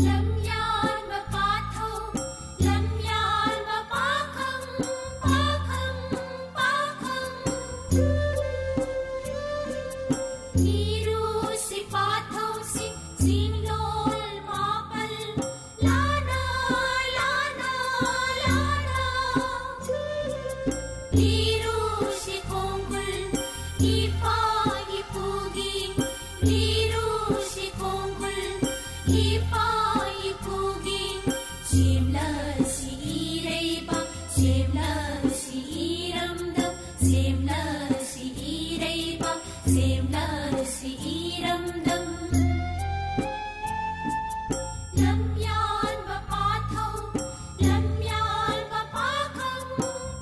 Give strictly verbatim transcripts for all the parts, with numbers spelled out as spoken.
ꯂꯝꯌꯥꯟꯕ ꯄꯥꯊꯧ, ꯂꯝꯌꯥꯟꯕ ꯄꯥꯈꯪ, ꯄꯥꯈꯪ, ꯄꯥꯈꯪ꯫ ꯏꯔꯨꯁꯤ ꯄꯥꯊꯧꯁꯤ, ꯆꯤꯡꯂꯣꯜ ꯃꯥꯄꯜ, ꯂꯥꯅ, ꯂꯥꯅ, ꯂꯥꯅ꯫ ꯏꯔꯨꯁꯤ ꯈꯣꯡꯒꯨꯜ, ꯏꯄꯥ ꯏꯄꯨꯒꯤ, ꯏꯔꯨꯁꯤ ꯈꯣꯡꯒꯨꯜ, ꯏꯄꯥ ꯏꯄꯨꯒꯤ꯫ ꯁꯦꯝꯂꯁꯤ ꯏꯔꯩꯕꯥꯛ, ꯁꯦꯝꯂꯁꯤ ꯏꯔꯝꯗꯝ, ꯁꯦꯝꯂꯁꯤ ꯏꯔꯩꯕꯥꯛ, ꯁꯦꯝꯂꯁꯤ ꯏꯔꯝꯗꯝ꯫ ꯂꯝꯌꯥꯟꯕ ꯄꯥꯊꯧ, ꯂꯝꯌꯥꯟꯕ ꯄꯥꯈꯪ,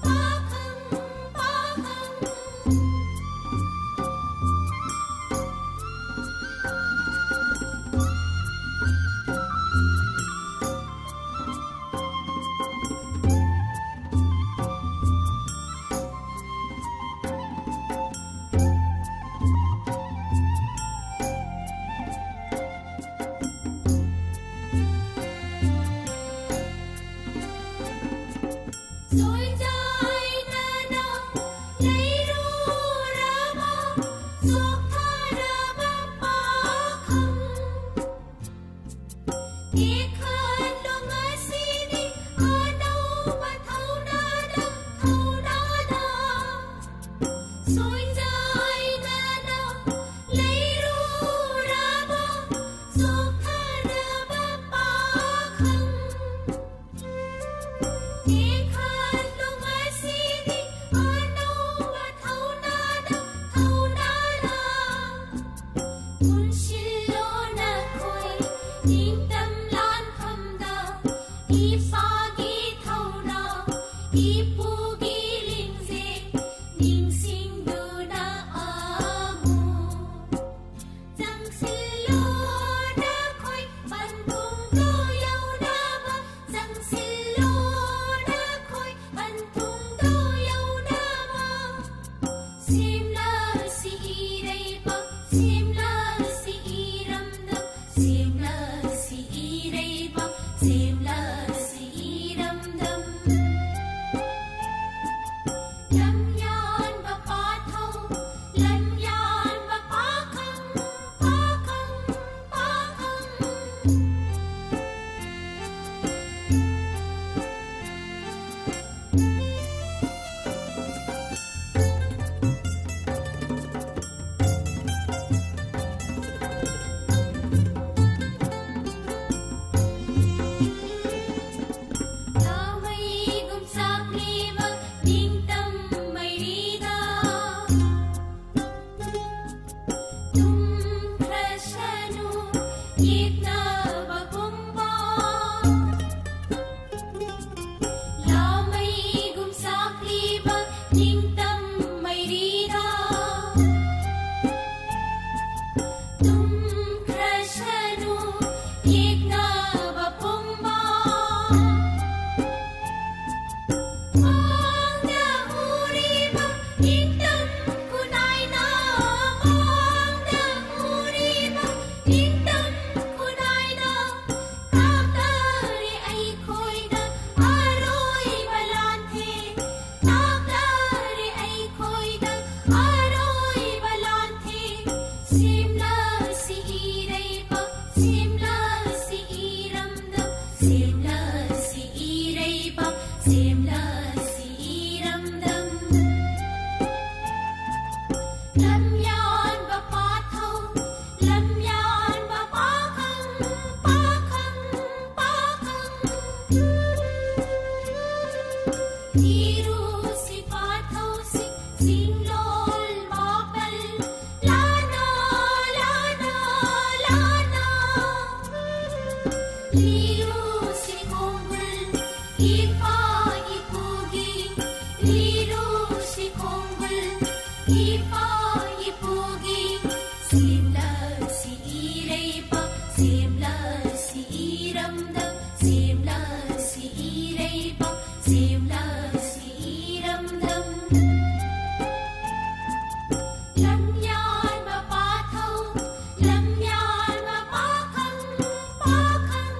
ꯄꯥꯈꯪ, ꯄꯥꯈꯪ꯫ ꯁꯣꯏꯖꯥꯏꯅꯅ ꯂꯩꯔꯨꯔꯕ ꯆꯣꯛꯊꯔꯕ ꯄꯥꯈꯪ꯫ ꯇꯦꯛꯈꯠꯂꯣ ꯉꯁꯤꯗꯤ ꯑꯅꯧꯕ ꯊꯧꯅꯥꯗ, ꯊꯧꯅꯥꯗ꯫ ꯁꯣꯏꯖꯥꯏꯅꯅ ꯂꯩꯔꯨꯔꯕ ꯆꯣꯛꯊꯔꯕ ꯄꯥꯈꯪ꯫ ꯇꯦꯛꯈꯠꯂꯨ ꯉꯁꯤꯗꯤ ꯑꯅꯧꯕ ꯊꯧꯅꯥꯗ, ꯊꯧꯅꯥꯗ꯫ ꯄꯨꯟꯁꯤꯜꯂꯣ ꯅꯈꯣꯏ ꯅꯤꯡꯇꯝ ꯂꯥꯟ ꯏꯔꯩꯕꯥꯛ ꯁꯦꯝꯂꯁꯤ ꯏꯔꯝꯗꯝ꯫ ꯂꯝꯌꯥꯟꯕ ꯄꯥꯊꯧ, ꯂꯝꯌꯥꯟꯕ ꯄꯥꯈꯪ, ꯄꯥꯈꯪ, ꯄꯥꯈꯪ꯫ ꯂꯥꯃꯩꯒꯨꯝ ꯆꯥꯛꯂꯤꯕ ꯅꯤꯡꯇꯝ ꯃꯩꯔꯤꯗ ꯇꯨꯝꯈ꯭ꯔꯁꯅꯨ ꯌꯦꯛꯅꯕ ꯄꯨꯝꯕ꯫ ꯂꯥꯃꯩꯒꯨꯝ ꯆꯥꯛꯂꯤꯕ ꯅꯤꯡꯇꯝ ꯃꯩꯔꯤꯗ ꯇꯨꯝꯈ꯭ꯔꯁꯅꯨ ꯌꯦꯛꯅꯕ ꯄꯨꯝꯕ꯫ ꯃꯥꯡꯗ ꯎꯔꯤꯕ ꯅꯤꯡꯇꯝ ꯈꯨꯟꯅꯥꯏꯅ, ꯃꯥꯡꯗ ꯎꯔꯤꯕ ꯅꯤꯡꯇꯝ ꯈꯨꯟꯅꯥꯏꯅ ꯇꯥꯛꯂꯔꯦ ꯑꯩꯈꯣꯏꯗ ꯑꯔꯣꯏꯕ ꯂꯥꯟꯊꯦꯡ, ꯇꯥꯛꯂꯔꯦ ꯑꯩꯈꯣꯏꯗ ꯑꯔꯣꯏꯕ ꯂꯥꯟꯊꯦꯡ꯫ ꯁꯦꯝꯂꯁꯤ ꯏꯔꯩꯕꯥꯛ, ꯁꯦꯝꯂꯁꯤ ꯏꯔꯝꯗꯝ, ꯁꯦꯝꯂꯁꯤ ꯏꯔꯩꯕꯥꯛ, ꯁꯦꯝꯂꯁꯤ ꯏꯔꯝꯗꯝ꯫ ꯂꯝꯌꯥꯟꯕ ꯄꯥꯊꯧ, ꯂꯝꯌꯥꯟꯕ ꯄꯥꯈꯪ, ꯄꯥꯈꯪ, ꯄꯥꯈꯪ꯫ ꯏꯔꯨꯁꯤ ꯄꯥꯊꯧꯁꯤ ꯆꯤꯡꯂꯣꯜ ꯃꯥꯄꯜ ꯂꯥꯟꯅ, ꯂꯥꯟꯅ, ꯂꯥꯟꯅ꯫ ꯂꯤꯔꯨꯁꯤ ꯈꯣꯡꯒꯨꯜ ꯏꯄꯥ ꯏꯄꯨꯒꯤ, ꯂꯤꯔꯨꯁꯤ ꯈꯣꯡꯒꯨꯜ ꯏꯄꯥ ꯏꯄꯨꯒꯤ꯫ ꯁꯦꯝꯂꯁꯤ ꯏꯔꯩꯕꯥꯛ, ꯁꯦꯝꯂꯁꯤ ꯏꯔꯝꯗꯝ, ꯁꯦꯝꯂꯁꯤ ꯏꯔꯩꯕꯥꯛ, ꯁꯦꯝꯂꯁꯤ ꯏꯔꯝꯗꯝ꯫ ꯂꯝꯌꯥꯟꯕ ꯄꯥꯊꯧ, ꯂꯝꯌꯥꯟꯕ ꯄꯥꯈꯪ, ꯄꯥꯈꯪ,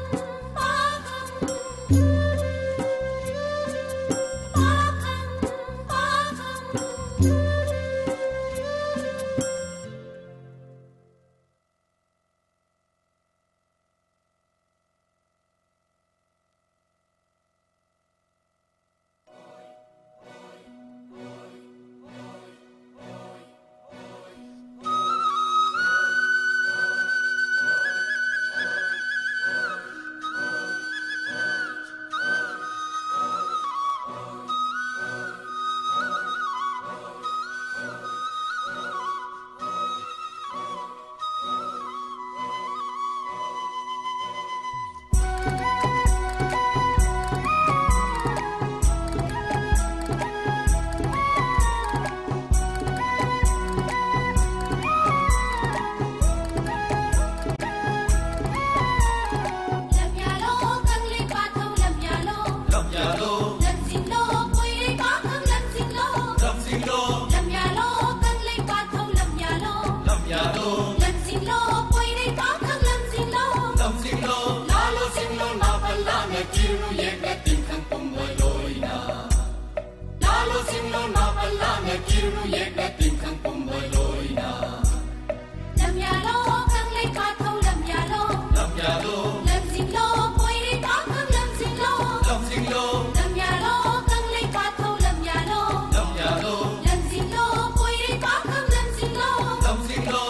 ꯁꯤꯡꯂꯣꯟ ꯃꯥꯄꯜ ꯂꯥꯟꯅ ꯀꯤꯔꯨꯅꯨ ꯌꯦꯛꯅ ꯇꯤꯡꯈꯪ ꯄꯨꯝꯕ ꯂꯣꯏꯅ꯫ ꯂꯥꯂꯣ ꯁꯤꯡꯂꯣꯟ ꯃꯥꯄꯜ ꯂꯥꯟꯅ ꯀꯤꯔꯨꯅꯨ ꯌꯦꯛꯅ ꯇꯤꯡꯈꯪ ꯄꯨꯝꯕ ꯂꯣꯏꯅ꯫ ꯂꯝ ꯌꯥꯜꯂꯣ ꯀꯪꯂꯩ ꯄꯥꯊꯧ ꯂꯝ ꯌꯥꯜꯂꯣ꯫ ꯂꯝ ꯌꯥꯜꯂꯣ꯫ ꯂꯝꯖꯤꯡꯂꯣ ꯀꯣꯏꯔꯩ ꯄꯥꯈꯪ ꯂꯝꯖꯤꯡꯂꯣ꯫ ꯂꯝꯖꯤꯡꯂꯣ꯫ ꯂꯝ ꯌꯥꯜꯂꯣ ꯀꯪꯂꯩ ꯄꯥꯊꯧ ꯂꯝ ꯌꯥꯜꯂꯣ꯫ ꯂꯝ ꯌꯥꯜꯂꯣ꯫ ꯂꯝꯖꯤꯡꯂꯣ ꯀꯣꯏꯔꯩ ꯄꯥꯈꯪ ꯂꯝꯖꯤꯡꯂꯣ꯫ ꯂꯝꯖꯤꯡꯂꯣ꯫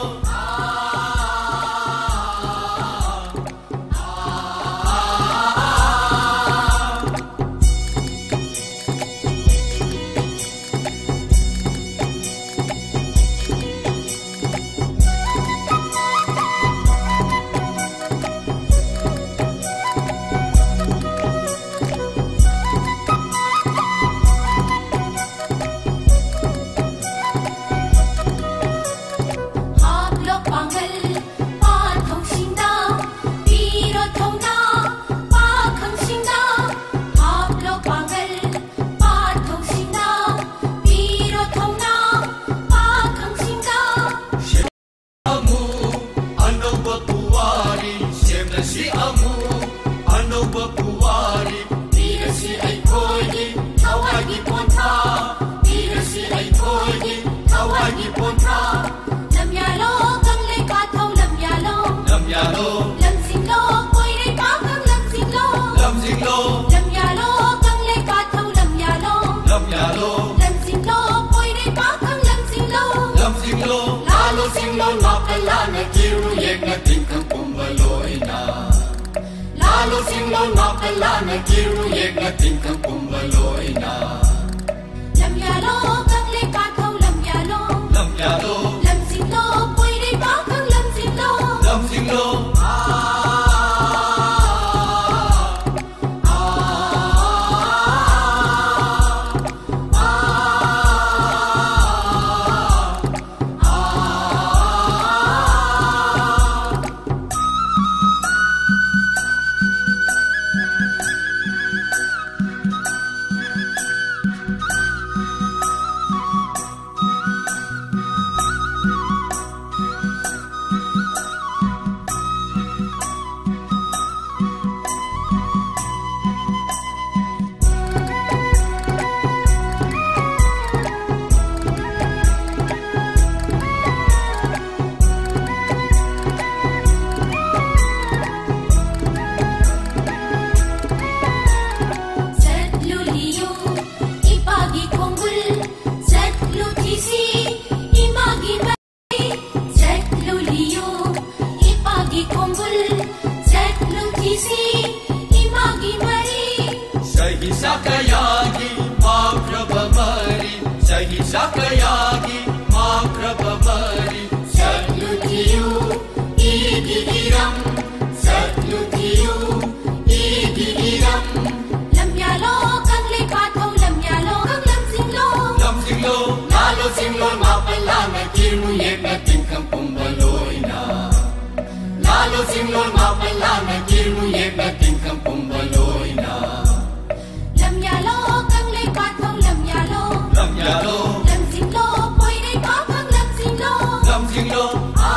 ꯍꯥꯞꯂꯣ ꯄꯥꯡꯒꯜ ꯄꯥꯊꯧꯁꯤꯡꯗ, ꯄꯤꯔꯣ ꯊꯧꯅꯥ ꯄꯥꯈꯪꯁꯤꯡꯗ꯫ ꯍꯥꯞꯂꯣ ꯄꯥꯡꯒꯜ ꯄꯥꯊꯧꯁꯤꯡꯗ, ꯄꯤꯔꯣ ꯊꯧꯅꯥ ꯄꯥꯈꯪꯁꯤꯡꯗ꯫ ꯑꯃꯨꯛ ꯑꯅꯧꯕ ꯄꯨꯋꯥꯔꯤ ꯁꯦꯝꯂꯁꯤ, ꯑꯃꯨꯛ ꯑꯅꯧꯕ ꯄꯨꯋꯥꯔꯤ ꯄꯤꯔꯁꯤ ꯑꯩꯈꯣꯏꯒꯤ ꯊꯋꯥꯏꯒꯤ ꯄꯣꯟꯊꯥ, ꯄꯤꯔꯁꯤ ꯑꯩꯈꯣꯏꯒꯤ ꯊꯋꯥꯏꯒꯤ ꯄꯣꯟꯊꯥ꯫ ꯂꯝ ꯌꯥꯜꯂꯣ ꯀꯪꯂꯩ ꯄꯥꯊꯧ ꯂꯝ ꯌꯥꯜꯂꯣ꯫ ꯂꯝ ꯌꯥꯜꯂꯣ꯫ ꯂꯝꯖꯤꯡꯂꯣ ꯀꯣꯏꯔꯩ ꯄꯥꯈꯪ ꯂꯝꯖꯤꯡꯂꯣ꯫ ꯂꯝꯖꯤꯡꯂꯣ꯫ ꯂꯝ ꯌꯥꯜꯂꯣ ꯀꯪꯂꯩ ꯄꯥꯊꯧ ꯂꯝ ꯌꯥꯜꯂꯣ꯫ ꯂꯝ ꯌꯥꯜꯂꯣ꯫ ꯂꯝꯖꯤꯡꯂꯣ ꯀꯣꯏꯔꯩ ꯄꯥꯈꯪ ꯂꯝꯖꯤꯡꯂꯣ꯫ ꯂꯝꯖꯤꯡꯂꯣ꯫ ꯂꯥꯂꯣ ꯁꯤꯡꯂꯣꯟ ꯃꯥꯄꯜ ꯂꯥꯟꯅ ꯀꯤꯔꯨꯅꯨ ꯌꯦꯛꯅ ꯇꯤꯡꯈꯪ ꯄꯨꯝꯕ ꯂꯣꯏꯅ꯫ ꯂꯥꯂꯣ ꯁꯤꯡꯂꯣꯟ ꯃꯥꯄꯜ ꯂꯥꯟꯅ ꯀꯤꯔꯨꯅꯨ ꯌꯦꯛꯅ ꯇꯤꯡꯈꯪ ꯄꯨꯝꯕ ꯂꯣꯏꯅ꯫ ꯂꯝ ꯌꯥꯜꯂꯣ ꯀꯪꯂꯩ ꯄꯥꯊꯧ ꯂꯝ ꯌꯥꯜꯂꯣ꯫ ꯂꯝ ꯌꯥꯜꯂꯣ꯫ ꯂꯝꯖꯤꯡꯂꯣ ꯀꯣꯏꯔꯩ ꯄꯥꯈꯪ ꯂꯝꯖꯤꯡꯂꯣ꯫ ꯂꯝꯖꯤꯡꯂꯣ꯫ ꯏꯁꯤ ꯏꯃꯥꯒꯤ ꯃꯔꯤ꯫ ꯆꯍꯤ ꯆꯥ ꯀꯌꯥꯒꯤ ꯃꯥꯡꯈ꯭ꯔꯕ ꯃꯔꯤ, ꯆꯍꯤ ꯆꯥ ꯀꯌꯥꯒꯤ ꯃꯥꯡꯈ꯭ꯔꯕ ꯃꯔꯤ꯫ ꯆꯠꯂꯨ ꯊꯤꯌꯨ ꯏꯒꯤ ꯏꯔꯝ, ꯆꯠꯂꯨ ꯊꯤꯌꯨ ꯏꯒꯤ ꯏꯔꯝ꯫ ꯂꯝ ꯌꯥꯜꯂꯣ ꯀꯪꯂꯩ ꯄꯥꯊꯧ, ꯂꯝ ꯌꯥꯜꯂꯣ ꯈꯪ ꯂꯝꯖꯤꯡꯂꯣ꯫ ꯂꯝꯖꯤꯡꯂꯣ, ꯂꯥꯜꯂꯣ ꯆꯤꯡꯂꯣꯜ ꯃꯥꯄꯜ ꯂꯥꯟꯅ ꯀꯤꯔꯨ ꯌꯦꯛꯅ ꯇꯤꯟꯈꯪ ꯄꯨꯝꯕ ꯂꯣꯏꯅ꯫ ꯂꯥꯜꯂꯣ ꯆꯤꯡꯂꯣꯜ ꯃꯥꯄꯜ ꯂꯥꯟꯅ ꯀꯤꯔꯨ ꯌꯦꯛꯅ ꯇꯤꯟꯈꯪ ꯄꯨꯝꯕ ꯂꯣꯏꯅ꯫ ꯂꯝ ꯌꯥꯜꯂꯣ ꯀꯪꯂꯩ ꯄꯥꯊꯧ, ꯂꯝ ꯌꯥꯜꯂꯣ꯫ ꯂꯝ ꯌꯥꯜꯂꯣ꯫ ꯂꯝꯖꯤꯡꯂꯣ ꯄꯣꯏꯔꯩ ꯄꯥꯈꯪ, ꯂꯝꯖꯤꯡꯂꯣ꯫ ꯂꯝꯖꯤꯡꯂꯣ꯫ ꯑꯥ,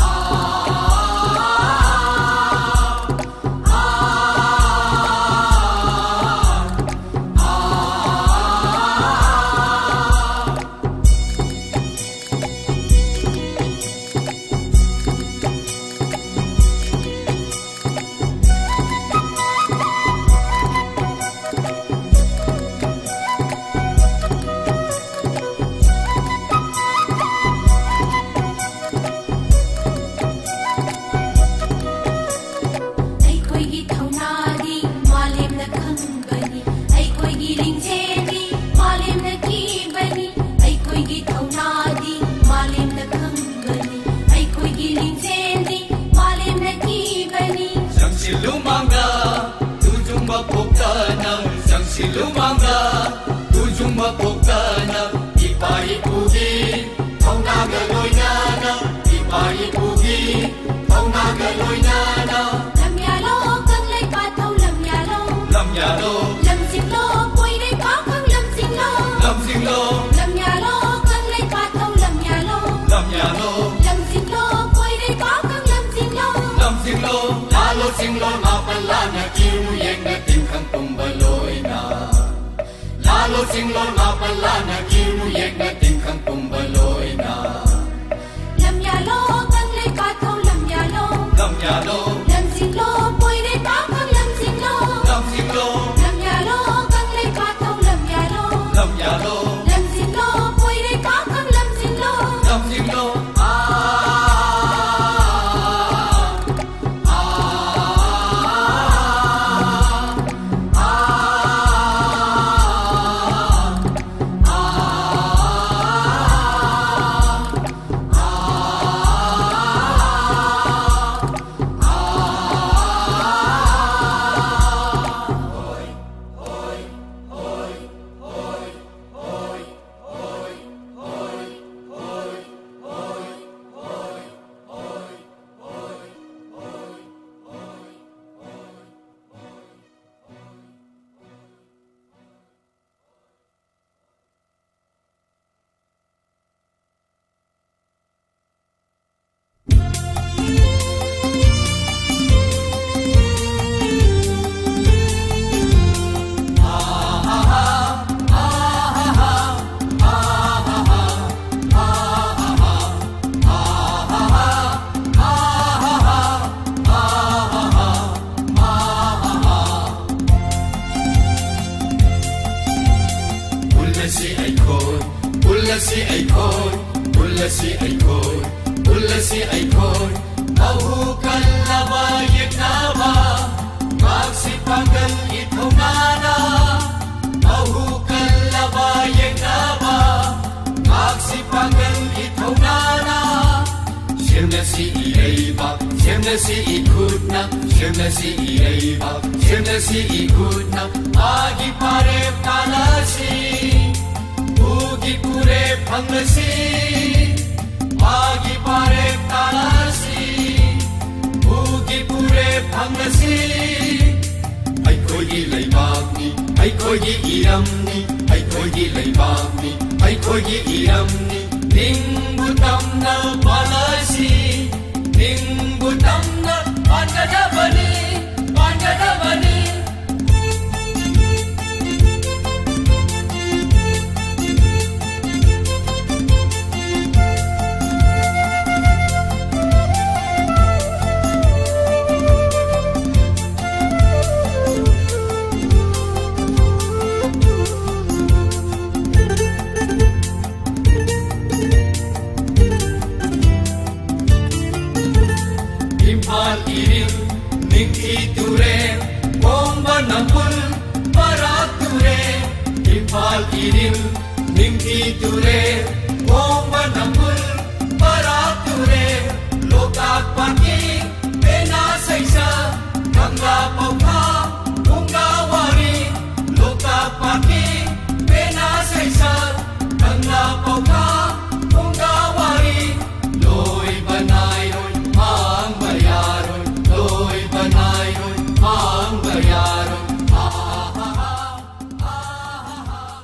ꯑꯥ, ꯑꯥ, ꯑꯥ꯫ ꯑꯩꯈꯣꯏꯒꯤ ꯊꯧꯅꯥꯗꯤ ꯃꯥꯂꯦꯝꯅ ꯈꯪꯕꯅꯤ, ꯑꯩꯈꯣꯏꯒꯤ ꯂꯤꯡꯖꯦꯜꯗꯤ ꯃꯥꯂꯦꯝꯅ ꯀꯤꯕꯅꯤ, ꯑꯩꯈꯣꯏꯒꯤ ꯊꯧꯅꯥꯗꯤ ꯃꯥꯂꯦꯝꯅ ꯈꯪꯕꯅꯤ, ꯑꯩꯈꯣꯏꯒꯤ ꯂꯤꯡꯖꯦꯜꯗꯤ ꯃꯥꯂꯦꯝꯅ ꯀꯤꯕꯅꯤ꯫ ꯆꯪꯁꯤꯜꯂꯨ ꯃꯥꯡꯗ ꯇꯨꯖꯨꯡꯕ ꯄꯣꯛꯇꯅ, ꯆꯪꯁꯤꯜꯂꯨ ꯃꯥꯡꯗ ꯇꯨꯖꯨꯡꯕ ꯄꯣꯛꯇꯅ, ꯏꯄꯥ ꯏꯄꯨꯒꯤ ꯊꯧꯅꯥꯒ ꯂꯣꯏꯅꯅ, ꯏꯄꯥ ꯏꯄꯨꯒꯤ ꯊꯧꯅꯥꯒ ꯂꯣꯏꯅꯅ꯫ ꯂꯝ ꯌꯥꯜꯂꯣ ꯀꯪꯂꯩ ꯄꯥꯊꯧ, ꯂꯝ ꯌꯥꯜꯂꯣ꯫ ꯂꯝ ꯌꯥꯜꯂꯣ꯫ ꯂꯝꯖꯤꯡꯂꯣ ꯄꯣꯏꯔꯩ ꯄꯥꯈꯪ, ꯂꯝꯖꯤꯡꯂꯣ꯫ ꯂꯝꯖꯤꯡꯂꯣ꯫ ꯂꯝ ꯌꯥꯜꯂꯣ ꯀꯪꯂꯩ ꯄꯥꯊꯧ, ꯂꯝ ꯌꯥꯜꯂꯣ꯫ ꯂꯝ ꯌꯥꯜꯂꯣ꯫ ꯂꯝꯖꯤꯡꯂꯣ ꯄꯣꯏꯔꯩ ꯄꯥꯈꯪ, ꯂꯝꯖꯤꯡꯂꯣ꯫ ꯂꯝꯖꯤꯡꯂꯣ꯫ ꯂꯥꯜꯂꯣ ꯆꯤꯡꯂꯣꯜ ꯃꯥꯄꯜ ꯂꯥꯟꯅ ꯀꯤꯔꯨ ꯌꯦꯛꯅ ꯇꯤꯟꯈꯪ ꯄꯨꯝꯕ ꯂꯣꯏꯅ꯫ ꯂꯥꯜꯂꯣ ꯆꯤꯡꯂꯣꯜ ꯃꯥꯄꯜ ꯂꯥꯟꯅ ꯀꯤꯔꯨ ꯌꯦꯛꯅ ꯇꯤꯟꯈꯪ ꯄꯨꯝꯕ ꯂꯣꯏꯅ꯫ ꯂꯝ ꯌꯥꯜꯂꯣ ꯀꯪꯂꯩ ꯄꯥꯊꯧ, ꯂꯝ ꯌꯥꯜꯂꯣ꯫ ꯂꯝ ꯌꯥꯜꯂꯣ꯫ ꯂꯝꯖꯤꯡꯂꯣ ꯄꯣꯏꯔꯩ ꯄꯥꯈꯪ, ꯂꯝꯖꯤꯡꯂꯣ꯫ ꯂꯝꯖꯤꯡꯂꯣ꯫ ꯂꯝ ꯌꯥꯜꯂꯣ ꯀꯪꯂꯩ ꯄꯥꯊꯧ, ꯂꯝ ꯌꯥꯜꯂꯣ꯫ ꯂꯝ ꯌꯥꯜꯂꯣ꯫ ꯂꯝꯖꯤꯡꯂꯣ ꯄꯣꯏꯔꯩ ꯄꯥꯈꯪ, ꯂꯝꯖꯤꯡꯂꯣ꯫ ꯂꯝꯖꯤꯡꯂꯣ꯫ ꯑꯥ, ꯁꯦꯝꯅꯁꯤ ꯏꯈꯨꯠꯅ, ꯁꯦꯝꯅꯁꯤ ꯏꯔꯩꯕꯥꯛ, ꯁꯦꯝꯅꯁꯤ ꯏꯈꯨꯠꯅ, ꯃꯥꯒꯤ ꯐꯥꯔꯦꯞ ꯇꯥꯅꯁꯤ꯫ ꯎꯒꯤ ꯄꯨꯔꯦꯞ ꯐꯪꯂꯁꯤ, ꯃꯥꯒꯤ ꯐꯥꯔꯦꯞ ꯇꯥꯅꯁꯤ꯫ ꯎꯒꯤ ꯄꯨꯔꯦꯞ ꯐꯪꯂꯁꯤ꯫ ꯑꯩꯈꯣꯏꯒꯤ ꯂꯩꯕꯥꯛꯅꯤ, ꯑꯩꯈꯣꯏꯒꯤ ꯏꯔꯝꯅꯤ, ꯑꯩꯈꯣꯏꯒꯤ ꯂꯩꯕꯥꯛꯅꯤ, ꯑꯩꯈꯣꯏꯒꯤ ꯏꯔꯝꯅꯤ꯫ ꯅꯤꯡꯕ ꯇꯝꯅ ꯄꯥꯜꯂꯁꯤ, ꯅꯤꯡꯕ ꯇꯝꯅ ꯄꯥꯟꯒꯗꯕꯅꯤ, ꯄꯥꯟꯒꯗꯕꯅꯤ꯫ ꯏꯝꯐꯥꯜ ꯏꯔꯤꯜ ꯅꯤꯡꯊꯤ ꯇꯨꯔꯦꯜ, ꯄꯣꯡꯕ ꯅꯝꯕꯨꯜ ꯕꯔꯥꯛ ꯇꯨꯔꯦꯜ꯫ ꯏꯝꯐꯥꯜ ꯏꯔꯤꯜ ꯅꯤꯡꯊꯤ ꯇꯨꯔꯦꯜ, ꯄꯣꯡꯕ ꯅꯝꯕꯨꯜ ꯕꯔꯥꯛ ꯇꯨꯔꯦꯜ꯫ ꯂꯣꯛꯇꯥꯛ ꯄꯥꯠꯀꯤ ꯄꯦꯅꯥ ꯁꯩꯁꯛ, ꯀꯪꯂꯥ ꯄꯧꯈꯥ ꯐꯨꯡꯒꯥ ꯋꯥꯔꯤ꯫ ꯂꯣꯛꯇꯥꯛ ꯄꯥꯠꯀꯤ ꯄꯦꯅꯥ ꯁꯩꯁꯛ, ꯀꯪꯂꯥ ꯄꯧꯈꯥ ꯐꯨꯡꯒꯥ ꯋꯥꯔꯤ꯫ ꯂꯣꯏꯕ ꯅꯥꯏꯔꯣꯏ, ꯍꯥꯡꯕ ꯌꯥꯔꯣꯏ, ꯂꯣꯏꯕ ꯅꯥꯏꯔꯣꯏ, ꯍꯥꯡꯕ ꯌꯥꯔꯣꯏ꯫ ꯑꯥ, ꯑꯥ, ꯑꯥ, ꯑꯥ, ꯑꯥ, ꯑꯥ꯫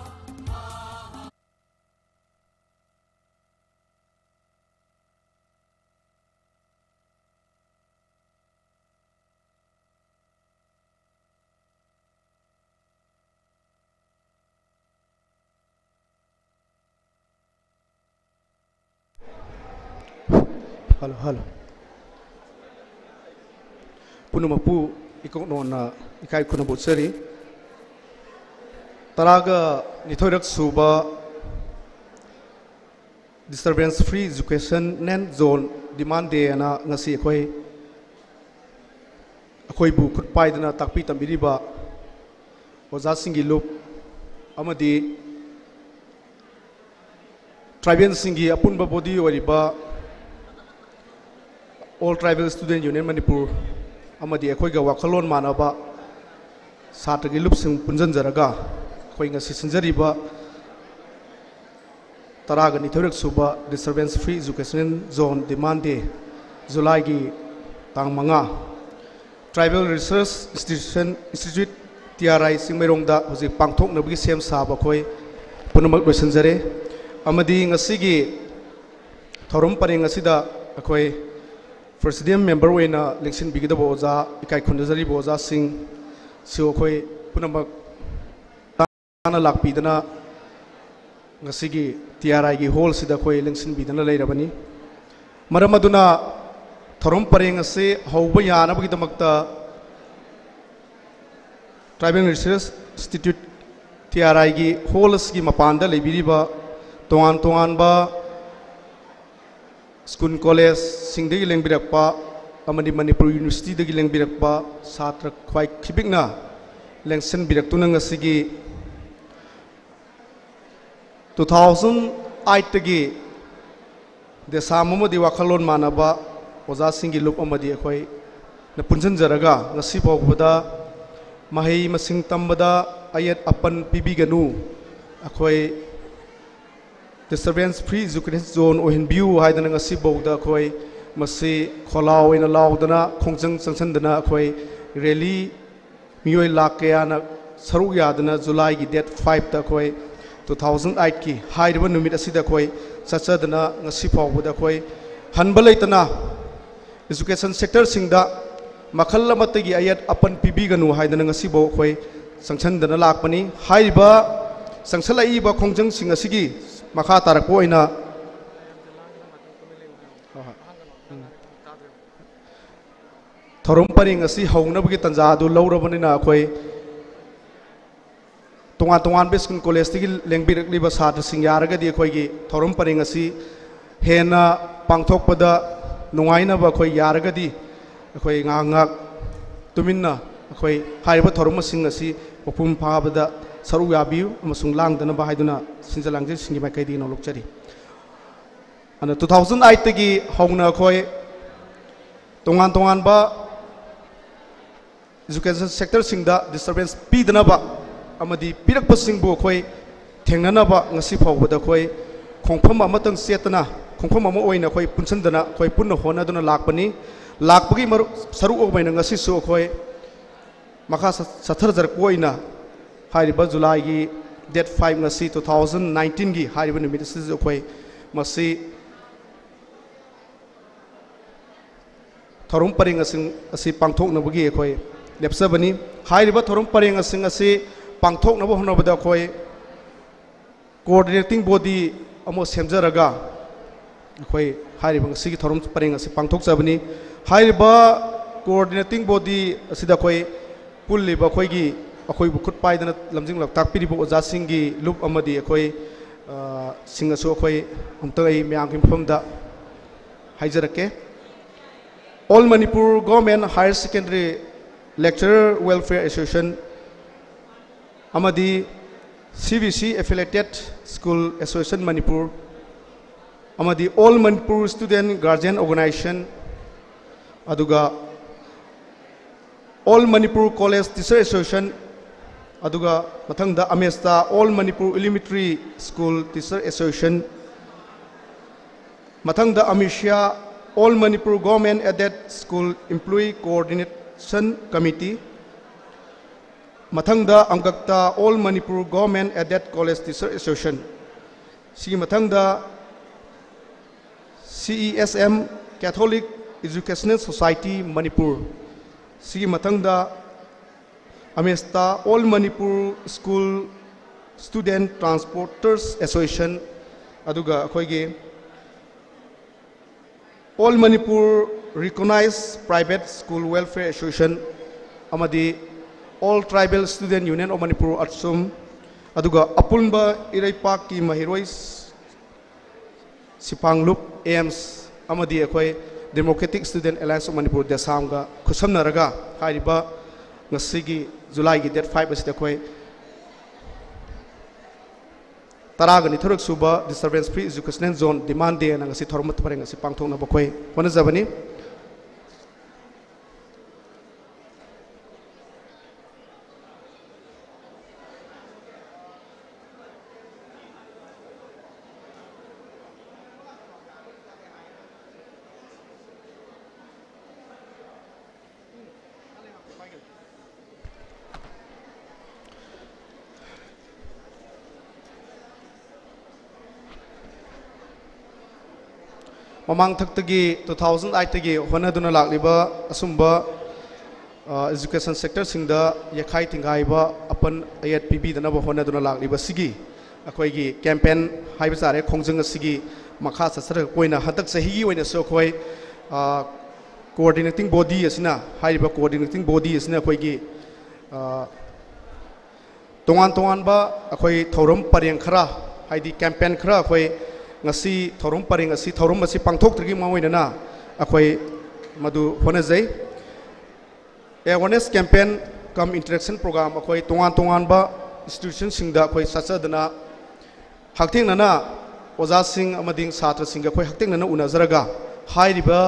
Hello, hello. ꯄꯨꯝꯅꯃꯛꯄꯨ ꯏꯀꯣꯛ ꯅꯣꯟꯅ ꯏꯀꯥꯏ ꯈꯨꯝꯅꯕ ꯎꯠꯆꯔꯤ꯫ ꯇꯔꯥꯒ ꯅꯤꯊꯣꯏꯔꯛ ꯁꯨꯕ Disturbance Free Education and Zone Demand Day ꯑꯅ ꯉꯁꯤ ꯑꯩꯈꯣꯏ, ꯑꯩꯈꯣꯏꯕꯨ ꯈꯨꯠ ꯄꯥꯏꯗꯨꯅ ꯇꯥꯛꯄꯤ ꯇꯝꯕꯤꯔꯤꯕ ꯑꯣꯖꯥꯁꯤꯡꯒꯤ ꯂꯨꯞ ꯑꯃꯗꯤ ꯇ꯭ꯔꯥꯏꯕꯦꯜꯁꯤꯡꯒꯤ ꯑꯄꯨꯟꯕ ꯕꯣꯗꯤ ꯑꯣꯏꯔꯤꯕ All Tribal Student Union Manipur ꯑꯃꯗꯤ ꯑꯩꯈꯣꯏꯒ ꯋꯥꯈꯜꯂꯣꯟ ꯃꯥꯟꯅꯕ ꯁꯥꯇ꯭ꯔꯒꯤ ꯂꯨꯞꯁꯤꯡ ꯄꯨꯟꯁꯤꯟꯖꯔꯒ ꯑꯩꯈꯣꯏ ꯉꯁꯤ ꯁꯤꯟꯖꯔꯤꯕ ꯇꯔꯥꯒ ꯅꯤꯊꯣꯏꯔꯛ ꯁꯨꯕ Disturbance Free Educational Zone Demand Day, ꯖꯨꯂꯥꯏꯒꯤ ꯇꯥꯡ ꯃꯉꯥ, Tribal Research Institution, Institute, T R I, ꯆꯤꯡꯃꯩꯔꯣꯡꯗ ꯍꯧꯖꯤꯛ ꯄꯥꯡꯊꯣꯛꯅꯕꯒꯤ ꯁꯦꯝ ꯁꯥꯕ ꯑꯩꯈꯣꯏ ꯄꯨꯝꯅꯃꯛ ꯂꯣꯏꯁꯤꯟꯖꯔꯦ꯫ ꯑꯃꯗꯤ ꯉꯁꯤꯒꯤ ꯊꯧꯔꯝ ꯄꯔꯦꯡ ꯑꯁꯤꯗ ꯑꯩꯈꯣꯏ Presidium Member ꯑꯣꯏꯅ ꯂꯦꯡꯁꯤꯟꯕꯤꯒꯗꯕ ꯑꯣꯖꯥ, ꯏꯀꯥꯏ ꯈꯨꯝꯅꯖꯔꯤꯕ ꯑꯣꯖꯥꯁꯤꯡꯁꯨ ꯑꯩꯈꯣꯏ ꯄꯨꯝꯅꯃꯛ ꯇꯥꯅ ꯂꯥꯛꯄꯤꯗꯅ ꯉꯁꯤꯒꯤ T R I ꯒꯤ hall ꯁꯤꯗ ꯑꯩꯈꯣꯏ ꯂꯦꯡꯁꯤꯟꯕꯤꯗꯅ ꯂꯩꯔꯕꯅꯤ꯫ ꯃꯔꯝ ꯑꯗꯨꯅ ꯊꯧꯔꯝ ꯄꯔꯦꯡ ꯑꯁꯤ ꯍꯧꯕ ꯌꯥꯅꯕꯒꯤꯗꯃꯛꯇ Tribal Research Institute, T R I ꯒꯤ hall ꯑꯁꯤꯒꯤ ꯃꯄꯥꯟꯗ ꯂꯩꯕꯤꯔꯤꯕ ꯇꯣꯉꯥꯟ ꯇꯣꯉꯥꯟꯕ school, college ꯁꯤꯡꯗꯒꯤ ꯂꯦꯡꯕꯤꯔꯛꯄ ꯑꯃꯗꯤ ꯃꯅꯤꯄꯨꯔ University ꯗꯒꯤ ꯂꯦꯡꯕꯤꯔꯛꯄ ꯁꯥꯇ꯭ꯔ ꯈ꯭ꯋꯥꯏ ꯈꯤꯕꯤꯛꯅ ꯂꯦꯡꯁꯤꯟꯕꯤꯔꯛꯇꯨꯅ ꯉꯁꯤꯒꯤ two thousand eight ꯇꯒꯤ ꯗꯦꯁꯥꯝ ꯑꯃꯗꯤ ꯋꯥꯈꯜꯂꯣꯟ ꯃꯥꯟꯅꯕ ꯑꯣꯖꯥꯁꯤꯡꯒꯤ ꯂꯨꯞ ꯑꯃꯗꯤ ꯑꯩꯈꯣꯏꯅ ꯄꯨꯟꯁꯤꯟꯖꯔꯒ ꯉꯁꯤ ꯐꯥꯎꯕꯗ ꯃꯍꯩ ꯃꯁꯤꯡ ꯇꯝꯕꯗ ꯑꯌꯦꯠ ꯑꯄꯟ ꯄꯤꯕꯤꯒꯅꯨ, ꯑꯩꯈꯣꯏ Disturbance Free Education Zone ꯑꯣꯏꯍꯟꯕꯤꯌꯨ ꯍꯥꯏꯗꯅ ꯉꯁꯤꯐꯥꯎꯗ ꯑꯩꯈꯣꯏ ꯃꯁꯤ ꯈꯣꯜꯂꯥꯎ ꯑꯣꯏꯅ ꯂꯥꯎꯗꯅ, ꯈꯣꯡꯖꯪ ꯆꯪꯁꯤꯟꯗꯅ ꯑꯩꯈꯣꯏ rally ꯃꯤꯑꯣꯏ ꯂꯥꯈ ꯀꯌꯥꯅ ꯁꯔꯨꯛ ꯌꯥꯗꯨꯅ ꯖꯨꯂꯥꯏꯒꯤ date five ꯇ ꯑꯩꯈꯣꯏ two thousand eight ꯀꯤ ꯍꯥꯏꯔꯤꯕ ꯅꯨꯃꯤꯠ ꯑꯁꯤꯗ ꯑꯩꯈꯣꯏ ꯆꯠꯆꯗꯅ ꯉꯁꯤ ꯐꯥꯎꯕꯗ ꯑꯩꯈꯣꯏ ꯍꯟꯕ ꯂꯩꯇꯅ education sector ꯁꯤꯡꯗ ꯃꯈꯜ ꯑꯃꯠꯇꯒꯤ ꯑꯌꯦꯠ ꯑꯄꯟ ꯄꯤꯕꯤꯒꯅꯨ ꯍꯥꯏꯗꯅ ꯉꯁꯤꯐꯥꯎ ꯑꯩꯈꯣꯏ ꯆꯪꯁꯤꯟꯗꯅ ꯂꯥꯛꯄꯅꯤ꯫ ꯍꯥꯏꯔꯤꯕ ꯆꯪꯁꯤꯜꯂꯛꯏꯕ ꯈꯣꯡꯖꯪꯁꯤꯡ ꯑꯁꯤꯒꯤ ꯃꯈꯥ ꯇꯥꯔꯛꯄ ꯑꯣꯏꯅ ꯊꯧꯔꯝ ꯄꯔꯦꯡ ꯑꯁꯤ ꯍꯧꯅꯕꯒꯤ ꯇꯥꯟꯖꯥ ꯑꯗꯨ ꯂꯧꯔꯕꯅꯤꯅ ꯑꯩꯈꯣꯏ ꯇꯣꯉꯥꯟ ꯇꯣꯉꯥꯟꯕ school, college ꯇꯒꯤ ꯂꯦꯡꯕꯤꯔꯛꯂꯤꯕ ꯁꯥꯇ꯭ꯔꯁꯤꯡ ꯌꯥꯔꯒꯗꯤ ꯑꯩꯈꯣꯏꯒꯤ ꯊꯧꯔꯝ ꯄꯔꯦꯡ ꯑꯁꯤ ꯍꯦꯟꯅ ꯄꯥꯡꯊꯣꯛꯄꯗ ꯅꯨꯡꯉꯥꯏꯅꯕ ꯑꯩꯈꯣꯏ ꯌꯥꯔꯒꯗꯤ ꯑꯩꯈꯣꯏ ꯉꯥꯏꯍꯥꯛ ꯉꯥꯏꯍꯥꯛ ꯇꯨꯃꯤꯟꯅ ꯑꯩꯈꯣꯏ ꯍꯥꯏꯔꯤꯕ ꯊꯧꯔꯝꯁꯤꯡ ꯑꯁꯤ ꯃꯄꯨꯡ ꯐꯥꯕꯗ ꯁꯔꯨꯛ ꯌꯥꯕꯤꯌꯨ ꯑꯃꯁꯨꯡ ꯂꯥꯡꯗꯅꯕ ꯍꯥꯏꯗꯨꯅ ꯁꯤꯟꯖ ꯂꯥꯡꯖꯁꯤꯡꯒꯤ ꯃꯥꯏꯀꯩꯗꯒꯤ ꯅꯣꯂꯣꯛꯆꯔꯤ꯫ ꯑꯗꯨꯅ two thousand eight ꯇꯒꯤ ꯍꯧꯅ ꯑꯩꯈꯣꯏ ꯇꯣꯉꯥꯟ ꯇꯣꯉꯥꯟꯕ education sectorꯁꯤꯡꯗ disturbance ꯄꯤꯗꯅꯕ ꯑꯃꯗꯤ ꯄꯤꯔꯛꯄꯁꯤꯡꯕꯨ ꯑꯩꯈꯣꯏ ꯊꯦꯡꯅꯅꯕ ꯉꯁꯤ ꯐꯥꯎꯕꯗ ꯑꯩꯈꯣꯏ ꯈꯣꯡꯐꯝ ꯑꯃꯇꯪ ꯆꯦꯠꯇꯅ, ꯈꯣꯡꯐꯝ ꯑꯃ ꯑꯣꯏꯅ ꯑꯩꯈꯣꯏ ꯄꯨꯟꯁꯤꯟꯗꯅ ꯑꯩꯈꯣꯏ ꯄꯨꯟꯅ ꯍꯣꯠꯅꯗꯨꯅ ꯂꯥꯛꯄꯅꯤ꯫ ꯂꯥꯛꯄꯒꯤ ꯃꯔꯨ-, ꯁꯔꯨꯛ ꯑꯣꯏꯅ ꯉꯁꯤꯁꯨ ꯑꯩꯈꯣꯏ ꯃꯈꯥ ꯆꯠ-, ꯆꯠꯊꯖꯔꯛꯄ ꯑꯣꯏꯅ ꯍꯥꯏꯔꯤꯕ Julyꯒꯤ date five, ꯉꯁꯤ two thousand nineteenꯒꯤ ꯍꯥꯏꯔꯤꯕ ꯅꯨꯃꯤꯠ ꯑꯁꯤꯗꯁꯨ ꯑꯩꯈꯣꯏ ꯃꯁꯤ ꯊꯧꯔꯝ ꯄꯔꯦꯡꯁꯤꯡ ꯑꯁꯤ ꯄꯥꯡꯊꯣꯛꯅꯕꯒꯤ ꯑꯩꯈꯣꯏ ꯂꯦꯞꯆꯕꯅꯤ꯫ ꯍꯥꯏꯔꯤꯕ ꯊꯧꯔꯝ ꯄꯔꯦꯡꯁꯤꯡ ꯑꯁꯤ ꯄꯥꯡꯊꯣꯛꯅꯕ ꯍꯣꯠꯅꯕꯗ ꯑꯩꯈꯣꯏ coordinating body ꯑꯃ ꯁꯦꯝꯖꯔꯒ ꯑꯩꯈꯣꯏ ꯍꯥꯏꯔꯤꯕ ꯉꯁꯤꯒꯤ ꯊꯧꯔꯝ ꯄꯔꯦꯡ ꯑꯁꯤ ꯄꯥꯡꯊꯣꯛꯆꯕꯅꯤ꯫ ꯍꯥꯏꯔꯤꯕ coordinating body ꯑꯁꯤꯗ ꯑꯩꯈꯣꯏ ꯄꯨꯜꯂꯤꯕ ꯑꯩꯈꯣꯏꯒꯤ, ꯑꯩꯈꯣꯏꯕꯨ ꯈꯨꯠ ꯄꯥꯏꯗꯅ ꯂꯝꯖꯤꯡ ꯂꯝꯇꯥꯛꯄꯤꯔꯤꯕ ꯑꯣꯖꯥꯁꯤꯡꯒꯤ ꯂꯨꯞ ꯑꯃꯗꯤ ꯑꯩꯈꯣꯏ, ꯑ, ꯁꯤꯡ ꯑꯁꯨ ꯑꯩꯈꯣꯏ ꯑꯃꯨꯛꯇꯪ ꯑꯩ ꯃꯌꯥꯝꯒꯤ ꯃꯐꯝꯗ ꯍꯥꯏꯖꯔꯛꯀꯦ꯫ All Manipur Government Higher Secondary Lecturer Welfare Association ꯑꯃꯗꯤ C B C Affiliated School Association Manipur ꯑꯃꯗꯤ All Manipur Student Guardian Organization, ꯑꯗꯨꯒ All Manipur College Teacher Association, ꯑꯗꯨꯒ ꯃꯊꯪꯗ AMESTA, All Manipur Elementary School Teacher Association, ꯃꯊꯪꯗ AMISEA, All Manipur Government Aided School Employee Coordination Committee, ꯃꯊꯪꯗ AMGACTA, All Manipur Government Aided College Teacher Association, ꯁꯤꯒꯤ ꯃꯊꯪꯗ C E S M, Catholic Educational Society Manipur, ꯁꯤꯒꯤ ꯃꯊꯪꯗ AMESTA, All Manipur School Student Transporters Association, ꯑꯗꯨꯒ ꯑꯩꯈꯣꯏꯒꯤ All Manipur Recognized Private School Welfare Association ꯑꯃꯗꯤ All Tribal Student Union of Manipur, ATSUM, ꯑꯗꯨꯒ ꯑꯄꯨꯟꯕ ꯏꯔꯩꯄꯥꯛꯀꯤ ꯃꯍꯩꯔꯣꯏ ꯁꯤꯄꯥꯡꯂꯨꯞ, AMES, ꯑꯃꯗꯤ ꯑꯩꯈꯣꯏ Democratic Student Alliance of Manipur, DESAM ꯒ ꯈꯨꯠꯁꯝꯅꯔꯒ ꯍꯥꯏꯔꯤꯕ ꯉꯁꯤꯒꯤ July ꯒꯤ date five ꯑꯁꯤꯗ ꯑꯩꯈꯣꯏ ꯇꯔꯥꯒ ꯅꯤꯊꯣꯏꯔꯛ ꯁꯨꯕ Disturbance Free Educational Zone Demand Day ꯍꯥꯏꯅ ꯉꯁꯤ ꯊꯧꯔꯝ ꯄꯔꯦꯡ ꯑꯁꯤ ꯄꯥꯡꯊꯣꯛꯅꯕ ꯑꯩꯈꯣꯏ ꯍꯣꯠꯅꯖꯕꯅꯤ꯫ ꯃꯃꯥꯡ ꯊꯛꯇꯒꯤ ꯇꯨ ꯊꯥꯎꯖꯟ ꯑꯥꯏꯠꯇꯒꯤ ꯍꯣꯠꯅꯗꯨꯅ ꯂꯥꯛꯂꯤꯕ ꯑꯁꯨꯝꯕ ꯑ, education sectorꯁꯤꯡꯗ ꯌꯦꯈꯥꯏ ꯊꯤꯡꯒꯥꯏꯕ ꯑꯄꯟ ꯑꯌꯦꯠ ꯄꯤꯕꯤꯗꯅꯕ ꯍꯣꯠꯅꯗꯨꯅ ꯂꯥꯛꯂꯤꯕꯁꯤꯒꯤ ꯑꯩꯈꯣꯏꯒꯤ campaign ꯍꯥꯏꯕ ꯇꯥꯔꯦ, ꯈꯣꯡꯖꯪ ꯑꯁꯤꯒꯤ ꯃꯈꯥ ꯆꯠꯊꯔꯛꯄ ꯑꯣꯏꯅ ꯍꯟꯗꯛ ꯆꯍꯤꯒꯤ ꯑꯣꯏꯅꯁꯨ ꯑꯩꯈꯣꯏ ꯑ, coordinating body ꯑꯁꯤꯅ, ꯍꯥꯏꯔꯤꯕ coordinating body ꯑꯁꯤꯅ ꯑꯩꯈꯣꯏꯒꯤ ꯑ, ꯇꯣꯉꯥꯟ ꯇꯣꯉꯥꯟꯕ ꯑꯩꯈꯣꯏ ꯊꯧꯔꯝ ꯄꯔꯦꯡ ꯈꯔ, ꯍꯥꯏꯗꯤ campaign ꯈꯔ ꯑꯩꯈꯣꯏ ꯉꯁꯤ ꯊꯧꯔꯝ ꯄꯔꯦꯡ ꯑꯁꯤ, ꯊꯧꯔꯝ ꯑꯁꯤ ꯄꯥꯡꯊꯣꯛꯇ꯭ꯔꯤꯉꯩ ꯃꯃꯥꯡ ꯑꯣꯏꯅꯅ ꯑꯩꯈꯣꯏ ꯃꯗꯨ ꯍꯣꯠꯅꯖꯩ꯫ Awareness campaign cum interaction program ꯑꯩꯈꯣꯏ ꯇꯣꯉꯥꯟ ꯇꯣꯉꯥꯟꯕ institutionꯁꯤꯡꯗ ꯑꯩꯈꯣꯏ ꯆꯠꯆꯗꯅ ꯍꯛꯊꯦꯡꯅꯅ ꯑꯣꯖꯥꯁꯤꯡ ꯑꯃꯗꯤ ꯁꯥꯇ꯭ꯔꯁꯤꯡꯒ ꯑꯩꯈꯣꯏ ꯍꯛꯊꯦꯡꯅꯅ ꯎꯅꯖꯔꯒ ꯍꯥꯏꯔꯤꯕ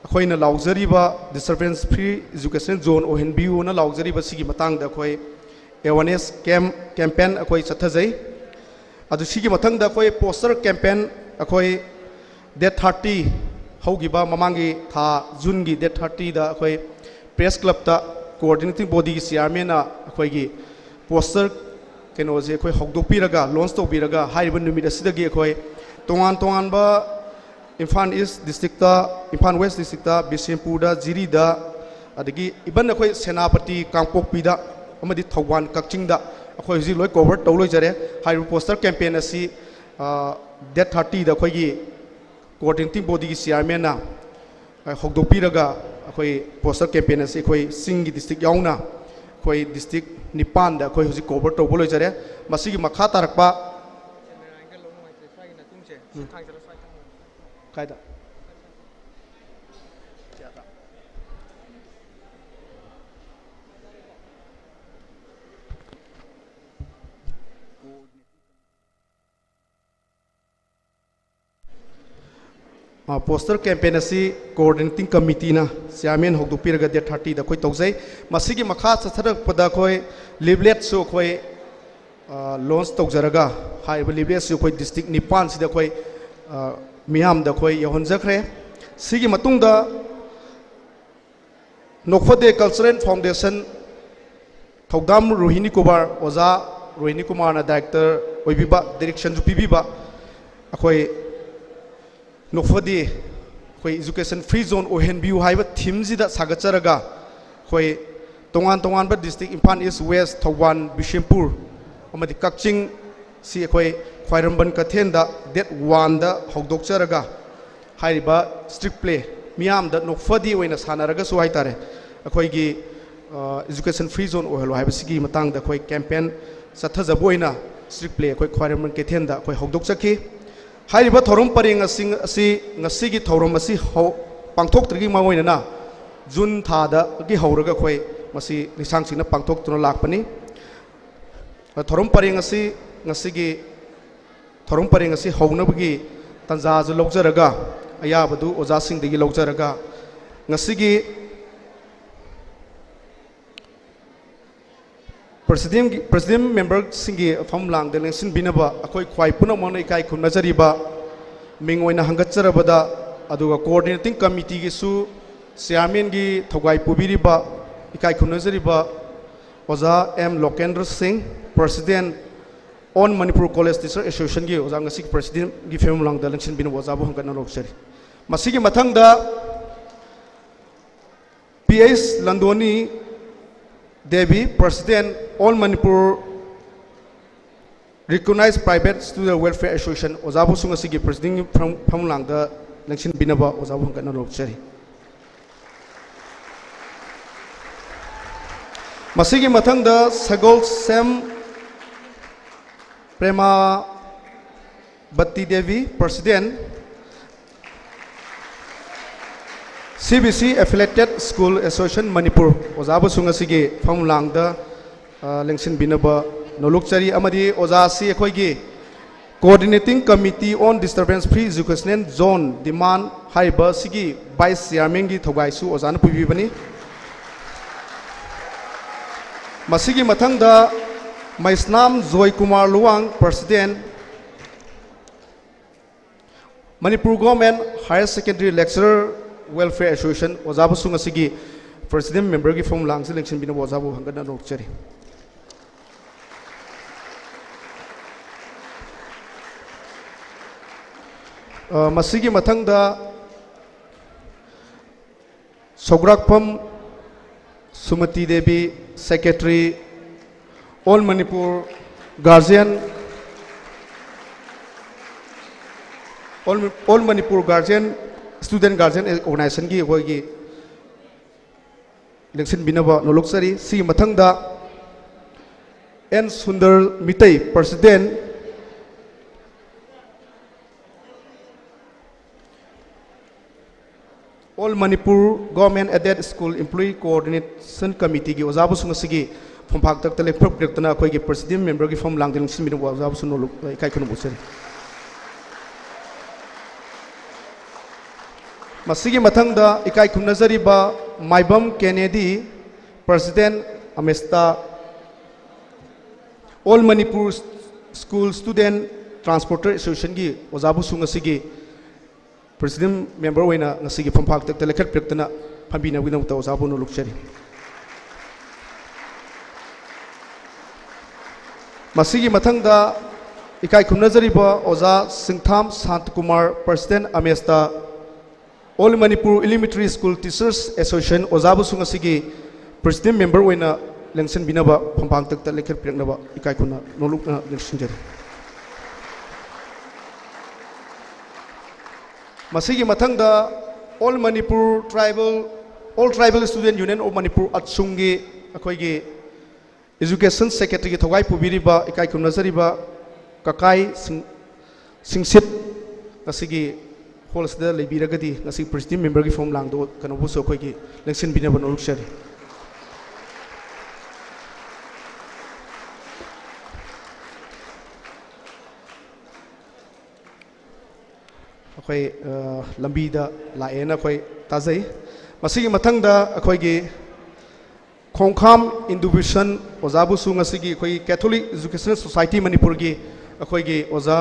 ꯑꯩꯈꯣꯏꯅ ꯂꯥꯎꯖꯔꯤꯕ disturbance free education zone ꯑꯣꯏꯍꯟꯕꯤꯌꯨꯅ ꯂꯥꯎꯖꯔꯤꯕ ꯁꯤꯒꯤ ꯃꯇꯥꯡꯗ ꯑꯩꯈꯣꯏ awareness camp campaign ꯑꯩꯈꯣꯏ ꯆꯠꯊꯖꯩ꯫ ꯑꯗꯨ ꯁꯤꯒꯤ ꯃꯊꯪꯗ ꯑꯩꯈꯣꯏ poster campaign ꯑꯩꯈꯣꯏ date thirty, ꯍꯧꯈꯤꯕ ꯃꯃꯥꯡꯒꯤ ꯊꯥ Juneꯒꯤ date thirtyꯗ ꯑꯩꯈꯣꯏ press clubꯇ coordinating bodyꯒꯤ chairmanꯅ ꯑꯩꯈꯣꯏꯒꯤ poster ꯀꯩꯅꯣꯁꯦ ꯑꯩꯈꯣꯏ ꯍꯧꯗꯣꯛꯄꯤꯔꯒ, launch ꯇꯧꯕꯤꯔꯒ, ꯍꯥꯏꯔꯤꯕ ꯅꯨꯃꯤꯠ ꯑꯁꯤꯗꯒꯤ ꯑꯩꯈꯣꯏ ꯇꯣꯉꯥꯟ ꯇꯣꯉꯥꯟꯕ ꯏꯝꯐꯥꯜ East districtꯇ, ꯏꯝꯐꯥꯜ West districtꯇ, ꯕꯤꯁꯦꯝꯄꯨꯔꯗ, ꯖꯤꯔꯤꯗ, ꯑꯗꯒꯤ even ꯑꯩꯈꯣꯏ ꯁꯦꯅꯥꯄꯇꯤ, ꯀꯥꯡꯄꯣꯛꯄꯤꯗ ꯑꯃꯗꯤ ꯊꯧꯕꯥꯜ, ꯀꯛꯆꯤꯡꯗ ꯑꯩꯈꯣꯏ ꯍꯧꯖꯤꯛ ꯂꯣꯏ cover ꯇꯧ ꯂꯣꯏꯖꯔꯦ꯫ ꯍꯥꯏꯔꯤꯕ poster campaign ꯑꯁꯤ ꯑ, date thirtyꯗ ꯑꯩꯈꯣꯏꯒꯤ coordinating bodyꯒꯤ chairmanꯅ ꯑ, ꯍꯧꯗꯣꯛꯄꯤꯔꯒ ꯑꯩꯈꯣꯏ poster campaign ꯑꯁꯤ ꯑꯩꯈꯣꯏ ꯆꯤꯡꯒꯤ district ꯌꯥꯎꯅ ꯑꯩꯈꯣꯏ district ꯅꯤꯄꯥꯟꯗ ꯑꯩꯈꯣꯏ ꯍꯧꯖꯤꯛ cover ꯇꯧꯕ ꯂꯣꯏꯖꯔꯦ꯫ ꯃꯁꯤꯒꯤ ꯃꯈꯥ ꯇꯥꯔꯛꯄ ꯀꯥꯏꯗ? ꯑ, poster campaign ꯑꯁꯤ coordinating committeeꯅ chairman ꯍꯧꯗꯣꯛꯄꯤꯔꯒ date thirtyꯗ ꯑꯩꯈꯣꯏ ꯇꯧꯖꯩ꯫ ꯃꯁꯤꯒꯤ ꯃꯈꯥ ꯆꯠꯊꯔꯛꯄꯗ ꯑꯩꯈꯣꯏ leafletꯁꯨ ꯑꯩꯈꯣꯏ, ꯑ, launch ꯇꯧꯖꯔꯒ ꯍꯥꯏꯔꯤꯕ leafletꯁꯨ ꯑꯩꯈꯣꯏ district ꯅꯤꯄꯥꯟꯁꯤꯗ ꯑꯩꯈꯣꯏ, ꯑ, ꯃꯤꯌꯥꯝꯗ ꯑꯩꯈꯣꯏ ꯌꯧꯍꯟꯖꯈ꯭ꯔꯦ꯫ ꯁꯤꯒꯤ ꯃꯇꯨꯡꯗ ꯅꯣꯛꯐꯗꯦ Cultural Foundation ꯊꯧꯗꯥꯝ ꯔꯣꯍꯤꯅꯤ ꯀꯨꯃꯥꯔ, ꯑꯣꯖꯥ ꯔꯣꯍꯤꯅꯤ ꯀꯨꯃꯥꯔꯅ director ꯑꯣꯏꯕꯤꯕ, directionꯁꯨ ꯄꯤꯕꯤꯕ, ꯑꯩꯈꯣꯏ ꯅꯣꯛꯐꯗꯦ ꯑꯩꯈꯣꯏ education free zone ꯑꯣꯏꯍꯟꯕꯤꯌꯨ ꯍꯥꯏꯕ themeꯁꯤꯗ ꯁꯥꯒꯠꯆꯔꯒ ꯑꯩꯈꯣꯏ ꯇꯣꯉꯥꯟ ꯇꯣꯉꯥꯟꯕ district, Imphal East, West, Thoubal, Bishnupur ꯑꯃꯗꯤ ꯀꯛꯆꯤꯡ ꯁꯤ ꯑꯩꯈꯣꯏ ꯈ꯭ꯋꯥꯏꯔꯝꯕꯟ ꯀꯩꯊꯦꯜꯗ date oneꯗ ꯍꯧꯗꯣꯛꯆꯔꯒ ꯍꯥꯏꯔꯤꯕ street play ꯃꯤꯌꯥꯝꯗ ꯅꯣꯛꯐꯗꯦ ꯑꯣꯏꯅ ꯁꯥꯟꯅꯔꯒꯁꯨ ꯍꯥꯏꯇꯥꯔꯦ, ꯑꯩꯈꯣꯏꯒꯤ education free zone ꯑꯣꯏꯍꯜꯂꯣ ꯍꯥꯏꯕꯁꯤꯒꯤ ꯃꯇꯥꯡꯗ ꯑꯩꯈꯣꯏ campaign ꯆꯠꯊꯖꯕ ꯑꯣꯏꯅ street play ꯑꯩꯈꯣꯏ ꯈ꯭ꯋꯥꯏꯔꯝꯕꯟ ꯀꯩꯊꯦꯜꯗ ꯑꯩꯈꯣꯏ ꯍꯧꯗꯣꯛꯆꯈꯤ꯫ ꯍꯥꯏꯔꯤꯕ ꯊꯧꯔꯝ ꯄꯔꯦꯡ ꯑꯁꯤ, ꯑꯁꯤ ꯉꯁꯤꯒꯤ ꯊꯧꯔꯝ ꯑꯁꯤ ꯍꯧ-, ꯄꯥꯡꯊꯣꯛꯇ꯭ꯔꯤꯉꯩ ꯃꯥꯡꯑꯣꯏꯅꯅ June ꯊꯥꯗꯒꯤ ꯍꯧꯔꯒ ꯑꯩꯈꯣꯏ ꯃꯁꯤ ꯂꯤꯁꯥꯡꯁꯤꯟꯅ ꯄꯥꯡꯊꯣꯛꯇꯨꯅ ꯂꯥꯛꯄꯅꯤ꯫ ꯊꯧꯔꯝ ꯄꯔꯦꯡ ꯑꯁꯤ ꯉꯁꯤꯒꯤ ꯊꯧꯔꯝ ꯄꯔꯦꯡ ꯑꯁꯤ ꯍꯧꯅꯕꯒꯤ ꯇꯥꯟꯖꯥꯁꯨ ꯂꯧꯖꯔꯒ, ꯑꯌꯥꯕꯗꯨ ꯑꯣꯖꯥꯁꯤꯡꯗꯒꯤ ꯂꯧꯖꯔꯒ, ꯉꯁꯤꯒꯤ president, president memberꯁꯤꯡꯒꯤ ꯐꯝꯂꯥꯡꯗ ꯂꯦꯡꯁꯤꯟꯕꯤꯅꯕ ꯑꯩꯈꯣꯏ ꯈ꯭ꯋꯥꯏ ꯄꯨꯝꯅꯃꯛꯅ ꯏꯀꯥꯏ ꯈꯨꯝꯅꯖꯔꯤꯕ, ꯃꯤꯡ ꯑꯣꯏꯅ ꯍꯪꯒꯠꯆꯔꯕꯗ, ꯑꯗꯨꯒ coordinating committeeꯒꯤꯁꯨ chairmanꯒꯤ ꯊꯧꯒꯥꯏ ꯄꯨꯕꯤꯔꯤꯕ, ꯏꯀꯥꯏ ꯈꯨꯝꯅꯖꯔꯤꯕ ꯑꯣꯖꯥ ꯑꯦꯝ ꯂꯣꯀꯦꯟꯗ꯭ꯔ ꯁꯤꯡ, president, All Manipur College Teacher Associationꯒꯤ ꯑꯣꯖꯥ, ꯉꯁꯤꯒꯤ presidentꯒꯤ ꯐꯝꯂꯥꯡꯗ ꯂꯦꯡꯁꯤꯟꯕꯤꯅꯕ ꯑꯣꯖꯥꯕꯨ ꯍꯪꯒꯠꯅ ꯂꯧꯖꯔꯤ꯫ ꯃꯁꯤꯒꯤ ꯃꯊꯪꯗ P H ꯂꯟꯗꯣꯅꯤ Devi, president, All Manipur Recognized Private Student Welfare Association, ꯑꯣꯖꯥꯕꯨꯁꯨ ꯉꯁꯤꯒꯤ presidentꯒꯤ ꯐꯝ-, ꯐꯝꯂꯥꯡꯗ ꯂꯦꯡꯁꯤꯟꯕꯤꯅꯕ ꯑꯣꯖꯥꯕꯨ ꯍꯪꯒꯠꯅ ꯂꯧꯖꯔꯤ꯫ ꯃꯁꯤꯒꯤ ꯃꯊꯪꯗ ꯁꯒꯣꯜꯁꯦꯝ Premabati Devi, president, C B C Affiliated School Association Manipur, ꯑꯣꯖꯥꯕꯨꯁꯨ ꯉꯁꯤꯒꯤ ꯐꯝꯂꯥꯡꯗ, ꯑ, ꯂꯦꯡꯁꯤꯟꯕꯤꯅꯕ ꯅꯣꯂꯨꯛꯆꯔꯤ꯫ ꯑꯃꯗꯤ ꯑꯣꯖꯥꯁꯤ ꯑꯩꯈꯣꯏꯒꯤ Coordinating Committee on Disturbance Free Educational Zone Demand ꯍꯥꯏꯔꯤꯕ ꯁꯤꯒꯤ vice chairmanꯒꯤ ꯊꯧꯒꯥꯏꯁꯨ ꯑꯣꯖꯥꯅ ꯄꯨꯕꯤꯕꯅꯤ꯫ ꯃꯁꯤꯒꯤ ꯃꯊꯪꯗ ꯃꯩꯁꯅꯥꯝ Joykumar Luwang, president, Manipur Government Higher Secondary Lecturer Welfare Association, ꯑꯣꯖꯥꯕꯨꯁꯨ ꯉꯁꯤꯒꯤ president memberꯒꯤ ꯐꯝꯂꯥꯡꯁꯤ ꯂꯦꯡꯁꯤꯟꯕꯤꯅꯕ ꯑꯣꯖꯥꯕꯨ ꯍꯪꯒꯠꯅ ꯅꯣꯛꯆꯔꯤ꯫ ꯑ, ꯃꯁꯤꯒꯤ ꯃꯊꯪꯗ ꯁꯧꯒ꯭ꯔꯥꯛꯐꯝ ꯁꯨꯃꯇꯤ Devi, Secretary, All Manipur Guardian, All, All Manipur Guardian, Student Guardian Organizationꯒꯤ ꯑꯩꯈꯣꯏꯒꯤ ꯂꯦꯡꯁꯤꯟꯕꯤꯅꯕ ꯅꯣꯂꯨꯛꯆꯔꯤ꯫ ꯁꯤꯒꯤ ꯃꯊꯪꯗ N Sundar Meitei, President, All Manipur Government Aided School Employee Coordination Committeeꯒꯤ ꯑꯣꯖꯥꯕꯨꯁꯨ ꯉꯁꯤꯒꯤ ꯐꯝꯐꯥꯛꯇꯛꯇ ꯂꯦꯞꯊꯣꯛꯄꯤꯔꯛꯇꯅ ꯑꯩꯈꯣꯏꯒꯤ President Memberꯒꯤ ꯐꯝ ꯂꯥꯡꯗ ꯂꯦꯡꯁꯤꯟꯕꯤꯅꯕ ꯑꯣꯖꯥꯕꯨꯁꯨ ꯅꯣꯂꯨꯛ, ꯏꯀꯥꯏ ꯈꯨꯝꯅꯕ ꯎꯠꯆꯔꯤ꯫ ꯃꯁꯤꯒꯤ ꯃꯊꯪꯗ ꯏꯀꯥꯏ ꯈꯨꯝꯅꯖꯔꯤꯕ ꯃꯥꯏꯕꯝ ꯀꯦꯅꯦꯗꯤ, President, ꯑꯃꯦꯁꯇꯥ, All Manipur School Student Transporter Associationꯒꯤ ꯑꯣꯖꯥꯕꯨꯁꯨ ꯉꯁꯤꯒꯤ President Member ꯑꯣꯏꯅ ꯉꯁꯤꯒꯤ ꯐꯝꯐꯥꯛꯇꯛꯇ ꯂꯦꯞꯈꯠꯄꯤꯔꯛꯇꯅ ꯐꯝꯕꯤꯅꯕꯒꯤꯗꯃꯛꯇ ꯑꯣꯖꯥꯕꯨ ꯅꯣꯂꯨꯛꯆꯔꯤ꯫ ꯃꯁꯤꯒꯤ ꯃꯊꯪꯗ ꯏꯀꯥꯏ ꯈꯨꯝꯅꯖꯔꯤꯕ ꯑꯣꯖꯥ ꯁꯤꯡꯊꯥꯝ ꯁꯥꯟꯇꯀꯨꯃꯥꯔ, President, ꯑꯃꯦꯁꯇꯥ, All Manipur Elementary School Teachers Association ꯑꯣꯖꯥꯕꯨꯁꯨ ꯉꯁꯤꯒꯤ President Member ꯑꯣꯏꯅ ꯂꯦꯡꯁꯤꯟꯕꯤꯅꯕ ꯐꯝꯐꯥꯛꯇꯛꯇ ꯂꯦꯞꯈꯠꯄꯤꯔꯛꯅꯕ ꯏꯀꯥꯏ ꯈꯨꯝꯅ ꯅꯣꯂꯨꯛꯅ ꯅꯤꯡꯁꯤꯡꯖꯔꯤ꯫ ꯃꯁꯤꯒꯤ ꯃꯊꯪꯗ All Manipur Tribal, All Tribal Student Union of Manipur, ꯑꯠꯁꯨꯝꯒꯤ ꯑꯩꯈꯣꯏꯒꯤ Education Secretaryꯒꯤ ꯊꯧꯒꯥꯏ ꯄꯨꯕꯤꯔꯤꯕ ꯏꯀꯥꯏ ꯈꯨꯝꯅꯖꯔꯤꯕ ꯀꯀꯥꯏ ꯁꯤꯡ-, ꯁꯤꯡꯁꯤꯠ ꯉꯁꯤꯒꯤ hall ꯑꯁꯤꯗ ꯂꯩꯕꯤꯔꯒꯗꯤ ꯉꯁꯤ President Memberꯒꯤ ꯐꯝ ꯂꯥꯡꯗ ꯀꯩꯅꯣꯕꯨꯁꯨ ꯑꯩꯈꯣꯏꯒꯤ ꯂꯦꯡꯁꯤꯟꯕꯤꯅꯕ ꯅꯣꯂꯨꯛꯆꯔꯤ꯫ ꯑꯩꯈꯣꯏ, ꯑ, ꯂꯝꯕꯤꯗ ꯂꯥꯛꯑꯦꯅ ꯑꯩꯈꯣꯏ ꯇꯥꯖꯩ꯫ ꯃꯁꯤꯒꯤ ꯃꯊꯪꯗ ꯑꯩꯈꯣꯏꯒꯤ ꯈꯣꯡꯈꯥꯝ ꯏꯟꯗꯨ ꯚꯤꯁꯟ ꯑꯣꯖꯥꯕꯨꯁꯨ ꯉꯁꯤꯒꯤ ꯑꯩꯈꯣꯏꯒꯤ Catholic Educational Society ꯃꯅꯤꯄꯨꯔꯒꯤ ꯑꯩꯈꯣꯏꯒꯤ ꯑꯣꯖꯥ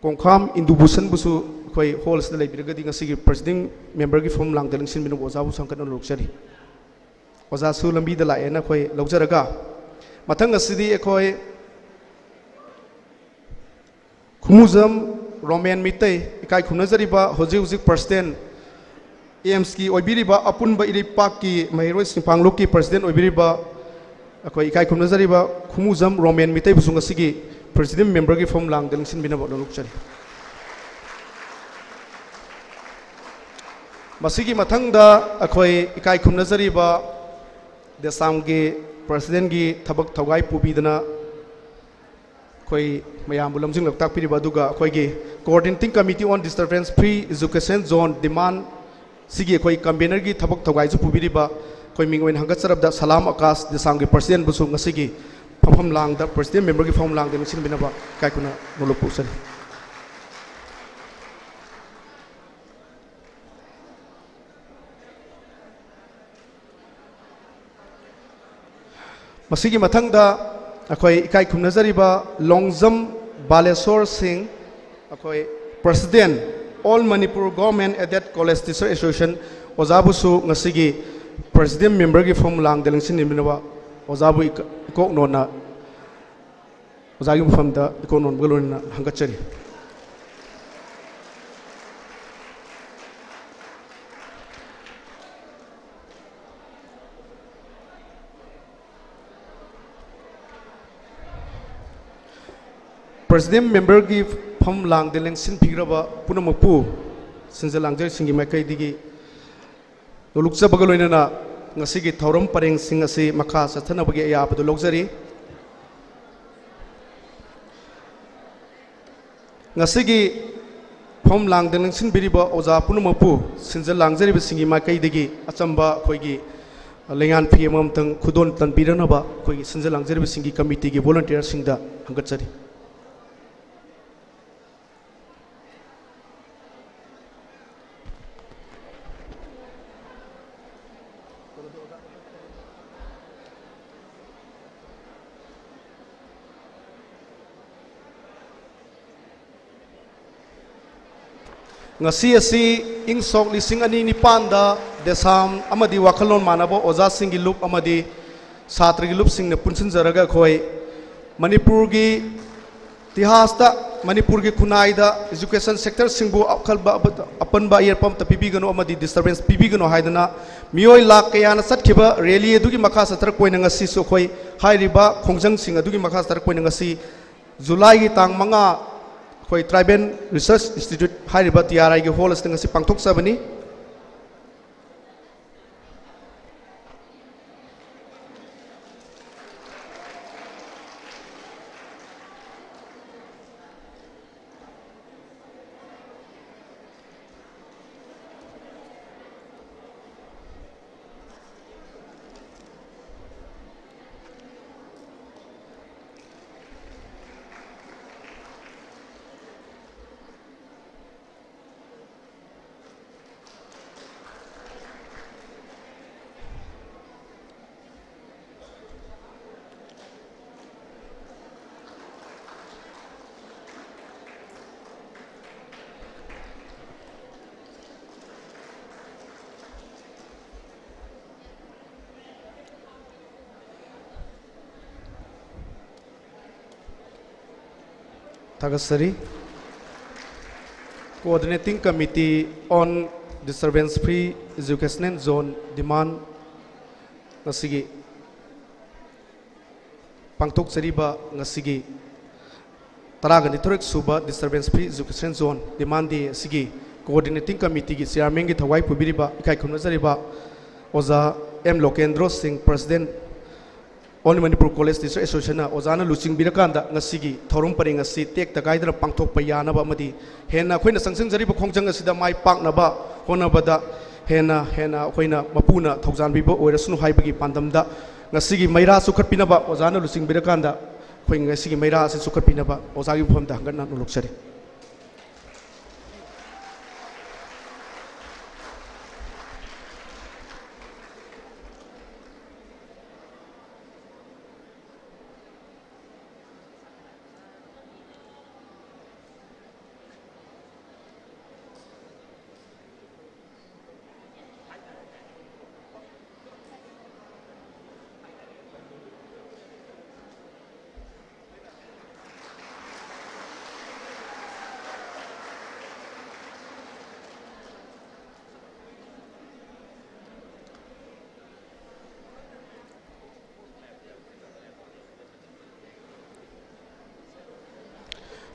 ꯈꯣꯡꯈꯥꯝ ꯏꯟꯗꯨ ꯚꯤꯁꯟꯕꯨꯁꯨ ꯑꯩꯈꯣꯏ hall ꯑꯁꯤꯗ ꯂꯩꯕꯤꯔꯒꯗꯤ ꯉꯁꯤꯒꯤ President Memberꯒꯤ ꯐꯝ ꯂꯥꯡꯗ ꯂꯦꯡꯁꯤꯟꯕꯤꯅꯕ ꯑꯣꯖꯥꯕꯨꯁꯨ ꯍꯪꯀꯠꯅ ꯂꯣꯛꯆꯔꯤ꯫ ꯑꯣꯖꯥꯁꯨ ꯂꯝꯕꯤꯗ ꯂꯥꯛꯑꯦꯅ ꯑꯩꯈꯣꯏ ꯂꯧꯖꯔꯒ, ꯃꯊꯪ ꯑꯁꯤꯗꯤ ꯑꯩꯈꯣꯏ ꯈꯨꯃꯨꯖꯝ ꯔꯣꯃꯦꯟ ꯃꯤꯇꯩ, ꯏꯀꯥꯏ ꯈꯨꯝꯅꯖꯔꯤꯕ ꯍꯧꯖꯤꯛ ꯍꯧꯖꯤꯛ ꯄ꯭ꯔꯁꯤꯗꯦꯟ, ꯑꯦꯝꯁꯀꯤ ꯑꯣꯏꯕꯤꯔꯤꯕ ꯑꯄꯨꯟꯕ ꯏꯔꯩꯄꯥꯛꯀꯤ ꯃꯍꯩꯔꯣꯏꯁꯤꯡ ꯀꯥꯡꯂꯨꯞꯀꯤ ꯄ꯭ꯔꯁꯤꯗꯦꯟ ꯑꯣꯏꯕꯤꯔꯤꯕ ꯑꯩꯈꯣꯏ ꯏꯀꯥꯏ ꯈꯨꯝꯅꯖꯔꯤꯕ ꯈꯨꯃꯨꯖꯝ ꯔꯣꯃꯦꯟ ꯃꯤꯇꯩꯕꯨꯁꯨ ꯉꯁꯤꯒꯤ ꯄ꯭ꯔꯁꯤꯗꯦꯟ ꯃꯦꯝꯕꯔꯒꯤ ꯐꯝ ꯂꯥꯡꯗ ꯂꯦꯡꯁꯤꯟꯕꯤꯅꯕ ꯅꯣꯂꯨꯛꯆꯔꯤ꯫ ꯃꯁꯤꯒꯤ ꯃꯊꯪꯗ ꯑꯩꯈꯣꯏ ꯏꯀꯥꯏ ꯈꯨꯝꯅꯖꯔꯤꯕ ꯗꯦꯁꯥꯝꯒꯤ ꯄ꯭ꯔꯁꯤꯗꯦꯟꯒꯤ ꯊꯕꯛ ꯊꯧꯒꯥꯏ ꯄꯨꯕꯤꯗꯅ ꯑꯩꯈꯣꯏ ꯃꯌꯥꯝꯕꯨ ꯂꯝꯖꯤꯡꯂꯒ ꯇꯥꯛꯄꯤꯔꯤꯕ, ꯑꯗꯨꯒ ꯑꯩꯈꯣꯏꯒꯤ Coordinating Committee on Disturbance Free Education Zone demand ꯁꯤꯒꯤ ꯑꯩꯈꯣꯏ ꯀꯟꯚꯦꯅꯔꯒꯤ ꯊꯕꯛ ꯊꯧꯒꯥꯏꯁꯨ ꯄꯨꯕꯤꯔꯤꯕ ꯑꯩꯈꯣꯏ ꯃꯤꯡ ꯑꯣꯏꯅ ꯍꯪꯒꯠꯆꯔꯕꯗ ꯁꯂꯥꯝ ꯑꯀꯥꯁ ꯗꯦꯁꯥꯝꯒꯤ ꯄ꯭ꯔꯁꯤꯗꯦꯟꯕꯨꯁꯨ ꯉꯁꯤꯒꯤ ꯐꯝꯐꯝ ꯂꯥꯡꯗ, ꯄ꯭ꯔꯁꯤꯗꯦꯟ ꯃꯦꯝꯕꯔꯒꯤ ꯐꯝꯐꯝ ꯂꯥꯡꯗ ꯂꯦꯡꯁꯤꯟꯕꯤꯅꯕ ꯏꯀꯥꯏ ꯈꯨꯝꯅ ꯅꯣꯂꯨꯛ ꯄꯨꯁꯜꯂꯤ꯫ ꯃꯁꯤꯒꯤ ꯃꯊꯪꯗ ꯑꯩꯈꯣꯏ ꯏꯀꯥꯏ ꯈꯨꯝꯅꯖꯔꯤꯕ ꯂꯣꯡꯖꯝ ꯕꯥꯂꯦꯁꯣꯔ ꯁꯤꯡ, ꯑꯩꯈꯣꯏ president, All Manipur Government Aided College Teacher Association, ꯑꯣꯖꯥꯕꯨꯁꯨ ꯉꯁꯤꯒꯤ ꯄ꯭ꯔꯁꯤꯗꯦꯟ ꯃꯦꯝꯕꯔꯒꯤ ꯐꯝ ꯂꯥꯡꯗ ꯂꯦꯡꯁꯤꯟꯕꯤꯅꯕ ꯑꯣꯖꯥꯕꯨ ꯏꯀ-, ꯏꯀꯣꯛ ꯅꯣꯟꯅ ꯑꯣꯖꯥꯒꯤ ꯃꯐꯝꯗ ꯏꯀꯣꯛ ꯅꯣꯟꯕꯒ ꯂꯣꯏꯅꯅ ꯍꯪꯒꯠꯆꯔꯤ꯫ ꯄ꯭ꯔꯁꯤꯗꯦꯟ ꯃꯦꯝꯕꯔꯒꯤ ꯐꯝ ꯂꯥꯡꯗ ꯂꯦꯡꯁꯤꯟꯕꯤꯈ꯭ꯔꯕ ꯄꯨꯝꯅꯃꯛꯄꯨ ꯁꯤꯟꯖ ꯂꯥꯡꯖꯔꯤꯁꯤꯡꯒꯤ ꯃꯥꯏꯀꯩꯗꯒꯤ ꯅꯣꯂꯨꯛꯆꯕꯒ ꯂꯣꯏꯅꯅ ꯉꯁꯤꯒꯤ ꯊꯧꯔꯝ ꯄꯔꯦꯡꯁꯤꯡ ꯑꯁꯤ ꯃꯈꯥ ꯆꯠꯊꯅꯕꯒꯤ ꯑꯌꯥꯕꯗꯨ ꯂꯧꯖꯔꯤ꯫ ꯉꯁꯤꯒꯤ ꯐꯝ ꯂꯥꯡꯗ ꯂꯦꯡꯁꯤꯟꯕꯤꯔꯤꯕ ꯑꯣꯖꯥ ꯄꯨꯝꯅꯃꯛꯄꯨ ꯁꯤꯟꯖ ꯂꯥꯡꯖꯔꯤꯕꯁꯤꯡꯒꯤ ꯃꯥꯏꯀꯩꯗꯒꯤ ꯑꯆꯝꯕ ꯑꯩꯈꯣꯏꯒꯤ ꯂꯩꯉꯥꯟ ꯐꯤ ꯑꯃꯃꯝꯇꯪ ꯈꯨꯗꯣꯜ ꯇꯝꯕꯤꯔꯛꯅꯕ ꯑꯩꯈꯣꯏꯒꯤ ꯁꯤꯟꯖ ꯂꯥꯡꯖꯔꯤꯕꯁꯤꯡꯒꯤ ꯀꯃꯤꯇꯤꯒꯤ ꯚꯣꯂꯨꯟꯇꯤꯌꯔꯁꯤꯡꯗ ꯍꯪꯒꯠꯆꯔꯤ꯫ ꯉꯁꯤ ꯑꯁꯤ ꯏꯪ ꯁꯣꯛ ꯂꯤꯁꯤꯡ ꯑꯅꯤ ꯅꯤꯄꯥꯟꯗ ꯗꯦꯁꯥꯝ ꯑꯃꯗꯤ ꯋꯥꯈꯜꯂꯣꯟ ꯃꯥꯟꯅꯕ ꯑꯣꯖꯥꯁꯤꯡꯒꯤ ꯂꯨꯞ ꯑꯃꯗꯤ ꯁꯥꯇ꯭ꯔꯒꯤ ꯂꯨꯞꯁꯤꯡꯅ ꯄꯨꯟꯁꯤꯟꯖꯔꯒ ꯑꯩꯈꯣꯏ ꯃꯅꯤꯄꯨꯔꯒꯤ ꯏꯇꯤꯍꯥꯁꯇ ꯃꯅꯤꯄꯨꯔꯒꯤ ꯈꯨꯟꯅꯥꯏꯗ education sectorꯁꯤꯡꯕꯨ ꯑꯈꯜꯕ ꯑꯕ-, ꯑꯄꯟꯕ ꯑꯌꯦꯠꯄ ꯑꯃꯠꯇ ꯄꯤꯕꯤꯒꯅꯨ ꯑꯃꯗꯤ disturbance ꯄꯤꯕꯤꯒꯅꯨ ꯍꯥꯏꯗꯅ ꯃꯤꯑꯣꯏ ꯂꯥꯈ ꯀꯌꯥꯅ ꯆꯠꯈꯤꯕ rally ꯑꯗꯨꯒꯤ ꯃꯈꯥ ꯆꯠꯊꯔꯛꯄ ꯑꯣꯏꯅ ꯉꯁꯤꯁꯨ ꯑꯩꯈꯣꯏ ꯍꯥꯏꯔꯤꯕ ꯈꯣꯡꯖꯪꯁꯤꯡ ꯑꯗꯨꯒꯤ ꯃꯈꯥ ꯆꯠꯊꯔꯛꯄ ꯑꯣꯏꯅ ꯉꯁꯤ Julyꯒꯤ ꯇꯥꯡ ꯃꯉꯥ ꯑꯩꯈꯣꯏ Tribal Research Institute ꯍꯥꯏꯔꯤꯕ T R Iꯒꯤ hall ꯑꯁꯤꯗ ꯉꯁꯤ ꯄꯥꯡꯊꯣꯛꯆꯕꯅꯤ꯫ ꯊꯥꯒꯠꯆꯔꯤ꯫ Coordinating Committee on Disturbance Free Educational Zone demand ꯉꯁꯤꯒꯤ ꯄꯥꯡꯊꯣꯛꯆꯔꯤꯕ ꯉꯁꯤꯒꯤ ꯇꯔꯥꯒ ꯅꯤꯊꯣꯏꯔꯛ ꯁꯨꯕ Disturbance Free Education Zone demand day ꯑꯁꯤꯒꯤ Coordinating Committeeꯒꯤ chairmanꯒꯤ ꯊꯧꯋꯥꯏ ꯄꯨꯕꯤꯔꯤꯕ, ꯏꯀꯥꯏ ꯈꯨꯝꯅꯖꯔꯤꯕ ꯑꯣꯖꯥ ꯑꯦꯝ ꯂꯣꯀꯦꯟꯗ꯭ꯔꯣ ꯁꯤꯡ, President, All Manipur College Teacher Associationꯅ ꯑꯣꯖꯥꯅ ꯂꯨꯆꯤꯡꯕꯤꯔꯀꯥꯟꯗ ꯉꯁꯤꯒꯤ ꯊꯧꯔꯝ ꯄꯔꯦꯡ ꯑꯁꯤ ꯇꯦꯛꯇ ꯀꯥꯏꯗꯅ ꯄꯥꯡꯊꯣꯛꯄ ꯌꯥꯅꯕ ꯑꯃꯗꯤ ꯍꯦꯟꯅ ꯑꯩꯈꯣꯏꯅ ꯆꯪꯁꯤꯟꯖꯔꯤꯕ ꯈꯣꯡꯖꯪ ꯑꯁꯤꯗ ꯃꯥꯏ ꯄꯥꯛꯅꯕ ꯍꯣꯠꯅꯕꯗ ꯍꯦꯟꯅ ꯍꯦꯟꯅ ꯑꯩꯈꯣꯏꯅ ꯃꯄꯨꯅ ꯊꯧꯖꯥꯟꯕꯤꯕ ꯑꯣꯏꯔꯁꯅꯨ ꯍꯥꯏꯕꯒꯤ ꯄꯥꯟꯗꯝꯗ ꯉꯁꯤꯒꯤ ꯃꯩꯔꯥ ꯆꯨꯈꯠꯄꯤꯅꯕ ꯑꯣꯖꯥꯅ ꯂꯨꯆꯤꯡꯕꯤꯔꯀꯥꯟꯗ ꯑꯩꯈꯣꯏ ꯉꯁꯤꯒꯤ ꯃꯩꯔꯥ ꯑꯁꯤ ꯆꯨꯈꯠꯄꯤꯅꯕ ꯑꯣꯖꯥꯒꯤ ꯃꯐꯝꯗ ꯍꯪꯒꯠꯅ ꯍꯟꯅ ꯅꯣꯂꯨꯛꯆꯔꯤ꯫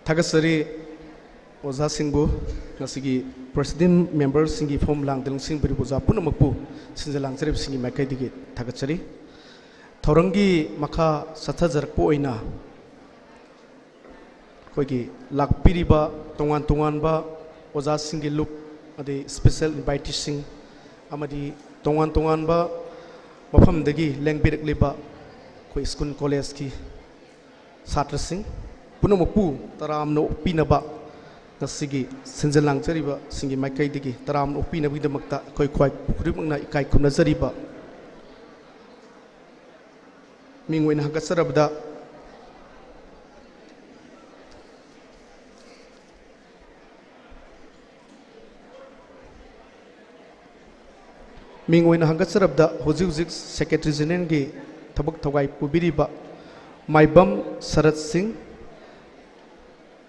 ꯊꯥꯒꯠꯆꯔꯤ ꯑꯣꯖꯥꯁꯤꯡꯕꯨ, ꯉꯁꯤꯒꯤ president memberꯁꯤꯡꯒꯤ ꯐꯝ ꯂꯥꯡꯗ ꯂꯦꯡꯁꯤꯟꯕꯤꯔꯤꯕ ꯑꯣꯖꯥ ꯄꯨꯝꯅꯃꯛꯄꯨ ꯁꯤꯟꯖ ꯂꯥꯡꯖꯔꯤꯕꯁꯤꯡꯒꯤ ꯃꯥꯏꯀꯩꯗꯒꯤ ꯊꯥꯒꯠꯆꯔꯤ꯫ ꯊꯧꯔꯝꯒꯤ ꯃꯈꯥ ꯆꯠꯊꯖꯔꯛꯄ ꯑꯣꯏꯅ ꯑꯩꯈꯣꯏꯒꯤ ꯂꯥꯛꯄꯤꯔꯤꯕ ꯇꯣꯉꯥꯟ ꯇꯣꯉꯥꯟꯕ ꯑꯣꯖꯥꯁꯤꯡꯒꯤ ꯂꯨꯞ, ꯑꯗꯩ special inviteeꯁꯤꯡ ꯑꯃꯗꯤ ꯇꯣꯉꯥꯟ ꯇꯣꯉꯥꯟꯕ ꯃꯐꯝꯗꯒꯤ ꯂꯦꯡꯕꯤꯔꯛꯂꯤꯕ ꯑꯩꯈꯣꯏ ꯁ꯭ꯀꯨꯜ ꯀꯣꯂꯦꯖꯀꯤ ꯁꯥꯇ꯭ꯔꯁꯤꯡ ꯄꯨꯝꯅꯃꯛꯄꯨ ꯇꯔꯥꯝꯅ ꯑꯣꯛꯄꯤꯅꯕ, ꯉꯁꯤꯒꯤ ꯁꯤꯟꯖ ꯂꯥꯡꯖꯔꯤꯕꯁꯤꯡꯒꯤ ꯃꯥꯏꯀꯩꯗꯒꯤ ꯇꯔꯥꯝꯅ ꯑꯣꯛꯄꯤꯅꯕꯒꯤꯗꯃꯛꯇ ꯑꯩꯈꯣꯏ ꯈ꯭ꯋꯥꯏ ꯈꯨꯗꯤꯡꯃꯛꯅ ꯏꯀꯥꯏ ꯈꯨꯝꯅꯖꯔꯤꯕ ꯃꯤꯡ ꯑꯣꯏꯅ ꯍꯪꯒꯠꯆꯔꯕꯗ, ꯃꯤꯡ ꯑꯣꯏꯅ ꯍꯪꯒꯠꯆꯔꯕꯗ, ꯍꯧꯖꯤꯛ ꯍꯧꯖꯤꯛ Secretary Generalꯒꯤ ꯊꯕꯛ ꯊꯧꯒꯥꯏ ꯄꯨꯕꯤꯔꯤꯕ ꯃꯥꯏꯕꯝ ꯁꯔꯠ ꯁꯤꯡ,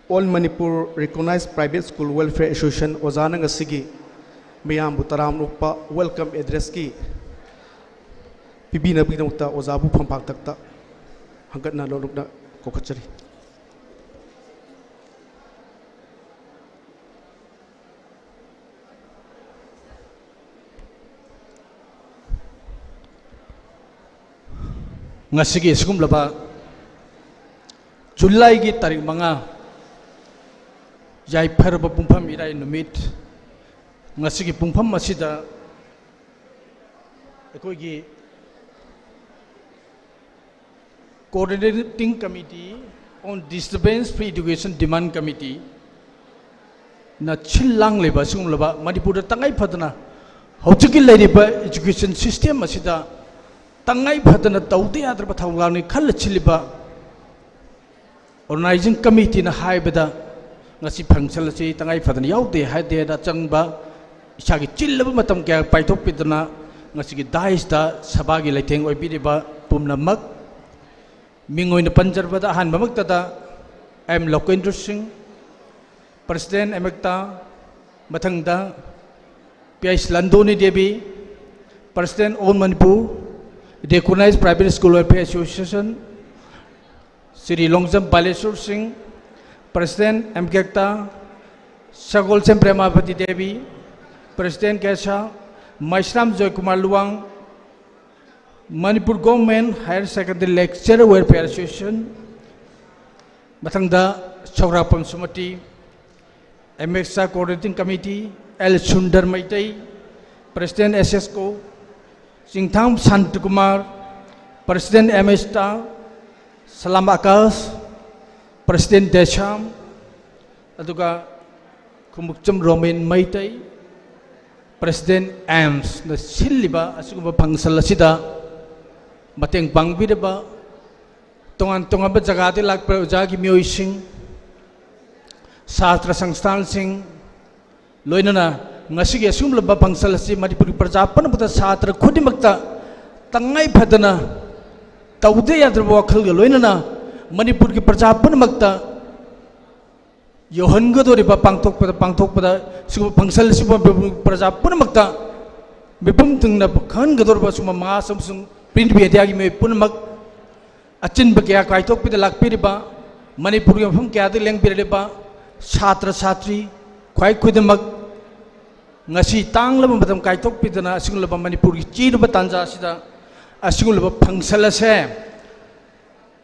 All Manipur Recognized Private School Welfare Association ꯑꯣꯖꯥꯅ ꯉꯁꯤꯒꯤ ꯃꯤꯌꯥꯝꯕꯨ ꯇꯔꯥꯝꯅ ꯑꯣꯛꯄ welcome addressꯀꯤ ꯄꯤꯕꯤꯅꯕꯒꯤꯗꯃꯛꯇ ꯑꯣꯖꯥꯕꯨ ꯐꯝꯄꯥꯛꯇꯛꯇ ꯍꯪꯒꯠꯅ ꯂꯣꯟꯂꯨꯛꯅ ꯀꯧꯈꯠꯆꯔꯤ꯫ ꯉꯁꯤꯒꯤ ꯑꯁꯤꯒꯨꯝꯂꯕ ꯖꯨꯂꯥꯏꯒꯤ ꯇꯥꯔꯤꯛ ꯃꯉꯥ, ꯌꯥꯏꯐꯔꯕ ꯄꯨꯡꯐꯝ ꯏꯔꯥꯏ ꯅꯨꯃꯤꯠ, ꯉꯁꯤꯒꯤ ꯄꯨꯡꯐꯝ ꯑꯁꯤꯗ ꯑꯩꯈꯣꯏꯒꯤ Coordinating Committee on Disturbance Free Education Demand Committee ꯅ ꯁꯤꯜ ꯂꯥꯡꯂꯤꯕ ꯑꯁꯤꯒꯨꯝꯂꯕ ꯃꯅꯤꯄꯨꯔꯗ ꯇꯉꯥꯏ ꯐꯗꯅ ꯍꯧꯖꯤꯛꯀꯤ ꯂꯩꯔꯤꯕ education system ꯑꯁꯤꯗ ꯇꯉꯥꯏ ꯐꯗꯅ ꯇꯧꯗ ꯌꯥꯗ꯭ꯔꯕ ꯊꯧꯔꯥꯡꯅꯤ ꯈꯜꯂ ꯁꯤꯜꯂꯤꯕ organizing committeeꯅ ꯍꯥꯏꯕꯗ, ꯉꯁꯤ function ꯑꯁꯤ ꯇꯉꯥꯏ ꯐꯗꯅ ꯌꯥꯎꯗꯦ ꯍꯥꯏꯗꯦꯅ ꯑꯆꯪꯕ ꯏꯁꯥꯒꯤ ꯆꯤꯜꯂꯕ ꯃꯇꯝ ꯀꯌꯥ ꯀꯥꯏꯊꯣꯛꯄꯤꯗꯨꯅ ꯉꯁꯤꯒꯤ dais ꯇ ꯁꯚꯥꯒꯤ ꯂꯩꯇꯦꯡ ꯑꯣꯏꯕꯤꯔꯤꯕ ꯄꯨꯝꯅꯃꯛ, ꯃꯤꯡ ꯑꯣꯏꯅ ꯄꯟꯖꯔꯕꯗ ꯑꯍꯥꯟꯕꯃꯛꯇꯗ M ꯂꯣꯀꯦꯟꯗ꯭ꯔ ꯁꯤꯡ, President ꯑꯦꯃꯦꯛꯇꯥ, ꯃꯊꯪꯗ P I ꯂꯟꯗꯣꯅꯤ Devi, President All Manipur Recognized Private School Welfare Association, Shri Longjam Balasore ꯁꯤꯡ, President M Kekta, Sagolsem Premavati Devi, President Kesha, Maishram Joy Kumar Luang, Manipur Government Higher Secondary Lecturer Welfare Association, ꯃꯊꯪꯗ Sougrakpam Sumati, M X R Coordinating Committee, L Sundar Meitei, President S S ꯀꯣ, Chingthang Shantakumar, President M S star, Salam Akash, President Desam, ꯑꯗꯨꯒ Khumukcham Romen Meitei, President ꯑꯦꯝꯁꯅ ꯁꯤꯜꯂꯤꯕ ꯑꯁꯤꯒꯨꯝꯕ function ꯑꯁꯤꯗ ꯃꯇꯦꯡ ꯄꯥꯡꯕꯤꯔꯕ ꯇꯣꯉꯥꯟ ꯇꯣꯉꯥꯟꯕ ꯖꯒꯥꯗꯒꯤ ꯂꯥꯛꯄ ꯑꯣꯖꯥꯒꯤ ꯃꯤꯑꯣꯏꯁꯤꯡ, ꯁꯥꯇ꯭ꯔ ꯁꯪꯁꯊꯥꯟꯁꯤꯡ, ꯂꯣꯏꯅꯅ ꯉꯁꯤꯒꯤ ꯑꯁꯤꯒꯨꯝꯂꯕ function ꯑꯁꯤ ꯃꯅꯤꯄꯨꯔꯒꯤ ꯄ꯭ꯔꯖꯥ ꯄꯨꯝꯅꯃꯛꯇ, ꯁꯥꯇ꯭ꯔ ꯈꯨꯗꯤꯡꯃꯛꯇ ꯇꯉꯥꯏ ꯐꯗꯅ ꯇꯧꯗ ꯌꯥꯗ꯭ꯔꯕ ꯋꯥꯈꯜꯒ ꯂꯣꯏꯅꯅ ꯃꯅꯤꯄꯨꯔꯒꯤ ꯄ꯭ꯔꯖꯥ ꯄꯨꯝꯅꯃꯛꯇ ꯌꯧꯍꯟꯒꯗꯧꯔꯤꯕ, ꯄꯥꯡꯊꯣꯛꯄꯗ, ꯄꯥꯡꯊꯣꯛꯄꯗ ꯁꯤꯒꯨꯝꯕ function ꯑꯁꯤꯕꯨ ꯄ꯭ꯔꯖꯥ ꯄꯨꯝꯅꯃꯛꯇ ꯃꯤꯄꯨꯝ ꯊꯨꯡꯅ ꯈꯪꯍꯟꯒꯗꯧꯔꯤꯕ ꯁꯤꯒꯨꯝꯕ mass ꯑꯃꯁꯨꯡ print mediaꯒꯤ ꯃꯤꯑꯣꯏ ꯄꯨꯝꯅꯃꯛ, ꯑꯆꯤꯟꯕ ꯀꯌꯥ ꯀꯥꯏꯊꯣꯛꯄꯤꯗ ꯂꯥꯛꯄꯤꯔꯤꯕ, ꯃꯅꯤꯄꯨꯔꯒꯤ ꯃꯐꯝ ꯀꯌꯥꯗ ꯂꯦꯡꯕꯤꯔꯛꯂꯤꯕ ꯁꯥꯇ꯭ꯔ ꯁꯥꯇ꯭ꯔꯤ ꯈ꯭ꯋꯥꯏ ꯈꯨꯗꯤꯡꯃꯛ, ꯉꯁꯤ ꯇꯥꯡꯂꯕ ꯃꯇꯝ ꯀꯥꯏꯊꯣꯛꯄꯤꯗꯅ ꯑꯁꯤꯒꯨꯝꯂꯕ ꯃꯅꯤꯄꯨꯔꯒꯤ ꯆꯤꯔꯨꯕ ꯇꯥꯟꯖꯥ ꯑꯁꯤꯗ ꯑꯁꯤꯒꯨꯝꯂꯕ function ꯑꯁꯦ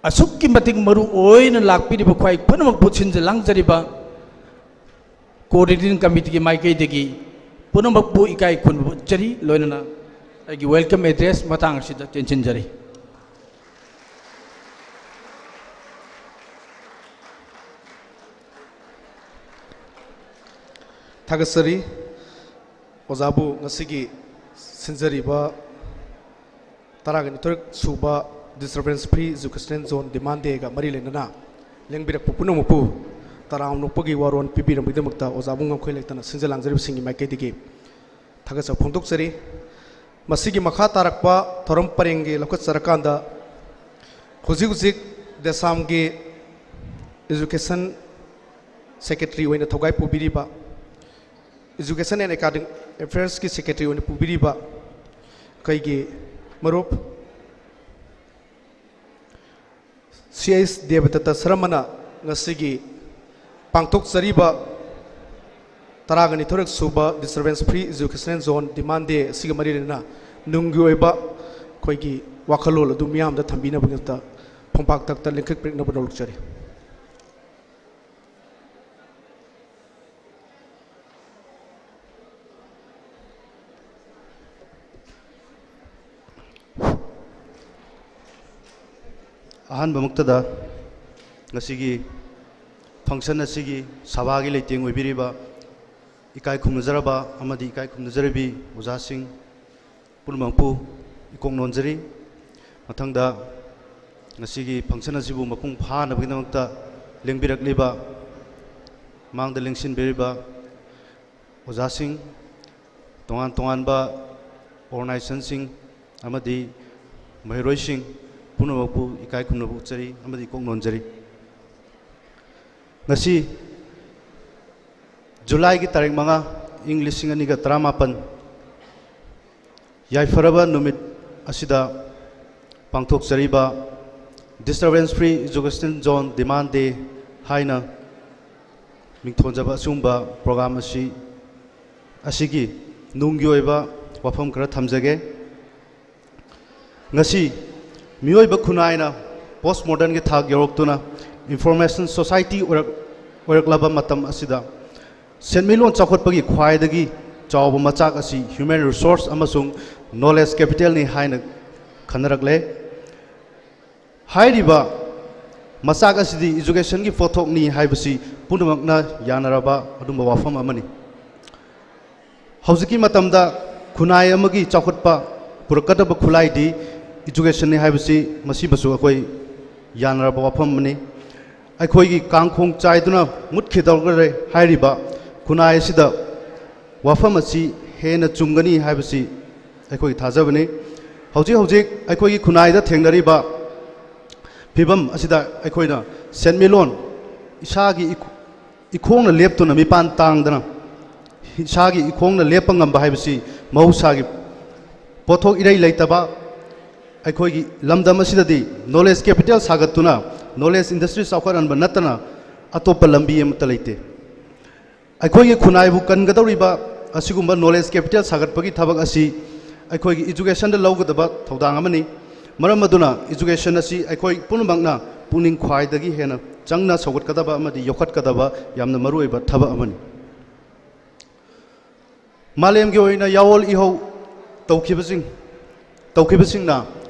ꯑꯁꯨꯛꯀꯤ ꯃꯇꯤꯛ ꯃꯔꯨ ꯑꯣꯏꯅ ꯂꯥꯛꯄꯤꯔꯤꯕ ꯈ꯭ꯋꯥꯏ ꯄꯨꯝꯅꯃꯛꯄꯨ ꯁꯤꯟꯖ ꯂꯥꯡꯖꯔꯤꯕ Coordinating Committeeꯒꯤ ꯃꯥꯏꯀꯩꯗꯒꯤ ꯄꯨꯝꯅꯃꯛꯄꯨ ꯏꯀꯥꯏ ꯈꯨꯝꯅꯕ ꯎꯠꯆꯔꯤ꯫ ꯂꯣꯏꯅꯅ ꯑꯩꯒꯤ welcome address ꯃꯇꯥꯡ ꯑꯁꯤꯗ ꯇꯦꯟꯁꯤꯟꯖꯔꯤ꯫ ꯊꯥꯒꯠꯆꯔꯤ꯫ ꯑꯣꯖꯥꯕꯨ ꯉꯁꯤꯒꯤ ꯁꯤꯟꯖꯔꯤꯕ ꯇꯔꯥꯒ ꯅꯤꯊꯣꯏ ꯁꯨꯕ Disturbance Free Educational Zone Demand Dayꯒ ꯃꯔꯤ ꯂꯩꯅꯅ ꯂꯦꯡꯕꯤꯔꯛꯄ ꯄꯨꯝꯅꯃꯛꯄꯨ ꯇꯔꯥꯝꯅ ꯑꯣꯛꯄꯒꯤ ꯋꯥꯔꯣꯜ ꯄꯤꯕꯤꯔꯝꯕꯒꯤꯗꯃꯛꯇ ꯑꯣꯖꯥꯕꯨ ꯉꯝꯈꯩ ꯂꯩꯇꯅ ꯁꯤꯟꯖ ꯂꯥꯡꯖꯔꯤꯕꯁꯤꯡꯒꯤ ꯃꯥꯏꯀꯩꯗꯒꯤ ꯊꯥꯒꯠꯆꯕ ꯐꯣꯡꯗꯣꯛꯆꯔꯤ꯫ ꯃꯁꯤꯒꯤ ꯃꯈꯥ ꯇꯥꯔꯛꯄ ꯊꯧꯔꯝ ꯄꯔꯦꯡꯒꯤ ꯂꯧꯈꯠꯆꯔꯀꯥꯟꯗ, ꯍꯧꯖꯤꯛ ꯍꯧꯖꯤꯛ ꯗꯦꯁꯥꯝꯒꯤ Education Secretary ꯑꯣꯏꯅ ꯊꯧꯒꯥꯏ ꯄꯨꯕꯤꯔꯤꯕ, Education and Academic Affairsꯀꯤ Secretary ꯑꯣꯏꯅ ꯄꯨꯕꯤꯔꯤꯕ ꯑꯩꯈꯣꯏꯒꯤ ꯃꯔꯨꯞ ꯁꯤ ꯑꯩꯆ ꯗꯦꯕꯗꯠꯇ ꯁꯔꯃꯅ ꯉꯁꯤꯒꯤ ꯄꯥꯡꯊꯣꯛꯆꯔꯤꯕ ꯇꯔꯥꯒ ꯅꯤꯊꯣꯏꯔꯛ ꯁꯨꯕ Disturbance Free Educational Zone Demand Day ꯑꯁꯤꯒ ꯃꯔꯤ ꯂꯩꯅꯅ ꯅꯨꯡꯒꯤ ꯑꯣꯏꯕ ꯑꯩꯈꯣꯏꯒꯤ ꯋꯥꯈꯜꯂꯣꯟ ꯑꯗꯨ ꯃꯤꯌꯥꯝꯗ ꯊꯝꯕꯤꯅꯕꯒꯤꯗꯃꯛꯇ ꯐꯝꯄꯥꯛ ꯇꯛꯇ ꯂꯦꯡꯈ꯭ꯔꯤꯛ ꯄꯤꯔꯛꯅꯕ ꯅꯣꯜꯂꯛꯆꯔꯤ꯫ ꯑꯍꯥꯟꯕꯃꯛꯇꯗ ꯉꯁꯤꯒꯤ function ꯑꯁꯤꯒꯤ ꯁꯚꯥꯒꯤ ꯂꯩꯇꯦꯡ ꯑꯣꯏꯕꯤꯔꯤꯕ ꯏꯀꯥꯏ ꯈꯨꯝꯅꯖꯔꯕ ꯑꯃꯗꯤ ꯏꯀꯥꯏ ꯈꯨꯝꯅꯖꯔꯕꯤ ꯑꯣꯖꯥꯁꯤꯡ ꯄꯨꯝꯅꯃꯛꯄꯨ ꯏꯀꯣꯛ ꯅꯣꯟꯖꯔꯤ꯫ ꯃꯊꯪꯗ ꯉꯁꯤꯒꯤ function ꯑꯁꯤꯕꯨ ꯃꯄꯨꯡ ꯐꯥꯅꯕꯒꯤꯗꯃꯛꯇ ꯂꯦꯡꯕꯤꯔꯛꯂꯤꯕ, ꯃꯥꯡꯗ ꯂꯦꯡꯁꯤꯟꯕꯤꯔꯤꯕ ꯑꯣꯖꯥꯁꯤꯡ, ꯇꯣꯉꯥꯟ ꯇꯣꯉꯥꯟꯕ organizationꯁꯤꯡ ꯑꯃꯗꯤ ꯃꯍꯩꯔꯣꯏꯁꯤꯡ ꯄꯨꯝꯅꯃꯛꯄꯨ ꯏꯀꯥꯏ ꯈꯨꯝꯅꯕ ꯎꯠꯆꯔꯤ ꯑꯃꯗꯤ ꯏꯀꯣꯛ ꯅꯣꯟꯖꯔꯤ꯫ ꯉꯁꯤ ꯖꯨꯂꯥꯏꯒꯤ ꯇꯥꯔꯤꯛ ꯃꯉꯥ, ꯏꯪ ꯂꯤꯁꯤꯡ ꯑꯅꯤꯒ ꯇꯔꯥꯃꯥꯄꯟ, ꯌꯥꯏꯐꯔꯕ ꯅꯨꯃꯤꯠ ꯑꯁꯤꯗ ꯄꯥꯡꯊꯣꯛꯆꯔꯤꯕ Disturbance Free Education Zone Demand Day ꯍꯥꯏꯅ ꯃꯤꯡꯊꯣꯟꯖꯕ ꯑꯁꯤꯒꯨꯝꯕ program ꯑꯁꯤ, ꯑꯁꯤꯒꯤ ꯅꯨꯡꯒꯤ ꯑꯣꯏꯕ ꯋꯥꯐꯝ ꯈꯔ ꯊꯝꯖꯒꯦ꯫ ꯉꯁꯤ ꯃꯤꯑꯣꯏꯕ ꯈꯨꯟꯅꯥꯏꯅ post modernꯒꯤ ꯊꯥꯛ ꯌꯧꯔꯛꯇꯨꯅ information society ꯑꯣꯏꯔꯛ-, ꯑꯣꯏꯔꯛꯂꯕ ꯃꯇꯝ ꯑꯁꯤꯗ ꯁꯦꯟꯃꯤꯠꯂꯣꯟ ꯆꯥꯎꯈꯠꯄꯒꯤ ꯈ꯭ꯋꯥꯏꯗꯒꯤ ꯆꯥꯎꯕ ꯃꯆꯥꯛ ꯑꯁꯤ human resource ꯑꯃꯁꯨꯡ knowledge capitalꯅꯤ ꯍꯥꯏꯅ ꯈꯟꯅꯔꯛꯂꯦ꯫ ꯍꯥꯏꯔꯤꯕ ꯃꯆꯥꯛ ꯑꯁꯤꯗꯤ educationꯒꯤ ꯄꯣꯠꯊꯣꯛꯅꯤ ꯍꯥꯏꯕꯁꯤ ꯄꯨꯝꯅꯃꯛꯅ ꯌꯥꯅꯔꯕ ꯑꯗꯨꯝꯕ ꯋꯥꯐꯝ ꯑꯃꯅꯤ꯫ ꯍꯧꯖꯤꯛꯀꯤ ꯃꯇꯝꯗ ꯈꯨꯟꯅꯥꯏ ꯑꯃꯒꯤ ꯆꯥꯎꯈꯠꯄ ꯄꯨꯔꯛꯀꯗꯕ ꯈꯨꯠꯂꯥꯏꯗꯤ educationꯅꯤ ꯍꯥꯏꯕꯁꯤ ꯃꯁꯤꯃꯁꯨ ꯑꯩꯈꯣꯏ ꯌꯥꯅꯔꯕ ꯋꯥꯐꯝ ꯑꯃꯅꯤ꯫ ꯑꯩꯈꯣꯏꯒꯤ ꯀꯥꯡꯈꯣꯡ ꯆꯥꯏꯗꯨꯅ ꯃꯨꯠꯈꯤꯗꯧꯔꯦ ꯍꯥꯏꯔꯤꯕ ꯈꯨꯟꯅꯥꯏ ꯑꯁꯤꯗ ꯋꯥꯐꯝ ꯑꯁꯤ ꯍꯦꯟꯅ ꯆꯨꯝꯒꯅꯤ ꯍꯥꯏꯕꯁꯤ ꯑꯩꯈꯣꯏꯒꯤ ꯊꯥꯖꯕꯅꯤ꯫ ꯍꯧꯖꯤꯛ ꯍꯧꯖꯤꯛ ꯑꯩꯈꯣꯏꯒꯤ ꯈꯨꯟꯅꯥꯏꯗ ꯊꯦꯡꯅꯔꯤꯕ ꯐꯤꯕꯝ ꯑꯁꯤꯗ ꯑꯩꯈꯣꯏꯅ ꯁꯦꯟꯃꯤꯠꯂꯣꯟ ꯏꯁꯥꯒꯤ ꯏꯈꯣꯡꯅ ꯂꯦꯞꯇꯨꯅ ꯃꯤꯄꯥꯟ ꯇꯥꯡꯗꯅ ꯏꯁꯥꯒꯤ ꯏꯈꯣꯡꯅ ꯂꯦꯞꯄ ꯉꯝꯕ ꯍꯥꯏꯕꯁꯤ ꯃꯍꯧꯁꯥꯒꯤ ꯄꯣꯠꯊꯣꯛ ꯏꯔꯩ ꯂꯩꯇꯕ꯫ ꯑꯩꯈꯣꯏꯒꯤ ꯂꯝꯗꯝ ꯑꯁꯤꯗꯗꯤ knowledge capital ꯁꯥꯒꯠꯇꯨꯅ knowledge industry ꯆꯥꯎꯈꯠꯍꯟꯕ ꯅꯠꯇꯅ ꯑꯇꯣꯞꯄ ꯂꯝꯕꯤ ꯑꯃꯠꯇ ꯂꯩꯇꯦ꯫ ꯑꯩꯈꯣꯏꯒꯤ ꯈꯨꯟꯅꯥꯏꯕꯨ ꯀꯟꯒꯗꯧꯔꯤꯕ ꯑꯁꯤꯒꯨꯝꯕ knowledge capital ꯁꯥꯒꯠꯄꯒꯤ ꯊꯕꯛ ꯑꯁꯤ ꯑꯩꯈꯣꯏꯒꯤ educationꯗ ꯂꯧꯒꯗꯕ ꯊꯧꯗꯥꯡ ꯑꯃꯅꯤ꯫ ꯃꯔꯝ ꯑꯗꯨꯅ education ꯑꯁꯤ ꯑꯩꯈꯣꯏ ꯄꯨꯝꯅꯃꯛꯅ ꯄꯨꯛꯅꯤꯡ ꯈ꯭ꯋꯥꯏꯗꯒꯤ ꯍꯦꯟꯅ ꯆꯪꯅ ꯁꯧꯒꯠꯀꯗꯕ ꯑꯃꯗꯤ ꯌꯣꯛꯈꯠꯀꯗꯕ ꯌꯥꯝꯅ ꯃꯔꯨꯑꯣꯏꯕ ꯊꯕꯛ ꯑꯃꯅꯤ꯫ ꯃꯥꯂꯦꯝꯒꯤ ꯑꯣꯏꯅ ꯌꯥꯑꯣꯜ ꯏꯍꯧ ꯇꯧꯈꯤꯕꯁꯤꯡ, ꯇꯧꯈꯤꯕꯁꯤꯡꯅ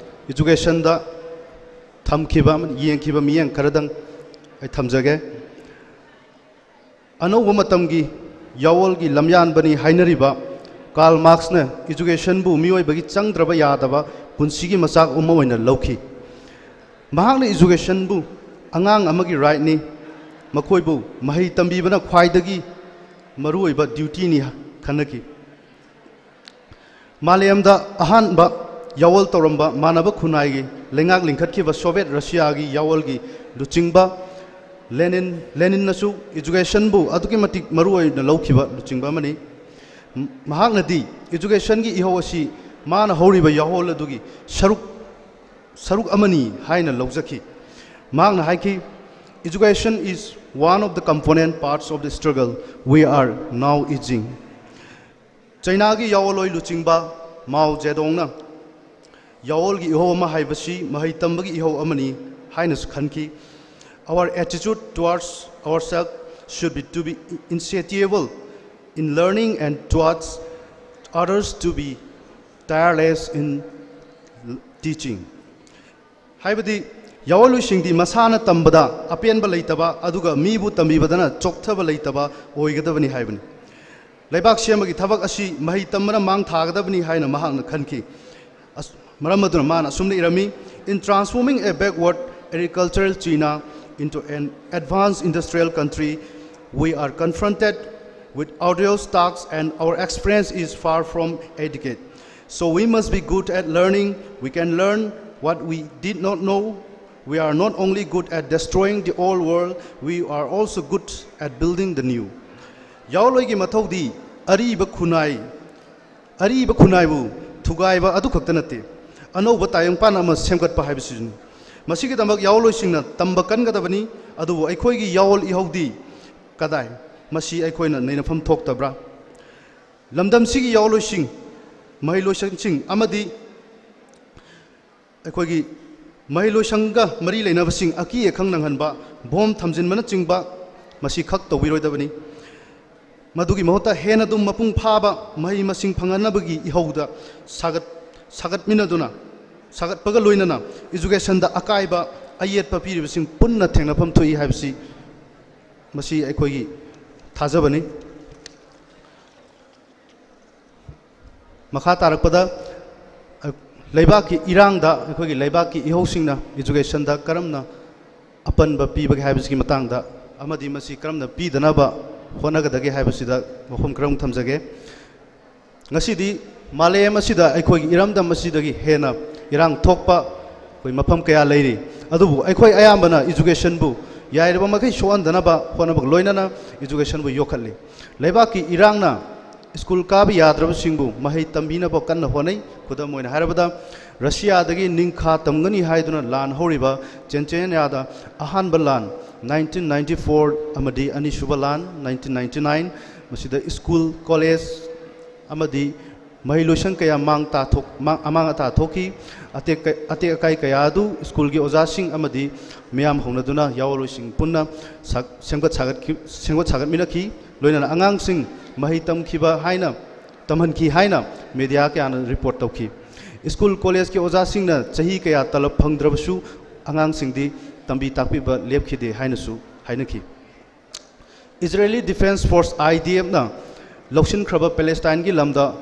educationꯗ ꯊꯝꯈꯤꯕ ꯑꯃꯗꯤ ꯌꯦꯡꯈꯤꯕ ꯃꯤꯠꯌꯦꯡ ꯈꯔꯗꯪ ꯑꯩ ꯊꯝꯖꯒꯦ꯫ ꯑꯅꯧꯕ ꯃꯇꯝꯒꯤ ꯌꯥꯑꯣꯜꯒꯤ ꯂꯝꯌꯥꯟꯕꯅꯤ ꯍꯥꯏꯅꯔꯤꯕ Karl Marxꯅ educationꯕꯨ ꯃꯤꯑꯣꯏꯕꯒꯤ ꯆꯪꯗ꯭ꯔꯕ ꯌꯥꯗꯕ ꯄꯨꯟꯁꯤꯒꯤ ꯃꯆꯥꯛ ꯑꯃ ꯑꯣꯏꯅ ꯂꯧꯈꯤ꯫ ꯃꯍꯥꯛꯅ educationꯕꯨ ꯑꯉꯥꯡ ꯑꯃꯒꯤ rightꯅꯤ, ꯃꯈꯣꯏꯕꯨ ꯃꯍꯩ ꯇꯝꯕꯤꯕꯅ ꯈ꯭ꯋꯥꯏꯗꯒꯤ ꯃꯔꯨꯑꯣꯏꯕ dutyꯅꯤ ꯈꯟꯅꯈꯤ꯫ ꯃꯥꯂꯦꯝꯗ ꯑꯍꯥꯟꯕ ꯌꯥꯑꯣꯜ ꯇꯧꯔꯝꯕ ꯃꯥꯟꯅꯕ ꯈꯨꯟꯅꯥꯏꯒꯤ ꯂꯩꯉꯥꯛ ꯂꯤꯡꯈꯠꯈꯤꯕ Soviet Russiaꯒꯤ ꯌꯥꯑꯣꯜꯒꯤ ꯂꯨꯆꯤꯡꯕ Lenin, Leninꯅꯁꯨ educationꯕꯨ ꯑꯗꯨꯛꯀꯤ ꯃꯇꯤꯛ ꯃꯔꯨ ꯑꯣꯏꯅ ꯂꯧꯈꯤꯕ ꯂꯨꯆꯤꯡꯕ ꯑꯃꯅꯤ꯫ ꯃꯍꯥꯛꯅꯗꯤ educationꯒꯤ ꯏꯍꯧ ꯑꯁꯤ ꯃꯥꯅ ꯍꯧꯔꯤꯕ ꯌꯥꯑꯣꯜ ꯑꯗꯨꯒꯤ ꯁꯔꯨꯛ, ꯁꯔꯨꯛ ꯑꯃꯅꯤ ꯍꯥꯏꯅ ꯂꯧꯖꯈꯤ꯫ ꯃꯍꯥꯛꯅ ꯍꯥꯏꯈꯤ, "Education is one of the component parts of the struggle we are now waging." ꯆꯩꯅꯥꯒꯤ ꯌꯥꯑꯣꯜꯂꯣꯏ ꯂꯨꯆꯤꯡꯕ ꯃꯥꯎ ꯖꯦꯗꯣꯡꯅ ꯌꯥꯑꯣꯜꯒꯤ ꯏꯍꯧ ꯑꯃ ꯍꯥꯏꯕꯁꯤ ꯃꯍꯩ ꯇꯝꯕꯒꯤ ꯏꯍꯧ ꯑꯃꯅꯤ ꯍꯥꯏꯅꯁꯨ ꯈꯟꯈꯤ꯫ Our attitude towards ourselves should be to be insatiable in learning and towards others to be tireless in teaching. ꯍꯥꯏꯕꯗꯤ ꯌꯥꯑꯣꯜꯂꯣꯏꯁꯤꯡꯗꯤ ꯃꯁꯥꯅ ꯇꯝꯕꯗ ꯑꯄꯦꯟꯕ ꯂꯩꯇꯕ ꯑꯗꯨꯒ ꯃꯤꯕꯨ ꯇꯝꯕꯤꯕꯗꯅ ꯆꯣꯛꯊꯕ ꯂꯩꯇꯕ ꯑꯣꯏꯒꯗꯕꯅꯤ ꯍꯥꯏꯕꯅꯤ꯫ ꯂꯩꯕꯥꯛ ꯁꯦꯝꯕꯒꯤ ꯊꯕꯛ ꯑꯁꯤ ꯃꯍꯩ ꯇꯝꯕꯅ ꯃꯥꯡ ꯊꯥꯒꯗꯕꯅꯤ ꯍꯥꯏꯅ ꯃꯍꯥꯛꯅ ꯈꯟꯈꯤ꯫ ꯑꯁ-, ꯃꯔꯝ ꯑꯗꯨꯅ ꯃꯥꯅ ꯑꯁꯨꯝꯅ ꯏꯔꯝꯃꯤ, "In transforming a backward agricultural China into an advanced industrial country, we are confronted with arduous tasks and our experience is far from adequate. So we must be good at learning. We can learn what we did not know. We are not only good at destroying the old world, we are also good at building the new." ꯌꯥꯑꯣꯜꯂꯣꯏꯒꯤ ꯃꯊꯧꯗꯤ ꯑꯔꯤꯕ ꯈꯨꯟꯅꯥꯏ, ꯑꯔꯤꯕ ꯈꯨꯟꯅꯥꯏꯕꯨ ꯊꯨꯒꯥꯏꯕ ꯑꯗꯨꯈꯛꯇ ꯅꯠꯇꯦ, ꯑꯅꯧꯕ ꯇꯥꯏꯕꯪꯄꯥꯟ ꯑꯃ ꯁꯦꯝꯒꯠꯄ ꯍꯥꯏꯕꯁꯤꯁꯨꯅꯤ꯫ ꯃꯁꯤꯒꯤꯗꯃꯛ ꯌꯥꯑꯣꯜꯂꯣꯏꯁꯤꯡꯅ ꯇꯝꯕ ꯀꯟꯒꯗꯕꯅꯤ꯫ ꯑꯗꯨꯕꯨ ꯑꯩꯈꯣꯏꯒꯤ ꯌꯥꯑꯣꯜ ꯏꯍꯧꯗꯤ ꯀꯗꯥꯏ? ꯃꯁꯤ ꯑꯩꯈꯣꯏꯅ ꯅꯩꯅꯐꯝ ꯊꯣꯛꯇꯕ꯭ꯔꯥ? ꯂꯝꯗꯝꯁꯤꯒꯤ ꯌꯥꯑꯣꯜꯂꯣꯏꯁꯤꯡ, ꯃꯍꯩꯂꯣꯏꯁꯪꯁꯤꯡ ꯑꯃꯗꯤ ꯑꯩꯈꯣꯏꯒꯤ ꯃꯍꯩꯂꯣꯏꯁꯪꯒ ꯃꯔꯤ ꯂꯩꯅꯕꯁꯤꯡ ꯑꯀꯤ ꯑꯈꯪ ꯅꯪꯍꯟꯕ, ꯕꯣꯝ ꯊꯝꯖꯤꯟꯕꯅꯆꯤꯡꯕ ꯃꯁꯤ ꯈꯛ ꯇꯧꯕꯤꯔꯣꯏꯗꯕꯅꯤ꯫ ꯃꯗꯨꯒꯤ ꯃꯍꯨꯠꯇ ꯍꯦꯟꯅ ꯑꯗꯨꯝ ꯃꯄꯨꯡ ꯐꯥꯕ ꯃꯍꯩ ꯃꯁꯤꯡ ꯐꯪꯍꯟꯅꯕꯒꯤ ꯏꯍꯧꯗ ꯁꯥꯒꯠ-, ꯁꯥꯒꯠꯃꯤꯟꯅꯗꯨꯅ, ꯁꯥꯒꯠꯄꯒ ꯂꯣꯏꯅꯅ educationꯗ ꯑꯀꯥꯏꯕ ꯑꯌꯦꯠꯄ ꯄꯤꯔꯤꯕꯁꯤꯡ ꯄꯨꯟꯅ ꯊꯦꯡꯅꯐꯝ ꯊꯣꯛꯏ ꯍꯥꯏꯕꯁꯤ ꯃꯁꯤ ꯑꯩꯈꯣꯏꯒꯤ ꯊꯥꯖꯕꯅꯤ꯫ ꯃꯈꯥ ꯇꯥꯔꯛꯄꯗ, ꯑ, ꯂꯩꯕꯥꯛꯀꯤ ꯏꯔꯥꯡꯗ ꯑꯩꯈꯣꯏꯒꯤ ꯂꯩꯕꯥꯛꯀꯤ ꯏꯍꯧꯁꯤꯡꯅ educationꯗ ꯀꯔꯝꯅ ꯑꯄꯟꯕ ꯄꯤꯕꯒꯦ ꯍꯥꯏꯕꯁꯤꯒꯤ ꯃꯇꯥꯡꯗ ꯑꯃꯗꯤ ꯃꯁꯤ ꯀꯔꯝꯅ ꯄꯤꯗꯅꯕ ꯍꯣꯠꯅꯒꯗꯒꯦ ꯍꯥꯏꯕꯁꯤꯗ ꯋꯥꯐꯝ ꯈꯔ ꯑꯃꯨꯛ ꯊꯝꯖꯒꯦ꯫ ꯉꯁꯤꯗꯤ ꯃꯥꯂꯦꯝ ꯑꯁꯤꯗ ꯑꯩꯈꯣꯏꯒꯤ ꯏꯔꯝꯗꯝ ꯑꯁꯤꯗꯒꯤ ꯍꯦꯟꯅ ꯏꯔꯥꯡ ꯊꯣꯛꯄ ꯑꯩꯈꯣꯏ ꯃꯐꯝ ꯀꯌꯥ ꯂꯩꯔꯤ꯫ ꯑꯗꯨꯕꯨ ꯑꯩꯈꯣꯏ ꯑꯌꯥꯝꯕꯅ educationꯕꯨ ꯌꯥꯏꯔꯕ ꯃꯈꯩ ꯁꯣꯛꯍꯟꯗꯅꯕ ꯍꯣꯠꯅꯕꯒ ꯂꯣꯏꯅꯅ educationꯕꯨ ꯌꯣꯛꯈꯠꯂꯤ꯫ ꯂꯩꯕꯥꯛꯀꯤ ꯏꯔꯥꯡꯅ ꯁ꯭ꯀꯨꯜ ꯀꯥꯕ ꯌꯥꯗ꯭ꯔꯕꯁꯤꯡꯕꯨ ꯃꯍꯩ ꯇꯝꯕꯤꯅꯕ ꯀꯟꯅ ꯍꯣꯠꯅꯩ꯫ ꯈꯨꯗꯝ ꯑꯣꯏꯅ ꯍꯥꯏꯔꯕꯗ, ꯔꯁꯤꯌꯥꯗꯒꯤ ꯅꯤꯡꯈꯥ ꯇꯝꯒꯅꯤ ꯍꯥꯏꯗꯨꯅ ꯂꯥꯟ ꯍꯧꯔꯤꯕ ꯆꯦꯆꯦꯅꯤꯌꯥꯗ ꯑꯍꯥꯟꯕ ꯂꯥꯟ nineteen ninety-four ꯑꯃꯗꯤ ꯑꯅꯤꯁꯨꯕ ꯂꯥꯟ nineteen ninety-nine, ꯃꯁꯤꯗ ꯁ꯭ꯀꯨꯜ, ꯀꯣꯂꯦꯖ ꯑꯃꯗꯤ ꯃꯍꯩꯂꯣꯏꯁꯪ ꯀꯌꯥ ꯃꯥꯡ ꯇꯥꯊꯣꯛ-, ꯃꯥꯡ-, ꯑꯃꯥꯡ ꯑꯇꯥ ꯊꯣꯛꯈꯤ꯫ ꯑꯇꯦꯛ-, ꯑꯇꯦꯛ ꯑꯀꯥꯏ ꯀꯌꯥ ꯑꯗꯨ ꯁ꯭ꯀꯨꯜꯒꯤ ꯑꯣꯖꯥꯁꯤꯡ ꯑꯃꯗꯤ ꯃꯤꯌꯥꯝ ꯍꯧꯅꯗꯨꯅ ꯌꯥꯑꯣꯟꯂꯣꯏꯁꯤꯡ ꯄꯨꯟꯅ ꯁꯥ-, ꯁꯦꯝꯒꯠ ꯁꯥꯒꯠꯈꯤ-, ꯁꯦꯝꯒꯠ ꯁꯥꯒꯠꯃꯤꯟꯅꯈꯤ꯫ ꯂꯣꯏꯅꯅ ꯑꯉꯥꯡꯁꯤꯡ ꯃꯍꯩ ꯇꯝꯈꯤꯕ ꯍꯥꯏꯅ, ꯇꯝꯍꯟꯈꯤ ꯍꯥꯏꯅ media ꯀꯌꯥꯅ report ꯇꯧꯈꯤ꯫ ꯁ꯭ꯀꯨꯜ ꯀꯣꯂꯦꯖꯀꯤ ꯑꯣꯖꯥꯁꯤꯡꯅ ꯆꯍꯤ ꯀꯌꯥ ꯇꯂꯕ ꯐꯪꯗ꯭ꯔꯕꯁꯨ ꯑꯉꯥꯡꯁꯤꯡꯗꯤ ꯇꯝꯕꯤ ꯇꯥꯛꯄꯤꯕ ꯂꯦꯞꯈꯤꯗꯦ ꯍꯥꯏꯅꯁꯨ ꯍꯥꯏꯅꯈꯤ꯫ Israeli Defense Force, IDFꯅ ꯂꯧꯁꯤꯟꯈ꯭ꯔꯕ ꯄꯦꯂꯦꯁꯇꯥꯏꯟꯒꯤ ꯂꯝꯗ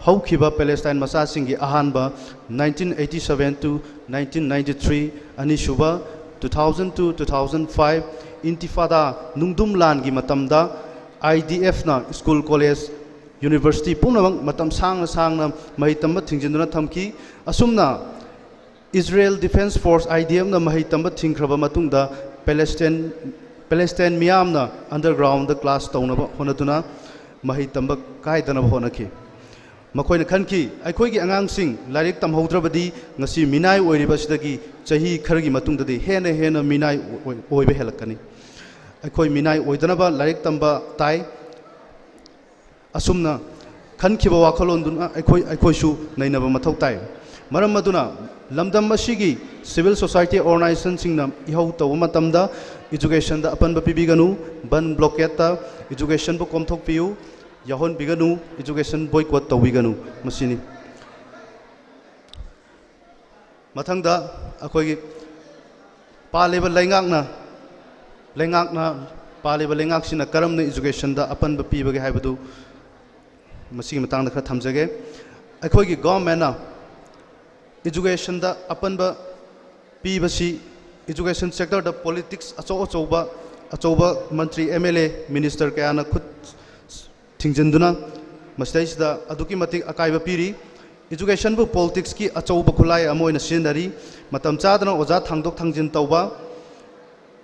ꯍꯧꯈꯤꯕ ꯄꯦꯂꯦꯁꯇꯥꯏꯟ ꯃꯆꯥꯁꯤꯡꯒꯤ ꯑꯍꯥꯟꯕ nineteen eighty-seven to nineteen ninety-three, ꯑꯅꯤꯁꯨꯕ two thousand to two thousand five intifada ꯅꯨꯡꯗꯨꯝ ꯂꯥꯟꯒꯤ ꯃꯇꯝꯗ IDFꯅ ꯁ꯭ꯀꯨꯜ, ꯀꯣꯂꯦꯖ, university ꯄꯨꯝꯅꯃꯛ ꯃꯇꯝ ꯁꯥꯡꯅ ꯁꯥꯡꯅ ꯃꯍꯩ ꯇꯝꯕ ꯊꯤꯡꯖꯤꯟꯗꯨꯅ ꯊꯝꯈꯤ꯫ ꯑꯁꯨꯝꯅ Israel Defense Force, IDFꯅ ꯃꯍꯩ ꯇꯝꯕ ꯊꯤꯡꯈ꯭ꯔꯕ ꯃꯇꯨꯡꯗ ꯄꯦꯂꯦꯁꯇꯥꯏꯟ, ꯄꯦꯂꯦꯁꯇꯥꯏꯟ ꯃꯤꯌꯥꯝꯅ undergroundꯗ class ꯇꯧꯅꯕ ꯍꯣꯠꯅꯗꯨꯅ ꯃꯍꯩ ꯇꯝꯕ ꯀꯥꯏꯗꯅꯕ ꯍꯣꯠꯅꯈꯤ꯫ ꯃꯈꯣꯏꯅ ꯈꯟꯈꯤ, ꯑꯩꯈꯣꯏꯒꯤ ꯑꯉꯥꯡꯁꯤꯡ ꯂꯥꯏꯔꯤꯛ ꯇꯝꯍꯧꯗ꯭ꯔꯕꯗꯤ ꯉꯁꯤ ꯃꯤꯅꯥꯏ ꯑꯣꯏꯔꯤꯕ ꯑꯁꯤꯗꯒꯤ ꯆꯍꯤ ꯈꯔꯒꯤ ꯃꯇꯨꯡꯗꯗꯤ ꯍꯦꯟꯅ ꯍꯦꯟꯅ ꯃꯤꯅꯥꯏ ꯑꯣꯏ-, ꯑꯣꯏꯕ ꯍꯦꯜꯂꯛꯀꯅꯤ꯫ ꯑꯩꯈꯣꯏ ꯃꯤꯅꯥꯏ ꯑꯣꯏꯗꯅꯕ ꯂꯥꯏꯔꯤꯛ ꯇꯝꯕ ꯇꯥꯏ꯫ ꯑꯁꯨꯝꯅ ꯈꯟꯈꯤꯕ ꯋꯥꯈꯜꯂꯣꯟꯗꯨꯅ ꯑꯩꯈꯣꯏ, ꯑꯩꯈꯣꯏꯁꯨ ꯅꯩꯅꯕ ꯃꯊꯧ ꯇꯥꯏ꯫ ꯃꯔꯝ ꯑꯗꯨꯅ ꯂꯝꯗꯝ ꯑꯁꯤꯒꯤ civil society organizationꯁꯤꯡꯅ ꯏꯍꯧ ꯇꯧꯕ ꯃꯇꯝꯗ educationꯗ ꯑꯄꯟꯕ ꯄꯤꯕꯤꯒꯅꯨ, ꯕꯟ blockade educationꯕꯨ ꯀꯣꯝꯊꯣꯛꯄꯤꯌꯨ, ꯌꯥꯎꯍꯟꯕꯤꯒꯅꯨ, education boycott ꯇꯧꯕꯤꯒꯅꯨ, ꯃꯁꯤꯅꯤ꯫ ꯃꯊꯪꯗ ꯑꯩꯈꯣꯏꯒꯤ ꯄꯥꯜꯂꯤꯕ ꯂꯩꯉꯥꯛꯅ, ꯂꯩꯉꯥꯛꯅ, ꯄꯥꯜꯂꯤꯕ ꯂꯩꯉꯥꯛꯁꯤꯅ ꯀꯔꯝꯅ educationꯗ ꯑꯄꯟꯕ ꯄꯤꯕꯒꯦ ꯍꯥꯏꯕꯗꯨ ꯃꯁꯤꯒꯤ ꯃꯇꯥꯡꯗ ꯈꯔ ꯊꯝꯖꯒꯦ꯫ ꯑꯩꯈꯣꯏꯒꯤ governmentꯅ educationꯗ ꯑꯄꯟꯕ ꯄꯤꯕꯁꯤ education sectorꯗ politics ꯑꯆꯧ ꯑꯆꯧꯕ, ꯑꯆꯧꯕ ꯃꯟꯇ꯭ꯔꯤ, MLA, minister ꯀꯌꯥꯅ ꯈꯨꯠ ꯊꯤꯡꯖꯤꯟꯗꯨꯅ ꯃꯁꯤꯗꯩꯁꯤꯗ ꯑꯗꯨꯛꯀꯤ ꯃꯇꯤꯛ ꯑꯀꯥꯏꯕ ꯄꯤꯔꯤ꯫ Educationꯕꯨ politicsꯀꯤ ꯑꯆꯧꯕ ꯈꯨꯠꯂꯥꯏ ꯑꯃ ꯑꯣꯏꯅ ꯁꯤꯖꯤꯟꯅꯔꯤ꯫ ꯃꯇꯝ ꯆꯥꯗꯅ ꯑꯣꯖꯥ ꯊꯥꯡꯗꯣꯛ ꯊꯥꯡꯖꯤꯟ ꯇꯧꯕ,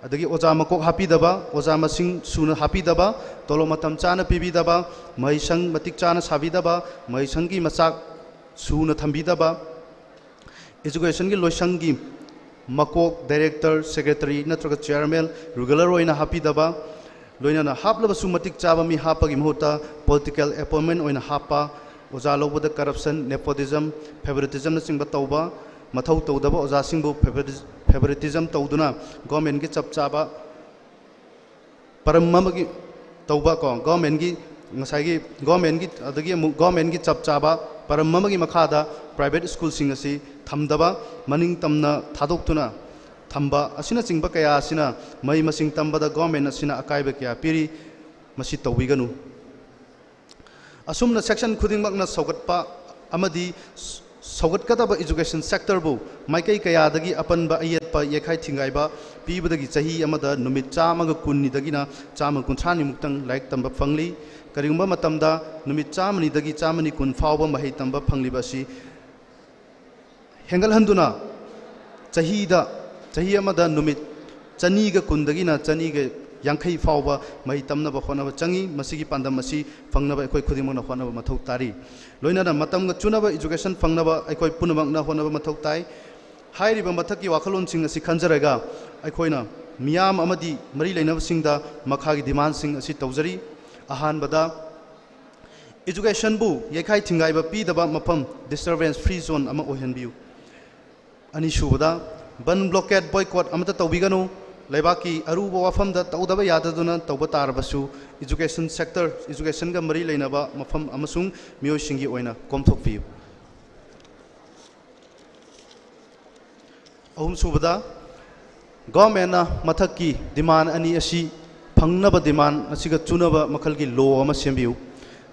ꯑꯗꯒꯤ ꯑꯣꯖꯥ ꯃꯀꯣꯛ ꯍꯥꯞꯄꯤꯗꯕ, ꯑꯣꯖꯥ ꯃꯁꯤꯡ ꯁꯨꯅ ꯍꯥꯞꯄꯤꯗꯕ, ꯇꯣꯂꯣꯞ ꯃꯇꯝ ꯆꯥꯅ ꯄꯤꯕꯤꯗꯕ, ꯃꯍꯩꯁꯪ ꯃꯇꯤꯛ ꯆꯥꯅ ꯁꯥꯕꯤꯗꯕ, ꯃꯍꯩꯁꯪꯒꯤ ꯃꯆꯥꯛ ꯁꯨꯅ ꯊꯝꯕꯤꯗꯕ, educationꯒꯤ ꯂꯣꯏꯁꯪꯒꯤ ꯃꯀꯣꯛ, director, secretary ꯅꯠꯇ꯭ꯔꯒ chairman regular ꯑꯣꯏꯅ ꯍꯥꯞꯄꯤꯗꯕ, ꯂꯣꯏꯅꯅ ꯍꯥꯞꯂꯕꯁꯨ ꯃꯇꯤꯛ ꯆꯥꯕ ꯃꯤ ꯍꯥꯞꯄꯒꯤ ꯃꯍꯨꯠꯇ political appointment ꯑꯣꯏꯅ ꯍꯥꯞꯄ, ꯑꯣꯖꯥ ꯂꯧꯕꯗ corruption, nepotism, favoritismꯅꯆꯤꯡꯕ ꯇꯧꯕ, ꯃꯊꯧ ꯇꯧꯗꯕ ꯑꯣꯖꯥꯁꯤꯡꯕꯨ favoritism ꯇꯧꯗꯨꯅ governmentꯀꯤ ꯆꯞ ꯆꯥꯕ ꯄꯔꯝ ꯑꯃꯒꯤ ꯇꯧꯕ ꯀꯣ, governmentꯀꯤ, ꯉꯁꯥꯏꯒꯤ governmentꯀꯤ, ꯑꯗꯒꯤ ꯑꯃꯨꯛ governmentꯀꯤ ꯆꯞ ꯆꯥꯕ ꯄꯔꯝ ꯑꯃꯒꯤ ꯃꯈꯥꯗ private schoolꯁꯤꯡ ꯑꯁꯤ ꯊꯝꯗꯕ, ꯃꯅꯤꯡ ꯇꯝꯅ ꯊꯥꯗꯣꯛꯇꯨꯅ ꯊꯝꯕ ꯑꯁꯤꯅꯆꯤꯡꯕ ꯀꯌꯥ ꯑꯁꯤꯅ ꯃꯍꯩ ꯃꯁꯤꯡ ꯇꯝꯕꯗ government ꯑꯁꯤꯅ ꯑꯀꯥꯏꯕ ꯀꯌꯥ ꯄꯤꯔꯤ꯫ ꯃꯁꯤ ꯇꯧꯕꯤꯒꯅꯨ꯫ ꯑꯁꯨꯝꯅ section ꯈꯨꯗꯤꯡꯃꯛꯅ ꯁꯧꯒꯠꯄ ꯑꯃꯗꯤ ꯁꯧꯒꯠꯀꯗꯕ education sectorꯕꯨ ꯃꯥꯏꯀꯩ ꯀꯌꯥꯗꯒꯤ ꯑꯄꯟꯕ, ꯑꯌꯦꯠꯄ, ꯌꯩꯈꯥꯏ ꯊꯤꯡꯒꯥꯏꯕ ꯄꯤꯕꯗꯒꯤ ꯆꯍꯤ ꯑꯃꯗ ꯅꯨꯃꯤꯠ ꯆꯥꯝꯃꯒ ꯀꯨꯟꯅꯤꯗꯒꯤꯅ ꯆꯥꯝꯃ ꯀꯨꯟꯊ꯭ꯔꯥꯅꯤꯃꯨꯛꯇꯪ ꯂꯥꯏꯔꯤꯛ ꯇꯝꯕ ꯐꯪꯂꯤ꯫ ꯀꯔꯤꯒꯨꯝꯕ ꯃꯇꯝꯗ ꯅꯨꯃꯤꯠ ꯆꯥꯝꯃꯅꯤꯗꯒꯤ ꯆꯥꯝꯃꯅꯤ ꯀꯨꯟ ꯐꯥꯎꯕ ꯃꯍꯩ ꯇꯝꯕ ꯐꯪꯂꯤꯕ ꯑꯁꯤ ꯍꯦꯟꯒꯠꯍꯟꯗꯨꯅ ꯆꯍꯤꯗ, ꯆꯍꯤ ꯑꯃꯗ ꯅꯨꯃꯤꯠ ꯆꯅꯤꯒ ꯀꯨꯟꯗꯒꯤꯅ ꯆꯅꯤꯒ ꯌꯥꯡꯈꯩ ꯐꯥꯎꯕ ꯃꯍꯩ ꯇꯝꯅꯕ ꯍꯣꯠꯅꯕ ꯆꯪꯏ꯫ ꯃꯁꯤꯒꯤ ꯄꯥꯟꯗꯝ ꯑꯁꯤ ꯐꯪꯅꯕ ꯑꯩꯈꯣꯏ ꯈꯨꯗꯤꯡꯃꯛꯅ ꯍꯣꯠꯅꯕ ꯃꯊꯧ ꯇꯥꯔꯤ꯫ ꯂꯣꯏꯅꯅ ꯃꯇꯝꯒ ꯆꯨꯅꯕ education ꯐꯪꯅꯕ ꯑꯩꯈꯣꯏ ꯄꯨꯝꯅꯃꯛꯅ ꯍꯣꯠꯅꯕ ꯃꯊꯧ ꯇꯥꯏ꯫ ꯍꯥꯏꯔꯤꯕ ꯃꯊꯛꯀꯤ ꯋꯥꯈꯜꯂꯣꯟꯁꯤꯡ ꯑꯁꯤ ꯈꯟꯖꯔꯒ ꯑꯩꯈꯣꯏꯅ ꯃꯤꯌꯥꯝ ꯑꯃꯗꯤ ꯃꯔꯤ ꯂꯩꯅꯕꯁꯤꯡꯗ ꯃꯈꯥꯒꯤ demandꯁꯤꯡ ꯑꯁꯤ ꯇꯧꯖꯔꯤ꯫ ꯑꯍꯥꯟꯕꯗ, educationꯕꯨ ꯌꯩꯈꯥꯏ ꯊꯤꯡꯒꯥꯏꯕ ꯄꯤꯗꯕ ꯃꯐꯝ, disturbance free zone ꯑꯃ ꯑꯣꯏꯍꯟꯕꯤꯌꯨ꯫ ꯑꯅꯤꯁꯨꯕꯗ, ꯕꯟ blockade boycott ꯑꯃꯠꯇ ꯇꯧꯕꯤꯒꯅꯨ꯫ ꯂꯩꯕꯥꯛꯀꯤ ꯑꯔꯨꯕ ꯋꯥꯐꯝꯗ ꯇꯧꯗꯕ ꯌꯥꯗꯗꯨꯅ ꯇꯧꯕ ꯇꯥꯔꯕꯁꯨ, education sector, educationꯒ ꯃꯔꯤ ꯂꯩꯅꯕ ꯃꯐꯝ ꯑꯃꯁꯨꯡ ꯃꯤꯑꯣꯏꯁꯤꯡꯒꯤ ꯑꯣꯏꯅ ꯀꯣꯝꯊꯣꯛꯄꯤꯌꯨ꯫ ꯑꯍꯨꯝꯁꯨꯕꯗ, governmentꯅ ꯃꯊꯛꯀꯤ demand ꯑꯅꯤ ꯑꯁꯤ ꯐꯪꯅꯕ demand ꯑꯁꯤꯒ ꯆꯨꯅꯕ ꯃꯈꯜꯒꯤ law ꯑꯃ ꯁꯦꯝꯕꯤꯌꯨ꯫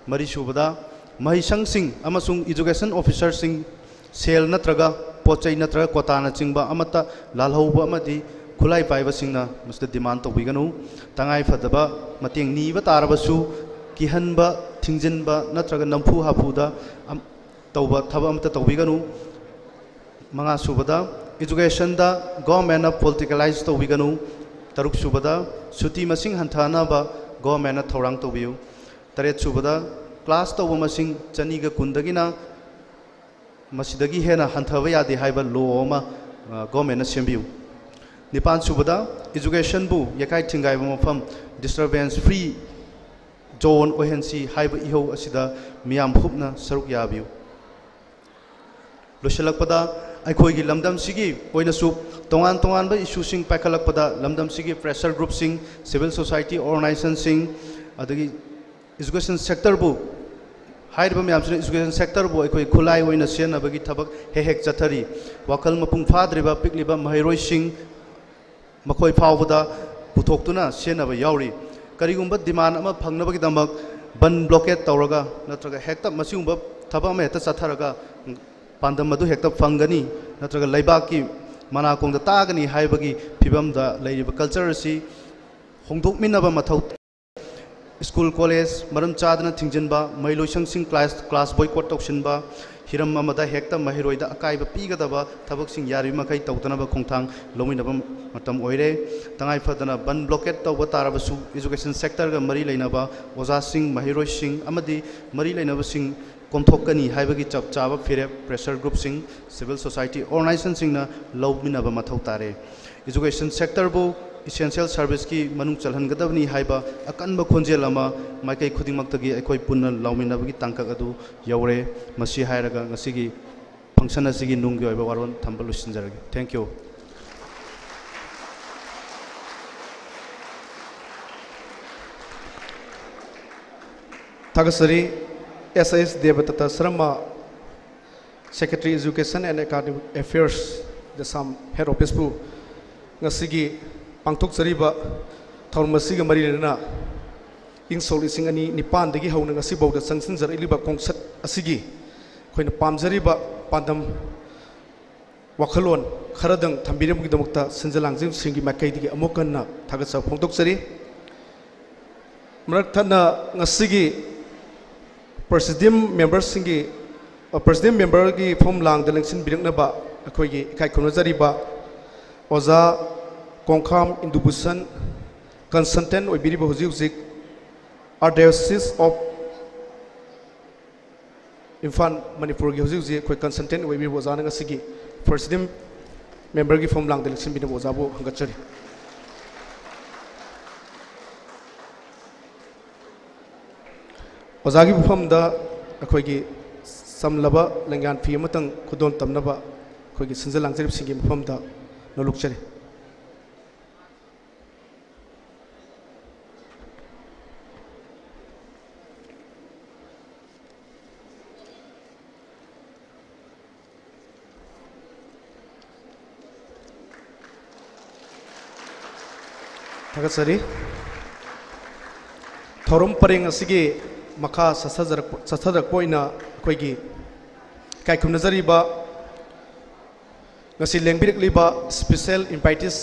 ꯃꯔꯤꯁꯨꯕꯗ, ꯃꯍꯩꯁꯪꯁꯤꯡ ꯑꯃꯁꯨꯡ education officerꯁꯤꯡ ꯁꯦꯜ ꯅꯠꯇ꯭ꯔꯒ ꯄꯣꯠ ꯆꯩ ꯅꯠꯇ꯭ꯔꯒ quotaꯅꯆꯤꯡꯕ ꯑꯃꯠꯇ ꯂꯥꯜꯍꯧꯕ ꯑꯃꯗꯤ ꯈꯨꯠꯂꯥꯏ ꯄꯥꯏꯕꯁꯤꯡꯅ ꯃꯁꯤꯗ demand ꯇꯧꯕꯤꯒꯅꯨ꯫ ꯇꯉꯥꯏ ꯐꯗꯕ ꯃꯇꯦꯡ ꯅꯤꯕ ꯇꯥꯔꯕꯁꯨ, ꯀꯤꯍꯟꯕ, ꯊꯤꯡꯖꯤꯟꯕ ꯅꯠꯇ꯭ꯔꯒ ꯅꯝꯐꯨ ꯍꯥꯐꯨꯗ ꯑꯝ-, ꯇꯧꯕ ꯊꯕꯛ ꯑꯃꯠꯇ ꯇꯧꯕꯤꯒꯅꯨ꯫ ꯃꯉꯥꯁꯨꯕꯗ, educationꯗ governmentꯅ politicalize ꯇꯧꯕꯤꯒꯅꯨ꯫ ꯇꯔꯨꯛꯁꯨꯕꯗ, ꯁꯨꯇꯤ ꯃꯁꯤꯡ ꯍꯟꯊꯅꯕ governmentꯅ ꯊꯧꯔꯥꯡ ꯇꯧꯕꯤꯌꯨ꯫ ꯇꯔꯦꯠꯁꯨꯕꯗ, class ꯇꯧꯕ ꯃꯁꯤꯡ ꯆꯅꯤꯒ ꯀꯨꯟꯗꯒꯤꯅ ꯃꯁꯤꯗꯒꯤ ꯍꯦꯟꯅ ꯍꯟꯊꯕ ꯌꯥꯗꯦ ꯍꯥꯏꯕ law ꯑꯃ, ꯑ, governmentꯅ ꯁꯦꯝꯕꯤꯌꯨ꯫ ꯅꯤꯄꯥꯟꯁꯨꯕꯗ, educationꯕꯨ ꯌꯩꯈꯥꯏ ꯊꯤꯡꯒꯥꯏꯕ ꯃꯐꯝ, disturbance free zone ꯑꯣꯏꯍꯟꯁꯤ ꯍꯥꯏꯕ ꯏꯍꯧ ꯑꯁꯤꯗ ꯃꯤꯌꯥꯝ ꯄꯨꯝꯅ ꯁꯔꯨꯛ ꯌꯥꯕꯤꯌꯨ꯫ ꯂꯣꯏꯁꯤꯜꯂꯛꯄꯗ, ꯑꯩꯈꯣꯏꯒꯤ ꯂꯝꯗꯝꯁꯤꯒꯤ ꯑꯣꯏꯅꯁꯨ ꯇꯣꯉꯥꯟ ꯇꯣꯉꯥꯟꯕ issueꯁꯤꯡ ꯄꯥꯏꯈꯠꯂꯛꯄꯗ ꯂꯝꯗꯝꯁꯤꯒꯤ pressure groupꯁꯤꯡ, civil society organizationꯁꯤꯡ, ꯑꯗꯒꯤ education sectorꯕꯨ, ꯍꯥꯏꯔꯤꯕ ꯃꯌꯥꯝꯁꯤꯅ education sectorꯕꯨ ꯑꯩꯈꯣꯏ ꯈꯨꯠꯂꯥꯏ ꯑꯣꯏꯅ ꯁꯤꯖꯤꯟꯅꯕꯒꯤ ꯊꯕꯛ ꯍꯦꯛ ꯍꯦꯛ ꯆꯠꯊꯔꯤ꯫ ꯋꯥꯈꯜ ꯃꯄꯨꯡ ꯐꯥꯗ꯭ꯔꯤꯕ ꯄꯤꯛꯂꯤꯕ ꯃꯍꯩꯔꯣꯏꯁꯤꯡ ꯃꯈꯣꯏ ꯐꯥꯎꯕꯗ ꯄꯨꯊꯣꯛꯇꯨꯅ ꯁꯤꯖꯤꯟꯅꯕ ꯌꯥꯎꯔꯤ꯫ ꯀꯔꯤꯒꯨꯝꯕ demand ꯑꯃ ꯐꯪꯅꯕꯒꯤꯗꯃꯛ ꯕꯟ blockade ꯇꯧꯔꯒ ꯅꯠꯇ꯭ꯔꯒ ꯍꯦꯛꯇ ꯃꯁꯤꯒꯨꯝꯕ ꯊꯕꯛ ꯑꯃ ꯍꯦꯛꯇ ꯆꯠꯊꯔꯒ ꯄꯥꯟꯗꯝ ꯑꯗꯨ ꯍꯦꯛꯇ ꯐꯪꯒꯅꯤ ꯅꯠꯇ꯭ꯔꯒ ꯂꯩꯕꯥꯛꯀꯤ ꯃꯅꯥꯀꯣꯡꯗ ꯇꯥꯒꯅꯤ ꯍꯥꯏꯕꯒꯤ ꯐꯤꯕꯝꯗ ꯂꯩꯔꯤꯕ culture ꯑꯁꯤ ꯍꯣꯡꯗꯣꯛꯃꯤꯟꯅꯕ ꯃꯊꯧ꯫ School, college ꯃꯔꯝ ꯆꯥꯗꯅ ꯊꯤꯡꯖꯤꯟꯕ, ꯃꯍꯩꯂꯣꯏꯁꯪꯁꯤꯡ class, class boycott ꯇꯧꯁꯤꯟꯕ, ꯍꯤꯔꯝ ꯑꯃꯗ ꯍꯦꯛꯇ ꯃꯍꯩꯔꯣꯏꯗ ꯑꯀꯥꯏꯕ ꯄꯤꯒꯗꯕ ꯊꯕꯛꯁꯤꯡ ꯌꯥꯔꯤꯕꯃꯈꯩ ꯇꯧꯗꯅꯕ ꯈꯣꯡꯊꯥꯡ ꯂꯧꯃꯤꯟꯅꯕ ꯃꯇꯝ ꯑꯣꯏꯔꯦ꯫ ꯇꯉꯥꯏ ꯐꯗꯅ ꯕꯟ ꯕ꯭ꯂꯣꯀꯦꯠ ꯇꯧꯕ ꯇꯥꯔꯕꯁꯨ, education sectorꯒ ꯃꯔꯤ ꯂꯩꯅꯕ ꯑꯣꯖꯥꯁꯤꯡ, ꯃꯍꯩꯔꯣꯏꯁꯤꯡ ꯑꯃꯗꯤ ꯃꯔꯤ ꯂꯩꯅꯕꯁꯤꯡ ꯀꯣꯝꯊꯣꯛꯀꯅꯤ ꯍꯥꯏꯕꯒꯤ ꯆꯞ ꯆꯥꯕ ꯐꯤꯔꯦꯞ pressure groupꯁꯤꯡ, civil society organizationꯁꯤꯡꯅ ꯂꯧꯃꯤꯟꯅꯕ ꯃꯊꯧ ꯇꯥꯔꯦ꯫ Education sectorꯕꯨ essential serviceꯀꯤ ꯃꯅꯨꯡ ꯆꯜꯍꯟꯒꯗꯕꯅꯤ ꯍꯥꯏꯕ ꯑꯀꯟꯕ ꯈꯣꯟꯖꯦꯜ ꯑꯃ ꯃꯥꯏꯀꯩ ꯈꯨꯗꯤꯡꯃꯛꯇꯒꯤ ꯑꯩꯈꯣꯏ ꯄꯨꯟꯅ ꯂꯥꯎꯃꯤꯟꯅꯕꯒꯤ ꯇꯥꯡꯀꯛ ꯑꯗꯨ ꯌꯧꯔꯦ꯫ ꯃꯁꯤ ꯍꯥꯏꯔꯒ ꯉꯁꯤꯒꯤ function ꯑꯁꯤꯒꯤ ꯅꯨꯡꯒꯤ ꯑꯣꯏꯕ ꯋꯥꯔꯣꯜ ꯊꯝꯕ ꯂꯣꯏꯁꯤꯟꯖꯔꯒꯦ꯫ Thank you꯫ ꯊꯥꯒꯠꯆꯔꯤ꯫ ꯑꯦꯁ ꯑꯦꯁ ꯗꯦꯕꯗꯠꯇ Sharma, Secretary Education and Academic Affairs, ꯖꯁꯥꯝ Head Officeꯄꯨ ꯉꯁꯤꯒꯤ ꯄꯥꯡꯊꯣꯛꯆꯔꯤꯕ ꯊꯧꯔꯝ ꯑꯁꯤꯒ ꯃꯔꯤ ꯂꯩꯅꯅ ꯏꯪ ꯁꯣꯛ ꯂꯤꯁꯤꯡ ꯑꯅꯤ ꯅꯤꯄꯥꯟꯗꯒꯤ ꯍꯧꯅ ꯉꯁꯤꯐꯥꯎꯗ ꯆꯪꯁꯤꯟꯖꯔꯛꯂꯤꯕ ꯈꯣꯡꯆꯠ ꯑꯁꯤꯒꯤ ꯑꯩꯈꯣꯏꯅ ꯄꯥꯝꯖꯔꯤꯕ ꯄꯥꯟꯗꯝ ꯋꯥꯈꯜꯂꯣꯟ ꯈꯔꯗꯪ ꯊꯝꯕꯤꯔꯝꯕꯒꯤꯗꯃꯛꯇ ꯁꯤꯟꯖ ꯂꯥꯡꯖꯕꯁꯤꯡꯒꯤ ꯃꯥꯏꯀꯩꯗꯒꯤ ꯑꯃꯨꯛ ꯍꯟꯅ ꯊꯥꯒꯠꯆꯕ ꯐꯣꯡꯗꯣꯛꯆꯔꯤ꯫ ꯃꯔꯛ ꯊꯠꯅ ꯉꯁꯤꯒꯤ Presidium memberꯁꯤꯡꯒꯤ, ꯑ, Presidium memberꯒꯤ ꯐꯝ ꯂꯥꯡꯗ ꯂꯦꯡꯁꯤꯟꯕꯤꯔꯛꯅꯕ ꯑꯩꯈꯣꯏꯒꯤ ꯏꯀꯥꯏ ꯈꯨꯝꯅꯖꯔꯤꯕ ꯑꯣꯖꯥ ꯀꯣꯡꯈꯥꯝ ꯏꯟꯗꯨꯚꯨꯁꯟ, consultant ꯑꯣꯏꯕꯤꯔꯤꯕ ꯍꯧꯖꯤꯛ ꯍꯧꯖꯤꯛ Archdiocese of ꯏꯝꯐꯥꯜ, ꯃꯅꯤꯄꯨꯔꯒꯤ ꯍꯧꯖꯤꯛ ꯍꯧꯖꯤꯛ ꯑꯩꯈꯣꯏ consultant ꯑꯣꯏꯕꯤꯔꯤꯕ ꯑꯣꯖꯥꯅ ꯉꯁꯤꯒꯤ Presidium memberꯒꯤ ꯐꯝ ꯂꯥꯡꯗ ꯂꯦꯡꯁꯤꯟꯕꯤꯅꯕ ꯑꯣꯖꯥꯕꯨ ꯍꯪꯒꯠꯆꯔꯤ꯫ ꯑꯣꯖꯥꯒꯤ ꯃꯐꯝꯗ ꯑꯩꯈꯣꯏꯒꯤ ꯆꯝꯂꯕ ꯂꯦꯡꯌꯥꯟ ꯐꯤ ꯑꯃꯇꯪ ꯈꯨꯗꯣꯜ ꯇꯝꯅꯕ ꯑꯩꯈꯣꯏꯒꯤ ꯁꯤꯟꯖ ꯂꯥꯡꯖꯔꯤꯕꯁꯤꯡꯒꯤ ꯃꯐꯝꯗ ꯅꯣꯂꯨꯛꯆꯔꯤ꯫ ꯊꯥꯒꯠꯆꯔꯤ꯫ ꯊꯧꯔꯝ ꯄꯔꯦꯡ ꯑꯁꯤꯒꯤ ꯃꯈꯥ ꯆꯠꯊꯖꯔꯛꯄ, ꯆꯠꯊꯖꯔꯛꯄ ꯑꯣꯏꯅ ꯑꯩꯈꯣꯏꯒꯤ ꯏꯀꯥꯏ ꯈꯨꯝꯅꯖꯔꯤꯕ ꯉꯁꯤ ꯂꯦꯡꯕꯤꯔꯛꯂꯤꯕ special invitees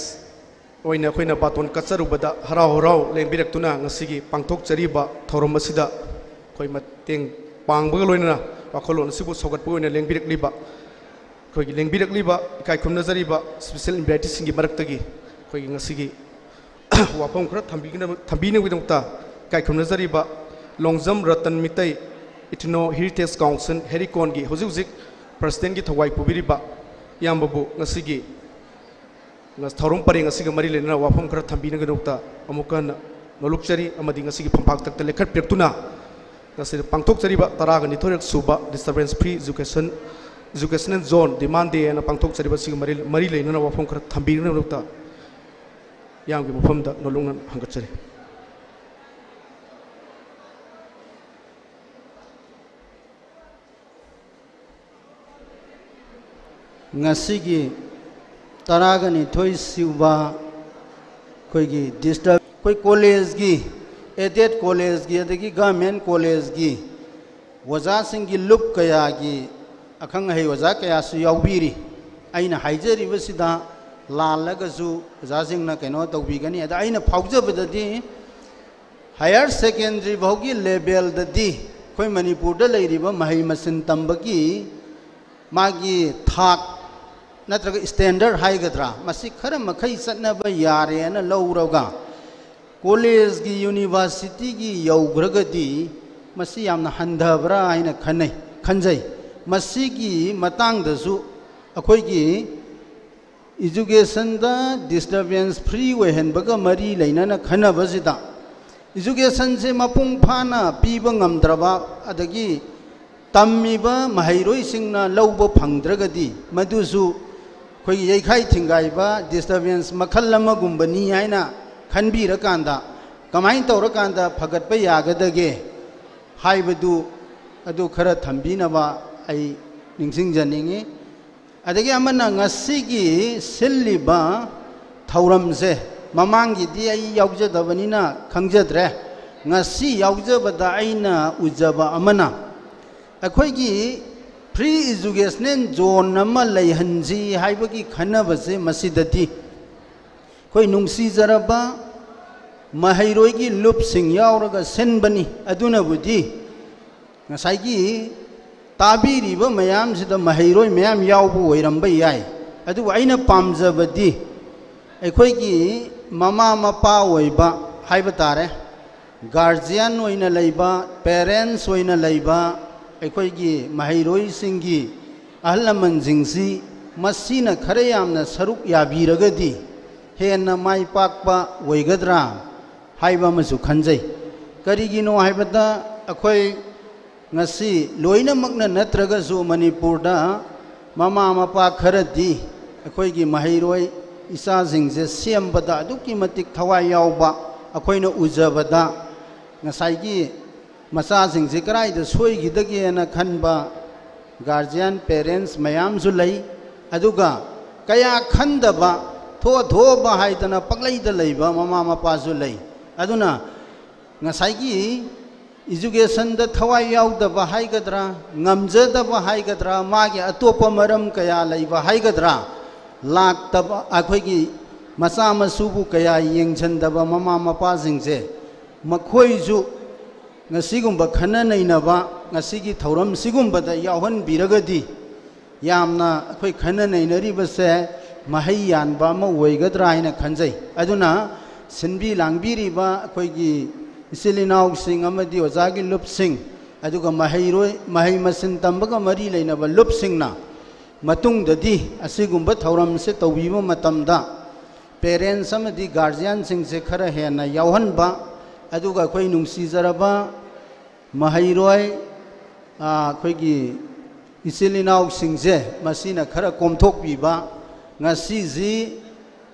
ꯑꯣꯏꯅ ꯑꯩꯈꯣꯏꯅ ꯕꯥꯇꯣꯟ ꯀꯠꯆꯔꯨꯕꯗ ꯍꯔꯥꯎ ꯍꯔꯥꯎ ꯂꯦꯡꯕꯤꯔꯛꯇꯨꯅ ꯉꯁꯤꯒꯤ ꯄꯥꯡꯊꯣꯛꯆꯔꯤꯕ ꯊꯧꯔꯝ ꯑꯁꯤꯗ ꯑꯩꯈꯣꯏ ꯃꯇꯦꯡ ꯄꯥꯡꯕꯒ ꯂꯣꯏꯅꯅ ꯋꯥꯈꯜꯂꯣꯟ ꯑꯁꯤꯕꯨ ꯁꯧꯒꯠꯄ ꯑꯣꯏꯅ ꯂꯦꯡꯕꯤꯔꯛꯂꯤꯕ, ꯑꯩꯈꯣꯏꯒꯤ ꯂꯦꯡꯕꯤꯔꯛꯂꯤꯕ ꯏꯀꯥꯏ ꯈꯨꯝꯅꯖꯔꯤꯕ special inviteeꯁꯤꯡꯒꯤ ꯃꯔꯛꯇꯒꯤ ꯑꯩꯈꯣꯏꯒꯤ ꯉꯁꯤꯒꯤ ꯋꯥꯐꯝ ꯈꯔ ꯊꯝꯕꯤꯒꯅꯕ, ꯊꯝꯕꯤꯅꯕꯒꯤꯗꯃꯛꯇ ꯏꯀꯥꯏ ꯈꯨꯝꯅꯖꯔꯤꯕ Longjam Ratan Meitei Ethno Heritage Council ꯍꯦꯔꯤꯀꯣꯟꯒꯤ ꯍꯧꯖꯤꯛ ꯍꯧꯖꯤꯛ presidentꯀꯤ ꯊꯧꯋꯥꯏ ꯄꯨꯕꯤꯔꯤꯕ ꯏꯌꯥꯝꯕꯕꯨ ꯉꯁꯤꯒꯤ ꯉ-, ꯊꯧꯔꯝ ꯄꯔꯦꯡ ꯑꯁꯤꯒ ꯃꯔꯤ ꯂꯩꯅꯅ ꯋꯥꯐꯝ ꯈꯔ ꯊꯝꯕꯤꯅꯕꯒꯤꯗꯃꯛꯇ ꯑꯃꯨꯛꯀ ꯍꯟꯅ ꯅꯣꯂꯨꯛꯆꯔꯤ ꯑꯃꯗꯤ ꯉꯁꯤꯒꯤ ꯐꯝꯄꯥꯛꯇꯛꯇ ꯂꯦꯞꯈꯠꯄꯤꯔꯛꯇꯨꯅ ꯉꯁꯤꯗ ꯄꯥꯡꯊꯣꯛꯆꯔꯤꯕ ꯇꯔꯥꯒ ꯅꯤꯊꯣꯏꯔꯛ ꯁꯨꯕ Disturbance Free Education, Educational Zone Demand Day ꯍꯥꯏꯅ ꯄꯥꯡꯊꯣꯛꯆꯔꯤꯕ ꯑꯁꯤꯒ ꯃꯔꯤ, ꯃꯔꯤ ꯂꯩꯅꯅ ꯋꯥꯐꯝ ꯈꯔ ꯊꯝꯕꯤꯅꯕꯒꯤꯗꯃꯛꯇ ꯏꯌꯥꯝꯕꯒꯤ ꯃꯐꯝꯗ ꯅꯣꯂꯨꯛꯅ ꯍꯪꯒꯠꯆꯔꯤ꯫ ꯉꯁꯤꯒꯤ ꯇꯔꯥꯒ ꯅꯤꯊꯣꯏ ꯁꯨꯕ ꯑꯩꯈꯣꯏꯒꯤ ꯗꯤꯁꯇ꯭ꯔꯤꯛ, ꯑꯩꯈꯣꯏ ꯀꯣꯂꯦꯖꯀꯤ, aided ꯀꯣꯂꯦꯖꯀꯤ ꯑꯗꯒꯤ government ꯀꯣꯂꯦꯖꯀꯤ ꯑꯣꯖꯥꯁꯤꯡꯒꯤ ꯂꯨꯞ ꯀꯌꯥꯒꯤ ꯑꯈꯪ ꯑꯍꯩ ꯑꯣꯖꯥ ꯀꯌꯥꯁꯨ ꯌꯥꯎꯕꯤꯔꯤ꯫ ꯑꯩꯅ ꯍꯥꯏꯖꯔꯤꯕꯁꯤꯗ ꯂꯥꯜꯂꯒꯁꯨ ꯑꯣꯖꯥꯁꯤꯡꯅ ꯀꯩꯅꯣ ꯇꯧꯕꯤꯒꯅꯤ꯫ ꯑꯗ ꯑꯩꯅ ꯐꯥꯎꯖꯕꯗꯗꯤ higher secondary ꯐꯥꯎꯒꯤ levelꯗꯗꯤ ꯑꯩꯈꯣꯏ ꯃꯅꯤꯄꯨꯔꯗ ꯂꯩꯔꯤꯕ ꯃꯍꯩ ꯃꯁꯤꯡ ꯇꯝꯕꯒꯤ ꯃꯥꯒꯤ ꯊꯥꯛ ꯅꯠꯇ꯭ꯔꯒ standard ꯍꯥꯏꯒꯗ꯭ꯔꯥ, ꯃꯁꯤ ꯈꯔ ꯃꯈꯩ ꯆꯠꯅꯕ ꯌꯥꯔꯦꯅ ꯂꯧꯔꯒ ꯀꯣꯂꯦꯖꯀꯤ, universityꯒꯤ ꯌꯧꯈ꯭ꯔꯒꯗꯤ ꯃꯁꯤ ꯌꯥꯝꯅ ꯍꯟꯊꯕ꯭ꯔꯥ ꯍꯥꯏꯅ ꯈꯟꯅꯩ, ꯈꯟꯖꯩ꯫ ꯃꯁꯤꯒꯤ ꯃꯇꯥꯡꯗꯁꯨ ꯑꯩꯈꯣꯏꯒꯤ educationꯗ disturbance free ꯑꯣꯏꯍꯟꯕꯒ ꯃꯔꯤ ꯂꯩꯅꯅ ꯈꯟꯅꯕꯁꯤꯗ educationꯁꯦ ꯃꯄꯨꯡ ꯐꯥꯅ ꯄꯤꯕ ꯉꯝꯗ꯭ꯔꯕ, ꯑꯗꯒꯤ ꯇꯝꯃꯤꯕ ꯃꯍꯩꯔꯣꯏꯁꯤꯡꯅ ꯂꯧꯕ ꯐꯪꯗ꯭ꯔꯒꯗꯤ ꯃꯗꯨꯁꯨ ꯑꯩꯈꯣꯏꯒꯤ ꯌꯩꯈꯥꯏ ꯊꯤꯡꯒꯥꯏꯕ disturbance ꯃꯈꯜ ꯑꯃꯒꯨꯝꯕꯅꯤ ꯍꯥꯏꯅ ꯈꯟꯕꯤꯔꯀꯥꯟꯗ ꯀꯃꯥꯏꯅ ꯇꯧꯔꯀꯥꯟꯗ ꯐꯒꯠꯄ ꯌꯥꯒꯗꯒꯦ ꯍꯥꯏꯕꯗꯨ, ꯑꯗꯨ ꯈꯔ ꯊꯝꯕꯤꯅꯕ ꯑꯩ ꯅꯤꯡꯁꯤꯡꯖꯅꯤꯡꯏ꯫ ꯑꯗꯒꯤ ꯑꯃꯅ ꯉꯁꯤꯒꯤ ꯁꯤꯜꯂꯤꯕ ꯊꯧꯔꯝꯁꯦ, ꯃꯃꯥꯡꯒꯤꯗꯤ ꯑꯩ ꯌꯥꯎꯖꯗꯕꯅꯤꯅ ꯈꯪꯖꯗ꯭ꯔꯦ꯫ ꯉꯁꯤ ꯌꯥꯎꯖꯕꯗ ꯑꯩꯅ ꯎꯖꯕ ꯑꯃꯅ, ꯑꯩꯈꯣꯏꯒꯤ free educational zone ꯑꯃ ꯂꯩꯍꯟꯁꯤ ꯍꯥꯏꯕꯒꯤ ꯈꯟꯅꯕꯁꯦ, ꯃꯁꯤꯗꯗꯤ ꯑꯩꯈꯣꯏ ꯅꯨꯡꯁꯤꯖꯔꯕ ꯃꯍꯩꯔꯣꯏꯒꯤ ꯂꯨꯞꯁꯤꯡ ꯌꯥꯎꯔꯒ ꯁꯤꯟꯕꯅꯤ꯫ ꯑꯗꯨꯅꯕꯨꯗꯤ ꯉꯁꯥꯏꯒꯤ ꯇꯥꯕꯤꯔꯤꯕ ꯃꯌꯥꯝꯁꯤꯗ ꯃꯍꯩꯔꯣꯏ ꯃꯌꯥꯝ ꯌꯥꯎꯕ ꯑꯣꯏꯔꯝꯕ ꯌꯥꯏ꯫ ꯑꯗꯨꯕꯨ ꯑꯩꯅ ꯄꯥꯝꯖꯕꯗꯤ ꯑꯩꯈꯣꯏꯒꯤ ꯃꯃꯥ ꯃꯄꯥ ꯑꯣꯏꯕ ꯍꯥꯏꯕ ꯇꯥꯔꯦ, ꯒꯥꯔꯖꯤꯌꯥꯟ ꯑꯣꯏꯅ ꯂꯩꯕ, ꯄꯦꯔꯦꯟꯁ ꯑꯣꯏꯅ ꯂꯩꯕ ꯑꯩꯈꯣꯏꯒꯤ ꯃꯍꯩꯔꯣꯏꯁꯤꯡꯒꯤ ꯑꯍꯜ ꯂꯃꯟꯁꯤꯡꯁꯤ ꯃꯁꯤꯅ ꯈꯔ ꯌꯥꯝꯅ ꯁꯔꯨꯛ ꯌꯥꯕꯤꯔꯒꯗꯤ ꯍꯦꯟꯅ ꯃꯥꯏ ꯄꯥꯛꯄ ꯑꯣꯏꯒꯗ꯭ꯔꯥ ꯍꯥꯏꯕ ꯑꯃꯁꯨ ꯈꯟꯖꯩ꯫ ꯀꯔꯤꯒꯤꯅꯣ ꯍꯥꯏꯕꯗ ꯑꯩꯈꯣꯏ ꯉꯁꯤ ꯂꯣꯏꯅꯃꯛꯅ ꯅꯠꯇ꯭ꯔꯒꯁꯨ ꯃꯅꯤꯄꯨꯔꯗ ꯃꯃꯥ ꯃꯄꯥ ꯈꯔꯗꯤ ꯑꯩꯈꯣꯏꯒꯤ ꯃꯍꯩꯔꯣꯏ ꯏꯆꯥꯁꯤꯡꯁꯦ ꯁꯦꯝꯕꯗ ꯑꯗꯨꯛꯀꯤ ꯃꯇꯤꯛ ꯊꯋꯥꯏ ꯌꯥꯎꯕ ꯑꯩꯈꯣꯏꯅ ꯎꯖꯕꯗ ꯉꯁꯥꯏꯒꯤ ꯃꯆꯥꯁꯤꯡꯁꯦ ꯀꯗꯥꯏꯗ ꯁꯣꯏꯈꯤꯗꯒꯦꯅ ꯈꯟꯕ ꯒꯥꯔꯖꯤꯌꯥꯟ, ꯄꯦꯔꯦꯟꯁ ꯃꯌꯥꯝꯁꯨ ꯂꯩ꯫ ꯑꯗꯨꯒ ꯀꯌꯥ ꯈꯟꯗꯕ, ꯊꯣꯛꯑ ꯊꯣꯛꯑꯕ ꯍꯥꯏꯗꯅ ꯄꯪꯂꯩꯗ ꯂꯩꯕ ꯃꯃꯥ ꯃꯄꯥꯁꯨ ꯂꯩ꯫ ꯑꯗꯨꯅ ꯉꯁꯥꯏꯒꯤ ꯏꯖꯨꯀꯦꯁꯟꯗ ꯊꯋꯥꯏ ꯌꯥꯎꯗꯕ ꯍꯥꯏꯒꯗ꯭ꯔꯥ, ꯉꯝꯖꯗꯕ ꯍꯥꯏꯒꯗ꯭ꯔꯥ, ꯃꯥꯒꯤ ꯑꯇꯣꯞꯄ ꯃꯔꯝ ꯀꯌꯥ ꯂꯩꯕ ꯍꯥꯏꯒꯗ꯭ꯔꯥ, ꯂꯥꯛꯇꯕ, ꯑꯩꯈꯣꯏꯒꯤ ꯃꯆꯥ ꯃꯁꯨꯕꯨ ꯀꯌꯥ ꯌꯦꯡꯁꯤꯟꯗꯕ ꯃꯃꯥ ꯃꯄꯥꯁꯤꯡꯁꯦ, ꯃꯈꯣꯏꯁꯨ ꯉꯁꯤꯒꯨꯝꯕ ꯈꯟꯅ ꯅꯩꯅꯕ, ꯉꯁꯤꯒꯤ ꯊꯧꯔꯝ ꯁꯤꯒꯨꯝꯕꯗ ꯌꯥꯎꯍꯟꯕꯤꯔꯒꯗꯤ ꯌꯥꯝꯅ ꯑꯩꯈꯣꯏ ꯈꯟꯅ ꯅꯩꯅꯔꯤꯕꯁꯦ ꯃꯍꯩ ꯌꯥꯟꯕ ꯑꯃ ꯑꯣꯏꯒꯗ꯭ꯔꯥ ꯍꯥꯏꯅ ꯈꯟꯖꯩ꯫ ꯑꯗꯨꯅ ꯁꯤꯟꯕꯤ ꯂꯥꯡꯕꯤꯔꯤꯕ ꯑꯩꯈꯣꯏꯒꯤ ꯏꯆꯤꯜ ꯏꯅꯥꯎꯁꯤꯡ ꯑꯃꯗꯤ ꯑꯣꯖꯥꯒꯤ ꯂꯨꯞꯁꯤꯡ, ꯑꯗꯨꯒ ꯃꯍꯩꯔꯣꯏ, ꯃꯍꯩ ꯃꯁꯤꯡ ꯇꯝꯕꯒ ꯃꯔꯤ ꯂꯩꯅꯕ ꯂꯨꯞꯁꯤꯡꯅ ꯃꯇꯨꯡꯗꯗꯤ ꯑꯁꯤꯒꯨꯝꯕ ꯊꯧꯔꯝꯁꯦ ꯇꯧꯕꯤꯕ ꯃꯇꯝꯗ ꯄꯦꯔꯦꯟꯁ ꯑꯃꯗꯤ ꯒꯥꯔꯖꯤꯌꯥꯟꯁꯤꯡꯁꯦ ꯈꯔ ꯍꯦꯟꯅ ꯌꯥꯎꯍꯟꯕ, ꯑꯗꯨꯒ ꯑꯩꯈꯣꯏ ꯅꯨꯡꯁꯤꯖꯔꯕ ꯃꯍꯩꯔꯣꯏ, ꯑ, ꯑꯩꯈꯣꯏꯒꯤ ꯏꯆꯤꯜ ꯏꯅꯥꯎꯁꯤꯡꯁꯦ ꯃꯁꯤꯅ ꯈꯔ ꯀꯣꯝꯊꯣꯛꯄꯤꯕ꯫ ꯉꯁꯤꯁꯤ,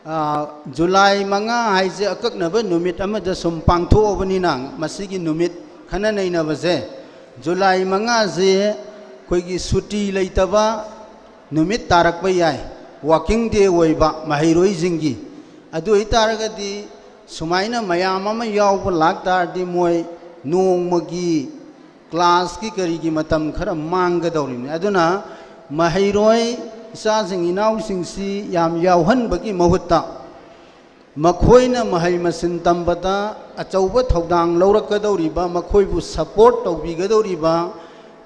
ꯑ, ꯖꯨꯂꯥꯏ ꯃꯉꯥ ꯍꯥꯏꯁꯦ ꯑꯀꯛꯅꯕ ꯅꯨꯃꯤꯠ ꯑꯃꯗ ꯁꯨꯝ ꯄꯥꯡꯊꯣꯛꯑꯕꯅꯤꯅ ꯃꯁꯤꯒꯤ ꯅꯨꯃꯤꯠ ꯈꯟꯅ ꯅꯩꯅꯕꯁꯦ, ꯖꯨꯂꯥꯏ ꯃꯉꯥꯁꯦ ꯑꯩꯈꯣꯏꯒꯤ ꯁꯨꯇꯤ ꯂꯩꯇꯕ ꯅꯨꯃꯤꯠ ꯇꯥꯔꯛꯄ ꯌꯥꯏ, ꯋꯥꯔꯀꯤꯡ ꯗꯦ ꯑꯣꯏꯕ ꯃꯍꯩꯔꯣꯏꯁꯤꯡꯒꯤ꯫ ꯑꯗꯨ ꯑꯣꯏꯇꯥꯔꯒꯗꯤ ꯁꯨꯃꯥꯏꯅ ꯃꯌꯥꯝ ꯑꯃ ꯌꯥꯎꯕ ꯂꯥꯛ ꯇꯥꯔꯗꯤ ꯃꯣꯏ ꯅꯣꯡꯃꯒꯤ ꯀ꯭ꯂꯥꯁꯀꯤ ꯀꯔꯤꯒꯤ ꯃꯇꯝ ꯈꯔ ꯃꯥꯡꯒꯗꯧꯔꯤꯕꯅꯤ꯫ ꯑꯗꯨꯅ ꯃꯍꯩꯔꯣꯏ ꯏꯆꯥꯁꯤꯡ ꯏꯅꯥꯎꯁꯤꯡꯁꯤ ꯌꯥꯝ ꯌꯥꯎꯍꯟꯕꯒꯤ ꯃꯍꯨꯠꯇ ꯃꯈꯣꯏꯅ ꯃꯍꯩ ꯃꯁꯤꯡ ꯇꯝꯕꯗ ꯑꯆꯧꯕ ꯊꯧꯗꯥꯡ ꯂꯧꯔꯛꯀꯗꯧꯔꯤꯕ, ꯃꯈꯣꯏꯕꯨ ꯁꯄꯣꯔꯠ ꯇꯧꯕꯤꯒꯗꯧꯔꯤꯕ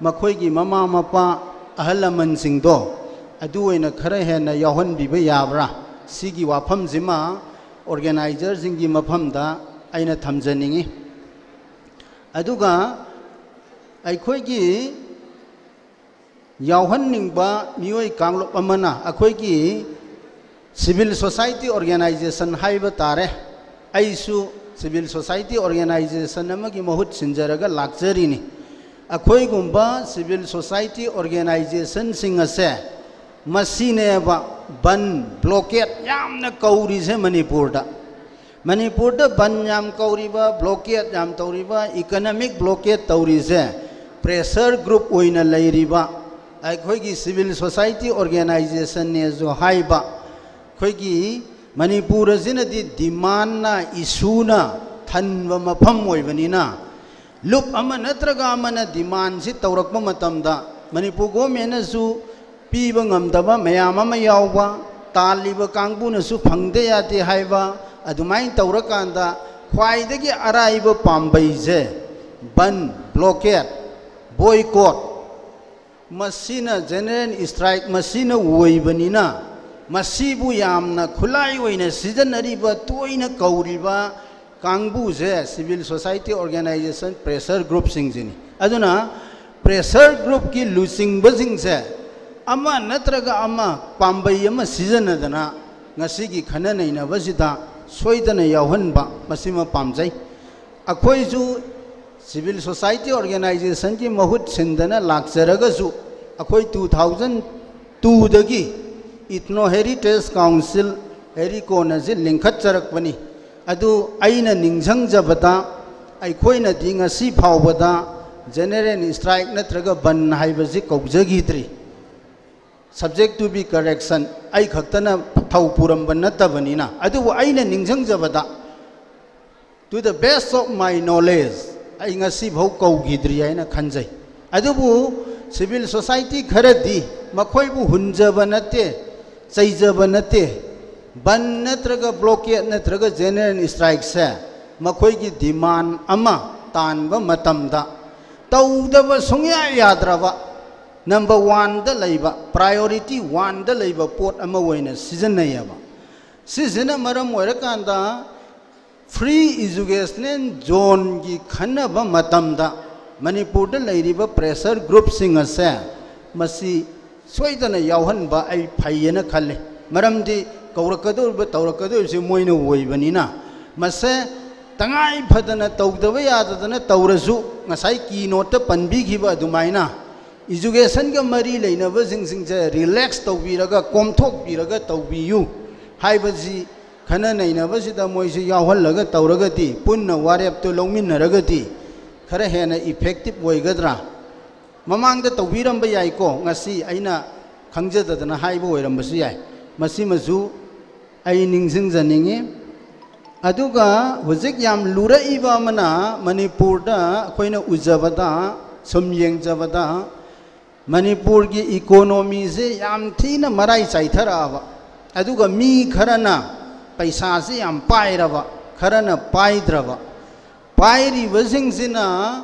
ꯃꯈꯣꯏꯒꯤ ꯃꯃꯥ ꯃꯄꯥ, ꯑꯍꯜ ꯂꯃꯟꯁꯤꯡꯗꯣ ꯑꯗꯨ ꯑꯣꯏꯅ ꯈꯔ ꯍꯦꯟꯅ ꯌꯥꯎꯍꯟꯕꯤꯕ ꯌꯥꯕ꯭ꯔꯥ? ꯁꯤꯒꯤ ꯋꯥꯐꯝꯁꯤꯃ ꯑꯣꯔꯒꯦꯅꯥꯏꯖꯔꯁꯤꯡꯒꯤ ꯃꯐꯝꯗ ꯑꯩꯅ ꯊꯝꯖꯅꯤꯡꯏ꯫ ꯑꯗꯨꯒ ꯑꯩꯈꯣꯏꯒꯤ ꯌꯥꯎꯍꯟꯅꯤꯡꯕ ꯃꯤꯑꯣꯏ ꯀꯥꯡꯂꯨꯞ ꯑꯃꯅ ꯑꯩꯈꯣꯏꯒꯤ civil society organization ꯍꯥꯏꯕ ꯇꯥꯔꯦ꯫ ꯑꯩꯁꯨ civil society organization ꯑꯃꯒꯤ ꯃꯍꯨꯠ ꯁꯤꯟꯖꯔꯒ ꯂꯥꯛꯆꯔꯤꯅꯤ꯫ ꯑꯩꯈꯣꯏꯒꯨꯝꯕ civil society organizationꯁꯤꯡ ꯑꯁꯦ ꯃꯁꯤꯅꯦꯕ ꯕꯟ, ꯕ꯭ꯂꯣꯀꯦꯠ ꯌꯥꯝꯅ ꯀꯧꯔꯤꯁꯦ ꯃꯅꯤꯄꯨꯔꯗ꯫ ꯃꯅꯤꯄꯨꯔꯗ ꯕꯟ ꯌꯥꯝ ꯀꯧꯔꯤꯕ, ꯕ꯭ꯂꯣꯀꯦꯠ ꯌꯥꯝ ꯇꯧꯔꯤꯕ, ꯏꯀꯅꯣꯃꯤꯛ ꯕ꯭ꯂꯣꯀꯦꯠ ꯇꯧꯔꯤꯁꯦ pressure group ꯑꯣꯏꯅ ꯂꯩꯔꯤꯕ ꯑꯩꯈꯣꯏꯒꯤ civil society organizationꯅꯦꯁꯨ ꯍꯥꯏꯕ꯫ ꯑꯩꯈꯣꯏꯒꯤ ꯃꯅꯤꯄꯨꯔ ꯑꯁꯤꯅꯗꯤ demandꯅ, issueꯅ ꯊꯟꯕ ꯃꯐꯝ ꯑꯣꯏꯕꯅꯤꯅ, ꯂꯨꯞ ꯑꯃ ꯅꯠꯇ꯭ꯔꯒ ꯑꯃꯅ demandꯁꯤ ꯇꯧꯔꯛꯄ ꯃꯇꯝꯗ ꯃꯅꯤꯄꯨꯔ governmentꯅꯁꯨ ꯄꯤꯕ ꯉꯝꯗꯕ ꯃꯌꯥꯝ ꯑꯃ ꯌꯥꯎꯕ, ꯇꯥꯜꯂꯤꯕ ꯀꯥꯡꯕꯨꯅꯁꯨ ꯐꯪꯗ ꯌꯥꯗꯦ ꯍꯥꯏꯕ, ꯑꯗꯨꯃꯥꯏꯅ ꯇꯧꯔꯀꯥꯟꯗ ꯈ꯭ꯋꯥꯏꯗꯒꯤ ꯑꯔꯥꯏꯕ ꯄꯥꯝꯕꯩꯁꯦ ꯕꯟ, ꯕ꯭ꯂꯣꯀꯦꯠ, ꯕꯣꯏꯀꯣꯠ, ꯃꯁꯤꯅ general strike ꯃꯁꯤꯅ ꯑꯣꯏꯕꯅꯤꯅ, ꯃꯁꯤꯕꯨ ꯌꯥꯝꯅ ꯈꯨꯠꯂꯥꯏ ꯑꯣꯏꯅ ꯁꯤꯖꯤꯟꯅꯔꯤꯕ, ꯇꯣꯏꯅ ꯀꯧꯔꯤꯕ ꯀꯥꯡꯕꯨꯁꯦ civil society organization pressure groupꯁꯤꯡꯁꯤꯅꯤ꯫ ꯑꯗꯨꯅ pressure groupꯀꯤ ꯂꯨꯆꯤꯡꯕꯁꯤꯡꯁꯦ ꯑꯃ ꯅꯠꯇ꯭ꯔꯒ ꯑꯃ ꯄꯥꯝꯕꯩ ꯑꯃ ꯁꯤꯖꯤꯟꯅꯗꯅ ꯉꯁꯤꯒꯤ ꯈꯟꯅ ꯅꯩꯅꯕꯁꯤꯗ ꯁꯣꯏꯗꯅ ꯌꯥꯎꯍꯟꯕ ꯃꯁꯤꯃ ꯄꯥꯝꯖꯩ꯫ ꯑꯩꯈꯣꯏꯁꯨ civil society organizationꯒꯤ ꯃꯍꯨꯠ ꯁꯤꯟꯗꯅ ꯂꯥꯛꯆꯔꯒꯁꯨ, ꯑꯩꯈꯣꯏ two thousand twoꯗꯒꯤ Ethno Heritage Council, HERICON ꯑꯁꯤ ꯂꯤꯡꯈꯠꯆꯔꯛꯄꯅꯤ꯫ ꯑꯗꯨ ꯑꯩꯅ ꯅꯤꯡꯁꯤꯡꯖꯕꯗ, ꯑꯩꯈꯣꯏꯅꯗꯤ ꯉꯁꯤ ꯐꯥꯎꯕꯗ general strike ꯅꯠꯇ꯭ꯔꯒ ꯕꯟ ꯍꯥꯏꯕꯁꯤ ꯀꯧꯖꯈꯤꯗ꯭ꯔꯤ꯫ Subject to be correction, ꯑꯩ ꯈꯛꯇꯅ ꯊꯧ ꯄꯨꯔꯝꯕ ꯅꯠꯇꯕꯅꯤꯅ꯫ ꯑꯗꯨꯕꯨ ꯑꯩꯅ ꯅꯤꯡꯁꯤꯡꯖꯕꯗ, to the best of my knowledge, ꯑꯩ ꯉꯁꯤꯐꯥꯎ ꯀꯧꯈꯤꯗ꯭ꯔꯤ ꯍꯥꯏꯅ ꯈꯟꯖꯩ꯫ ꯑꯗꯨꯕꯨ civil society ꯈꯔꯗꯤ ꯃꯈꯣꯏꯕꯨ ꯍꯨꯟꯖꯕ ꯅꯠꯇꯦ, ꯆꯩꯖꯕ ꯅꯠꯇꯦ, ꯕꯟ ꯅꯠꯇ꯭ꯔꯒ ꯕ꯭ꯂꯣꯀꯦꯠ ꯅꯠꯇ꯭ꯔꯒ general strikeꯁꯦ ꯃꯈꯣꯏꯒꯤ demand ꯑꯃ ꯇꯥꯟꯕ ꯃꯇꯝꯗ ꯇꯧꯗꯕ ꯁꯨꯡꯌꯥ ꯌꯥꯗ꯭ꯔꯕ, ꯅꯝꯕꯔ ꯋꯥꯟꯗ ꯂꯩꯕ, ꯄ꯭ꯔꯥꯏꯌꯣꯔꯤꯇꯤ ꯋꯥꯟꯗ ꯂꯩꯕ ꯄꯣꯠ ꯑꯃ ꯑꯣꯏꯅ ꯁꯤꯖꯤꯟꯅꯩꯌꯦꯕ꯫ ꯁꯤꯁꯤꯅ ꯃꯔꯝ ꯑꯣꯏꯔꯀꯥꯟꯗ ꯐ꯭ꯔꯤ ꯏꯖꯨꯀꯦꯁꯅꯦꯜ ꯖꯣꯟꯒꯤ ꯈꯟꯅꯕ ꯃꯇꯝꯗ ꯃꯅꯤꯄꯨꯔꯗ ꯂꯩꯔꯤꯕ ꯄ꯭ꯔꯦꯁꯔ ꯒ꯭ꯔꯨꯞꯁꯤꯡ ꯑꯁꯦ ꯃꯁꯤ ꯁꯣꯏꯗꯅ ꯌꯥꯎꯍꯟꯕ ꯑꯩ ꯐꯩꯌꯦꯅ ꯈꯜꯂꯤ꯫ ꯃꯔꯝꯗꯤ ꯀꯧꯔꯛꯀꯗꯧꯔꯤꯕ, ꯇꯧꯔꯛꯀꯗꯧꯔꯤꯕꯁꯤ ꯃꯣꯏꯅ ꯑꯣꯏꯕꯅꯤꯅ, ꯃꯁꯦ ꯇꯉꯥꯏ ꯐꯗꯅ ꯇꯧꯗꯕ ꯌꯥꯗꯗꯅ ꯇꯧꯔꯁꯨ, ꯉꯁꯥꯏ ꯀꯤ ꯅꯣꯠꯇ ꯄꯟꯕꯤꯈꯤꯕ ꯑꯗꯨꯃꯥꯏꯅ ꯏꯖꯨꯀꯦꯁꯟꯒ ꯃꯔꯤ ꯂꯩꯅꯕꯁꯤꯡꯁꯤꯡꯁꯦ ꯔꯤꯂꯦꯛꯁ ꯇꯧꯕꯤꯔꯒ, ꯀꯣꯝꯊꯣꯛꯄꯤꯔꯒ ꯇꯧꯕꯤꯌꯨ ꯍꯥꯏꯕꯁꯤ ꯈꯟꯅ ꯅꯩꯅꯕꯁꯤꯗ ꯃꯣꯏꯁꯨ ꯌꯥꯎꯍꯜꯂꯒ ꯇꯧꯔꯒꯗꯤ, ꯄꯨꯟꯅ ꯋꯥꯔꯦꯞꯇꯨ ꯂꯧꯃꯤꯟꯅꯔꯒꯗꯤ ꯈꯔ ꯍꯦꯟꯅ ꯏꯐꯦꯛꯇꯤꯞ ꯑꯣꯏꯒꯗ꯭ꯔꯥ? ꯃꯃꯥꯡꯗ ꯇꯧꯕꯤꯔꯝꯕ ꯌꯥꯏꯀꯣ, ꯉꯁꯤ ꯑꯩꯅ ꯈꯪꯖꯗꯗꯅ ꯍꯥꯏꯕ ꯑꯣꯏꯔꯝꯕꯁꯨ ꯌꯥꯏ꯫ ꯃꯁꯤꯃꯁꯨ ꯑꯩ ꯅꯤꯡꯁꯤꯡꯖꯅꯤꯡꯉꯤ꯫ ꯑꯗꯨꯒ ꯍꯧꯖꯤꯛ ꯌꯥꯝ ꯂꯨꯔꯛꯏꯕ ꯑꯃꯅ, ꯃꯅꯤꯄꯨꯔꯗ ꯑꯩꯈꯣꯏꯅ ꯎꯖꯕꯗ, ꯁꯨꯝ ꯌꯦꯡꯖꯕꯗ, ꯃꯅꯤꯄꯨꯔꯒꯤ ꯏꯀꯣꯅꯣꯃꯤꯁꯦ ꯌꯥꯝ ꯊꯤꯅ ꯃꯔꯥꯏ ꯆꯥꯏꯊꯔꯛꯑꯕ, ꯑꯗꯨꯒ ꯃꯤ ꯈꯔꯅ ꯄꯩꯁꯥꯁꯦ ꯌꯥꯝ ꯄꯥꯏꯔꯕ, ꯈꯔꯅ ꯄꯥꯏꯗ꯭ꯔꯕ꯫ ꯄꯥꯏꯔꯤꯕꯁꯤꯡꯁꯤꯅ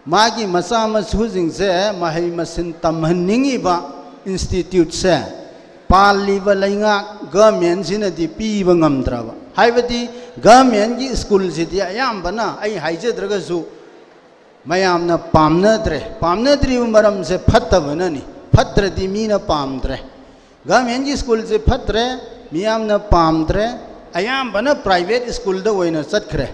ꯃꯥꯒꯤ ꯃꯆꯥ ꯃꯁꯨꯁꯤꯡꯁꯦ ꯃꯍꯩ ꯃꯁꯤꯡ ꯇꯝꯍꯟꯅꯤꯡꯉꯤꯕ ꯏꯟꯁꯇꯤꯇ꯭ꯌꯨꯠꯁꯦ ꯄꯥꯜꯂꯤꯕ ꯂꯩꯉꯥꯛ ꯒꯃꯦꯟꯁꯤꯅꯗꯤ ꯄꯤꯕ ꯉꯝꯗ꯭ꯔꯕ꯫ ꯍꯥꯏꯕꯗꯤ ꯒꯃꯦꯟꯒꯤ ꯁ꯭ꯀꯨꯜꯁꯤꯗꯤ ꯑꯌꯥꯝꯕꯅ, ꯑꯩ ꯍꯥꯏꯖꯗ꯭ꯔꯒꯁꯨ, ꯃꯌꯥꯝꯅ ꯄꯥꯝꯅꯗ꯭ꯔꯦ꯫ ꯄꯥꯝꯅꯗ꯭ꯔꯤꯕ ꯃꯔꯝꯁꯦ ꯐꯠꯇꯕꯅꯅꯤ꯫ ꯐꯠꯇ꯭ꯔꯗꯤ ꯃꯤꯅ ꯄꯥꯝꯗ꯭ꯔꯦ꯫ ꯒꯃꯦꯟꯒꯤ ꯁ꯭ꯀꯨꯜꯁꯦ ꯐꯠꯇ꯭ꯔꯦ, ꯃꯤꯌꯥꯝꯅ ꯄꯥꯝꯗ꯭ꯔꯦ꯫ ꯑꯌꯥꯝꯕꯅ ꯄ꯭ꯔꯥꯏꯚꯦꯠ ꯁ꯭ꯀꯨꯜꯗ ꯑꯣꯏꯅ ꯆꯠꯈ꯭ꯔꯦ꯫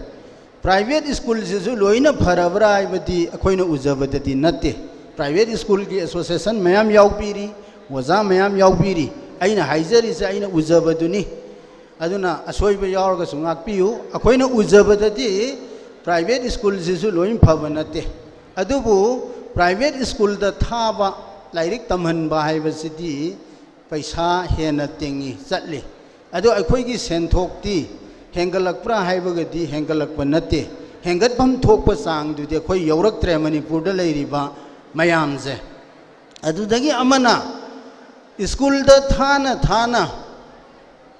ꯄ꯭ꯔꯥꯏꯚꯦꯠ ꯁ꯭ꯀꯨꯜꯁꯤꯁꯨ ꯂꯣꯏꯅ ꯐꯔꯕ꯭ꯔꯥ ꯍꯥꯏꯕꯗꯤ ꯑꯩꯈꯣꯏꯅ ꯎꯖꯕꯗꯗꯤ ꯅꯠꯇꯦ꯫ ꯄ꯭ꯔꯥꯏꯚꯦꯠ ꯁ꯭ꯀꯨꯜꯒꯤ ꯑꯦꯁꯣꯁꯤꯌꯦꯁꯟ ꯃꯌꯥꯝ ꯌꯥꯎꯕꯤꯔꯤ, ꯑꯣꯖꯥ ꯃꯌꯥꯝ ꯌꯥꯎꯕꯤꯔꯤ꯫ ꯑꯩꯅ ꯍꯥꯏꯖꯔꯤꯁꯦ ꯑꯩꯅ ꯎꯖꯕꯗꯨꯅꯤ꯫ ꯑꯗꯨꯅ ꯑꯁꯣꯏꯕ ꯌꯥꯎꯔꯒꯁꯨ ꯉꯥꯛꯄꯤꯌꯨ꯫ ꯑꯩꯈꯣꯏꯅ ꯎꯖꯕꯗꯗꯤ ꯄ꯭ꯔꯥꯏꯚꯦꯠ ꯁ꯭ꯀꯨꯜꯁꯤꯁꯨ ꯂꯣꯏ ꯐꯕ ꯅꯠꯇꯦ꯫ ꯑꯗꯨꯕꯨ ꯄ꯭ꯔꯥꯏꯚꯦꯠ ꯁ꯭ꯀꯨꯜꯗ ꯊꯥꯕ, ꯂꯥꯏꯔꯤꯛ ꯇꯝꯍꯟꯕ ꯍꯥꯏꯕꯁꯤꯗꯤ ꯄꯩꯁꯥ ꯍꯦꯟꯅ ꯇꯤꯡꯉꯤ, ꯆꯠꯂꯤ꯫ ꯑꯗꯣ ꯑꯩꯈꯣꯏꯒꯤ ꯁꯦꯟꯊꯣꯛꯇꯤ ꯍꯦꯟꯒꯠꯂꯛꯄ꯭ꯔꯥ ꯍꯥꯏꯕꯒꯗꯤ ꯍꯦꯟꯒꯠꯂꯛꯄ ꯅꯠꯇꯦ꯫ ꯍꯦꯟꯒꯠꯐꯝ ꯊꯣꯛꯄ ꯆꯥꯡꯗꯨꯗꯤ ꯑꯩꯈꯣꯏ ꯌꯧꯔꯛꯇ꯭ꯔꯦ, ꯃꯅꯤꯄꯨꯔꯗ ꯂꯩꯔꯤꯕ ꯃꯌꯥꯝꯁꯦ꯫ ꯑꯗꯨꯗꯒꯤ ꯑꯃꯅ, ꯁ꯭ꯀꯨꯜꯗ ꯊꯥꯅ ꯊꯥꯅ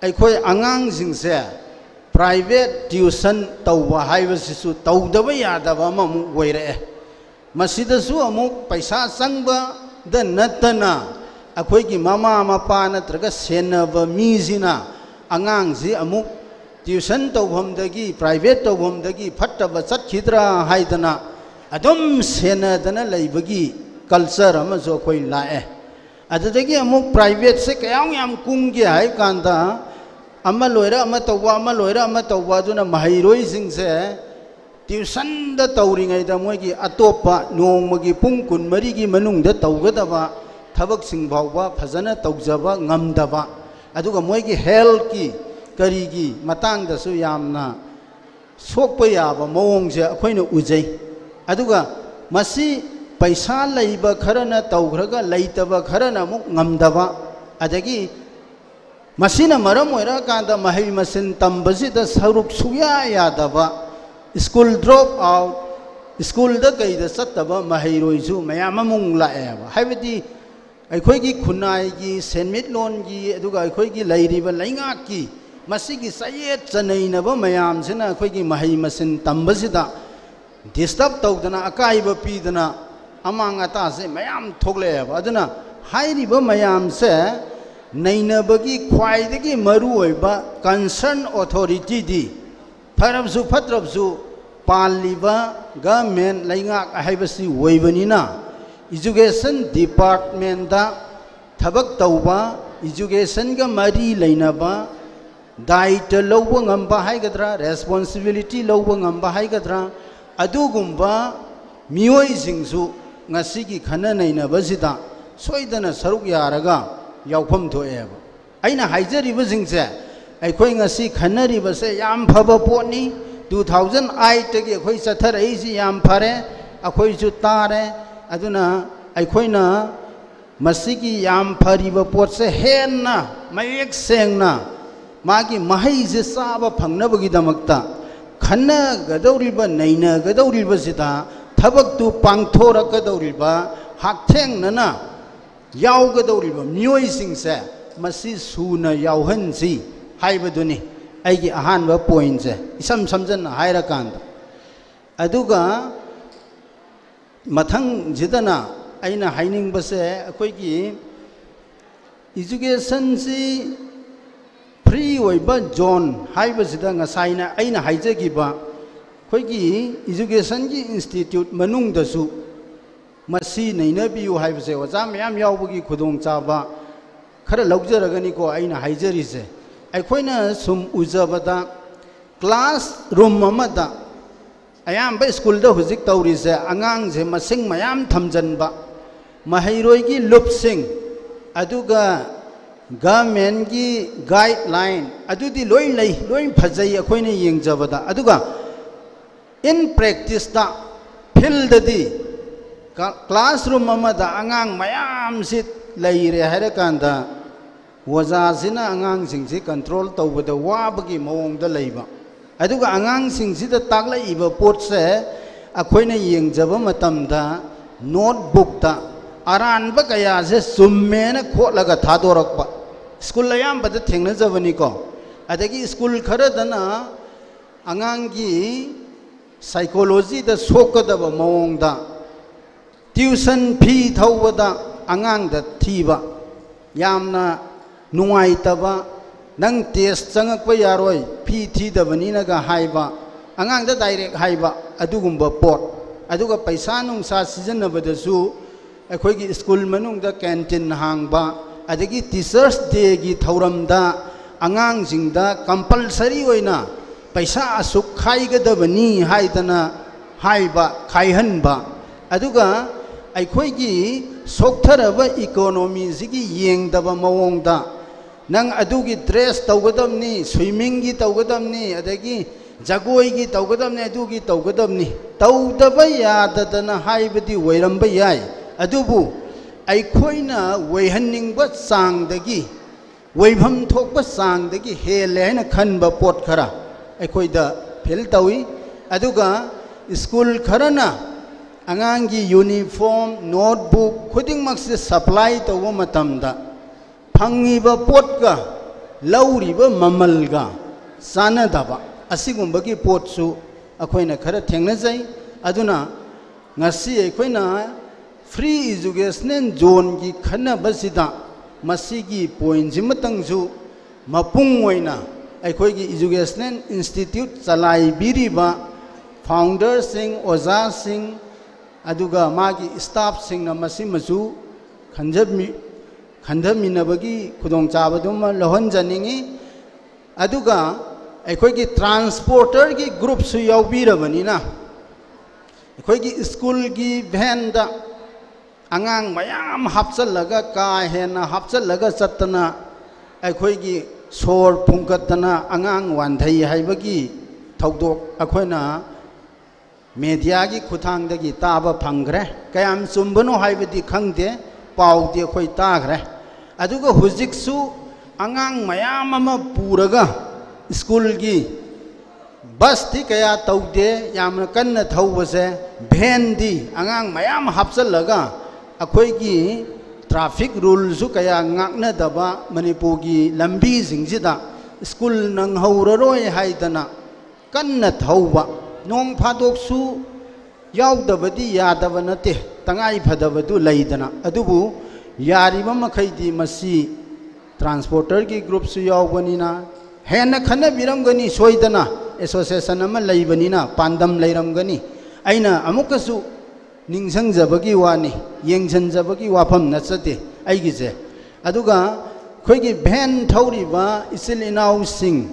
ꯑꯩꯈꯣꯏ ꯑꯉꯥꯡꯁꯤꯡꯁꯦ ꯄ꯭ꯔꯥꯏꯚꯦꯠ ꯇ꯭ꯌꯨꯁꯟ ꯇꯧꯕ ꯍꯥꯏꯕꯁꯤꯁꯨ ꯇꯧꯗꯕ ꯌꯥꯗꯕ ꯑꯃꯃꯨꯛ ꯑꯣꯏꯔꯛꯑꯦ꯫ ꯃꯁꯤꯗꯁꯨ ꯑꯃꯨꯛ ꯄꯩꯁꯥ ꯆꯪꯕꯗ ꯅꯠꯇꯅ, ꯑꯩꯈꯣꯏꯒꯤ ꯃꯃꯥ ꯃꯄꯥ ꯅꯠꯇ꯭ꯔꯒ ꯁꯦꯟꯅꯕ ꯃꯤꯁꯤꯅ ꯑꯉꯥꯡꯁꯤ ꯑꯃꯨꯛ tuition ꯇꯧꯐꯝꯗꯒꯤ, private ꯇꯧꯐꯝꯗꯒꯤ ꯐꯠꯇꯕ ꯆꯠꯈꯤꯗ꯭ꯔꯥ ꯍꯥꯏꯗꯅ ꯑꯗꯨꯝ ꯁꯦꯟꯅꯗꯅ ꯂꯩꯕꯒꯤ culture ꯑꯃꯁꯨ ꯑꯩꯈꯣꯏ ꯂꯥꯛꯑꯦ꯫ ꯑꯗꯨꯗꯒꯤ ꯑꯃꯨꯛ privateꯁꯦ ꯀꯌꯥꯝ ꯌꯥꯝ ꯀꯨꯝꯒꯦ ꯍꯥꯏ ꯀꯥꯟꯗ, ꯑꯃ ꯂꯣꯏꯔ ꯑꯃ ꯇꯧꯕ, ꯑꯃ ꯂꯣꯏꯔ ꯑꯃ ꯇꯧꯕ, ꯑꯗꯨꯅ ꯃꯍꯩꯔꯣꯏꯁꯤꯡꯁꯦ tuitionꯗ ꯇꯧꯔꯤꯉꯩꯗ ꯃꯣꯏꯒꯤ ꯑꯇꯣꯞꯄ ꯅꯣꯡꯃꯒꯤ ꯄꯨꯡ ꯀꯨꯟꯃꯔꯤꯒꯤ ꯃꯅꯨꯡꯗ ꯇꯧꯒꯗꯕ ꯊꯕꯛꯁꯤꯡ ꯐꯥꯎꯕ ꯐꯖꯅ ꯇꯧꯖꯕ ꯉꯝꯗꯕ, ꯑꯗꯨꯒ ꯃꯣꯏꯒꯤ healthꯀꯤ ꯀꯔꯤꯒꯤ ꯃꯇꯥꯡꯗꯁꯨ ꯌꯥꯝꯅ ꯁꯣꯛꯄ ꯌꯥꯕ ꯃꯑꯣꯡꯁꯦ ꯑꯩꯈꯣꯏꯅ ꯎꯖꯩ꯫ ꯑꯗꯨꯒ ꯃꯁꯤ ꯄꯩꯁꯥ ꯂꯩꯕ ꯈꯔꯅ ꯇꯧꯈ꯭ꯔꯒ ꯂꯩꯇꯕ ꯈꯔꯅ ꯑꯃꯨꯛ ꯉꯝꯗꯕ, ꯑꯗꯒꯤ ꯃꯁꯤꯅ ꯃꯔꯝ ꯑꯣꯏꯔꯀꯥꯟꯗ ꯃꯍꯩ ꯃꯁꯤꯡ ꯇꯝꯕꯁꯤꯗ ꯁꯔꯨꯛ ꯁꯨꯌꯥ ꯌꯥꯗꯕ, school drop out, schoolꯗ ꯀꯩꯗ ꯆꯠꯇꯕ ꯃꯍꯩꯔꯣꯏꯁꯨ ꯃꯌꯥꯝ ꯑꯃ ꯑꯃꯨꯛ ꯂꯥꯛꯑꯦꯕ꯫ ꯍꯥꯏꯕꯗꯤ ꯑꯩꯈꯣꯏꯒꯤ ꯈꯨꯟꯅꯥꯏꯒꯤ, ꯁꯦꯟꯃꯤꯠꯂꯣꯟꯒꯤ, ꯑꯗꯨꯒ ꯑꯩꯈꯣꯏꯒꯤ ꯂꯩꯔꯤꯕ ꯂꯩꯉꯥꯛꯀꯤ ꯃꯁꯤꯒꯤ ꯆꯌꯦꯠ ꯆꯅꯩꯅꯕ ꯃꯌꯥꯝꯁꯤꯅ ꯑꯩꯈꯣꯏꯒꯤ ꯃꯍꯩ ꯃꯁꯤꯡ ꯇꯝꯕꯁꯤꯗ disturb ꯇꯧꯗꯅ, ꯑꯀꯥꯏꯕ ꯄꯤꯗꯅ, ꯑꯃꯥꯡ ꯑꯇꯥꯁꯦ ꯃꯌꯥꯝ ꯊꯣꯛꯂꯛꯑꯦꯕ꯫ ꯑꯗꯨꯅ ꯍꯥꯏꯔꯤꯕ ꯃꯌꯥꯝꯁꯦ ꯅꯩꯅꯕꯒꯤ ꯈ꯭ꯋꯥꯏꯗꯒꯤ ꯃꯔꯨꯑꯣꯏꯕ concern authorityꯗꯤ, ꯐꯔꯕꯁꯨ ꯐꯠꯇ꯭ꯔꯕꯁꯨ, ꯄꯥꯜꯂꯤꯕ government, ꯂꯩꯉꯥꯛ ꯍꯥꯏꯕꯁꯤ ꯑꯣꯏꯕꯅꯤꯅ, education departmentꯇ ꯊꯕꯛ ꯇꯧꯕ, educationꯒ ꯃꯔꯤ ꯂꯩꯅꯕ ꯗꯥꯌꯤꯇ꯭ꯋ ꯂꯧꯕ ꯉꯝꯕ ꯍꯥꯏꯒꯗ꯭ꯔꯥ, responsibility ꯂꯧꯕ ꯉꯝꯕ ꯍꯥꯏꯒꯗ꯭ꯔꯥ, ꯑꯗꯨꯒꯨꯝꯕ ꯃꯤꯑꯣꯏꯁꯤꯡꯁꯨ ꯉꯁꯤꯒꯤ ꯈꯟꯅ ꯅꯩꯅꯕꯁꯤꯗ ꯁꯣꯏꯗꯅ ꯁꯔꯨꯛ ꯌꯥꯔꯒ ꯌꯥꯎꯐꯝ ꯊꯣꯛꯑꯦꯕ꯫ ꯑꯩꯅ ꯍꯥꯏꯖꯔꯤꯕꯁꯤꯡꯁꯦ, ꯑꯩꯈꯣꯏ ꯉꯁꯤ ꯈꯟꯅꯔꯤꯕꯁꯦ ꯌꯥꯝ ꯐꯕ ꯄꯣꯠꯅꯤ꯫ Two thousand eightꯇꯒꯤ ꯑꯩꯈꯣꯏ ꯆꯠꯊꯔꯛꯏꯁꯤ ꯌꯥꯝ ꯐꯔꯦ, ꯑꯩꯈꯣꯏꯁꯨ ꯇꯥꯔꯦ꯫ ꯑꯗꯨꯅ ꯑꯩꯈꯣꯏꯅ ꯃꯁꯤꯒꯤ ꯌꯥꯝ ꯐꯔꯤꯕ ꯄꯣꯠꯁꯦ ꯍꯦꯟꯅ ꯃꯌꯦꯛ ꯁꯦꯡꯅ ꯃꯥꯒꯤ ꯃꯍꯩꯁꯦ ꯆꯥꯕ ꯐꯪꯅꯕꯒꯤꯗꯃꯛꯇ ꯈꯟꯅꯒꯗꯧꯔꯤꯕ, ꯅꯩꯅꯒꯗꯧꯔꯤꯕꯁꯤꯗ ꯊꯕꯛꯇꯨ ꯄꯥꯡꯊꯣꯔꯛꯀꯗꯧꯔꯤꯕ, ꯍꯛꯊꯦꯡꯅꯅ ꯌꯥꯎꯒꯗꯧꯔꯤꯕ ꯃꯤꯑꯣꯏꯁꯤꯡꯁꯦ ꯃꯁꯤ ꯁꯨꯅ ꯌꯥꯎꯍꯟꯁꯤ ꯍꯥꯏꯕꯗꯨꯅꯤ ꯑꯩꯒꯤ ꯑꯍꯥꯟꯕ pointꯁꯦ, ꯏꯁꯝ ꯁꯝꯖꯟꯅ ꯍꯥꯏꯔꯀꯥꯟꯗ꯫ ꯑꯗꯨꯒ ꯃꯊꯪꯁꯤꯗꯅ ꯑꯩꯅ ꯍꯥꯏꯅꯤꯡꯕꯁꯦ, ꯑꯩꯈꯣꯏꯒꯤ ꯏꯖꯨꯀꯦꯁꯟꯁꯤ ꯐ꯭ꯔꯤ ꯑꯣꯏꯕ ꯖꯣꯟ ꯍꯥꯏꯕꯁꯤꯗ ꯉꯁꯥꯏꯅ ꯑꯩꯅ ꯍꯥꯏꯖꯈꯤꯕ ꯑꯩꯈꯣꯏꯒꯤ ꯏꯖꯨꯀꯦꯁꯟꯒꯤ ꯏꯟꯁꯇꯤꯇ꯭ꯌꯨꯠ ꯃꯅꯨꯡꯗꯁꯨ ꯃꯁꯤ ꯅꯩꯅꯕꯤꯌꯨ ꯍꯥꯏꯕꯁꯦ ꯑꯣꯖꯥ ꯃꯌꯥꯝ ꯌꯥꯎꯕꯒꯤ ꯈꯨꯗꯣꯡꯆꯥꯕ ꯈꯔ ꯂꯧꯖꯔꯒꯅꯤꯀꯣ ꯑꯩꯅ ꯍꯥꯏꯖꯔꯤꯁꯦ꯫ ꯑꯩꯈꯣꯏꯅ ꯁꯨꯝ ꯎꯖꯕꯗ ꯀ꯭ꯂꯥꯁ ꯔꯨꯝ ꯑꯃꯗ ꯑꯌꯥꯝꯕ ꯁ꯭ꯀꯨꯜꯗ ꯍꯧꯖꯤꯛ ꯇꯧꯔꯤꯁꯦ, ꯑꯉꯥꯡꯁꯦ ꯃꯁꯤꯡ ꯃꯌꯥꯝ ꯊꯝꯖꯤꯟꯕ, ꯃꯍꯩꯔꯣꯏꯒꯤ ꯂꯨꯞꯁꯤꯡ, ꯑꯗꯨꯒ ꯒꯚꯔꯟꯃꯦꯟꯒꯤ ꯒꯥꯏꯗꯂꯥꯏꯟ ꯑꯗꯨꯗꯤ ꯂꯣꯏ ꯂꯩ, ꯂꯣꯏ ꯐꯖꯩ ꯑꯩꯈꯣꯏꯅ ꯌꯦꯡꯖꯕꯗ꯫ ꯑꯗꯨꯒ ꯏꯟ ꯄ꯭ꯔꯦꯛꯇꯤꯁꯇ, ꯐꯤꯜꯗꯗꯤ ꯀ-, ꯀ꯭ꯂꯥꯁꯔꯨꯝ ꯑꯃꯗ ꯑꯉꯥꯡ ꯃꯌꯥꯝꯁꯤ ꯂꯩꯔꯦ ꯍꯥꯏꯔꯀꯥꯟꯗ ꯑꯣꯖꯥꯁꯤꯅ ꯑꯉꯥꯡꯁꯤꯡꯁꯤ ꯀꯟꯇ꯭ꯔꯣꯜ ꯇꯧꯕꯗ ꯋꯥꯕꯒꯤ ꯃꯑꯣꯡꯗ ꯂꯩꯕ꯫ ꯑꯗꯨꯒ ꯑꯉꯥꯡꯁꯤꯡꯁꯤꯗ ꯇꯥꯛꯂꯛꯏꯕ ꯄꯣꯠꯁꯦ ꯑꯩꯈꯣꯏꯅ ꯌꯦꯡꯖꯕ ꯃꯇꯝꯗ ꯅꯣꯠꯕꯨꯛꯇ ꯑꯔꯥꯟꯕ ꯀꯌꯥꯁꯦ ꯆꯨꯝꯃꯦꯅ ꯈꯣꯠꯂꯒ ꯊꯥꯗꯣꯔꯛꯄ ꯁ꯭ꯀꯨꯜ ꯑꯌꯥꯝꯕꯗ ꯊꯦꯡꯅꯖꯕꯅꯤꯀꯣ꯫ ꯑꯗꯒꯤ ꯁ꯭ꯀꯨꯜ ꯈꯔꯗꯅ ꯑꯉꯥꯡꯒꯤ ꯁꯥꯏꯀꯣꯂꯣꯖꯤꯗ ꯁꯣꯛꯀꯗꯕ ꯃꯑꯣꯡꯗ ꯇ꯭ꯌꯨꯁꯟ ꯐꯤ ꯊꯧꯕꯗ ꯑꯉꯥꯡꯗ ꯊꯤꯕ, ꯌꯥꯝꯅ ꯅꯨꯡꯉꯥꯏꯇꯕ, "ꯅꯪ ꯇꯦꯁ ꯆꯪꯉꯛꯄ ꯌꯥꯔꯣꯏ ꯐꯤ ꯊꯤꯗꯕꯅꯤꯅꯒ" ꯍꯥꯏꯕ, ꯑꯉꯥꯡꯗ ꯗꯥꯏꯔꯦꯛ ꯍꯥꯏꯕ ꯑꯗꯨꯒꯨꯝꯕ ꯄꯣꯠ꯫ ꯑꯗꯨꯒ ꯄꯩꯁꯥ ꯅꯨꯡꯁꯥ ꯁꯤꯖꯤꯟꯅꯕꯗꯁꯨ ꯑꯩꯈꯣꯏꯒꯤ ꯁ꯭ꯀꯨꯜ ꯃꯅꯨꯡꯗ ꯀꯦꯟꯇꯤꯟ ꯍꯥꯡꯕ, ꯑꯗꯒꯤ ꯇꯤꯆꯔꯁ ꯗꯦꯒꯤ ꯊꯧꯔꯝꯗ ꯑꯉꯥꯡꯁꯤꯡꯗ ꯀꯝꯄꯜꯁꯔꯤ ꯑꯣꯏꯅ ꯄꯩꯁꯥ ꯑꯁꯨꯛ ꯈꯥꯏꯒꯗꯕꯅꯤ ꯍꯥꯏꯗꯅ ꯍꯥꯏꯕ, ꯈꯥꯏꯍꯟꯕ꯫ ꯑꯗꯨꯒ ꯑꯩꯈꯣꯏꯒꯤ ꯁꯣꯛꯊꯔꯕ ꯏꯀꯣꯅꯣꯃꯤꯁꯤꯒꯤ ꯌꯦꯡꯗꯕ ꯃꯑꯣꯡꯗ, "ꯅꯪ ꯑꯗꯨꯒꯤ ꯗ꯭ꯔꯦꯁ ꯇꯧꯒꯗꯕꯅꯤ, ꯁ꯭ꯋꯤꯃꯤꯡꯒꯤ ꯇꯧꯒꯗꯕꯅꯤ, ꯑꯗꯒꯤ ꯖꯒꯣꯏꯒꯤ ꯇꯧꯒꯗꯕꯅꯤ, ꯑꯗꯨꯒꯤ ꯇꯧꯒꯗꯕꯅꯤ", ꯇꯧꯗꯕ ꯌꯥꯗꯗꯅ ꯍꯥꯏꯕꯗꯤ ꯑꯣꯏꯔꯝꯕ ꯌꯥꯏ꯫ ꯑꯗꯨꯕꯨ ꯑꯩꯈꯣꯏꯅ ꯑꯣꯏꯍꯟꯅꯤꯡꯕ ꯆꯥꯡꯗꯒꯤ, ꯑꯣꯏꯐꯝ ꯊꯣꯛꯄ ꯆꯥꯡꯗꯒꯤ ꯍꯦꯜꯂꯦ ꯍꯥꯏꯅ ꯈꯟꯕ ꯄꯣꯠ ꯈꯔ ꯑꯩꯈꯣꯏꯗ ꯐꯤꯜ ꯇꯧꯏ꯫ ꯑꯗꯨꯒ ꯁ꯭ꯀꯨꯜ ꯈꯔꯅ ꯑꯉꯥꯡꯒꯤ ꯌꯨꯅꯤꯐꯣꯔꯝ, ꯅꯣꯠꯕꯨꯛ ꯈꯨꯗꯤꯡꯃꯛꯁꯦ ꯁꯄ꯭ꯂꯥꯏ ꯇꯧꯕ ꯃꯇꯝꯗ ꯐꯪꯉꯤꯕ ꯄꯣꯠꯀ ꯂꯧꯔꯤꯕ ꯃꯃꯜꯒ ꯆꯥꯟꯅꯗꯕ ꯑꯁꯤꯒꯨꯝꯕꯒꯤ ꯄꯣꯠꯁꯨ ꯑꯩꯈꯣꯏꯅ ꯈꯔ ꯊꯦꯡꯅꯖꯩ꯫ ꯑꯗꯨꯅ ꯉꯁꯤ ꯑꯩꯈꯣꯏꯅ free educational zoneꯒꯤ ꯈꯟꯅꯕꯁꯤꯗ ꯃꯁꯤꯒꯤ pointꯁꯤꯃꯇꯪꯁꯨ ꯃꯄꯨꯡ ꯑꯣꯏꯅ ꯑꯩꯈꯣꯏꯒꯤ educational institute ꯆꯂꯥꯏꯕꯤꯔꯤꯕ founderꯁꯤꯡ, ꯑꯣꯖꯥꯁꯤꯡ, ꯑꯗꯨꯒ ꯃꯥꯒꯤ staffꯁꯤꯡꯅ ꯃꯁꯤꯃꯁꯨ ꯈꯟꯖꯃꯤ-, ꯈꯟꯊꯃꯤꯟꯅꯕꯒꯤ ꯈꯨꯗꯣꯡꯆꯥꯕꯗꯨꯃ ꯂꯧꯍꯟꯖꯅꯤꯡꯏ꯫ ꯑꯗꯨꯒ ꯑꯩꯈꯣꯏꯒꯤ transporterꯒꯤ groupꯁꯨ ꯌꯥꯎꯕꯤꯔꯕꯅꯤꯅ, ꯑꯩꯈꯣꯏꯒꯤ ꯁ꯭ꯀꯨꯜꯒꯤ vanꯗ ꯑꯉꯥꯡ ꯃꯌꯥꯝ ꯍꯥꯞꯆꯜꯂꯒ, ꯀꯥ ꯍꯦꯟꯅ ꯍꯥꯞꯆꯜꯂꯒ ꯆꯠꯇꯅ, ꯑꯩꯈꯣꯏꯒꯤ ꯁꯣꯔ ꯐꯨꯡꯒꯠꯇꯅ ꯑꯉꯥꯡ ꯋꯥꯟꯊꯩ ꯍꯥꯏꯕꯒꯤ ꯊꯧꯗꯣꯛ ꯑꯩꯈꯣꯏꯅ mediaꯒꯤ ꯈꯨꯠꯊꯥꯡꯗꯒꯤ ꯇꯥꯕ ꯐꯪꯈ꯭ꯔꯦ꯫ ꯀꯌꯥꯝ ꯆꯨꯝꯕꯅꯣ ꯍꯥꯏꯕꯗꯤ ꯈꯪꯗꯦ, ꯄꯥꯎꯗꯤ ꯑꯩꯈꯣꯏ ꯇꯥꯈ꯭ꯔꯦ꯫ ꯑꯗꯨꯒ ꯍꯧꯖꯤꯛꯁꯨ ꯑꯉꯥꯡ ꯃꯌꯥꯝ ꯑꯃ ꯄꯨꯔꯒ ꯁ꯭ꯀꯨꯜꯒꯤ busꯇꯤ ꯀꯌꯥ ꯇꯧꯗꯦ, ꯌꯥꯝꯅ ꯀꯟꯅ ꯊꯧꯕꯁꯦ, vanꯗꯤ ꯑꯉꯥꯡ ꯃꯌꯥꯝ ꯍꯥꯞꯆꯜꯂꯒ ꯑꯩꯈꯣꯏꯒꯤ traffic ruleꯁꯨ ꯀꯌꯥ ꯉꯥꯛꯅꯗꯕ ꯃꯅꯤꯄꯨꯔꯒꯤ ꯂꯝꯕꯤꯁꯤꯡꯁꯤꯗ ꯁ꯭ꯀꯨꯜ ꯅꯪꯍꯧꯔꯔꯣꯏ ꯍꯥꯏꯗꯅ ꯀꯟꯅ ꯊꯧꯕ, ꯅꯣꯡ ꯐꯥꯗꯣꯛꯁꯨ ꯌꯥꯎꯗꯕꯗꯤ ꯌꯥꯗꯕ ꯅꯠꯇꯦ, ꯇꯉꯥꯏ ꯐꯗꯕꯗꯨ ꯂꯩꯗꯅ, ꯑꯗꯨꯕꯨ ꯌꯥꯔꯤꯕ ꯃꯈꯩꯗꯤ ꯃꯁꯤ transporterꯒꯤ groupꯁꯨ ꯌꯥꯎꯕꯅꯤꯅ ꯍꯦꯟꯅ ꯈꯟꯅꯕꯤꯔꯝꯒꯅꯤ, ꯁꯣꯏꯗꯅ association ꯑꯃ ꯂꯩꯕꯅꯤꯅ ꯄꯥꯟꯗꯝ ꯂꯩꯔꯝꯒꯅꯤ꯫ ꯑꯩꯅ ꯑꯃꯨꯛꯀꯁꯨ ꯅꯤꯡꯁꯤꯡꯖꯕꯒꯤ ꯋꯥꯅꯤ, ꯌꯦꯡꯁꯤꯟꯖꯕꯒꯤ ꯋꯥꯐꯝ ꯅꯠꯆꯗꯦ ꯑꯩꯒꯤꯁꯦ꯫ ꯑꯗꯨꯒ ꯑꯩꯈꯣꯏꯒꯤ van ꯊꯧꯔꯤꯕ ꯏꯆꯤꯜ ꯏꯅꯥꯎꯁꯤꯡ,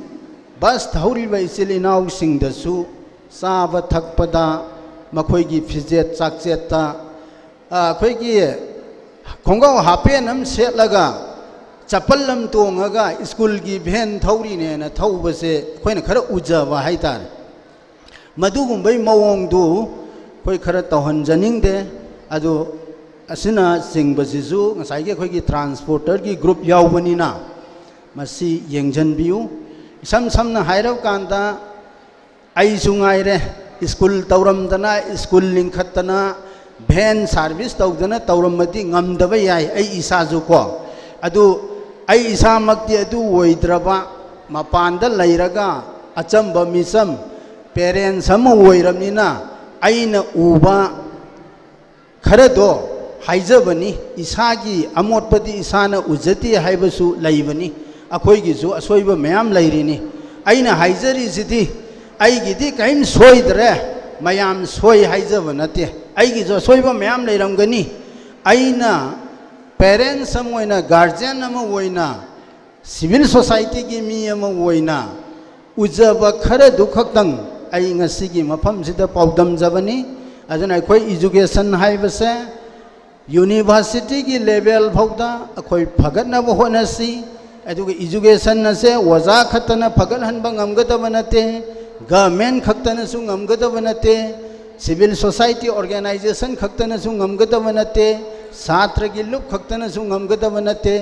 bus ꯊꯧꯔꯤꯕ ꯏꯆꯤꯜ ꯏꯅꯥꯎꯁꯤꯡꯗꯁꯨ ꯆꯥꯕ ꯊꯛꯄꯗ, ꯃꯈꯣꯏꯒꯤ ꯐꯤꯖꯦꯠ ꯆꯥꯛꯆꯦꯠꯇ, ꯑ, ꯑꯩꯈꯣꯏꯒꯤ ꯈꯣꯡꯒ꯭ꯔꯥꯎ ꯍꯥꯄꯦꯟ ꯑꯃ ꯁꯦꯠꯂꯒ ꯆꯄꯜ ꯑꯃ ꯇꯣꯡꯉꯒ ꯁ꯭ꯀꯨꯜꯒꯤ van ꯊꯧꯔꯤꯅꯦꯅ ꯊꯧꯕꯁꯦ ꯑꯩꯈꯣꯏꯅ ꯈꯔ ꯎꯖꯕ ꯍꯥꯏꯇꯥꯔꯦ꯫ ꯃꯗꯨꯒꯨꯝꯕꯒꯤ ꯃꯑꯣꯡꯗꯨ ꯑꯩꯈꯣꯏ ꯈꯔ ꯇꯧꯍꯟꯖꯅꯤꯡꯗꯦ꯫ ꯑꯗꯨ ꯑꯁꯤꯅꯆꯤꯡꯕꯁꯤꯁꯨ ꯉꯁꯥꯏꯒꯤ ꯑꯩꯈꯣꯏꯒꯤ transporterꯒꯤ group ꯌꯥꯎꯕꯅꯤꯅ ꯃꯁꯤ ꯌꯦꯡꯁꯤꯟꯕꯤꯌꯨ꯫ ꯏꯁꯝ ꯁꯝꯅ ꯍꯥꯏꯔꯕ ꯀꯥꯟꯗ, ꯑꯩꯁꯨ ꯉꯥꯏꯔꯦ, ꯁ꯭ꯀꯨꯜ ꯇꯧꯔꯝꯗꯅ, ꯁ꯭ꯀꯨꯜ ꯂꯤꯡꯈꯠꯇꯅ, van service ꯇꯧꯗꯅ ꯇꯧꯔꯝꯃꯗꯤ ꯉꯝꯗꯕ ꯌꯥꯏ, ꯑꯩ ꯏꯁꯥꯁꯨ ꯀꯣ꯫ ꯑꯗꯨ ꯑꯩ ꯏꯁꯥꯃꯛꯇꯤ ꯑꯗꯨ ꯑꯣꯏꯗ꯭ꯔꯕ, ꯃꯄꯥꯟꯗ ꯂꯩꯔꯒ ꯑꯆꯝꯕ ꯃꯤꯆꯝ, parents ꯑꯃ ꯑꯣꯏꯔꯕꯅꯤꯅ, ꯑꯩꯅ ꯎꯕ ꯈꯔꯗꯣ ꯍꯥꯏꯖꯕꯅꯤ꯫ ꯏꯁꯥꯒꯤ ꯑꯃꯣꯠꯄꯗꯤ ꯏꯁꯥꯅ ꯎꯖꯗꯦ ꯍꯥꯏꯕꯁꯨ ꯂꯩꯕꯅꯤ꯫ ꯑꯩꯈꯣꯏꯒꯤꯁꯨ ꯑꯁꯣꯏꯕ ꯃꯌꯥꯝ ꯂꯩꯔꯤꯅꯤ꯫ ꯑꯩꯅ ꯍꯥꯏꯖꯔꯤꯁꯤꯗꯤ ꯑꯩꯒꯤꯗꯤ ꯀꯔꯤꯝ ꯁꯣꯏꯗ꯭ꯔꯦ, ꯃꯌꯥꯝ ꯁꯣꯏ ꯍꯥꯏꯖꯕ ꯅꯠꯇꯦ꯫ ꯑꯩꯒꯤꯁꯨ ꯑꯁꯣꯏꯕ ꯃꯌꯥꯝ ꯂꯩꯔꯝꯒꯅꯤ꯫ ꯑꯩꯅ parents ꯑꯃ ꯑꯣꯏꯅ, guardian ꯑꯃ ꯑꯣꯏꯅ, civil society ꯒꯤ ꯃꯤ ꯑꯃ ꯑꯣꯏꯅ ꯎꯖꯕ ꯈꯔꯗꯨ ꯈꯛꯇꯪ ꯑꯩ ꯉꯁꯤꯒꯤ ꯃꯐꯝꯁꯤꯗ ꯄꯥꯎꯗꯝꯖꯕꯅꯤ꯫ ꯑꯗꯨꯅ ꯑꯩꯈꯣꯏ education ꯍꯥꯏꯕꯁꯦ university ꯒꯤ level ꯐꯥꯎꯗ ꯑꯩꯈꯣꯏ ꯐꯒꯠꯅꯕ ꯍꯣꯠꯅꯁꯤ꯫ ꯑꯗꯨꯒ education ꯑꯁꯦ ꯑꯣꯖꯥ ꯈꯛꯇꯅ ꯐꯒꯠꯍꯟꯕ ꯉꯝꯒꯗꯕ ꯅꯠꯇꯦ, government ꯈꯛꯇꯅꯁꯨ ꯉꯝꯒꯗꯕ ꯅꯠꯇꯦ, civil society organization ꯈꯛꯇꯅꯁꯨ ꯉꯝꯒꯗꯕ ꯅꯠꯇꯦ, ꯁꯥꯇ꯭ꯔꯒꯤ ꯂꯨꯞ ꯈꯛꯇꯅꯁꯨ ꯉꯝꯒꯗꯕ ꯅꯠꯇꯦ꯫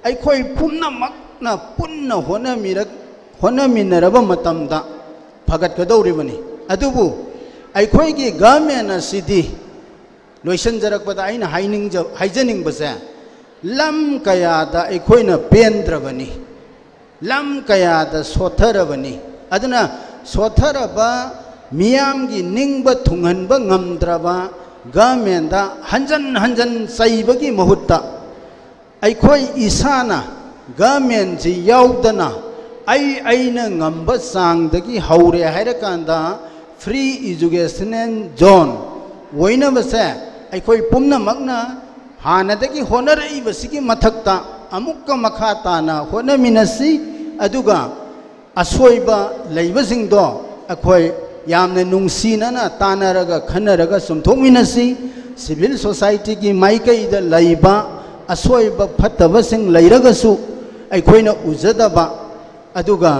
ꯑꯩꯈꯣꯏ ꯄꯨꯝꯅꯃꯛꯅ ꯄꯨꯟꯅ ꯍꯣꯠꯅꯃꯤꯔꯛ-, ꯍꯣꯠꯅꯃꯤꯟꯅꯔꯕ ꯃꯇꯝꯗ ꯐꯒꯠꯀꯗꯧꯔꯤꯕꯅꯤ꯫ ꯑꯗꯨꯕꯨ ꯑꯩꯈꯣꯏꯒꯤ government ꯑꯁꯤꯗꯤ, ꯂꯣꯏꯁꯤꯟꯖꯔꯛꯄꯗ ꯑꯩꯅ ꯍꯥꯏꯅꯤꯡꯖ-, ꯍꯥꯏꯖꯅꯤꯡꯕꯁꯦ, ꯂꯝ ꯀꯌꯥꯗ ꯑꯩꯈꯣꯏꯅ ꯄꯦꯟꯗ꯭ꯔꯕꯅꯤ, ꯂꯝ ꯀꯌꯥꯗ ꯁꯣꯠꯊꯔꯕꯅꯤ꯫ ꯑꯗꯨꯅ ꯁꯣꯠꯊꯔꯕ ꯃꯤꯌꯥꯝꯒꯤ ꯅꯤꯡꯕ ꯊꯨꯡꯍꯟꯕ ꯉꯝꯗ꯭ꯔꯕ government ꯗ ꯍꯟꯖꯟ ꯍꯟꯖꯟ ꯆꯩꯕꯒꯤ ꯃꯍꯨꯠꯇ, ꯑꯩꯈꯣꯏ ꯏꯁꯥꯅ government ꯁꯤ ꯌꯥꯎꯗꯅ ꯑꯩ ꯑꯩꯅ ꯉꯝꯕ ꯆꯥꯡꯗꯒꯤ ꯍꯧꯔꯦ ꯍꯥꯏꯔꯀꯥꯟꯗ free educational zone ꯑꯣꯏꯅꯕꯁꯦ ꯑꯩꯈꯣꯏ ꯄꯨꯝꯅꯃꯛꯅ ꯍꯥꯟꯅꯗꯒꯤ ꯍꯣꯠꯅꯔꯛꯏꯕꯁꯤꯒꯤ ꯃꯊꯛꯇ ꯑꯃꯨꯛꯀ ꯃꯈꯥ ꯇꯥꯅ ꯍꯣꯠꯅꯃꯤꯟꯅꯁꯤ꯫ ꯑꯗꯨꯒ ꯑꯁꯣꯏꯕ ꯂꯩꯕꯁꯤꯡꯗꯣ ꯑꯩꯈꯣꯏ ꯌꯥꯝꯅ ꯅꯨꯡꯁꯤꯅꯅ ꯇꯥꯟꯅꯔꯒ ꯈꯟꯅꯔꯒ ꯆꯨꯝꯊꯣꯛꯃꯤꯟꯅꯁꯤ꯫ Civil society ꯒꯤ ꯃꯥꯏꯀꯩꯗ ꯂꯩꯕ ꯑꯁꯣꯏꯕ ꯐꯠꯇꯕꯁꯤꯡ ꯂꯩꯔꯒꯁꯨ ꯑꯩꯈꯣꯏꯅ ꯎꯖꯗꯕ, ꯑꯗꯨꯒ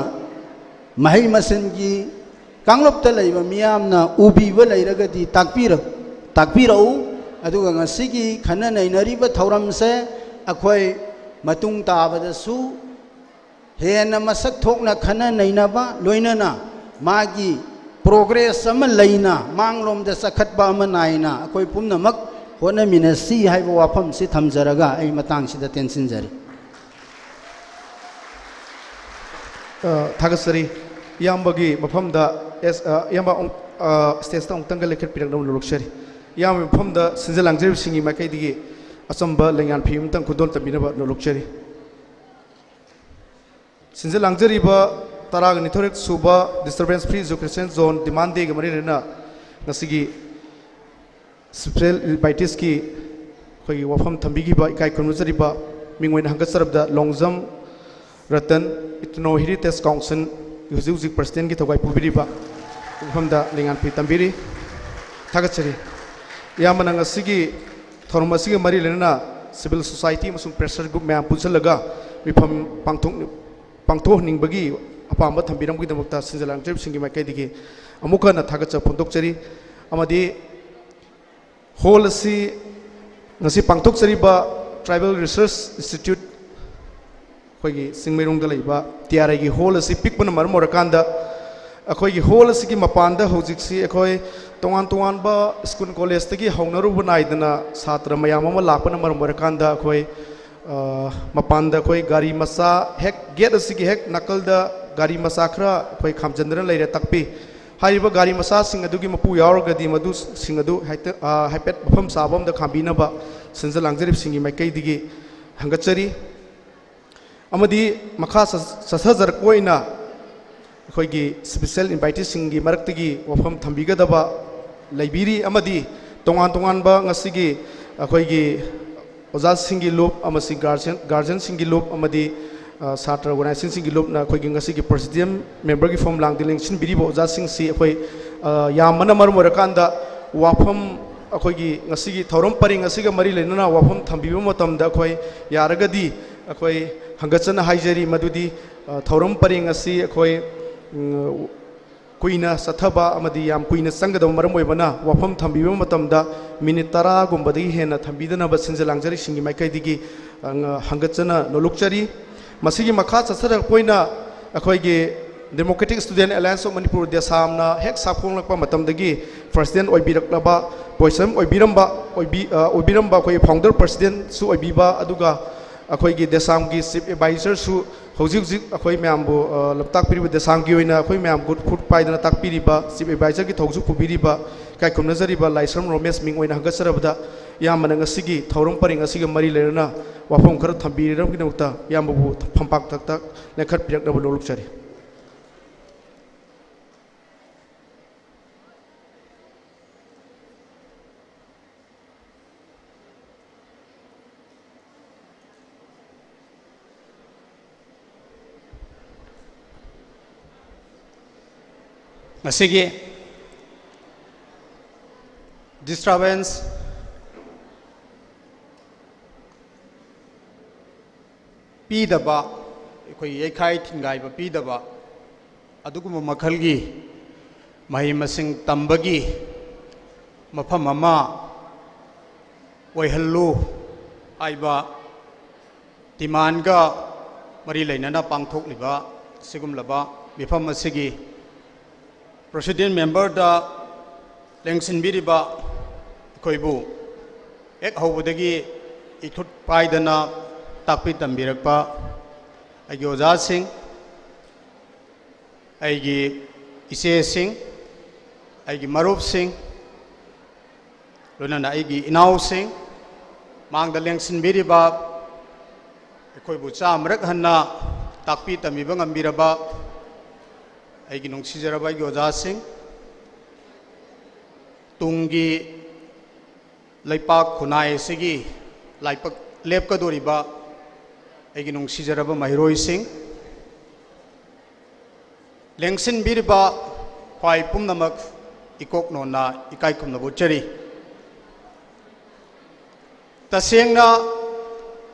ꯃꯍꯩ ꯃꯁꯤꯡꯒꯤ ꯀꯥꯡꯂꯨꯞꯇ ꯂꯩꯕ ꯃꯤꯌꯥꯝꯅ ꯎꯕꯤꯕ ꯂꯩꯔꯒꯗꯤ ꯇꯥꯛꯄꯤꯔ-, ꯇꯥꯛꯄꯤꯔꯛꯎ꯫ ꯑꯗꯨꯒ ꯉꯁꯤꯒꯤ ꯈꯟꯅ ꯅꯩꯅꯔꯤꯕ ꯊꯧꯔꯝꯁꯦ ꯑꯩꯈꯣꯏ ꯃꯇꯨꯡ ꯇꯥꯕꯗꯁꯨ ꯍꯦꯟꯅ ꯃꯁꯛ ꯊꯣꯛꯅ ꯈꯟꯅ ꯅꯩꯅꯕ, ꯂꯣꯏꯅꯅ ꯃꯥꯒꯤ progress ꯑꯃ ꯂꯩꯅ ꯃꯥꯡꯂꯣꯝꯗ ꯆꯈꯠꯄ ꯑꯃ ꯅꯥꯏꯅ ꯑꯩꯈꯣꯏ ꯄꯨꯝꯅꯃꯛ ꯍꯣꯠꯅꯃꯤꯟꯅꯁꯤ ꯍꯥꯏꯕ ꯋꯥꯐꯝꯁꯤ ꯊꯝꯖꯔꯒ ꯑꯩ ꯃꯇꯥꯡꯁꯤꯗ ꯇꯦꯟꯁꯤꯟꯖꯔꯤ꯫ ꯑ, ꯊꯥꯒꯠꯆꯔꯤ꯫ ꯏꯌꯥꯝꯕꯒꯤ ꯃꯐꯝꯗ ꯑꯦꯁ-, ꯑ, ꯏꯌꯥꯝꯕ ꯑꯃꯨꯛ, ꯑ, stage ꯇ ꯑꯃꯨꯛꯇꯪꯒ ꯂꯦꯞꯈꯠꯄꯤꯔꯛꯅꯕ ꯅꯣꯂꯨꯛꯆꯔꯤ꯫ ꯏꯌꯥꯝꯕ ꯃꯐꯝꯗ ꯁꯤꯟꯖ ꯂꯥꯡꯖꯔꯤꯕꯁꯤꯡꯒꯤ ꯃꯥꯏꯀꯩꯗꯒꯤ ꯑꯆꯝꯕ ꯂꯦꯡꯌꯥꯟ ꯐꯤ ꯑꯃꯇꯪ ꯈꯨꯗꯣꯜ ꯇꯝꯕꯤꯅꯕ ꯅꯣꯂꯨꯛꯆꯔꯤ꯫ ꯁꯤꯟꯖ ꯂꯥꯡꯖꯔꯤꯕ ꯇꯔꯥꯒ ꯅꯤꯊꯣꯏꯔꯛ ꯁꯨꯕ Disturbance Free Education Zone Demand Dayꯒ ꯃꯔꯤ ꯂꯩꯅꯅ ꯉꯁꯤꯒꯤ special inviteesꯀꯤ ꯑꯩꯈꯣꯏꯒꯤ ꯋꯥꯐꯝ ꯊꯝꯕꯤꯈꯤꯕ ꯏꯀꯥꯏ ꯈꯨꯝꯅꯖꯔꯤꯕ ꯃꯤꯡ ꯑꯣꯏꯅ ꯍꯪꯒꯠꯆꯔꯕꯗ ꯂꯣꯡꯖꯝ ꯔꯇꯟ, Ethno Heritage Councilꯒꯤ ꯍꯧꯖꯤꯛ ꯍꯧꯖꯤꯛ presidentꯀꯤ ꯊꯧꯒꯥꯏ ꯄꯨꯕꯤꯔꯤꯕ ꯃꯐꯝꯗ ꯂꯦꯡꯌꯥꯟ ꯐꯤ ꯇꯝꯕꯤꯔꯤ꯫ ꯊꯥꯒꯠꯆꯔꯤ꯫ ꯏꯌꯥꯝꯕꯅ ꯉꯁꯤꯒꯤ ꯊꯧꯔꯝ ꯑꯁꯤꯒ ꯃꯔꯤ ꯂꯩꯅꯅ civil society ꯑꯃꯁꯨꯡ pressure group ꯃꯌꯥꯝ ꯄꯨꯟꯁꯤꯜꯂꯒ ꯃꯤꯐꯝ ꯄꯥꯡꯊꯣꯛ-, ꯄꯥꯡꯊꯣꯛꯍꯟꯅꯤꯡꯕꯒꯤ ꯑꯄꯥꯝꯕ ꯊꯝꯕꯤꯔꯝꯕꯒꯤꯗꯃꯛꯇ ꯁꯤꯟꯖ ꯂꯥꯡꯖꯔꯤꯕꯁꯤꯡꯒꯤ ꯃꯥꯏꯀꯩꯗꯒꯤ ꯑꯃꯨꯛ ꯍꯟꯅ ꯊꯥꯒꯠꯆꯕ ꯐꯣꯡꯗꯣꯛꯆꯔꯤ꯫ ꯑꯃꯗꯤ hall ꯑꯁꯤ ꯉꯁꯤ ꯄꯥꯡꯊꯣꯛꯆꯔꯤꯕ Tribal Research Institute, ꯑꯩꯈꯣꯏꯒꯤ ꯆꯤꯡꯃꯩꯔꯣꯡꯗ ꯂꯩꯕ T R Iꯒꯤ hall ꯑꯁꯤ ꯄꯤꯛꯄꯅ ꯃꯔꯝ ꯑꯣꯏꯔꯀꯥꯟꯗ, ꯑꯩꯈꯣꯏꯒꯤ hall ꯑꯁꯤꯒꯤ ꯃꯄꯥꯟꯗ ꯍꯧꯖꯤꯛꯁꯤ ꯑꯩꯈꯣꯏ ꯇꯣꯉꯥꯟ ꯇꯣꯉꯥꯟꯕ school collegeꯇꯒꯤ ꯍꯧꯅꯔꯨꯕ ꯅꯥꯏꯗꯅ ꯁꯥꯇ꯭ꯔ ꯃꯌꯥꯝ ꯑꯃ ꯂꯥꯛꯄꯅ ꯃꯔꯝ ꯑꯣꯏꯔꯀꯥꯟꯗ, ꯑꯩꯈꯣꯏ, ꯑ, ꯃꯄꯥꯟꯗ ꯑꯩꯈꯣꯏ ꯒꯥꯔꯤ ꯃꯆꯥ ꯍꯦꯛ gate ꯑꯁꯤꯒꯤ ꯍꯦꯛ ꯅꯥꯀꯜꯗ ꯒꯥꯔꯤ ꯃꯆꯥ ꯈꯔ ꯑꯩꯈꯣꯏ ꯈꯥꯝꯖꯤꯟꯗꯨꯅ ꯂꯩꯔꯦ, ꯇꯥꯛꯄꯤ꯫ ꯍꯥꯏꯔꯤꯕ ꯒꯥꯔꯤ ꯃꯆꯥꯁꯤꯡ ꯑꯗꯨꯒꯤ ꯃꯄꯨ ꯌꯥꯎꯔꯒꯗꯤ ꯃꯗꯨꯁꯤꯡ ꯑꯗꯨ ꯍꯦꯛꯇ, ꯑ, ꯍꯥꯏꯐꯦꯠ ꯃꯐꯝ ꯆꯥꯕ ꯑꯃꯗ ꯈꯥꯝꯕꯤꯅꯕ ꯁꯤꯟꯖ ꯂꯥꯡꯖꯔꯤꯕꯁꯤꯡꯒꯤ ꯃꯥꯏꯀꯩꯗꯒꯤ ꯍꯪꯒꯠꯆꯔꯤ꯫ ꯑꯃꯗꯤ ꯃꯈꯥ ꯆꯠ-, ꯆꯠꯊꯖꯔꯛꯄ ꯑꯣꯏꯅ ꯑꯩꯈꯣꯏꯒꯤ special inviteesꯁꯤꯡꯒꯤ ꯃꯔꯛꯇꯒꯤ ꯋꯥꯐꯝ ꯊꯝꯕꯤꯒꯗꯕ ꯂꯩꯕꯤꯔꯤ꯫ ꯑꯃꯗꯤ ꯇꯣꯉꯥꯟ ꯇꯣꯉꯥꯟꯕ ꯉꯁꯤꯒꯤ ꯑꯩꯈꯣꯏꯒꯤ ꯑꯣꯖꯥꯁꯤꯡꯒꯤ ꯂꯨꯞ ꯑꯃꯁꯨꯡ guardian, guardianꯁꯤꯡꯒꯤ ꯂꯨꯞ ꯑꯃꯗꯤ, ꯑ, ꯁꯥꯇ꯭ꯔ organizationꯁꯤꯡꯒꯤ ꯂꯨꯞꯅ ꯑꯩꯈꯣꯏꯒꯤ ꯉꯁꯤꯒꯤ president memberꯒꯤ form ꯂꯥꯡꯗ ꯂꯦꯡꯁꯤꯟꯕꯤꯔꯤꯕ ꯑꯣꯖꯥꯁꯤꯡꯁꯤ ꯑꯩꯈꯣꯏ, ꯑ, ꯌꯥꯝꯕꯅ ꯃꯔꯝ ꯑꯣꯏꯔꯀꯥꯟꯗ ꯋꯥꯐꯝ, ꯑꯩꯈꯣꯏꯒꯤ ꯉꯁꯤꯒꯤ ꯊꯧꯔꯝ ꯄꯔꯦꯡ ꯑꯁꯤꯒ ꯃꯔꯤ ꯂꯩꯅꯅ ꯋꯥꯐꯝ ꯊꯝꯕꯤꯕ ꯃꯇꯝꯗ ꯑꯩꯈꯣꯏ ꯌꯥꯔꯒꯗꯤ ꯑꯩꯈꯣꯏ ꯍꯪꯒꯠꯆꯅ ꯍꯥꯏꯖꯔꯤ ꯃꯗꯨꯗꯤ, ꯑ, ꯊꯧꯔꯝ ꯄꯔꯦꯡ ꯑꯁꯤ ꯑꯩꯈꯣꯏ, ꯎꯝ, ꯀꯨꯏꯅ ꯆꯠꯊꯕ ꯑꯃꯗꯤ ꯌꯥꯝ ꯀꯨꯏꯅ ꯆꯪꯒꯗꯕ ꯃꯔꯝ ꯑꯣꯏꯕꯅ ꯋꯥꯐꯝ ꯊꯝꯕꯤꯕ ꯃꯇꯝꯗ minute ꯇꯔꯥꯒꯨꯝꯕꯗꯒꯤ ꯍꯦꯟꯅ ꯊꯝꯕꯤꯗꯅꯕ ꯁꯤꯟꯖ ꯂꯥꯡꯖꯔꯤꯁꯤꯡꯒꯤ ꯃꯥꯏꯀꯩꯗꯒꯤ, ꯑ, ꯍꯪꯒꯠꯆꯅ ꯅꯣꯂꯨꯛꯆꯔꯤ꯫ ꯃꯁꯤꯒꯤ ꯃꯈꯥ ꯆꯠꯊꯔꯛꯄ ꯑꯣꯏꯅ ꯑꯩꯈꯣꯏꯒꯤ Democratic Student Alliance of Manipur, ꯗꯦꯁꯥꯝꯅ ꯍꯦꯛ ꯁꯥꯐꯣꯡꯂꯛꯄ ꯃꯇꯝꯗꯒꯤ president ꯑꯣꯏꯕꯤꯔꯛꯂꯕ, ꯄꯣꯏꯁꯝ ꯑꯣꯏꯕꯤꯔꯝꯕ, ꯑꯣꯏꯕꯤ-, ꯑ, ꯑꯣꯏꯕꯤꯔꯝꯕ ꯑꯩꯈꯣꯏꯒꯤ founder presidentꯁꯨ ꯑꯣꯏꯕꯤꯕ, ꯑꯗꯨꯒ ꯑꯩꯈꯣꯏꯒꯤ ꯗꯦꯁꯥꯝꯒꯤ chief advisorꯁꯨ ꯍꯧꯖꯤꯛ ꯍꯧꯖꯤꯛ ꯑꯩꯈꯣꯏ ꯃꯌꯥꯝꯕꯨ, ꯑ, ꯂꯝꯇꯥꯛꯄꯤꯔꯤꯕ, ꯗꯦꯁꯥꯝꯒꯤ ꯑꯣꯏꯅ ꯑꯩꯈꯣꯏ ꯃꯌꯥꯝꯕꯨ ꯈꯨꯠ ꯄꯥꯏꯗꯅ ꯇꯥꯛꯄꯤꯔꯤꯕ chief advisorꯒꯤ ꯊꯧꯁꯨ ꯄꯨꯕꯤꯔꯤꯕ ꯏꯀꯥꯏ ꯈꯨꯝꯅꯖꯔꯤꯕ ꯂꯥꯏꯁ꯭ꯔꯝ ꯔꯣꯃꯦꯁ ꯃꯤꯡ ꯑꯣꯏꯅ ꯍꯪꯒꯠꯆꯔꯕꯗ, ꯏꯌꯥꯝꯕꯅ ꯉꯁꯤꯒꯤ ꯊꯧꯔꯝ ꯄꯔꯤꯡ ꯑꯁꯤꯒ ꯃꯔꯤ ꯂꯩꯅꯅ ꯋꯥꯐꯝ ꯈꯔ ꯊꯝꯕꯤꯔꯝꯒꯗꯕꯒꯤꯗꯃꯛꯇ ꯏꯌꯥꯝꯕꯕꯨ ꯐꯝꯄꯥꯛ ꯇꯛꯇ ꯂꯦꯡꯈꯠꯄꯤꯔꯛꯅꯕ ꯂꯧꯔꯛꯆꯔꯤ꯫ ꯉꯁꯤꯒꯤ disturbance ꯄꯤꯗꯕ, ꯑꯩꯈꯣꯏ ꯌꯩꯈꯥꯏ ꯊꯤꯟꯒꯥꯏꯕ ꯄꯤꯗꯕ, ꯑꯗꯨꯒꯨꯝꯕ ꯃꯈꯜꯒꯤ ꯃꯍꯩ ꯃꯁꯤꯡ ꯇꯝꯕꯒꯤ ꯃꯐꯝ ꯑꯃ ꯑꯣꯏꯍꯜꯂꯨ ꯍꯥꯏꯕ demandꯒ ꯃꯔꯤ ꯂꯩꯅꯅ ꯄꯥꯡꯊꯣꯛꯂꯤꯕ ꯑꯁꯤꯒꯨꯝꯂꯕ ꯃꯤꯐꯝ ꯑꯁꯤꯒꯤ president memberꯗ ꯂꯦꯡꯁꯤꯟꯕꯤꯔꯤꯕ ꯑꯩꯈꯣꯏꯕꯨ ꯍꯦꯛ ꯍꯧꯕꯗꯒꯤ ꯏꯊꯨꯠ ꯄꯥꯏꯗꯅ ꯇꯥꯛꯄꯤ ꯇꯝꯕꯤꯔꯛꯄ ꯑꯩꯒꯤ ꯑꯣꯖꯥꯁꯤꯡ, ꯑꯩꯒꯤ ꯏꯆꯦꯁꯤꯡ, ꯑꯩꯒꯤ ꯃꯔꯨꯞꯁꯤꯡ, ꯂꯣꯏꯅꯅ ꯑꯩꯒꯤ ꯏꯅꯥꯎꯁꯤꯡ, ꯃꯥꯡꯗ ꯂꯦꯡꯁꯤꯟꯕꯤꯔꯤꯕ, ꯑꯩꯈꯣꯏꯕꯨ ꯆꯥꯃꯔꯛ ꯍꯟꯅ ꯇꯥꯛꯄꯤ ꯇꯝꯕꯤꯕ ꯉꯝꯕꯤꯔꯕ ꯑꯩꯒꯤ ꯅꯨꯡꯁꯤꯖꯔꯕ ꯑꯩꯒꯤ ꯑꯣꯖꯥꯁꯤꯡ, ꯇꯨꯡꯒꯤ ꯂꯩꯄꯥꯛ ꯈꯨꯟꯅꯥꯏ ꯑꯁꯤꯒꯤ ꯂꯥꯏꯕꯛ ꯂꯦꯞꯀꯗꯧꯔꯤꯕ ꯑꯩꯒꯤ ꯅꯨꯡꯁꯤꯖꯔꯕ ꯃꯍꯩꯔꯣꯏꯁꯤꯡ, ꯂꯦꯡꯁꯤꯟꯕꯤꯔꯤꯕ ꯈ꯭ꯋꯥꯏ ꯄꯨꯝꯅꯃꯛ ꯏꯀꯣꯛ ꯅꯣꯟꯅ ꯏꯀꯥꯏ ꯈꯨꯝꯅꯕ ꯎꯠꯆꯔꯤ꯫ ꯇꯁꯦꯡꯅ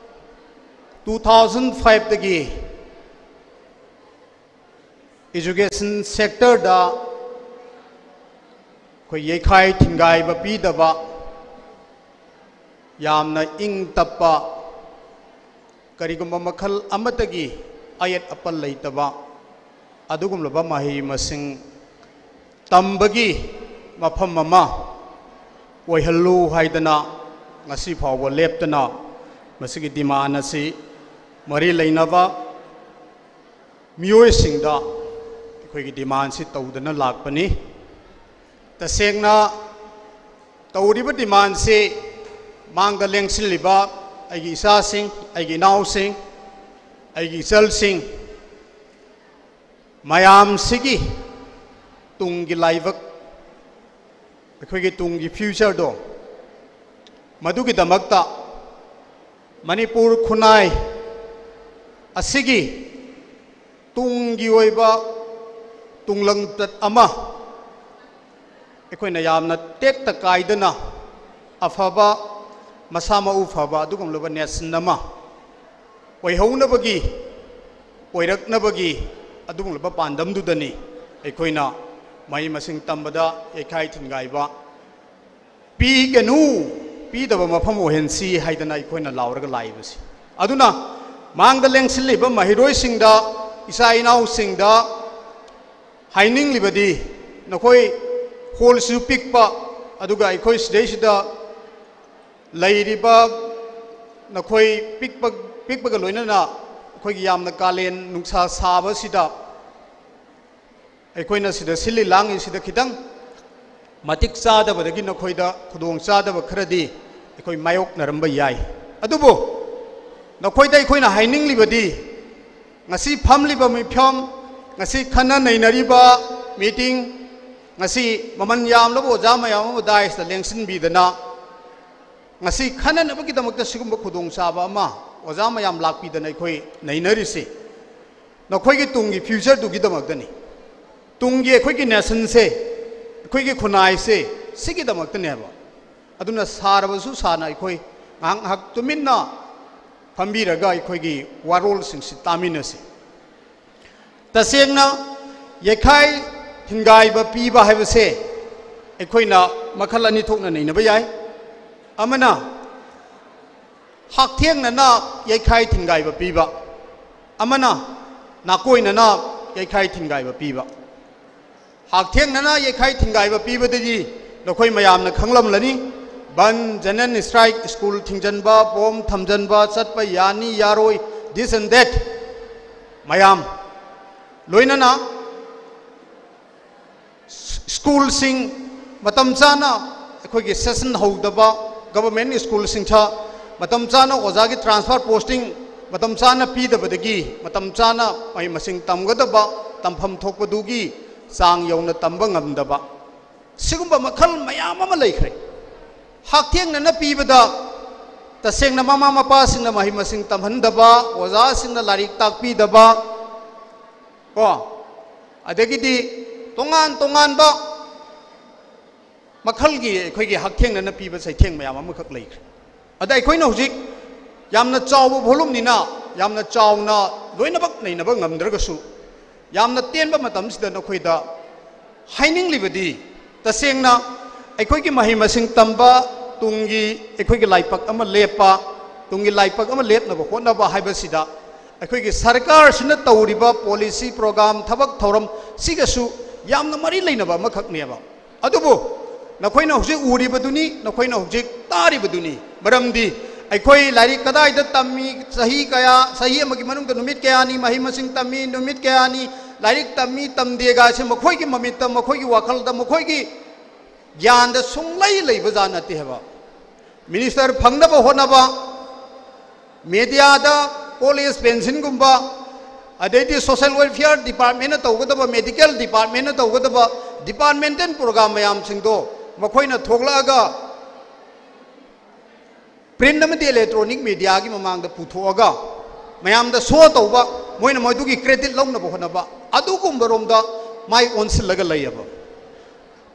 two thousand fiveꯇꯒꯤ education sectorꯗ ꯑꯩꯈꯣꯏ ꯌꯩꯈꯥꯏ ꯊꯤꯟꯒꯥꯏꯕ ꯄꯤꯗꯕ, ꯌꯥꯝꯅ ꯏꯪ ꯇꯞꯄ, ꯀꯔꯤꯒꯨꯝꯕ ꯃꯈꯜ ꯑꯃꯠꯇꯒꯤ ꯑꯌꯦꯠ ꯑꯄꯟ ꯂꯩꯇꯕ ꯑꯗꯨꯒꯨꯝꯂꯕ ꯃꯍꯩ ꯃꯁꯤꯡ ꯇꯝꯕꯒꯤ ꯃꯐꯝ ꯑꯃ ꯑꯣꯏꯍꯜꯂꯨ ꯍꯥꯏꯗꯅ ꯉꯁꯤ ꯐꯥꯎꯕ ꯂꯦꯞꯇꯅ ꯃꯁꯤꯒꯤ demand ꯑꯁꯤ ꯃꯔꯤ ꯂꯩꯅꯕ ꯃꯤꯑꯣꯏꯁꯤꯡꯗ ꯑꯩꯈꯣꯏꯒꯤ demandꯁꯤ ꯇꯧꯗꯨꯅ ꯂꯥꯛꯄꯅꯤ꯫ ꯇꯁꯦꯡꯅ ꯇꯧꯔꯤꯕ ꯗꯤꯃꯥꯟꯁꯤ ꯃꯥꯡꯗ ꯂꯦꯡꯁꯤꯜꯂꯤꯕ ꯑꯩꯒꯤ ꯏꯆꯥꯁꯤꯡ, ꯑꯩꯒꯤ ꯏꯅꯥꯎꯁꯤꯡ, ꯑꯩꯒꯤ ꯏꯆꯜꯁꯤꯡ ꯃꯌꯥꯝꯁꯤꯒꯤ ꯇꯨꯡꯒꯤ ꯂꯥꯏꯕꯛ, ꯑꯩꯈꯣꯏꯒꯤ ꯇꯨꯡꯒꯤ ꯐ꯭ꯌꯨꯆꯔꯗꯣ, ꯃꯗꯨꯒꯤꯗꯃꯛꯇ ꯃꯅꯤꯄꯨꯔ ꯈꯨꯟꯅꯥꯏ ꯑꯁꯤꯒꯤ ꯇꯨꯡꯒꯤ ꯑꯣꯏꯕ ꯇꯨꯡꯂꯝꯆꯠ ꯑꯃ ꯑꯩꯈꯣꯏꯅ ꯌꯥꯝꯅ ꯇꯦꯛꯇ ꯀꯥꯏꯗꯅ ꯑꯐꯕ, ꯃꯁꯥ ꯃꯎ ꯐꯕ ꯑꯗꯨꯒꯨꯝꯂꯕ ꯅꯦꯁꯟ ꯑꯃ ꯑꯣꯏꯍꯧꯅꯕꯒꯤ, ꯑꯣꯏꯔꯛꯅꯕꯒꯤ ꯑꯗꯨꯒꯨꯝꯂꯕ ꯄꯥꯟꯗꯝꯗꯨꯗꯅꯤ ꯑꯩꯈꯣꯏꯅ ꯃꯍꯩ ꯃꯁꯤꯡ ꯇꯝꯕꯗ ꯌꯩꯈꯥꯏ ꯊꯤꯟꯒꯥꯏꯕ ꯄꯤꯒꯅꯨ, ꯄꯤꯗꯕ ꯃꯐꯝ ꯑꯣꯏꯍꯟꯁꯤ ꯍꯥꯏꯗꯅ ꯑꯩꯈꯣꯏꯅ ꯂꯥꯎꯔꯒ ꯂꯥꯛꯏꯕꯁꯤ꯫ ꯑꯗꯨꯅ ꯃꯥꯡꯗ ꯂꯦꯡꯁꯤꯜꯂꯤꯕ ꯃꯍꯩꯔꯣꯏꯁꯤꯡꯗ, ꯏꯆꯥ ꯏꯅꯥꯎꯁꯤꯡꯗ ꯍꯥꯏꯅꯤꯡꯂꯤꯕꯗꯤ, ꯅꯈꯣꯏ ꯍꯣꯜꯁꯨ ꯄꯤꯛꯄ, ꯑꯗꯨꯒ ꯑꯩꯈꯣꯏ ꯁꯤꯗꯩꯁꯤꯗ ꯂꯩꯔꯤꯕ ꯅꯈꯣꯏ ꯄꯤꯛꯄ, ꯄꯤꯛꯄꯒ ꯂꯣꯏꯅꯅ ꯑꯩꯈꯣꯏꯒꯤ ꯌꯥꯝꯅ ꯀꯥꯂꯦꯟ ꯅꯨꯡꯁꯥ ꯁꯥꯕꯁꯤꯗ ꯑꯩꯈꯣꯏꯅ ꯁꯤꯗ ꯁꯤꯜꯂꯤ ꯂꯥꯡꯉꯤꯁꯤꯗ ꯈꯤꯇꯪ ꯃꯇꯤꯛ ꯆꯥꯗꯕꯗꯒꯤ ꯅꯈꯣꯏꯗ ꯈꯨꯗꯣꯡ ꯆꯥꯗꯕ ꯈꯔꯗꯤ ꯑꯩꯈꯣꯏ ꯃꯥꯌꯣꯛꯅꯔꯝꯕ ꯌꯥꯏ꯫ ꯑꯗꯨꯕꯨ ꯅꯈꯣꯏꯗ ꯑꯩꯈꯣꯏꯅ ꯍꯥꯏꯅꯤꯡꯂꯤꯕꯗꯤ, ꯉꯁꯤ ꯐꯝꯂꯤꯕ ꯃꯤꯐꯝ, ꯉꯁꯤ ꯈꯟꯅ ꯅꯩꯅꯔꯤꯕ ꯃꯤꯇꯤꯡ, ꯉꯁꯤ ꯃꯃꯜ ꯌꯥꯝꯂꯕ ꯑꯣꯖꯥ ꯃꯌꯥꯝ ꯑꯃ ꯗꯥꯏꯁꯇ ꯂꯦꯡꯁꯤꯟꯕꯤꯗꯅ, ꯉꯁꯤ ꯈꯟꯅꯅꯕꯒꯤꯗꯃꯛꯇ ꯁꯤꯒꯨꯝꯕ ꯈꯨꯗꯣꯡꯆꯥꯕ ꯑꯃ ꯑꯣꯖꯥ ꯃꯌꯥꯝ ꯂꯥꯛꯄꯤꯗꯅ ꯑꯩꯈꯣꯏ ꯅꯩꯅꯔꯤꯁꯤ, ꯅꯈꯣꯏꯒꯤ ꯇꯨꯡꯒꯤ ꯐ꯭ꯌꯨꯆꯔꯗꯨꯒꯤꯗꯃꯛꯇꯅꯤ꯫ ꯇꯨꯡꯒꯤ ꯑꯩꯈꯣꯏꯒꯤ ꯅꯦꯁꯟꯁꯦ, ꯑꯩꯈꯣꯏꯒꯤ ꯈꯨꯟꯅꯥꯏꯁꯦ ꯁꯤꯒꯤꯗꯃꯛꯇꯅꯦꯕ꯫ ꯑꯗꯨꯅ ꯁꯥꯔꯕꯁꯨ ꯁꯥꯅ ꯑꯩꯈꯣꯏ ꯉꯥꯏꯍꯥꯛ ꯉꯥꯏꯍꯥꯛ ꯇꯨꯃꯤꯟꯅ ꯐꯝꯕꯤꯔꯒ ꯑꯩꯈꯣꯏꯒꯤ ꯋꯥꯔꯣꯜꯁꯤꯡꯁꯤ ꯇꯥꯃꯤꯟꯅꯁꯤ꯫ ꯇꯁꯦꯡꯅ ꯌꯩꯈꯥꯏ ꯊꯤꯟꯒꯥꯏꯕ ꯄꯤꯕ ꯍꯥꯏꯕꯁꯦ ꯑꯩꯈꯣꯏꯅ ꯃꯈꯜ ꯑꯅꯤ ꯊꯣꯛꯅ ꯅꯩꯅꯕ ꯌꯥꯏ꯫ ꯑꯃꯅ ꯍꯛꯊꯦꯡꯅꯅ ꯌꯩꯈꯥꯏ ꯊꯤꯟꯒꯥꯏꯕ ꯄꯤꯕ, ꯑꯃꯅ ꯅꯥꯀꯣꯏꯅꯅ ꯌꯩꯈꯥꯏ ꯊꯤꯟꯒꯥꯏꯕ ꯄꯤꯕ꯫ ꯍꯛꯊꯦꯡꯅꯅ ꯌꯩꯈꯥꯏ ꯊꯤꯟꯒꯥꯏꯕ ꯄꯤꯕꯗꯗꯤ ꯅꯈꯣꯏ ꯃꯌꯥꯝꯅ ꯈꯪꯂꯝꯂꯅꯤ꯫ ꯕꯟ, ꯖꯦꯅꯔꯦꯜ ꯁ꯭ꯇ꯭ꯔꯥꯏꯛ, ꯁ꯭ꯀꯨꯜ ꯊꯤꯡꯖꯤꯟꯕ, ꯕꯣꯝ ꯊꯝꯖꯤꯟꯕ, ꯆꯠꯄ ꯌꯥꯅꯤ ꯌꯥꯔꯣꯏ, this and that ꯃꯌꯥꯝ, ꯂꯣꯏꯅꯅ ꯁ꯭ꯀꯨꯜꯁꯤꯡ ꯃꯇꯝ ꯆꯥꯅ ꯑꯩꯈꯣꯏꯒꯤ ꯁꯦꯁꯟ ꯍꯧꯗꯕ, ꯒꯚꯔꯟꯃꯦꯟꯠ ꯁ꯭ꯀꯨꯜꯁꯤꯡꯗ ꯃꯇꯝ ꯆꯥꯅ ꯑꯣꯖꯥꯒꯤ ꯇ꯭ꯔꯥꯟꯁꯐꯔ ꯄꯣꯁꯇꯤꯡ ꯃꯇꯝ ꯆꯥꯅ ꯄꯤꯗꯕꯗꯒꯤ ꯃꯇꯝ ꯆꯥꯅ ꯃꯍꯩ ꯃꯁꯤꯡ ꯇꯝꯒꯗꯕ ꯇꯝꯐꯝ ꯊꯣꯛꯄꯗꯨꯒꯤ ꯆꯥꯡ ꯌꯧꯅ ꯇꯝꯕ ꯉꯝꯗꯕ, ꯁꯤꯒꯨꯝꯕ ꯃꯈꯜ ꯃꯌꯥꯝ ꯑꯃ ꯂꯩꯈ꯭ꯔꯦ꯫ ꯍꯛꯊꯦꯡꯅꯅ ꯄꯤꯕꯗ ꯇꯁꯦꯡꯅ ꯃꯃꯥ ꯃꯄꯥꯁꯤꯡꯅ ꯃꯍꯩ ꯃꯁꯤꯡ ꯇꯝꯍꯟꯗꯕ, ꯑꯣꯖꯥꯁꯤꯡꯅ ꯂꯥꯏꯔꯤꯛ ꯇꯥꯛꯄꯤꯗꯕ, ꯀꯣ, ꯑꯗꯒꯤꯗꯤ ꯇꯣꯉꯥꯟ ꯇꯣꯉꯥꯟꯕ ꯃꯈꯜꯒꯤ ꯑꯩꯈꯣꯏꯒꯤ ꯍꯛꯊꯦꯡꯅꯅ ꯄꯤꯕ ꯆꯩꯊꯦꯡ ꯃꯌꯥꯝ ꯑꯃꯈꯛ ꯂꯩꯈ꯭ꯔꯦ꯫ ꯑꯗ ꯑꯩꯈꯣꯏꯅ ꯍꯧꯖꯤꯛ ꯌꯥꯝꯅ ꯆꯥꯎꯕ ꯚꯣꯂꯨꯝꯅꯤꯅ ꯌꯥꯝꯅ ꯆꯥꯎꯅ ꯂꯣꯏꯅꯃꯛ ꯅꯩꯅꯕ ꯉꯝꯗ꯭ꯔꯒꯁꯨ, ꯌꯥꯝꯅ ꯇꯦꯟꯕ ꯃꯇꯝꯁꯤꯗ ꯅꯈꯣꯏꯗ ꯍꯥꯏꯅꯤꯡꯂꯤꯕꯗꯤ, ꯇꯁꯦꯡꯅ ꯑꯩꯈꯣꯏꯒꯤ ꯃꯍꯩ ꯃꯁꯤꯡ ꯇꯝꯕ, ꯇꯨꯡꯒꯤ ꯑꯩꯈꯣꯏꯒꯤ ꯂꯥꯏꯕꯛ ꯑꯃ ꯂꯦꯞꯄ, ꯇꯨꯡꯒꯤ ꯂꯥꯏꯕꯛ ꯑꯃ ꯂꯦꯞꯅꯕ ꯍꯣꯠꯅꯕ ꯍꯥꯏꯕꯁꯤꯗ ꯑꯩꯈꯣꯏꯒꯤ ꯁꯔꯀꯥꯔꯁꯤꯅ ꯇꯧꯔꯤꯕ ꯄꯣꯂꯤꯁꯤ, ꯄ꯭ꯔꯣꯒ꯭ꯔꯥꯝ, ꯊꯕꯛ ꯊꯧꯔꯝ ꯁꯤꯒꯁꯨ ꯌꯥꯝꯅ ꯃꯔꯤ ꯂꯩꯅꯕ ꯑꯃꯈꯛꯅꯦꯕ꯫ ꯑꯗꯨꯕꯨ ꯅꯈꯣꯏꯅ ꯍꯧꯖꯤꯛ ꯎꯔꯤꯕꯗꯨꯅꯤ, ꯅꯈꯣꯏꯅ ꯍꯧꯖꯤꯛ ꯇꯥꯔꯤꯕꯗꯨꯅꯤ꯫ ꯃꯔꯝꯗꯤ ꯑꯩꯈꯣꯏ ꯂꯥꯏꯔꯤꯛ ꯀꯗꯥꯏꯗ ꯇꯝꯃꯤ, ꯆꯍꯤ ꯀꯌꯥ, ꯆꯍꯤ ꯑꯃꯒꯤ ꯃꯅꯨꯡꯗ ꯅꯨꯃꯤꯠ ꯀꯌꯥꯅꯤ ꯃꯍꯩ ꯃꯁꯤꯡ ꯇꯝꯃꯤ, ꯅꯨꯃꯤꯠ ꯀꯌꯥꯅꯤ ꯂꯥꯏꯔꯤꯛ ꯇꯝꯃꯤ, ꯇꯝꯗꯦꯒꯥꯏꯁꯦ ꯃꯈꯣꯏꯒꯤ ꯃꯃꯤꯠꯇ, ꯃꯈꯣꯏꯒꯤ ꯋꯥꯈꯜꯗ, ꯃꯈꯣꯏꯒꯤ ꯒ꯭ꯌꯥꯟꯗ ꯁꯨꯡꯂꯩ ꯂꯩꯕ ꯖꯥꯠ ꯅꯠꯇꯦ ꯍꯥꯏꯕ꯫ ꯃꯤꯅꯤꯁꯇꯔ ꯐꯪꯅꯕ ꯍꯣꯠꯅꯕ, ꯃꯦꯗꯤꯌꯥꯗ ꯑꯣꯜ ꯑꯦꯖ ꯄꯦꯟꯁꯤꯟꯒꯨꯝꯕ, ꯑꯗꯩꯗꯤ ꯁꯣꯁꯦꯜ ꯋꯦꯜꯐꯤꯌꯔ ꯗꯤꯄꯥꯔꯠꯃꯦꯟꯅ ꯇꯧꯒꯗꯕ, ꯃꯦꯗꯤꯀꯦꯜ ꯗꯤꯄꯥꯔꯠꯃꯦꯟꯅ ꯇꯧꯒꯗꯕ ꯗꯤꯄꯥꯔꯠꯃꯦꯟꯇꯦꯜ ꯄ꯭ꯔꯣꯒ꯭ꯔꯥꯝ ꯃꯌꯥꯝꯁꯤꯡꯗꯣ ꯃꯈꯣꯏꯅ ꯊꯣꯛꯂꯛꯑꯒ ꯄ꯭ꯔꯤꯟꯠ ꯑꯃꯗꯤ ꯏꯂꯦꯛꯇ꯭ꯔꯣꯅꯤꯛ ꯃꯦꯗꯤꯌꯥꯒꯤ ꯃꯃꯥꯡꯗ ꯄꯨꯊꯣꯛꯑꯒ ꯃꯌꯥꯝꯗ ꯁꯣ ꯇꯧꯕ, ꯃꯣꯏꯅ ꯃꯗꯨꯒꯤ ꯀ꯭ꯔꯦꯗꯤꯠ ꯂꯧꯅꯕ ꯍꯣꯠꯅꯕ, ꯑꯗꯨꯒꯨꯝꯕꯔꯣꯝꯗ ꯃꯥꯏ ꯑꯣꯟꯁꯤꯜꯂꯒ ꯂꯩꯌꯦꯕ꯫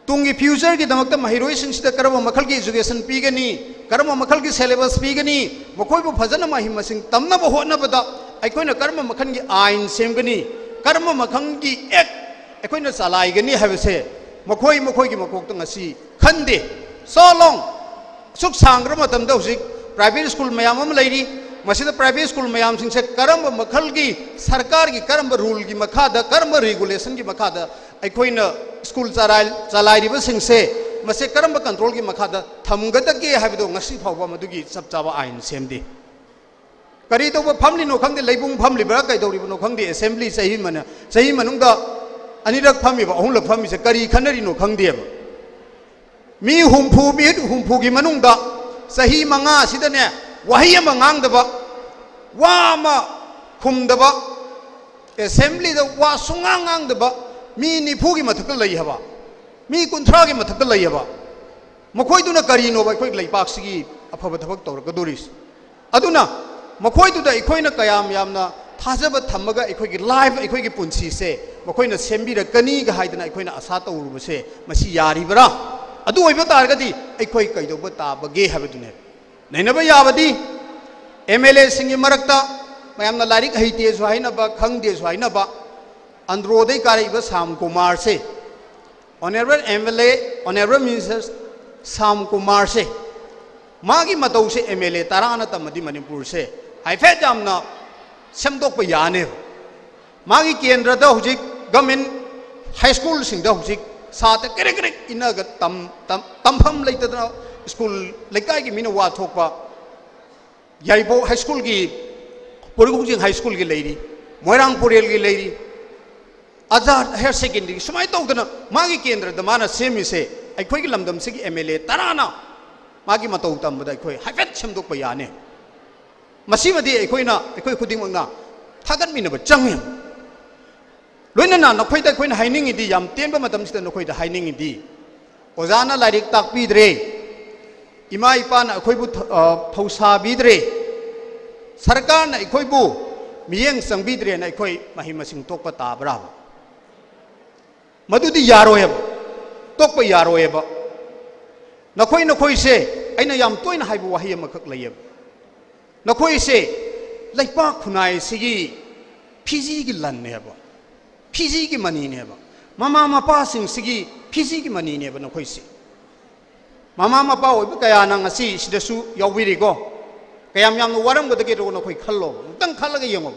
ꯇꯨꯡꯒꯤ ꯐ꯭ꯌꯨꯆꯔꯒꯤꯗꯃꯛꯇ ꯃꯍꯩꯔꯣꯏꯁꯤꯡꯁꯤꯗ ꯀꯔꯝꯕ ꯃꯈꯜꯒꯤ ꯑꯦꯖꯨꯀꯦꯁꯟ ꯄꯤꯒꯅꯤ, ꯀꯔꯝꯕ ꯃꯈꯜꯒꯤ ꯁꯦꯂꯦꯕꯁ ꯄꯤꯒꯅꯤ, ꯃꯈꯣꯏꯕꯨ ꯐꯖꯅ ꯃꯍꯩ ꯃꯁꯤꯡ ꯇꯝꯅꯕ ꯍꯣꯠꯅꯕꯗ ꯑꯩꯈꯣꯏꯅ ꯀꯔꯝꯕ ꯃꯈꯜꯒꯤ ꯑꯥꯏꯟ ꯁꯦꯝꯒꯅꯤ, ꯀꯔꯝꯕ ꯃꯈꯜꯒꯤ ꯑꯦꯛ ꯑꯩꯈꯣꯏꯅ ꯆꯂꯥꯏꯒꯅꯤ ꯍꯥꯏꯕꯁꯦ ꯃꯈꯣꯏ ꯃꯈꯣꯏꯒꯤ ꯃꯀꯣꯛꯇ ꯉꯁꯤ ꯈꯟꯗꯦ꯫ So long, ꯑꯁꯨꯛ ꯁꯥꯡꯈ꯭ꯔ ꯃꯇꯝꯗ ꯍꯧꯖꯤꯛ ꯄ꯭ꯔꯥꯏꯚꯦꯠ ꯁ꯭ꯀꯨꯜ ꯃꯌꯥꯝ ꯑꯃ ꯂꯩꯔꯤ꯫ ꯃꯁꯤꯗ ꯄ꯭ꯔꯥꯏꯚꯦꯠ ꯁ꯭ꯀꯨꯜ ꯃꯌꯥꯝꯁꯤꯡꯁꯦ ꯀꯔꯝꯕ ꯃꯈꯜꯒꯤ, ꯁꯔꯀꯥꯔꯒꯤ ꯀꯔꯝꯕ ꯔꯨꯜꯒꯤ ꯃꯈꯥꯗ, ꯀꯔꯝꯕ ꯔꯤꯒꯨꯂꯦꯁꯟꯒꯤ ꯃꯈꯥꯗ ꯑꯩꯈꯣꯏꯅ ꯁ꯭ꯀꯨꯜ ꯆꯂꯥꯏ-, ꯆꯂꯥꯏꯔꯤꯕꯁꯤꯡꯁꯦ ꯃꯁꯦ ꯀꯔꯝꯕ ꯀꯟꯇ꯭ꯔꯣꯜꯒꯤ ꯃꯈꯥꯗ ꯊꯝꯒꯗꯒꯦ ꯍꯥꯏꯕꯗꯣ ꯉꯁꯤ ꯐꯥꯎꯕ ꯃꯗꯨꯒꯤ ꯆꯞ ꯆꯥꯕ ꯑꯥꯏꯟ ꯁꯦꯝꯗꯦ꯫ ꯀꯔꯤ ꯇꯧꯕ ꯐꯝꯂꯤꯅꯣ ꯈꯪꯗꯦ, ꯂꯩꯕꯨꯡ ꯐꯝꯂꯤꯕ꯭ꯔꯥ ꯀꯩꯗꯧꯔꯤꯕꯅꯣ ꯈꯪꯗꯦ, ꯑꯦꯁꯦꯝꯕ꯭ꯂꯤ ꯆꯍꯤ ꯃꯅ-, ꯆꯍꯤ ꯃꯅꯨꯡꯗ ꯑꯅꯤꯔꯛ ꯐꯝꯃꯤꯕ, ꯑꯍꯨꯝꯂꯛ ꯐꯝꯃꯤꯁꯦ ꯀꯔꯤ ꯈꯟꯅꯔꯤꯅꯣ ꯈꯪꯗꯦꯕ꯫ ꯃꯤ ꯍꯨꯝꯐꯨ, ꯃꯤ ꯍꯨꯝꯐꯨꯒꯤ ꯃꯅꯨꯡꯗ ꯆꯍꯤ ꯃꯉꯥꯁꯤꯗꯅꯦ, ꯋꯥꯍꯩ ꯑꯃ ꯉꯥꯡꯗꯕ, ꯋꯥ ꯑꯃ ꯈꯨꯝꯗꯕ, ꯑꯦꯁꯦꯝꯕ꯭ꯂꯤꯗ ꯋꯥ ꯁꯨꯡꯉꯥꯡ ꯉꯥꯡꯗꯕ ꯃꯤ ꯅꯤꯐꯨꯒꯤ ꯃꯊꯛꯇ ꯂꯩ ꯍꯥꯏꯕ, ꯃꯤ ꯀꯨꯟꯊ꯭ꯔꯥꯒꯤ ꯃꯊꯛꯇ ꯂꯩ ꯍꯥꯏꯕ꯫ ꯃꯈꯣꯏꯗꯨꯅ ꯀꯔꯤꯅꯣꯕ ꯑꯩꯈꯣꯏ ꯂꯩꯄꯥꯛꯁꯤꯒꯤ ꯑꯐꯕ ꯊꯕꯛ ꯇꯧꯔꯛꯀꯗꯣꯔꯤꯁꯤ? ꯑꯗꯨꯅ ꯃꯈꯣꯏꯗꯨꯗ ꯑꯩꯈꯣꯏꯅ ꯀꯌꯥꯝ ꯌꯥꯝꯅ ꯊꯥꯖꯕ ꯊꯝꯃꯒ ꯑꯩꯈꯣꯏꯒꯤ ꯂꯥꯏꯐ, ꯑꯩꯈꯣꯏꯒꯤ ꯄꯨꯟꯁꯤꯁꯦ ꯃꯈꯣꯏꯅ ꯁꯦꯝꯕꯤꯔꯛꯀꯅꯤꯒ ꯍꯥꯏꯗꯅ ꯑꯩꯈꯣꯏꯅ ꯑꯁꯥ ꯇꯧꯔꯨꯕꯁꯦ, ꯃꯁꯤ ꯌꯥꯔꯤꯕ꯭ꯔꯥ? ꯑꯗꯨ ꯑꯣꯏꯕ ꯇꯥꯔꯒꯗꯤ ꯑꯩꯈꯣꯏ ꯀꯩꯗꯧꯕ ꯇꯥꯕꯒꯦ ꯍꯥꯏꯕꯗꯨꯅꯦ꯫ ꯅꯩꯅꯕ ꯌꯥꯕꯗꯤ, ꯑꯦꯝ ꯑꯦꯜ ꯑꯦꯁꯤꯡꯒꯤ ꯃꯔꯛꯇ ꯃꯌꯥꯝꯅ ꯂꯥꯏꯔꯤꯛ ꯍꯩꯇꯦꯁꯨ ꯍꯥꯏꯅꯕ, ꯈꯪꯗꯦꯁꯨ ꯍꯥꯏꯅꯕ, ꯑꯟꯗ꯭ꯔꯣꯗꯩ ꯀꯥꯔꯛꯏꯕ ꯁꯥꯝ ꯀꯨꯃꯥꯔꯁꯦ, honourable M L A, honourable minister Sam ꯀꯨꯃꯥꯔꯁꯦ, ꯃꯥꯒꯤ ꯃꯇꯧꯁꯦ ꯑꯦꯝ ꯑꯦꯜ ꯑꯦ ꯇꯔꯥꯅ ꯇꯝꯃꯗꯤ ꯃꯅꯤꯄꯨꯔꯁꯦ ꯍꯥꯏꯐꯦꯠ ꯌꯥꯝꯅ ꯁꯦꯝꯗꯣꯛꯄ ꯌꯥꯅꯦꯕ꯫ ꯃꯥꯒꯤ ꯀꯦꯟꯗ꯭ꯔꯗ ꯍꯧꯖꯤꯛ ꯒꯚꯔꯟꯃꯦꯟ ꯍꯥꯏ ꯁ꯭ꯀꯨꯜꯁꯤꯡꯗ ꯍꯧꯖꯤꯛ ꯁꯥꯇ꯭ꯔ ꯀ꯭ꯔꯤꯛ ꯀ꯭ꯔꯤꯛ ꯏꯟꯅꯒ ꯇꯝ-, ꯇꯝ-, ꯇꯝꯐꯝ ꯂꯩꯇꯗꯅ ꯁ꯭ꯀꯨꯜ ꯂꯩꯀꯥꯏꯒꯤ ꯃꯤꯅ ꯋꯥ ꯊꯣꯛꯄ, ꯌꯥꯏꯔꯤꯄꯣꯛ ꯍꯥꯏ ꯁ꯭ꯀꯨꯜꯒꯤ, ꯄꯣꯏꯔꯧꯈꯣꯡꯖꯤꯡ ꯍꯥꯏ ꯁ꯭ꯀꯨꯜꯒꯤ ꯂꯩꯔꯤ, ꯃꯣꯏꯔꯥꯡ ꯄꯨꯔꯦꯜꯒꯤ ꯂꯩꯔꯤ, ꯑꯖꯥꯗ ꯍꯥꯌꯔ ꯁꯦꯀꯦꯟꯗꯔꯤ, ꯁꯨꯃꯥꯏꯅ ꯇꯧꯗꯅ ꯃꯥꯒꯤ ꯀꯦꯟꯗ꯭ꯔꯗ ꯃꯥꯅ ꯁꯦꯝꯃꯤꯁꯦ, ꯑꯩꯈꯣꯏꯒꯤ ꯂꯝꯗꯝꯁꯤꯒꯤ ꯑꯦꯝ ꯑꯦꯜ ꯑꯦ ꯇꯔꯥꯅ ꯃꯥꯒꯤ ꯃꯇꯧ ꯇꯝꯕꯗ ꯑꯩꯈꯣꯏ ꯍꯥꯏꯐꯦꯠ ꯁꯦꯝꯗꯣꯛꯄ ꯌꯥꯅꯤ꯫ ꯃꯁꯤꯃꯗꯤ ꯑꯩꯈꯣꯏꯅ, ꯑꯩꯈꯣꯏ ꯈꯨꯗꯤꯡꯃꯛꯅ ꯊꯥꯒꯠꯃꯤꯟꯅꯕ ꯆꯪꯉꯤ꯫ ꯂꯣꯏꯅꯅ ꯅꯈꯣꯏꯗ ꯑꯩꯈꯣꯏꯅ ꯍꯥꯏꯅꯤꯡꯉꯤꯗꯤ, ꯌꯥꯝ ꯇꯦꯟꯕ ꯃꯇꯝꯁꯤꯗ ꯅꯈꯣꯏꯗ ꯍꯥꯏꯅꯤꯡꯉꯤꯗꯤ, ꯑꯣꯖꯥꯅ ꯂꯥꯏꯔꯤꯛ ꯇꯥꯛꯄꯤꯗ꯭ꯔꯦ, ꯏꯃꯥ ꯏꯄꯥꯅ ꯑꯩꯈꯣꯏꯕꯨ ꯊ-, ꯑ, ꯊꯧꯁꯥꯕꯤꯗ꯭ꯔꯦ, ꯁꯔꯀꯥꯔꯅ ꯑꯩꯈꯣꯏꯕꯨ ꯃꯤꯠꯌꯦꯡ ꯆꯪꯕꯤꯗ꯭ꯔꯦꯅ ꯑꯩꯈꯣꯏ ꯃꯍꯩ ꯃꯁꯤꯡ ꯇꯣꯛꯄ ꯇꯥꯕ꯭ꯔꯥ? ꯃꯗꯨꯗꯤ ꯌꯥꯔꯣꯏꯑꯕ, ꯇꯣꯛꯄ ꯌꯥꯔꯣꯏꯑꯕ꯫ ꯅꯈꯣꯏ, ꯅꯈꯣꯏꯁꯦ, ꯑꯩꯅ ꯌꯥꯝ ꯇꯣꯏꯅ ꯍꯥꯏꯕ ꯋꯥꯍꯩ ꯑꯃꯈꯛ ꯂꯩꯌꯦꯕ, ꯅꯈꯣꯏꯁꯦ ꯂꯩꯄꯥꯛ ꯈꯨꯟꯅꯥꯏꯁꯤꯒꯤ ꯐꯤꯖꯤꯒꯤ ꯂꯟꯅꯦꯕ, ꯐꯤꯖꯤꯒꯤ ꯃꯅꯤꯅꯦꯕ, ꯃꯃꯥ ꯃꯄꯥꯁꯤꯡꯁꯤꯒꯤ ꯐꯤꯖꯤꯒꯤ ꯃꯅꯤꯅꯦꯕ ꯅꯈꯣꯏꯁꯦ꯫ ꯃꯃꯥ ꯃꯄꯥ ꯑꯣꯏꯕ ꯀꯌꯥꯅ ꯉꯁꯤ ꯁꯤꯗꯁꯨ ꯌꯥꯎꯕꯤꯔꯤꯀꯣ꯫ ꯀꯌꯥꯝ ꯌꯥꯝꯅ ꯋꯥꯔꯝꯒꯗꯒꯦꯗꯣ ꯅꯈꯣꯏ ꯈꯜꯂꯣ, ꯑꯃꯨꯛꯇꯪ ꯈꯜꯂꯒ ꯌꯦꯡꯉꯣ꯫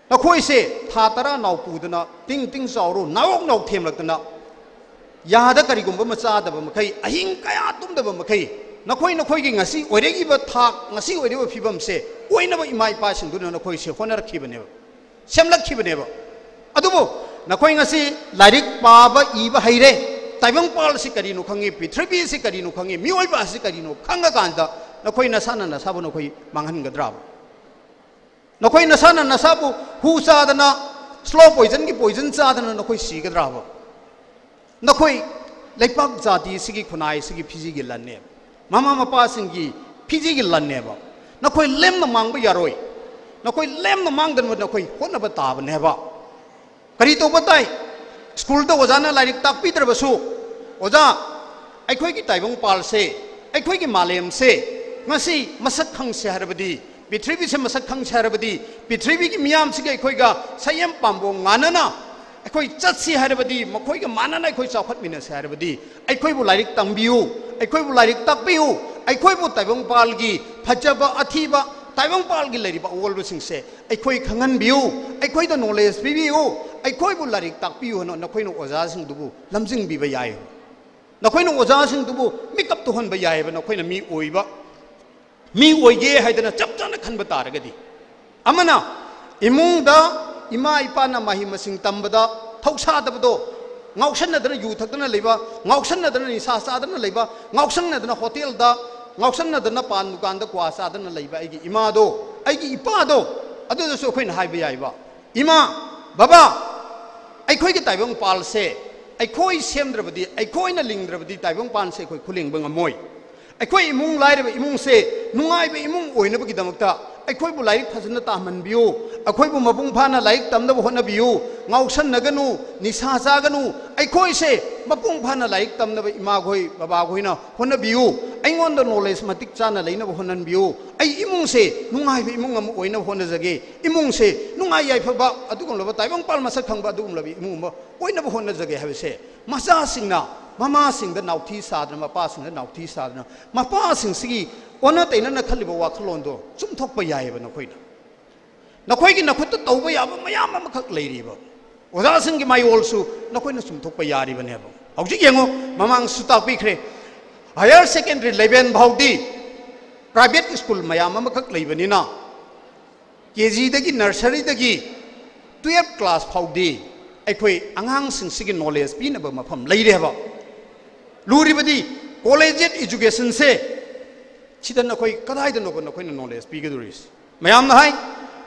ꯅꯈꯣꯏꯁꯦ ꯊꯥ ꯇꯔꯥ ꯅꯥꯎ ꯄꯨꯗꯅ, ꯇꯤꯡ ꯇꯤꯡ ꯆꯥꯎꯔꯣ, ꯅꯥꯎ ꯅꯥꯎ ꯊꯦꯝꯂꯛꯇꯅ, ꯌꯥꯗ ꯀꯔꯤꯒꯨꯝꯕ ꯑꯃ ꯆꯥꯗꯕ ꯃꯈꯩ, ꯑꯍꯤꯡ ꯀꯌꯥ ꯇꯨꯝꯗꯕ ꯃꯈꯩ, ꯅꯈꯣꯏ, ꯅꯈꯣꯏꯒꯤ ꯉꯁꯤ ꯑꯣꯏꯔꯛꯏꯕ ꯊꯥꯛ, ꯉꯁꯤ ꯑꯣꯏꯔꯤꯕ ꯐꯤꯕꯝꯁꯦ ꯑꯣꯏꯅꯕ ꯏꯃꯥ ꯏꯄꯥꯁꯤꯡꯗꯨꯅ ꯅꯈꯣꯏꯁꯦ ꯍꯣꯠꯅꯔꯛꯈꯤꯕꯅꯦꯕ, ꯁꯦꯝꯂꯛꯈꯤꯕꯅꯦꯕ꯫ ꯑꯗꯨꯕꯨ ꯅꯈꯣꯏ ꯉꯁꯤ ꯂꯥꯏꯔꯤꯛ ꯄꯥꯕ ꯏꯕ ꯍꯩꯔꯦ, ꯇꯥꯏꯕꯪꯄꯥꯜ ꯑꯁꯤ ꯀꯔꯤꯅꯣ ꯈꯪꯉꯤ, ꯄ꯭ꯔꯤꯊꯤꯕꯤ ꯑꯁꯤ ꯀꯔꯤꯅꯣ ꯈꯪꯉꯤ, ꯃꯤꯑꯣꯏꯕ ꯑꯁꯤ ꯀꯔꯤꯅꯣ ꯈꯪꯉꯀꯥꯟꯗ ꯅꯈꯣꯏ ꯅꯁꯥꯅ ꯅꯁꯥꯕꯨ ꯅꯈꯣꯏ ꯃꯥꯡꯍꯟꯒꯗ꯭ꯔꯥꯕ? ꯅꯈꯣꯏ ꯅꯁꯥꯅ ꯅꯁꯥꯕꯨ ꯍꯨ ꯆꯥꯗꯅ, ꯁ꯭ꯂꯣ ꯄꯣꯏꯖꯟꯒꯤ ꯄꯣꯏꯖꯟ ꯆꯥꯗꯅ ꯅꯈꯣꯏ ꯁꯤꯒꯗ꯭ꯔꯥꯕ? ꯅꯈꯣꯏ ꯂꯩꯄꯥꯛ ꯖꯥꯇꯤ ꯑꯁꯤꯒꯤ, ꯈꯨꯟꯅꯥꯏ ꯑꯁꯤꯒꯤ ꯐꯤꯖꯤꯒꯤ ꯂꯟꯅꯦ, ꯃꯃꯥ ꯃꯄꯥꯁꯤꯡꯒꯤ ꯐꯤꯖꯤꯒꯤ ꯂꯟꯅꯦꯕ꯫ ꯅꯈꯣꯏ ꯂꯦꯝꯅ ꯃꯥꯡꯕ ꯌꯥꯔꯣꯏ꯫ ꯅꯈꯣꯏ ꯂꯦꯝꯅ ꯃꯥꯡꯗꯅꯕ ꯅꯈꯣꯏ ꯍꯣꯠꯅꯕ ꯇꯥꯕꯅꯦꯕ꯫ ꯀꯔꯤ ꯇꯧꯕ ꯇꯥꯏ? ꯁ꯭ꯀꯨꯜꯗ ꯑꯣꯖꯥꯅ ꯂꯥꯏꯔꯤꯛ ꯇꯥꯛꯄꯤꯗ꯭ꯔꯕꯁꯨ, ꯑꯣꯖꯥ, ꯑꯩꯈꯣꯏꯒꯤ ꯇꯥꯏꯕꯪꯄꯥꯜꯁꯦ, ꯑꯩꯈꯣꯏꯒꯤ ꯃꯥꯂꯦꯝꯁꯦ ꯉꯁꯤ ꯃꯁꯛ ꯈꯪꯁꯦ ꯍꯥꯏꯔꯕꯗꯤ, ꯄ꯭ꯔꯤꯊꯤꯕꯤꯁꯦ ꯃꯁꯛ ꯈꯪꯁꯦ ꯍꯥꯏꯔꯕꯗꯤ, ꯄ꯭ꯔꯤꯊꯤꯕꯤꯒꯤ ꯃꯤꯌꯥꯝꯁꯤꯒ ꯑꯩꯈꯣꯏꯒ ꯁꯌꯦꯝ ꯄꯥꯝꯕꯣꯝ ꯃꯥꯟꯅꯅ ꯑꯩꯈꯣꯏ ꯆꯠꯁꯤ ꯍꯥꯏꯔꯕꯗꯤ, ꯃꯈꯣꯏꯒ ꯃꯥꯟꯅꯅ ꯑꯩꯈꯣꯏ ꯆꯥꯎꯈꯠꯃꯤꯟꯅꯁꯤ ꯍꯥꯏꯔꯕꯗꯤ, ꯑꯩꯈꯣꯏꯕꯨ ꯂꯥꯏꯔꯤꯛ ꯇꯝꯕꯤꯌꯨ, ꯑꯩꯈꯣꯏꯕꯨ ꯂꯥꯏꯔꯤꯛ ꯇꯥꯛꯄꯤꯌꯨ, ꯑꯩꯈꯣꯏꯕꯨ ꯇꯥꯏꯕꯪꯄꯥꯜꯒꯤ ꯐꯖꯕ ꯑꯊꯤꯕ, ꯇꯥꯏꯕꯪꯄꯥꯜꯒꯤ ꯂꯩꯔꯤꯕ ꯑꯑꯣꯜꯕꯁꯤꯡꯁꯦ ꯑꯩꯈꯣꯏ ꯈꯪꯍꯟꯕꯤꯌꯨ, ꯑꯩꯈꯣꯏꯗ ꯅꯣꯂꯦꯖ ꯄꯤꯕꯤꯌꯨ, ꯑꯩꯈꯣꯏꯕꯨ ꯂꯥꯏꯔꯤꯛ ꯇꯥꯛꯄꯤꯌꯨ ꯍꯥꯏꯅ ꯅꯈꯣꯏꯅ ꯑꯣꯖꯥꯁꯤꯡꯗꯨꯕꯨ ꯂꯝꯖꯤꯡꯕꯤꯕ ꯌꯥꯏ꯫ ꯅꯈꯣꯏꯅ ꯑꯣꯖꯥꯁꯤꯡꯗꯨꯕꯨ ꯃꯤꯀꯞ ꯊꯣꯛꯍꯟꯕ ꯌꯥꯏꯑꯕ, ꯅꯈꯣꯏꯅ ꯃꯤ ꯑꯣꯏꯕ, ꯃꯤ ꯑꯣꯏꯒꯦ ꯍꯥꯏꯗꯅ ꯆꯞ ꯆꯥꯅ ꯈꯟꯕ ꯇꯥꯔꯒꯗꯤ꯫ ꯑꯃꯅ, ꯏꯃꯨꯡꯗ ꯏꯃꯥ ꯏꯄꯥꯅ ꯃꯍꯩ ꯃꯁꯤꯡ ꯇꯝꯕꯗ ꯊꯧꯁꯥꯗꯕꯗꯣ, ꯉꯥꯎꯁꯟꯅꯗꯅ ꯌꯨ ꯊꯛꯇꯅ ꯂꯩꯕ, ꯉꯥꯎꯁꯟꯅꯗꯅ ꯅꯤꯁꯥ ꯆꯥꯗꯅ ꯂꯩꯕ, ꯉꯥꯎꯁꯟꯅꯗꯅ ꯍꯣꯇꯦꯜꯗ, ꯉꯥꯎꯁꯟꯅꯗꯅ ꯄꯥꯟ ꯗꯨꯀꯥꯟꯗ ꯀ꯭ꯋꯥ ꯆꯥꯗꯅ ꯂꯩꯕ ꯑꯩꯒꯤ ꯏꯃꯥꯗꯣ, ꯑꯩꯒꯤ ꯏꯄꯥꯗꯣ, ꯑꯗꯨꯗꯁꯨ ꯑꯩꯈꯣꯏꯅ ꯍꯥꯏꯕ ꯌꯥꯏꯕ, "ꯏꯃꯥ, ꯕꯕꯥ, ꯑꯩꯈꯣꯏꯒꯤ ꯇꯥꯏꯕꯪꯄꯥꯜꯁꯦ ꯑꯩꯈꯣꯏ ꯁꯦꯝꯗ꯭ꯔꯕꯗꯤ, ꯑꯩꯈꯣꯏꯅ ꯂꯤꯡꯗ꯭ꯔꯕꯗꯤ ꯇꯥꯏꯕꯪꯄꯥꯜꯁꯦ ꯑꯩꯈꯣꯏ ꯈꯨꯂꯤꯡꯕ ꯉꯝꯃꯣꯏ꯫ ꯑꯩꯈꯣꯏ ꯏꯃꯨꯡ ꯂꯥꯏꯔꯕ ꯏꯃꯨꯡꯁꯦ ꯅꯨꯡꯉꯥꯏꯕ ꯏꯃꯨꯡ ꯑꯣꯏꯅꯕꯒꯤꯗꯃꯛꯇ ꯑꯩꯈꯣꯏꯕꯨ ꯂꯥꯏꯔꯤꯛ ꯐꯖꯅ ꯇꯝꯍꯟꯕꯤꯌꯨ, ꯑꯩꯈꯣꯏꯕꯨ ꯃꯄꯨꯡ ꯐꯥꯅ ꯂꯥꯏꯔꯤꯛ ꯇꯝꯅꯕ ꯍꯣꯠꯅꯕꯤꯌꯨ, ꯉꯥꯎꯁꯟꯅꯒꯅꯨ, ꯅꯤꯁꯥ ꯆꯥꯒꯅꯨ, ꯑꯩꯈꯣꯏꯁꯦ ꯃꯄꯨꯡ ꯐꯥꯅ ꯂꯥꯏꯔꯤꯛ ꯇꯝꯅꯕ ꯏꯃꯥꯈꯣꯏ ꯕꯕꯥꯈꯣꯏꯅ ꯍꯣꯠꯅꯕꯤꯌꯨ, ꯑꯩꯉꯣꯟꯗ ꯅꯣꯂꯦꯖ ꯃꯇꯤꯛ ꯆꯥꯅ ꯂꯩꯅꯕ ꯍꯣꯠꯅꯍꯟꯕꯤꯌꯨ, ꯑꯩ ꯏꯃꯨꯡꯁꯦ ꯅꯨꯡꯉꯥꯏꯕ ꯏꯃꯨꯡ ꯑꯃ ꯑꯣꯏꯅꯕ ꯍꯣꯠꯅꯖꯒꯦ, ꯏꯃꯨꯡꯁꯦ ꯅꯨꯡꯉꯥꯏ ꯌꯥꯏꯐꯕ ꯑꯗꯨꯒꯨꯝꯂꯕ ꯇꯥꯏꯕꯪꯄꯥꯜ ꯃꯁꯛ ꯈꯪꯕ ꯑꯗꯨꯒꯨꯝꯂꯕ ꯏꯃꯨꯡ ꯑꯃ ꯑꯣꯏꯅꯕ ꯍꯣꯠꯅꯖꯒꯦ" ꯍꯥꯏꯕꯁꯦ ꯃꯆꯥꯁꯤꯡꯅ ꯃꯃꯥꯁꯤꯡꯗ ꯅꯥꯎꯊꯤ ꯁꯥꯗꯅ, ꯃꯄꯥꯁꯤꯡꯗ ꯅꯥꯎꯊꯤ ꯁꯥꯗꯅ, ꯃꯄꯥꯁꯤꯡꯁꯤꯒꯤ ꯑꯣꯟꯅ ꯇꯩꯅꯅ ꯈꯜꯂꯤꯕ ꯋꯥꯈꯜꯂꯣꯟꯗꯣ ꯆꯨꯝꯊꯣꯛꯄ ꯌꯥꯏꯑꯕ ꯅꯈꯣꯏꯅ꯫ ꯅꯈꯣꯏꯒꯤ ꯅꯈꯨꯠꯇ ꯇꯧꯕ ꯌꯥꯕ ꯃꯌꯥꯝ ꯑꯃꯈꯛ ꯂꯩꯔꯤꯕ꯫ ꯑꯣꯖꯥꯁꯤꯡꯒꯤ ꯃꯥꯌꯣꯜꯁꯨ ꯅꯈꯣꯏꯅ ꯆꯨꯝꯊꯣꯛꯄ ꯌꯥꯔꯤꯕꯅꯦꯕ꯫ ꯍꯧꯖꯤꯛ ꯌꯦꯡꯉꯣ, ꯃꯃꯥꯡꯁꯨ ꯇꯥꯛꯄꯤꯈ꯭ꯔꯦ, ꯍꯥꯌꯔ ꯁꯦꯀꯦꯟꯗꯔꯤ ꯂꯦꯚꯦꯜ ꯐꯥꯎꯗꯤ ꯄ꯭ꯔꯥꯏꯚꯦꯠ ꯁ꯭ꯀꯨꯜ ꯃꯌꯥꯝ ꯑꯃꯈꯛ ꯂꯩꯕꯅꯤꯅ, ꯀꯦ ꯖꯤꯗꯒꯤ, ꯅꯔꯁꯔꯤꯗꯒꯤ ꯇꯨꯌꯦꯜꯞ ꯀ꯭ꯂꯥꯁ ꯐꯥꯎꯗꯤ ꯑꯩꯈꯣꯏ ꯑꯉꯥꯡꯁꯤꯡꯁꯤꯒꯤ ꯅꯣꯂꯦꯖ ꯄꯤꯅꯕ ꯃꯐꯝ ꯂꯩꯔꯦ ꯍꯥꯏꯕ꯫ ꯂꯨꯔꯤꯕꯗꯤ ꯀꯣꯂꯦꯖ ꯑꯦꯖꯨꯀꯦꯁꯟꯁꯦ ꯁꯤꯗ ꯅꯈꯣꯏ ꯀꯗꯥꯏꯗꯅꯣꯕ ꯅꯈꯣꯏꯅ ꯅꯣꯂꯦꯖ ꯄꯤꯒꯗꯧꯔꯤꯁꯦ? ꯃꯌꯥꯝꯅ ꯍꯥꯏ,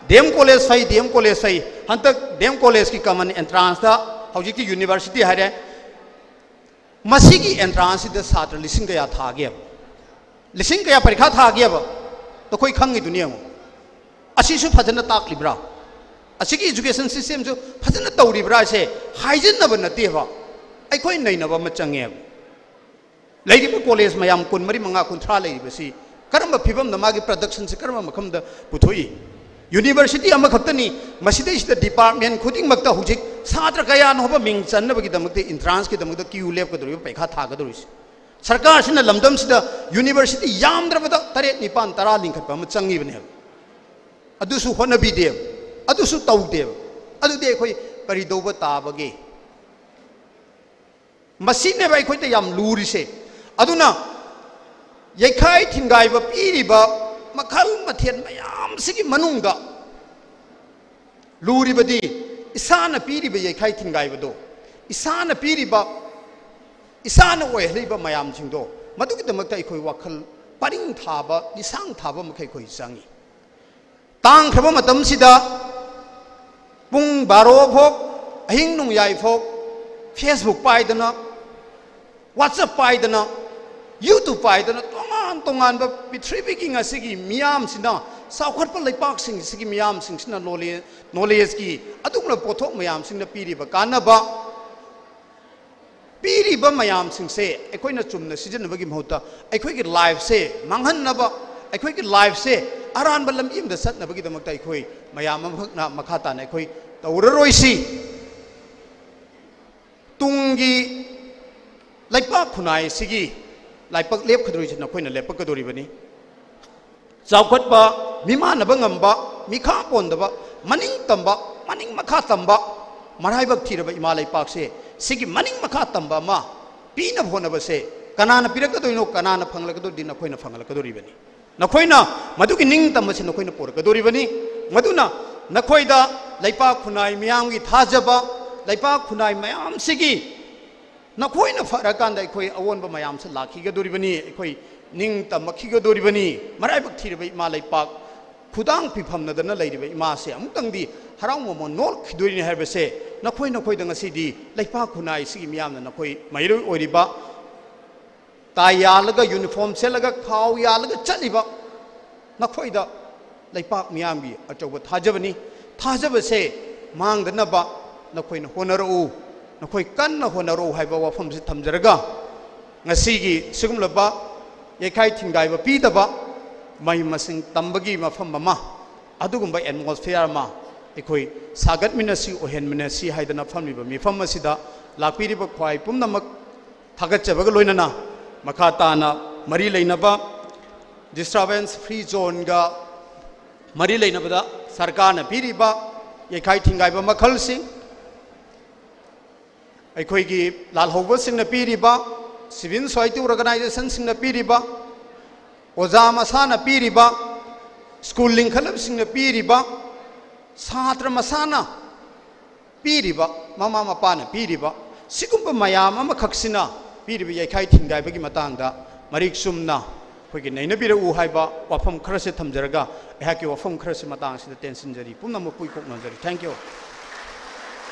"ꯗꯤ ꯑꯦꯝ ꯀꯣꯂꯦꯖ ꯐꯩ, ꯗꯤ ꯑꯦꯝ ꯀꯣꯂꯦꯖ ꯐꯩ"꯫ ꯍꯟꯗꯛ ꯗꯤ ꯑꯦꯝ ꯀꯣꯂꯦꯖꯀꯤ ꯀꯃꯟ ꯑꯦꯟꯇ꯭ꯔꯥꯟꯁꯇ ꯍꯧꯖꯤꯛꯇꯤ ꯌꯨꯅꯤꯚꯔꯁꯤꯇꯤ ꯍꯥꯏꯔꯦ, ꯃꯁꯤꯒꯤ ꯑꯦꯟꯇ꯭ꯔꯥꯟꯁꯁꯤꯗ ꯁꯥꯇ꯭ꯔ ꯂꯤꯁꯤꯡ ꯀꯌꯥ ꯊꯥꯒꯦꯕ? ꯂꯤꯁꯤꯡ ꯀꯌꯥ ꯄꯔꯤꯈꯥ ꯊꯥꯒꯦꯕ? ꯅꯈꯣꯏ ꯈꯪꯉꯤꯗꯨꯅꯤ ꯌꯦꯡꯉꯣ꯫ ꯑꯁꯤꯁꯨ ꯐꯖꯅ ꯇꯥꯛꯂꯤꯕ꯭ꯔꯥ? ꯑꯁꯤꯒꯤ ꯑꯦꯖꯨꯀꯦꯁꯟ ꯁꯤꯁꯇꯦꯝꯁꯨ ꯐꯖꯅ ꯇꯧꯔꯤꯕ꯭ꯔꯥ ꯍꯥꯏꯁꯦ ꯍꯥꯏꯖꯤꯟꯅꯕ ꯅꯠꯇꯦꯕ, ꯑꯩꯈꯣꯏ ꯅꯩꯅꯕ ꯑꯃ ꯆꯪꯉꯦꯕ꯫ ꯂꯩꯔꯤꯕ ꯀꯣꯂꯦꯖ ꯃꯌꯥꯝ ꯀꯨꯟꯃꯔꯤ, ꯃꯉꯥ, ꯀꯨꯟꯊ꯭ꯔꯥ ꯂꯩꯔꯤꯕꯁꯤ ꯀꯔꯝꯕ ꯐꯤꯕꯝꯗ ꯃꯥꯒꯤ ꯄ꯭ꯔꯗꯛꯁꯟꯁꯤ ꯀꯔꯝꯕ ꯃꯐꯝꯗ ꯄꯨꯊꯣꯛꯏ? ꯌꯨꯅꯤꯚꯔꯁꯤꯇꯤ ꯑꯃꯈꯛꯇꯅꯤ, ꯃꯁꯤꯗꯩꯁꯤꯗ ꯗꯤꯄꯥꯔꯠꯃꯦꯟ ꯈꯨꯗꯤꯡꯃꯛꯇ ꯍꯧꯖꯤꯛ ꯁꯥꯇ꯭ꯔ ꯀꯌꯥꯅꯣ ꯍꯥꯏꯕ ꯃꯤꯡ ꯆꯟꯅꯕꯒꯤꯗꯃꯛꯇ, ꯑꯦꯟꯇ꯭ꯔꯥꯟꯁꯀꯤꯗꯃꯛꯇ ꯀ꯭ꯌꯨ ꯂꯦꯞꯀꯗꯧꯔꯤꯕ, ꯄꯩꯈꯥ ꯊꯥꯒꯗꯧꯔꯤꯁꯤ꯫ ꯁꯔꯀꯥꯔꯁꯤꯅ ꯂꯝꯗꯝꯁꯤꯗ ꯌꯨꯅꯤꯚꯔꯁꯤꯇꯤ ꯌꯥꯝꯗ꯭ꯔꯕꯗ ꯇꯔꯦꯠ, ꯅꯤꯄꯥꯟ, ꯇꯔꯥ ꯂꯤꯡꯈꯠꯄ ꯑꯃ ꯆꯪꯉꯤꯕꯅꯦꯕ꯫ ꯑꯗꯨꯁꯨ ꯍꯣꯠꯅꯕꯤꯗꯦꯕ, ꯑꯗꯨꯁꯨ ꯇꯧꯗꯦꯕ꯫ ꯑꯗꯨꯗꯤ ꯑꯩꯈꯣꯏ ꯀꯔꯤ ꯇꯧꯕ ꯇꯥꯕꯒꯦ? ꯃꯁꯤꯅꯦꯕ ꯑꯩꯈꯣꯏꯗ ꯌꯥꯝ ꯂꯨꯔꯤꯁꯦ꯫ ꯑꯗꯨꯅ ꯌꯩꯈꯥꯏ ꯊꯤꯟꯒꯥꯏꯕ ꯄꯤꯔꯤꯕ ꯃꯈꯜ ꯃꯊꯦꯜ ꯃꯌꯥꯝꯁꯤꯒꯤ ꯃꯅꯨꯡꯗ ꯂꯨꯔꯤꯕꯗꯤ ꯏꯁꯥꯅ ꯄꯤꯔꯤꯕ ꯌꯩꯈꯥꯏ ꯊꯤꯟꯒꯥꯏꯕꯗꯣ, ꯏꯁꯥꯅ ꯄꯤꯔꯤꯕ, ꯏꯁꯥꯅ ꯑꯣꯏꯍꯜꯂꯤꯕ ꯃꯌꯥꯝꯁꯤꯡꯗꯣ, ꯃꯗꯨꯒꯤꯗꯃꯛꯇ ꯑꯩꯈꯣꯏ ꯋꯥꯈꯜ ꯄꯔꯤꯡ ꯊꯥꯕ, ꯂꯤꯁꯥꯡ ꯊꯥꯕ ꯃꯈꯩ ꯑꯩꯈꯣꯏ ꯆꯪꯉꯤ꯫ ꯇꯥꯡꯈ꯭ꯔꯕ ꯃꯇꯝꯁꯤꯗ ꯄꯨꯡ ꯕꯥꯔꯣ ꯐꯥꯎ, ꯑꯍꯤꯡ ꯅꯣꯡꯌꯥꯏ ꯐꯥꯎ Facebook ꯄꯥꯏꯗꯅ, WhatsApp ꯄꯥꯏꯗꯅ, YouTube ꯄꯥꯏꯗꯅ, ꯇꯣꯉꯥꯟ ꯇꯣꯉꯥꯟꯕ ꯄ꯭ꯔꯤꯊꯤꯕꯤꯒꯤ ꯉꯁꯤꯒꯤ ꯃꯤꯌꯥꯝꯁꯤꯅ, ꯆꯥꯎꯈꯠꯄ ꯂꯩꯄꯥꯛꯁꯤꯡꯁꯤꯒꯤ ꯃꯤꯌꯥꯝꯁꯤꯡꯁꯤꯅ ꯅꯣꯂꯦ-, ꯅꯣꯂꯦꯖꯀꯤ ꯑꯗꯨꯒꯨꯝꯂꯕ ꯄꯣꯠꯊꯣꯛ ꯃꯌꯥꯝꯁꯤꯡꯅ ꯄꯤꯔꯤꯕ ꯀꯥꯟꯅꯕ, ꯄꯤꯔꯤꯕ ꯃꯌꯥꯝꯁꯤꯡꯁꯦ ꯑꯩꯈꯣꯏꯅ ꯆꯨꯝꯅ ꯁꯤꯖꯤꯟꯅꯕꯒꯤ ꯃꯍꯨꯠꯇ ꯑꯩꯈꯣꯏꯒꯤ ꯂꯥꯏꯐꯁꯦ ꯃꯥꯡꯍꯟꯅꯕ, ꯑꯩꯈꯣꯏꯒꯤ ꯂꯥꯏꯐꯁꯦ ꯑꯔꯥꯟꯕ ꯂꯝꯕꯤ ꯑꯃꯗ ꯆꯠꯅꯕꯒꯤꯗꯃꯛꯇ ꯑꯩꯈꯣꯏ ꯃꯌꯥꯝ ꯑꯃꯈꯛꯅ ꯃꯈꯥ ꯇꯥꯅ ꯑꯩꯈꯣꯏ ꯇꯧꯔꯔꯣꯏꯁꯤ꯫ ꯇꯨꯡꯒꯤ ꯂꯩꯄꯥꯛ ꯈꯨꯟꯅꯥꯏ ꯑꯁꯤꯒꯤ ꯂꯥꯏꯕꯛ ꯂꯦꯞꯀꯗꯧꯔꯤꯁꯤ ꯅꯈꯣꯏꯅ ꯂꯦꯞꯄꯛꯀꯗꯧꯔꯤꯕꯅꯤ꯫ ꯆꯥꯎꯈꯠꯄ, ꯃꯤꯃꯥꯟꯅꯕ ꯉꯝꯕ, ꯃꯤꯈꯥ ꯄꯣꯟꯗꯕ, ꯃꯅꯤꯡ ꯇꯝꯕ, ꯃꯅꯤꯡ ꯃꯈꯥ ꯇꯝꯕ, ꯃꯔꯥꯏꯕꯛ ꯊꯤꯔꯕ ꯏꯃꯥ ꯂꯩꯄꯥꯛꯁꯦ, ꯁꯤꯒꯤ ꯃꯅꯤꯡ ꯃꯈꯥ ꯇꯝꯕ ꯑꯃ ꯄꯤꯅꯕ ꯍꯣꯠꯅꯕꯁꯦ ꯀꯅꯥꯅ ꯄꯤꯔꯛꯀꯗꯣꯏꯅꯣ, ꯀꯅꯥꯅ ꯐꯪꯂꯛꯀꯗꯣꯏꯗꯤ? ꯅꯈꯣꯏꯅ ꯐꯪꯍꯜꯂꯛꯀꯗꯧꯔꯤꯕꯅꯤ꯫ ꯅꯈꯣꯏꯅ ꯃꯗꯨꯒꯤ ꯅꯤꯡꯇꯝꯕꯁꯤ ꯅꯈꯣꯏꯅ ꯄꯨꯔꯛꯀꯗꯧꯔꯤꯕꯅꯤ꯫ ꯃꯗꯨꯅ ꯅꯈꯣꯏꯗ ꯂꯩꯄꯥꯛ ꯈꯨꯟꯅꯥꯏ ꯃꯤꯌꯥꯝꯒꯤ ꯊꯥꯖꯕ, ꯂꯩꯄꯥꯛ ꯈꯨꯟꯅꯥꯏ ꯃꯌꯥꯝꯁꯤꯒꯤ ꯅꯈꯣꯏꯅ ꯐꯔꯀꯥꯟꯗ ꯑꯩꯈꯣꯏ ꯑꯑꯣꯟꯕ ꯃꯌꯥꯝꯁꯦ ꯂꯥꯛꯈꯤꯒꯗꯣꯔꯤꯕꯅꯤ, ꯑꯩꯈꯣꯏ ꯅꯤꯡ ꯇꯝꯃꯛꯈꯤꯒꯗꯣꯔꯤꯕꯅꯤ꯫ ꯃꯔꯥꯏꯕꯛ ꯊꯤꯔꯕ ꯏꯃꯥ ꯂꯩꯄꯥꯛ ꯈꯨꯗꯥꯡ ꯐꯤꯐꯝꯅꯗꯅ ꯂꯩꯔꯤꯕ ꯏꯃꯥꯁꯦ ꯑꯃꯨꯛꯇꯪꯗꯤ ꯍꯔꯥꯎ ꯃꯃꯣꯟ ꯅꯣꯛꯈꯤꯗꯣꯔꯤꯅꯤ ꯍꯥꯏꯕꯁꯦ ꯅꯈꯣꯏ ꯅꯈꯣꯏꯗ ꯉꯁꯤꯗꯤ ꯂꯩꯄꯥꯛ ꯈꯨꯟꯅꯥꯏꯁꯤꯒꯤ ꯃꯤꯌꯥꯝꯅ ꯅꯈꯣꯏ ꯃꯍꯩꯔꯣꯏ ꯑꯣꯏꯔꯤꯕ ꯇꯥꯏ ꯌꯥꯜꯂꯒ ꯌꯨꯅꯤꯐꯣꯔꯝ ꯁꯦꯠꯂꯒ ꯈꯥꯎ ꯌꯥꯜꯂꯒ ꯆꯠꯂꯤꯕ ꯅꯈꯣꯏꯗ ꯂꯩꯄꯥꯛ ꯃꯤꯌꯥꯝꯒꯤ ꯑꯆꯧꯕ ꯊꯥꯖꯕꯅꯤ꯫ ꯊꯥꯖꯕꯁꯦ ꯃꯥꯡꯗꯅꯕ ꯅꯈꯣꯏꯅ ꯍꯣꯠꯅꯔꯛꯎ, ꯅꯈꯣꯏ ꯀꯟꯅ ꯍꯣꯠꯅꯔꯛꯎ ꯍꯥꯏꯕ ꯋꯥꯐꯝꯁꯤ ꯊꯝꯖꯔꯒ ꯉꯁꯤꯒꯤ ꯁꯤꯒꯨꯝꯂꯕ ꯌꯩꯈꯥꯏ ꯊꯤꯡꯒꯥꯏꯕ ꯄꯤꯗꯕ ꯃꯍꯩ ꯃꯁꯤꯡ ꯇꯝꯕꯒꯤ ꯃꯐꯝ ꯑꯃ, ꯑꯗꯨꯒꯨꯝꯕ ꯑꯦꯠꯃꯣꯁꯐꯤꯌꯥꯔ ꯑꯃ ꯑꯩꯈꯣꯏ ꯁꯥꯒꯠꯃꯤꯟꯅꯁꯤ, ꯑꯣꯏꯍꯟꯃꯤꯟꯅꯁꯤ ꯍꯥꯏꯗꯅ ꯐꯝꯂꯤꯕ ꯃꯤꯐꯝ ꯑꯁꯤꯗ ꯂꯥꯛꯄꯤꯔꯤꯕ ꯈ꯭ꯋꯥꯏ ꯄꯨꯝꯅꯃꯛ ꯊꯥꯒꯠꯆꯕꯒ ꯂꯣꯏꯅꯅ ꯃꯈꯥ ꯇꯥꯅ ꯃꯔꯤ ꯂꯩꯅꯕ ꯗꯤꯁꯇꯔꯕꯦꯟꯁ ꯐ꯭ꯔꯤ ꯖꯣꯟꯒ ꯃꯔꯤ ꯂꯩꯅꯕꯗ ꯁꯔꯀꯥꯔꯅ ꯄꯤꯔꯤꯕ ꯌꯩꯈꯥꯏ ꯊꯤꯡꯒꯥꯏꯕ ꯃꯈꯜꯁꯤꯡ, ꯑꯩꯈꯣꯏꯒꯤ ꯂꯥꯜꯍꯧꯕꯁꯤꯡꯅ ꯄꯤꯔꯤꯕ, ꯁꯤꯚꯤꯜ ꯁꯣꯁꯥꯏꯇꯤ ꯑꯣꯔꯒꯅꯥꯏꯖꯦꯁꯟꯁꯤꯡꯅ ꯄꯤꯔꯤꯕ, ꯑꯣꯖꯥ ꯃꯁꯥꯅ ꯄꯤꯔꯤꯕ, ꯁ꯭ꯀꯨꯜ ꯂꯤꯡꯈꯠꯂꯕꯁꯤꯡꯅ ꯄꯤꯔꯤꯕ, ꯁꯥꯇ꯭ꯔ ꯃꯁꯥꯅ ꯄꯤꯔꯤꯕ, ꯃꯃꯥ ꯃꯄꯥꯅ ꯄꯤꯔꯤꯕ, ꯁꯤꯒꯨꯝꯕ ꯃꯌꯥꯝ ꯑꯃꯈꯛꯁꯤꯅ ꯄꯤꯔꯤꯕ ꯌꯩꯈꯥꯏ ꯊꯤꯟꯒꯥꯏꯕꯒꯤ ꯃꯇꯥꯡꯗ ꯃꯔꯤꯛ ꯆꯨꯝꯅ ꯑꯩꯈꯣꯏꯒꯤ ꯅꯩꯅꯕꯤꯔꯛꯎ ꯍꯥꯏꯕ ꯋꯥꯐꯝ ꯈꯔꯁꯦ ꯊꯝꯖꯔꯒ ꯑꯩꯍꯥꯛꯀꯤ ꯋꯥꯐꯝ ꯈꯔꯁꯤ ꯃꯇꯥꯡꯁꯤꯗ ꯇꯦꯟꯁꯤꯟꯖꯔꯤ꯫ ꯄꯨꯝꯅꯃꯛꯄꯨ ꯏꯀꯣꯛꯅꯖꯔꯤ꯫ Thank you꯫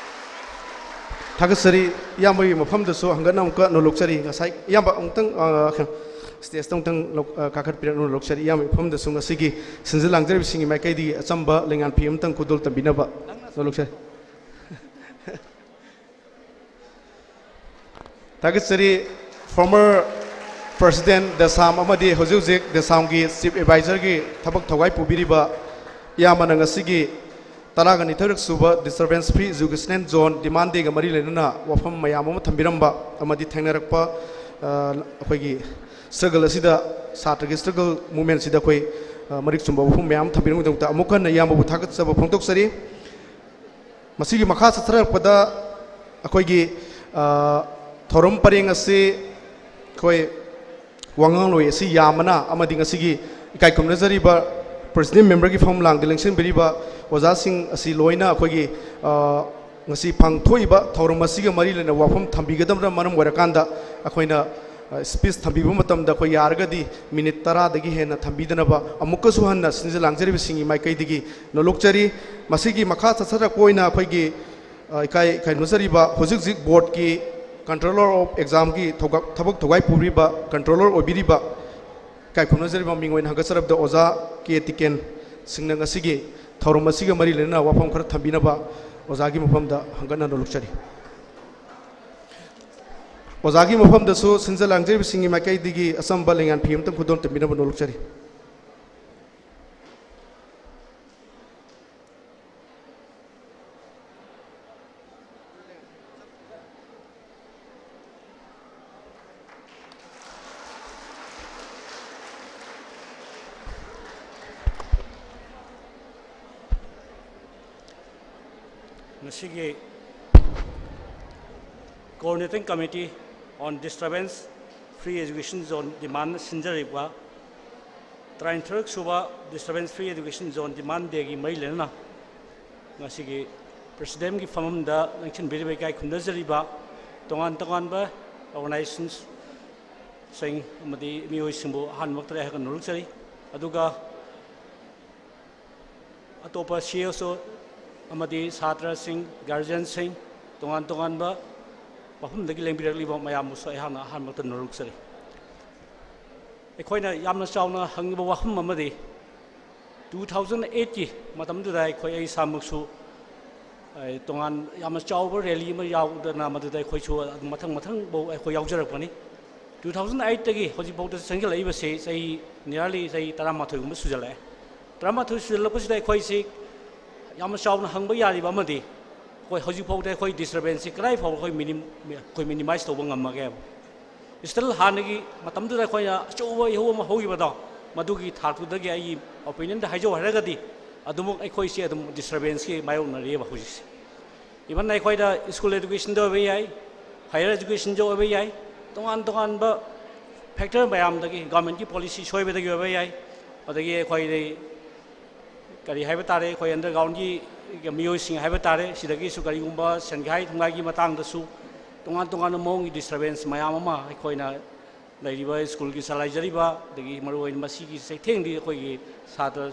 ꯊꯥꯒꯠꯆꯔꯤ꯫ ꯏꯌꯥꯝꯕꯒꯤ ꯃꯐꯝꯗꯁꯨ ꯍꯪꯒꯠꯅ ꯑꯃꯨꯛꯀ ꯅꯣꯂꯣꯛꯆꯔꯤ꯫ ꯉꯁꯥꯏ ꯏꯌꯥꯝꯕ ꯑꯃꯨꯛꯇꯪ, ꯑ, ꯁ꯭ꯇꯦꯖꯇ ꯑꯃꯨꯛꯇꯪ ꯂꯧ-, ꯑ, ꯀꯥꯈꯠꯄꯤꯔꯛꯅ ꯅꯣꯂꯣꯛꯆꯔꯤ꯫ ꯏꯌꯥꯝꯕꯒꯤ ꯃꯐꯝꯗꯁꯨ ꯉꯁꯤꯒꯤ ꯁꯤꯟꯖ ꯂꯥꯡꯖꯔꯤꯕꯁꯤꯡꯒꯤ ꯃꯥꯏꯀꯩꯗꯒꯤ ꯑꯆꯝꯕ ꯂꯩꯉꯥꯛꯐꯤ ꯑꯃꯇꯪ ꯈꯨꯗꯣꯜ ꯇꯝꯕꯤꯅꯕ ꯅꯣꯂꯣꯛꯆꯔꯤ꯫ ꯊꯥꯒꯠꯆꯔꯤ꯫ Former President ꯗꯦꯁꯥꯝ ꯑꯃꯗꯤ ꯍꯧꯖꯤꯛ ꯍꯧꯖꯤꯛ ꯗꯦꯁꯥꯝꯒꯤ Chief Advisorꯒꯤ ꯊꯕꯛ ꯊꯧꯋꯥꯏ ꯄꯨꯕꯤꯔꯤꯕ ꯏꯌꯥꯝꯕꯅ ꯉꯁꯤꯒꯤ ꯇꯔꯥꯒ ꯅꯤꯊꯣꯏꯔꯛ ꯁꯨꯕ Disturbance Free Educational Zone Demand Dayꯒ ꯃꯔꯤ ꯂꯩꯅꯅ ꯋꯥꯐꯝ ꯃꯌꯥꯝ ꯑꯃ ꯊꯝꯕꯤꯔꯝꯕ ꯑꯃꯗꯤ ꯊꯦꯡꯅꯔꯛꯄ, ꯑ, ꯑꯩꯈꯣꯏꯒꯤ struggle ꯑꯁꯤꯗ, ꯁꯥꯇ꯭ꯔꯒꯤ struggle movementꯁꯤꯗ ꯑꯩꯈꯣꯏ, ꯑ, ꯃꯔꯤꯛ ꯆꯨꯝꯕ ꯋꯥꯐꯝ ꯃꯌꯥꯝ ꯑꯃ ꯊꯝꯕꯤꯔꯝꯕꯒꯤꯗꯃꯛꯇ ꯑꯃꯨꯛ ꯍꯟꯅ ꯏꯌꯥꯝꯕꯕꯨ ꯊꯥꯒꯠꯆꯕ ꯐꯣꯡꯗꯣꯛꯆꯔꯤ꯫ ꯃꯁꯤꯒꯤ ꯃꯈꯥ ꯆꯠꯊꯔꯛꯄꯗ ꯑꯩꯈꯣꯏꯒꯤ, ꯑ, ꯊꯧꯔꯝ ꯄꯔꯦꯡ ꯑꯁꯤ ꯑꯩꯈꯣꯏ ꯋꯥꯉꯥꯡꯂꯣꯏ ꯑꯁꯤ ꯌꯥꯝꯕꯅ ꯑꯃꯗꯤ ꯉꯁꯤꯒꯤ ꯏꯀꯥꯏ ꯈꯨꯝꯅꯖꯔꯤꯕ President Memberꯒꯤ ꯐꯝ ꯂꯥꯡꯗ ꯂꯦꯡꯁꯤꯟꯕꯤꯔꯤꯕ ꯑꯣꯖꯥꯁꯤꯡ ꯑꯁꯤ ꯂꯣꯏꯅ ꯑꯩꯈꯣꯏꯒꯤ, ꯑ, ꯉꯁꯤ ꯄꯥꯡꯊꯣꯛꯏꯕ ꯊꯧꯔꯝ ꯑꯁꯤꯒ ꯃꯔꯤ ꯂꯩꯅꯕ ꯋꯥꯐꯝ ꯊꯝꯕꯤꯒꯗꯕꯅ ꯃꯔꯝ ꯑꯣꯏꯔꯀꯥꯟꯗ, ꯑꯩꯈꯣꯏꯅ ꯁ꯭ꯄꯤꯆ ꯊꯝꯕꯤꯕ ꯃꯇꯝꯗ ꯑꯩꯈꯣꯏ ꯌꯥꯔꯒꯗꯤ ꯃꯤꯅꯤꯠ ꯇꯔꯥꯗꯒꯤ ꯍꯦꯟꯅ ꯊꯝꯕꯤꯗꯅꯕ ꯑꯃꯨꯛꯀꯁꯨ ꯍꯟꯅ ꯁꯤꯟꯖ ꯂꯥꯡꯖꯔꯤꯕꯁꯤꯡꯒꯤ ꯃꯥꯏꯀꯩꯗꯒꯤ ꯅꯣꯂꯨꯛꯆꯔꯤ꯫ ꯃꯁꯤꯒꯤ ꯃꯈꯥ ꯆꯠꯊꯔꯛꯄ ꯑꯣꯏꯅ ꯑꯩꯈꯣꯏꯒꯤ, ꯑ, ꯏꯀꯥꯏ ꯏꯀꯥꯏ ꯈꯨꯝꯅꯖꯔꯤꯕ ꯍꯧꯖꯤꯛ ꯍꯧꯖꯤꯛ ꯕꯣꯔꯗꯀꯤ Controller of Examꯒꯤ ꯊꯧꯒ-, ꯊꯕꯛ ꯊꯧꯒꯥꯏ ꯄꯨꯔꯤꯕ, ꯀꯟꯇ꯭ꯔꯣꯂꯔ ꯑꯣꯏꯕꯤꯔꯤꯕ ꯏꯀꯥꯏ ꯈꯨꯝꯅꯖꯔꯤꯕ ꯃꯤꯡ ꯑꯣꯏꯅ ꯍꯪꯒꯠꯆꯔꯕꯗ ꯑꯣꯖꯥ ꯀꯦ ꯇꯤꯀꯦꯟ ꯁꯤꯡꯅ ꯉꯁꯤꯒꯤ ꯊꯧꯔꯝ ꯑꯁꯤꯒ ꯃꯔꯤ ꯂꯩꯅꯅ ꯋꯥꯐꯝ ꯈꯔ ꯊꯝꯕꯤꯅꯕ ꯑꯣꯖꯥꯒꯤ ꯃꯐꯝꯗ ꯍꯪꯒꯠꯅ ꯅꯣꯂꯨꯛꯆꯔꯤ꯫ ꯑꯣꯖꯥꯒꯤ ꯃꯐꯝꯗꯁꯨ ꯁꯤꯟꯖ ꯂꯥꯡꯖꯔꯤꯕꯁꯤꯡꯒꯤ ꯃꯥꯏꯀꯩꯗꯒꯤ ꯑꯆꯝꯕ ꯂꯦꯡꯌꯥꯟ ꯐꯤ ꯑꯃꯇꯪ ꯈꯨꯗꯣꯜ ꯇꯝꯕꯤꯅꯕ ꯅꯣꯂꯨꯛꯆꯔꯤ꯫ ꯉꯁꯤꯒꯤ Coordinating Committee on Disturbance Free Education Zone Demand ꯁꯤꯟꯖꯔꯤꯕ ꯇꯔꯥꯅꯤꯊꯣꯏꯔꯛ ꯁꯨꯕ Disturbance Free Education Zone Demand Dayꯒꯤ ꯃꯔꯤ ꯂꯩꯅꯅ ꯉꯁꯤꯒꯤ Presidentꯀꯤ ꯐꯝꯐꯝꯗ ꯂꯦꯡꯁꯤꯟꯕꯤꯔꯤꯕ ꯏꯀꯥꯏ ꯈꯨꯝꯅꯖꯔꯤꯕ ꯇꯣꯉꯥꯟ ꯇꯣꯉꯥꯟꯕ organizationꯁꯤꯡ ꯑꯃꯗꯤ ꯃꯤꯑꯣꯏꯁꯤꯡꯕꯨ ꯑꯍꯥꯟꯕꯃꯛꯇꯗ ꯑꯩꯍꯥꯛꯅ ꯅꯣꯂꯨꯛꯆꯔꯤ꯫ ꯑꯗꯨꯒ ꯑꯇꯣꯞꯄ CSO ꯑꯃꯗꯤ ꯁꯥꯇ꯭ꯔꯁꯤꯡ, guardianꯁꯤꯡ, ꯇꯣꯉꯥꯟ ꯇꯣꯉꯥꯟꯕ ꯃꯐꯝꯗꯒꯤ ꯂꯦꯡꯕꯤꯔꯛꯂꯤꯕ ꯃꯌꯥꯝꯕꯨꯁꯨ ꯑꯩꯍꯥꯛꯅ ꯑꯍꯥꯟꯕꯃꯛꯇ ꯅꯣꯂꯨꯛꯆꯔꯤ꯫ ꯑꯩꯈꯣꯏꯅ ꯌꯥꯝꯅ ꯆꯥꯎꯅ ꯍꯪꯉꯤꯕ ꯋꯥꯐꯝ ꯑꯃꯗꯤ, two thousand eightꯀꯤ ꯃꯇꯝꯗꯨꯗ ꯑꯩꯈꯣꯏ, ꯑꯩ ꯏꯁꯥꯃꯛꯁꯨ, ꯑꯩ ꯇꯣꯉꯥꯟ ꯌꯥꯝꯅ ꯆꯥꯎꯕ rally ꯑꯃ ꯌꯥꯎꯗꯅ ꯃꯗꯨꯗ ꯑꯩꯈꯣꯏꯁꯨ ꯑꯗꯨꯝ ꯃꯊꯪ ꯃꯊꯪꯐꯥꯎ ꯑꯩꯈꯣꯏ ꯌꯥꯎꯖꯔꯛꯄꯅꯤ꯫ Two thousand eightꯇꯒꯤ ꯍꯧꯖꯤꯛꯐꯥꯎꯗ ꯆꯪꯁꯤꯜꯂꯛꯏꯕꯁꯤ ꯆꯍꯤ, nearly ꯆꯍꯤ ꯇꯔꯥꯃꯥꯊꯣꯏꯒꯨꯝꯕ ꯁꯨꯖꯜꯂꯛꯑꯦ꯫ ꯇꯔꯥꯃꯥꯊꯣꯏ ꯁꯨꯖꯜꯂꯛꯄꯁꯤꯗ ꯑꯩꯈꯣꯏꯁꯤ ꯌꯥꯝꯅ ꯆꯥꯎꯅ ꯍꯪꯕ ꯌꯥꯔꯤꯕ ꯑꯃꯗꯤ, ꯑꯩꯈꯣꯏ ꯍꯧꯖꯤꯛꯐꯥꯎꯗ ꯑꯩꯈꯣꯏ disturbanceꯁꯤ ꯀꯗꯥꯏ ꯐꯥꯎꯕ ꯑꯩꯈꯣꯏ minim-, ꯑꯩꯈꯣꯏ minimize ꯇꯧꯕ ꯉꯝꯃꯒꯦꯕ? Still ꯍꯥꯟꯅꯒꯤ ꯃꯇꯝꯗꯨꯗ ꯑꯩꯈꯣꯏꯅ ꯑꯆꯧꯕ ꯏꯍꯧ ꯑꯃ ꯍꯧꯈꯤꯕꯗꯣ, ꯃꯗꯨꯒꯤ ꯊꯥꯛꯇꯨꯗꯒꯤ ꯑꯩꯒꯤ opinionꯗ ꯍꯥꯏꯖꯧ ꯍꯥꯏꯔꯒꯗꯤ, ꯑꯗꯨꯃꯛ ꯑꯩꯈꯣꯏꯁꯦ ꯑꯗꯨꯝ disturbanceꯀꯤ ꯃꯥꯌꯣꯛꯅꯔꯤꯑꯕ ꯍꯧꯖꯤꯛꯁꯦ꯫ Even ꯑꯩꯈꯣꯏꯗ school educationꯗ ꯑꯣꯏꯕ ꯌꯥꯏ, higher educationꯗ ꯑꯣꯏꯕ ꯌꯥꯏ, ꯇꯣꯉꯥꯟ ꯇꯣꯉꯥꯟꯕ factor ꯃꯌꯥꯝꯗꯒꯤ, governmentꯀꯤ policy ꯁꯣꯏꯕꯗꯒꯤ ꯑꯣꯏꯕ ꯌꯥꯏ, ꯑꯗꯒꯤ ꯑꯩꯈꯣꯏꯗꯤ ꯀꯔꯤ ꯍꯥꯏꯕ ꯇꯥꯔꯦ, ꯑꯩꯈꯣꯏ undergroundꯒꯤ ꯃꯤꯑꯣꯏꯁꯤꯡ ꯍꯥꯏꯕ ꯇꯥꯔꯦ, ꯁꯤꯗꯒꯤꯁꯨ ꯀꯔꯤꯒꯨꯝꯕ ꯁꯦꯟꯒꯥꯏ ꯊꯨꯝꯒꯥꯏꯒꯤ ꯃꯇꯥꯡꯗꯁꯨ ꯇꯣꯉꯥꯟ ꯇꯣꯉꯥꯟꯕ ꯃꯑꯣꯡꯒꯤ disturbance ꯃꯌꯥꯝ ꯑꯃ ꯑꯩꯈꯣꯏꯅ ꯂꯩꯔꯤꯕ ꯁ꯭ꯀꯨꯜꯒꯤ ꯆꯂꯥꯏꯖꯔꯤꯕ, ꯑꯗꯒꯤ ꯃꯔꯨꯑꯣꯏꯅ ꯃꯁꯤꯒꯤ ꯆꯩꯊꯦꯡꯗꯤ ꯑꯩꯈꯣꯏꯒꯤ ꯁꯥꯇ꯭ꯔ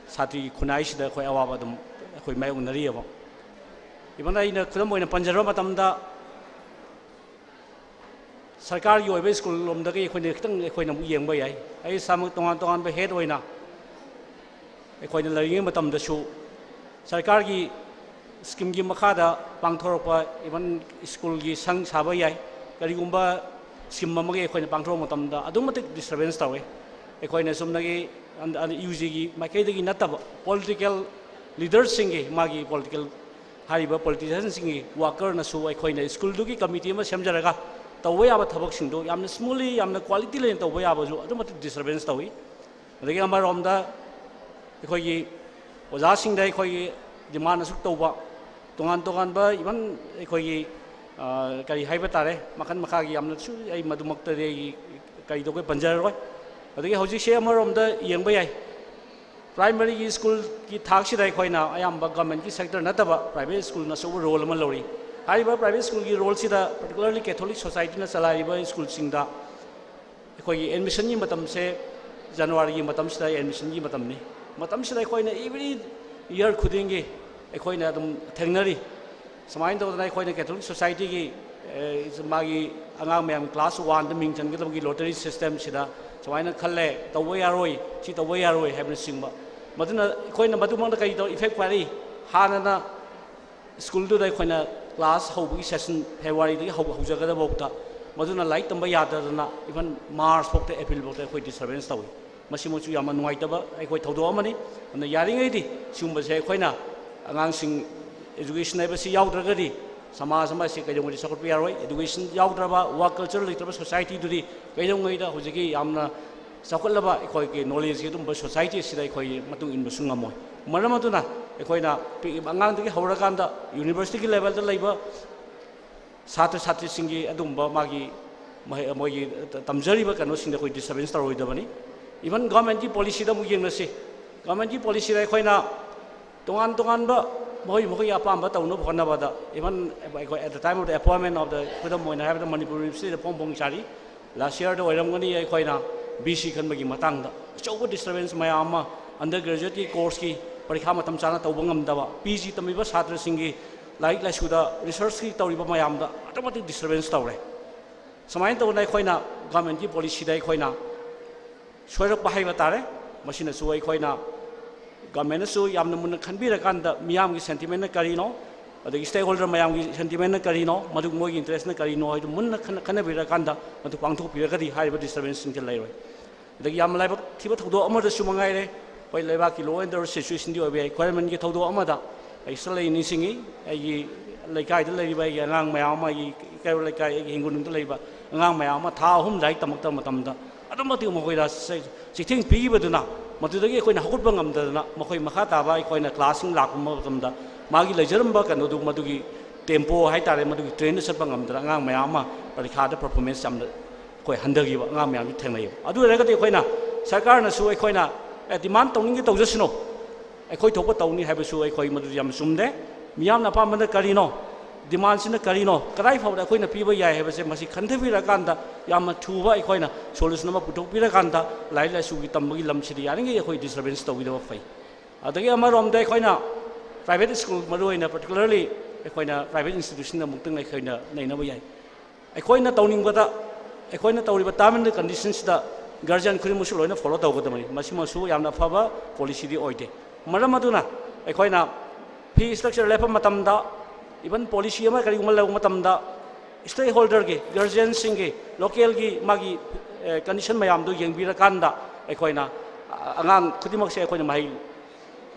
ꯁꯥꯇ꯭ꯔꯤ ꯈꯨꯟꯅꯥꯏꯁꯤꯗ ꯑꯩꯈꯣꯏ ꯑꯋꯥꯕ ꯑꯗꯨꯝ ꯑꯩꯈꯣꯏ ꯃꯥꯌꯣꯛꯅꯔꯤꯑꯕ꯫ Even ꯑꯩꯅ ꯈꯨꯗꯝ ꯑꯣꯏꯅ ꯄꯟꯖꯔꯕ ꯃꯇꯝꯗ, ꯁꯔꯀꯥꯔꯒꯤ ꯑꯣꯏꯕ ꯁ꯭ꯀꯨꯜ ꯂꯣꯝꯗꯒꯤ ꯑꯩꯈꯣꯏꯅ ꯈꯤꯇꯪ ꯑꯩꯈꯣꯏꯅ ꯑꯃꯨꯛ ꯌꯦꯡꯕ ꯌꯥꯏ꯫ ꯑꯩ ꯏꯁꯥꯃꯛ ꯇꯣꯉꯥꯟ ꯇꯣꯉꯥꯟꯕ head ꯑꯣꯏꯅ ꯑꯩꯈꯣꯏꯅ ꯂꯩꯔꯤꯉꯩ ꯃꯇꯝꯗꯁꯨ ꯁꯔꯀꯥꯔꯒꯤ schemeꯒꯤ ꯃꯈꯥꯗ ꯄꯥꯡꯊꯣꯔꯛꯄ, even ꯁ꯭ꯀꯨꯜꯒꯤ ꯁꯪ ꯁꯥꯕ ꯌꯥꯏ, ꯀꯔꯤꯒꯨꯝꯕ scheme ꯑꯃꯒꯤ ꯑꯩꯈꯣꯏꯅ ꯄꯥꯡꯊꯣꯔꯛꯄ ꯃꯇꯝꯗ ꯑꯗꯨꯛ ꯃꯇꯤꯛ disturbance ꯇꯧꯋꯤ꯫ ꯑꯩꯈꯣꯏꯅ ꯆꯨꯝꯅꯒꯤ UGꯒꯤ ꯃꯥꯏꯀꯩꯗꯒꯤ ꯅꯠꯇꯕ political leaderꯁꯤꯡꯒꯤ, ꯃꯥꯒꯤ political ꯍꯥꯏꯔꯤꯕ politicianꯁꯤꯡꯒꯤ workerꯅꯁꯨ ꯑꯩꯈꯣꯏꯅ ꯁ꯭ꯀꯨꯜꯗꯨꯒꯤ committee ꯑꯃ ꯁꯦꯝꯖꯔꯒ ꯇꯧꯕ ꯌꯥꯕ ꯊꯕꯛꯁꯤꯡꯗꯣ ꯌꯥꯝꯅ smoothly, ꯌꯥꯝꯅ quality ꯂꯩꯅ ꯇꯧꯕ ꯌꯥꯕꯁꯨ ꯑꯗꯨꯛ ꯃꯇꯤꯛ disturbance ꯇꯧꯋꯤ꯫ ꯑꯗꯒꯤ ꯑꯃꯔꯣꯝꯗ ꯑꯩꯈꯣꯏꯒꯤ ꯑꯣꯖꯥꯁꯤꯡꯗ ꯑꯩꯈꯣꯏꯒꯤ demand ꯑꯁꯨꯛ ꯇꯧꯕ, ꯇꯣꯉꯥꯟ ꯇꯣꯉꯥꯟꯕ even ꯑꯩꯈꯣꯏꯒꯤ, ꯑ, ꯀꯔꯤ ꯍꯥꯏꯕ ꯇꯥꯔꯦ, ꯃꯈꯜ ꯃꯈꯥꯒꯤ ꯌꯥꯝꯅꯁꯨ, ꯑꯩ ꯃꯗꯨꯃꯛꯇꯗꯤ ꯑꯩ ꯀꯔꯤ ꯇꯧꯒꯦ ꯄꯟꯖꯔꯔꯣꯏ꯫ ꯑꯗꯒꯤ ꯍꯧꯖꯤꯛꯁꯦ ꯑꯃꯔꯣꯝꯗ ꯌꯦꯡꯕ ꯌꯥꯏ, primaryꯒꯤ ꯁ꯭ꯀꯨꯜꯒꯤ ꯊꯥꯛꯁꯤꯗ ꯑꯩꯈꯣꯏꯅ ꯑꯌꯥꯝꯕ governmentꯀꯤ sector ꯅꯠꯇꯕ private ꯁ꯭ꯀꯨꯜꯅ ꯑꯆꯧꯕ role ꯑꯃ ꯂꯧꯔꯤ꯫ ꯍꯥꯏꯔꯤꯕ private ꯁ꯭ꯀꯨꯜꯒꯤ roleꯁꯤꯗ particularly Catholic Societyꯅ ꯆꯂꯥꯏꯔꯤꯕ ꯁ꯭ꯀꯨꯜꯁꯤꯡꯗ ꯑꯩꯈꯣꯏꯒꯤ admissionꯒꯤ ꯃꯇꯝꯁꯦ Januaryꯒꯤ ꯃꯇꯝꯁꯤꯗ admissionꯒꯤ ꯃꯇꯝꯅꯤ꯫ ꯃꯇꯝꯁꯤꯗ ꯑꯩꯈꯣꯏꯅ every year ꯈꯨꯗꯤꯡꯒꯤ ꯑꯩꯈꯣꯏꯅ ꯑꯗꯨꯝ ꯊꯦꯡꯅꯔꯤ꯫ ꯁꯨꯃꯥꯏꯅ ꯇꯧꯗꯅ ꯑꯩꯈꯣꯏꯅ Catholic Societyꯒꯤ, ꯑꯦ, ꯃꯥꯒꯤ ꯑꯉꯥꯡ ꯃꯌꯥꯝ class oneꯗ ꯃꯤꯡ ꯆꯟꯒꯗꯕꯒꯤ lottery systemꯁꯤꯗ ꯁꯨꯃꯥꯏꯅ ꯈꯜꯂꯦ, ꯇꯧꯕ ꯌꯥꯔꯣꯏ, ꯁꯤ ꯇꯧꯕ ꯌꯥꯔꯣꯏ ꯍꯥꯏꯕꯅꯆꯤꯡꯕ꯫ ꯃꯗꯨꯅ ꯑꯩꯈꯣꯏꯅ ꯃꯗꯨꯃꯛꯇ ꯀꯔꯤ ꯇꯧ, effect ꯄꯥꯏꯔꯛꯏ? ꯍꯥꯟꯅꯅ ꯁ꯭ꯀꯨꯜꯗꯨꯗ ꯑꯩꯈꯣꯏꯅ class ꯍꯧꯕꯒꯤ session Februaryꯗꯒꯤ ꯍꯧ-, ꯍꯧꯖꯒꯗꯕꯐꯥꯎꯗ, ꯃꯗꯨꯅ ꯂꯥꯏꯔꯤꯛ ꯇꯝꯕ ꯌꯥꯗꯗꯅ even March ꯐꯥꯎꯗ, April ꯐꯥꯎꯗ ꯑꯩꯈꯣꯏ disturbance ꯇꯧꯏ꯫ ꯃꯁꯤꯃꯛꯁꯨ ꯌꯥꯝꯅ ꯅꯨꯡꯉꯥꯏꯇꯕ ꯑꯩꯈꯣꯏ ꯊꯧꯗꯣꯛ ꯑꯃꯅꯤ꯫ ꯑꯗꯨꯅ ꯌꯥꯔꯤꯉꯩꯗꯤ ꯁꯤꯒꯨꯝꯕꯁꯦ ꯑꯩꯈꯣꯏꯅ ꯑꯉꯥꯡꯁꯤꯡ education ꯍꯥꯏꯕꯁꯤ ꯌꯥꯎꯗ꯭ꯔꯒꯗꯤ ꯁꯃꯥꯖ ꯑꯃ ꯑꯁꯤ ꯀꯩꯗꯧꯉꯩꯗ ꯆꯥꯎꯈꯠꯄ ꯌꯥꯔꯣꯏ꯫ Education ꯌꯥꯎꯗ꯭ꯔꯕ, work culture ꯂꯩꯇ꯭ꯔꯕ societyꯗꯨꯗꯤ ꯀꯩꯗꯧꯉꯩꯗ ꯍꯧꯖꯤꯛꯀꯤ ꯌꯥꯝꯅ ꯆꯥꯎꯈꯠꯂꯕ ꯑꯩꯈꯣꯏꯒꯤ knowledgeꯀꯤ ꯑꯗꯨꯝꯕ society ꯑꯁꯤꯗ ꯑꯩꯈꯣꯏ ꯃꯇꯨꯡ ꯏꯟꯕꯁꯨ ꯉꯝꯃꯣꯏ꯫ ꯃꯔꯝ ꯑꯗꯨꯅ ꯑꯩꯈꯣꯏꯅ ꯄꯤꯛꯏꯕ ꯑꯉꯥꯡꯗꯒꯤ ꯍꯧꯔꯀꯥꯟꯗ universityꯒꯤ levelꯗ ꯂꯩꯕ ꯁꯥꯇ꯭ꯔ ꯁꯥꯇ꯭ꯔꯤꯁꯤꯡꯒꯤ ꯑꯗꯨꯒꯨꯝꯕ ꯃꯥꯒꯤ ꯃꯍꯩ-, ꯃꯣꯏꯒꯤ ꯇꯝꯖꯔꯤꯕ ꯀꯩꯅꯣꯁꯤꯡꯗ ꯑꯩꯈꯣꯏ disturbance ꯇꯧꯔꯣꯏꯗꯕꯅꯤ꯫ Even governmentꯀꯤ policyꯗ ꯑꯃꯨꯛ ꯌꯦꯡꯅꯁꯤ꯫ Governmentꯀꯤ policyꯗ ꯑꯩꯈꯣꯏꯅ ꯇꯣꯉꯥꯟ ꯇꯣꯉꯥꯟꯕ ꯃꯈꯣꯏ ꯃꯈꯣꯏꯒꯤ ꯑꯄꯥꯝꯕ ꯇꯧꯅꯕ ꯍꯣꯠꯅꯕꯗ, even ꯑꯩꯈꯣꯏ at the time of the appointment of the, ꯈꯨꯗꯝ ꯑꯣꯏꯅ ꯍꯥꯏꯔꯕꯗ ꯃꯅꯤꯄꯨꯔ ꯌꯨꯅꯤꯚꯔꯁꯤꯇꯤꯗ ꯐꯣꯡ ꯐꯣꯡ ꯁꯥꯔꯤ, ꯂꯥꯁ ꯌꯔꯗ ꯑꯣꯏꯔꯝꯒꯅꯤ, ꯑꯩꯈꯣꯏꯅ ꯕꯤ ꯁꯤ ꯈꯟꯕꯒꯤ ꯃꯇꯥꯡꯗ ꯑꯆꯧꯕ disturbance ꯃꯌꯥꯝ ꯑꯃ, undergraduateꯀꯤ courseꯀꯤ ꯄꯔꯤꯈꯥ ꯃꯇꯝ ꯆꯥꯅ ꯇꯧꯕ ꯉꯝꯗꯕ, ꯄꯤ ꯖꯤ ꯇꯝꯃꯤꯕ ꯁꯥꯇ꯭ꯔꯁꯤꯡꯒꯤ ꯂꯥꯏꯔꯤꯛ ꯂꯥꯏꯁꯨꯗ researchꯀꯤ ꯇꯧꯔꯤꯕ ꯃꯌꯥꯝꯗ ꯑꯗꯨꯛꯀꯤ ꯃꯇꯤꯛ disturbance ꯇꯧꯔꯦ꯫ ꯁꯨꯃꯥꯏꯅ ꯇꯧꯗꯅ ꯑꯩꯈꯣꯏꯅ governmentꯀꯤ policyꯗ ꯑꯩꯈꯣꯏꯅ ꯁꯣꯏꯔꯛꯄ ꯍꯥꯏꯕ ꯇꯥꯔꯦ꯫ ꯃꯁꯤꯅꯁꯨ ꯑꯩꯈꯣꯏꯅ governmentꯅꯁꯨ ꯌꯥꯝꯅ ꯃꯨꯟꯅ ꯈꯟꯕꯤꯔꯀꯥꯟꯗ ꯃꯤꯌꯥꯝꯒꯤ sentimentꯅ ꯀꯔꯤꯅꯣ, ꯑꯗꯒꯤ stakeholder ꯃꯌꯥꯝꯒꯤ sentimentꯅ ꯀꯔꯤꯅꯣ, ꯃꯗꯨ ꯃꯣꯏꯒꯤ interestꯅ ꯀꯔꯤꯅꯣ ꯍꯥꯏꯗꯨ ꯃꯨꯟꯅ ꯈꯟꯅ-, ꯈꯟꯅꯕꯤꯔꯀꯥꯟꯗ ꯃꯗꯨ ꯄꯥꯡꯊꯣꯛꯄꯤꯔꯒꯗꯤ ꯍꯥꯏꯔꯤꯕ disturbanceꯁꯤꯡꯁꯦ ꯂꯩꯔꯣꯏ꯫ ꯑꯗꯒꯤ ꯌꯥꯝꯅ ꯂꯥꯏꯕꯛ ꯊꯤꯕ ꯊꯧꯗꯣꯛ ꯑꯃꯗꯁꯨ ꯃꯉꯥꯏꯔꯦ, ꯍꯣꯏ, ꯂꯩꯕꯥꯛꯀꯤ law and order situationꯗꯤ ꯑꯣꯏꯕ ꯌꯥꯏ, ꯈ꯭ꯋꯥꯏꯔꯝꯕꯟꯒꯤ ꯊꯧꯗꯣꯛ ꯑꯃꯗ ꯑꯩ ꯁꯤꯗ ꯂꯩ ꯅꯤꯡꯁꯤꯡꯉꯤ, ꯑꯩꯒꯤ ꯂꯩꯀꯥꯏꯗ ꯂꯩꯔꯤꯕ ꯑꯩꯒꯤ ꯑꯉꯥꯡ ꯃꯌꯥꯝ ꯑꯃ, ꯑꯩꯒꯤ ꯏꯀꯥꯏꯔꯣ ꯂꯩꯀꯥꯏ, ꯑꯩꯒꯤ ꯍꯤꯡꯒꯣꯜꯅꯨꯡꯗ ꯂꯩꯕ ꯑꯉꯥꯡ ꯃꯌꯥꯝ ꯑꯃ ꯊꯥ ꯑꯍꯨꯝ ꯂꯥꯏꯔꯤꯛ ꯇꯝꯃꯛꯇꯕ ꯃꯇꯝꯗ ꯑꯗꯨꯛ ꯃꯇꯤꯛ ꯃꯈꯣꯏꯗ ꯆꯩ-, ꯆꯩꯊꯦꯡ ꯄꯤꯈꯤꯕꯗꯨꯅ ꯃꯗꯨꯗꯒꯤ ꯑꯩꯈꯣꯏꯅ ꯍꯧꯒꯠꯄ ꯉꯝꯗꯗꯅ ꯃꯈꯣꯏ ꯃꯈꯥ ꯇꯥꯕ ꯑꯩꯈꯣꯏꯅ classꯁꯤꯡ ꯂꯥꯛꯄ ꯃꯇꯝꯗ ꯃꯥꯒꯤ ꯂꯩꯖꯔꯝꯕ ꯀꯩꯅꯣꯗꯨ, ꯃꯗꯨꯒꯤ tempo ꯍꯥꯏꯇꯥꯔꯦ, ꯃꯗꯨꯒꯤ trainꯗ ꯆꯠꯄ ꯉꯝꯗꯅ ꯑꯉꯥꯡ ꯃꯌꯥꯝ ꯑꯃ ꯄꯔꯤꯈꯥꯗ performance ꯌꯥꯝꯅ ꯑꯩꯈꯣꯏ ꯍꯟꯊꯈꯤꯕ ꯑꯉꯥꯡ ꯃꯌꯥꯝꯁꯨ ꯊꯦꯡꯅꯩꯌꯦꯕ꯫ ꯑꯗꯨ ꯑꯣꯏꯔꯒꯗꯤ ꯑꯩꯈꯣꯏꯅ, ꯁꯔꯀꯥꯔꯅꯁꯨ ꯑꯩꯈꯣꯏꯅ, "ꯑꯦ, demand ꯇꯧꯅꯤꯡꯒꯦ ꯇꯧꯖꯁꯅꯨ, ꯑꯩꯈꯣꯏ ꯊꯣꯛꯄ ꯇꯧꯅꯤ" ꯍꯥꯏꯕꯁꯨ ꯑꯩꯈꯣꯏ ꯃꯗꯨ ꯌꯥꯝ ꯆꯨꯝꯗꯦ꯫ ꯃꯤꯌꯥꯝꯅ ꯑꯄꯥꯝꯕꯅ ꯀꯔꯤꯅꯣ, demandꯁꯤꯅ ꯀꯔꯤꯅꯣ, ꯀꯗꯥꯏ ꯐꯥꯎꯕꯗ ꯑꯩꯈꯣꯏꯅ ꯄꯤꯕ ꯌꯥꯏ ꯍꯥꯏꯕꯁꯦ ꯃꯁꯤ ꯈꯟꯊꯕꯤꯔꯀꯥꯟꯗ ꯌꯥꯝꯅ ꯊꯨꯕ ꯑꯩꯈꯣꯏꯅ solution ꯑꯃ ꯄꯨꯊꯣꯛꯄꯤꯔꯀꯥꯟꯗ ꯂꯥꯏꯔꯤꯛ ꯂꯥꯏꯁꯨꯒꯤ ꯇꯝꯕꯒꯤ ꯂꯝꯁꯤꯗꯤ ꯌꯥꯔꯤꯉꯩ ꯑꯩꯈꯣꯏ disturbance ꯇꯧꯕꯤꯗꯕ ꯐꯩ꯫ ꯑꯗꯒꯤ ꯑꯃꯔꯣꯝꯗ ꯑꯩꯈꯣꯏꯅ private school, ꯃꯔꯨꯑꯣꯏꯅ particularly ꯑꯩꯈꯣꯏꯅ private institutionꯗ ꯑꯃꯨꯛꯇꯪ ꯑꯩꯈꯣꯏꯅ ꯅꯩꯅꯕ ꯌꯥꯏ꯫ ꯑꯩꯈꯣꯏꯅ ꯇꯧꯅꯤꯡꯕꯗ, ꯑꯩꯈꯣꯏꯅ ꯇꯧꯔꯤꯕ term and conditionꯁꯤꯗ guardian ꯈꯨꯗꯤꯡꯃꯛꯁꯨ ꯂꯣꯏꯅ follow ꯇꯧꯒꯗꯕꯅꯤ꯫ ꯃꯁꯤꯃꯁꯨ ꯌꯥꯝꯅ ꯑꯐꯕ policyꯗꯤ ꯑꯣꯏꯗꯦ꯫ ꯃꯔꯝ ꯑꯗꯨꯅ ꯑꯩꯈꯣꯏꯅ fee structure ꯂꯦꯞꯄ ꯃꯇꯝꯗ, even policy ꯑꯃ ꯀꯔꯤꯒꯨꯝꯕ ꯂꯧꯕ ꯃꯇꯝꯗ, stakeholderꯒꯤ, guardianꯁꯤꯡꯒꯤ, localꯒꯤ ꯃꯥꯒꯤ, ꯑꯦ, condition ꯃꯌꯥꯝꯗꯨ ꯌꯦꯡꯕꯤꯔꯀꯥꯟꯗ ꯑꯩꯈꯣꯏꯅ, ꯑ-, ꯑꯉꯥꯡ ꯈꯨꯗꯤꯡꯃꯛꯁꯦ ꯑꯩꯈꯣꯏꯅ ꯃꯍꯩ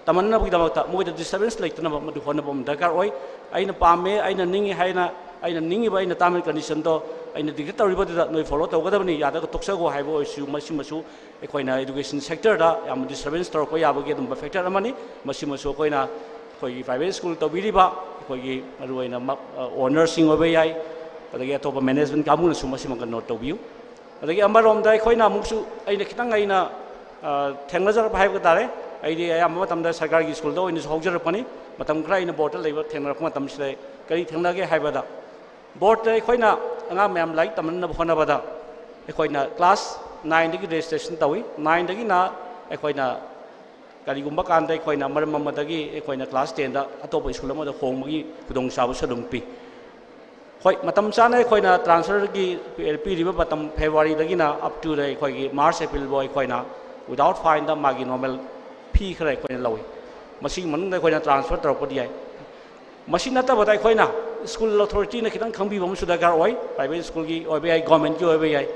ꯇꯝꯍꯟꯅꯕꯒꯤꯗꯃꯛꯇ ꯃꯣꯏꯗ disturbance ꯂꯩꯇꯅꯕ ꯃꯗꯨ ꯍꯣꯠꯅꯕ ꯑꯃ ꯗꯔꯀꯥꯔ ꯑꯣꯏ꯫ ꯑꯩꯅ ꯄꯥꯝꯃꯦ, ꯑꯩꯅ ꯅꯤꯡꯏ ꯍꯥꯏꯅ, ꯑꯩꯅ ꯅꯤꯡꯉꯤꯕ ꯑꯩꯅ term and conditionꯗꯣ ꯑꯩꯅ dictate ꯇꯧꯔꯤꯕꯗꯨꯗ ꯅꯣꯏ follow ꯇꯧꯒꯗꯕꯅꯤ, ꯌꯥꯗ꯭ꯔꯒ ꯇꯣꯛꯆꯈꯣ ꯍꯥꯏꯕ ꯑꯣꯏꯔꯁꯨ, ꯃꯁꯤꯃꯁꯨ ꯑꯩꯈꯣꯏꯅ education sectorꯗ ꯌꯥꯝꯅ disturbance ꯇꯧꯔꯛꯄ ꯌꯥꯕꯒꯤ ꯑꯗꯨꯝꯕ factor ꯑꯃꯅꯤ꯫ ꯃꯁꯤꯃꯁꯨ ꯑꯩꯈꯣꯏꯅ, ꯑꯩꯈꯣꯏꯒꯤ private school ꯇꯧꯕꯤꯔꯤꯕ ꯑꯩꯈꯣꯏꯒꯤ ꯃꯔꯨꯑꯣꯏꯅ ꯃ-, ꯑ, ownerꯁꯤꯡ ꯑꯣꯏꯕ ꯌꯥꯏ, ꯑꯗꯒꯤ ꯑꯇꯣꯞꯄ management ꯀꯥꯡꯕꯨꯅꯁꯨ ꯃꯁꯤꯃ ꯀꯟꯅ note ꯇꯧꯕꯤꯌꯨ꯫ ꯑꯗꯒꯤ ꯑꯃꯔꯣꯝꯗ ꯑꯩꯈꯣꯏꯅ ꯑꯃꯨꯛꯁꯨ, ꯑꯩꯅ ꯈꯤꯇꯪ, ꯑꯩꯅ, ꯑ, ꯊꯦꯡꯅꯖꯔꯛꯄ ꯍꯥꯏꯕ ꯇꯥꯔꯦ, ꯑꯩꯗꯤ ꯑꯌꯥꯝꯕ ꯃꯇꯝꯗ ꯁꯔꯀꯥꯔꯒꯤ ꯁ꯭ꯀꯨꯜꯗ ꯑꯣꯏꯅꯁꯨ ꯍꯧꯖꯔꯛꯄꯅꯤ꯫ ꯃꯇꯝ ꯈꯔ ꯑꯩꯅ ꯕꯣꯔꯗꯇ ꯂꯩꯕ ꯊꯦꯡꯅꯔꯛꯄ ꯃꯇꯝꯁꯤꯗ ꯀꯔꯤ ꯊꯦꯡꯅꯒꯦ ꯍꯥꯏꯕꯗ, ꯕꯣꯔꯗꯇ ꯑꯩꯈꯣꯏꯅ ꯑꯉꯥꯡ ꯃꯌꯥꯝ ꯂꯥꯏꯔꯤꯛ ꯇꯝꯍꯟꯅꯕ ꯍꯣꯠꯅꯕꯗ ꯑꯩꯈꯣꯏꯅ ꯀ꯭ꯂꯥꯁ ꯅꯥꯏꯟꯗꯒꯤ ꯔꯦꯖꯤꯁꯇ꯭ꯔꯦꯁꯟ ꯇꯧꯏ꯫ ꯅꯥꯏꯟꯗꯒꯤꯅ ꯑꯩꯈꯣꯏꯅ ꯀꯔꯤꯒꯨꯝꯕ ꯀꯥꯟꯗ ꯑꯩꯈꯣꯏꯅ ꯃꯔꯝ ꯑꯃꯗꯒꯤ ꯑꯩꯈꯣꯏꯅ ꯀ꯭ꯂꯥꯁ ꯇꯦꯟꯗ ꯑꯇꯣꯞꯄ ꯁ꯭ꯀꯨꯜ ꯑꯃꯗ ꯍꯣꯡꯕꯒꯤ ꯈꯨꯗꯣꯡꯆꯥꯕꯁꯨ ꯑꯗꯨꯝ ꯄꯤ꯫ ꯍꯣꯏ, ꯃꯇꯝ ꯆꯥꯅ ꯑꯩꯈꯣꯏꯅ ꯇ꯭ꯔꯥꯟꯁꯐꯔꯒꯤ ꯄꯤꯔꯤꯕ ꯃꯇꯝ ꯐꯦꯕ꯭ꯔꯨꯋꯥꯔꯤꯗꯒꯤꯅ ꯑꯞ ꯇꯨꯗ ꯑꯩꯈꯣꯏꯒꯤ ꯃꯥꯔꯆ, ꯑꯦꯄ꯭ꯔꯤꯜꯐꯥꯎ ꯑꯩꯈꯣꯏꯅ without fineꯗ ꯃꯥꯒꯤ ꯅꯣꯔꯃꯦꯜ ꯐꯤ ꯈꯔ ꯑꯩꯈꯣꯏꯅ ꯂꯧꯏ꯫ ꯃꯁꯤꯒꯤ ꯃꯅꯨꯡꯗ ꯑꯩꯈꯣꯏꯅ ꯇ꯭ꯔꯥꯟꯁꯐꯔ ꯇꯧꯔꯛꯄꯗꯤ ꯌꯥꯏ꯫ ꯃꯁꯤ ꯅꯠꯇꯕꯗ ꯑꯩꯈꯣꯏꯅ ꯁ꯭ꯀꯨꯜ ꯑꯣꯊꯣꯔꯤꯇꯤꯅ ꯈꯤꯇꯪ ꯈꯪꯕꯤꯕ ꯑꯃꯁꯨ ꯗꯔꯀꯥꯔ ꯑꯣꯏ꯫ ꯄ꯭ꯔꯥꯏꯚꯦꯠ ꯁ꯭ꯀꯨꯜꯒꯤ ꯑꯣꯏꯕ ꯌꯥꯏ, ꯒꯣꯔꯃꯦꯟꯒꯤ ꯑꯣꯏꯕ ꯌꯥꯏ꯫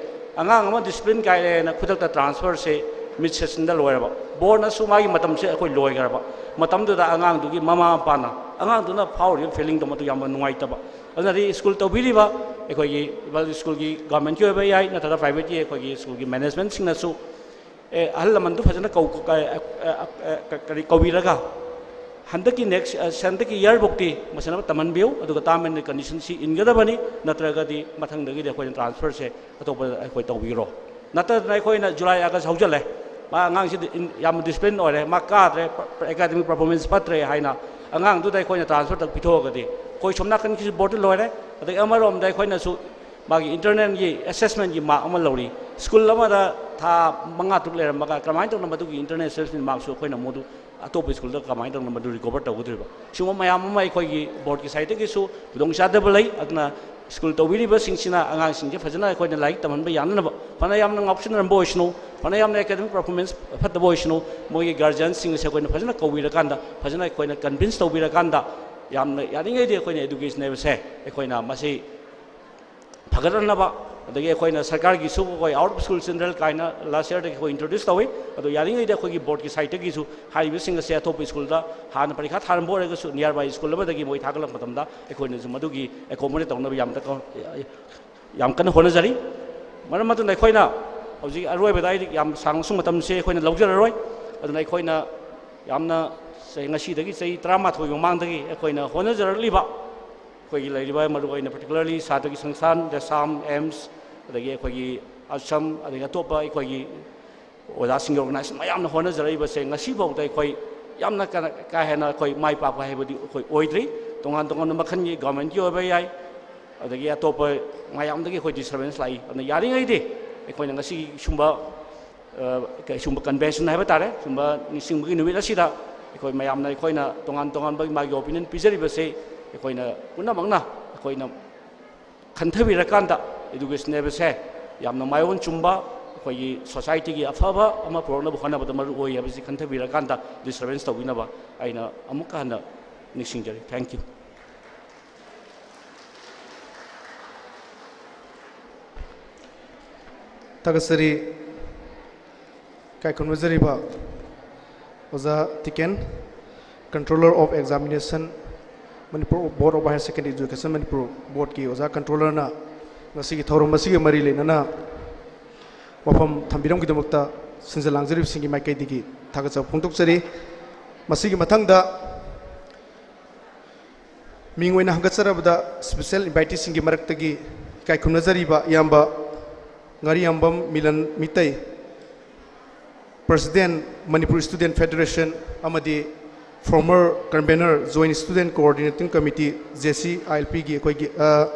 ꯑꯉꯥꯡ ꯑꯃ ꯗꯤꯁꯤꯄ꯭ꯂꯤꯟ ꯀꯥꯏꯔꯦꯅ ꯈꯨꯗꯛꯇ ꯇ꯭ꯔꯥꯟꯁꯐꯔꯁꯦ ꯃꯤꯠ ꯁꯦꯁꯟꯗ ꯂꯣꯏꯔꯕ, ꯕꯣꯔꯗꯅꯁꯨ ꯃꯥꯒꯤ ꯃꯇꯝꯁꯦ ꯑꯩꯈꯣꯏ ꯂꯣꯏꯈ꯭ꯔꯕ ꯃꯇꯝꯗꯨꯗ ꯑꯉꯥꯡꯗꯨꯒꯤ ꯃꯃꯥ ꯃꯄꯥꯅ ꯑꯉꯥꯡꯗꯨꯅ ꯐꯥꯎꯔꯤꯕ ꯐꯤꯂꯤꯡꯗꯣ ꯃꯗꯨ ꯌꯥꯝꯅ ꯅꯨꯡꯉꯥꯏꯇꯕ꯫ ꯑꯗꯨꯅꯗꯤ ꯁ꯭ꯀꯨꯜ ꯇꯧꯕꯤꯔꯤꯕ ꯑꯩꯈꯣꯏꯒꯤ ꯁ꯭ꯀꯨꯜꯒꯤ, ꯒꯣꯔꯃꯦꯟꯒꯤ ꯑꯣꯏꯕ ꯌꯥꯏ, ꯅꯠꯇ꯭ꯔꯒ ꯄ꯭ꯔꯥꯏꯚꯦꯠꯀꯤ ꯑꯩꯈꯣꯏꯒꯤ ꯁ꯭ꯀꯨꯜꯒꯤ ꯃꯦꯅꯦꯖꯃꯦꯟꯁꯤꯡꯅꯁꯨ ꯑꯦ, ꯑꯍꯜ ꯂꯃꯟꯗꯨ ꯐꯖꯅ ꯀꯧ-, ꯀ-, ꯑ, ꯑ, ꯑ, ꯀ-, ꯀꯔꯤ ꯀꯧꯕꯤꯔꯒ ꯍꯟꯗꯛꯀꯤ ꯅꯦꯛꯁ, ꯑ, ꯍꯟꯗꯛꯀꯤ ꯏꯌꯥꯔꯐꯧꯗꯤ ꯃꯁꯤꯟꯅꯕ ꯇꯝꯍꯟꯕꯤꯌꯨ, ꯑꯗꯨꯒ ꯇꯥꯔꯝ ꯑꯦꯟ ꯀꯟꯗꯤꯁꯟꯁꯤ ꯏꯟꯒꯗꯕꯅꯤ, ꯅꯠꯇ꯭ꯔꯒꯗꯤ ꯃꯊꯪꯗꯒꯤꯗꯤ ꯑꯩꯈꯣꯏꯅ ꯇ꯭ꯔꯥꯟꯁꯐꯔꯁꯦ ꯑꯇꯣꯞꯄꯗ ꯑꯩꯈꯣꯏ ꯇꯧꯕꯤꯔꯣ꯫ ꯅꯠꯇꯗꯅ ꯑꯩꯈꯣꯏꯅ ꯖꯨꯂꯥꯏ, ꯑꯥꯒꯁ ꯍꯧꯖꯤꯜꯂꯦ, ꯃꯥ ꯑꯉꯥꯡꯁꯤ ꯏꯟ-, ꯌꯥꯝ ꯗꯤꯁꯤꯄ꯭ꯂꯤꯟ ꯑꯣꯏꯔꯦ, ꯃꯥ ꯀꯥꯗ꯭ꯔꯦ, ꯑꯦꯀꯥꯗꯃꯤꯛ ꯄꯔꯐꯣꯔꯃꯦꯟꯁ ꯐꯠꯇ꯭ꯔꯦ ꯍꯥꯏꯅ ꯑꯉꯥꯡꯗꯨꯗ ꯑꯩꯈꯣꯏꯅ ꯇ꯭ꯔꯥꯟꯁꯐꯔ ꯇꯧ ꯄꯤꯊꯣꯛꯑꯒꯗꯤ ꯑꯩꯈꯣꯏ ꯁꯣꯝ ꯅꯥꯀꯟꯒꯤꯁꯨ ꯕꯣꯔꯗꯇ ꯂꯣꯏꯔꯦ, ꯑꯗꯒꯤ ꯑꯃꯔꯣꯝꯗ ꯑꯩꯈꯣꯏꯅꯁꯨ ꯃꯥꯒꯤ ꯏꯟꯇꯔꯅꯦꯜꯒꯤ ꯑꯦꯁꯦꯁꯃꯦꯟꯒꯤ ꯃꯥꯔꯛ ꯑꯃ ꯂꯧꯔꯤ꯫ ꯁ꯭ꯀꯨꯜ ꯑꯃꯗ ꯊꯥ ꯃꯉꯥ ꯇꯔꯨꯛ ꯂꯩꯔꯝꯃꯒ ꯀꯔꯝꯍꯥꯏꯅ ꯇꯧꯅ ꯃꯗꯨꯒꯤ ꯏꯟꯇꯔꯅꯦꯜ ꯑꯦꯁꯦꯁꯃꯦꯟ ꯃꯥꯔꯛꯁꯨ ꯑꯩꯈꯣꯏꯅ ꯃꯗꯨ ꯑꯇꯣꯞꯄ ꯁ꯭ꯀꯨꯜꯗ ꯀꯃꯥꯏꯅ ꯇꯧꯅ ꯃꯗꯨ ꯔꯤꯀꯣꯚꯔ ꯇꯧꯒꯗꯧꯔꯤꯕ? ꯁꯤꯒꯨꯝꯕ ꯃꯌꯥꯝ ꯑꯃ ꯑꯩꯈꯣꯏꯒꯤ ꯕꯣꯔꯗꯀꯤ ꯁꯥꯏꯠꯇꯒꯤꯁꯨ ꯈꯨꯗꯣꯡꯆꯥꯗꯕ ꯂꯩ꯫ ꯑꯗꯨꯅ ꯁ꯭ꯀꯨꯜ ꯇꯧꯕꯤꯔꯤꯕꯁꯤꯡꯁꯤꯅ ꯑꯉꯥꯡꯁꯤꯡꯁꯦ ꯐꯖꯅ ꯑꯩꯈꯣꯏꯅ ꯂꯥꯏꯔꯤꯛ ꯇꯝꯍꯟꯕ ꯌꯥꯅꯅꯕ, ꯐꯅ ꯌꯥꯝꯅ ꯉꯥꯎꯁꯤꯟꯅꯔꯝꯕ ꯑꯣꯏꯁꯅꯨ, ꯐꯅ ꯌꯥꯝꯅ ꯑꯦꯀꯥꯗꯃꯤꯛ ꯄꯔꯐꯣꯔꯃꯦꯟꯁ ꯐꯠꯇꯕ ꯑꯣꯏꯁꯅꯨ, ꯃꯣꯏꯒꯤ ꯒꯥꯔꯖꯤꯌꯟꯁꯤꯡ ꯑꯁꯦ ꯑꯩꯈꯣꯏꯅ ꯐꯖꯅ ꯀꯧꯕꯤꯔꯀꯥꯟꯗ, ꯐꯖꯅ ꯑꯩꯈꯣꯏꯅ ꯀꯟꯚꯤꯟꯁ ꯇꯧꯕꯤꯔꯀꯥꯟꯗ, ꯌꯥꯝꯅ ꯌꯥꯔꯤꯉꯩꯗꯤ ꯑꯩꯈꯣꯏꯅ ꯑꯦꯗꯨꯀꯦꯁꯟ ꯍꯥꯏꯕꯁꯦ ꯑꯩꯈꯣꯏꯅ ꯃꯁꯤ ꯐꯒꯠꯍꯟꯅꯕ, ꯑꯗꯒꯤ ꯑꯩꯈꯣꯏꯅ ꯁꯔꯀꯥꯔꯒꯤꯁꯨ ꯑꯩꯈꯣꯏ ꯑꯥꯎꯠ ꯑꯣꯐ ꯁ꯭ꯀꯨꯜ ꯆꯤꯜꯗ꯭ꯔꯦꯟ ꯀꯥꯏꯅ ꯂꯥꯁ ꯌꯔꯗꯒꯤ ꯑꯩꯈꯣꯏ ꯏꯟꯇ꯭ꯔꯣꯗ꯭ꯌꯨꯁ ꯇꯧꯏ꯫ ꯑꯗꯣ ꯌꯥꯔꯤꯉꯩꯗꯤ ꯑꯩꯈꯣꯏꯒꯤ ꯕꯣꯔꯗꯀꯤ ꯁꯥꯏꯠꯇꯒꯤꯁꯨ ꯍꯥꯏꯔꯤꯕꯁꯤꯡ ꯑꯁꯦ ꯑꯇꯣꯞꯄ ꯁ꯭ꯀꯨꯜꯗ ꯍꯥꯟꯅ ꯄꯔꯤꯈꯥ ꯊꯥꯔꯝꯕ ꯑꯣꯏꯔꯒꯁꯨ ꯅꯤꯌꯔ ꯕꯥꯏ ꯁ꯭ꯀꯨꯜ ꯑꯃꯗꯒꯤ ꯃꯣꯏ ꯊꯥꯒꯠꯂꯛꯄ ꯃꯇꯝꯗ ꯑꯩꯈꯣꯏꯅꯁꯨ ꯃꯗꯨꯒꯤ ꯑꯦꯀꯣꯃꯣꯗꯦꯠ ꯇꯧꯅꯕ ꯌꯥꯝ ꯀꯟꯅ, ꯌꯥꯝ ꯀꯟꯅ ꯍꯣꯠꯅꯖꯔꯤ꯫ ꯃꯔꯝ ꯑꯗꯨꯅ ꯑꯩꯈꯣꯏꯅ ꯍꯧꯖꯤꯛ ꯑꯔꯣꯏꯕꯗ ꯑꯩ ꯌꯥꯝ ꯁꯥꯡꯅꯁꯨ ꯃꯇꯝꯁꯦ ꯑꯩꯈꯣꯏꯅ ꯂꯧꯖꯔꯔꯣꯏ꯫ ꯑꯗꯨꯅ ꯑꯩꯈꯣꯏꯅ ꯌꯥꯝꯅ ꯆꯍꯤ, ꯉꯁꯤꯗꯒꯤ ꯆꯍꯤ ꯇꯔꯥꯃꯥꯊꯣꯏ ꯃꯃꯥꯡꯗꯒꯤ ꯑꯩꯈꯣꯏꯅ ꯍꯣꯠꯅꯖꯔꯛꯂꯤꯕ ꯑꯩꯈꯣꯏꯒꯤ ꯂꯩꯔꯤꯕ ꯃꯔꯨꯑꯣꯏꯅ ꯄꯔꯇꯤꯀꯨꯂꯔꯂꯤ ꯁꯥꯇ꯭ꯔꯒꯤ ꯁꯪꯁꯊꯥꯟ, ꯗꯦꯁꯥꯝ, ꯑꯦꯝꯁ, ꯑꯗꯒꯤ ꯑꯩꯈꯣꯏꯒꯤ ꯑꯁꯝ, ꯑꯗꯒꯤ ꯑꯇꯣꯞꯄ ꯑꯩꯈꯣꯏꯒꯤ ꯑꯣꯖꯥꯁꯤꯡꯒꯤ ꯑꯣꯔꯒꯅꯥꯏꯖꯦꯁꯟ ꯃꯌꯥꯝꯅ ꯍꯣꯠꯅꯖꯔꯛꯏꯕꯁꯦ ꯉꯁꯤꯐꯥꯎꯗ ꯑꯩꯈꯣꯏ ꯌꯥꯝꯅ ꯀ-, ꯀꯥ ꯍꯦꯟꯅ ꯑꯩꯈꯣꯏ ꯃꯥꯏ ꯄꯥꯛꯄ ꯍꯥꯏꯕꯗꯤ ꯑꯩꯈꯣꯏ ꯑꯣꯏꯗ꯭ꯔꯤ꯫ ꯇꯣꯉꯥꯟ ꯇꯣꯉꯥꯟꯕ ꯃꯈꯜꯒꯤ ꯒꯚꯔꯟꯃꯦꯟꯠꯀꯤ ꯑꯣꯏꯕ ꯌꯥꯏ, ꯑꯗꯒꯤ ꯑꯇꯣꯞꯄ ꯃꯌꯥꯝꯗꯒꯤ ꯑꯩꯈꯣꯏ ꯗꯤꯁꯇꯔꯕꯦꯟꯁ ꯂꯥꯛꯏ꯫ ꯑꯗꯨꯅ ꯌꯥꯔꯤꯉꯩꯗꯤ ꯑꯩꯈꯣꯏꯅ ꯉꯁꯤꯒꯤ ꯁꯨꯝꯕ, ꯑ, ꯀ-, ꯁꯨꯝꯕ ꯀꯟꯚꯦꯟꯁꯟ ꯍꯥꯏꯕ ꯇꯥꯔꯦ, ꯁꯨꯝꯕ ꯅꯤꯡꯁꯤꯡꯕꯒꯤ ꯅꯨꯃꯤꯠ ꯑꯁꯤꯗ ꯑꯩꯈꯣꯏ ꯃꯌꯥꯝꯅ ꯑꯩꯈꯣꯏꯅ ꯇꯣꯉꯥꯟ ꯇꯣꯉꯥꯟꯕ ꯃꯥꯒꯤ ꯑꯣꯄꯤꯅꯤꯌꯟ ꯄꯤꯖꯔꯤꯕꯁꯦ ꯑꯩꯈꯣꯏꯅ ꯄꯨꯝꯅꯃꯛꯅ ꯑꯩꯈꯣꯏꯅ ꯈꯟꯊꯕꯤꯔꯀꯥꯟꯗ, ꯏꯗꯨꯀꯦꯁꯟ ꯍꯥꯏꯕꯁꯦ ꯌꯥꯝꯅ ꯃꯥꯏꯑꯣꯟ ꯆꯨꯝꯕ, ꯑꯩꯈꯣꯏꯒꯤ ꯁꯣꯁꯥꯏꯇꯤꯒꯤ ꯑꯐꯕ ꯑꯃ ꯄꯨꯔꯛꯅꯕ ꯍꯣꯠꯅꯕꯗ ꯃꯔꯨ ꯑꯣꯏ ꯍꯥꯏꯕꯁꯤ ꯈꯟꯊꯕꯤꯔꯀꯥꯟꯗ ꯗꯤꯁꯇꯔꯕꯦꯟꯁ ꯇꯧꯕꯤꯅꯕ ꯑꯩꯅ ꯑꯃꯨꯛꯀ ꯍꯟꯅ ꯅꯤꯡꯁꯤꯡꯖꯔꯤ꯫ Thank you꯫ ꯊꯥꯒꯠꯆꯔꯤ꯫ ꯏꯀꯥꯏ ꯈꯨꯝꯅꯖꯔꯤꯕ ꯑꯣꯖꯥ ꯇꯤꯀꯦꯟ, Controller of Examination, Manipur Board of Higher Secondary Education, Manipur ꯕꯣꯔꯗꯀꯤ ꯑꯣꯖꯥ ꯀꯟꯇ꯭ꯔꯣꯂꯔꯅ ꯉꯁꯤꯒꯤ ꯊꯧꯔꯝ ꯑꯁꯤꯒ ꯃꯔꯤ ꯂꯩꯅꯅ ꯋꯥꯐꯝ ꯊꯝꯕꯤꯔꯝꯈꯤꯕꯗꯃꯛꯇ ꯁꯤꯟꯖ ꯂꯥꯡꯖꯔꯤꯕꯁꯤꯡꯒꯤ ꯃꯥꯏꯀꯩꯗꯒꯤ ꯊꯥꯒꯠꯆꯕ ꯐꯣꯡꯗꯣꯛꯆꯔꯤ꯫ ꯃꯁꯤꯒꯤ ꯃꯊꯪꯗ ꯃꯤꯡ ꯑꯣꯏꯅ ꯍꯪꯒꯠꯆꯔꯕꯗ special inviteeꯁꯤꯡꯒꯤ ꯃꯔꯛꯇꯒꯤ ꯏꯀꯥꯏ ꯈꯨꯝꯅꯖꯔꯤꯕ ꯏꯌꯥꯝꯕ ꯉꯥꯔꯤꯌꯥꯝꯕꯝ Milan Meitei, President, Manipur Student Federation, ꯑꯃꯗꯤ former convener, Joint Student Coordinating Committee, JCILPꯒꯤ ꯑꯩꯈꯣꯏꯒꯤ,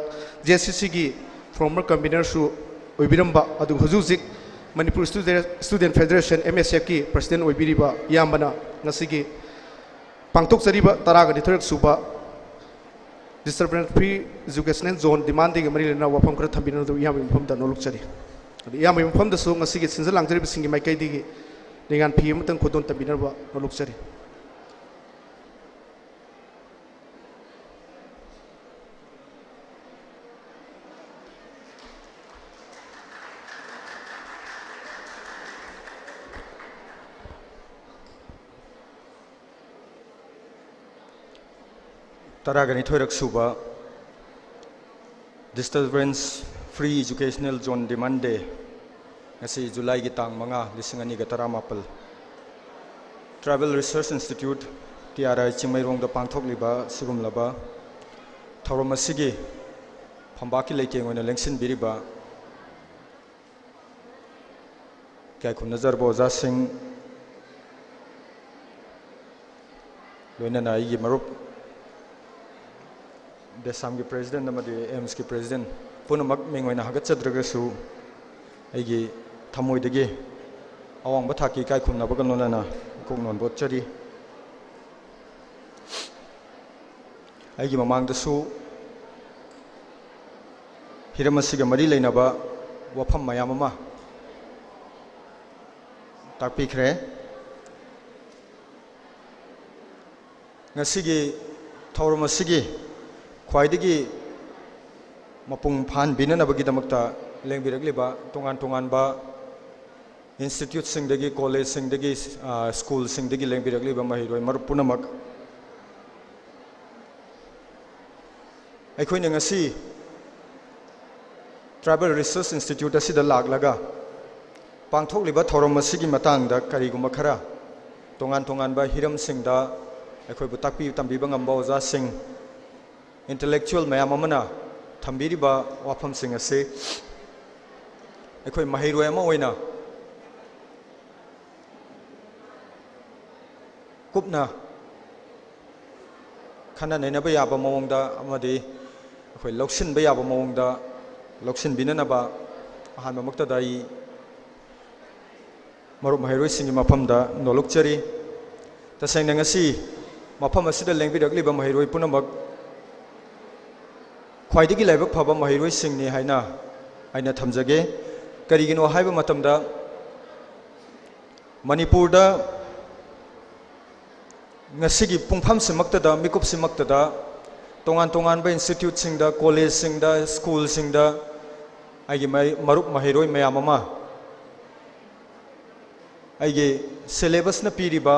JCCꯒꯤ former convenerꯁꯨ ꯑꯣꯏꯕꯤꯔꯝꯕ, ꯑꯗꯨꯒ ꯍꯧꯖꯤꯛ ꯍꯧꯖꯤꯛ ꯃꯅꯤꯄꯨꯔ ꯁ꯭ꯇꯨꯗꯦꯟ, ꯁ꯭ꯇꯨꯗꯦꯟ ꯐꯦꯗꯔꯦꯁꯟ, MSFꯀꯤ president ꯑꯣꯏꯕꯤꯔꯤꯕ ꯏꯌꯥꯝꯕꯅ ꯉꯁꯤꯒꯤ ꯄꯥꯡꯊꯣꯛꯆꯔꯤꯕ ꯇꯔꯥꯒ ꯅꯤꯊꯣꯏꯔꯛ ꯁꯨꯕ Disturbance Free Educational Zone Demand Dayꯒ ꯃꯔꯤ ꯂꯩꯅꯅ ꯋꯥꯐꯝ ꯈꯔ ꯊꯝꯕꯤꯅꯕꯗꯨ ꯏꯌꯥꯝꯕꯒꯤ ꯃꯐꯝꯗ ꯅꯣꯂꯨꯛꯆꯔꯤ꯫ ꯑꯗꯨ ꯏꯌꯥꯝꯕꯒꯤ ꯃꯐꯝꯗꯁꯨ ꯉꯁꯤꯒꯤ ꯁꯤꯟꯖ ꯂꯥꯡꯖꯔꯤꯕꯁꯤꯡꯒꯤ ꯃꯥꯏꯀꯩꯗꯒꯤ ꯅꯤꯡꯉꯥꯟ ꯐꯤ ꯑꯃꯇꯪ ꯈꯨꯗꯣꯜ ꯇꯝꯕꯤꯅꯕ ꯅꯣꯂꯨꯛꯆꯔꯤ꯫ ꯇꯔꯥꯒ ꯅꯤꯊꯣꯏꯔꯛ ꯁꯨꯕ Disturbance Free Educational Zone Demand Day, ꯉꯁꯤ ꯖꯨꯂꯥꯏꯒꯤ ꯇꯥꯡ ꯃꯉꯥ, ꯂꯤꯁꯤꯡ ꯑꯅꯤꯒ ꯇꯔꯥꯃꯥꯄꯜ, Tribal Research Institute, TRI, ꯆꯤꯡꯃꯩꯔꯣꯡꯗ ꯄꯥꯡꯊꯣꯛꯂꯤꯕ ꯁꯤꯒꯨꯝꯂꯕ ꯊꯧꯔꯝ ꯑꯁꯤꯒꯤ ꯐꯝꯕꯥꯛꯀꯤ ꯂꯩꯇꯦꯡ ꯑꯣꯏꯅ ꯂꯦꯡꯁꯤꯟꯕꯤꯔꯤꯕ ꯏꯀꯥꯏ ꯈꯨꯝꯅꯖꯔꯕ ꯑꯣꯖꯥꯁꯤꯡ, ꯂꯣꯏꯅꯅ ꯑꯩꯒꯤ ꯃꯔꯨꯞ ꯕꯦꯁꯥꯝꯒꯤ president ꯑꯃꯗꯤ ꯑꯦꯝꯁꯀꯤ president ꯄꯨꯝꯅꯃꯛ ꯃꯤꯡ ꯑꯣꯏꯅ ꯍꯥꯒꯠꯆꯗ꯭ꯔꯒꯁꯨ, ꯑꯩꯒꯤ ꯊꯃꯣꯏꯗꯒꯤ ꯑꯋꯥꯡꯕ ꯊꯥꯛꯀꯤ ꯏꯀꯥꯏ ꯈꯨꯝꯅꯕꯒ ꯂꯣꯏꯅꯅ ꯏꯀꯣꯛ ꯅꯣꯟꯕ ꯎꯠꯆꯔꯤ꯫ ꯑꯩꯒꯤ ꯃꯃꯥꯡꯗꯁꯨ ꯍꯤꯔꯝ ꯑꯁꯤꯒ ꯃꯔꯤ ꯂꯩꯅꯕ ꯋꯥꯐꯝ ꯃꯌꯥꯝ ꯑꯃ ꯇꯥꯛꯄꯤꯈ꯭ꯔꯦ꯫ ꯉꯁꯤꯒꯤ ꯊꯧꯔꯝ ꯑꯁꯤꯒꯤ ꯈ꯭ꯋꯥꯏꯗꯒꯤ ꯃꯄꯨꯡ ꯐꯥꯍꯟꯕꯤꯅꯅꯕꯒꯤꯗꯃꯛꯇ ꯂꯦꯡꯕꯤꯔꯛꯂꯤꯕ ꯇꯣꯉꯥꯟ ꯇꯣꯉꯥꯟꯕ instituteꯁꯤꯡꯗꯒꯤ, collegeꯁꯤꯡꯗꯒꯤ, ꯑ, schoolꯁꯤꯡꯗꯒꯤ ꯂꯦꯡꯕꯤꯔꯛꯂꯤꯕ ꯃꯍꯩꯔꯣꯏ ꯃꯔꯨꯞ ꯄꯨꯝꯅꯃꯛ, ꯑꯩꯈꯣꯏꯅ ꯉꯁꯤ Tribal Research Institute ꯑꯁꯤꯗ ꯂꯥꯛꯂꯒ ꯄꯥꯡꯊꯣꯛꯂꯤꯕ ꯊꯧꯔꯝ ꯑꯁꯤꯒꯤ ꯃꯇꯥꯡꯗ ꯀꯔꯤꯒꯨꯝꯕ ꯈꯔ ꯇꯣꯉꯥꯟ ꯇꯣꯉꯥꯟꯕ ꯍꯤꯔꯝꯁꯤꯡꯗ ꯑꯩꯈꯣꯏꯕꯨ ꯇꯥꯛꯄꯤ ꯇꯝꯕꯤꯕ ꯉꯝꯕ ꯑꯣꯖꯥꯁꯤꯡ, intellectual ꯃꯌꯥꯝ ꯑꯃꯅ ꯊꯝꯕꯤꯔꯤꯕ ꯋꯥꯐꯝꯁꯤꯡ ꯑꯁꯤ ꯑꯩꯈꯣꯏ ꯃꯍꯩꯔꯣꯏ ꯑꯃ ꯑꯣꯏꯅ ꯀꯨꯞꯅ ꯈꯟꯅ ꯅꯩꯅꯕ ꯌꯥꯕ ꯃꯑꯣꯡꯗ ꯑꯃꯗꯤ ꯑꯩꯈꯣꯏ ꯂꯧꯁꯤꯟꯕ ꯌꯥꯕ ꯃꯑꯣꯡꯗ ꯂꯧꯁꯤꯟꯕꯤꯅꯅꯕ ꯑꯍꯥꯟꯕꯃꯛꯇꯗ ꯑꯩ ꯃꯔꯨꯞ ꯃꯍꯩꯔꯣꯏꯁꯤꯡꯒꯤ ꯃꯐꯝꯗ ꯅꯣꯜꯂꯨꯛꯆꯔꯤ꯫ ꯇꯁꯦꯡꯅ ꯉꯁꯤ ꯃꯐꯝ ꯑꯁꯤꯗ ꯂꯦꯡꯕꯤꯔꯛꯂꯤꯕ ꯃꯍꯩꯔꯣꯏ ꯄꯨꯝꯅꯃꯛ ꯈ꯭ꯋꯥꯏꯗꯒꯤ ꯂꯥꯏꯕꯛ ꯐꯕ ꯃꯍꯩꯔꯣꯏꯁꯤꯡꯅꯤ ꯍꯥꯏꯅ ꯑꯩꯅ ꯊꯝꯖꯒꯦ꯫ ꯀꯔꯤꯒꯤꯅꯣ ꯍꯥꯏꯕ ꯃꯇꯝꯗ, ꯃꯅꯤꯄꯨꯔꯗ ꯉꯁꯤꯒꯤ ꯄꯨꯡꯐꯝꯁꯤꯃꯛꯇꯗ, ꯃꯤꯀꯨꯞꯁꯤꯃꯛꯇꯗ ꯇꯣꯉꯥꯟ ꯇꯣꯉꯥꯟꯕ instituteꯁꯤꯡꯗ, collegeꯁꯤꯡꯗ, schoolꯁꯤꯡꯗ ꯑꯩꯒꯤ ꯃꯩ-, ꯃꯔꯨꯞ ꯃꯍꯩꯔꯣꯏ ꯃꯌꯥꯝ ꯑꯃ ꯑꯩꯒꯤ syllabusꯅ ꯄꯤꯔꯤꯕ,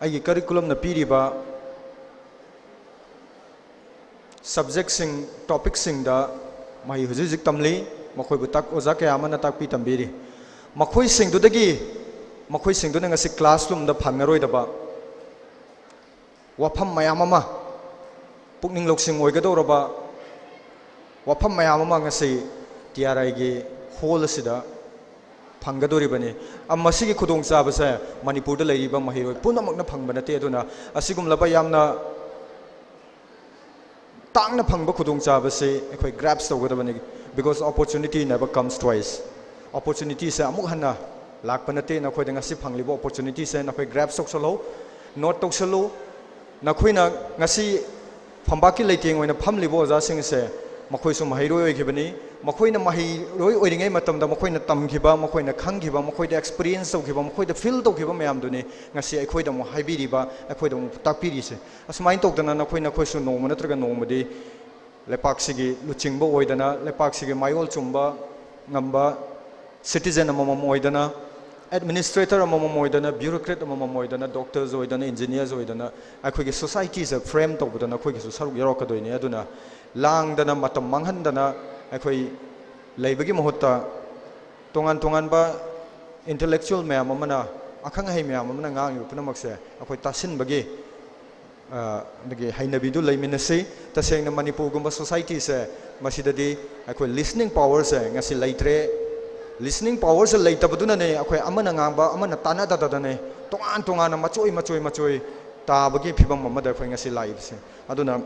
ꯑꯩꯒꯤ curriculumꯅ ꯄꯤꯔꯤꯕ subjectꯁꯤꯡ, topicꯁꯤꯡꯗ ꯃꯍꯩ ꯍꯧꯖꯤꯛ ꯍꯧꯖꯤꯛ ꯇꯝꯂꯤ꯫ ꯃꯈꯣꯏꯕꯨ ꯇꯥꯛ-, ꯑꯣꯖꯥ ꯀꯌꯥ ꯑꯃꯅ ꯇꯥꯛꯄꯤ ꯇꯝꯕꯤꯔꯤ꯫ ꯃꯈꯣꯏꯁꯤꯡꯗꯨꯗꯒꯤ, ꯃꯈꯣꯏꯁꯤꯡꯗꯨꯅ ꯉꯁꯤ classroomꯗ ꯐꯪꯉꯔꯣꯏꯗꯕ ꯋꯥꯐꯝ ꯃꯌꯥꯝ ꯑꯃ, ꯄꯨꯛꯅꯤꯡ ꯂꯧꯁꯤꯡ ꯑꯣꯏꯒꯗꯧꯔꯕ ꯋꯥꯐꯝ ꯃꯌꯥꯝ ꯑꯃ ꯉꯁꯤ TRIꯒꯤ hall ꯑꯁꯤꯗ ꯐꯪꯒꯗꯣꯔꯤꯕꯅꯤ꯫ ꯑ, ꯃꯁꯤꯒꯤ ꯈꯨꯗꯣꯡꯆꯥꯕꯁꯦ ꯃꯅꯤꯄꯨꯔꯗ ꯂꯩꯔꯤꯕ ꯃꯍꯩꯔꯣꯏ ꯄꯨꯝꯅꯃꯛꯅ ꯐꯪꯕ ꯅꯠꯇꯦ꯫ ꯑꯗꯨꯅ ꯑꯁꯤꯒꯨꯝꯂꯕ ꯌꯥꯝꯅ ꯇꯥꯡꯅ ꯐꯪꯕ ꯈꯨꯗꯣꯡꯆꯥꯕꯁꯤ ꯑꯩꯈꯣꯏ grasp ꯇꯧꯒꯗꯕꯅꯤ, because opportunity never comes twice꯫ Opportunityꯁꯦ ꯑꯃꯨꯛ ꯍꯟꯅ ꯂꯥꯛꯄ ꯅꯠꯇꯦ꯫ ꯅꯈꯣꯏꯗ ꯉꯁꯤ ꯐꯪꯂꯤꯕ opportunityꯁꯦ ꯅꯈꯣꯏ grasp ꯇꯧꯁꯜꯍꯧ, note ꯇꯧꯁꯜꯂꯨ꯫ ꯅꯈꯣꯏꯅ ꯉꯁꯤ ꯐꯝꯕꯥꯛꯀꯤ ꯂꯩꯇꯦꯡ ꯑꯣꯏꯅ ꯐꯝꯂꯤꯕ ꯑꯣꯖꯥꯁꯤꯡꯁꯦ, ꯃꯈꯣꯏꯁꯨ ꯃꯍꯩꯔꯣꯏ ꯑꯣꯏꯈꯤꯕꯅꯤ꯫ ꯃꯈꯣꯏꯅ ꯃꯍꯩꯔꯣꯏ ꯑꯣꯏꯔꯤꯉꯩ ꯃꯇꯝꯗ ꯃꯈꯣꯏꯅ ꯇꯝꯈꯤꯕ, ꯃꯈꯣꯏꯅ ꯈꯪꯈꯤꯕ, ꯃꯈꯣꯏꯗ experience ꯇꯧꯈꯤꯕ, ꯃꯈꯣꯏꯗ feel ꯇꯧꯈꯤꯕ ꯃꯌꯥꯝꯗꯨꯅꯤ ꯉꯁꯤ ꯑꯩꯈꯣꯏꯗ ꯑꯃꯨꯛ ꯍꯥꯏꯕꯤꯔꯤꯕ, ꯑꯩꯈꯣꯏꯗ ꯑꯃꯨꯛ ꯇꯥꯛꯄꯤꯔꯤꯁꯦ꯫ ꯑꯁꯨꯃꯥꯏꯅ ꯇꯧꯗꯅ ꯅꯈꯣꯏ, ꯅꯈꯣꯏꯁꯨ ꯅꯣꯡꯃ ꯅꯠꯇ꯭ꯔꯒ ꯅꯣꯡꯃꯗꯤ ꯂꯩꯄꯥꯛꯁꯤꯒꯤ ꯂꯨꯆꯤꯡꯕ ꯑꯣꯏꯗꯅ, ꯂꯩꯄꯥꯛꯁꯤꯒꯤ ꯃꯥꯏꯑꯣꯟ ꯆꯨꯝꯕ ꯉꯝꯕ citizen ꯑꯃꯃꯝ ꯑꯣꯏꯗꯅ, administrator ꯑꯃꯃꯝ ꯑꯣꯏꯗꯅ, bureaucrat ꯑꯃꯃꯝ ꯑꯣꯏꯗꯅ, doctors ꯑꯣꯏꯗꯅ, engineers ꯑꯣꯏꯗꯅ, ꯑꯩꯈꯣꯏꯒꯤ societyꯁꯦ frame ꯇꯧꯕꯗ ꯅꯈꯣꯏꯒꯤꯁꯨ ꯁꯔꯨꯛ ꯌꯥꯎꯔꯛꯀꯗꯣꯏꯅꯤ꯫ ꯑꯗꯨꯅ ꯂꯥꯡꯗꯅ, ꯃꯇꯝ ꯃꯥꯡꯍꯟꯗꯅ ꯑꯩꯈꯣꯏ ꯂꯩꯕꯒꯤ ꯃꯍꯨꯠꯇ, ꯇꯣꯉꯥꯟ ꯇꯣꯉꯥꯟꯕ intellectual ꯃꯌꯥꯝ ꯑꯃꯅ, ꯑꯈꯪ ꯑꯍꯩ ꯃꯌꯥꯝ ꯑꯃꯅ ꯉꯥꯡꯂꯤꯕ ꯄꯨꯝꯅꯃꯛꯁꯦ ꯑꯩꯈꯣꯏ ꯇꯥꯁꯤꯟꯕꯒꯤ, ꯑ, ꯑꯗꯒꯤ ꯍꯩꯅꯕꯤꯗꯨ ꯂꯩꯃꯤꯟꯅꯁꯤ꯫ ꯇꯁꯦꯡꯅ ꯃꯅꯤꯄꯨꯔꯒꯨꯝꯕ societyꯁꯦ, ꯃꯁꯤꯗꯗꯤ ꯑꯩꯈꯣꯏ listening powerꯁꯦ ꯉꯁꯤ ꯂꯩꯇ꯭ꯔꯦ꯫ Listening powerꯁꯦ ꯂꯩꯇꯕꯗꯨꯅꯅꯦ ꯑꯩꯈꯣꯏ ꯑꯃꯅ ꯉꯥꯡꯕ ꯑꯃꯅ ꯇꯥꯟꯅꯗꯗꯅꯅꯦ ꯇꯣꯉꯥꯟ ꯇꯣꯉꯥꯟꯅ ꯃꯆꯣꯏ ꯃꯆꯣꯏ ꯃꯆꯣꯏ ꯇꯥꯕꯒꯤ ꯐꯤꯕꯝ ꯑꯃꯗ ꯑꯩꯈꯣꯏ ꯉꯁꯤ ꯂꯥꯛꯏꯕꯁꯦ꯫ ꯑꯗꯨꯅ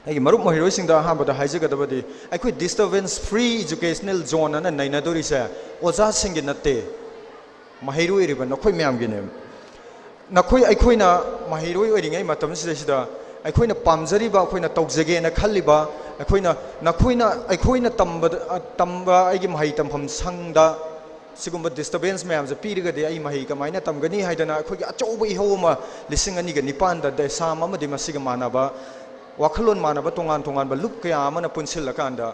ꯑꯩꯒꯤ ꯃꯔꯨꯞ ꯃꯍꯩꯔꯣꯏꯁꯤꯡꯗ ꯑꯍꯥꯟꯕꯗ ꯍꯥꯏꯖꯒꯗꯕꯗꯤ, ꯑꯩꯈꯣꯏ disturbance free educational zone ꯑꯅ ꯅꯩꯅꯗꯣꯔꯤꯁꯦ ꯑꯣꯖꯥꯁꯤꯡꯒꯤ ꯅꯠꯇꯦ, ꯃꯍꯩꯔꯣꯏ ꯑꯣꯏꯔꯤꯕ ꯅꯈꯣꯏ ꯃꯌꯥꯝꯒꯤꯅꯦ꯫ ꯅꯈꯣꯏ, ꯑꯩꯈꯣꯏꯅ ꯃꯍꯩꯔꯣꯏ ꯑꯣꯏꯔꯤꯉꯩ ꯃꯇꯝꯁꯤꯗꯩꯁꯤꯗ ꯑꯩꯈꯣꯏꯅ ꯄꯥꯝꯖꯔꯤꯕ, ꯑꯩꯈꯣꯏꯅ ꯇꯧꯖꯒꯦꯅ ꯈꯜꯂꯤꯕ, ꯑꯩꯈꯣꯏꯅ, ꯅꯈꯣꯏꯅ, ꯑꯩꯈꯣꯏꯅ ꯇꯝꯕꯗ, ꯑ, ꯇꯝꯕ ꯑꯩꯒꯤ ꯃꯍꯩ ꯇꯝꯐꯝ ꯁꯪꯗ ꯁꯤꯒꯨꯝꯕ disturbance ꯃꯌꯥꯝꯁꯦ ꯄꯤꯔꯒꯗꯤ ꯑꯩ ꯃꯍꯩ ꯀꯃꯥꯏꯅ ꯇꯝꯒꯅꯤ ꯍꯥꯏꯗꯅ ꯑꯩꯈꯣꯏꯒꯤ ꯑꯆꯧꯕ ꯏꯍꯧ ꯑꯃ ꯂꯤꯁꯤꯡ ꯑꯅꯤꯒ ꯅꯤꯄꯥꯟꯗ ꯗꯦꯁꯥꯝ ꯑꯃꯗꯤ ꯃꯁꯤꯒ ꯃꯥꯟꯅꯕ ꯋꯥꯈꯜꯂꯣꯟ ꯃꯥꯟꯅꯕ ꯇꯣꯉꯥꯟ ꯇꯣꯉꯥꯟꯕ ꯂꯨꯞ ꯀꯌꯥ ꯑꯃꯅ ꯄꯨꯟꯁꯤꯜꯂꯀꯥꯟꯗ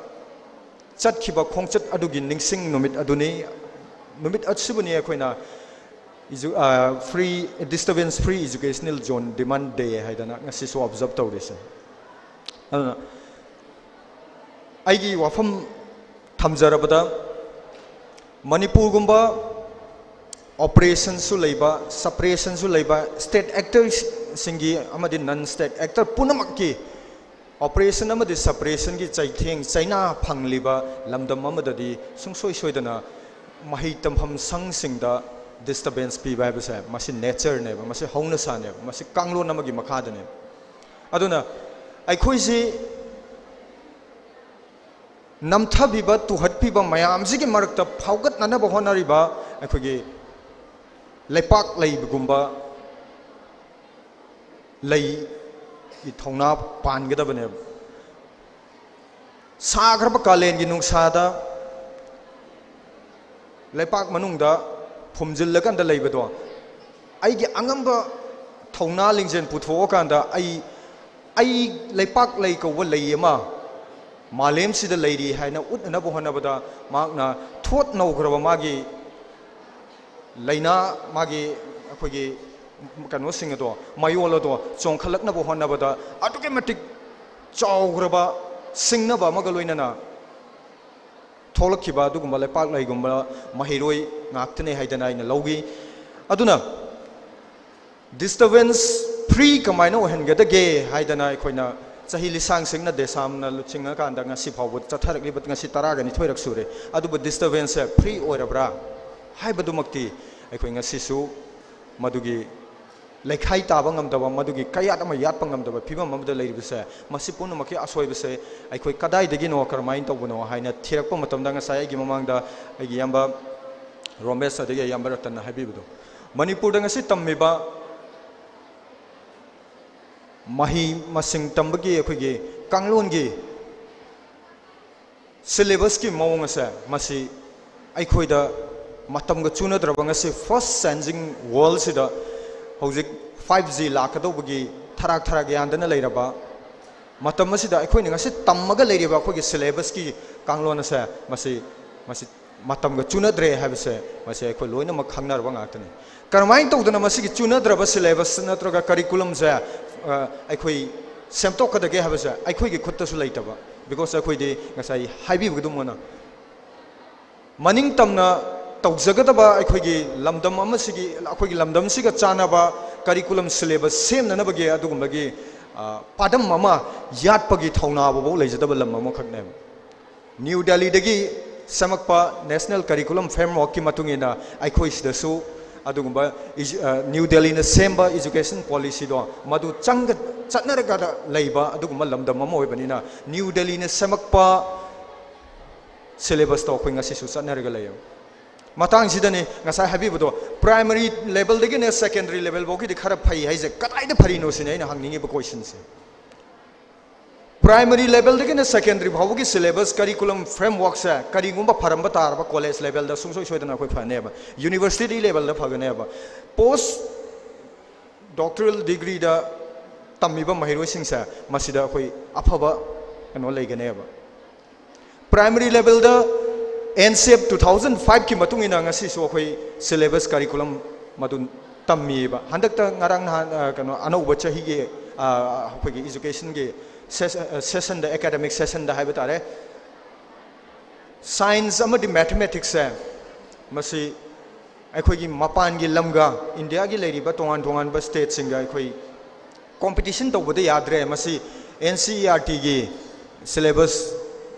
ꯆꯠꯈꯤꯕ ꯈꯣꯡꯆꯠ ꯑꯗꯨꯒꯤ ꯅꯤꯡꯁꯤꯡ ꯅꯨꯃꯤꯠ ꯑꯗꯨꯅꯤ꯫ ꯅꯨꯃꯤꯠ ꯑꯁꯤꯕꯨꯅꯤ ꯑꯩꯈꯣꯏꯅ edu-, ꯑ, free, disturbance free educational zone demand day ꯍꯥꯏꯗꯅ ꯉꯁꯤꯁꯨ observe ꯇꯧꯔꯤꯁꯦ꯫ ꯑꯗꯨꯅ ꯑꯩꯒꯤ ꯋꯥꯐꯝ ꯊꯝꯖꯔꯕꯗ, ꯃꯅꯤꯄꯨꯔꯒꯨꯝꯕ operationꯁꯨ ꯂꯩꯕ, suppressionꯁꯨ ꯂꯩꯕ, state actorꯁꯤꯡꯒꯤ ꯑꯃꯗꯤ non state actor ꯄꯨꯝꯅꯃꯛꯀꯤ operation ꯑꯃꯗꯤ suppressionꯒꯤ ꯆꯩꯊꯦꯡ ꯆꯩꯅꯥ ꯐꯪꯂꯤꯕ ꯂꯝꯗꯝ ꯑꯃꯗꯗꯤ ꯁꯨꯡꯁꯣꯏ ꯁꯣꯏꯗꯅ ꯃꯍꯩ ꯇꯝꯐꯝ ꯁꯪꯁꯤꯡꯗ disturbance ꯄꯤꯕ ꯍꯥꯏꯕꯁꯦ ꯃꯁꯤ natureꯅꯦꯕ, ꯃꯁꯤ ꯍꯧꯅꯁꯥꯅꯦꯕ, ꯃꯁꯤ ꯀꯥꯡꯂꯣꯟ ꯑꯃꯒꯤ ꯃꯈꯥꯗꯅꯦꯕ꯫ ꯑꯗꯨꯅ ꯑꯩꯈꯣꯏꯁꯤ ꯅꯝꯊꯕꯤꯕ, ꯇꯨꯍꯠꯄꯤꯕ ꯃꯌꯥꯝꯁꯤꯒꯤ ꯃꯔꯛꯇ ꯐꯥꯎꯒꯠꯅꯅꯕ ꯍꯣꯠꯅꯔꯤꯕ ꯑꯩꯈꯣꯏꯒꯤ ꯂꯩꯄꯥꯛ ꯂꯩꯕꯒꯨꯝꯕ ꯂꯩꯒꯤ ꯊꯧꯅꯥ ꯄꯥꯟꯒꯗꯕꯅꯦꯕ꯫ ꯁꯥꯈ꯭ꯔꯕ ꯀꯥꯂꯦꯟꯒꯤ ꯅꯨꯡꯁꯥꯗ ꯂꯩꯄꯥꯛ ꯃꯅꯨꯡꯗ ꯐꯨꯝꯖꯤꯜꯂꯀꯥꯟꯗ ꯂꯩꯕꯗꯣ, ꯑꯩꯒꯤ ꯑꯉꯝꯕ ꯊꯧꯅꯥ ꯂꯤꯡꯖꯦꯜ ꯄꯨꯊꯣꯛꯑꯀꯥꯟꯗ ꯑꯩ, ꯑꯩ ꯂꯩꯄꯥꯛ ꯂꯩ ꯀꯧꯕ ꯂꯩ ꯑꯃ ꯃꯥꯂꯦꯝꯁꯤꯗ ꯂꯩꯔꯤ ꯍꯥꯏꯅ ꯎꯠꯅꯅꯕ ꯍꯣꯠꯅꯕꯗ ꯃꯍꯥꯛꯅ ꯊꯣꯠ ꯅꯧꯈ꯭ꯔꯕ ꯃꯥꯒꯤ ꯂꯥꯏꯅꯥ, ꯃꯥꯒꯤ ꯑꯩꯈꯣꯏꯒꯤ ꯀꯩꯅꯣꯁꯤꯡ ꯑꯗꯣ, ꯃꯌꯣꯜ ꯑꯗꯣ ꯆꯣꯡꯈꯠꯂꯛꯅꯕ ꯍꯣꯠꯅꯕꯗ ꯑꯗꯨꯛꯀꯤ ꯃꯇꯤꯛ ꯆꯥꯎꯈ꯭ꯔꯕ ꯁꯤꯡꯅꯕ ꯑꯃꯒ ꯂꯣꯏꯅꯅ ꯊꯣꯛꯂꯛꯈꯤꯕ ꯑꯗꯨꯒꯨꯝꯕ ꯂꯩꯄꯥꯛ ꯂꯩꯒꯨꯝꯕ ꯃꯍꯩꯔꯣꯏ ꯉꯥꯛꯇꯅꯦ ꯍꯥꯏꯗꯅ ꯑꯩꯅ ꯂꯧꯈꯤ꯫ ꯑꯗꯨꯅ disturbance free ꯀꯃꯥꯏꯅ ꯑꯣꯏꯍꯟꯒꯗꯒꯦ ꯍꯥꯏꯗꯅ ꯑꯩꯈꯣꯏꯅ ꯆꯍꯤ ꯂꯤꯁꯥꯡ ꯁꯤꯡꯅ ꯗꯦꯁꯥꯝꯅ ꯂꯨꯆꯤꯡꯉꯀꯥꯟꯗ ꯉꯁꯤ ꯐꯥꯎꯕ ꯆꯠꯊꯔꯛꯂꯤꯕ ꯉꯁꯤ ꯇꯔꯥꯒ ꯅꯤꯊꯣꯏꯔꯛ ꯁꯨꯔꯦ꯫ ꯑꯗꯨꯕꯨ disturbance ꯁꯦ free ꯑꯣꯏꯔꯕ꯭ꯔꯥ ꯍꯥꯏꯕꯗꯨꯃꯛꯇꯤ ꯑꯩꯈꯣꯏ ꯉꯁꯤꯁꯨ ꯃꯗꯨꯒꯤ ꯂꯩꯈꯥꯏ ꯇꯥꯕ ꯉꯝꯗꯕ, ꯃꯗꯨꯒꯤ ꯀꯌꯥꯠ ꯑꯃ ꯌꯥꯠꯄ ꯉꯝꯗꯕ ꯐꯤꯕꯝ ꯑꯃꯗ ꯂꯩꯔꯤꯕꯁꯦ, ꯃꯁꯤ ꯄꯨꯝꯅꯃꯛꯀꯤ ꯑꯁꯣꯏꯕꯁꯦ ꯑꯩꯈꯣꯏ ꯀꯗꯥꯏꯗꯒꯤꯅꯣ, ꯀꯔꯝꯍꯥꯏꯅ ꯇꯧꯕꯅꯣ ꯍꯥꯏꯅ ꯊꯤꯔꯛꯄ ꯃꯇꯝꯗ, ꯉꯁꯥꯏ ꯑꯩꯒꯤ ꯃꯃꯥꯡꯗ ꯑꯩꯒꯤ ꯏꯌꯥꯝꯕ ꯔꯣꯃꯦꯁ ꯑꯗꯒꯤ ꯏꯌꯥꯝꯕ ꯔꯇꯟꯅ ꯍꯥꯏꯕꯤꯕꯗꯣ, ꯃꯅꯤꯄꯨꯔꯗ ꯉꯁꯤ ꯇꯝꯃꯤꯕ ꯃꯍꯩ ꯃꯁꯤꯡ ꯇꯝꯕꯒꯤ ꯑꯩꯈꯣꯏꯒꯤ ꯀꯥꯡꯂꯣꯟꯒꯤ syllabus ꯀꯤ ꯃꯑꯣꯡ ꯑꯁꯦ, ꯃꯁꯤ ꯑꯩꯈꯣꯏꯗ ꯃꯇꯝꯒ ꯆꯨꯅꯗ꯭ꯔꯕ, ꯉꯁꯤ fast changing world ꯁꯤꯗ ꯍꯧꯖꯤꯛ five G ꯂꯥꯛꯀꯗꯧꯕꯒꯤ ꯊꯔꯥꯛ ꯊꯔꯥꯛ ꯌꯥꯟꯗꯅ ꯂꯩꯔꯕ ꯃꯇꯝ ꯑꯁꯤꯗ, ꯑꯩꯈꯣꯏꯅ ꯉꯁꯤ ꯇꯝꯃꯒ ꯂꯩꯔꯤꯕ ꯑꯩꯈꯣꯏꯒꯤ syllabus ꯀꯤ ꯀꯥꯡꯂꯣꯟ ꯑꯁꯦ, ꯃꯁꯤ, ꯃꯁꯤ ꯃꯇꯝꯒ ꯆꯨꯅꯗ꯭ꯔꯦ ꯍꯥꯏꯕꯁꯦ, ꯃꯁꯤ ꯑꯩꯈꯣꯏ ꯂꯣꯏꯅꯃꯛ ꯈꯪꯅꯔꯕ ꯉꯥꯛꯇꯅꯤ꯫ ꯀꯔꯝꯍꯥꯏꯅ ꯇꯧꯗꯅ ꯃꯁꯤꯒꯤ ꯆꯨꯅꯗ꯭ꯔꯕ syllabus ꯅꯠꯇ꯭ꯔꯒ curriculum ꯁꯦ, ꯑ, ꯑꯩꯈꯣꯏ ꯁꯦꯝꯗꯣꯛꯀꯗꯒꯦ ꯍꯥꯏꯕꯁꯦ ꯑꯩꯈꯣꯏꯒꯤ ꯈꯨꯠꯇꯁꯨ ꯂꯩꯇꯕ, because ꯑꯩꯈꯣꯏꯗꯤ ꯉꯁꯥꯏ ꯍꯥꯏꯕꯤꯕꯗꯨꯃꯅ ꯃꯅꯤꯡ ꯇꯝꯅ ꯇꯧꯖꯒꯗꯕ ꯑꯩꯈꯣꯏꯒꯤ ꯂꯝꯗꯝ ꯑꯃꯁꯤꯒꯤ, ꯑꯩꯈꯣꯏꯒꯤ ꯂꯝꯗꯝꯁꯤꯒ ꯆꯥꯟꯅꯕ curriculum syllabus ꯁꯦꯝꯅꯅꯕꯒꯤ ꯑꯗꯨꯒꯨꯝꯕꯒꯤ, ꯑ, ꯄꯥꯟꯗꯝ ꯑꯃ ꯌꯥꯠꯄꯒꯤ ꯊꯧꯅꯥ ꯐꯥꯎꯕ ꯂꯩꯖꯗꯕ ꯂꯝ ꯑꯃꯈꯛꯅꯦꯕ꯫ ꯅ꯭ꯌꯨ ꯗꯦꯜꯂꯤꯗꯒꯤ ꯁꯦꯝꯃꯛꯄ National Curriculum Frameworkꯀꯤ ꯃꯇꯨꯡ ꯏꯟꯅ ꯑꯩꯈꯣꯏ ꯁꯤꯗꯁꯨ ꯑꯗꯨꯒꯨꯝꯕ ꯏꯖꯨ-, ꯑ, ꯅ꯭ꯌꯨ ꯗꯦꯜꯂꯤꯅ ꯁꯦꯝꯕ education policyꯗꯣ ꯃꯗꯨ ꯆꯪꯒ-, ꯆꯠꯅꯔꯒ ꯂꯩꯕ ꯑꯗꯨꯒꯨꯝꯕ ꯂꯝꯗꯝ ꯑꯃ ꯑꯣꯏꯕꯅꯤꯅ ꯅ꯭ꯌꯨ ꯗꯦꯜꯂꯤꯅ ꯁꯦꯝꯃꯛꯄ syllabusꯇꯣ ꯑꯩꯈꯣꯏ ꯉꯁꯤꯁꯨ ꯆꯠꯅꯔꯒ ꯂꯩꯌꯦꯕ꯫ ꯃꯇꯥꯡꯁꯤꯗꯅꯤ ꯉꯁꯥꯏ ꯍꯥꯏꯕꯤꯕꯗꯣ, primary levelꯗꯒꯤꯅ secondary level ꯐꯥꯎꯒꯤꯗꯤ ꯈꯔ ꯐꯩ ꯍꯥꯏꯁꯦ ꯀꯗꯥꯏꯗ ꯐꯔꯤꯅꯣ ꯁꯤꯅꯤ ꯑꯩꯅ ꯍꯪꯅꯤꯡꯉꯤꯕ questionꯁꯦ꯫ Primary levelꯗꯒꯤꯅ secondary ꯐꯥꯎꯕꯒꯤ syllabus curriculum frameworkꯁꯦ ꯀꯔꯤꯒꯨꯝꯕ ꯐꯔꯝꯕ ꯇꯥꯔꯕ college levelꯗ ꯁꯨꯡꯁꯣꯏ ꯁꯣꯏꯗꯅ ꯑꯩꯈꯣꯏ ꯐꯅꯦꯕ, university levelꯗ ꯐꯒꯅꯦꯕ꯫ Post doctoral degreeꯗ ꯇꯝꯃꯤꯕ ꯃꯍꯩꯔꯣꯏꯁꯤꯡꯁꯦ ꯃꯁꯤꯗ ꯑꯩꯈꯣꯏ ꯑꯐꯕ ꯀꯩꯅꯣ ꯂꯩꯒꯅꯦꯕ꯫ Primary levelꯗ NCERT two thousand fiveꯀꯤ ꯃꯇꯨꯡ ꯏꯟꯅ ꯉꯁꯤꯁꯨ ꯑꯩꯈꯣꯏ syllabus curriculum ꯃꯗꯨ ꯇꯝꯃꯤꯕ꯫ ꯍꯟꯗꯛꯇ ꯉꯔꯥꯡ ꯅꯍꯥꯟ, ꯑ, ꯀꯩꯅꯣ, ꯑꯅꯧꯕ ꯆꯍꯤꯒꯤ, ꯑ, ꯑꯩꯈꯣꯏꯒꯤ educationꯒꯤ ses-, ꯑ, sessionꯗ, academic sessionꯗ ꯍꯥꯏꯕ ꯇꯥꯔꯦ, science ꯑꯃꯗꯤ mathematicsꯁꯦ ꯃꯁꯤ ꯑꯩꯈꯣꯏꯒꯤ ꯃꯄꯥꯟꯒꯤ ꯂꯝꯒ, ꯏꯟꯗꯤꯌꯥꯒꯤ ꯂꯩꯔꯤꯕ ꯇꯣꯉꯥꯟ ꯇꯣꯉꯥꯟꯕ stateꯁꯤꯡꯒ ꯑꯩꯈꯣꯏ competition ꯇꯧꯕꯗ ꯌꯥꯗ꯭ꯔꯦ꯫ ꯃꯁꯤ NCERTꯒꯤ syllabus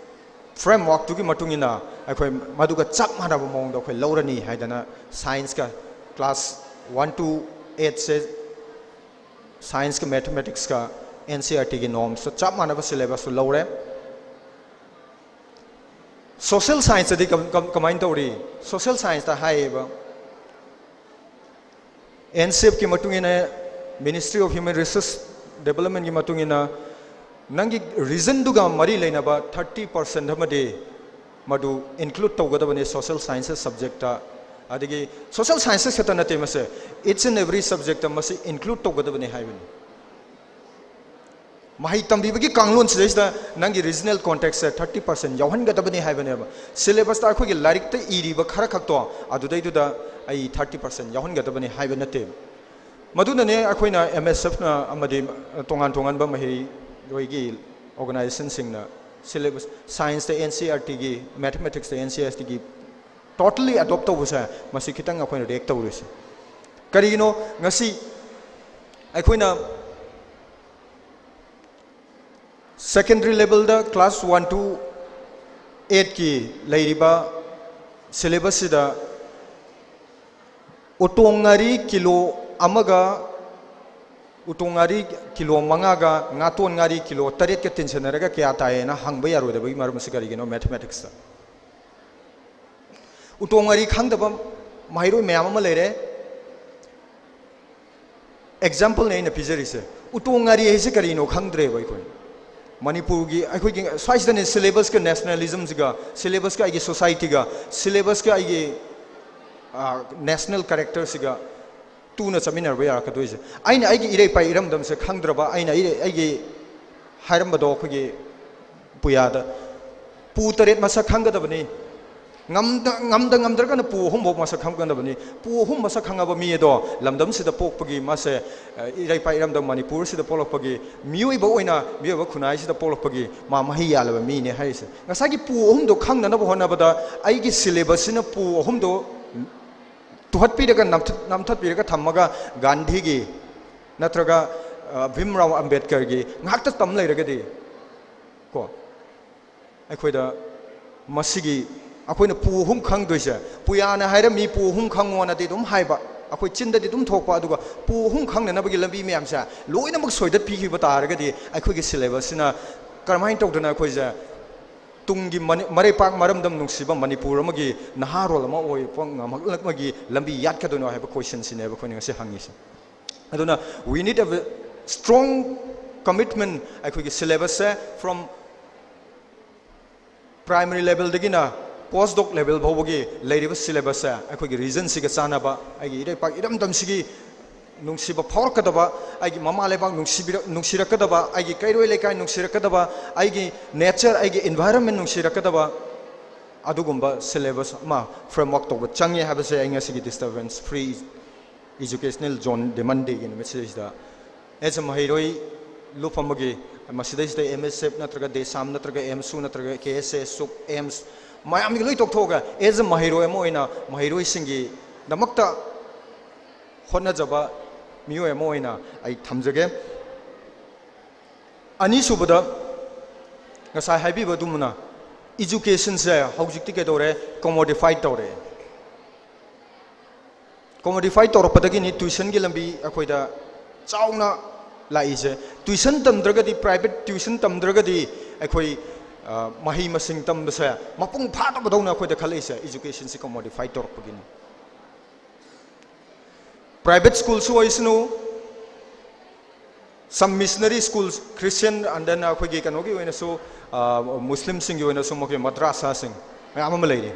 frameworkꯇꯨꯒꯤ ꯃꯇꯨꯡ ꯏꯟꯅ ꯑꯩꯈꯣꯏ ꯃꯗꯨꯒ ꯆꯞ ꯃꯥꯟꯅꯕ ꯃꯑꯣꯡꯗ ꯑꯩꯈꯣꯏ ꯂꯧꯔꯅꯤ ꯍꯥꯏꯗꯅ scienceꯀ class one to eightꯁꯦ scienceꯀ mathematicsꯀ NCERTꯒꯤ normsꯇ ꯆꯞ ꯃꯥꯟꯅꯕ syllabusꯇꯨ ꯂꯧꯔꯦ꯫ Social scienceꯇꯗꯤ ꯀꯝ-, ꯀꯝ-, ꯀꯃꯥꯏꯅ ꯇꯧꯔꯤ? Social scienceꯇ ꯍꯥꯏꯌꯦꯕ, NCERTꯀꯤ ꯃꯇꯨꯡ ꯏꯟꯅ, Ministry of Human Resource Developmentꯀꯤ ꯃꯇꯨꯡ ꯏꯟꯅ, ꯅꯪꯒꯤ regionꯗꯨꯒ ꯃꯔꯤ ꯂꯩꯅꯕ thirty percent ꯑꯃꯗꯤ ꯃꯗꯨ include ꯇꯧꯒꯗꯕꯅꯤ social sciences subjectꯇ꯫ ꯑꯗꯒꯤ social sciences ꯈꯛꯇ ꯅꯠꯇꯦ ꯃꯁꯦ, each and every subjectꯇ ꯃꯁꯤ include ꯇꯧꯒꯗꯕꯅꯤ ꯍꯥꯏꯕꯅꯤ꯫ ꯃꯍꯩ ꯇꯝꯕꯤꯕꯒꯤ ꯀꯥꯡꯂꯣꯟꯁꯤꯗꯩꯁꯤꯗ ꯅꯪꯒꯤ regional contextꯁꯦ thirty percent ꯌꯥꯎꯍꯟꯒꯗꯕꯅꯤ ꯍꯥꯏꯕꯅꯦꯕ꯫ Syllabusꯇ ꯑꯩꯈꯣꯏꯒꯤ ꯂꯥꯏꯔꯤꯛꯇ ꯏꯔꯤꯕ ꯈꯔ ꯈꯛꯇꯣ ꯑꯗꯨꯗꯩꯗꯨꯗ ꯑꯩ thirty percent ꯌꯥꯎꯍꯟꯒꯗꯕꯅꯤ ꯍꯥꯏꯕ ꯅꯠꯇꯦ꯫ ꯃꯗꯨꯅꯅꯦ ꯑꯩꯈꯣꯏꯅ MSFꯅ ꯑꯃꯗꯤ ꯇꯣꯉꯥꯟ ꯇꯣꯉꯥꯟꯕ ꯃꯍꯩꯔꯣꯏꯒꯤ organizationꯁꯤꯡꯅ syllabus scienceꯇ NCERTꯒꯤ, mathematicsꯇ NCERTꯒꯤ totally adopt ꯇꯧꯕꯁꯦ ꯃꯁꯤ ꯈꯤꯇꯪ ꯑꯩꯈꯣꯏꯅ react ꯇꯧꯔꯤꯁꯦ꯫ ꯀꯔꯤꯒꯤꯅꯣ? ꯉꯁꯤ ꯑꯩꯈꯣꯏꯅ secondary levelꯗ class one to ꯑꯦꯠꯀꯤ ꯂꯩꯔꯤꯕ syllabusꯁꯤꯗ ꯎꯇꯣꯡ ꯉꯥꯔꯤ ꯀꯤꯂꯣ ꯑꯃꯒ, ꯎꯇꯣꯡ ꯉꯥꯔꯤ ꯀꯤꯂꯣ ꯃꯉꯥꯒ ꯉꯥꯇꯣꯟ ꯉꯥꯔꯤ ꯀꯤꯂꯣ ꯇꯔꯦꯠꯀ ꯇꯤꯟꯁꯤꯟꯅꯔꯒ ꯀꯌꯥ ꯇꯥꯏꯌꯦꯅ ꯍꯪꯕ ꯌꯥꯔꯣꯏꯗꯕꯒꯤ ꯃꯔꯝ ꯑꯁꯤ ꯀꯔꯤꯒꯤꯅꯣ? Mathematicsꯇ ꯎꯇꯣꯡ ꯉꯥꯔꯤ ꯈꯪꯗꯕ ꯃꯍꯩꯔꯣꯏ ꯃꯌꯥꯝ ꯑꯃ ꯂꯩꯔꯦ꯫ Exampleꯅꯦ ꯑꯩꯅ ꯄꯤꯖꯔꯤꯁꯦ꯫ ꯎꯇꯣꯡ ꯉꯥꯔꯤ ꯍꯥꯏꯁꯦ ꯀꯔꯤꯅꯣ ꯈꯪꯗ꯭ꯔꯦꯕ ꯑꯩꯈꯣꯏ꯫ ꯃꯅꯤꯄꯨꯔꯒꯤ, ꯑꯩꯈꯣꯏꯒꯤ ꯁ꯭ꯋꯥꯏꯁꯤꯗꯅꯦ syllabusꯀ nationalismꯁꯤꯒ, syllabusꯀ ꯑꯩꯒꯤ societyꯒ, syllabusꯀ ꯑꯩꯒꯤ, ꯑ, national characterꯁꯤꯒ ꯇꯨꯅ ꯆꯠꯃꯤꯟꯅꯔꯕ ꯌꯥꯔꯛꯀꯗꯣꯏꯁꯦ꯫ ꯑꯩꯅ ꯑꯩꯒꯤ ꯏꯔꯩꯄꯥꯛ ꯏꯔꯝꯗꯝꯁꯦ ꯈꯪꯗ꯭ꯔꯕ, ꯑꯩꯅ ꯑꯩ-, ꯑꯩꯒꯤ ꯍꯥꯏꯔꯝꯕꯗꯣ ꯑꯩꯈꯣꯏꯒꯤ ꯄꯨꯌꯥꯗ, ꯄꯨ ꯇꯔꯦꯠ ꯃꯁꯛ ꯈꯪꯒꯗꯕꯅꯤ꯫ ꯉꯝꯗ, ꯉꯝꯗ ꯉꯝꯗ꯭ꯔꯒꯅ ꯄꯨ ꯑꯍꯨꯝꯐꯥꯎ ꯃꯁꯛ ꯈꯪꯒꯗꯕꯅꯤ꯫ ꯄꯨ ꯑꯍꯨꯝ ꯃꯁꯛ ꯈꯪꯉꯕ ꯃꯤ ꯑꯗꯣ ꯂꯝꯗꯝꯁꯤꯗ ꯄꯣꯛꯄꯒꯤ ꯃꯥꯁꯦ, ꯑ, ꯏꯔꯩꯄꯥꯛ ꯏꯔꯝꯗꯝ ꯃꯅꯤꯄꯨꯔꯁꯤꯗ ꯄꯣꯛꯂꯛꯄꯒꯤ, ꯃꯤꯑꯣꯏꯕ ꯑꯣꯏꯅ, ꯃꯤꯑꯣꯏꯕ ꯈꯨꯟꯅꯥꯏꯁꯤꯗ ꯄꯣꯛꯂꯛꯄꯒꯤ ꯃꯥ ꯃꯍꯩ ꯌꯥꯜꯂꯕ ꯃꯤꯅꯦ ꯍꯥꯏꯔꯤꯁꯦ꯫ ꯉꯁꯥꯏꯒꯤ ꯄꯨ ꯑꯍꯨꯝꯗꯣ ꯈꯪꯅꯅꯕ ꯍꯣꯠꯅꯕꯗ ꯑꯩꯒꯤ syllabusꯁꯤꯅ ꯄꯨ ꯑꯍꯨꯝꯗꯣ ꯇꯨꯍꯠꯄꯤꯔꯒ, ꯅꯝꯊꯠ-, ꯅꯝꯊꯠꯄꯤꯔꯒ ꯊꯝꯃꯒ ꯒꯥꯟꯙꯤꯒꯤ ꯅꯠꯇ꯭ꯔꯒ, ꯑ, ꯚꯤꯝꯔꯥꯎ ꯑꯝꯕꯦꯗꯀꯔꯒꯤ ꯉꯥꯛꯇ ꯇꯝ ꯂꯩꯔꯒꯗꯤ ꯀꯣ, ꯑꯩꯈꯣꯏꯗ ꯃꯁꯤꯒꯤ, ꯑꯩꯈꯣꯏꯅ ꯄꯨ ꯑꯍꯨꯝ ꯈꯪꯗꯣꯏꯁꯦ, ꯄꯨꯌꯥꯅ ꯍꯥꯏꯔꯝꯃꯤ ꯄꯨ ꯑꯍꯨꯝ ꯈꯪꯉꯣꯅꯗꯤ ꯑꯗꯨꯝ ꯍꯥꯏꯕ, ꯑꯩꯈꯣꯏ ꯆꯤꯟꯗꯗꯤ ꯑꯗꯨꯝ ꯊꯣꯛꯄ, ꯑꯗꯨꯒ ꯄꯨ ꯑꯍꯨꯝ ꯈꯪꯅꯅꯕꯒꯤ ꯂꯝꯕꯤ ꯃꯌꯥꯝꯁꯦ ꯂꯣꯏꯅꯃꯛ ꯁꯣꯏꯗꯠꯄꯤꯈꯤꯕ ꯇꯥꯔꯒꯗꯤ ꯑꯩꯈꯣꯏꯒꯤ syllabusꯁꯤꯅ ꯀꯔꯝꯍꯥꯏꯅ ꯇꯧꯗꯅ ꯑꯩꯈꯣꯏꯁꯦ ꯇꯨꯡꯒꯤ ꯃꯅꯤ-, ꯃꯔꯩꯄꯥꯛ ꯃꯔꯝꯗꯝ ꯅꯨꯡꯁꯤꯕ ꯃꯅꯤꯄꯨꯔ ꯑꯃꯒꯤ ꯅꯍꯥꯔꯣꯜ ꯑꯃ ꯑꯣꯏꯔꯛꯄ ꯉꯝꯃꯛꯅꯕꯒꯤ ꯂꯝꯕꯤ ꯌꯥꯠꯀꯗꯣꯏꯅꯣ ꯍꯥꯏꯕ questionꯁꯤꯅꯦꯕ ꯑꯩꯈꯣꯏꯅ ꯉꯁꯤ ꯍꯪꯉꯤꯁꯦ꯫ ꯑꯗꯨꯅ we need a strong commitment, ꯑꯩꯈꯣꯏꯒꯤ syllabusꯁꯦ from primary levelꯗꯒꯤꯅ post doc level ꯐꯥꯎꯕꯒꯤ ꯂꯩꯔꯤꯕ syllabusꯁꯦ ꯑꯩꯈꯣꯏꯒꯤ regionꯁꯤꯒ ꯆꯥꯟꯅꯕ, ꯑꯩꯒꯤ ꯏꯔꯩꯄꯥꯛ ꯏꯔꯝꯗꯝꯁꯤꯒꯤ ꯅꯨꯡꯁꯤꯕ ꯐꯥꯎꯔꯛꯀꯗꯕ, ꯑꯩꯒꯤ ꯃꯃꯥ ꯂꯩꯕꯥꯛ ꯅꯨꯡꯁꯤꯕꯤꯔꯛ-, ꯅꯨꯡꯁꯤꯔꯛꯀꯗꯕ, ꯑꯩꯒꯤ ꯀꯩꯔꯣꯏ ꯂꯩꯀꯥꯏ ꯅꯨꯡꯁꯤꯔꯛꯀꯗꯕ, ꯑꯩꯒꯤ nature, ꯑꯩꯒꯤ environment ꯅꯨꯡꯁꯤꯔꯛꯀꯗꯕ ꯑꯗꯨꯒꯨꯝꯕ syllabus ꯑꯃ framework ꯇꯧꯕ ꯆꯪꯉꯦ ꯍꯥꯏꯕꯁꯦ ꯑꯩ ꯉꯁꯤꯒꯤ disturbance free educational zone demand dayꯒꯤ ꯅꯨꯃꯤꯠꯁꯤꯗꯩꯁꯤꯗ as a ꯃꯍꯩꯔꯣꯏ ꯂꯨꯞ ꯑꯃꯒꯤ, ꯃꯁꯤꯗꯩꯁꯤꯗ MSF ꯅꯠꯇ꯭ꯔꯒ DESAM ꯅꯠꯇ꯭ꯔꯒ AMSU ꯅꯠꯇ꯭ꯔꯒ KSA, SUP, AIMS ꯃꯌꯥꯝꯒꯤ ꯂꯣꯏ ꯇꯣꯛꯊꯣꯛꯑꯒ as a ꯃꯍꯩꯔꯣꯏ ꯑꯃ ꯑꯣꯏꯅ ꯃꯍꯩꯔꯣꯏꯁꯤꯡꯒꯤꯗꯃꯛꯇ ꯍꯣꯠꯅꯖꯕ ꯃꯤꯑꯣꯏ ꯑꯃ ꯑꯣꯏꯅ ꯑꯩ ꯊꯝꯖꯒꯦ꯫ ꯑꯅꯤꯁꯨꯕꯗ, ꯉꯁꯥꯏ ꯍꯥꯏꯕꯤꯕ ꯑꯗꯨꯝꯅ Educationꯁꯦ ꯍꯧꯖꯤꯛꯇꯤ ꯀꯩꯗꯧꯔꯦ? Commodified ꯇꯧꯔꯦ꯫ Commodified ꯇꯧꯔꯛꯄꯗꯒꯤꯅꯤ tuitionꯒꯤ ꯂꯝꯕꯤ ꯑꯩꯈꯣꯏꯗ ꯆꯥꯎꯅ ꯂꯥꯛꯏꯁꯦ꯫ Tuition ꯇꯝꯗ꯭ꯔꯒꯗꯤ, private tuition ꯇꯝꯗ꯭ꯔꯒꯗꯤ ꯑꯩꯈꯣꯏ ꯃꯍꯩ ꯃꯁꯤꯡ ꯇꯝꯕꯁꯦ ꯃꯄꯨꯡ ꯐꯥꯗꯕꯗꯧꯅ ꯑꯩꯈꯣꯏꯗ ꯈꯜꯂꯛꯏꯁꯦ educationꯁꯤ commodified ꯇꯧꯔꯛꯄꯒꯤꯅꯤ꯫ Private schoolꯁꯨ ꯑꯣꯏꯁꯅꯨ, some missionary schools, Christian and then ꯑꯩꯈꯣꯏꯒꯤ ꯀꯩꯅꯣꯒꯤ ꯑꯣꯏꯅꯁꯨ, Muslimꯁꯤꯡꯒꯤ ꯑꯣꯏꯅꯁꯨ ꯃꯈꯣꯏ ꯃꯗ꯭ꯔꯥꯁꯥꯁꯤꯡ ꯃꯌꯥꯝ ꯑꯃ ꯂꯩꯔꯤ꯫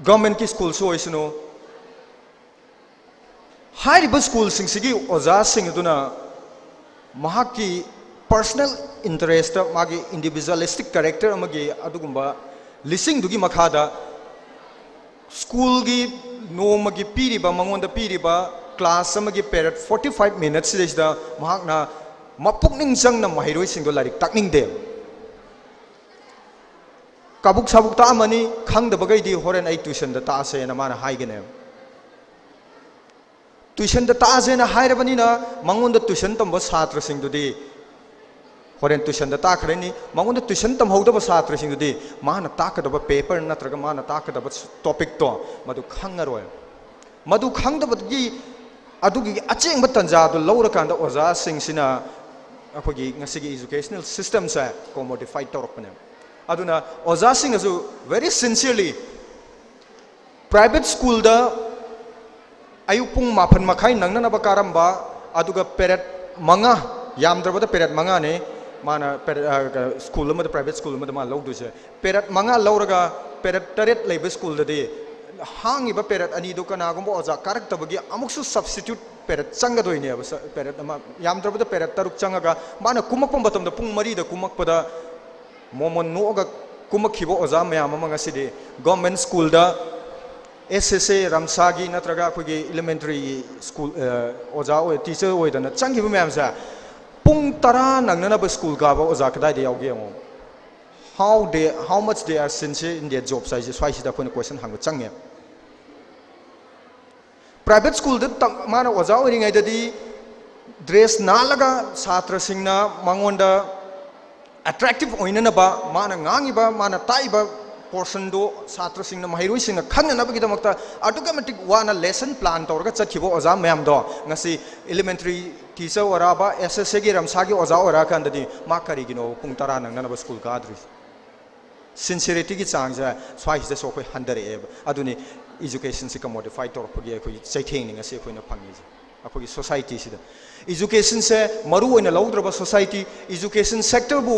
Governmentꯀꯤ schoolꯁꯨ ꯑꯣꯏꯁꯅꯨ, ꯍꯥꯏꯔꯤꯕ schoolꯁꯤꯡꯁꯤꯒꯤ ꯑꯣꯖꯥꯁꯤꯡ ꯑꯗꯨꯅ ꯃꯍꯥꯛꯀꯤ personal interest, ꯃꯥꯒꯤ individualistic character ꯑꯃꯒꯤ ꯑꯗꯨꯒꯨꯝꯕ ꯂꯤꯁꯤꯡꯗꯨꯒꯤ ꯃꯈꯥꯗ schoolꯒꯤ ꯅꯣꯡꯃꯒꯤ ꯄꯤꯔꯤꯕ, ꯃꯉꯣꯟꯗ ꯄꯤꯔꯤꯕ class ꯑꯃꯒꯤ period forty five minutes ꯁꯤꯗꯩꯁꯤꯗ ꯃꯍꯥꯛꯅ ꯃꯄꯨꯛꯅꯤꯡ ꯆꯪꯅ ꯃꯍꯩꯔꯣꯏꯁꯤꯡꯗꯣ ꯂꯥꯏꯔꯤꯛ ꯇꯥꯛꯅꯤꯡꯗꯦ꯫ ꯀꯥꯕꯨꯛ ꯁꯥꯕꯨꯛ ꯇꯥꯛꯑꯝꯃꯅꯤ, ꯈꯪꯗꯕꯈꯩꯗꯤ ꯍꯣꯔꯦꯟ ꯑꯩ tuitionꯗ ꯇꯥꯛꯑꯁꯦꯅ ꯃꯥꯅ ꯍꯥꯏꯒꯅꯦꯕ꯫ Tuitionꯗ ꯇꯥꯛꯑꯁꯦꯅ ꯍꯥꯏꯔꯕꯅꯤꯅ ꯃꯉꯣꯟꯗ tuition ꯇꯝꯕ ꯁꯥꯇ꯭ꯔꯁꯤꯡꯗꯨꯗꯤ ꯍꯣꯔꯦꯟ tuitionꯗ ꯇꯥꯛꯈ꯭ꯔꯅꯤ꯫ ꯃꯉꯣꯟꯗ tuition ꯇꯝꯍꯧꯗꯕ ꯁꯥꯇ꯭ꯔꯁꯤꯡꯗꯨꯗꯤ ꯃꯥꯅ ꯇꯥꯛꯀꯗꯕ paper ꯅꯠꯇ꯭ꯔꯒ ꯃꯥꯅ ꯇꯥꯛꯀꯗꯕ topicꯇꯣ ꯃꯗꯨ ꯈꯪꯉꯔꯣꯏ꯫ ꯃꯗꯨ ꯈꯪꯗꯕꯒꯤ ꯑꯗꯨꯒꯤ ꯑꯆꯦꯡꯕ ꯇꯥꯟꯖꯥꯗꯨ ꯂꯧꯔꯀꯥꯟꯗ ꯑꯣꯖꯥꯁꯤꯡꯁꯤꯅ ꯑꯩꯈꯣꯏꯒꯤ ꯉꯁꯤꯒꯤ educational systemꯁꯦ commodified ꯇꯧꯔꯛꯄꯅꯦ꯫ ꯑꯗꯨꯅ ꯑꯣꯖꯥꯁꯤꯡꯅꯁꯨ very sincerely private schoolꯗ ꯑꯌꯨꯛ ꯄꯨꯡ ꯃꯥꯄꯟ ꯃꯈꯥꯏ ꯅꯪꯅꯅꯕ ꯀꯥꯔꯝꯕ, ꯑꯗꯨꯒ period ꯃꯉꯥ, ꯌꯥꯝꯗ꯭ꯔꯕꯗ period ꯃꯉꯥꯅꯤ ꯃꯥꯅ period, ꯑ, school ꯑꯃꯗ, private school ꯑꯃꯗ ꯃꯥ ꯂꯧꯗꯣꯏꯁꯦ꯫ Period ꯃꯉꯥ ꯂꯧꯔꯒ period ꯇꯔꯦꯠ ꯂꯩꯕ schoolꯗꯗꯤ ꯍꯥꯡꯉꯤꯕ period ꯑꯅꯤꯗꯨ ꯀꯅꯥꯒꯨꯝꯕ ꯑꯣꯖꯥ ꯀꯥꯔꯛꯇꯕꯒꯤ ꯑꯃꯨꯛꯁꯨ substitute period ꯆꯪꯒꯗꯣꯏꯅꯦꯕ꯫ ꯁ-, period ꯑꯃ, ꯌꯥꯝꯗ꯭ꯔꯕꯗ period ꯇꯔꯨꯛ ꯆꯪꯉꯒ ꯃꯥꯅ ꯀꯨꯝꯃꯛꯄ ꯃꯇꯝꯗ ꯄꯨꯡ ꯃꯔꯤꯗ ꯀꯨꯝꯃꯛꯄꯗ ꯃꯣꯃꯣꯟ ꯅꯣꯛꯑꯒ ꯀꯨꯝꯃꯛꯈꯤꯕ ꯑꯣꯖꯥ ꯃꯌꯥꯝ ꯑꯃ ꯉꯁꯤꯗꯤ government schoolꯗ, S S A ꯔꯝꯁꯥꯒꯤ ꯅꯠꯇ꯭ꯔꯒ ꯑꯩꯈꯣꯏꯒꯤ elementary school, ꯑ, ꯑꯣꯖꯥ ꯑꯣꯏ, teacher ꯑꯣꯏꯗꯅ ꯆꯪꯈꯤꯕ ꯃꯌꯥꯝꯁꯦ ꯄꯨꯡ ꯇꯔꯥ ꯅꯪꯅꯅꯕ school ꯀꯥꯕ ꯑꯣꯖꯥ ꯀꯗꯥꯏꯗ ꯌꯥꯎꯒꯦ ꯌꯦꯡꯉꯣ꯫ How they, how much they are sincere in their jobs ꯍꯥꯏꯁꯦ ꯁ꯭ꯋꯥꯏꯁꯤꯗ ꯑꯩꯈꯣꯏꯅ question ꯍꯪꯕ ꯆꯪꯉꯦ꯫ Private schoolꯗ ꯇꯝ-, ꯃꯥꯅ ꯑꯣꯖꯥ ꯑꯣꯏꯔꯤꯉꯩꯗꯗꯤ dress ꯅꯥꯜꯂꯒ ꯁꯥꯇ꯭ꯔꯁꯤꯡꯅ ꯃꯉꯣꯟꯗ ꯑꯦꯇ꯭ꯔꯦꯛꯇꯤꯞ ꯑꯣꯏꯅꯅꯕ, ꯃꯥꯅ ꯉꯥꯡꯉꯤꯕ, ꯃꯥꯅ ꯇꯥꯛꯏꯕ ꯄꯣꯔꯁꯟꯗꯣ ꯁꯥꯇ꯭ꯔꯁꯤꯡꯅ, ꯃꯍꯩꯔꯣꯏꯁꯤꯡꯅ ꯈꯪꯅꯅꯕꯒꯤꯗꯃꯛꯇ ꯑꯗꯨꯛꯀꯤ ꯃꯇꯤꯛ ꯋꯥꯅ ꯂꯦꯁꯟ ꯄ꯭ꯂꯥꯟ ꯇꯧꯔꯒ ꯆꯠꯈꯤꯕ ꯑꯣꯖꯥ ꯃꯌꯥꯝꯗꯣ ꯉꯁꯤ ꯏꯂꯤꯃꯦꯟꯇꯔꯤ ꯇꯤꯆꯔ ꯑꯣꯏꯔꯛꯑꯕ, ꯑꯦꯁ ꯑꯦꯁ ꯑꯦꯒꯤ ꯔꯝꯁꯥꯒꯤ ꯑꯣꯖꯥ ꯑꯣꯏꯔꯛꯑꯀꯥꯟꯗꯗꯤ ꯃꯥ ꯀꯔꯤꯒꯤꯅꯣ ꯄꯨꯡ ꯇꯔꯥ ꯅꯪꯅꯅꯕ ꯁ꯭ꯀꯨꯜ ꯀꯥꯗ꯭ꯔꯤꯁꯦ? ꯁꯤꯟꯁꯤꯌꯔꯤꯇꯤꯒꯤ ꯆꯥꯡꯁꯦ ꯁ꯭ꯋꯥꯏꯁꯤꯗꯁꯨ ꯑꯩꯈꯣꯏ ꯍꯟꯊꯔꯛꯑꯦꯕ꯫ ꯑꯗꯨꯅꯤ ꯏꯖꯨꯀꯦꯁꯟꯁꯤ ꯀꯃꯣꯗꯤꯐꯥꯏ ꯇꯧꯔꯛꯄꯒꯤ ꯑꯩꯈꯣꯏꯒꯤ ꯆꯩꯊꯦꯡꯅꯤ ꯉꯁꯤ ꯑꯩꯈꯣꯏꯅ ꯐꯪꯉꯤꯁꯦ꯫ ꯑꯩꯈꯣꯏꯒꯤ ꯁꯣꯁꯥꯏꯇꯤꯁꯤꯗ ꯏꯖꯨꯀꯦꯁꯟꯁꯦ ꯃꯔꯨ ꯑꯣꯏꯅ ꯂꯧꯗ꯭ꯔꯕ ꯁꯣꯁꯥꯏꯇꯤ, ꯏꯖꯨꯀꯦꯁꯟ ꯁꯦꯛꯇꯔꯕꯨ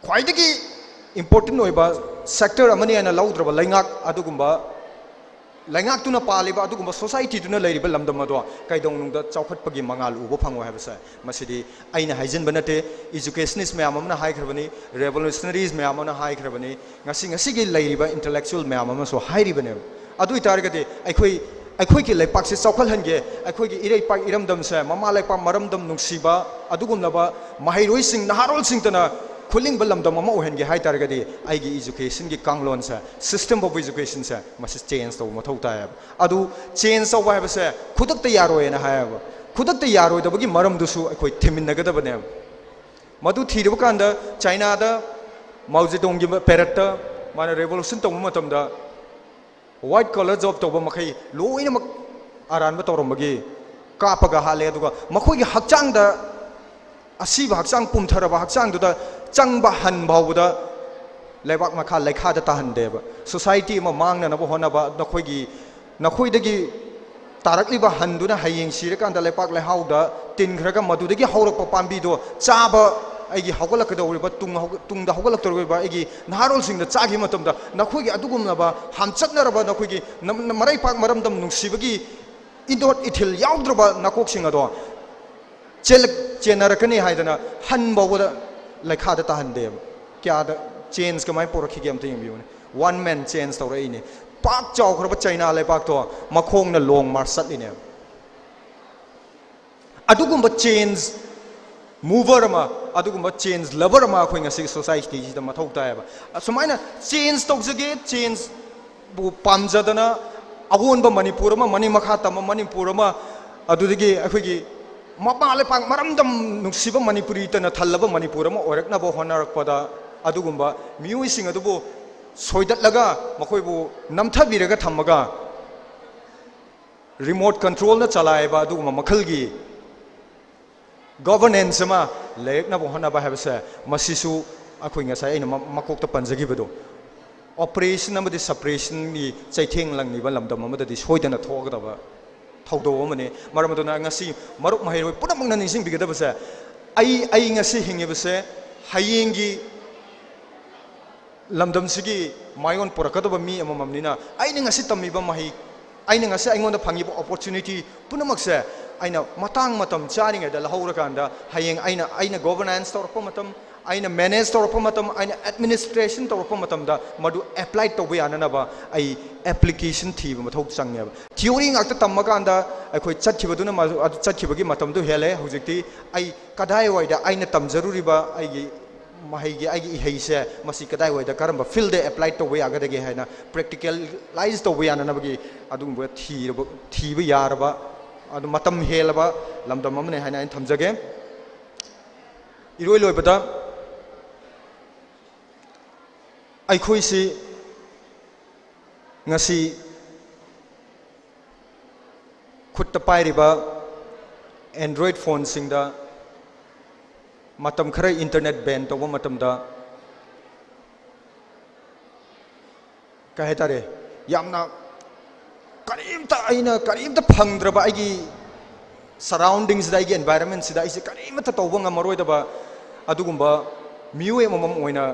ꯈ꯭ꯋꯥꯏꯗꯒꯤ ꯏꯝꯄꯣꯔꯇꯦꯟ ꯑꯣꯏꯕ ꯁꯦꯛꯇꯔ ꯑꯃꯅꯤ ꯍꯥꯏꯅ ꯂꯧꯗ꯭ꯔꯕ ꯂꯩꯉꯥꯛ, ꯑꯗꯨꯒꯨꯝꯕ ꯂꯩꯉꯥꯛꯇꯨꯅ ꯄꯥꯜꯂꯤꯕ ꯑꯗꯨꯒꯨꯝꯕ ꯁꯣꯁꯥꯏꯇꯤꯗꯨꯅ ꯂꯩꯔꯤꯕ ꯂꯝꯗꯝ ꯑꯗꯣ ꯀꯩꯗꯧꯅꯨꯡꯗ ꯆꯥꯎꯈꯠꯄꯒꯤ ꯃꯉꯥꯜ ꯎꯕ ꯐꯪꯉꯣꯏ ꯍꯥꯏꯕꯁꯦ ꯃꯁꯤꯗꯤ ꯑꯩꯅ ꯍꯥꯏꯖꯤꯟꯕ ꯅꯠꯇꯦ꯫ ꯏꯖꯨꯀꯦꯁꯅꯤꯁ ꯃꯌꯥꯝ ꯑꯃꯅ ꯍꯥꯏꯈ꯭ꯔꯕꯅꯤ, ꯔꯦꯚꯣꯂꯨꯁꯅꯔꯤꯁ ꯃꯌꯥꯝ ꯑꯃꯅ ꯍꯥꯏꯈ꯭ꯔꯕꯅꯤ, ꯉꯁꯤ ꯉꯁꯤꯒꯤ ꯂꯩꯔꯤꯕ ꯏꯟꯇꯦꯂꯦꯛꯆꯨꯋꯦꯜ ꯃꯌꯥꯝ ꯑꯃꯁꯨ ꯍꯥꯏꯔꯤꯕꯅꯦꯕ꯫ ꯑꯗꯨ ꯑꯣꯏꯇꯥꯔꯒꯗꯤ ꯑꯩꯈꯣꯏ, ꯑꯩꯈꯣꯏꯒꯤ ꯂꯩꯄꯥꯛꯁꯤ ꯆꯥꯎꯈꯠꯍꯟꯒꯦ, ꯑꯩꯈꯣꯏꯒꯤ ꯏꯔꯩꯄꯥꯛ ꯏꯔꯝꯗꯝꯁꯦ, ꯃꯃꯥ ꯂꯩꯄꯥꯛ ꯃꯔꯝꯗꯝ ꯅꯨꯡꯁꯤꯕ ꯑꯗꯨꯒꯨꯝꯂꯕ ꯃꯍꯩꯔꯣꯏꯁꯤꯡ, ꯅꯍꯥꯔꯣꯜꯁꯤꯡꯇꯅ ꯈꯨꯜꯂꯤꯡꯕ ꯂꯝꯗꯝ ꯑꯃ ꯑꯣꯏꯍꯟꯒꯦ ꯍꯥꯏ ꯇꯥꯔꯒꯗꯤ ꯑꯩꯒꯤ ꯏꯖꯨꯀꯦꯁꯟꯒꯤ ꯀꯥꯡꯂꯣꯟꯁꯦ, ꯁꯤꯁꯇꯦꯝ ꯑꯣꯐ ꯏꯖꯨꯀꯦꯁꯟꯁꯦ ꯃꯁꯤ ꯆꯦꯟꯖ ꯇꯧꯕ ꯃꯊꯧ ꯇꯥꯏꯌꯦꯕ꯫ ꯑꯗꯨ ꯆꯦꯟꯖ ꯇꯧꯕ ꯍꯥꯏꯕꯁꯦ ꯈꯨꯗꯛꯇ ꯌꯥꯔꯣꯏꯅ ꯍꯥꯏꯌꯦꯕ꯫ ꯈꯨꯗꯛꯇ ꯌꯥꯔꯣꯏꯗꯕꯒꯤ ꯃꯔꯝꯗꯨꯁꯨ ꯑꯩꯈꯣꯏ ꯊꯤꯃꯤꯟꯅꯒꯗꯕꯅꯦꯕ꯫ ꯃꯗꯨ ꯊꯤꯔꯕ ꯀꯥꯟꯗ ꯆꯥꯏꯅꯥꯗ ꯃꯥꯎ ꯖꯦꯗꯣꯡꯒꯤ ꯄꯦꯔꯠꯇ ꯃꯥꯅ ꯔꯦꯚꯣꯂꯨꯁꯟ ꯇꯧꯕ ꯃꯇꯝꯗ ꯋꯥꯏꯠ ꯀꯣꯂꯔ ꯖꯣꯕ ꯇꯧꯕ ꯃꯈꯩ ꯂꯣꯏꯅꯃꯛ ꯑꯔꯥꯟꯕ ꯇꯧꯔꯝꯕꯒꯤ ꯀꯥꯞꯄꯒ ꯍꯥꯠꯂꯦ꯫ ꯑꯗꯨꯒ ꯃꯈꯣꯏꯒꯤ ꯍꯛꯆꯥꯡꯗ ꯑꯁꯤꯕ ꯍꯛꯆꯥꯡ, ꯄꯨꯝꯊꯔꯕ ꯍꯛꯆꯥꯡꯗꯨꯗ ꯆꯪꯕ ꯍꯟ ꯐꯥꯎꯕꯗ ꯂꯩꯕꯥꯛ ꯃꯈꯥ ꯂꯩꯈꯥꯗ ꯇꯥꯍꯟꯗꯦꯕ꯫ ꯁꯣꯁꯥꯏꯇꯤ ꯑꯃ ꯃꯥꯡꯅꯅꯕ ꯍꯣꯠꯅꯕ ꯅꯈꯣꯏꯒꯤ, ꯅꯈꯣꯏꯗꯒꯤ ꯇꯥꯔꯛꯂꯤꯕ ꯍꯟꯗꯨꯅ ꯍꯌꯦꯡ ꯁꯤꯔꯀꯥꯟꯗ ꯂꯩꯄꯥꯛ ꯂꯩꯍꯥꯎꯗ ꯇꯤꯟꯈ꯭ꯔꯒ ꯃꯗꯨꯗꯒꯤ ꯍꯧꯔꯛꯄ ꯄꯥꯝꯕꯤꯗꯣ ꯆꯥꯕ, ꯑꯩꯒꯤ ꯍꯧꯒꯠꯂꯛꯀꯗꯧꯔꯤꯕ ꯇꯨꯡ ꯍꯧꯒ-, ꯇꯨꯡꯗ ꯍꯧꯒꯠꯂꯛꯇꯧꯔꯤꯕ ꯑꯩꯒꯤ ꯅꯍꯥꯔꯣꯜꯁꯤꯡꯗ ꯆꯥꯈꯤꯕ ꯃꯇꯝꯗ ꯅꯈꯣꯏꯒꯤ ꯑꯗꯨꯒꯨꯝꯂꯕ ꯍꯥꯝꯆꯠꯅꯔꯕ ꯅꯈꯣꯏꯒꯤ ꯅꯝ-, ꯃꯔꯩꯄꯥꯛ ꯃꯔꯝꯗꯝ ꯅꯨꯡꯁꯤꯕꯒꯤ ꯏꯅꯣꯠ ꯏꯊꯤꯜ ꯌꯥꯎꯗ꯭ꯔꯕ ꯅꯀꯣꯛꯁꯤꯡ ꯑꯗꯣ ꯆꯦꯜꯂꯛ-, ꯆꯦꯟꯅꯔꯛꯀꯅꯤ ꯍꯥꯏꯗꯅ ꯍꯟ ꯐꯥꯎꯕꯗ ꯂꯩꯈꯥꯗ ꯇꯥꯍꯟꯗꯦꯕ꯫ ꯀꯌꯥꯗ ꯆꯦꯟꯖ ꯀꯃꯥꯏꯅ ꯄꯨꯔꯛꯈꯤꯒꯦ ꯑꯝꯇ ꯌꯦꯡꯕꯤꯌꯨꯅꯦ꯫ ꯋꯥꯟ ꯃꯦꯟ ꯆꯦꯟꯖ ꯇꯧꯔꯛꯏꯅꯦ꯫ ꯄꯥꯛ ꯆꯥꯎꯈ꯭ꯔꯕ ꯆꯩꯅꯥ ꯂꯩꯕꯥꯛꯇꯣ ꯃꯈꯣꯡꯅ ꯂꯣꯡ ꯃꯥꯔꯁ ꯆꯠꯂꯤꯅꯦꯕ꯫ ꯑꯗꯨꯒꯨꯝꯕ ꯆꯦꯟꯖ ꯃꯨꯚꯔ ꯑꯃ, ꯑꯗꯨꯒꯨꯝꯕ ꯆꯦꯟꯖ ꯂꯚꯔ ꯑꯃ ꯑꯩꯈꯣꯏ ꯉꯁꯤꯒꯤ ꯁꯣꯁꯥꯏꯇꯤꯁꯤꯗ ꯃꯊꯧ ꯇꯥꯏꯌꯦꯕ꯫ ꯑꯁꯨꯃꯥꯏꯅ ꯆꯦꯟꯖ ꯇꯧꯖꯒꯦ, ꯆꯦꯟꯖꯕꯨ ꯄꯥꯝꯖꯗꯅ ꯑꯑꯣꯟꯕ ꯃꯅꯤꯄꯨꯔ ꯑꯃ, ꯃꯅꯤꯡ ꯃꯈꯥ ꯇꯝꯕ ꯃꯅꯤꯄꯨꯔ ꯑꯃ, ꯑꯗꯨꯗꯒꯤ ꯑꯩꯈꯣꯏꯒꯤ ꯃꯄꯥ ꯂꯩꯄꯥꯛ ꯃꯔꯝꯗꯝ ꯅꯨꯡꯁꯤꯕ ꯃꯅꯤꯄꯨꯔꯤꯇꯅ ꯊꯜꯂꯕ ꯃꯅꯤꯄꯨꯔ ꯑꯃ ꯑꯣꯏꯔꯛꯅꯕ ꯍꯣꯠꯅꯔꯛꯄꯗ ꯑꯗꯨꯒꯨꯝꯕ ꯃꯤꯑꯣꯏꯁꯤꯡ ꯑꯗꯨꯕꯨ ꯁꯣꯏꯗꯠꯂꯒ ꯃꯈꯣꯏꯕꯨ ꯅꯝꯊꯕꯤꯔꯒ ꯊꯝꯃꯒ remote controlꯅ ꯆꯂꯥꯏꯕ ꯑꯗꯨꯒꯨꯝꯕ ꯃꯈꯜꯒꯤ governance ꯑꯃ ꯂꯩꯔꯛꯅꯕ ꯍꯣꯠꯅꯕ ꯍꯥꯏꯕꯁꯦ, ꯃꯁꯤꯁꯨ ꯑꯩꯈꯣꯏ ꯉꯁꯥꯏ ꯑꯩꯅ ꯃ-, ꯃꯀꯣꯛꯇ ꯄꯟꯖꯈꯤꯕꯗꯣ, operation ꯑꯃꯗꯤ suppressionꯒꯤ ꯆꯩꯊꯦꯡ ꯂꯪꯂꯤꯕ ꯂꯝꯗꯝ ꯑꯃꯗꯗꯤ ꯁꯣꯏꯗꯅ ꯊꯣꯛꯀꯗꯕ ꯊꯧꯗꯣꯛ ꯑꯃꯅꯤ꯫ ꯃꯔꯝ ꯑꯗꯨꯅ ꯉꯁꯤ ꯃꯔꯨꯞ ꯃꯍꯩꯔꯣꯏ ꯄꯨꯝꯅꯃꯛꯅ ꯅꯤꯡꯁꯤꯡꯕꯤꯒꯗꯕꯁꯦ, ꯑꯩ, ꯑꯩ ꯉꯁꯤ ꯍꯤꯡꯉꯤꯕꯁꯦ ꯍꯌꯦꯡꯒꯤ ꯂꯝꯗꯝꯁꯤꯒꯤ ꯃꯥꯏꯑꯣꯟ ꯄꯨꯔꯛꯀꯗꯕ ꯃꯤ ꯑꯃꯃꯝꯅꯤꯅ, ꯑꯩꯅ ꯉꯁꯤ ꯇꯝꯃꯤꯕ ꯃꯍꯩ, ꯑꯩꯅ ꯉꯁꯤ ꯑꯩꯉꯣꯟꯗ ꯐꯪꯉꯤꯕ opportunity ꯄꯨꯝꯅꯃꯛꯁꯦ ꯑꯩꯅ ꯃꯇꯥꯡ ꯃꯇꯝ ꯆꯥꯔꯤꯉꯩꯗ ꯂꯧꯍꯧꯔꯀꯥꯟꯗ, ꯍꯌꯦꯡ ꯑꯩꯅ, ꯑꯩꯅ governance ꯇꯧꯔꯛꯄ ꯃꯇꯝ, ꯑꯩꯅ manage ꯇꯧꯔꯛꯄ ꯃꯇꯝ, ꯑꯩꯅ administration ꯇꯧꯔꯛꯄ ꯃꯇꯝꯗ ꯃꯗꯨ apply ꯇꯧꯕ ꯌꯥꯅꯅꯕ ꯑꯩ application ꯊꯤꯕ ꯃꯊꯧ ꯆꯪꯉꯦꯕ꯫ Theory ꯉꯥꯛꯇ ꯇꯝꯃꯀꯥꯟꯗ ꯑꯩꯈꯣꯏ ꯆꯠꯈꯤꯕꯗꯨꯅ ꯃ-, ꯑꯗꯨ ꯆꯠꯈꯤꯕꯒꯤ ꯃꯇꯝꯗꯨ ꯍꯦꯜꯂꯦ꯫ ꯍꯧꯖꯤꯛꯇꯤ ꯑꯩ ꯀꯗꯥꯏꯋꯥꯏꯗ ꯑꯩꯅ ꯇꯝꯖꯔꯨꯔꯤꯕ ꯑꯩꯒꯤ ꯃꯍꯩꯒꯤ, ꯑꯩꯒꯤ ꯏꯍꯩꯁꯦ ꯃꯁꯤ ꯀꯗꯥꯏꯋꯥꯏꯗ, ꯀꯔꯝꯕ fieldꯗ apply ꯇꯧꯕ ꯌꯥꯒꯗꯒꯦ ꯍꯥꯏꯅ practicalize ꯇꯧꯕ ꯌꯥꯅꯅꯕꯒꯤ ꯑꯗꯨꯒꯨꯝꯕ ꯊꯤꯔꯕ, ꯊꯤꯕ ꯌꯥꯔꯕ, ꯑꯗꯨ ꯃꯇꯝ ꯍꯦꯜꯂꯕ ꯂꯝꯗꯝ ꯑꯃꯅꯤ ꯍꯥꯏꯅ ꯑꯩꯅ ꯊꯝꯖꯒꯦ꯫ ꯏꯔꯣꯏ ꯂꯣꯏꯕꯗ ꯑꯩꯈꯣꯏꯁꯤ ꯉꯁꯤ ꯈꯨꯠꯇ ꯄꯥꯏꯔꯤꯕ Android phoneꯁꯤꯡꯗ ꯃꯇꯝ ꯈꯔ internet ban ꯇꯧꯕ ꯃꯇꯝꯗ, ꯀꯩ ꯍꯥꯏꯇꯥꯔꯦ, ꯌꯥꯝꯅ ꯀꯔꯤꯝꯇ, ꯑꯩꯅ ꯀꯔꯤꯝꯇ ꯐꯪꯗ꯭ꯔꯕ ꯑꯩꯒꯤ surroundingꯁꯤꯗ, ꯑꯩꯒꯤ environmentꯁꯤꯗ ꯑꯩꯁꯦ ꯀꯔꯤꯃꯠꯇ ꯇꯧꯕ ꯉꯝꯃꯔꯣꯏꯗꯕ ꯑꯗꯨꯒꯨꯝꯕ ꯃꯤꯑꯣꯏ ꯑꯃꯃꯝ ꯑꯣꯏꯅ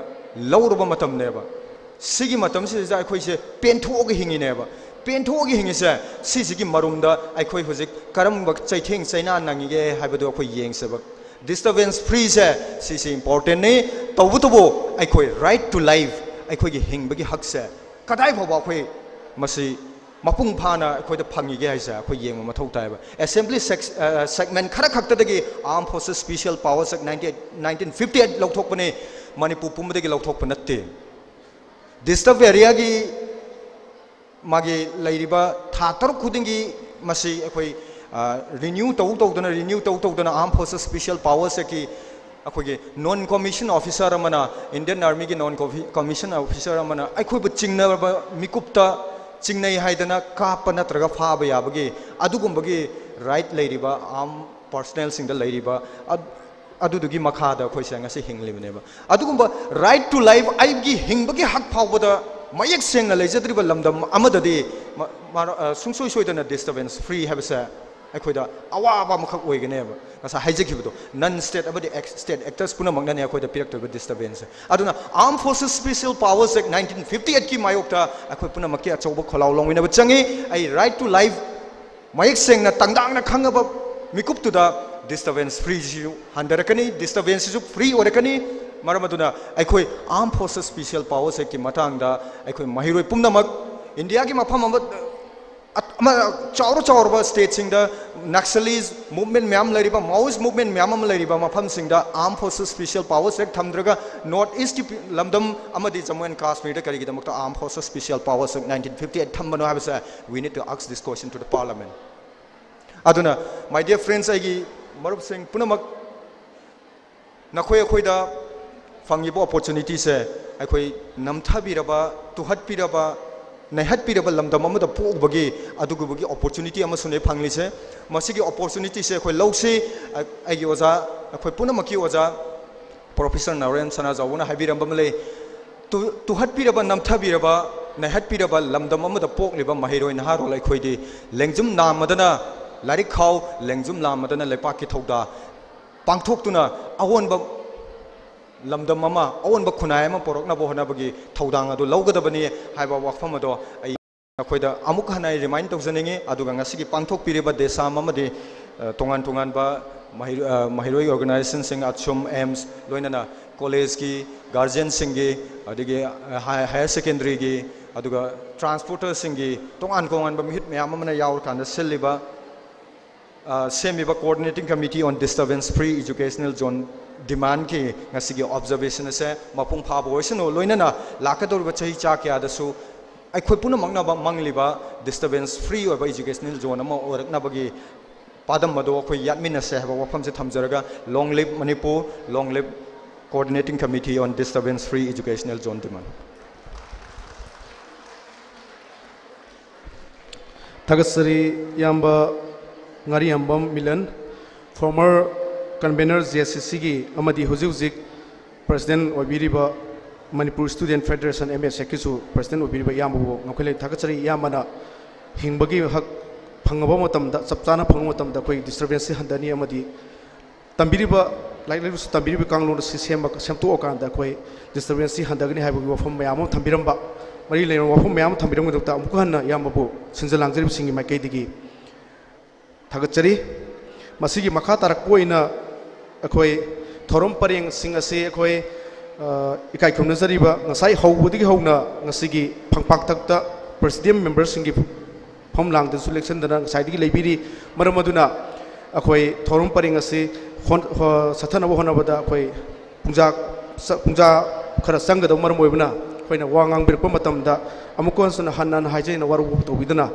ꯂꯧꯔꯕ ꯃꯇꯝꯅꯦꯕ꯫ ꯁꯤꯒꯤ ꯃꯇꯝꯁꯤꯗ ꯑꯩꯈꯣꯏꯁꯦ ꯄꯦꯟꯊꯣꯛꯑꯒ ꯍꯤꯡꯉꯤꯅꯦꯕ꯫ ꯄꯦꯟꯊꯣꯛꯑꯒ ꯍꯤꯡꯉꯤꯁꯦ ꯁꯤꯁꯤꯒꯤ ꯃꯔꯨꯝꯗ ꯑꯩꯈꯣꯏ ꯍꯧꯖꯤꯛ ꯀꯔꯝꯕ ꯆꯩꯊꯦꯡ ꯆꯩꯅꯥ ꯅꯪꯉꯤꯒꯦ ꯍꯥꯏꯕꯗꯨ ꯑꯩꯈꯣꯏ ꯌꯦꯡꯁꯦꯕ꯫ Disturbance freeꯁꯦ ꯁꯤꯁꯤ importantꯅꯤ꯫ ꯇꯧꯕꯇꯕꯨ ꯑꯩꯈꯣꯏ right to life, ꯑꯩꯈꯣꯏꯒꯤ ꯍꯤꯡꯕꯒꯤ ꯍꯛꯁꯦ ꯀꯗꯥꯏ ꯐꯥꯎꯕ ꯑꯩꯈꯣꯏ ꯃꯁꯤ ꯃꯄꯨꯡ ꯐꯥꯅ ꯑꯩꯈꯣꯏꯗ ꯐꯪꯉꯤꯒꯦ ꯍꯥꯏꯁꯦ ꯑꯩꯈꯣꯏ ꯌꯦꯡꯕ ꯃꯊꯧ ꯇꯥꯏꯕ꯫ Assembly sec-, ꯑ, segment ꯈꯔ ꯈꯛꯇꯗꯒꯤ Armed Forces Special Power Act ninety-eight, nineteen fifty eight ꯂꯧꯊꯣꯛꯄꯅꯤ, Manipur ꯄꯨꯝꯕꯗꯒꯤ ꯂꯧꯊꯣꯛꯄ ꯅꯠꯇꯦ꯫ Disturb areaꯒꯤ ꯃꯥꯒꯤ ꯂꯩꯔꯤꯕ ꯊꯥ ꯇꯔꯨꯛ ꯈꯨꯗꯤꯡꯒꯤ ꯃꯁꯤ ꯑꯩꯈꯣꯏ ꯔꯤꯅ꯭ꯌꯨ ꯇꯧ ꯇꯧꯗꯅ ꯔꯤꯅ꯭ꯌꯨ ꯇꯧ ꯇꯧꯗꯅ Armed Forces Special Powers Actꯀꯤ ꯑꯩꯈꯣꯏꯒꯤ ꯅꯣꯟ ꯀꯃꯤꯁꯟ ꯑꯣꯐꯤꯁꯔ ꯑꯃꯅ, ꯏꯟꯗꯤꯌꯟ ꯑꯥꯔꯃꯤꯒꯤ ꯅꯣꯟ ꯀꯃꯤꯁꯟ ꯑꯣꯐꯤꯁꯔ ꯑꯃꯅ ꯑꯩꯈꯣꯏꯕꯨ ꯆꯤꯡꯅꯕ ꯃꯤꯀꯨꯞꯇ ꯆꯤꯡꯅꯩ ꯍꯥꯏꯗꯅ ꯀꯥꯞꯄ ꯅꯠꯇ꯭ꯔꯒ ꯐꯥꯕ ꯌꯥꯕꯒꯤ ꯑꯗꯨꯒꯨꯝꯕꯒꯤ ꯔꯥꯏꯠ ꯂꯩꯔꯤꯕ ꯑꯥꯔꯝ ꯄꯔꯁꯅꯦꯜꯁꯤꯡꯗ ꯂꯩꯔꯤꯕ ꯑꯗꯨꯗꯨꯒꯤ ꯃꯈꯥꯗ ꯑꯩꯈꯣꯏꯁꯦ ꯉꯁꯤ ꯍꯤꯡꯂꯤꯕꯅꯦꯕ꯫ ꯑꯗꯨꯒꯨꯝꯕ right to life, ꯑꯩꯒꯤ ꯍꯤꯡꯕꯒꯤ ꯍꯛ ꯐꯥꯎꯕꯗ ꯃꯌꯦꯛ ꯁꯦꯡꯅ ꯂꯩꯖꯗ꯭ꯔꯤꯕ ꯂꯝꯗꯝ ꯑꯃꯗꯗꯤ ꯃ-, ꯃ-, ꯑ, ꯁꯨꯡꯁꯣꯏ ꯁꯣꯏꯗꯅ disturbance free ꯍꯥꯏꯕꯁꯦ ꯑꯩꯈꯣꯏꯗ ꯑꯋꯥꯕ ꯑꯃꯈꯛ ꯑꯣꯏꯒꯅꯦꯕ꯫ ꯉꯁꯥꯏ ꯍꯥꯏꯖꯈꯤꯕꯗꯣ, non state ꯑꯃꯗꯤ ex-, state actors ꯄꯨꯝꯅꯃꯛꯅꯅꯦ ꯑꯩꯈꯣꯏꯗ ꯄꯤꯔꯛꯇꯣꯏꯕ disturbanceꯁꯦ꯫ ꯑꯗꯨꯅ Armed Forces Special Powers Act nineteen fifty eightꯀꯤ ꯃꯥꯌꯣꯛꯇ ꯑꯩꯈꯣꯏ ꯄꯨꯝꯅꯃꯛꯀꯤ ꯑꯆꯧꯕ ꯈꯣꯜꯂꯥꯎ ꯂꯧꯃꯤꯟꯅꯕ ꯆꯪꯉꯤ꯫ ꯑꯩ right to life ꯃꯌꯦꯛ ꯁꯦꯡꯅ ꯇꯥꯡꯗꯥꯡꯅ ꯈꯪꯉꯕ ꯃꯤꯀꯨꯞꯇꯨꯗ disturbance freeꯁꯤꯁꯨ ꯍꯟꯊꯔꯛꯀꯅꯤ, disturbanceꯁꯤꯁꯨ free ꯑꯣꯏꯔꯛꯀꯅꯤ꯫ ꯃꯔꯝ ꯑꯗꯨꯅ ꯑꯩꯈꯣꯏ Armed Forces Special Powers Actꯀꯤ ꯃꯇꯥꯡꯗ ꯑꯩꯈꯣꯏ ꯃꯍꯩꯔꯣꯏ ꯄꯨꯝꯅꯃꯛ ꯏꯟꯗꯤꯌꯥꯒꯤ ꯃꯐꯝ ꯑꯃ, ꯑꯃ ꯆꯥꯎꯔ ꯆꯥꯎꯔꯕ stateꯁꯤꯡꯗ Naxalist movement ꯃꯌꯥꯝ ꯂꯩꯔꯤꯕ, Maoist movement ꯃꯌꯥꯝ ꯑꯃ ꯂꯩꯔꯤꯕ ꯃꯐꯝꯁꯤꯡꯗ Armed Forces Special Powers Act ꯊꯝꯗ꯭ꯔꯒ North Eastꯀꯤ ꯂꯝꯗꯝ ꯑꯃꯗꯤ Jammu and Kashmirꯗ ꯀꯔꯤꯒꯤꯗꯃꯛꯇ Armed Forces Special Powers Act nineteen fifty eight ꯊꯝꯕꯅꯣ ꯍꯥꯏꯕꯁꯦ, we need to ask this question to the parliament. ꯑꯗꯨꯅ, my dear friends, ꯑꯩꯒꯤ ꯃꯔꯨꯞꯁꯤꯡ ꯄꯨꯝꯅꯃꯛ, ꯅꯈꯣꯏ ꯑꯩꯈꯣꯏꯗ ꯐꯪꯉꯤꯕ opportunityꯁꯦ ꯑꯩꯈꯣꯏ ꯅꯝꯊꯕꯤꯔꯕ, ꯇꯨꯍꯠꯄꯤꯔꯕ, ꯅꯩꯍꯠꯄꯤꯔꯕ ꯂꯝꯗꯝ ꯑꯃꯗ ꯄꯣꯛꯎꯕꯒꯤ ꯑꯗꯨꯒꯨꯝꯕꯒꯤ opportunity ꯑꯃꯁꯨꯅꯦ ꯐꯪꯂꯤꯁꯦ꯫ ꯃꯁꯤꯒꯤ opportunityꯁꯦ ꯑꯩꯈꯣꯏ ꯂꯧꯁꯤ꯫ ꯑ-, ꯑꯩꯒꯤ ꯑꯣꯖꯥ, ꯑꯩꯈꯣꯏ ꯄꯨꯝꯅꯃꯛꯀꯤ ꯑꯣꯖꯥ Professor ꯅꯥꯎꯔꯦꯝ ꯁꯅꯥꯖꯥꯎꯕꯅ ꯍꯥꯏꯕꯤꯔꯝꯕ ꯑꯃ ꯂꯩ, "ꯇꯨ-, ꯇꯨꯍꯠꯄꯤꯔꯕ, ꯅꯝꯊꯕꯤꯔꯕ, ꯅꯩꯍꯠꯄꯤꯔꯕ ꯂꯝꯗꯝ ꯑꯃꯗ ꯄꯣꯛꯂꯤꯕ ꯃꯍꯩꯔꯣꯏ ꯅꯍꯥꯔꯣꯜ ꯑꯩꯈꯣꯏꯗꯤ ꯂꯦꯡꯖꯨꯝ ꯂꯥꯝꯃꯗꯅ ꯂꯥꯏꯔꯤꯛ ꯈꯥꯎ, ꯂꯦꯡꯖꯨꯝ ꯂꯥꯝꯃꯗꯅ ꯂꯩꯄꯥꯛꯀꯤ ꯊꯧꯗꯥ ꯄꯥꯡꯊꯣꯛꯇꯨꯅ ꯑꯑꯣꯟꯕ ꯂꯝꯗꯝ ꯑꯃ, ꯑꯑꯣꯟꯕ ꯈꯨꯟꯅꯥꯏ ꯑꯃ ꯄꯨꯔꯛꯅꯕ ꯍꯣꯠꯅꯕꯒꯤ ꯊꯧꯗꯥꯡ ꯑꯗꯨ ꯂꯧꯒꯗꯕꯅꯤ" ꯍꯥꯏꯕ ꯋꯥꯐꯝ ꯑꯗꯣ ꯑꯩ ꯅꯈꯣꯏꯗ ꯑꯃꯨꯛ ꯍꯟꯅ ꯑꯩ remind ꯇꯧꯖꯅꯤꯡꯉꯤ꯫ ꯑꯗꯨꯒ ꯉꯁꯤꯒꯤ ꯄꯥꯡꯊꯣꯛꯄꯤꯔꯤꯕ DESAM ꯑꯃꯗꯤ, ꯑ, ꯇꯣꯉꯥꯟ ꯇꯣꯉꯥꯟꯕ ꯃꯍꯩ-, ꯑ, ꯃꯍꯩꯔꯣꯏ organizationꯁꯤꯡ, ATSUM, AIMS, ꯂꯣꯏꯅꯅ collegeꯀꯤ guardianꯁꯤꯡꯒꯤ, ꯑꯗꯒꯤ, ꯑ, high-, higher secondary ꯑꯗꯨꯒ transporterꯁꯤꯡꯒꯤ ꯇꯣꯉꯥꯟ ꯇꯣꯉꯥꯟꯕ ꯃꯤꯍꯨꯠ ꯃꯌꯥꯝ ꯑꯃꯅ ꯌꯥꯎꯔꯀꯥꯟꯗ ꯁꯤꯜꯂꯤꯕ, ꯑ, ꯁꯦꯝꯃꯤꯕ Coordinating Committee on Disturbance Free Educational Zone demandꯀꯤ ꯉꯁꯤꯒꯤ observation ꯑꯁꯦ ꯃꯄꯨꯡ ꯐꯥꯕ ꯑꯣꯏꯁꯅꯨ꯫ ꯂꯣꯏꯅꯅ ꯂꯥꯛꯀꯗꯧꯔꯤꯕ ꯆꯍꯤ ꯆꯥ ꯀꯌꯥꯗꯁꯨ ꯑꯩꯈꯣꯏ ꯄꯨꯝꯅꯃꯛꯅ ꯃꯪꯂꯤꯕ disturbance free ꯑꯣꯏꯕ educational zone ꯑꯃ ꯑꯣꯏꯔꯛꯅꯕꯒꯤ ꯄꯥꯗꯝ ꯑꯗꯨ ꯑꯩꯈꯣꯏ ꯌꯥꯠꯃꯤꯟꯅꯁꯦ ꯍꯥꯏꯕ ꯋꯥꯐꯝꯁꯦ ꯊꯝꯖꯔꯒ, long live Manipur, long live Coordinating Committee on Disturbance Free Educational Zone Demand. ꯊꯥꯒꯠꯆꯔꯤ ꯏꯌꯥꯝꯕ ꯉꯥꯔꯤꯌꯥꯝꯕꯝ Milan, former convener J S C C ꯒꯤ ꯑꯃꯗꯤ ꯍꯧꯖꯤꯛ ꯍꯧꯖꯤꯛ president ꯑꯣꯏꯕꯤꯔꯤꯕ, Manipur Student Federation, M S F ꯀꯤꯁꯨ president ꯑꯣꯏꯕꯤꯔꯤꯕ ꯏꯌꯥꯝꯕꯕꯨ ꯉꯝꯈꯩ ꯂꯩ ꯊꯥꯒꯠꯆꯔꯤ꯫ ꯏꯌꯥꯝꯕꯅ ꯍꯤꯡꯕꯒꯤ ꯍꯛ ꯐꯪꯉꯕ ꯃꯇꯝꯗ, ꯆꯞ ꯆꯥꯅ ꯐꯪꯕ ꯃꯇꯝꯗ ꯑꯩꯈꯣꯏ disturbance ꯁꯤ ꯍꯟꯊꯅꯤ ꯑꯃꯗꯤ ꯇꯝꯕꯤꯔꯤꯕ, ꯂꯥꯏꯔꯤꯛ ꯂꯥꯏꯁꯨ ꯇꯝꯕꯤꯔꯤꯕ ꯀꯥꯡꯂꯣꯟ ꯑꯁꯤ ꯁꯦꯝꯕ, ꯁꯦꯝꯗꯣꯛꯑꯀꯥꯟꯗ ꯑꯩꯈꯣꯏ disturbance ꯁꯤ ꯍꯟꯊꯒꯅꯤ ꯍꯥꯏꯕꯒꯤ ꯋꯥꯐꯝ ꯃꯌꯥꯝ ꯑꯃ ꯊꯝꯕꯤꯔꯝꯕ, ꯃꯔꯤ ꯂꯩꯅꯕ ꯋꯥꯐꯝ ꯃꯌꯥꯝ ꯑꯃ ꯊꯝꯕꯤꯔꯝꯕꯒꯤꯗꯃꯛꯇ ꯑꯃꯨꯛꯀ ꯍꯟꯅ ꯏꯌꯥꯝꯕꯕꯨ ꯁꯤꯟꯖ ꯂꯥꯡꯖꯔꯤꯕꯁꯤꯡꯒꯤ ꯃꯥꯏꯀꯩꯗꯒꯤ ꯊꯥꯒꯠꯆꯔꯤ꯫ ꯃꯁꯤꯒꯤ ꯃꯈꯥ ꯇꯥꯔꯛꯄ ꯑꯣꯏꯅ ꯑꯩꯈꯣꯏ ꯊꯧꯔꯝ ꯄꯔꯦꯡꯁꯤꯡ ꯑꯁꯤ ꯑꯩꯈꯣꯏ, ꯑ, ꯏꯀꯥꯏ ꯈꯨꯝꯅꯖꯔꯤꯕ ꯉꯁꯥꯏ ꯍꯧꯕꯗꯒꯤ ꯍꯧꯅ ꯉꯁꯤꯒꯤ ꯐꯝꯄꯥꯛꯇꯛꯇ presidium member ꯁꯤꯡꯒꯤ ꯐꯝꯂꯥꯡꯗꯁꯨ ꯂꯦꯡꯁꯤꯟꯗꯅ ꯉꯁꯥꯏꯗꯒꯤ ꯂꯩꯕꯤꯔꯤ꯫ ꯃꯔꯝ ꯑꯗꯨꯅ ꯑꯩꯈꯣꯏ ꯊꯧꯔꯝ ꯄꯔꯦꯡ ꯑꯁꯤ ꯍꯣꯟ-, ꯍꯣ-, ꯆꯠꯊꯅꯕ ꯍꯣꯠꯅꯕꯗ ꯑꯩꯈꯣꯏ ꯄꯨꯡꯖꯥ, ꯆ-, ꯄꯨꯡꯖꯥ ꯈꯔ ꯆꯪꯒꯗꯕ ꯃꯔꯝ ꯑꯣꯏꯕꯅ ꯑꯩꯈꯣꯏꯅ ꯋꯥ ꯉꯥꯡꯕꯤꯔꯛꯄ ꯃꯇꯝꯗ ꯑꯃꯨꯛꯀ ꯍꯟꯅ ꯍꯟꯅ ꯍꯥꯏꯖꯩꯅ ꯋꯥꯔꯧꯕ ꯇꯧꯕꯤꯗꯅ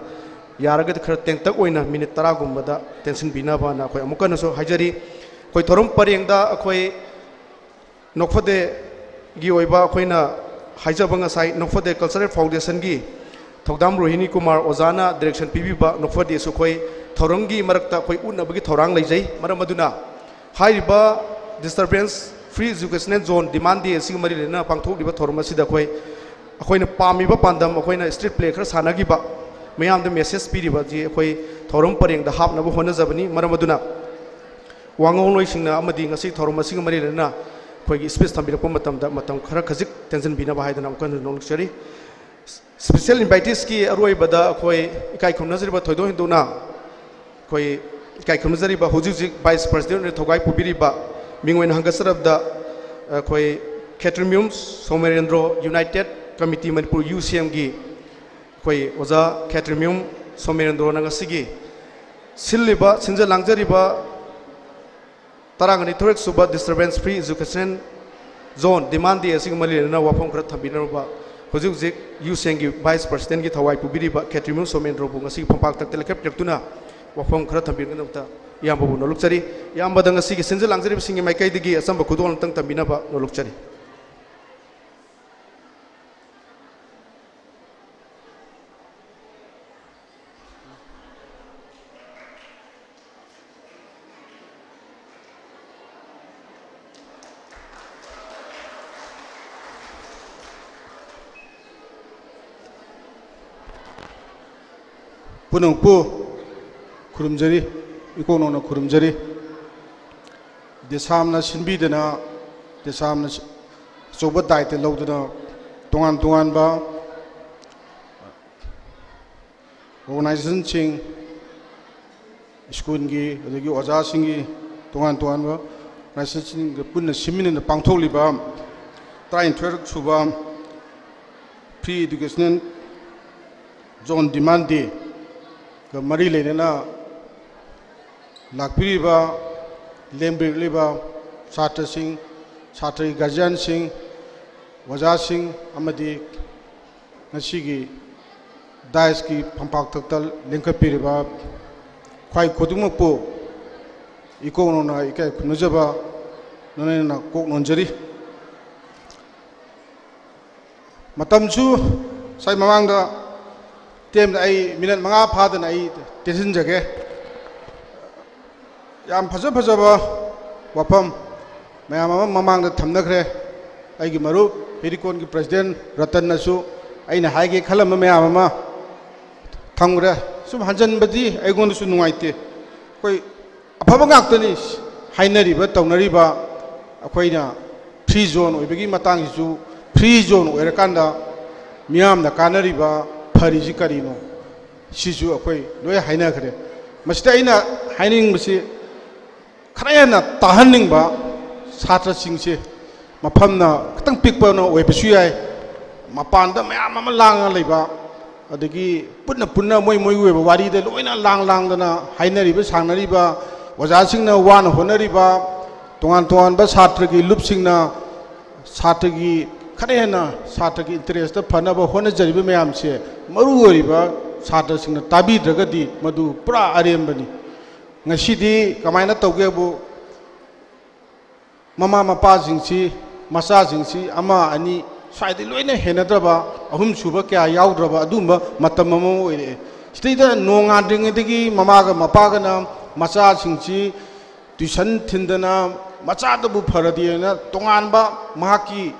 ꯌꯥꯔꯒꯗꯤ ꯈꯔ ꯇꯦꯟꯇꯛ ꯑꯣꯏꯅ minute ꯇꯔꯥꯒꯨꯝꯕꯗ ꯇꯦꯟꯁꯤꯟꯕꯤꯅꯕꯅ ꯑꯩꯈꯣꯏ ꯑꯃꯨꯛꯀ ꯍꯟꯅꯁꯨ ꯍꯥꯏꯖꯔꯤ꯫ ꯑꯩꯈꯣꯏ ꯊꯧꯔꯝ ꯄꯔꯦꯡꯗ ꯑꯩꯈꯣꯏ ꯅꯣꯛꯐꯗꯦꯒꯤ ꯑꯣꯏꯕ ꯑꯩꯈꯣꯏꯅ ꯍꯥꯏꯖꯕ ꯉꯁꯥꯏ ꯅꯣꯛꯐꯗꯦ Cultural Foundation ꯒꯤ ꯊꯧꯗꯥꯝ ꯔꯣꯍꯤꯅꯤ ꯀꯨꯃꯥꯔ ꯑꯣꯖꯥꯅ direction ꯄꯤꯕꯤꯕ ꯅꯣꯛꯐꯗꯦꯁꯨ ꯑꯩꯈꯣꯏ ꯊꯧꯔꯝꯒꯤ ꯃꯔꯛꯇ ꯑꯩꯈꯣꯏ ꯎꯠꯅꯕꯒꯤ ꯊꯧꯔꯥꯡ ꯂꯩꯖꯩ꯫ ꯃꯔꯝ ꯑꯗꯨꯅ ꯍꯥꯏꯔꯤꯕ Disturbance Free Educational Zone Demand Day ꯑꯁꯤꯒ ꯃꯔꯤ ꯂꯩꯅꯅ ꯄꯥꯡꯊꯣꯛꯂꯤꯕ ꯊꯧꯔꯝ ꯑꯁꯤꯗ ꯑꯩꯈꯣꯏ, ꯑꯩꯈꯣꯏꯅ ꯄꯥꯝꯃꯤꯕ ꯄꯥꯟꯗꯝ, ꯑꯩꯈꯣꯏꯅ street play ꯈꯔ ꯁꯥꯟꯅꯈꯤꯕ, ꯃꯌꯥꯝꯗ message ꯄꯤꯔꯤꯕ ꯑꯁꯤ ꯑꯩꯈꯣꯏ ꯊꯧꯔꯝ ꯄꯔꯦꯡꯗ ꯍꯥꯞꯅꯕ ꯍꯣꯠꯅꯖꯕꯅꯤ꯫ ꯃꯔꯝ ꯑꯗꯨꯅ ꯋꯥꯉꯥꯡꯂꯣꯏꯁꯤꯡꯅ ꯑꯃꯗꯤ ꯉꯁꯤ ꯊꯧꯔꯝ ꯑꯁꯤꯒ ꯃꯔꯤ ꯂꯩꯅꯅ ꯑꯩꯈꯣꯏꯒꯤ speech ꯊꯝꯕꯤꯔꯛꯄ ꯃꯇꯝꯗ ꯃꯇꯝ ꯈꯔ ꯈꯖꯤꯛ ꯇꯦꯟꯁꯤꯟꯕꯤꯅꯕ ꯍꯥꯏꯗꯨꯅ ꯑꯃꯨꯛ ꯍꯟꯅ ꯅꯣꯛꯆꯔꯤ꯫ Special invitees ꯀꯤ ꯑꯔꯣꯏꯕꯗ ꯑꯩꯈꯣꯏ ꯏꯀꯥꯏ ꯈꯨꯝꯅꯖꯔꯤꯕ ꯊꯣꯏꯗꯣꯛ ꯍꯦꯟꯗꯣꯛꯅ ꯑꯩꯈꯣꯏ ꯏꯀꯥꯏ ꯈꯨꯝꯅꯖꯔꯤꯕ ꯍꯧꯖꯤꯛ ꯍꯧꯖꯤꯛ Vice President ꯑꯣꯏꯅ ꯊꯧꯒꯥꯏ ꯄꯨꯕꯤꯔꯤꯕ, ꯃꯤꯡ ꯑꯣꯏꯅ ꯍꯪꯒꯠꯆꯔꯕꯗ ꯑꯩꯈꯣꯏ ꯈꯦꯇ꯭ꯔꯤꯃꯌꯨꯝ ꯁꯣꯃꯦꯔꯦꯟꯗ꯭ꯔꯣ, United Committee Manipur U C M ꯒꯤ ꯑꯩꯈꯣꯏ ꯑꯣꯖꯥ ꯈꯦꯇ꯭ꯔꯤꯃꯌꯨꯝ ꯁꯣꯃꯦꯔꯦꯟꯗ꯭ꯔꯣꯅ ꯉꯁꯤꯒꯤ ꯁꯤꯜꯂꯤꯕ, ꯁꯤꯟꯖ ꯂꯥꯡꯖꯔꯤꯕ ꯇꯔꯥꯒ ꯅꯤꯊꯣꯏꯔꯛ ꯁꯨꯕ Disturbance Free Education Zone Demand Day ꯑꯁꯤꯒ ꯃꯔꯤ ꯂꯩꯅꯅ ꯋꯥꯐꯝ ꯈꯔ ꯊꯝꯕꯤꯅꯅꯕ ꯍꯧꯖꯤꯛ ꯍꯧꯖꯤꯛ U C M ꯒꯤ Vice President ꯀꯤ ꯊꯧꯋꯥꯏ ꯄꯨꯕꯤꯔꯤꯕ ꯈꯦꯇ꯭ꯔꯤꯃꯌꯨꯝ ꯁꯣꯃꯦꯟꯗ꯭ꯔꯣꯕꯨ ꯉꯁꯤꯒꯤ ꯐꯝꯄꯥꯛꯇꯛꯇ ꯂꯦꯞꯈꯠꯄꯤꯔꯛꯇꯨꯅ ꯋꯥꯐꯝ ꯈꯔ ꯊꯝꯕꯤꯅꯕꯒꯤꯗꯃꯛꯇ ꯏꯌꯥꯝꯕꯕꯨ ꯅꯣꯂꯨꯛꯆꯔꯤ꯫ ꯏꯌꯥꯝꯕꯗ ꯉꯁꯤꯒꯤ ꯁꯤꯟꯖ ꯂꯥꯡꯖꯔꯤꯕꯁꯤꯡꯒꯤ ꯃꯥꯏꯀꯩꯗꯒꯤ ꯑꯆꯝꯕ ꯈꯨꯗꯣꯜ ꯑꯃꯇꯪ ꯇꯝꯕꯤꯅꯕ ꯅꯣꯂꯨꯛꯆꯔꯤ꯫ ꯄꯨꯝꯅꯃꯛꯄꯨ ꯈꯨꯔꯨꯝꯖꯔꯤ, ꯏꯀꯣꯛ ꯅꯧꯅ ꯈꯨꯔꯨꯝꯖꯔꯤ꯫ ꯗꯦꯁꯥꯝꯅ ꯁꯤꯟꯕꯤꯗꯅ, ꯗꯦꯁꯥꯝꯅ ꯑꯆꯧꯕ ꯗꯥꯏꯇ ꯂꯧꯗꯨꯅ, ꯇꯣꯉꯥꯟ ꯇꯣꯉꯥꯟꯕ ꯑꯣꯔꯒꯅꯥꯏꯖꯦꯁꯟꯁꯤꯡ, ꯁ꯭ꯀꯨꯜꯒꯤ, ꯑꯗꯒꯤ ꯑꯣꯖꯥꯁꯤꯡꯒꯤ, ꯇꯣꯉꯥꯟ ꯇꯣꯉꯥꯟꯕ ꯑꯣꯔꯒꯅꯥꯏꯖꯦꯁꯟꯁꯤꯡꯒ ꯄꯨꯟꯅ ꯁꯤꯟꯃꯤꯟꯅꯅ ꯄꯥꯡꯊꯣꯛꯂꯤꯕ ꯇꯔꯥꯅꯤꯊꯣꯏꯔꯛ ꯁꯨꯕ Free Educational Zone Demand Day ꯒ ꯃꯔꯤ ꯂꯩꯅꯅ ꯂꯥꯛꯄꯤꯔꯤꯕ, ꯂꯦꯡꯕꯤꯔꯛꯂꯤꯕ ꯁꯥꯇ꯭ꯔꯁꯤꯡ, ꯁꯥꯇ꯭ꯔꯒꯤ ꯒꯥꯔꯖꯤꯌꯥꯟꯁꯤꯡ, ꯑꯣꯖꯥꯁꯤꯡ ꯑꯃꯗꯤ ꯉꯁꯤꯒꯤ ꯗꯥꯏꯁꯀꯤ ꯐꯝꯄꯥꯛꯇꯛꯇ ꯂꯦꯡꯈꯠꯄꯤꯔꯤꯕ ꯈ꯭ꯋꯥꯏ ꯈꯨꯗꯤꯡꯃꯛꯄꯨ ꯏꯀꯣꯛ ꯅꯧꯅ ꯏꯀꯥꯏ ꯈꯨꯝꯅꯖꯕ ꯅꯣꯏꯅ ꯀꯣꯛ ꯅꯣꯟꯖꯔꯤ꯫ ꯃꯇꯝꯁꯨ ꯉꯁꯥꯏ ꯃꯃꯥꯡꯗ ꯇꯦꯟ ꯑꯩ ꯃꯤꯅꯠ ꯃꯉꯥ ꯐꯥꯗꯅ ꯑꯩ ꯇꯦꯟꯁꯤꯟꯖꯒꯦ꯫ ꯌꯥꯝ ꯐꯖ ꯐꯖꯕ ꯋꯥꯐꯝ ꯃꯌꯥꯝ ꯑꯃ ꯃꯃꯥꯡꯗ ꯊꯝꯅꯈ꯭ꯔꯦ꯫ ꯑꯩꯒꯤ ꯃꯔꯨꯞ ꯍꯦꯔꯤꯀꯣꯟꯒꯤ ꯄ꯭ꯔꯁꯤꯗꯦꯟ ꯔꯇꯟꯅꯁꯨ ꯑꯩꯅ ꯍꯥꯏꯒꯦ ꯈꯜꯂꯝꯕ ꯃꯌꯥꯝ ꯑꯃ ꯊꯝꯈ꯭ꯔꯦ꯫ ꯁꯨꯝ ꯍꯟꯖꯟꯕꯗꯤ ꯑꯩꯉꯣꯟꯗꯁꯨ ꯅꯨꯡꯉꯥꯏꯇꯦ꯫ ꯑꯩꯈꯣꯏ ꯑꯐꯕ ꯉꯥꯛꯇꯅꯤ ꯍꯥꯏꯅꯔꯤꯕ, ꯇꯧꯅꯔꯤꯕ꯫ ꯑꯩꯈꯣꯏꯅ ꯐ꯭ꯔꯤ ꯖꯣꯟ ꯑꯣꯏꯕꯒꯤ ꯃꯇꯥꯡꯁꯤꯁꯨ, ꯐ꯭ꯔꯤ ꯖꯣꯟ ꯑꯣꯏꯔꯀꯥꯟꯗ ꯃꯤꯌꯥꯝꯅ ꯀꯥꯟꯅꯔꯤꯕ, ꯐꯔꯤꯁꯤ ꯀꯔꯤꯅꯣ? ꯁꯤꯁꯨ ꯑꯩꯈꯣꯏ ꯂꯣꯏ ꯍꯥꯏꯅꯈ꯭ꯔꯦ꯫ ꯃꯁꯤꯗ ꯑꯩꯅ ꯍꯥꯏꯅꯤꯡꯕꯁꯤ, ꯈꯔ ꯍꯦꯟꯅ ꯇꯥꯍꯟꯅꯤꯡꯕ ꯁꯥꯇ꯭ꯔꯁꯤꯡꯁꯦ, ꯃꯐꯝꯅ ꯈꯤꯇꯪ ꯄꯤꯛꯄꯅ ꯑꯣꯏꯕꯁꯨ ꯌꯥꯏ, ꯃꯄꯥꯟꯗ ꯃꯌꯥꯝ ꯑꯃ ꯂꯥꯡꯉ ꯂꯩꯕ, ꯑꯗꯒꯤ ꯄꯨꯟꯅ ꯄꯨꯟꯅ ꯃꯣꯏ ꯃꯣꯏꯒꯤ ꯑꯣꯏꯕ ꯋꯥꯔꯤꯗ ꯂꯣꯏꯅ ꯂꯥꯡ ꯂꯥꯡꯗꯅ ꯍꯥꯏꯅꯔꯤꯕ ꯁꯥꯡꯅꯔꯤꯕ, ꯑꯣꯖꯥꯁꯤꯡꯅ ꯋꯥꯅ ꯍꯣꯠꯅꯔꯤꯕ, ꯇꯣꯉꯥꯟ ꯇꯣꯉꯥꯟꯕ ꯁꯥꯇ꯭ꯔꯒꯤ ꯂꯨꯞꯁꯤꯡꯅ ꯁꯥꯇ꯭ꯔꯒꯤ, ꯈꯔ ꯍꯦꯟꯅ ꯁꯥꯇ꯭ꯔꯒꯤ ꯏꯟꯇꯔꯦꯁꯇ ꯐꯅꯕ ꯍꯣꯠꯅꯖꯔꯤꯕ ꯃꯌꯥꯝꯁꯦ, ꯃꯔꯨ ꯑꯣꯏꯔꯤꯕ ꯁꯥꯇ꯭ꯔꯁꯤꯡꯅ ꯇꯥꯕꯤꯗ꯭ꯔꯒꯗꯤ ꯃꯗꯨ ꯄꯨꯔꯥ ꯑꯔꯦꯝꯕꯅꯤ꯫ ꯉꯁꯤꯗꯤ ꯀꯃꯥꯏꯅ ꯇꯧꯒꯦꯕꯨ, ꯃꯃꯥ ꯃꯄꯥꯁꯤꯡꯁꯤ, ꯃꯆꯥꯁꯤꯡꯁꯤ ꯑꯃ ꯑꯅꯤ ꯁ꯭ꯋꯥꯏꯗ ꯂꯣꯏꯅ ꯍꯦꯟꯅꯗ꯭ꯔꯕ, ꯑꯍꯨꯝ ꯁꯨꯕ ꯀꯌꯥ ꯌꯥꯎꯗ꯭ꯔꯕ ꯑꯗꯨꯒꯨꯝꯕ ꯃꯇꯝ ꯑꯃ ꯑꯣꯏꯔꯛꯑꯦ꯫ ꯁꯤꯗꯩꯗ ꯅꯣꯡꯉꯥꯟꯗ꯭ꯔꯤꯉꯩꯗꯒꯤ ꯃꯃꯥꯒ ꯃꯄꯥꯒꯅ ꯃꯆꯥꯁꯤꯡꯁꯤ ꯇ꯭ꯌꯨꯁꯟ ꯊꯤꯟꯗꯅ, ꯃꯆꯥꯗꯕꯨ ꯐꯔꯗꯤꯅ ꯇꯣꯉꯥꯟꯕ ꯃꯍꯥꯛꯀꯤ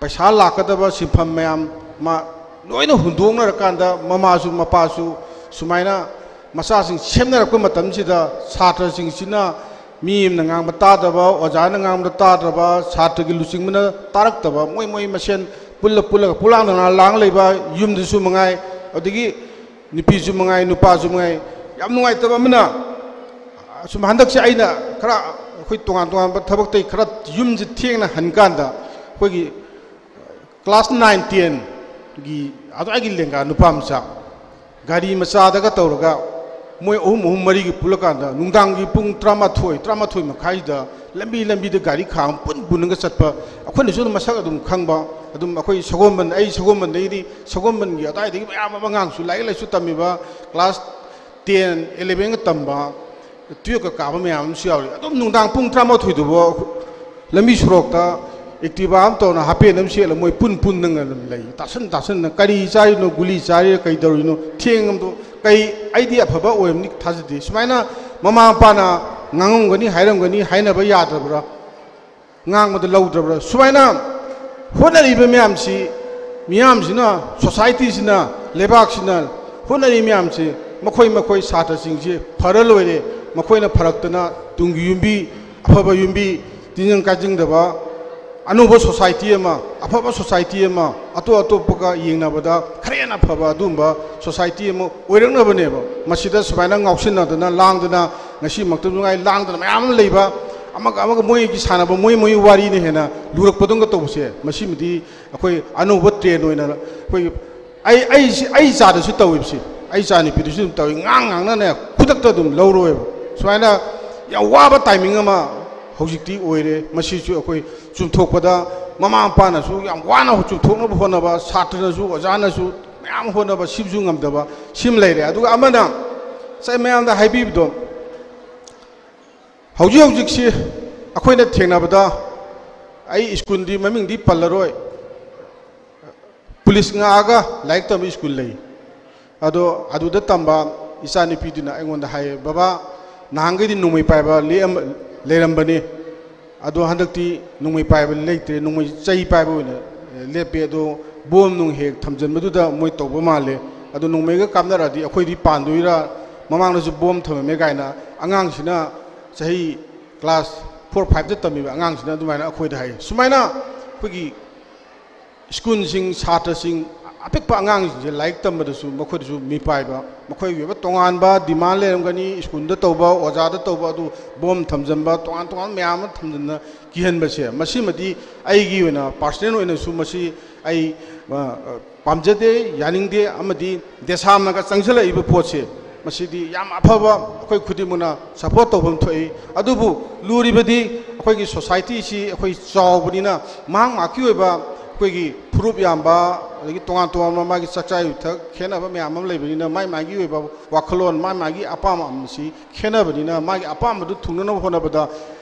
ꯄꯩꯁꯥ ꯂꯥꯛꯀꯗꯕ ꯁꯤꯟꯐꯝ ꯃꯌꯥꯝ ꯑꯃ ꯂꯣꯏꯅ ꯍꯨꯟꯗꯣꯛꯅꯔꯀꯥꯟꯗ, ꯃꯃꯥꯁꯨ ꯃꯄꯥꯁꯨ ꯁꯨꯃꯥꯏꯅ ꯃꯆꯥꯁꯤꯡ ꯁꯦꯝꯅꯔꯛꯄ ꯃꯇꯝꯁꯤꯗ, ꯁꯥꯇ꯭ꯔꯁꯤꯡꯁꯤꯅ ꯃꯤ ꯑꯃꯅ ꯉꯥꯡꯕ ꯇꯥꯗꯕ, ꯑꯣꯖꯥꯅ ꯉꯥꯡꯕꯗ ꯇꯥꯗ꯭ꯔꯕ, ꯁꯥꯇ꯭ꯔꯒꯤ ꯂꯨꯆꯤꯡꯕꯅ ꯇꯥꯔꯛꯇꯕ, ꯃꯣꯏ ꯃꯣꯏ ꯃꯁꯦꯟ ꯄꯨꯜꯂ ꯄꯨꯜꯂꯒ ꯄꯨꯂꯥꯡꯗꯅ ꯂꯥꯡ ꯂꯩꯕ, ꯌꯨꯝꯗꯁꯨ ꯃꯉꯥꯏ, ꯑꯗꯒꯤ ꯅꯨꯄꯤꯁꯨ ꯃꯉꯥꯏ, ꯅꯨꯄꯥꯁꯨ ꯃꯉꯥꯏ꯫ ꯌꯥꯝ ꯅꯨꯡꯉꯥꯏꯇꯕ ꯑꯃꯅ, ꯁꯨꯝ ꯍꯟꯗꯛꯁꯦ ꯑꯩꯅ ꯈꯔ, ꯑꯩꯈꯣꯏ ꯇꯣꯉꯥꯟ ꯇꯣꯉꯥꯟꯕ ꯊꯕꯛꯇꯩ ꯈꯔ ꯌꯨꯝꯁꯦ ꯊꯦꯡꯅ ꯍꯟꯀꯥꯟꯗ, ꯑꯩꯈꯣꯏꯒꯤ ꯀ꯭ꯂꯥꯁ ꯅꯥꯏꯟ ꯇꯦꯟꯒꯤ ꯑꯗꯨꯋꯥꯏꯒꯤ ꯂꯦꯡꯒꯥ ꯅꯨꯄꯥ ꯃꯆꯥ ꯒꯥꯔꯤ ꯃꯆꯥꯗꯒ ꯇꯧꯔꯒ, ꯃꯣꯏ ꯑꯍꯨꯝ, ꯑꯍꯨꯝ ꯃꯔꯤꯒꯤ ꯄꯨꯜꯂꯀꯥꯟꯗ, ꯅꯨꯡꯗꯥꯡꯒꯤ ꯄꯨꯡ ꯇꯔꯥꯃꯥꯊꯣꯏ, ꯇꯔꯥꯃꯥꯊꯣꯏ ꯃꯈꯥꯏꯗ ꯂꯝꯕꯤ ꯂꯝꯕꯤꯗ ꯒꯥꯔꯤ ꯈꯥꯝ ꯄꯨꯟ ꯄꯨꯟꯅꯒ ꯆꯠꯄ, ꯑꯩꯈꯣꯏꯅꯁꯨ ꯑꯗꯨꯝ ꯃꯁꯛ ꯑꯗꯨꯝ ꯈꯪꯕ꯫ ꯑꯗꯨꯝ ꯑꯩꯈꯣꯏ ꯁꯒꯣꯜꯕꯟ, ꯑꯩ ꯁꯒꯣꯜꯕꯟꯗꯒꯤꯗꯤ, ꯁꯒꯣꯜꯕꯟꯒꯤ ꯑꯗꯥꯏꯗꯒꯤ ꯃꯌꯥꯝ ꯑꯃ ꯑꯉꯥꯡꯁꯨ, ꯂꯥꯏꯔꯤꯛ ꯂꯥꯏꯁꯨ ꯇꯝꯃꯤꯕ, ꯀ꯭ꯂꯥꯁ ꯇꯦꯟ, ꯏꯂꯦꯚꯦꯟꯒ ꯇꯝꯕ, ꯇꯨꯌꯦꯜꯞꯀ ꯀꯥꯕ ꯃꯌꯥꯝ ꯑꯃꯁꯨ ꯌꯥꯎꯔꯤ꯫ ꯑꯗꯨꯝ ꯅꯨꯡꯗꯥꯡ ꯄꯨꯡ ꯇꯔꯥꯃꯥꯊꯣꯏꯗꯨꯕꯨ ꯂꯝꯕꯤ ꯁꯣꯔꯣꯛꯇ Activa ꯑꯃ ꯇꯧꯅ, ꯍꯥꯄꯦꯟ ꯑꯃ ꯁꯦꯠꯂ, ꯃꯣꯏ ꯄꯨꯟ ꯄꯨꯟꯗꯅ ꯑꯗꯨꯝ ꯂꯩ꯫ ꯇꯥꯁꯟ ꯇꯥꯁꯟꯅ, "ꯀꯔꯤ ꯆꯥꯔꯤꯅꯣ? ꯒꯨꯂꯤ ꯆꯥꯔꯤꯔ ꯀꯩ ꯇꯧꯔꯤꯅꯣ? ꯊꯦꯡꯉꯕꯗꯣ ꯀꯩ, ꯑꯩꯗꯤ ꯑꯐꯕ ꯑꯣꯏꯔꯝꯅꯤ ꯊꯥꯖꯗꯦ"꯫ ꯁꯨꯃꯥꯏꯅ ꯃꯃꯥ ꯃꯄꯥꯅ ꯉꯥꯡꯉꯝꯒꯅꯤ, ꯍꯥꯏꯔꯝꯒꯅꯤ, ꯍꯥꯏꯅꯕ ꯌꯥꯗ꯭ꯔꯕ꯭ꯔꯥ? ꯉꯥꯡꯕꯗ ꯂꯧꯗ꯭ꯔꯕ꯭ꯔꯥ? ꯁꯨꯃꯥꯏꯅ ꯍꯣꯠꯅꯔꯤꯕ ꯃꯌꯥꯝꯁꯤ, ꯃꯤꯌꯥꯝꯁꯤꯅ, ꯁꯣꯁꯥꯏꯇꯤꯁꯤꯅ, ꯂꯩꯕꯥꯛꯁꯤꯅ ꯍꯣꯠꯅꯔꯤ ꯃꯌꯥꯝꯁꯤ, ꯃꯈꯣꯏ ꯃꯈꯣꯏ ꯁꯥꯇ꯭ꯔꯁꯤꯡꯁꯤ ꯐꯔ ꯂꯣꯏꯔꯦ꯫ ꯃꯈꯣꯏꯅ ꯐꯔꯛꯇꯅ ꯇꯨꯡꯒꯤ ꯌꯨꯝꯕꯤ, ꯑꯐꯕ ꯌꯨꯝꯕꯤ, ꯇꯤꯟꯖꯪ ꯀꯥꯏꯖꯪꯗꯕ, ꯑꯅꯧꯕ ꯁꯣꯁꯥꯏꯇꯤ ꯑꯃ, ꯑꯐꯕ ꯁꯣꯁꯥꯏꯇꯤ ꯑꯃ, ꯑꯇꯣꯞ ꯑꯇꯣꯞꯄꯒ ꯌꯦꯡꯅꯕꯗ ꯈꯔ ꯍꯦꯟꯅ ꯐꯕ ꯑꯗꯨꯒꯨꯝꯕ ꯁꯣꯁꯥꯏꯇꯤ ꯑꯃ ꯑꯣꯏꯔꯛꯅꯕꯅꯦꯕ꯫ ꯃꯁꯤꯗ ꯁꯨꯃꯥꯏꯅ ꯉꯥꯎꯁꯤꯟꯅꯗꯅ, ꯂꯥꯡꯗꯅ, ꯉꯁꯤꯃꯛꯇꯁꯨ ꯉꯥꯏ ꯂꯥꯡꯗꯅ ꯃꯌꯥꯝ ꯑꯃ ꯂꯩꯕ, ꯑꯃꯒ ꯑꯃꯒ ꯃꯣꯏꯒꯤ ꯁꯥꯟꯅꯕ, ꯃꯣꯏ ꯃꯣꯏ ꯋꯥꯔꯤꯅ ꯍꯦꯟꯅ ꯂꯨꯔꯛꯄꯗꯧꯅ ꯇꯧꯕꯁꯦ, ꯃꯁꯤꯃꯗꯤ ꯑꯩꯈꯣꯏ ꯑꯅꯧꯕ ꯇ꯭ꯔꯦꯟ ꯑꯣꯏꯅ ꯑꯩꯈꯣꯏ, ꯑꯩ, ꯑꯩ, ꯑꯩ ꯏꯆꯥꯗꯁꯨ ꯇꯧꯋꯦꯕ ꯁꯤ, ꯑꯩ ꯏꯆꯥ ꯅꯨꯄꯤꯗꯨꯁꯨ ꯑꯗꯨꯝ ꯇꯧꯋꯤ꯫ ꯉꯥꯡ ꯉꯥꯡꯅꯅꯦ ꯈꯨꯗꯛꯇ ꯑꯗꯨꯝ ꯂꯧꯔꯣꯏꯕ꯫ ꯁꯨꯃꯥꯏꯅ ꯌꯥꯝ ꯋꯥꯕ ꯇꯥꯏꯃꯤꯡ ꯑꯃ ꯍꯧꯖꯤꯛꯇꯤ ꯑꯣꯏꯔꯦ꯫ ꯃꯁꯤꯁꯨ ꯑꯩꯈꯣꯏ ꯆꯨꯝꯊꯣꯛꯄꯗ ꯃꯃꯥ ꯃꯄꯥꯅꯁꯨ ꯌꯥꯝ ꯋꯥꯅ ꯆꯨꯝꯊꯣꯛꯅꯕ ꯍꯣꯠꯅꯕ, ꯁꯥꯇ꯭ꯔꯅꯁꯨ, ꯑꯣꯖꯥꯅꯁꯨ ꯌꯥꯝ ꯍꯣꯠꯅꯕ, ꯁꯤꯕꯁꯨ ꯉꯝꯗꯕ, ꯁꯤꯃ ꯂꯩꯔꯦ꯫ ꯑꯗꯨꯒ ꯑꯃꯅ ꯉꯁꯥꯏ ꯃꯌꯥꯝꯗ ꯍꯥꯏꯕꯤꯕꯗꯣ, ꯍꯧꯖꯤꯛ ꯍꯧꯖꯤꯛꯁꯤ ꯑꯩꯈꯣꯏꯅ ꯊꯦꯡꯅꯕꯗ ꯑꯩ ꯁ꯭ꯀꯨꯜꯗꯤ ꯃꯃꯤꯡꯗꯤ ꯄꯜꯂꯔꯣꯏ, ꯄꯨꯂꯤꯁ ꯉꯥꯛꯑꯒ ꯂꯥꯏꯔꯤꯛ ꯇꯝꯕ ꯁ꯭ꯀꯨꯜ ꯂꯩ꯫ ꯑꯗꯣ ꯑꯗꯨꯗ ꯇꯝꯕ ꯏꯆꯥꯅꯨꯄꯤꯗꯨꯅ ꯑꯩꯉꯣꯟꯗ ꯍꯥꯏꯌꯦ, "ꯕꯕꯥ, ꯅꯍꯥꯟꯈꯩꯗꯤ ꯅꯣꯡꯃꯩ ꯄꯥꯏꯕ ꯂꯦꯛꯑꯝ-, ꯂꯩꯔꯝꯕꯅꯤ, ꯑꯗꯣ ꯍꯟꯗꯛꯇꯤ ꯅꯣꯡꯃꯩ ꯄꯥꯏꯕ ꯂꯩꯇ꯭ꯔꯦ, ꯅꯣꯡꯃꯩ ꯆꯩ ꯄꯥꯏꯕ ꯑꯣꯏꯅ, ꯑꯦ, ꯂꯦꯞꯄꯦ꯫ ꯑꯗꯣ ꯕꯣꯝ ꯅꯨꯡ ꯍꯦꯛ ꯊꯝꯖꯤꯟꯕꯗꯨꯗ ꯃꯣꯏ ꯇꯧꯕ ꯃꯥꯜꯂꯦ꯫ ꯑꯗꯣ ꯅꯣꯡꯃꯩꯒ ꯀꯥꯞꯅꯔꯛꯑꯗꯤ ꯑꯩꯈꯣꯏꯗꯤ ꯄꯥꯟꯗꯣꯏꯔꯥ? ꯃꯃꯥꯡꯗꯁꯨ ꯕꯣꯝ ꯊꯝꯃꯝꯃꯦ" ꯀꯥꯏꯅ ꯑꯉꯥꯡꯁꯤꯅ, ꯆꯍꯤ ꯀ꯭ꯂꯥꯁ ꯐꯣꯔ ꯐꯥꯏꯚꯇ ꯇꯝꯃꯤꯕ ꯑꯉꯥꯡꯁꯤꯅ ꯑꯗꯨꯃꯥꯏꯅ ꯑꯩꯈꯣꯏꯗ ꯍꯥꯏ꯫ ꯁꯨꯃꯥꯏꯅ ꯑꯩꯈꯣꯏꯒꯤ ꯁ꯭ꯀꯨꯜꯁꯤꯡ, ꯁꯥꯇ꯭ꯔꯁꯤꯡ, ꯑꯄꯤꯛꯄ ꯑꯉꯥꯡꯁꯤꯡꯁꯦ ꯂꯥꯏꯔꯤꯛ ꯇꯝꯕꯗꯁꯨ ꯃꯈꯣꯏꯗꯁꯨ ꯃꯤꯄꯥꯏꯕ, ꯃꯈꯣꯏꯒꯤ ꯑꯣꯏꯕ ꯇꯣꯉꯥꯟꯕ ꯗꯤꯃꯥꯟ ꯂꯩꯔꯝꯒꯅꯤ, ꯁ꯭ꯀꯨꯜꯗ ꯇꯧꯕ, ꯑꯣꯖꯥꯗ ꯇꯧꯕ, ꯑꯗꯨ ꯕꯣꯝ ꯊꯝꯖꯤꯟꯕ, ꯇꯣꯉꯥꯟ ꯇꯣꯉꯥꯟꯕ ꯃꯌꯥꯝ ꯑꯃ ꯊꯝꯖꯤꯟꯅ ꯀꯤꯍꯟꯕꯁꯦ, ꯃꯁꯤꯃꯗꯤ ꯑꯩꯒꯤ ꯑꯣꯏꯅ ꯄꯥꯔꯁꯅꯦꯜ ꯑꯣꯏꯅꯁꯨ ꯃꯁꯤ ꯑꯩ, ꯑ, ꯑ, ꯄꯥꯝꯖꯗꯦ, ꯌꯥꯅꯤꯡꯗꯦ, ꯑꯃꯗꯤ ꯗꯦꯁꯥꯝꯅꯒ ꯆꯪꯁꯤꯜꯂꯛꯏꯕ ꯄꯣꯠꯁꯦ, ꯃꯁꯤꯗꯤ ꯌꯥꯝ ꯑꯐꯕ, ꯑꯩꯈꯣꯏ ꯈꯨꯗꯤꯡꯃꯛꯅ ꯁꯞꯄꯣꯔꯠ ꯇꯧꯐꯝ ꯊꯣꯛꯏ꯫ ꯑꯗꯨꯕꯨ ꯂꯨꯔꯤꯕꯗꯤ ꯑꯩꯈꯣꯏꯒꯤ ꯁꯣꯁꯥꯏꯇꯤꯁꯤ ꯑꯩꯈꯣꯏ ꯆꯥꯎꯕꯅꯤꯅ, ꯃꯍꯥꯛ ꯃꯍꯥꯛꯀꯤ ꯑꯣꯏꯕ ꯑꯩꯈꯣꯏꯒꯤ ꯐꯨꯔꯨꯞ ꯌꯥꯝꯕ, ꯑꯗꯒꯤ ꯇꯣꯉꯥꯟ ꯇꯣꯉꯥꯟꯕ ꯃꯥꯒꯤ ꯆꯥꯛꯆꯥ ꯌꯨꯊꯛ ꯈꯦꯠꯅꯕ ꯃꯌꯥꯝ ꯑꯃ ꯂꯩꯕꯅꯤꯅ, ꯃꯥꯏ ꯃꯥꯒꯤ ꯑꯣꯏꯕ ꯋꯥꯈꯜꯂꯣꯟ, ꯃꯥꯏ ꯃꯥꯒꯤ ꯑꯄꯥꯝꯕ ꯑꯃꯁꯤ ꯈꯦꯠꯅꯕꯅꯤꯅ, ꯃꯥꯒꯤ ꯑꯄꯥꯝꯕꯗꯨ ꯊꯨꯡꯅꯅꯕ ꯍꯣꯠꯅꯕꯗ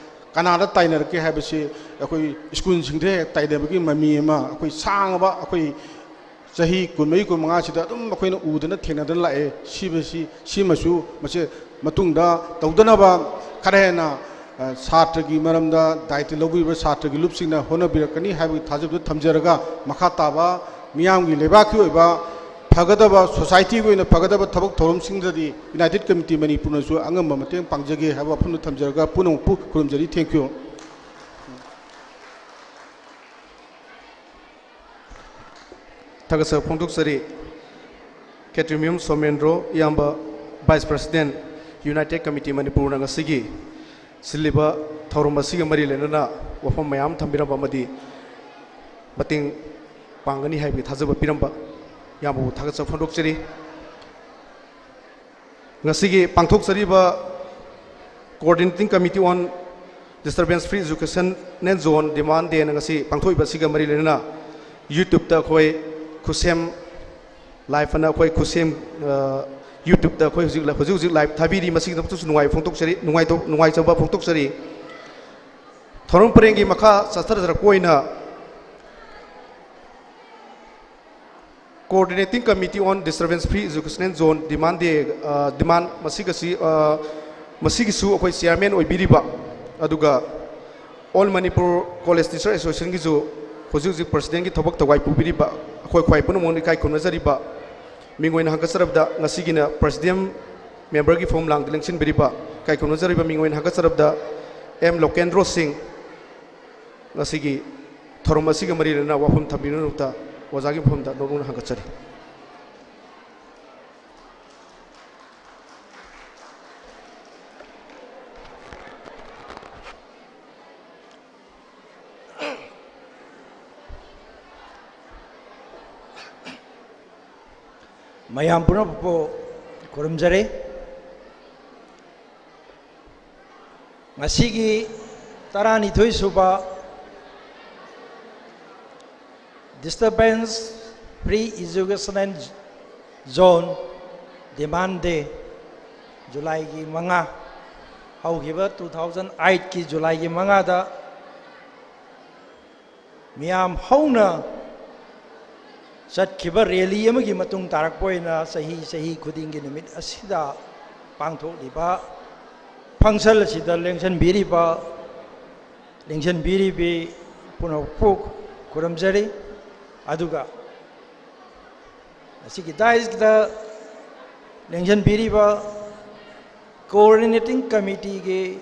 ꯀꯅꯥꯗ ꯇꯥꯏꯅꯔꯛꯀꯦ ꯍꯥꯏꯕꯁꯤ ꯑꯩꯈꯣꯏ ꯁ꯭ꯀꯨꯜꯁꯤꯡꯗ ꯍꯦꯛ ꯇꯥꯏꯅꯕꯒꯤ ꯃꯃꯤ ꯑꯃ, ꯑꯩꯈꯣꯏ ꯁꯥꯡꯉꯕ, ꯑꯩꯈꯣꯏ ꯆꯍꯤ ꯀꯨꯟꯃꯔꯤ, ꯀꯨꯟꯃꯉꯥꯁꯤꯗ ꯑꯗꯨꯝ ꯑꯩꯈꯣꯏꯅ ꯎꯗꯅ ꯊꯦꯡꯅꯗꯅ ꯂꯥꯛꯑꯦ꯫ ꯁꯤꯕꯁꯤ, ꯁꯤꯃꯁꯨ ꯃꯁꯤ ꯃꯇꯨꯡꯗ ꯇꯧꯗꯅꯕ ꯈꯔ ꯍꯦꯟꯅ, ꯑ, ꯁꯥꯇ꯭ꯔꯒꯤ ꯃꯔꯝꯗ ꯗꯥꯏꯇ ꯂꯧꯕꯤꯕ ꯁꯥꯇ꯭ꯔꯒꯤ ꯂꯨꯞꯁꯤꯡꯅ ꯍꯣꯠꯅꯕꯤꯔꯛꯀꯅꯤ ꯍꯥꯏꯕꯒꯤ ꯊꯥꯖꯕꯗꯨ ꯊꯝꯖꯔꯒ, ꯃꯈꯥ ꯇꯥꯕ ꯃꯤꯌꯥꯝꯒꯤ ꯂꯩꯕꯥꯛꯀꯤ ꯑꯣꯏꯕ ꯐꯒꯗꯕ, ꯁꯣꯁꯥꯏꯇꯤꯒꯤ ꯑꯣꯏꯅ ꯐꯒꯗꯕ ꯊꯕꯛ ꯊꯧꯔꯝꯁꯤꯡꯗꯗꯤ United Committee ꯃꯅꯤꯄꯨꯔꯅꯁꯨ ꯑꯉꯝꯕ ꯃꯇꯦꯡ ꯄꯥꯡꯖꯒꯦ ꯍꯥꯏꯕ ꯋꯥꯐꯝꯗꯨ ꯊꯝꯖꯔꯒ ꯄꯨꯝꯅꯃꯛꯄꯨ ꯈꯨꯔꯨꯝꯖꯔꯤ꯫ Thank you꯫ ꯊꯥꯒꯠꯆꯕ ꯐꯣꯡꯗꯣꯛꯆꯔꯤ꯫ ꯈꯦꯇ꯭ꯔꯤꯃꯌꯨꯝ ꯁꯣꯃꯦꯟꯗ꯭ꯔꯣ, ꯏꯌꯥꯝꯕ Vice President, United Committee ꯃꯅꯤꯄꯨꯔꯅ ꯉꯁꯤꯒꯤ ꯁꯤꯜꯂꯤꯕ ꯊꯧꯔꯝ ꯑꯁꯤꯒ ꯃꯔꯤ ꯂꯩꯅꯅ ꯋꯥꯐꯝ ꯃꯌꯥꯝ ꯊꯝꯕꯤꯔꯝꯕ ꯑꯃꯗꯤ ꯃꯇꯦꯡ ꯄꯥꯡꯒꯅꯤ ꯍꯥꯏꯕꯒꯤ ꯊꯥꯖꯕ ꯄꯤꯔꯝꯕ ꯏꯌꯥꯝꯕꯕꯨ ꯊꯥꯒꯠꯆꯕ ꯐꯣꯡꯗꯣꯛꯆꯔꯤ꯫ ꯉꯁꯤꯒꯤ ꯄꯥꯡꯊꯣꯛꯆꯔꯤꯕ Coordinating Committee on Disturbance Free Education and Zone Demand Day ꯅ ꯉꯁꯤ ꯄꯥꯡꯊꯣꯛꯏꯕ ꯑꯁꯤꯒ ꯃꯔꯤ ꯂꯩꯅꯅ YouTube ꯇ ꯑꯩꯈꯣꯏ ꯈꯨꯠꯁꯦꯝ ꯂꯥꯏꯚ ꯑꯅ ꯑꯩꯈꯣꯏ ꯈꯨꯠꯁꯦꯝ, ꯑ, ꯌꯨꯇ꯭ꯌꯨꯕꯇ ꯑꯩꯈꯣꯏ ꯍꯧꯖꯤꯛ, ꯍꯧꯖꯤꯛ ꯍꯧꯖꯤꯛ ꯂꯥꯏꯚ ꯊꯥꯕꯤꯔꯤ꯫ ꯃꯁꯤꯒꯤꯗꯃꯛꯇꯁꯨ ꯅꯨꯡꯉꯥꯏꯕ ꯐꯣꯡꯗꯣꯛꯆꯔꯤ, ꯅꯨꯡꯉꯥꯏꯇꯧ-, ꯅꯨꯡꯉꯥꯏꯖꯕ ꯐꯣꯡꯗꯣꯛꯆꯔꯤ꯫ ꯊꯧꯔꯝ ꯄꯔꯦꯡꯒꯤ ꯃꯈꯥ ꯆꯠꯊꯖꯔꯛꯄ ꯑꯣꯏꯅ Coordinating Committee on Disturbance Free Educational Zone Demand Day, ꯑ, demand ꯃꯁꯤꯒꯁꯤ, ꯑ, ꯃꯁꯤꯒꯤꯁꯨ ꯑꯩꯈꯣꯏ ꯆꯤꯌꯥꯔꯃꯦꯟ ꯑꯣꯏꯕꯤꯔꯤꯕ, ꯑꯗꯨꯒ All Manipur College Teacher Associationꯒꯤꯁꯨ ꯍꯧꯖꯤꯛ ꯍꯧꯖꯤꯛ ꯄ꯭ꯔꯁꯤꯗꯦꯟꯒꯤ ꯊꯕꯛ ꯊꯧꯋꯥꯏ ꯄꯨꯕꯤꯔꯤꯕ ꯑꯩꯈꯣꯏ ꯈ꯭ꯋꯥꯏ ꯄꯨꯝꯅꯃꯛꯅ ꯏꯀꯥꯏ ꯈꯨꯝꯅꯖꯔꯤꯕ ꯃꯤꯡ ꯑꯣꯏꯅ ꯍꯪꯒꯠꯆꯔꯕꯗ ꯉꯁꯤꯒꯤꯅ ꯄ꯭ꯔꯁꯤꯗꯦꯟ ꯃꯦꯝꯕꯔꯒꯤ ꯐꯣꯝ ꯂꯥꯡꯗ ꯂꯦꯡꯁꯤꯟꯕꯤꯔꯤꯕ ꯏꯀꯥꯏ ꯈꯨꯝꯅꯖꯔꯤꯕ ꯃꯤꯡ ꯑꯣꯏꯅ ꯍꯪꯒꯠꯆꯔꯕꯗ ꯑꯦꯝ ꯂꯣꯀꯦꯟꯗ꯭ꯔꯣ ꯁꯤꯡ ꯉꯁꯤꯒꯤ ꯊꯧꯔꯝ ꯑꯁꯤꯒ ꯃꯔꯤ ꯂꯩꯅꯅ ꯋꯥꯐꯝ ꯊꯝꯕꯤꯅꯕ ꯑꯣꯖꯥꯒꯤ ꯃꯐꯝꯗ ꯅꯣꯛꯅꯣꯛꯅ ꯍꯪꯒꯠꯆꯔꯤ꯫ ꯃꯌꯥꯝ ꯄꯨꯝꯅꯃꯛꯄꯨ ꯈꯨꯔꯨꯝꯖꯔꯤ꯫ ꯉꯁꯤꯒꯤ ꯇꯔꯥꯅꯤꯊꯣꯏ ꯁꯨꯕ Disturbance Free Educational Zone Demand Day, ꯖꯨꯂꯥꯏꯒꯤ ꯃꯉꯥ, ꯍꯧꯈꯤꯕ two thousand eight ꯀꯤ ꯖꯨꯂꯥꯏꯒꯤ ꯃꯉꯥꯗ ꯃꯤꯌꯥꯝ ꯍꯧꯅ ꯆꯠꯈꯤꯕ ꯔꯦꯂꯤ ꯑꯃꯒꯤ ꯃꯇꯨꯡ ꯇꯥꯔꯛꯄ ꯑꯣꯏꯅ ꯆꯍꯤ ꯆꯍꯤ ꯈꯨꯗꯤꯡꯒꯤ ꯅꯨꯃꯤꯠ ꯑꯁꯤꯗ ꯄꯥꯡꯊꯣꯛꯂꯤꯕ ꯐꯪꯁꯟ ꯑꯁꯤꯗ ꯂꯦꯡꯁꯤꯟꯕꯤꯔꯤꯕ, ꯂꯦꯡꯁꯤꯟꯕꯤꯔꯤꯕꯤ ꯄꯨꯝꯅꯃꯛꯄꯨ ꯈꯨꯔꯨꯝꯖꯔꯤ꯫ ꯑꯗꯨꯒ ꯉꯁꯤꯒꯤ ꯗꯥꯏꯁꯀꯤꯗ ꯂꯦꯡꯁꯤꯟꯕꯤꯔꯤꯕ Coordinating Committeeꯒꯤ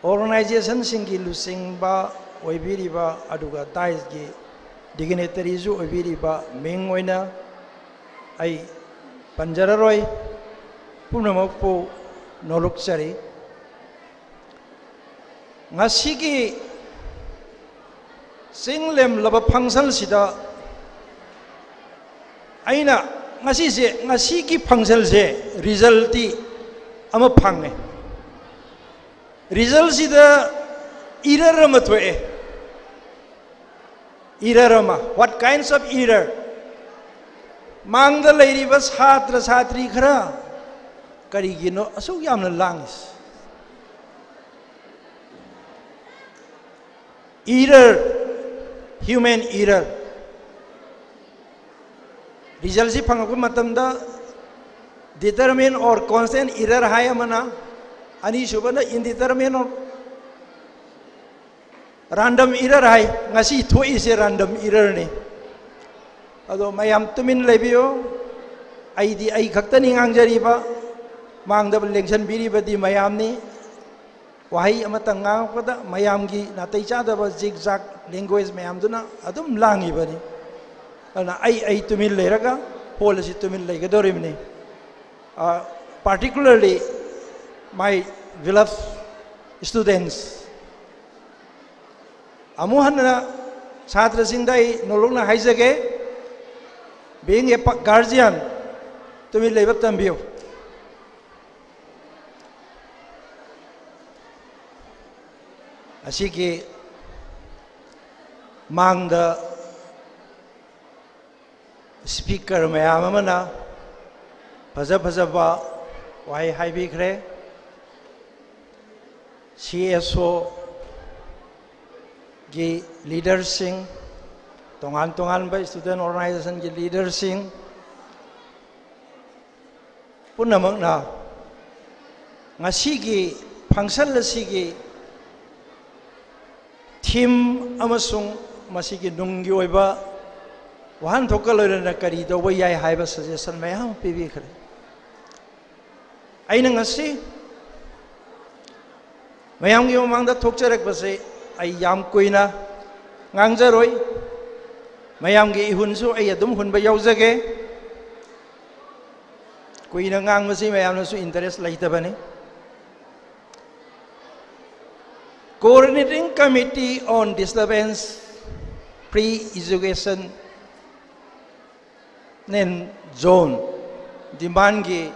organizationꯁꯤꯡꯒꯤ ꯂꯨꯆꯤꯡꯕ ꯑꯣꯏꯕꯤꯔꯤꯕ, ꯑꯗꯨꯒ ꯗꯥꯏꯁꯀꯤ dignitaryꯁꯨ ꯑꯣꯏꯕꯤꯔꯤꯕ ꯃꯤꯡ ꯑꯣꯏꯅ ꯑꯩ ꯄꯟꯖꯔꯔꯣꯏ, ꯄꯨꯝꯅꯃꯛꯄꯨ ꯅꯣꯂꯨꯛꯆꯔꯤ꯫ ꯉꯁꯤꯒꯤ ꯆꯤꯡ ꯂꯦꯝꯂꯕ functionꯁꯤꯗ ꯑꯩꯅ ꯉꯁꯤꯁꯦ, ꯉꯁꯤꯒꯤ functionꯁꯦ resultꯇꯤ ꯑꯃ ꯐꯪꯉꯦ꯫ Resultꯁꯤꯗ error ꯑꯃ ꯊꯣꯛꯑꯦ꯫ Error ꯑꯃ, what kinds of error? ꯃꯥꯡꯗ ꯂꯩꯔꯤꯕ ꯁꯥꯇ꯭ꯔ ꯁꯥꯇ꯭ꯔꯤ ꯈꯔ ꯀꯔꯤꯒꯤꯅꯣ ꯑꯁꯨꯛ ꯌꯥꯝꯅ ꯂꯥꯡꯉꯤꯁꯤ? Error, human error. Resultꯁꯤ ꯐꯪꯉꯛꯄ ꯃꯇꯝꯗ determined or constant error ꯍꯥꯏ ꯑꯃꯅ, ꯑꯅꯤꯁꯨꯕꯅ indeterminate or random error ꯍꯥꯏ꯫ ꯉꯁꯤ ꯊꯣꯛꯏꯁꯦ random errorꯅꯤ꯫ ꯑꯗꯣ ꯃꯌꯥꯝ ꯇꯨꯃꯤꯟ ꯂꯩꯕꯤꯌꯨ꯫ ꯑꯩꯗꯤ ꯑꯩ ꯈꯛꯇꯅꯤ ꯉꯥꯡꯖꯔꯤꯕ, ꯃꯥꯡꯗ ꯂꯦꯡꯁꯟꯕꯤꯔꯤꯕꯗꯤ ꯃꯌꯥꯝꯅꯤ꯫ ꯋꯥꯍꯩ ꯑꯃꯇꯪ ꯉꯥꯡꯉꯛꯄꯗ ꯃꯌꯥꯝꯒꯤ ꯅꯥꯇꯩ ꯆꯥꯗꯕ zigzag language ꯃꯌꯥꯝꯗꯨꯅ ꯑꯗꯨꯝ ꯂꯥꯡꯉꯤꯕꯅꯤ꯫ ꯑꯗꯨꯅ ꯑꯩ, ꯑꯩ ꯇꯨꯃꯤꯟ ꯂꯩꯔꯒ hall ꯑꯁꯤ ꯇꯨꯃꯤꯟ ꯂꯩꯒꯗꯧꯔꯤꯕꯅꯤ꯫ Uh, particularly my beloved students, ꯑꯃꯨꯛ ꯍꯟꯅ ꯁꯥꯇ꯭ꯔꯁꯤꯡꯗ ꯑꯩ ꯅꯣꯂꯨꯛꯅ ꯍꯥꯏꯖꯒꯦ, being a pa-, guardian, ꯇꯨꯃꯤꯟ ꯂꯩꯕ ꯇꯝꯕꯤꯌꯨ꯫ ꯑꯁꯤꯒꯤ ꯃꯥꯡꯗ speaker ꯃꯌꯥꯝ ꯑꯃꯅ ꯐꯖ ꯐꯖꯕ ꯋꯥꯍꯩ ꯍꯥꯏꯕꯤꯈ꯭ꯔꯦ꯫ CSOꯒꯤ leaderꯁꯤꯡ, ꯇꯣꯉꯥꯟ ꯇꯣꯉꯥꯟꯕ student organizationꯒꯤ leaderꯁꯤꯡ ꯄꯨꯝꯅꯃꯛꯅ ꯉꯁꯤꯒꯤ function ꯑꯁꯤꯒꯤ theme ꯑꯃꯁꯨꯡ ꯃꯁꯤꯒꯤ ꯅꯨꯡꯒꯤ ꯑꯣꯏꯕ ꯋꯥꯍꯟꯊꯣꯛꯀ ꯂꯣꯏꯅꯅ ꯀꯔꯤ ꯇꯧꯕ ꯌꯥꯏ ꯍꯥꯏꯕ suggestion ꯃꯌꯥꯝ ꯑꯃ ꯄꯤꯕꯤꯈ꯭ꯔꯦ꯫ ꯑꯩꯅ ꯉꯁꯤ ꯃꯌꯥꯝꯒꯤ ꯃꯃꯥꯡꯗ ꯊꯣꯛꯆꯔꯛꯄꯁꯦ ꯑꯩ ꯌꯥꯝ ꯀꯨꯏꯅ ꯉꯥꯡꯖꯔꯣꯏ꯫ ꯃꯌꯥꯝꯒꯤ ꯏꯍꯨꯟꯁꯨ ꯑꯩ ꯑꯗꯨꯝ ꯍꯨꯟꯕ ꯌꯥꯎꯖꯒꯦ꯫ ꯀꯨꯏꯅ ꯉꯥꯡꯕꯁꯤ ꯃꯌꯥꯝꯅꯁꯨ interest ꯂꯩꯇꯕꯅꯤ꯫ Coordinating Committee on Disturbance Free Education and Zone, DEMANDꯒꯤ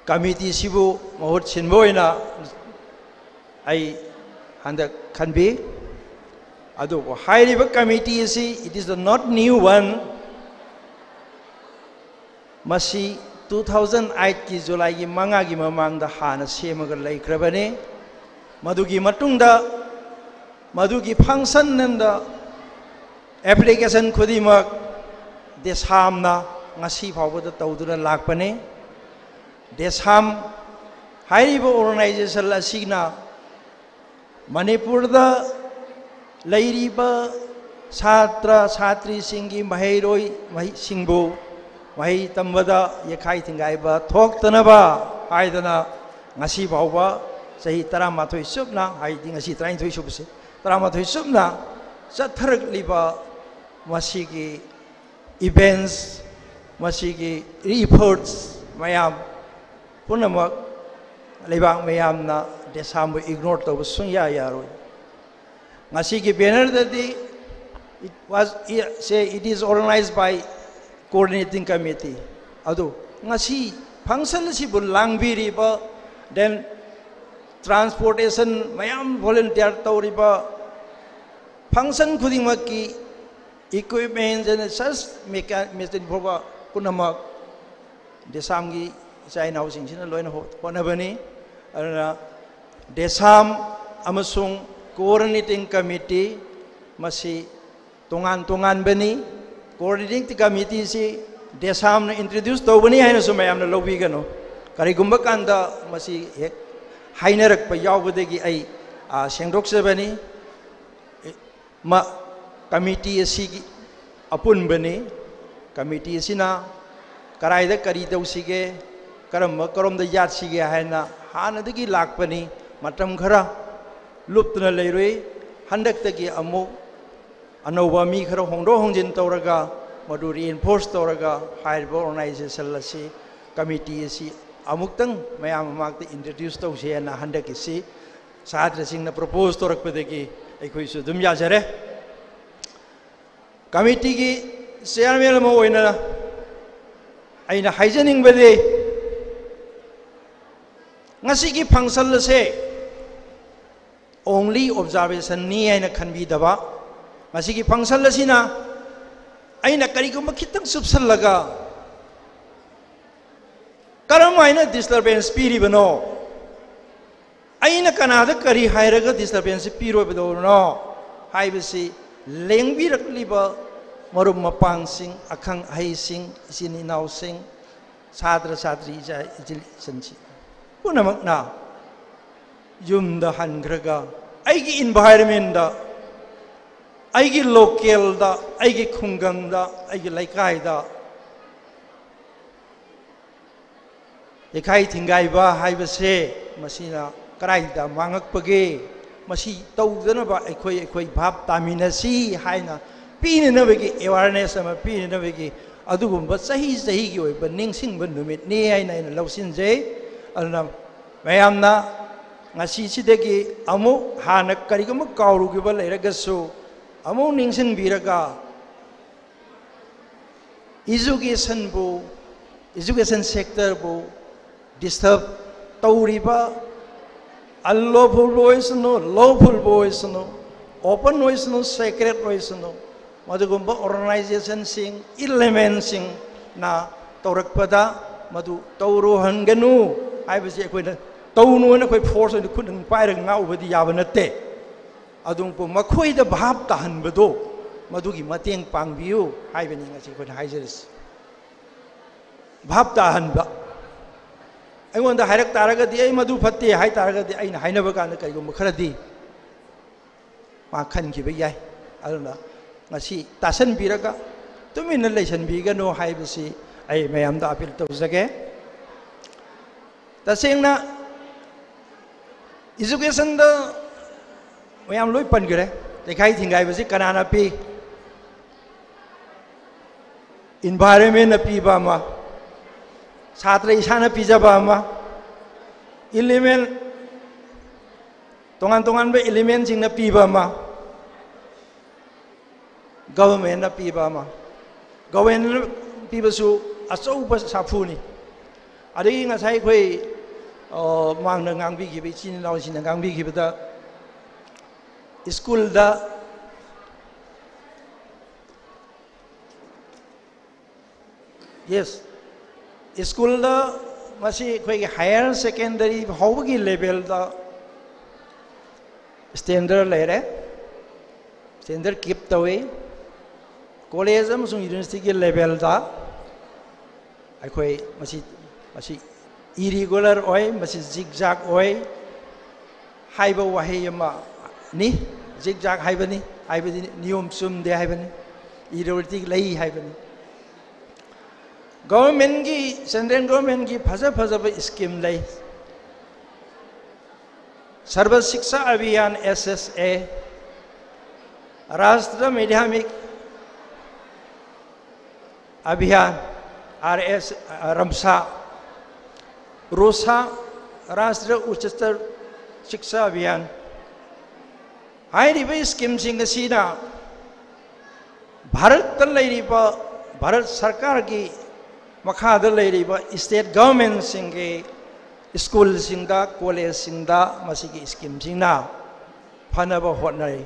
committeeꯁꯤꯕꯨ ꯃꯍꯨꯠ ꯁꯤꯟꯕ ꯑꯣꯏꯅ ꯑꯩ ꯍꯟꯗꯛ ꯈꯟꯕꯤ꯫ ꯑꯗꯨꯕꯨ ꯍꯥꯏꯔꯤꯕ committee ꯑꯁꯤ, it is not new one, ꯃꯁꯤ two thousand eight ꯀꯤ July ꯒꯤ ꯃꯉꯥꯒꯤ ꯃꯃꯥꯡꯗ ꯍꯥꯟꯅ ꯁꯦꯝꯃꯒ ꯂꯩꯈ꯭ꯔꯕꯅꯤ꯫ ꯃꯗꯨꯒꯤ ꯃꯇꯨꯡꯗ ꯃꯗꯨꯒꯤ function ꯅꯝꯗ application ꯈꯨꯗꯤꯡꯃꯛ DESAM ꯅ ꯉꯁꯤ ꯐꯥꯎꯕꯗ ꯇꯧꯗꯨꯅ ꯂꯥꯛꯄꯅꯤ꯫ DESAM ꯍꯥꯏꯔꯤꯕ organization ꯑꯁꯤꯅ ꯃꯅꯤꯄꯨꯔꯗ ꯂꯩꯔꯤꯕ ꯁꯥꯇ꯭ꯔ ꯁꯥꯇ꯭ꯔꯤꯁꯤꯡꯒꯤ ꯃꯍꯩꯔꯣꯏ ꯃꯍꯩꯁꯤꯡꯕꯨ ꯃꯍꯩ ꯇꯝꯕꯗ ꯌꯦꯈꯥꯏ ꯊꯤꯡꯒꯥꯏꯕ ꯊꯣꯛꯇꯅꯕ ꯍꯥꯏꯗꯅ ꯉꯁꯤ ꯐꯥꯎꯕ ꯆꯍꯤ ꯇꯔꯥꯃꯥꯊꯣꯏ ꯆꯨꯞꯅ, ꯍꯥꯏꯗꯤ ꯉꯁꯤ ꯇꯔꯥꯅꯤꯊꯣꯏ ꯁꯨꯕꯁꯦ, ꯇꯔꯥꯃꯥꯊꯣꯏ ꯆꯨꯞꯅ ꯆꯠꯊꯔꯛꯂꯤꯕ ꯃꯁꯤꯒꯤ events, ꯃꯁꯤꯒꯤ efforts ꯃꯌꯥꯝ ꯄꯨꯝꯅꯃꯛ ꯂꯩꯕꯥꯛ ꯃꯌꯥꯝꯅ DESAM ꯕꯨ ignore ꯇꯧꯕ ꯁꯨꯡꯌꯥ ꯌꯥꯔꯣꯏ꯫ ꯉꯁꯤꯒꯤ banner ꯗꯗꯤ it was, say, it is organized by coordinating committee꯫ ꯑꯗꯨ ꯉꯁꯤ function ꯑꯁꯤꯕꯨ ꯂꯥꯡꯕꯤꯔꯤꯕ, then transportation ꯃꯌꯥꯝ volunteer ꯇꯧꯔꯤꯕ, function ꯈꯨꯗꯤꯡꯃꯛꯀꯤ equipments and such mecha-, machinery ꯐꯥꯎꯕ ꯄꯨꯝꯅꯃꯛ DESAM ꯒꯤ ꯏꯆꯥ ꯏꯅꯥꯎꯁꯤꯡꯁꯤꯅ ꯂꯣꯏꯅ ꯍꯣ-, ꯍꯣꯠꯅꯕꯅꯤ꯫ ꯑꯗꯨꯅ DESAM ꯑꯃꯁꯨꯡ coordinating committee ꯃꯁꯤ ꯇꯣꯉꯥꯟ ꯇꯣꯉꯥꯟꯕꯅꯤ꯫ Coordinating committee ꯁꯤ DESAM ꯅ introduce ꯇꯧꯕꯅꯤ ꯍꯥꯏꯅꯁꯨ ꯃꯌꯥꯝꯅ ꯂꯧꯕꯤꯒꯅꯨ꯫ ꯀꯔꯤꯒꯨꯝꯕ ꯀꯥꯟꯗ ꯃꯁꯤ ꯍꯦꯛ ꯍꯥꯏꯅꯔꯛꯄ ꯌꯥꯎꯕꯗꯒꯤ ꯑꯩ, ꯑ, ꯁꯦꯡꯗꯣꯛꯆꯕꯅꯤ꯫ ꯃ-, committee ꯑꯁꯤꯒꯤ ꯑꯄꯨꯟꯕꯅꯤ꯫ Committee ꯑꯁꯤꯅ ꯀꯔꯥꯏꯗ ꯀꯔꯤ ꯇꯧꯁꯤꯒꯦ, ꯀꯔꯝꯕ, ꯀꯔꯣꯝꯗ ꯌꯥꯠꯁꯤꯒꯦ ꯍꯥꯏꯅ ꯍꯥꯟꯅꯗꯒꯤ ꯂꯥꯛꯄꯅꯤ꯫ ꯃꯇꯝ ꯈꯔ ꯂꯨꯞꯇꯨꯅ ꯂꯩꯔꯨꯏ꯫ ꯍꯟꯗꯛꯇꯒꯤ ꯑꯃꯨꯛ ꯑꯅꯧꯕ ꯃꯤ ꯈꯔ ꯍꯣꯡꯗꯣꯛ ꯍꯣꯡꯖꯤꯟ ꯇꯧꯔꯒ, ꯃꯗꯨ reinforce ꯇꯧꯔꯒ, ꯍꯥꯏꯔꯤꯕ organization ꯑꯁꯤ, committee ꯑꯁꯤ ꯑꯃꯨꯛꯇꯪ ꯃꯌꯥꯝ ꯃꯃꯥꯡꯗ introduce ꯇꯧꯁꯦꯅ ꯍꯟꯗꯛꯀꯤꯁꯤ ꯁꯥꯇ꯭ꯔꯁꯤꯡꯅ propose ꯇꯧꯔꯛꯄꯗꯒꯤ ꯑꯩꯈꯣꯏꯁꯨ ꯑꯗꯨꯝ ꯌꯥꯖꯔꯦ꯫ Committee ꯒꯤ chairman ꯑꯃ ꯑꯣꯏꯅ ꯑꯩꯅ ꯍꯥꯏꯖꯅꯤꯡꯕꯗꯤ, ꯉꯁꯤꯒꯤ function ꯑꯁꯦ only observation ꯅꯤ ꯍꯥꯏꯅ ꯈꯟꯕꯤꯗꯕ, ꯉꯁꯤꯒꯤ function ꯑꯁꯤꯅ ꯑꯩꯅ ꯀꯔꯤꯒꯨꯝꯕ ꯈꯤꯇꯪ ꯆꯨꯞꯁꯜꯂꯒ ꯀꯔꯝ ꯍꯥꯏꯅ disturbance ꯄꯤꯔꯤꯕꯅꯣ? ꯑꯩꯅ ꯀꯅꯥꯗ ꯀꯔꯤ ꯍꯥꯏꯔꯒ disturbance ꯄꯤꯔꯣꯏꯗꯧꯔꯤꯅꯣ ꯍꯥꯏꯕꯁꯤ ꯂꯦꯡꯕꯤꯔꯛꯂꯤꯕ ꯃꯔꯨꯞ ꯃꯄꯥꯡꯁꯤꯡ, ꯑꯈꯪ ꯑꯍꯩꯁꯤꯡ, ꯏꯆꯤꯟ ꯏꯅꯥꯎꯁꯤꯡ, ꯁꯥꯇ꯭ꯔ ꯁꯥꯇ꯭ꯔꯤ, ꯏꯆꯥ ꯏꯆꯤꯜ ꯏꯆꯟꯁꯤꯡ ꯄꯨꯝꯅꯃꯛꯅ ꯌꯨꯝꯗ ꯍꯟꯈ꯭ꯔꯒ ꯑꯩꯒꯤ environment ꯇ, ꯑꯩꯒꯤ local ꯗ, ꯑꯩꯒꯤ ꯈꯨꯡꯒꯪꯗ, ꯑꯩꯒꯤ ꯂꯩꯀꯥꯏꯗ ꯌꯩꯈꯥꯏ ꯊꯤꯡꯒꯥꯏꯕ ꯍꯥꯏꯕꯁꯦ ꯃꯁꯤꯅ ꯀꯗꯥꯏꯗ ꯃꯥꯡꯉꯛꯄꯒꯦ? ꯃꯁꯤ ꯇꯧꯗꯅꯕ ꯑꯩꯈꯣꯏ, ꯑꯩꯈꯣꯏ ꯚꯥꯞ ꯇꯥꯃꯤꯟꯅꯁꯤ ꯍꯥꯏꯅ ꯄꯤꯅꯅꯕꯒꯤ, awareness ꯑꯃ ꯄꯤꯅꯅꯕꯒꯤ ꯑꯗꯨꯒꯨꯝꯕ ꯆꯍꯤ ꯆꯍꯤꯒꯤ ꯑꯣꯏꯕ ꯅꯤꯡꯁꯤꯡꯕ ꯅꯨꯃꯤꯠꯅꯤ ꯍꯥꯏꯅ ꯑꯩꯅ ꯂꯧꯁꯤꯟꯖꯩ꯫ ꯑꯗꯨꯅ ꯃꯌꯥꯝꯅ ꯉꯁꯤꯁꯤꯗꯒꯤ ꯑꯃꯨꯛ ꯍꯥꯟꯅ ꯀꯔꯤꯒꯨꯝꯕ ꯀꯥꯎꯔꯨꯈꯤꯕ ꯂꯩꯔꯒꯁꯨ ꯑꯃꯨꯛ ꯅꯤꯡꯁꯤꯡꯕꯤꯔꯒ education ꯕꯨ, education sector ꯕꯨ disturb ꯇꯧꯔꯤꯕ, unlawful ꯕꯨ ꯑꯣꯏꯁꯅꯨ, lawful ꯕꯨ ꯑꯣꯏꯁꯅꯨ, open ꯑꯣꯏꯁꯅꯨ, secret ꯑꯣꯏꯁꯅꯨ, ꯃꯗꯨꯒꯨꯝꯕ organization ꯁꯤꯡ, element ꯁꯤꯡꯅ ꯇꯧꯔꯛꯄꯗ ꯃꯗꯨ ꯇꯧꯔꯨꯍꯟꯒꯅꯨ ꯍꯥꯏꯕꯁꯤ ꯑꯩꯈꯣꯏꯅ ꯇꯧꯅꯨ ꯍꯥꯏꯅ ꯑꯩꯈꯣꯏ force ꯑꯣꯏꯅ ꯈꯨꯠꯅ ꯄꯥꯏꯔꯒ ꯉꯥꯛꯎꯕꯗꯤ ꯌꯥꯕ ꯅꯠꯇꯦ꯫ ꯑꯗꯨꯕꯨ ꯃꯈꯣꯏꯗ ꯚꯥꯞ ꯇꯥꯍꯟꯕꯗꯣ, ꯃꯗꯨꯒꯤ ꯃꯇꯦꯡ ꯄꯥꯡꯕꯤꯌꯨ ꯍꯥꯏꯕꯅꯤ ꯉꯁꯤ ꯑꯩꯈꯣꯏꯅ ꯍꯥꯏꯖꯔꯤꯁꯤ꯫ ꯚꯥꯞ ꯇꯥꯍꯟꯕ꯫ ꯑꯩꯉꯣꯟꯗ ꯍꯥꯏꯔꯛ ꯇꯥꯔꯒꯗꯤ, "ꯑꯩ ꯃꯗꯨ ꯐꯠꯇꯦ" ꯍꯥꯏ ꯇꯥꯔꯒꯗꯤ, ꯑꯩꯅ ꯍꯥꯏꯅꯕ ꯀꯥꯟꯗ ꯀꯔꯤꯒꯨꯝꯕ ꯈꯔꯗꯤ ꯃꯥ ꯈꯟꯈꯤꯕ ꯌꯥꯏ꯫ ꯑꯗꯨꯅ ꯉꯁꯤ ꯇꯥꯁꯟꯕꯤꯔꯒ ꯇꯨꯃꯤꯟꯅ ꯂꯩꯁꯟꯕꯤꯒꯅꯨ ꯍꯥꯏꯕꯁꯤ ꯑꯩ ꯃꯌꯥꯝꯗ appeal ꯇꯧꯖꯒꯦ꯫ ꯇꯁꯦꯡꯅ education ꯗ ꯃꯌꯥꯝ ꯂꯣꯏ ꯄꯟꯈ꯭ꯔꯦ꯫ ꯌꯩꯈꯥꯏ ꯊꯤꯡꯒꯥꯏꯕꯁꯤ ꯀꯅꯥꯅ ꯄꯤ? Environment ꯅ ꯄꯤꯕ ꯑꯃ, ꯁꯥꯇ꯭ꯔ ꯏꯁꯥꯅ ꯄꯤꯖꯕ ꯑꯃ, element, ꯇꯣꯉꯥꯟ ꯇꯣꯉꯥꯟꯕ element ꯁꯤꯡꯅ ꯄꯤꯕ ꯑꯃ, government ꯅ ꯄꯤꯕ ꯑꯃ꯫ Government ꯅ ꯄꯤꯕꯁꯨ ꯑꯆꯧꯕ ꯁꯥꯐꯨꯅꯤ꯫ ꯑꯗꯒꯤ ꯉꯁꯥꯏ ꯑꯩꯈꯣꯏ, ꯑ, ꯃꯥꯡꯗ ꯉꯥꯡꯕꯤꯈꯤꯕ, ꯏꯆꯤꯟ ꯏꯅꯥꯎꯁꯤꯡꯅ ꯉꯥꯡꯕꯤꯈꯤꯕꯗ, school ꯗ, yes, school ꯗ ꯃꯁꯤ ꯑꯩꯈꯣꯏꯒꯤ higher secondary ꯐꯥꯎꯕꯒꯤ levelꯗ standard ꯂꯩꯔꯦ, standard keep ꯇꯧꯏ꯫ College ꯑꯃꯁꯨꯡ universityꯒꯤ levelꯗ ꯑꯩꯈꯣꯏ ꯃꯁꯤ ꯃꯁꯤ irregular ꯑꯣꯏ, ꯃꯁꯤ zigzag ꯑꯣꯏ ꯍꯥꯏꯕ ꯋꯥꯍꯩ ꯑꯃꯅꯤ꯫ Zigzag ꯍꯥꯏꯕꯅꯤ, ꯍꯥꯏꯕꯗꯤ ꯅꯤꯌꯣꯝ ꯆꯨꯝꯗꯦ ꯍꯥꯏꯕꯅꯤ, irregularity ꯂꯩ ꯍꯥꯏꯕꯅꯤ꯫ Governmentꯀꯤ, central governmentꯀꯤ ꯐꯖ ꯐꯖꯕ scheme ꯂꯩ꯫ Sarva Shiksha Abhiyan, S S A, Rashtra Madhyamik Abhiyan, R S, ꯔꯝꯁꯥ, RUSA, Rashtra Ucchtar Shiksha Abhiyan ꯍꯥꯏꯔꯤꯕ schemeꯁꯤꯡ ꯑꯁꯤꯅ ꯚꯥꯔꯠꯇ ꯂꯩꯔꯤꯕ, ꯚꯥꯔꯠ ꯁꯔꯀꯥꯔꯒꯤ ꯃꯈꯥꯗ ꯂꯩꯔꯤꯕ state governmentꯁꯤꯡꯒꯤ schoolꯁꯤꯡꯗ, collegeꯁꯤꯡꯗ ꯃꯁꯤꯒꯤ schemeꯁꯤꯡꯅ ꯐꯅꯕ ꯍꯣꯠꯅꯔꯤ꯫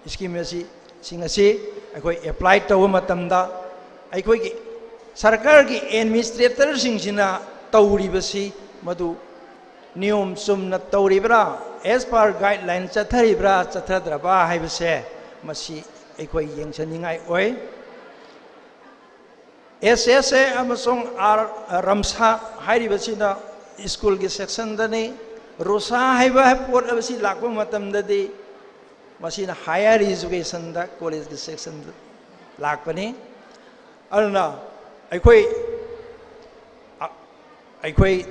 Scheme ꯑꯁꯤ, ꯁꯤꯡ ꯑꯁꯤ ꯑꯩꯈꯣꯏ apply ꯇꯧꯕ ꯃꯇꯝꯗ ꯑꯩꯈꯣꯏꯒꯤ ꯁꯔꯀꯥꯔꯒꯤ administratorꯁꯤꯡꯁꯤꯅ ꯇꯧꯔꯤꯕꯁꯤ ꯃꯗꯨ ꯅꯤꯌꯣꯝ ꯆꯨꯝꯅ ꯇꯧꯔꯤꯕ꯭ꯔꯥ, as per guideline ꯆꯠꯊꯔꯤꯕ꯭ꯔꯥ ꯆꯠꯊꯗ꯭ꯔꯕ ꯍꯥꯏꯕꯁꯦ ꯃꯁꯤ ꯑꯩꯈꯣꯏ ꯌꯦꯡꯁꯤꯟꯅꯤꯡꯉꯥꯏ ꯑꯣꯏ꯫ S S A ꯑꯃꯁꯨꯡ R, ꯔꯝꯁꯥ ꯍꯥꯏꯔꯤꯕꯁꯤꯅ schoolꯒꯤ sectionꯗꯅꯤ꯫ ꯔꯨꯁꯥ ꯍꯥꯏꯕ ꯄꯣꯠ ꯑꯁꯤ ꯂꯥꯛꯄ ꯃꯇꯝꯗꯗꯤ ꯃꯁꯤꯅ higher educationꯗ, collegeꯀꯤ sectionꯗ ꯂꯥꯛꯄꯅꯤ꯫ ꯑꯗꯨꯅ ꯑꯩꯈꯣꯏ, ꯑ, ꯑꯩꯈꯣꯏ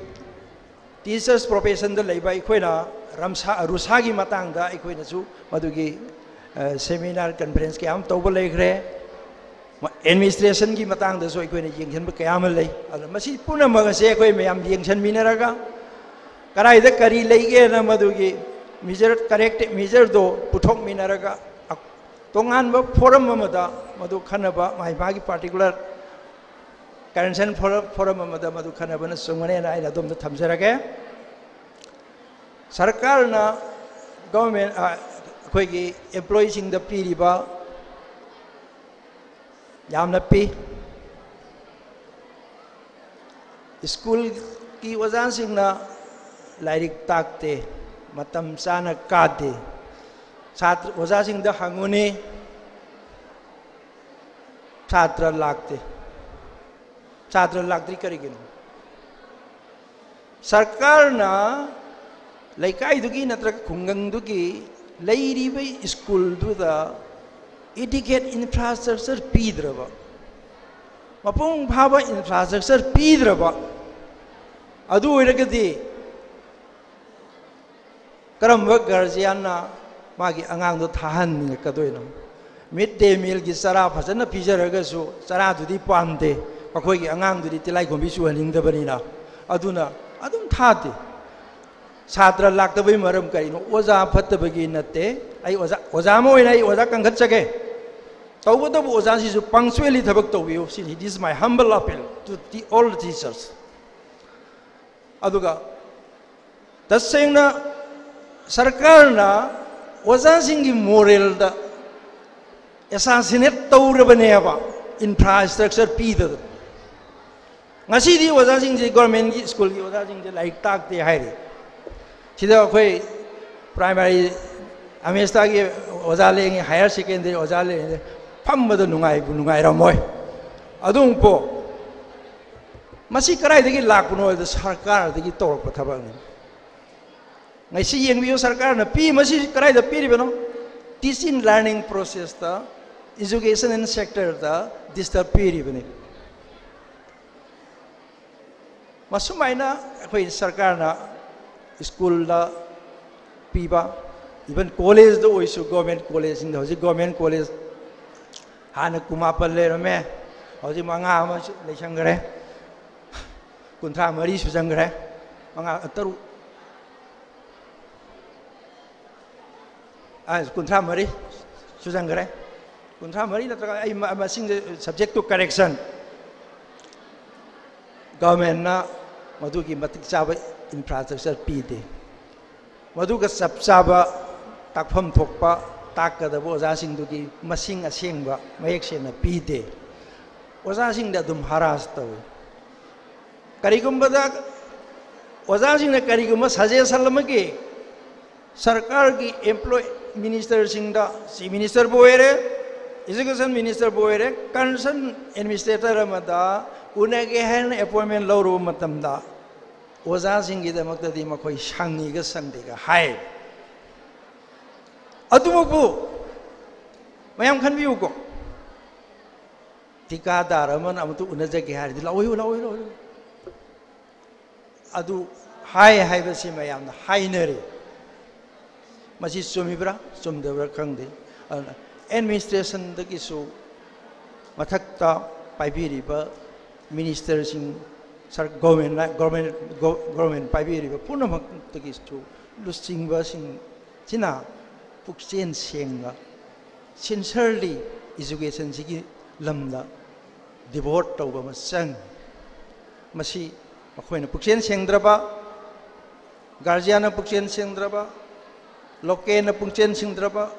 teachers professionꯗ ꯂꯩꯕ ꯑꯩꯈꯣꯏꯅ ꯔꯝꯁꯥ, ꯔꯨꯁꯥꯒꯤ ꯃꯇꯥꯡꯗ ꯑꯩꯈꯣꯏꯅꯁꯨ ꯃꯗꯨꯒꯤ, ꯑ, seminar conference ꯀꯌꯥ ꯑꯃ ꯇꯧꯕ ꯂꯩꯈ꯭ꯔꯦ꯫ ꯃ-, administrationꯒꯤ ꯃꯇꯥꯡꯗꯁꯨ ꯑꯩꯈꯣꯏꯅ ꯌꯦꯡꯁꯤꯟꯕ ꯀꯌꯥ ꯑꯃ ꯂꯩ꯫ ꯑꯗꯨꯅ ꯃꯁꯤ ꯄꯨꯝꯅꯃꯛ ꯑꯁꯦ ꯑꯩꯈꯣꯏ ꯃꯌꯥꯝ ꯌꯦꯡꯁꯤꯟꯃꯤꯟꯅꯔꯒ ꯀꯗꯥꯏꯗ ꯀꯔꯤ ꯂꯩꯒꯦꯅ ꯃꯗꯨꯒꯤ measure, corrective measureꯗꯣ ꯄꯨꯊꯣꯛꯃꯤꯟꯅꯔꯒ ꯑ-, ꯇꯣꯉꯥꯟꯕ forum ꯑꯃꯗ ꯃꯗꯨ ꯈꯟꯅꯕ, ꯃꯥꯒꯤ ꯃꯥꯒꯤ particular concern forum, forum ꯑꯃꯗ ꯃꯗꯨ ꯈꯟꯅꯕꯅ ꯆꯨꯝꯒꯅꯦꯅ ꯑꯩꯅ ꯑꯗꯣꯝꯗ ꯊꯝꯖꯔꯒꯦ꯫ ꯁꯔꯀꯥꯔꯅ, government, ꯑ, ꯑꯩꯈꯣꯏꯒꯤ employeeꯁꯤꯡꯗ ꯄꯤꯔꯤꯕ ꯌꯥꯝꯅ ꯄꯤ꯫ School ꯀꯤ ꯑꯣꯖꯥꯁꯤꯡꯅ ꯂꯥꯏꯔꯤꯛ ꯇꯥꯛꯇꯦ, ꯃꯇꯝ ꯆꯥꯅ ꯀꯥꯗꯦ꯫ ꯁꯥꯇ꯭ꯔ ꯑꯣꯖꯥꯁꯤꯡꯗ ꯍꯪꯉꯨꯅꯤ, ꯁꯥꯇ꯭ꯔ ꯂꯥꯛꯇꯦ꯫ ꯁꯥꯇ꯭ꯔ ꯂꯥꯛꯇ꯭ꯔꯤ ꯀꯔꯤꯒꯤꯅꯣ? ꯁꯔꯀꯥꯔꯅ ꯂꯩꯀꯥꯏꯗꯨꯒꯤ ꯅꯠꯇ꯭ꯔꯒ ꯈꯨꯡꯒꯪꯗꯨꯒꯤ ꯂꯩꯔꯤꯕ ꯁ꯭ꯀꯨꯜꯗꯨꯗ adequate infrastructure ꯄꯤꯗ꯭ꯔꯕ, ꯃꯄꯨꯡ ꯐꯥꯕ infrastructure ꯄꯤꯗ꯭ꯔꯕ, ꯑꯗꯨ ꯑꯣꯏꯔꯒꯗꯤ ꯀꯔꯝꯕ ꯒꯥꯔꯖꯤꯌꯥꯟꯅ ꯃꯥꯒꯤ ꯑꯉꯥꯡꯗꯣ ꯊꯥꯍꯟꯅꯤꯡꯉꯛꯀꯗꯣꯏꯅꯣ? ꯃꯤꯗ ꯗꯦ ꯃꯤꯜꯒꯤ ꯆꯔꯥ ꯐꯖꯅ ꯄꯤꯖꯔꯒꯁꯨ ꯆꯔꯥꯗꯨꯗꯤ ꯄꯥꯝꯗꯦ, ꯃꯈꯣꯏꯒꯤ ꯑꯉꯥꯡꯗꯨꯗꯤ ꯇꯤꯜꯂꯥꯏꯈꯣꯝꯕꯤ ꯆꯨꯍꯟꯅꯤꯡꯗꯕꯅꯤꯅ꯫ ꯑꯗꯨꯅ ꯑꯗꯨꯝ ꯊꯥꯗꯦ꯫ ꯁꯥꯇ꯭ꯔ ꯂꯥꯛꯇꯕꯩ ꯃꯔꯝ ꯀꯔꯤꯅꯣ? ꯑꯣꯖꯥ ꯐꯠꯇꯕꯒꯤ ꯅꯠꯇꯦ꯫ ꯑꯩ ꯑꯣꯖꯥ, ꯑꯣꯖꯥ ꯑꯃ ꯑꯣꯏꯅ ꯑꯩ ꯑꯣꯖꯥ ꯀꯟꯈꯠꯆꯒꯦ꯫ ꯇꯧꯕꯇꯕꯨ ꯑꯣꯖꯥꯁꯤꯡꯁꯨ punctually ꯊꯕꯛ ꯇꯧꯕꯤꯌꯨ ꯁꯤꯅꯤ꯫ This is my humble appeal to the, all the teachers. ꯑꯗꯨꯒ ꯇꯁꯦꯡꯅ ꯁꯔꯀꯥꯔꯅ ꯑꯣꯖꯥꯁꯤꯡꯒꯤ moralꯗ assassinate ꯇꯧꯔꯕꯅꯦꯕ, infrastructure ꯄꯤꯗꯗꯅ꯫ ꯉꯁꯤꯗꯤ ꯑꯣꯖꯥꯁꯤꯡꯁꯦ, governmentꯀꯤ ꯁ꯭ꯀꯨꯜꯒꯤ ꯑꯣꯖꯥꯁꯤꯡꯁꯦ ꯂꯥꯏꯔꯤꯛ ꯇꯥꯛꯇꯦ ꯍꯥꯏꯔꯤ꯫ ꯁꯤꯗ ꯑꯩꯈꯣꯏ primary, ꯑꯃꯦꯁꯇꯥꯒꯤ ꯑꯣꯖꯥ ꯂꯦꯡꯉꯤ, higher secondary ꯑꯣꯖꯥ ꯂꯦꯡꯉꯤ, ꯐꯝꯕꯗ ꯅꯨꯡꯉꯥꯏꯕꯨ ꯅꯨꯡꯉꯥꯏꯔꯝꯃꯣꯏ꯫ ꯑꯗꯨ ꯑꯃꯨꯛꯄꯣ, ꯃꯁꯤ ꯀꯗꯥꯏꯗꯒꯤ ꯂꯥꯛꯄꯅꯣ ꯍꯥꯏꯕꯗ ꯁꯔꯀꯥꯔꯗꯒꯤ ꯇꯧꯔꯛꯄ ꯊꯕꯛꯅꯤ꯫ ꯉꯁꯤ ꯌꯦꯡꯕꯤꯌꯨ, ꯁꯔꯀꯥꯔꯅ ꯄꯤ, ꯃꯁꯤ ꯀꯗꯥꯏꯗ ꯄꯤꯔꯤꯕꯅꯣ? Teaching learning processꯇ, education and sectorꯗ disturb ꯄꯤꯔꯤꯕꯅꯤ꯫ ꯃꯁꯨꯃꯥꯏꯅ ꯑꯩꯈꯣꯏ ꯁꯔꯀꯥꯔꯅ ꯁ꯭ꯀꯨꯜꯗ ꯄꯤꯕ, even collegeꯗ ꯑꯣꯏꯁꯨ, government collegeꯁꯤꯡꯗ, ꯍꯧꯖꯤꯛ government college ꯍꯥꯟꯅ ꯀꯨꯟꯃꯥꯄꯟ ꯂꯩꯔꯝꯃꯦ, ꯍꯧꯖꯤꯛ ꯃꯉꯥ ꯑꯃ ꯂꯩꯁꯟꯈ꯭ꯔꯦ, ꯀꯨꯟꯊ꯭ꯔꯥ ꯃꯔꯤ ꯁꯨꯖꯟꯈ꯭ꯔꯦ, ꯃꯉꯥ, ꯇꯔꯨꯛ, ꯑ, ꯀꯨꯟꯊ꯭ꯔꯥ ꯃꯔꯤ ꯁꯨꯖꯟꯈ꯭ꯔꯦ꯫ ꯀꯨꯟꯊ꯭ꯔꯥ ꯃꯔꯤ ꯅꯠꯇ꯭ꯔꯒ ꯑꯩ ꯃ-, ꯃꯁꯤꯡꯁꯦ, subject to correction꯫ Governmentꯅ ꯃꯗꯨꯒꯤ ꯃꯇꯤꯛ ꯆꯥꯕ infrastructure ꯄꯤꯗꯦ꯫ ꯃꯗꯨꯒ ꯆꯞ ꯆꯥꯕ ꯇꯥꯛꯐꯝ ꯊꯣꯛꯄ ꯇꯥꯛꯀꯗꯕ ꯑꯣꯖꯥꯁꯤꯡꯗꯨꯒꯤ ꯃꯁꯤꯡ ꯑꯁꯦꯡꯕ ꯃꯌꯦꯛ ꯁꯦꯡꯅ ꯄꯤꯗꯦ꯫ ꯑꯣꯖꯥꯁꯤꯡꯗ ꯑꯗꯨꯝ harass ꯇꯧꯏ꯫ ꯀꯔꯤꯒꯨꯝꯕꯗ ꯑꯣꯖꯥꯁꯤꯡꯅ ꯀꯔꯤꯒꯨꯝꯕ ꯁꯖꯦꯁꯟ ꯑꯃꯒꯤ ꯁꯔꯀꯥꯔꯒꯤ ꯑꯦꯝꯄ꯭ꯂꯣꯏ ꯃꯤꯅꯤꯁꯇꯔꯁꯤꯡꯗ, ꯆꯤꯐ ꯃꯤꯅꯤꯁꯇꯔꯕꯨ ꯑꯣꯏꯔꯦ, ꯏꯖꯨꯀꯦꯁꯟ ꯃꯤꯅꯤꯁꯇꯔꯕꯨ ꯑꯣꯏꯔꯦ, ꯀꯟꯁꯔꯟ ꯑꯦꯗꯃꯤꯅꯤꯁꯇ꯭ꯔꯦꯇꯔ ꯑꯃꯗ ꯎꯅꯒꯦ ꯍꯥꯏꯅ ꯑꯦꯄꯣꯏꯟꯃꯦꯟ ꯂꯧꯔꯨꯕ ꯃꯇꯝꯗ ꯑꯣꯖꯥꯁꯤꯡꯒꯤꯗꯃꯛꯇꯗꯤ ꯃꯈꯣꯏ ꯁꯪꯉꯤꯒ ꯁꯪꯗꯦꯒ ꯍꯥꯏ꯫ ꯑꯗꯨꯃꯛꯄꯨ ꯃꯌꯥꯝ ꯈꯟꯕꯤꯌꯨꯀꯣ, ꯊꯤꯀꯥꯗꯥꯔ ꯑꯃꯅ ꯑꯃꯨꯛꯇ ꯎꯅꯖꯒꯦ ꯍꯥꯏꯔꯗꯤ ꯂꯥꯛꯑꯣꯏ, ꯂꯥꯛꯑꯣꯏ, ꯂꯥꯛꯑꯣꯏ꯫ ꯑꯗꯨ ꯍꯥꯏ ꯍꯥꯏꯕꯁꯤ ꯃꯌꯥꯝꯅ ꯍꯥꯏꯅꯔꯤ꯫ ꯃꯁꯤ ꯆꯨꯝꯃꯤꯕ꯭ꯔꯥ ꯆꯨꯝꯗꯕ꯭ꯔꯥ ꯈꯪꯗꯦ꯫ ꯑꯗꯨꯅ ꯑꯦꯗꯃꯤꯅꯤꯁꯇ꯭ꯔꯦꯁꯟꯗꯒꯤꯁꯨ ꯃꯊꯛꯇ ꯄꯥꯏꯕꯤꯔꯤꯕ ꯃꯤꯅꯤꯁꯇꯔꯁꯤꯡ, ꯁꯔ-, ꯒꯣꯔꯃꯦꯟꯅ, ꯒꯣꯔꯃꯦꯟ, ꯒꯣ-, ꯒꯣꯔꯃꯦꯟ ꯄꯥꯏꯕꯤꯔꯤꯕ ꯄꯨꯝꯅꯃꯛꯇꯒꯤꯁꯨ ꯂꯨꯆꯤꯡꯕꯁꯤꯡꯁꯤꯅ ꯄꯨꯛꯆꯦꯜ ꯁꯦꯡꯅ, ꯁꯤꯟꯁꯔꯂꯤ ꯏꯖꯨꯀꯦꯁꯟꯁꯤꯒꯤ ꯂꯝꯗ ꯗꯤꯚꯣꯠ ꯇꯧꯕ ꯑꯃ ꯆꯪꯉꯤ꯫ ꯃꯁꯤ ꯃꯈꯣꯏꯅ ꯄꯨꯛꯆꯦꯜ ꯁꯦꯡꯗ꯭ꯔꯕ, ꯒꯥꯔꯖꯤꯌꯥꯟꯅ ꯄꯨꯛꯆꯦꯜ ꯁꯦꯡꯗ꯭ꯔꯕ, ꯂꯣꯀꯦꯜꯅ ꯄꯨꯛꯆꯦꯜ ꯁꯦꯡꯗ꯭ꯔꯕ,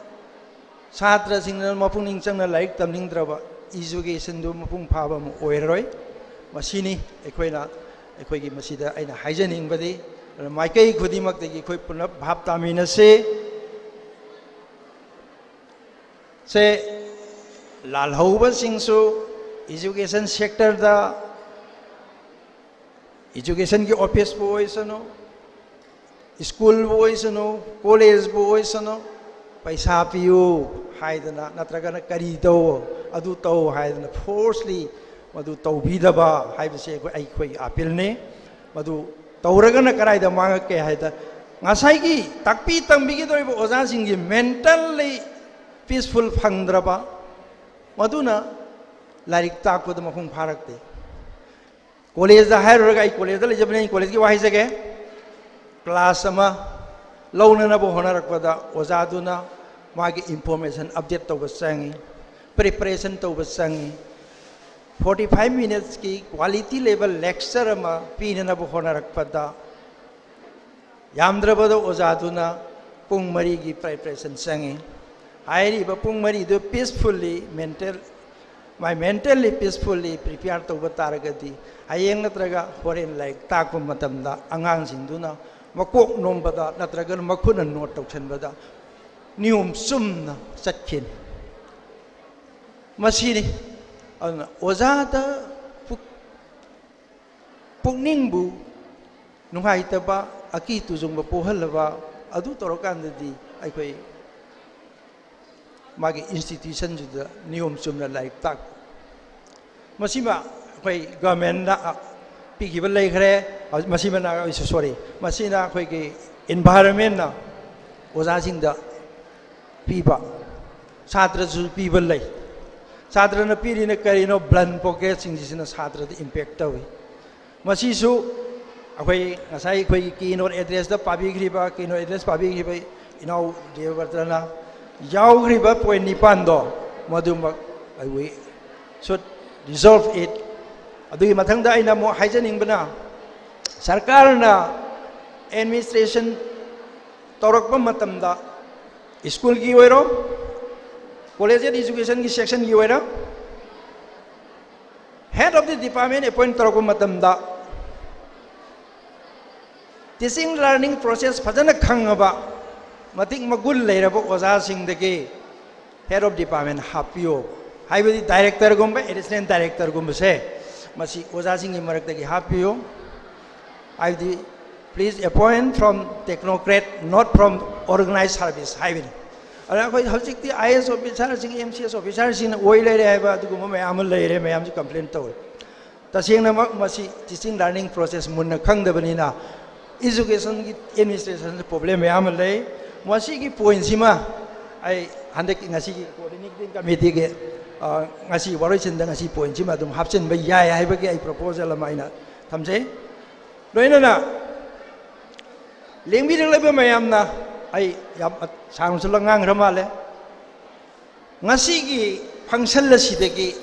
ꯁꯥꯇ꯭ꯔꯁꯤꯡꯅ ꯃꯄꯨꯛꯅꯤꯡ ꯆꯪꯅ ꯂꯥꯏꯔꯤꯛ ꯇꯝꯅꯤꯡꯗ꯭ꯔꯕ, ꯏꯖꯨꯀꯦꯁꯟꯗꯨ ꯃꯄꯨꯡ ꯐꯥꯕ ꯑꯃ ꯑꯣꯏꯔꯔꯣꯏ꯫ ꯃꯁꯤꯅꯤ ꯑꯩꯈꯣꯏꯅ, ꯑꯩꯈꯣꯏꯒꯤ ꯃꯁꯤꯗ ꯑꯩꯅ ꯍꯥꯏꯖꯅꯤꯡꯕꯗꯤ꯫ ꯑꯗꯨꯅ ꯃꯥꯏꯀꯩ ꯈꯨꯗꯤꯡꯃꯛꯇꯒꯤ ꯑꯩꯈꯣꯏ ꯄꯨꯂꯞ ꯚꯥꯞ ꯇꯥꯃꯤꯟꯅꯁꯤ꯫ ꯁꯦ, ꯂꯥꯜꯍꯧꯕꯁꯤꯡꯁꯨ ꯏꯖꯨꯀꯦꯁꯟ ꯁꯦꯛꯇꯔꯗ, ꯏꯖꯨꯀꯦꯁꯟꯒꯤ ꯑꯣꯐꯤꯁꯄꯨ ꯑꯣꯏꯁꯅꯨ, ꯁ꯭ꯀꯨꯜꯕꯨ ꯑꯣꯏꯁꯅꯨ, ꯀꯣꯂꯦꯖꯕꯨ ꯑꯣꯏꯁꯅꯨ, ꯄꯩꯁꯥ ꯄꯤꯌꯨ ꯍꯥꯏꯗꯅ, ꯅꯠꯇ꯭ꯔꯒꯅ ꯀꯔꯤ ꯇꯧ, ꯑꯗꯨ ꯇꯧ ꯍꯥꯏꯗꯅ ꯐꯣꯔꯁꯂꯤ ꯃꯗꯨ ꯇꯧꯕꯤꯗꯕ ꯍꯥꯏꯕꯁꯦ ꯑꯩꯈꯣꯏ, ꯑꯩꯈꯣꯏꯒꯤ ꯑꯥꯄꯤꯜꯅꯤ꯫ ꯃꯗꯨ ꯇꯧꯔꯒꯅ ꯀꯗꯥꯏꯗ ꯃꯥꯡꯉꯛꯀꯦ ꯍꯥꯏꯗ, ꯉꯁꯥꯏꯒꯤ ꯇꯥꯛꯄꯤ ꯇꯝꯕꯤꯒꯗꯧꯔꯤꯕ ꯑꯣꯖꯥꯁꯤꯡꯒꯤ ꯃꯦꯟꯇꯜꯂꯤ ꯄꯤꯁꯐꯨꯜ ꯐꯪꯗ꯭ꯔꯕ, ꯃꯗꯨꯅ ꯂꯥꯏꯔꯤꯛ ꯇꯥꯛꯄꯗ ꯃꯄꯨꯡ ꯐꯥꯔꯛꯇꯦ꯫ ꯀꯣꯂꯦꯖꯗ ꯍꯥꯏꯔꯨꯔꯒ, ꯑꯩ ꯀꯣꯂꯦꯖꯗ ꯂꯩꯖꯕꯅꯤ, ꯑꯩ ꯀꯣꯂꯦꯖꯀꯤ ꯋꯥ ꯍꯥꯏꯖꯒꯦ꯫ ꯀ꯭ꯂꯥꯁ ꯑꯃ ꯂꯧꯅꯅꯕ ꯍꯣꯠꯅꯔꯛꯄꯗ ꯑꯣꯖꯥꯗꯨꯅ ꯃꯥꯒꯤ ꯏꯟꯐꯣꯔꯃꯦꯁꯟ ꯑꯞꯗꯦꯠ ꯇꯧꯕ ꯆꯪꯉꯤ, ꯄ꯭ꯔꯤꯄꯔꯦꯁꯟ ꯇꯧꯕ ꯆꯪꯉꯤ꯫ ꯐꯣꯔꯇꯤ ꯐꯥꯏꯚ ꯃꯤꯅꯠꯁꯀꯤ ꯀ꯭ꯋꯥꯂꯤꯇꯤ ꯂꯩꯕ ꯂꯦꯛꯆꯔ ꯑꯃ ꯄꯤꯅꯅꯕ ꯍꯣꯠꯅꯔꯛꯄꯗ ꯌꯥꯝꯗ꯭ꯔꯕꯗ ꯑꯣꯖꯥꯗꯨꯅ ꯄꯨꯡ ꯃꯔꯤꯒꯤ ꯄ꯭ꯔꯤꯄꯔꯦꯁꯟ ꯆꯪꯉꯤ꯫ ꯍꯥꯏꯔꯤꯕ ꯄꯨꯡ ꯃꯔꯤꯗꯨ ꯄꯤꯁꯐꯨꯜꯂꯤ ꯃꯦꯟꯇꯦꯜ ꯃꯥꯏ ꯃꯦꯟꯇꯦꯜꯂꯤ ꯄꯤꯁꯐꯨꯜꯂꯤ ꯄ꯭ꯔꯤꯄꯦꯌꯔ ꯇꯧꯕ ꯇꯥꯔꯒꯗꯤ, ꯍꯌꯦꯡ ꯅꯠꯇ꯭ꯔꯒ ꯍꯣꯔꯦꯟ ꯂꯥꯏꯔꯤꯛ ꯇꯥꯛꯄ ꯃꯇꯝꯗ ꯑꯉꯥꯡꯁꯤꯡꯗꯨꯅ ꯃꯀꯣꯛ ꯅꯣꯝꯕꯗ ꯅꯠꯇ꯭ꯔꯒꯅ ꯃꯈꯨꯠꯅ ꯅꯣꯠ ꯇꯧꯁꯟꯕꯗ ꯅꯤꯌꯣꯝ ꯆꯨꯝꯅ ꯆꯠꯈꯤꯅꯤ꯫ ꯃꯁꯤꯅꯤ꯫ ꯑꯗꯨꯅ ꯑꯣꯖꯥꯗ ꯄꯨꯛ-, ꯄꯨꯛꯅꯤꯡꯕꯨ ꯅꯨꯡꯉꯥꯏꯇꯕ, ꯑꯀꯤ ꯇꯨꯖꯨꯡꯕ ꯄꯣꯛꯍꯜꯂꯕ, ꯑꯗꯨ ꯇꯧꯔꯀꯥꯟꯗꯗꯤ ꯑꯩꯈꯣꯏ ꯃꯥꯒꯤ ꯏꯟꯁꯇꯤꯇ꯭ꯌꯨꯁꯟꯗꯨꯗ ꯅꯤꯌꯣꯝ ꯆꯨꯝꯅ ꯂꯥꯏꯔꯤꯛ ꯇꯥꯛꯄ꯫ ꯃꯁꯤꯃ ꯑꯩꯈꯣꯏ ꯒꯚꯔꯟꯃꯦꯟꯠꯅ ꯄꯤꯈꯤꯕ ꯂꯩꯈ꯭ꯔꯦ꯫ ꯃꯁꯤꯃꯅ, ꯁꯣꯔꯤ, ꯃꯁꯤꯅ ꯑꯩꯈꯣꯏꯒꯤ ꯏꯟꯚꯥꯏꯔꯟꯃꯦꯟꯠꯅ ꯑꯣꯖꯥꯁꯤꯡꯗ ꯄꯤꯕ, ꯁꯥꯇ꯭ꯔꯁꯨ ꯄꯤꯕ ꯂꯩ꯫ ꯁꯥꯇ꯭ꯔꯅ ꯄꯤꯔꯤꯅ ꯀꯔꯤꯅꯣ? ꯕ꯭ꯂꯟ ꯄꯣꯀꯦꯠꯁꯤꯡꯁꯤꯅ ꯁꯥꯇ꯭ꯔꯗ ꯏꯝꯄꯦꯛ ꯇꯧꯏ꯫ ꯃꯁꯤꯁꯨ ꯑꯩꯈꯣꯏ ꯉꯁꯥꯏ ꯑꯩꯈꯣꯏꯒꯤ ꯀꯤ ꯅꯣꯠ ꯑꯦꯗ꯭ꯔꯦꯁꯇ ꯄꯥꯕꯤꯈ꯭ꯔꯤꯕ, ꯀꯤ ꯅꯣꯠ ꯑꯦꯗ꯭ꯔꯦꯁ ꯄꯥꯕꯤꯈ꯭ꯔꯤꯕ ꯏꯅꯥꯎ ꯗꯦꯕꯕ꯭ꯔꯇꯅ ꯌꯥꯎꯈ꯭ꯔꯤꯕ ꯄꯣꯏꯟꯠ ꯅꯤꯄꯥꯟꯗꯣ, ꯃꯗꯨꯃꯛ ꯑꯩꯈꯣꯏ should resolve it꯫ ꯑꯗꯨꯒꯤ ꯃꯊꯪꯗ ꯑꯩꯅ ꯑꯃꯨꯛ ꯍꯥꯏꯖꯅꯤꯡꯕꯅ, ꯁꯔꯀꯥꯔꯅ ꯑꯦꯗꯃꯤꯅꯤꯁꯇ꯭ꯔꯦꯁꯟ ꯇꯧꯔꯛꯄ ꯃꯇꯝꯗ, ꯁ꯭ꯀꯨꯜꯒꯤ ꯑꯣꯏꯔꯣ, ꯀꯣꯂꯦꯖ ꯑꯦꯗ ꯏꯖꯨꯀꯦꯁꯟꯒꯤ ꯁꯦꯛꯁꯟꯒꯤ ꯑꯣꯏꯔꯣ, ꯍꯦꯗ ꯑꯣꯐ ꯗꯤ ꯗꯤꯄꯥꯔꯠꯃꯦꯟꯠ ꯑꯦꯄꯣꯏꯟꯠ ꯇꯧꯔꯛꯄ ꯃꯇꯝꯗ ꯇꯤꯆꯤꯡ ꯂꯔꯅꯤꯡ ꯄ꯭ꯔꯣꯁꯦꯁ ꯐꯖꯅ ꯈꯪꯉꯕ, ꯃꯇꯤꯛ ꯃꯒꯨꯟ ꯂꯩꯔꯕ ꯑꯣꯖꯥꯁꯤꯡꯗꯒꯤ ꯍꯦꯗ ꯑꯣꯐ ꯗꯤꯄꯥꯔꯠꯃꯦꯟꯠ ꯍꯥꯞꯄꯤꯌꯣ꯫ ꯍꯥꯏꯕꯗꯤ ꯗꯥꯏꯔꯦꯛꯇꯔꯒꯨꯝꯕ, ꯑꯦꯗꯤꯁꯅꯦꯜ ꯗꯥꯏꯔꯦꯛꯇꯔꯒꯨꯝꯕꯁꯦ, ꯃꯁꯤ ꯑꯣꯖꯥꯁꯤꯡꯒꯤ ꯃꯔꯛꯇꯒꯤ ꯍꯥꯞꯄꯤꯌꯨ꯫ ꯍꯥꯏꯕꯗꯤ, please appoint from technocrat, not from organized service ꯍꯥꯏꯕꯅꯤ꯫ ꯑꯗꯨꯅ ꯑꯩꯈꯣꯏ ꯍꯧꯖꯤꯛꯇꯤ ꯑꯥꯏ ꯑꯦꯁ ꯑꯣꯐꯤꯁꯥꯔꯁꯤꯡ, ꯑꯦꯝ ꯁꯤ ꯑꯦꯁ ꯑꯣꯐꯤꯁꯥꯔꯁꯤꯡꯅ ꯑꯣꯏ ꯂꯩꯔꯦ ꯍꯥꯏꯕ ꯑꯗꯨꯒꯨꯝꯕ ꯃꯌꯥꯝ ꯑꯃ ꯂꯩꯔꯦ, ꯃꯌꯥꯝꯁꯨ ꯀꯝꯄ꯭ꯂꯦꯟ ꯇꯧꯔꯦ꯫ ꯇꯁꯦꯡꯅꯃꯛ ꯃꯁꯤ ꯇꯤꯆꯤꯡ ꯂꯔꯅꯤꯡ ꯄ꯭ꯔꯣꯁꯦꯁ ꯃꯨꯟꯅ ꯈꯪꯗꯕꯅꯤꯅ, ꯏꯖꯨꯀꯦꯁꯟꯒꯤ ꯑꯦꯗꯃꯤꯅꯤꯁꯇ꯭ꯔꯦꯁꯟꯗ ꯄ꯭ꯔꯣꯕ꯭ꯂꯦꯝ ꯃꯌꯥꯝ ꯑꯃ ꯂꯩ꯫ ꯃꯁꯤꯒꯤ ꯄꯣꯏꯟꯠꯁꯤꯃ ꯑꯩ ꯍꯟꯗꯛꯀꯤ ꯉꯁꯤꯒꯤ ꯀꯣꯑꯣꯔꯗꯤꯅꯦꯇꯤꯡ ꯀꯃꯤꯇꯤꯒꯤ, ꯑ, ꯉꯁꯤ ꯋꯥꯔꯣꯏꯁꯤꯟꯗ ꯉꯁꯤ ꯄꯣꯏꯟꯠꯁꯤꯃ ꯑꯗꯨꯝ ꯍꯥꯞꯆꯤꯟꯕ ꯌꯥꯏ ꯍꯥꯏꯕꯒꯤ ꯑꯩ ꯄ꯭ꯔꯣꯄꯣꯖꯦꯜ ꯑꯃ ꯑꯩꯅ ꯊꯝꯖꯩ꯫ ꯂꯣꯏꯅꯅ ꯂꯦꯡꯕꯤꯔꯛꯂꯤꯕ ꯃꯌꯥꯝꯅ, ꯑꯩ ꯌꯥꯝ ꯁꯥꯡꯅꯁꯨ ꯉꯥꯡꯈ꯭ꯔ ꯃꯥꯜꯂꯦ꯫ ꯉꯁꯤꯒꯤ ꯐꯪꯁꯟ ꯑꯁꯤꯗꯒꯤ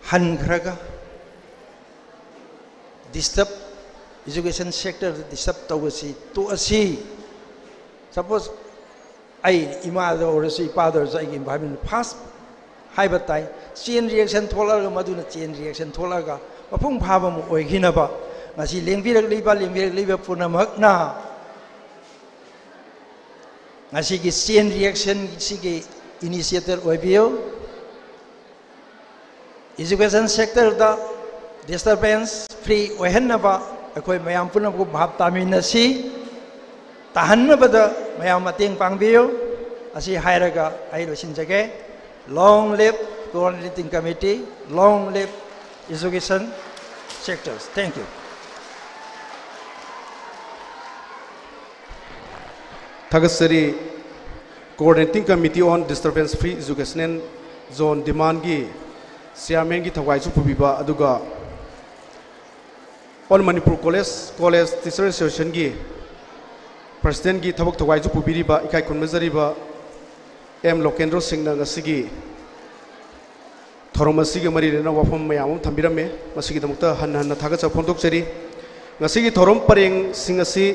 ꯍꯟꯈ꯭ꯔꯒ ꯗꯤꯁꯇꯔꯕ, ꯏꯖꯨꯀꯦꯁꯟ ꯁꯦꯛꯇꯔꯗ ꯗꯤꯁꯇꯔꯕ ꯇꯧꯕꯁꯤ ꯇꯣꯛꯑꯁꯤ꯫ ꯁꯄꯣꯁ ꯑꯩ ꯏꯃꯥꯗ ꯑꯣꯏꯔꯁꯨ, ꯏꯄꯥꯗ ꯑꯣꯏꯔꯁꯨ, ꯑꯩꯒꯤ environment first ꯍꯥꯏꯕ ꯇꯥꯏ꯫ Chain reaction ꯊꯣꯛꯂꯛꯑꯒ, ꯃꯗꯨꯅ chain reaction ꯊꯣꯛꯂꯛꯑꯒ ꯃꯄꯨꯡ ꯐꯥꯕ ꯑꯃ ꯑꯣꯏꯈꯤꯅꯕ, ꯉꯁꯤ ꯂꯦꯡꯕꯤꯔꯛꯂꯤꯕ, ꯂꯦꯡꯕꯤꯔꯛꯂꯤꯕ ꯄꯨꯝꯅꯃꯛꯅ ꯉꯁꯤꯒꯤ chain reaction ꯁꯤꯒꯤ initiator ꯑꯣꯏꯕꯤꯌꯨ꯫ Education sectorꯗ disturbance free ꯑꯣꯏꯍꯟꯅꯕ ꯑꯩꯈꯣꯏ ꯃꯌꯥꯝ ꯄꯨꯝꯅꯃꯛ ꯚꯥꯞ ꯇꯥꯃꯤꯟꯅꯁꯤ꯫ ꯇꯥꯍꯟꯅꯕꯗ ꯃꯌꯥꯝ ꯃꯇꯦꯡ ꯄꯥꯡꯕꯤꯌꯨ꯫ ꯑꯁꯤ ꯍꯥꯏꯔꯒ ꯑꯩ ꯂꯣꯏꯁꯤꯟꯖꯒꯦ꯫ Long live Coordinating Committee, long live education sectors. Thank you. ꯊꯥꯒꯠꯆꯔꯤ꯫ Coordinating Committee on Disturbance Free Educational Zone Demandꯒꯤ chairmanꯒꯤ ꯊꯧꯒꯥꯏꯁꯨ ꯄꯨꯕꯤꯕ, ꯑꯗꯨꯒ All Manipur College, College Teacher Associationꯒꯤ presidentꯒꯤ ꯊꯕꯛ ꯊꯧꯒꯥꯏꯁꯨ ꯄꯨꯕꯤꯔꯤꯕ ꯏꯀꯥꯏ ꯈꯨꯝꯅꯖꯔꯤꯕ ꯑꯦꯝ ꯂꯣꯀꯦꯟꯗ꯭ꯔꯣ ꯁꯤꯡꯅ ꯉꯁꯤꯒꯤ ꯊꯧꯔꯝ ꯑꯁꯤꯒ ꯃꯔꯤ ꯂꯩꯅꯅ ꯋꯥꯐꯝ ꯃꯌꯥꯝ ꯑꯃ ꯊꯝꯕꯤꯔꯝꯃꯦ꯫ ꯃꯁꯤꯒꯤꯗꯃꯛꯇ ꯍꯟꯅ ꯍꯟꯅ ꯊꯥꯒꯠꯆꯕ ꯐꯣꯡꯗꯣꯛꯆꯔꯤ꯫ ꯉꯁꯤꯒꯤ ꯊꯧꯔꯝ ꯄꯔꯦꯡꯁꯤꯡ ꯑꯁꯤ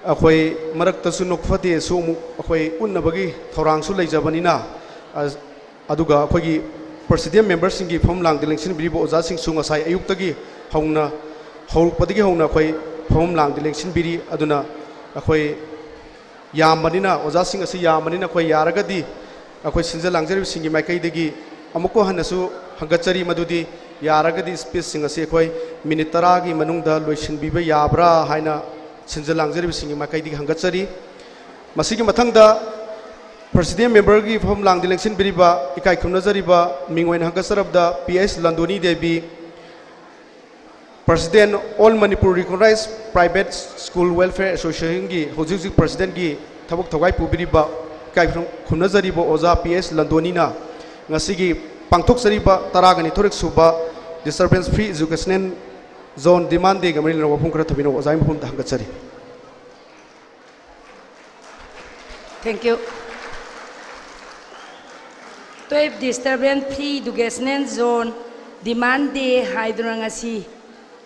ꯑꯩꯈꯣꯏ ꯃꯔꯛꯇꯁꯨ ꯅꯣꯛꯐꯗꯦꯁꯨ ꯑꯃꯨꯛ ꯑꯩꯈꯣꯏ ꯎꯠꯅꯕꯒꯤ ꯊꯧꯔꯥꯡꯁꯨ ꯂꯩꯖꯕꯅꯤꯅ, ꯑ-, ꯑꯗꯨꯒ ꯑꯩꯈꯣꯏꯒꯤ president memberꯁꯤꯡꯒꯤ ꯐꯝ ꯂꯥꯡꯗ ꯂꯦꯡꯁꯤꯟꯕꯤꯔꯤꯕ ꯑꯣꯖꯥꯁꯤꯡꯁꯨ ꯉꯁꯥꯏ ꯑꯌꯨꯛꯇꯒꯤ ꯍꯧꯅ, ꯍꯧꯔꯛꯄꯗꯒꯤ ꯍꯧꯅ ꯑꯩꯈꯣꯏ ꯐꯝ ꯂꯥꯡꯗ ꯂꯦꯡꯁꯤꯟꯕꯤꯔꯤ꯫ ꯑꯗꯨꯅ ꯑꯩꯈꯣꯏ ꯌꯥꯝꯕꯅꯤꯅ, ꯑꯣꯖꯥꯁꯤꯡ ꯑꯁꯤ ꯌꯥꯝꯕꯅꯤꯅ, ꯑꯩꯈꯣꯏ ꯌꯥꯔꯒꯗꯤ ꯑꯩꯈꯣꯏ ꯁꯤꯟꯖ ꯂꯥꯡꯖꯔꯤꯕꯁꯤꯡꯒꯤ ꯃꯥꯏꯀꯩꯗꯒꯤ ꯑꯃꯨꯛꯀ ꯍꯟꯅꯁꯨ ꯍꯪꯒꯠꯆꯔꯤ, ꯃꯗꯨꯗꯤ ꯌꯥꯔꯒꯗꯤ speechꯁꯤꯡ ꯑꯁꯤ ꯑꯩꯈꯣꯏ minute ꯇꯔꯥꯒꯤ ꯃꯅꯨꯡꯗ ꯂꯣꯏꯁꯤꯟꯕꯤꯕ ꯌꯥꯕ꯭ꯔꯥ ꯍꯥꯏꯅ ꯁꯤꯟꯖ ꯂꯥꯡꯖꯔꯤꯕꯁꯤꯡꯒꯤ ꯃꯥꯏꯀꯩꯗꯒꯤ ꯍꯪꯒꯠꯆꯔꯤ꯫ ꯃꯁꯤꯒꯤ ꯃꯊꯪꯗ president memberꯒꯤ ꯐꯝ ꯂꯥꯡꯗ ꯂꯦꯡꯁꯤꯟꯕꯤꯔꯤꯕ, ꯏꯀꯥꯏ ꯈꯨꯝꯅꯖꯔꯤꯕ ꯃꯤꯡ ꯑꯣꯏꯅ ꯍꯪꯒꯠꯆꯔꯕꯗ P H ꯂꯟꯗꯣꯅꯤ Devi, president, All Manipur Recognized Private School Welfare Associationꯒꯤ ꯍꯧꯖꯤꯛ ꯍꯧꯖꯤꯛ presidentꯀꯤ ꯊꯕꯛ ꯊꯧꯒꯥꯏ ꯄꯨꯕꯤꯔꯤꯕ, ꯏꯀꯥꯏ ꯈꯨꯝꯅꯖꯔꯤꯕ ꯑꯣꯖꯥ ꯄꯤ ꯑꯦꯁ ꯂꯟꯗꯣꯅꯤꯅ ꯉꯁꯤꯒꯤ ꯄꯥꯡꯊꯣꯛꯆꯔꯤꯕ ꯇꯔꯥꯒ ꯅꯤꯊꯣꯏꯔꯛ ꯁꯨꯕ Disturbance Free Educational Zone Demand Dayꯒ ꯃꯔꯤ ꯂꯩꯅꯕ ꯋꯥꯐꯝ ꯈꯔ ꯊꯝꯕꯤꯅꯕ ꯑꯣꯖꯥꯒꯤ ꯃꯐꯝꯗ ꯍꯪꯒꯠꯆꯔꯤ꯫ Thank you. Twelve Disturbance Free Educational Zone Demand Day ꯍꯥꯏꯗꯨꯅ ꯉꯁꯤ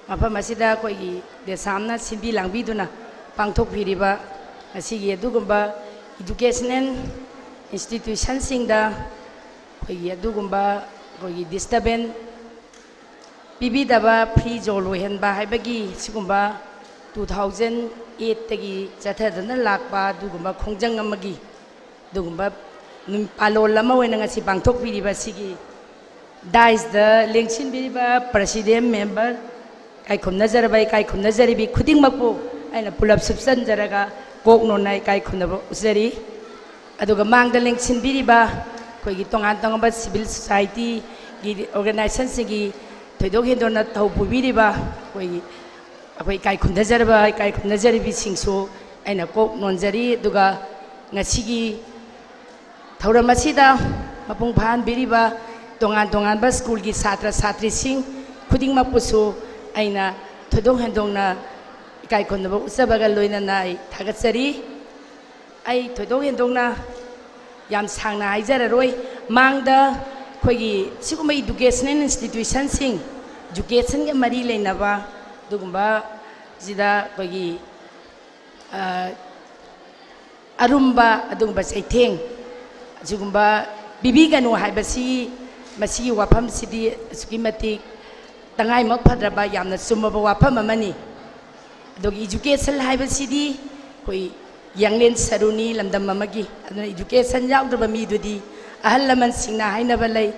ꯃꯐꯝ ꯑꯁꯤꯗ ꯑꯩꯈꯣꯏꯒꯤ ꯗꯦꯁꯥꯝꯅ ꯁꯤꯟꯕꯤ ꯂꯥꯡꯕꯤꯗꯨꯅ ꯄꯥꯡꯊꯣꯛꯄꯤꯔꯤꯕ ꯉꯁꯤꯒꯤ ꯑꯗꯨꯒꯨꯝꯕ Educational institutionꯁꯤꯡꯗ ꯑꯩꯈꯣꯏꯒꯤ ꯑꯗꯨꯒꯨꯝꯕ ꯑꯩꯈꯣꯏꯒꯤ disturbance ꯄꯤꯕꯤꯗꯕ, free zone ꯑꯣꯏꯍꯟꯕ ꯍꯥꯏꯕꯒꯤ ꯁꯤꯒꯨꯝꯕ two thousand eightꯇꯒꯤ ꯆꯠꯊꯗꯨꯅ ꯂꯥꯛꯄ ꯑꯗꯨꯒꯨꯝꯕ ꯈꯣꯡꯖꯪ ꯑꯃꯒꯤ ꯑꯗꯨꯒꯨꯝꯕ ꯅꯨꯃꯤꯠ ꯄꯥꯂꯣꯜ ꯑꯃ ꯑꯣꯏꯅ ꯉꯁꯤ ꯄꯥꯡꯊꯣꯛꯄꯤꯔꯤꯕ ꯑꯁꯤꯒꯤ dais ꯗ ꯂꯦꯡꯁꯤꯟꯕꯤꯔꯤꯕ president, member, ꯏꯀꯥꯏ ꯈꯨꯝꯅꯖꯔꯕ, ꯏꯀꯥꯏ ꯈꯨꯝꯅꯖꯔꯤꯕꯤ ꯈꯨꯗꯤꯡꯃꯛꯄꯨ ꯑꯩꯅ ꯄꯨꯂꯞ ꯁꯨꯞꯆꯟꯖꯔꯒ ꯀꯣꯛ ꯅꯣꯟꯅ ꯏꯀꯥꯏ ꯈꯨꯝꯅꯕ ꯎꯠꯆꯔꯤ꯫ ꯑꯗꯨꯒ ꯃꯥꯡꯗ ꯂꯦꯡꯁꯤꯟꯕꯤꯔꯤꯕ ꯑꯩꯈꯣꯏꯒꯤ ꯇꯣꯉꯥꯟ ꯇꯣꯉꯥꯟꯕ civil societyꯒꯤ organizationꯁꯤꯡꯒꯤ ꯊꯣꯏꯗꯣꯛ ꯍꯦꯟꯗꯣꯛꯅ ꯊꯧ ꯄꯨꯕꯤꯔꯤꯕ ꯑꯩꯈꯣꯏꯒꯤ, ꯑꯩꯈꯣꯏ ꯏꯀꯥꯏ ꯈꯨꯝꯅꯖꯔꯕ, ꯏꯀꯥꯏ ꯈꯨꯝꯅꯖꯔꯤꯕꯤꯁꯤꯡꯁꯨ ꯑꯩꯅ ꯀꯣꯛ ꯅꯣꯟꯖꯔꯤ꯫ ꯑꯗꯨꯒ ꯉꯁꯤꯒꯤ ꯊꯧꯔꯝ ꯑꯁꯤꯗ ꯃꯄꯨꯡ ꯐꯥꯍꯟꯕꯤꯔꯤꯕ ꯇꯣꯉꯥꯟ ꯇꯣꯉꯥꯟꯕ ꯁ꯭ꯀꯨꯜꯒꯤ ꯁꯥꯇ꯭ꯔ ꯁꯥꯇ꯭ꯔꯤꯁꯤꯡ ꯈꯨꯗꯤꯡꯃꯛꯄꯨꯁꯨ ꯑꯩꯅ ꯊꯣꯏꯗꯣꯛ ꯍꯦꯟꯗꯣꯛꯅ ꯏꯀꯥꯏ ꯈꯨꯝꯅꯕ ꯎꯠꯆꯕꯒ ꯂꯣꯏꯅꯅ ꯑꯩ ꯊꯥꯒꯠꯆꯔꯤ꯫ ꯑꯩ ꯊꯣꯏꯗꯣꯛ ꯍꯦꯟꯗꯣꯛꯅ ꯌꯥꯝ ꯁꯥꯡꯅ ꯍꯥꯏꯖꯔꯔꯣꯏ꯫ ꯃꯥꯡꯗ ꯑꯩꯈꯣꯏꯒꯤ ꯁꯤꯒꯨꯝꯕ educational institutionꯁꯤꯡ, educationꯒ ꯃꯔꯤ ꯂꯩꯅꯕ ꯑꯗꯨꯒꯨꯝꯕ ꯁꯤꯗ ꯑꯩꯈꯣꯏꯒꯤ, ꯑ, ꯑꯔꯨꯝꯕ ꯑꯗꯨꯒꯨꯝꯕ ꯆꯩꯊꯦꯡ ꯑꯁꯤꯒꯨꯝꯕ ꯄꯤꯕꯤꯒꯅꯨ ꯍꯥꯏꯕꯁꯤ, ꯃꯁꯤꯒꯤ ꯋꯥꯐꯝꯁꯤꯗꯤ ꯑꯁꯨꯛꯀꯤ ꯃꯇꯤꯛ ꯇꯉꯥꯏꯃꯛ ꯐꯗ꯭ꯔꯕ ꯌꯥꯝꯅ ꯆꯨꯝꯃꯕ ꯋꯥꯐꯝ ꯑꯃꯅꯤ꯫ ꯑꯗꯨꯒ education ꯍꯥꯏꯕꯁꯤꯗꯤ ꯑꯩꯈꯣꯏ ꯌꯥꯡꯂꯦꯟ ꯁꯔꯨꯅꯤ, ꯂꯝꯗꯝ ꯑꯃꯒꯤ꯫ ꯑꯗꯨꯅ education ꯌꯥꯎꯗ꯭ꯔꯕ ꯃꯤꯗꯨꯗꯤ, ꯑꯍꯜ ꯂꯃꯟꯁꯤꯡꯅ ꯍꯥꯏꯅꯕ ꯂꯩ,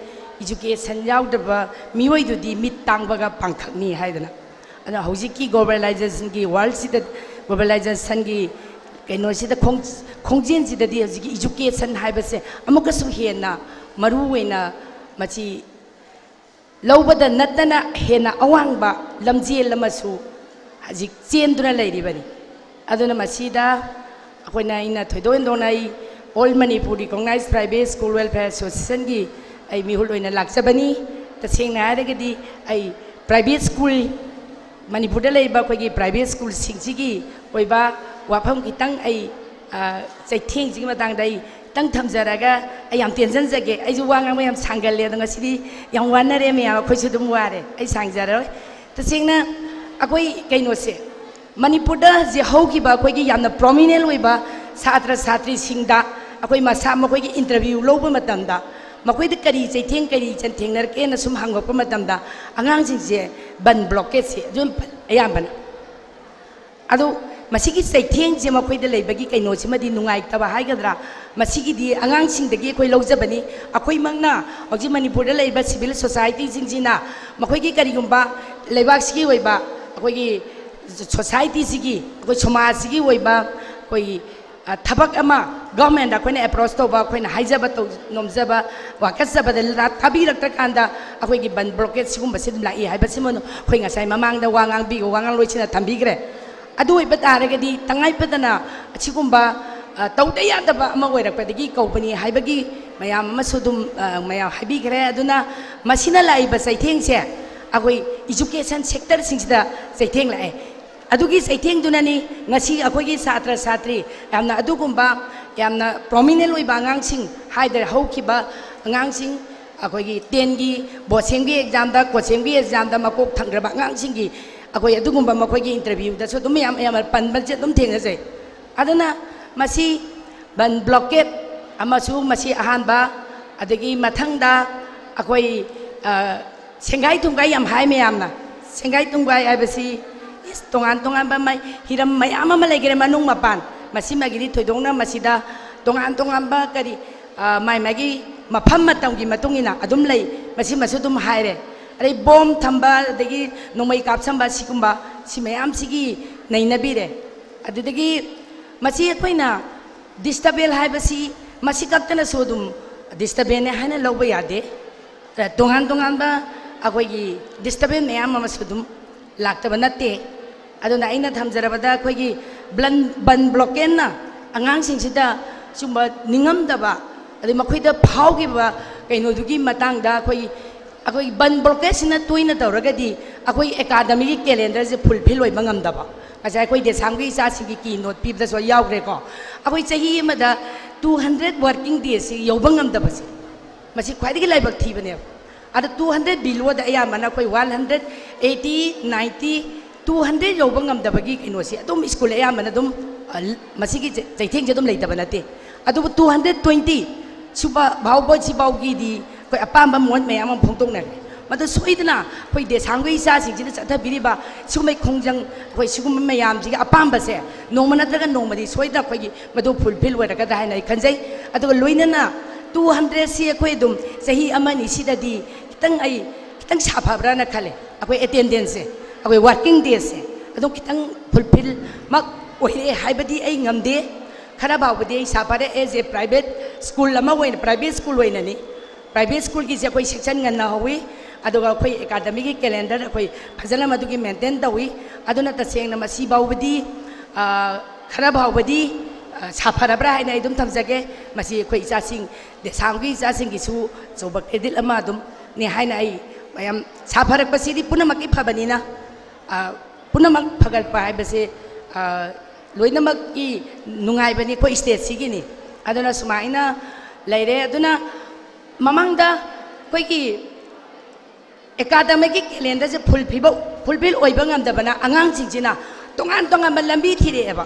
education ꯌꯥꯎꯗ꯭ꯔꯕ ꯃꯤꯑꯣꯏꯗꯨꯗꯤ ꯃꯤꯠ ꯇꯥꯡꯕꯒ ꯄꯥꯡꯈꯛꯅꯤ ꯍꯥꯏꯗꯅ꯫ ꯑꯗꯨꯅ ꯍꯧꯖꯤꯛꯀꯤ globalizationꯒꯤ worldꯁꯤꯗ, globalizationꯒꯤ ꯀꯩꯅꯣꯁꯤꯗ, ꯈꯣꯡ-, ꯈꯣꯡꯖꯦꯜꯁꯤꯗꯗꯤ ꯍꯧꯖꯤꯛꯀꯤ education ꯍꯥꯏꯕꯁꯦ ꯑꯃꯨꯛꯀꯁꯨ ꯍꯦꯟꯅ ꯃꯔꯨ ꯑꯣꯏꯅ ꯃꯁꯤ ꯂꯧꯕꯗ ꯅꯠꯇꯅ ꯍꯦꯟꯅ ꯑꯋꯥꯡꯕ ꯂꯝꯖꯦꯜ ꯑꯃꯁꯨ ꯍꯧꯖꯤꯛ ꯆꯦꯟꯗꯨꯅ ꯂꯩꯔꯤꯕꯅꯤ꯫ ꯑꯗꯨꯅ ꯃꯁꯤꯗ ꯑꯩꯈꯣꯏꯅ, ꯑꯩꯅ ꯊꯣꯏꯗꯣꯛ ꯍꯦꯟꯗꯣꯛꯅ ꯑꯩ All Manipur Recognized Private School Welfare Associationꯒꯤ ꯑꯩ ꯃꯤꯍꯨꯠ ꯑꯣꯏꯅ ꯂꯥꯛꯆꯕꯅꯤ꯫ ꯇꯁꯦꯡꯅ ꯍꯥꯏꯔꯒꯗꯤ ꯑꯩ private school, ꯃꯅꯤꯄꯨꯔꯗ ꯂꯩꯔꯤꯕ ꯑꯩꯈꯣꯏꯒꯤ private schoolꯁꯤꯡꯁꯤꯒꯤ ꯑꯣꯏꯕ ꯋꯥꯐꯝ ꯈꯤꯇꯪ ꯑꯩ, ꯑ, ꯆꯩꯊꯦꯡꯁꯤꯒꯤ ꯃꯇꯥꯡꯗ ꯑꯩ ꯈꯤꯇꯪ ꯊꯝꯖꯔꯒ ꯑꯩ ꯌꯥꯝ ꯇꯦꯟꯖꯟꯖꯒꯦ꯫ ꯑꯩꯁꯨ ꯋꯥ ꯉꯥꯡꯕ ꯌꯥꯝ ꯁꯥꯡꯒꯜꯂꯦ, ꯑꯗꯣ ꯉꯁꯤꯗꯤ ꯌꯥꯝ ꯋꯥꯅꯔꯦ ꯃꯌꯥꯝ, ꯑꯩꯈꯣꯏꯁꯨ ꯑꯗꯨꯝ ꯋꯥꯔꯦ, ꯑꯩ ꯁꯥꯡꯖꯔꯔꯣꯏ꯫ ꯇꯁꯦꯡꯅ ꯑꯩꯈꯣꯏ ꯀꯩꯅꯣꯁꯦ, ꯃꯅꯤꯄꯨꯔꯗ ꯍꯧꯖꯤꯛ ꯍꯧꯈꯤꯕ ꯑꯩꯈꯣꯏꯒꯤ ꯌꯥꯝꯅ prominent ꯑꯣꯏꯕ ꯁꯥꯇ꯭ꯔ ꯁꯥꯇ꯭ꯔꯤꯁꯤꯡꯗ ꯑꯩꯈꯣꯏ ꯃꯁꯥ ꯃꯈꯣꯏꯒꯤ ꯏꯟꯇꯔꯚ꯭ꯌꯨ ꯂꯧꯕ ꯃꯇꯝꯗ ꯃꯈꯣꯏꯗ ꯀꯔꯤ ꯆꯩꯊꯦꯡ ꯀꯔꯤ ꯆꯟ ꯊꯦꯡꯅꯔꯛꯀꯦꯅ ꯁꯨꯝ ꯍꯪꯉꯛꯄ ꯃꯇꯝꯗ ꯑꯉꯥꯡꯁꯤꯡꯁꯦ ꯕꯟ ꯕ꯭ꯂꯣꯀꯦꯠꯁꯦ ꯑꯗꯨꯝ ꯑꯌꯥꯝꯕꯅ ꯑꯗꯨ ꯃꯁꯤꯒꯤ ꯆꯩꯊꯦꯡꯁꯦ ꯃꯈꯣꯏꯗ ꯂꯩꯕꯒꯤ ꯀꯩꯅꯣꯁꯤꯃꯗꯤ ꯅꯨꯡꯉꯥꯏꯇꯕ ꯍꯥꯏꯒꯗ꯭ꯔꯥ, ꯃꯁꯤꯒꯤꯗꯤ ꯑꯉꯥꯡꯁꯤꯡꯗꯒꯤ ꯑꯩꯈꯣꯏ ꯂꯧꯖꯕꯅꯤ꯫ ꯑꯩꯈꯣꯏꯃꯛꯅ ꯍꯧꯖꯤꯛ ꯃꯅꯤꯄꯨꯔꯗ ꯂꯩꯔꯤꯕ ꯁꯤꯚꯤꯜ ꯁꯣꯁꯥꯏꯇꯤꯁꯤꯡꯁꯤꯅ ꯃꯈꯣꯏꯒꯤ ꯀꯔꯤꯒꯨꯝꯕ ꯂꯩꯕꯥꯛꯁꯤꯒꯤ ꯑꯣꯏꯕ ꯑꯩꯈꯣꯏꯒꯤ ꯁꯣꯁꯥꯏꯇꯤꯁꯤꯒꯤ, ꯑꯩꯈꯣꯏ ꯁꯃꯥꯖꯁꯤꯒꯤ ꯑꯣꯏꯕ ꯑꯩꯈꯣꯏꯒꯤ ꯊꯕꯛ ꯑꯃ ꯒꯚꯔꯟꯃꯦꯟꯗ ꯑꯩꯈꯣꯏꯅ ꯑꯦꯄ꯭ꯔꯣꯁ ꯇꯧꯕ, ꯑꯩꯈꯣꯏꯅ ꯍꯥꯏꯖꯕ ꯇꯧ ꯅꯣꯝꯖꯕ ꯋꯥꯀꯠꯆꯕꯗ ꯇꯥꯕꯤꯔꯛꯇ꯭ꯔꯀꯥꯟꯗ ꯑꯩꯈꯣꯏꯒꯤ ꯕꯟ ꯕ꯭ꯂꯣꯀꯦꯠ ꯁꯤꯒꯨꯝꯕꯁꯤ ꯑꯗꯨꯝ ꯂꯥꯛꯏ ꯍꯥꯏꯕꯁꯤꯃ ꯑꯩꯈꯣꯏ ꯉꯁꯥꯏ ꯃꯃꯥꯡꯗ ꯋꯥ ꯉꯥꯡꯕꯤꯕ ꯋꯥ ꯉꯥꯡꯂꯣꯏꯁꯤꯅ ꯊꯝꯕꯤꯈ꯭ꯔꯦ꯫ ꯑꯗꯨ ꯑꯣꯏꯕ ꯇꯥꯔꯒꯗꯤ ꯇꯉꯥꯏ ꯐꯗꯅ ꯑꯁꯤꯒꯨꯝꯕ ꯇꯧꯗ ꯌꯥꯗꯕ ꯑꯃ ꯑꯣꯏꯔꯛꯄꯗꯒꯤ ꯀꯧꯕꯅꯤ ꯍꯥꯏꯕꯒꯤ ꯃꯌꯥꯝ ꯑꯃꯁꯨ ꯑꯗꯨꯝ ꯃꯌꯥꯝ ꯍꯥꯏꯕꯤꯈ꯭ꯔꯦ꯫ ꯑꯗꯨꯅ ꯃꯁꯤꯅ ꯂꯥꯛꯏꯕ ꯆꯩꯊꯦꯡꯁꯦ ꯑꯩꯈꯣꯏ ꯏꯖꯨꯀꯦꯁꯟ ꯁꯦꯛꯇꯔꯁꯤꯡꯁꯤꯗ ꯆꯩꯊꯦꯡ ꯂꯥꯛꯑꯦ꯫ ꯑꯗꯨꯒꯤ ꯆꯩꯊꯦꯡꯗꯨꯅꯅꯤ ꯉꯁꯤ ꯑꯩꯈꯣꯏꯒꯤ ꯁꯥꯇ꯭ꯔ ꯁꯥꯇ꯭ꯔꯤ ꯌꯥꯝꯅ ꯑꯗꯨꯒꯨꯝꯕ ꯌꯥꯝꯅ ꯄ꯭ꯔꯣꯃꯤꯅꯦꯟ ꯑꯣꯏꯕ ꯑꯉꯥꯡꯁꯤꯡ ꯍꯥꯏꯗꯔꯦ, ꯍꯧꯈꯤꯕ ꯑꯉꯥꯡꯁꯤꯡ ꯑꯩꯈꯣꯏꯒꯤ ꯇꯦꯟꯒꯤ ꯕꯣꯠꯁꯦꯝꯒꯤ ꯑꯦꯛꯖꯥꯝꯗ, ꯀꯣꯠꯁꯦꯝꯒꯤ ꯑꯦꯛꯖꯥꯝꯗ ꯃꯀꯣꯛ ꯊꯪꯈ꯭ꯔꯕ ꯑꯉꯥꯡꯁꯤꯡꯒꯤ ꯑꯩꯈꯣꯏ ꯑꯗꯨꯒꯨꯝꯕ ꯃꯈꯣꯏꯒꯤ ꯏꯟꯇꯔꯚ꯭ꯌꯨꯗꯁꯨ ꯑꯗꯨꯝ ꯌꯥꯝ ꯌꯥꯝꯅ ꯄꯟꯕꯁꯦ ꯑꯗꯨꯝ ꯊꯦꯡꯅꯖꯩ꯫ ꯑꯗꯨꯅ ꯃꯁꯤ ꯕꯟ ꯕ꯭ꯂꯣꯀꯦꯠ ꯑꯃꯁꯨ ꯃꯁꯤ ꯑꯍꯥꯟꯕ, ꯑꯗꯒꯤ ꯃꯊꯪꯗ ꯑꯩꯈꯣꯏ ꯁꯦꯡꯒꯥꯏ ꯊꯨꯝꯒꯥꯏ ꯌꯥꯝ ꯍꯥꯏ ꯃꯌꯥꯝꯅ꯫ ꯁꯦꯡꯒꯥꯏ ꯊꯨꯝꯒꯥꯏ ꯍꯥꯏꯕꯁꯤ ꯏꯁ ꯇꯣꯉꯥꯟ ꯇꯣꯉꯥꯟꯕ ꯃꯩ ꯍꯤꯔꯝ ꯃꯌꯥꯝ ꯑꯃ ꯂꯩꯈ꯭ꯔꯦ ꯃꯅꯨꯡ ꯃꯄꯥꯟ꯫ ꯃꯁꯤꯃꯒꯤꯗꯤ ꯊꯣꯏꯗꯣꯛꯅ ꯃꯁꯤꯗ ꯇꯣꯉꯥꯟ ꯇꯣꯉꯥꯟꯕ ꯀꯔꯤ ꯃꯥꯏ ꯃꯥꯒꯤ ꯃꯐꯝ ꯃꯇꯝꯒꯤ ꯃꯇꯨꯡ ꯏꯟꯅ ꯑꯗꯨꯝ ꯂꯩ꯫ ꯃꯁꯤꯃꯁꯨ ꯑꯗꯨꯝ ꯍꯥꯏꯔꯦ꯫ ꯑꯗꯩ ꯕꯣꯝ ꯊꯝꯕ, ꯑꯗꯒꯤ ꯅꯣꯡꯃꯩ ꯀꯥꯞꯁꯟꯕ, ꯁꯤꯒꯨꯝꯕ ꯁꯤ ꯃꯌꯥꯝꯁꯤꯒꯤ ꯅꯩꯅꯕꯤꯔꯦ꯫ ꯑꯗꯨꯗꯒꯤ ꯃꯁꯤ ꯑꯩꯈꯣꯏꯅ ꯗꯤꯁꯇꯔꯕꯦꯟ ꯍꯥꯏꯕꯁꯤ ꯃꯁꯤ ꯈꯛꯇꯅꯁꯨ ꯑꯗꯨꯝ ꯗꯤꯁꯇꯔꯕꯦꯟꯅꯦ ꯍꯥꯏꯅ ꯂꯧꯕ ꯌꯥꯗꯦ꯫ ꯇꯣꯉꯥꯟ ꯇꯣꯉꯥꯟꯕ ꯑꯩꯈꯣꯏꯒꯤ ꯗꯤꯁꯇꯔꯕꯦꯟ ꯃꯌꯥꯝ ꯑꯃꯁꯨ ꯑꯗꯨꯝ ꯂꯥꯛꯇꯕ ꯅꯠꯇꯦ꯫ ꯑꯗꯨꯅ ꯑꯩꯅ ꯊꯝꯖꯔꯕꯗ ꯑꯩꯈꯣꯏꯒꯤ ꯕ꯭ꯂꯟ ꯕꯟ ꯕ꯭ꯂꯣꯀꯦꯟꯅ ꯑꯉꯥꯡꯁꯤꯡꯁꯤꯗ ꯁꯨꯝꯕ ꯅꯤꯡꯉꯝꯗꯕ, ꯑꯗꯩ ꯃꯈꯣꯏꯗ ꯐꯥꯎꯈꯤꯕ ꯀꯩꯅꯣꯗꯨꯒꯤ ꯃꯇꯥꯡꯗ ꯑꯩꯈꯣꯏ ꯑꯩꯈꯣꯏ ꯕꯟ ꯕ꯭ꯂꯣꯀꯦꯠꯁꯤꯅ ꯇꯣꯏꯅ ꯇꯧꯔꯒꯗꯤ ꯑꯩꯈꯣꯏ ꯑꯦꯀꯥꯗꯃꯤꯒꯤ ꯀꯦꯂꯦꯟꯗꯔꯁꯦ ꯐꯨꯜꯐꯤꯜ ꯑꯣꯏꯕ ꯉꯝꯗꯕ꯫ ꯉꯁꯥꯏ ꯑꯩꯈꯣꯏ ꯗꯦꯁꯥꯝꯒꯤ ꯏꯆꯥꯁꯤꯡꯒꯤ ꯀꯤ ꯅꯣꯠ ꯄꯤꯕꯗꯁꯨ ꯌꯥꯎꯈ꯭ꯔꯦꯀꯣ꯫ ꯑꯩꯈꯣꯏ ꯆꯍꯤ ꯑꯃꯗ ꯇꯨ ꯍꯟꯗ꯭ꯔꯦꯠ ꯋꯥꯔꯀꯤꯡ ꯗꯦꯁꯁꯤ ꯌꯧꯕ ꯉꯝꯗꯕꯁꯦ, ꯃꯁꯤ ꯈ꯭ꯋꯥꯏꯗꯒꯤ ꯂꯥꯏꯕꯛ ꯊꯤꯕꯅꯦꯕ꯫ ꯑꯗ ꯇꯨ ꯍꯟꯗ꯭ꯔꯦꯠ ꯕꯤꯂꯣꯗ ꯑꯌꯥꯝꯕꯅ ꯑꯩꯈꯣꯏ one hundred eighty, ninety, two hundred ꯌꯧꯕ ꯉꯝꯗꯕꯒꯤ ꯀꯩꯅꯣꯁꯤ ꯑꯗꯨꯝ ꯁ꯭ꯀꯨꯜ ꯑꯌꯥꯝꯕꯅ ꯑꯗꯨꯝ ꯑ, ꯃꯁꯤꯒꯤ ꯆꯩ-, ꯆꯩꯊꯦꯡꯁꯦ ꯑꯗꯨꯝ ꯂꯩꯇꯕ ꯅꯠꯇꯦ꯫ ꯑꯗꯨꯕꯨ two hundred twenty ꯁꯨꯕ ꯐꯥꯎꯕ ꯁꯤꯐꯥꯎꯒꯤꯗꯤ ꯑꯩꯈꯣꯏ ꯑꯄꯥꯝꯕ ꯃꯣꯠ ꯃꯌꯥꯝ ꯑꯃ ꯐꯣꯡꯗꯣꯛꯅꯔꯦ꯫ ꯃꯗꯨ ꯁꯣꯏꯗꯅ ꯑꯩꯈꯣꯏ ꯗꯦꯁꯥꯝꯒꯤ ꯏꯆꯥꯁꯤꯡꯁꯤꯅ ꯆꯠꯊꯕꯤꯔꯤꯕ ꯁꯤꯒꯨꯝꯕ ꯈꯣꯡꯖꯪ, ꯑꯩꯈꯣꯏ ꯁꯤꯒꯨꯝꯕ ꯃꯌꯥꯝꯁꯤꯒꯤ ꯑꯄꯥꯝꯕꯁꯦ ꯅꯣꯡꯃ ꯅꯠꯇ꯭ꯔꯒ ꯅꯣꯡꯃꯗꯤ ꯁꯣꯏꯗꯅ ꯑꯩꯈꯣꯏꯒꯤ ꯃꯗꯨ ꯐꯨꯜꯐꯤꯜ ꯑꯣꯏꯔꯛꯀꯗ꯭ꯔꯥ ꯍꯥꯏꯅ ꯑꯩ ꯈꯟꯖꯩ꯫ ꯑꯗꯨꯒ ꯂꯣꯏꯅꯅ two hundredꯁꯤ ꯑꯩꯈꯣꯏ ꯑꯗꯨꯝ ꯆꯍꯤ ꯑꯃ ꯑꯅꯤꯁꯤꯗꯗꯤ ꯈꯤꯇꯪ ꯑꯩ ꯈꯤꯇꯪ ꯁꯥꯐꯕ꯭ꯔꯥꯅ ꯈꯜꯂꯦ꯫ ꯑꯩꯈꯣꯏ ꯑꯦꯇꯦꯟꯗꯦꯟꯁꯁꯦ, ꯑꯩꯈꯣꯏ ꯋꯥꯔꯀꯤꯡ ꯗꯦꯁꯁꯦ ꯑꯗꯨꯝ ꯈꯤꯇꯪ ꯐꯨꯜꯐꯤꯜꯃꯛ ꯑꯣꯏꯔꯦ ꯍꯥꯏꯕꯗꯤ ꯑꯩ ꯉꯝꯗꯦ꯫ ꯈꯔ ꯐꯥꯎꯕꯗꯤ ꯑꯩ ꯁꯥꯐꯔꯦ꯫ As a private school ꯑꯃ ꯑꯣꯏꯅ, ꯄ꯭ꯔꯥꯏꯚꯦꯠ ꯁ꯭ꯀꯨꯜ ꯑꯣꯏꯅꯅꯤ꯫ ꯄ꯭ꯔꯥꯏꯚꯦꯠ ꯁ꯭ꯀꯨꯜꯒꯤꯁꯦ ꯑꯩꯈꯣꯏ ꯁꯦꯛꯁꯟ ꯉꯟꯅ ꯍꯧꯋꯤ, ꯑꯗꯨꯒ ꯑꯩꯈꯣꯏ ꯑꯦꯀꯥꯗꯃꯤꯒꯤ ꯀꯦꯂꯦꯟꯗꯔ ꯑꯩꯈꯣꯏ ꯐꯖꯅ ꯃꯗꯨꯒꯤ ꯃꯦꯟꯇꯦꯟ ꯇꯧꯋꯤ꯫ ꯑꯗꯨꯅ ꯇꯁꯦꯡꯅ ꯃꯁꯤ ꯐꯥꯎꯕꯗꯤ, ꯑ, ꯈꯔ ꯐꯥꯎꯕꯗꯤ, ꯑ, ꯁꯥꯐꯔꯕ꯭ꯔꯥ ꯍꯥꯏꯅ ꯑꯩ ꯑꯗꯨꯝ ꯊꯝꯖꯒꯦ꯫ ꯃꯁꯤ ꯑꯩꯈꯣꯏ ꯏꯆꯥꯁꯤꯡ, ꯗꯦꯁꯥꯝꯒꯤ ꯏꯆꯥꯁꯤꯡꯒꯤꯁꯨ ꯑꯆꯧꯕ ꯀ꯭ꯔꯦꯗꯤꯠ ꯑꯃ ꯑꯗꯨꯝꯅꯤ ꯍꯥꯏꯅ ꯑꯩ ꯃꯌꯥꯝ ꯁꯥꯐꯔꯛꯄꯁꯤꯗꯤ ꯄꯨꯝꯅꯃꯛꯀꯤ ꯐꯕꯅꯤꯅ, ꯑ, ꯄꯨꯝꯅꯃꯛ ꯐꯒꯠꯄ ꯍꯥꯏꯕꯁꯦ, ꯑ, ꯂꯣꯏꯅꯃꯛꯀꯤ ꯅꯨꯡꯉꯥꯏꯕꯅꯤ, ꯑꯩꯈꯣꯏ ꯁ꯭ꯇꯦꯠꯁꯤꯒꯤꯅꯤ꯫ ꯑꯗꯨꯅ ꯁꯨꯃꯥꯏꯅ ꯂꯩꯔꯦ꯫ ꯑꯗꯨꯅ ꯃꯃꯥꯡꯗ ꯑꯩꯈꯣꯏꯒꯤ ꯑꯦꯀꯥꯗꯃꯤꯛꯀꯤ ꯀꯦꯂꯦꯟꯗꯔꯁꯦ ꯐꯨꯜꯐꯤꯕ-, ꯐꯨꯜꯐꯤꯜ ꯑꯣꯏꯕ ꯉꯝꯗꯕꯅ ꯑꯉꯥꯡꯁꯤꯡꯁꯤꯅ ꯇꯣꯉꯥꯟ ꯇꯣꯉꯥꯟꯕ ꯂꯝꯕꯤ ꯊꯤꯔꯛꯑꯦꯕ꯫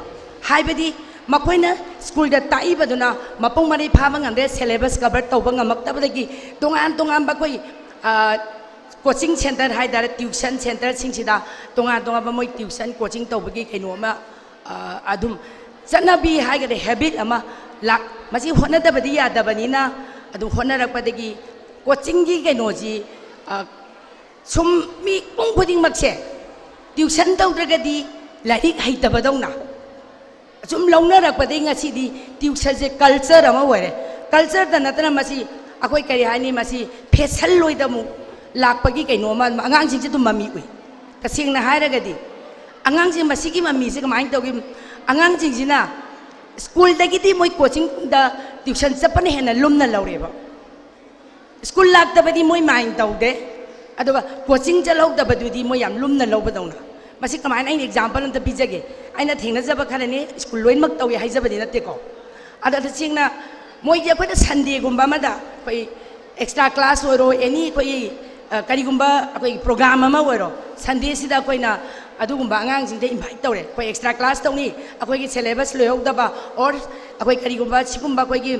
ꯍꯥꯏꯕꯗꯤ ꯃꯈꯣꯏꯅ ꯁ꯭ꯀꯨꯜꯗ ꯇꯥꯛꯏꯕꯗꯨꯅ ꯃꯄꯨꯡ ꯃꯔꯩ ꯐꯥꯕ ꯉꯝꯗꯦ, ꯁꯦꯂꯦꯕꯁ ꯀꯚꯔ ꯇꯧꯕ ꯉꯝꯃꯛꯇꯕꯗꯒꯤ ꯇꯣꯉꯥꯟ ꯇꯣꯉꯥꯟꯕ ꯑꯩꯈꯣꯏ, ꯑ, ꯀꯣꯆꯤꯡ ꯁꯦꯟꯇꯔ ꯍꯥꯏ ꯇꯥꯔꯦ, ꯇ꯭ꯌꯨꯁꯟ ꯁꯦꯟꯇꯔꯁꯤꯡꯁꯤꯗ ꯇꯣꯉꯥꯟ ꯇꯣꯉꯥꯟꯕ ꯃꯣꯏ ꯇ꯭ꯌꯨꯁꯟ ꯀꯣꯆꯤꯡ ꯇꯧꯕꯒꯤ ꯀꯩꯅꯣ ꯑꯃ, ꯑ, ꯑꯗꯨꯝ ꯆꯠꯅꯕꯤ ꯍꯥꯏꯒꯗ꯭ꯔꯥ, ꯍꯦꯕꯤꯠ ꯑꯃ ꯂꯥꯛ-, ꯃꯁꯤ ꯍꯣꯠꯅꯗꯕꯗꯤ ꯌꯥꯗꯕꯅꯤꯅ ꯑꯗꯨꯝ ꯍꯣꯠꯅꯔꯛꯄꯗꯒꯤ ꯀꯣꯆꯤꯡꯒꯤ ꯀꯩꯅꯣꯁꯤ, ꯑ, ꯁꯨꯝ ꯃꯤ ꯄꯨꯝ ꯈꯨꯗꯤꯡꯃꯛꯁꯦ ꯇ꯭ꯌꯨꯁꯟ ꯇꯧꯗ꯭ꯔꯒꯗꯤ ꯂꯥꯏꯔꯤꯛ ꯍꯩꯇꯕꯗꯧꯅ ꯁꯨꯝ ꯂꯧꯅꯔꯛꯄꯗꯒꯤ ꯉꯁꯤꯗꯤ ꯇ꯭ꯌꯨꯁꯟꯁꯦ ꯀꯜꯆꯔ ꯑꯃ ꯑꯣꯏꯔꯦ꯫ ꯀꯜꯆꯔꯗ ꯅꯠꯇꯅ ꯃꯁꯤ ꯑꯩꯈꯣꯏ ꯀꯔꯤ ꯍꯥꯏꯅꯤ, ꯃꯁꯤ ꯐꯦꯁꯟ ꯂꯣꯏꯗ ꯑꯃꯨꯛ ꯂꯥꯛꯄꯒꯤ ꯀꯩꯅꯣ ꯑꯃ ꯑꯉꯥꯡꯁꯤꯡꯁꯦ ꯑꯗꯨꯝ ꯃꯃꯤ ꯎꯏ꯫ ꯇꯁꯦꯡꯅ ꯍꯥꯏꯔꯒꯗꯤ ꯑꯉꯥꯡꯁꯦ ꯃꯁꯤꯒꯤ ꯃꯃꯤꯁꯦ ꯀꯃꯥꯏꯅ ꯇꯧꯒꯦ? ꯑꯉꯥꯡꯁꯤꯡꯁꯤꯅ ꯁ꯭ꯀꯨꯜꯗꯒꯤꯗꯤ ꯃꯣꯏ ꯀꯣꯆꯤꯡꯗ ꯇ꯭ꯌꯨꯁꯟ ꯆꯠꯄꯅ ꯍꯦꯟꯅ ꯂꯨꯝꯅ ꯂꯧꯔꯦꯕ꯫ ꯁ꯭ꯀꯨꯜ ꯂꯥꯛꯇꯕꯗꯤ ꯃꯣꯏ ꯃꯥꯏꯟ ꯇꯧꯗꯦ, ꯑꯗꯨꯒ ꯀꯣꯆꯤꯡ ꯆꯠꯍꯧꯗꯕꯗꯨꯗꯤ ꯃꯣꯏ ꯌꯥꯝ ꯂꯨꯝꯅ ꯂꯧꯕꯗꯧꯅ꯫ ꯃꯁꯤ ꯀꯃꯥꯏꯅ, ꯑꯩꯅ ꯑꯦꯛꯖꯥꯝꯄꯜ ꯑꯝꯇ ꯄꯤꯖꯒꯦ꯫ ꯑꯩꯅ ꯊꯦꯡꯅꯖꯕ ꯈꯔꯅꯤ, ꯁ꯭ꯀꯨꯜ ꯂꯣꯏꯅꯃꯛ ꯇꯧꯏ ꯍꯥꯏꯖꯕꯗꯤ ꯅꯠꯇꯦꯀꯣ꯫ ꯑꯗ ꯇꯁꯦꯡꯅ ꯃꯣꯏꯒꯤ ꯑꯩꯈꯣꯏꯅ ꯁꯟꯗꯦꯒꯨꯝꯕ ꯑꯃꯗ ꯑꯩꯈꯣꯏ ꯑꯦꯛꯁꯇ꯭ꯔꯥ ꯀ꯭ꯂꯥꯁ ꯑꯣꯏꯔꯣ, ꯑꯦꯅꯤ ꯑꯩꯈꯣꯏ, ꯑ, ꯀꯔꯤꯒꯨꯝꯕ ꯑꯩꯈꯣꯏ ꯄ꯭ꯔꯣꯒ꯭ꯔꯥꯝ ꯑꯃ ꯑꯣꯏꯔꯣ, ꯁꯟꯗꯦꯁꯤꯗ ꯑꯩꯈꯣꯏꯅ ꯑꯗꯨꯒꯨꯝꯕ ꯑꯉꯥꯡꯁꯤꯡꯗ ꯏꯟꯚꯥꯏꯠ ꯇꯧꯔꯦ꯫ ꯑꯩꯈꯣꯏ ꯑꯦꯛꯁꯇ꯭ꯔꯥ ꯀ꯭ꯂꯥꯁ ꯇꯧꯅꯤ, ꯑꯩꯈꯣꯏꯒꯤ ꯁꯦꯂꯦꯕꯁ ꯂꯣꯏꯍꯧꯗꯕ, ꯑꯣꯔ ꯑꯩꯈꯣꯏ ꯀꯔꯤꯒꯨꯝꯕ ꯁꯤꯒꯨꯝꯕ ꯑꯩꯈꯣꯏꯒꯤ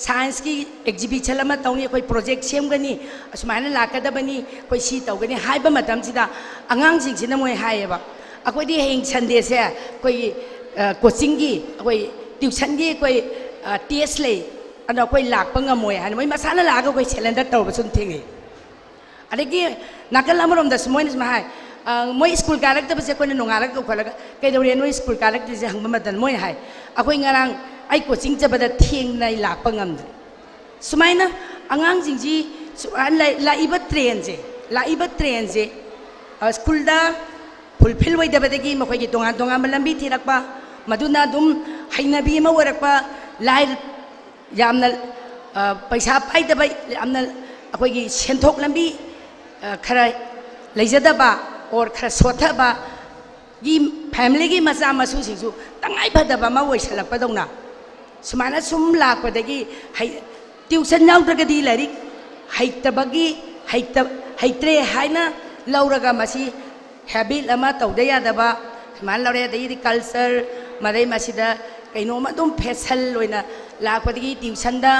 ꯁꯥꯏꯟꯁꯀꯤ ꯑꯦꯛꯖꯤꯕꯤꯁꯟ ꯑꯃ ꯇꯧꯅꯤ, ꯑꯩꯈꯣꯏ ꯄ꯭ꯔꯣꯖꯦꯛ ꯁꯦꯝꯒꯅꯤ, ꯑꯁꯨꯃꯥꯏꯅ ꯂꯥꯛꯀꯗꯕꯅꯤ, ꯑꯩꯈꯣꯏ ꯁꯤ ꯇꯧꯒꯅꯤ ꯍꯥꯏꯕ ꯃꯇꯝꯁꯤꯗ ꯑꯉꯥꯡꯁꯤꯡꯁꯤꯅ ꯃꯣꯏ ꯍꯥꯏꯌꯦꯕ, "ꯑꯩꯈꯣꯏꯗꯤ ꯍꯌꯦꯡ ꯁꯟꯗꯦꯁꯦ ꯑꯩꯈꯣꯏꯒꯤ ꯀꯣꯆꯤꯡꯒꯤ, ꯑꯩꯈꯣꯏ ꯇ꯭ꯌꯨꯁꯟꯒꯤ ꯑꯩꯈꯣꯏ ꯇꯦꯁ ꯂꯩ, ꯑꯗꯣ ꯑꯩꯈꯣꯏ ꯂꯥꯛꯄ ꯉꯝꯃꯣꯏ" ꯍꯥꯏꯅ ꯃꯣꯏ ꯃꯁꯥꯅ ꯂꯥꯛꯑꯒ ꯑꯩꯈꯣꯏ ꯁꯦꯂꯦꯟꯗꯔ ꯇꯧꯔꯕꯁꯨ ꯑꯗꯨꯝ ꯊꯦꯡꯅꯩ꯫ ꯑꯗꯒꯤ ꯅꯥꯀꯜ ꯑꯃꯔꯣꯝꯗꯁꯨ ꯃꯣꯏꯅ ꯁꯨꯃꯥꯏꯅ ꯍꯥꯏ, "ꯑ, ꯃꯣꯏ ꯁ꯭ꯀꯨꯜ ꯀꯥꯔꯛꯇꯕꯁꯦ ꯑꯩꯈꯣꯏꯅ ꯅꯣꯡꯉꯥꯜꯂꯒ ꯀꯧꯈꯠꯂꯒ, 'ꯀꯩꯗꯧꯔꯦ ꯅꯣꯏ ꯁ꯭ꯀꯨꯜ ꯀꯥꯔꯛꯇ꯭ꯔꯤꯁꯦ?' ꯍꯪꯕ ꯃꯇꯝꯗ ꯃꯣꯏꯅ ꯍꯥꯏ, 'ꯑꯩꯈꯣꯏ ꯉꯔꯥꯡ ꯑꯩ ꯀꯣꯆꯤꯡ ꯆꯠꯄꯗ ꯊꯦꯡꯅ ꯑꯩ ꯂꯥꯛꯄ ꯉꯝꯗ꯭ꯔꯦ.'" ꯁꯨꯃꯥꯏꯅ ꯑꯉꯥꯡꯁꯤꯡꯁꯤ ꯁꯨ-, ꯑ, ꯂꯥꯛ-, ꯂꯥꯛꯏꯕ ꯇ꯭ꯔꯦꯟꯁꯦ, ꯂꯥꯛꯏꯕ ꯇ꯭ꯔꯦꯟꯁꯦ, ꯑ, ꯁ꯭ꯀꯨꯜꯗ ꯐꯨꯜꯐꯤꯜ ꯑꯣꯏꯗꯕꯗꯒꯤ ꯃꯈꯣꯏꯒꯤ ꯇꯣꯉꯥꯟ ꯇꯣꯉꯥꯟꯕ ꯂꯝꯕꯤ ꯊꯤꯔꯛꯄ, ꯃꯗꯨꯅ ꯑꯗꯨꯝ ꯍꯩꯅꯕꯤ ꯑꯃ ꯑꯣꯏꯔꯛꯄ, ꯂꯥꯏ-, ꯌꯥꯝꯅ, ꯑ, ꯄꯩꯁꯥ ꯄꯥꯏꯗꯕ, ꯌꯥꯝꯅ ꯑꯩꯈꯣꯏꯒꯤ ꯁꯦꯟꯊꯣꯛ ꯂꯝꯕꯤ, ꯑ, ꯈꯔ ꯂꯩꯖꯗꯕ ꯑꯣꯔ ꯈꯔ ꯁꯣꯠꯊꯕꯒꯤ ꯐꯦꯃꯤꯂꯤꯒꯤ ꯃꯆꯥ ꯃꯁꯨꯁꯤꯡꯁꯨ ꯇꯉꯥꯏ ꯐꯗꯕ ꯑꯃ ꯑꯣꯏꯁꯜꯂꯛꯄꯗꯧꯅ ꯁꯨꯃꯥꯏꯅ ꯁꯨꯝ ꯂꯥꯛꯄꯗꯒꯤ ꯍꯩ-, ꯇ꯭ꯌꯨꯁꯟ ꯌꯥꯎꯗ꯭ꯔꯒꯗꯤ ꯂꯥꯏꯔꯤꯛ ꯍꯩꯇꯕꯒꯤ, ꯍꯩꯇ-, ꯍꯩꯇ꯭ꯔꯦ ꯍꯥꯏꯅ ꯂꯧꯔꯒ ꯃꯁꯤ ꯍꯦꯕꯤꯠ ꯑꯃ ꯇꯧꯗ ꯌꯥꯗꯕ ꯁꯨꯃꯥꯏꯅ ꯂꯧꯔꯦ꯫ ꯑꯗꯒꯤꯗꯤ ꯀꯜꯆꯔ, ꯃꯗꯩ ꯃꯁꯤꯗ ꯀꯩꯅꯣꯝꯃ ꯑꯗꯨꯝ ꯐꯦꯁꯟ ꯑꯣꯏꯅ ꯂꯥꯛꯄꯗꯒꯤ ꯇ꯭ꯌꯨꯁꯟꯗ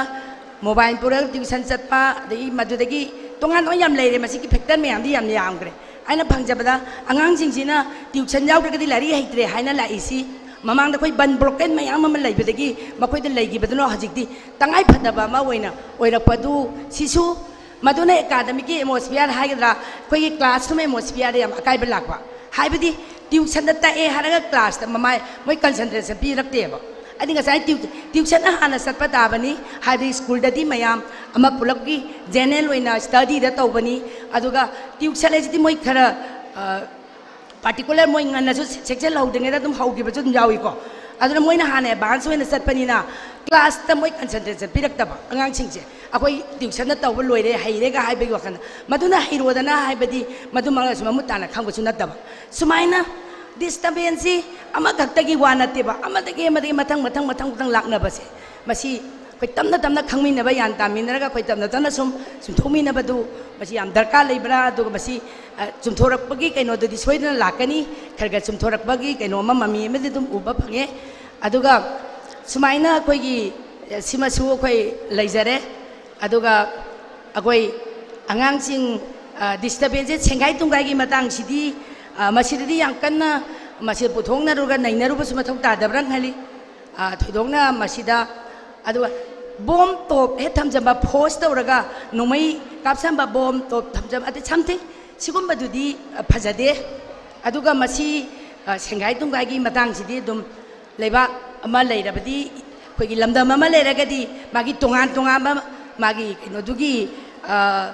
ꯃꯣꯕꯥꯏꯜ ꯄꯨꯔꯒ ꯇ꯭ꯌꯨꯁꯟ ꯆꯠꯄ, ꯑꯗꯒꯤ ꯃꯗꯨꯗꯒꯤ ꯇꯣꯉꯥꯟ ꯇꯣꯉꯥꯟ ꯌꯥꯝ ꯂꯩꯔꯦ꯫ ꯃꯁꯤꯒꯤ ꯐꯦꯛꯇꯔ ꯃꯌꯥꯝꯗꯤ ꯌꯥꯝ ꯌꯥꯝꯈ꯭ꯔꯦ꯫ ꯑꯩꯅ ꯐꯪꯖꯕꯗ ꯑꯉꯥꯡꯁꯤꯡꯁꯤꯅ ꯇ꯭ꯌꯨꯁꯟ ꯌꯥꯎꯗ꯭ꯔꯒꯗꯤ ꯂꯥꯏꯔꯤꯛ ꯍꯩꯇ꯭ꯔꯦ ꯍꯥꯏꯅ ꯂꯥꯛꯏꯁꯤ, ꯃꯃꯥꯡꯗ ꯑꯩꯈꯣꯏ ꯕꯟ ꯕ꯭ꯔꯣꯀꯦꯟ ꯃꯌꯥꯝ ꯑꯃ ꯂꯩꯕꯗꯒꯤ ꯃꯈꯣꯏꯗ ꯂꯩꯈꯤꯕꯗꯨꯅ ꯍꯧꯖꯤꯛꯇꯤ ꯇꯉꯥꯏ ꯐꯗꯕ ꯑꯃ ꯑꯣꯏꯅ ꯑꯣꯏꯔꯛꯄꯗꯨ, ꯁꯤꯁꯨ ꯃꯗꯨꯅ ꯑꯦꯀꯥꯗꯃꯤꯛꯀꯤ ꯑꯦꯠꯃꯣꯁꯐꯤꯌꯥꯔ ꯍꯥꯏꯒꯗ꯭ꯔꯥ, ꯑꯩꯈꯣꯏꯒꯤ ꯀ꯭ꯂꯥꯁꯔꯨꯝ ꯑꯦꯠꯃꯣꯁꯐꯤꯌꯥꯔꯗ ꯌꯥꯝ ꯑꯀꯥꯏꯕ ꯂꯥꯛꯄ꯫ ꯍꯥꯏꯕꯗꯤ ꯇ꯭ꯌꯨꯁꯟꯗ ꯇꯥꯛꯑꯦ ꯍꯥꯏꯔꯒ ꯀ꯭ꯂꯥꯁꯇ ꯃꯃꯥꯏ ꯃꯣꯏ ꯀꯟꯁꯦꯟꯇ꯭ꯔꯦꯁꯟ ꯄꯤꯔꯛꯇꯦꯕ꯫ ꯑꯩꯗꯤ ꯉꯁꯥꯏ ꯇ꯭ꯌꯨ-, ꯇ꯭ꯌꯨꯁꯟ ꯍꯥꯟꯅ ꯆꯠꯄ ꯇꯥꯕꯅꯤ, ꯍꯥꯏꯕꯗꯤ ꯁ꯭ꯀꯨꯜꯗꯗꯤ ꯃꯌꯥꯝ ꯑꯃ ꯄꯨꯂꯞꯀꯤ ꯖꯦꯅꯔꯦꯜ ꯑꯣꯏꯅ ꯁ꯭ꯇꯗꯤꯗ ꯇꯧꯕꯅꯤ꯫ ꯑꯗꯨꯒ ꯇ꯭ꯌꯨꯁꯟ ꯍꯥꯏꯁꯤꯗꯤ ꯃꯣꯏ ꯈꯔ, ꯑ, ꯄꯥꯔꯇꯤꯀꯨꯂꯔ ꯃꯣꯏ ꯉꯟꯅꯁꯨ ꯁꯦꯛꯁꯟ ꯍꯧꯗ꯭ꯔꯤꯉꯩꯗ ꯑꯗꯨꯝ ꯍꯧꯈꯤꯕꯁꯨ ꯑꯗꯨꯝ ꯌꯥꯎꯏꯀꯣ꯫ ꯑꯗꯨꯅ ꯃꯣꯏꯅ ꯍꯥꯟꯅ ꯑꯦꯗꯚꯥꯟꯁ ꯑꯣꯏꯅ ꯆꯠꯄꯅꯤꯅ ꯀ꯭ꯂꯥꯁꯇ ꯃꯣꯏ ꯀꯟꯁꯦꯟꯇ꯭ꯔꯦꯁꯟ ꯄꯤꯔꯛꯇꯕ꯫ ꯑꯉꯥꯡꯁꯤꯡꯁꯦ ꯑꯩꯈꯣꯏ ꯇ꯭ꯌꯨꯁꯟꯗ ꯇꯧꯕ ꯂꯣꯏꯔꯦ, ꯍꯩꯔꯦꯒ ꯍꯥꯏꯕꯒꯤ ꯋꯥꯈꯜꯗ, ꯃꯗꯨꯅ ꯍꯩꯔꯣꯗꯅ ꯍꯥꯏꯕꯗꯤ ꯃꯗꯨꯃꯛꯅꯁꯨ ꯃꯃꯨꯠ ꯇꯥꯅ ꯈꯪꯕꯁꯨ ꯅꯠꯇꯕ꯫ ꯁꯨꯃꯥꯏꯅ ꯗꯤꯁꯇꯔꯕꯦꯟꯁꯁꯤ ꯑꯃꯈꯛꯇꯒꯤ ꯋꯥ ꯅꯠꯇꯦꯕ, ꯑꯃꯗꯒꯤ ꯑꯃꯗꯒꯤ ꯃꯊꯪ ꯃꯊꯪ ꯃꯊꯪ ꯃꯊꯪ ꯂꯥꯛꯅꯕꯁꯦ, ꯃꯁꯤ ꯑꯩꯈꯣꯏ ꯇꯞꯅ ꯇꯞꯅ ꯈꯪꯃꯤꯟꯅꯕ, ꯒ꯭ꯌꯥꯟ ꯇꯥꯃꯤꯟꯅꯔꯒ ꯑꯩꯈꯣꯏ ꯇꯞꯅ ꯇꯞꯅ ꯁꯨꯝ ꯆꯨꯝꯊꯣꯛꯃꯤꯟꯅꯕꯗꯨ ꯃꯁꯤ ꯌꯥꯝ ꯗꯔꯀꯥꯔ ꯂꯩꯕ꯭ꯔꯥ? ꯑꯗꯨꯒ ꯃꯁꯤ, ꯑ, ꯆꯨꯝꯊꯣꯔꯛꯄꯒꯤ ꯀꯩꯅꯣꯗꯨꯗꯤ ꯁꯣꯏꯗꯅ ꯂꯥꯛꯀꯅꯤ꯫ ꯈꯔ ꯈꯔ ꯆꯨꯝꯊꯣꯔꯛꯄꯒꯤ ꯀꯩꯅꯣ ꯑꯃ, ꯃꯃꯤ ꯑꯃꯗꯤ ꯑꯗꯨꯝ ꯎꯕ ꯐꯪꯉꯦ꯫ ꯑꯗꯨꯒ ꯁꯨꯃꯥꯏꯅ ꯑꯩꯈꯣꯏꯒꯤ, ꯑ, ꯁꯤꯃꯁꯨ ꯑꯩꯈꯣꯏ ꯂꯩꯖꯔꯦ꯫ ꯑꯗꯨꯒ ꯑꯩꯈꯣꯏ ꯑꯉꯥꯡꯁꯤꯡ, ꯑ, disturbance ꯁꯦ, ꯁꯦꯡꯒꯥꯏ ꯇꯨꯝꯒꯥꯏꯒꯤ ꯃꯇꯥꯡꯁꯤꯗꯤ, ꯑ, ꯃꯁꯤꯗꯗꯤ ꯌꯥꯝ ꯀꯟꯅ ꯃꯁꯤ ꯄꯨꯊꯣꯛꯅꯔꯨꯔꯒ ꯅꯩꯅꯔꯨꯕꯁꯨ ꯃꯊꯧ ꯇꯥꯗꯕ꯭ꯔꯥ ꯈꯜꯂꯤ꯫ ꯑ, ꯊꯣꯏꯗꯣꯛꯅ ꯃꯁꯤꯗ, ꯑꯗꯨꯒ ꯕꯣꯝ ꯇꯣꯞ ꯍꯦꯛ ꯊꯝꯖꯟꯕ, ꯐꯣꯔꯁ ꯇꯧꯔꯒ ꯅꯣꯡꯃꯩ ꯀꯥꯞꯁꯟꯕ, ꯕꯣꯝ ꯇꯣꯞ ꯊꯝꯖꯟꯕ, ꯑꯗꯩ something ꯁꯤꯒꯨꯝꯕꯗꯨꯗꯤ, ꯑ, ꯐꯖꯗꯦ꯫ ꯑꯗꯨꯒ ꯃꯁꯤ, ꯑ, ꯁꯦꯡꯒꯥꯏ ꯇꯨꯝꯒꯥꯏꯒꯤ ꯃꯇꯥꯡꯁꯤꯗꯤ ꯑꯗꯨꯝ ꯂꯩꯕꯥꯛ ꯑꯃ ꯂꯩꯔꯕꯗꯤ, ꯑꯩꯈꯣꯏꯒꯤ ꯂꯝꯗꯝ ꯑꯃ ꯂꯩꯔꯒꯗꯤ ꯃꯥꯒꯤ ꯇꯣꯉꯥꯟ ꯇꯣꯉꯥꯟꯕ ꯃꯥꯒꯤ ꯀꯩꯅꯣꯗꯨꯒꯤ, ꯑ,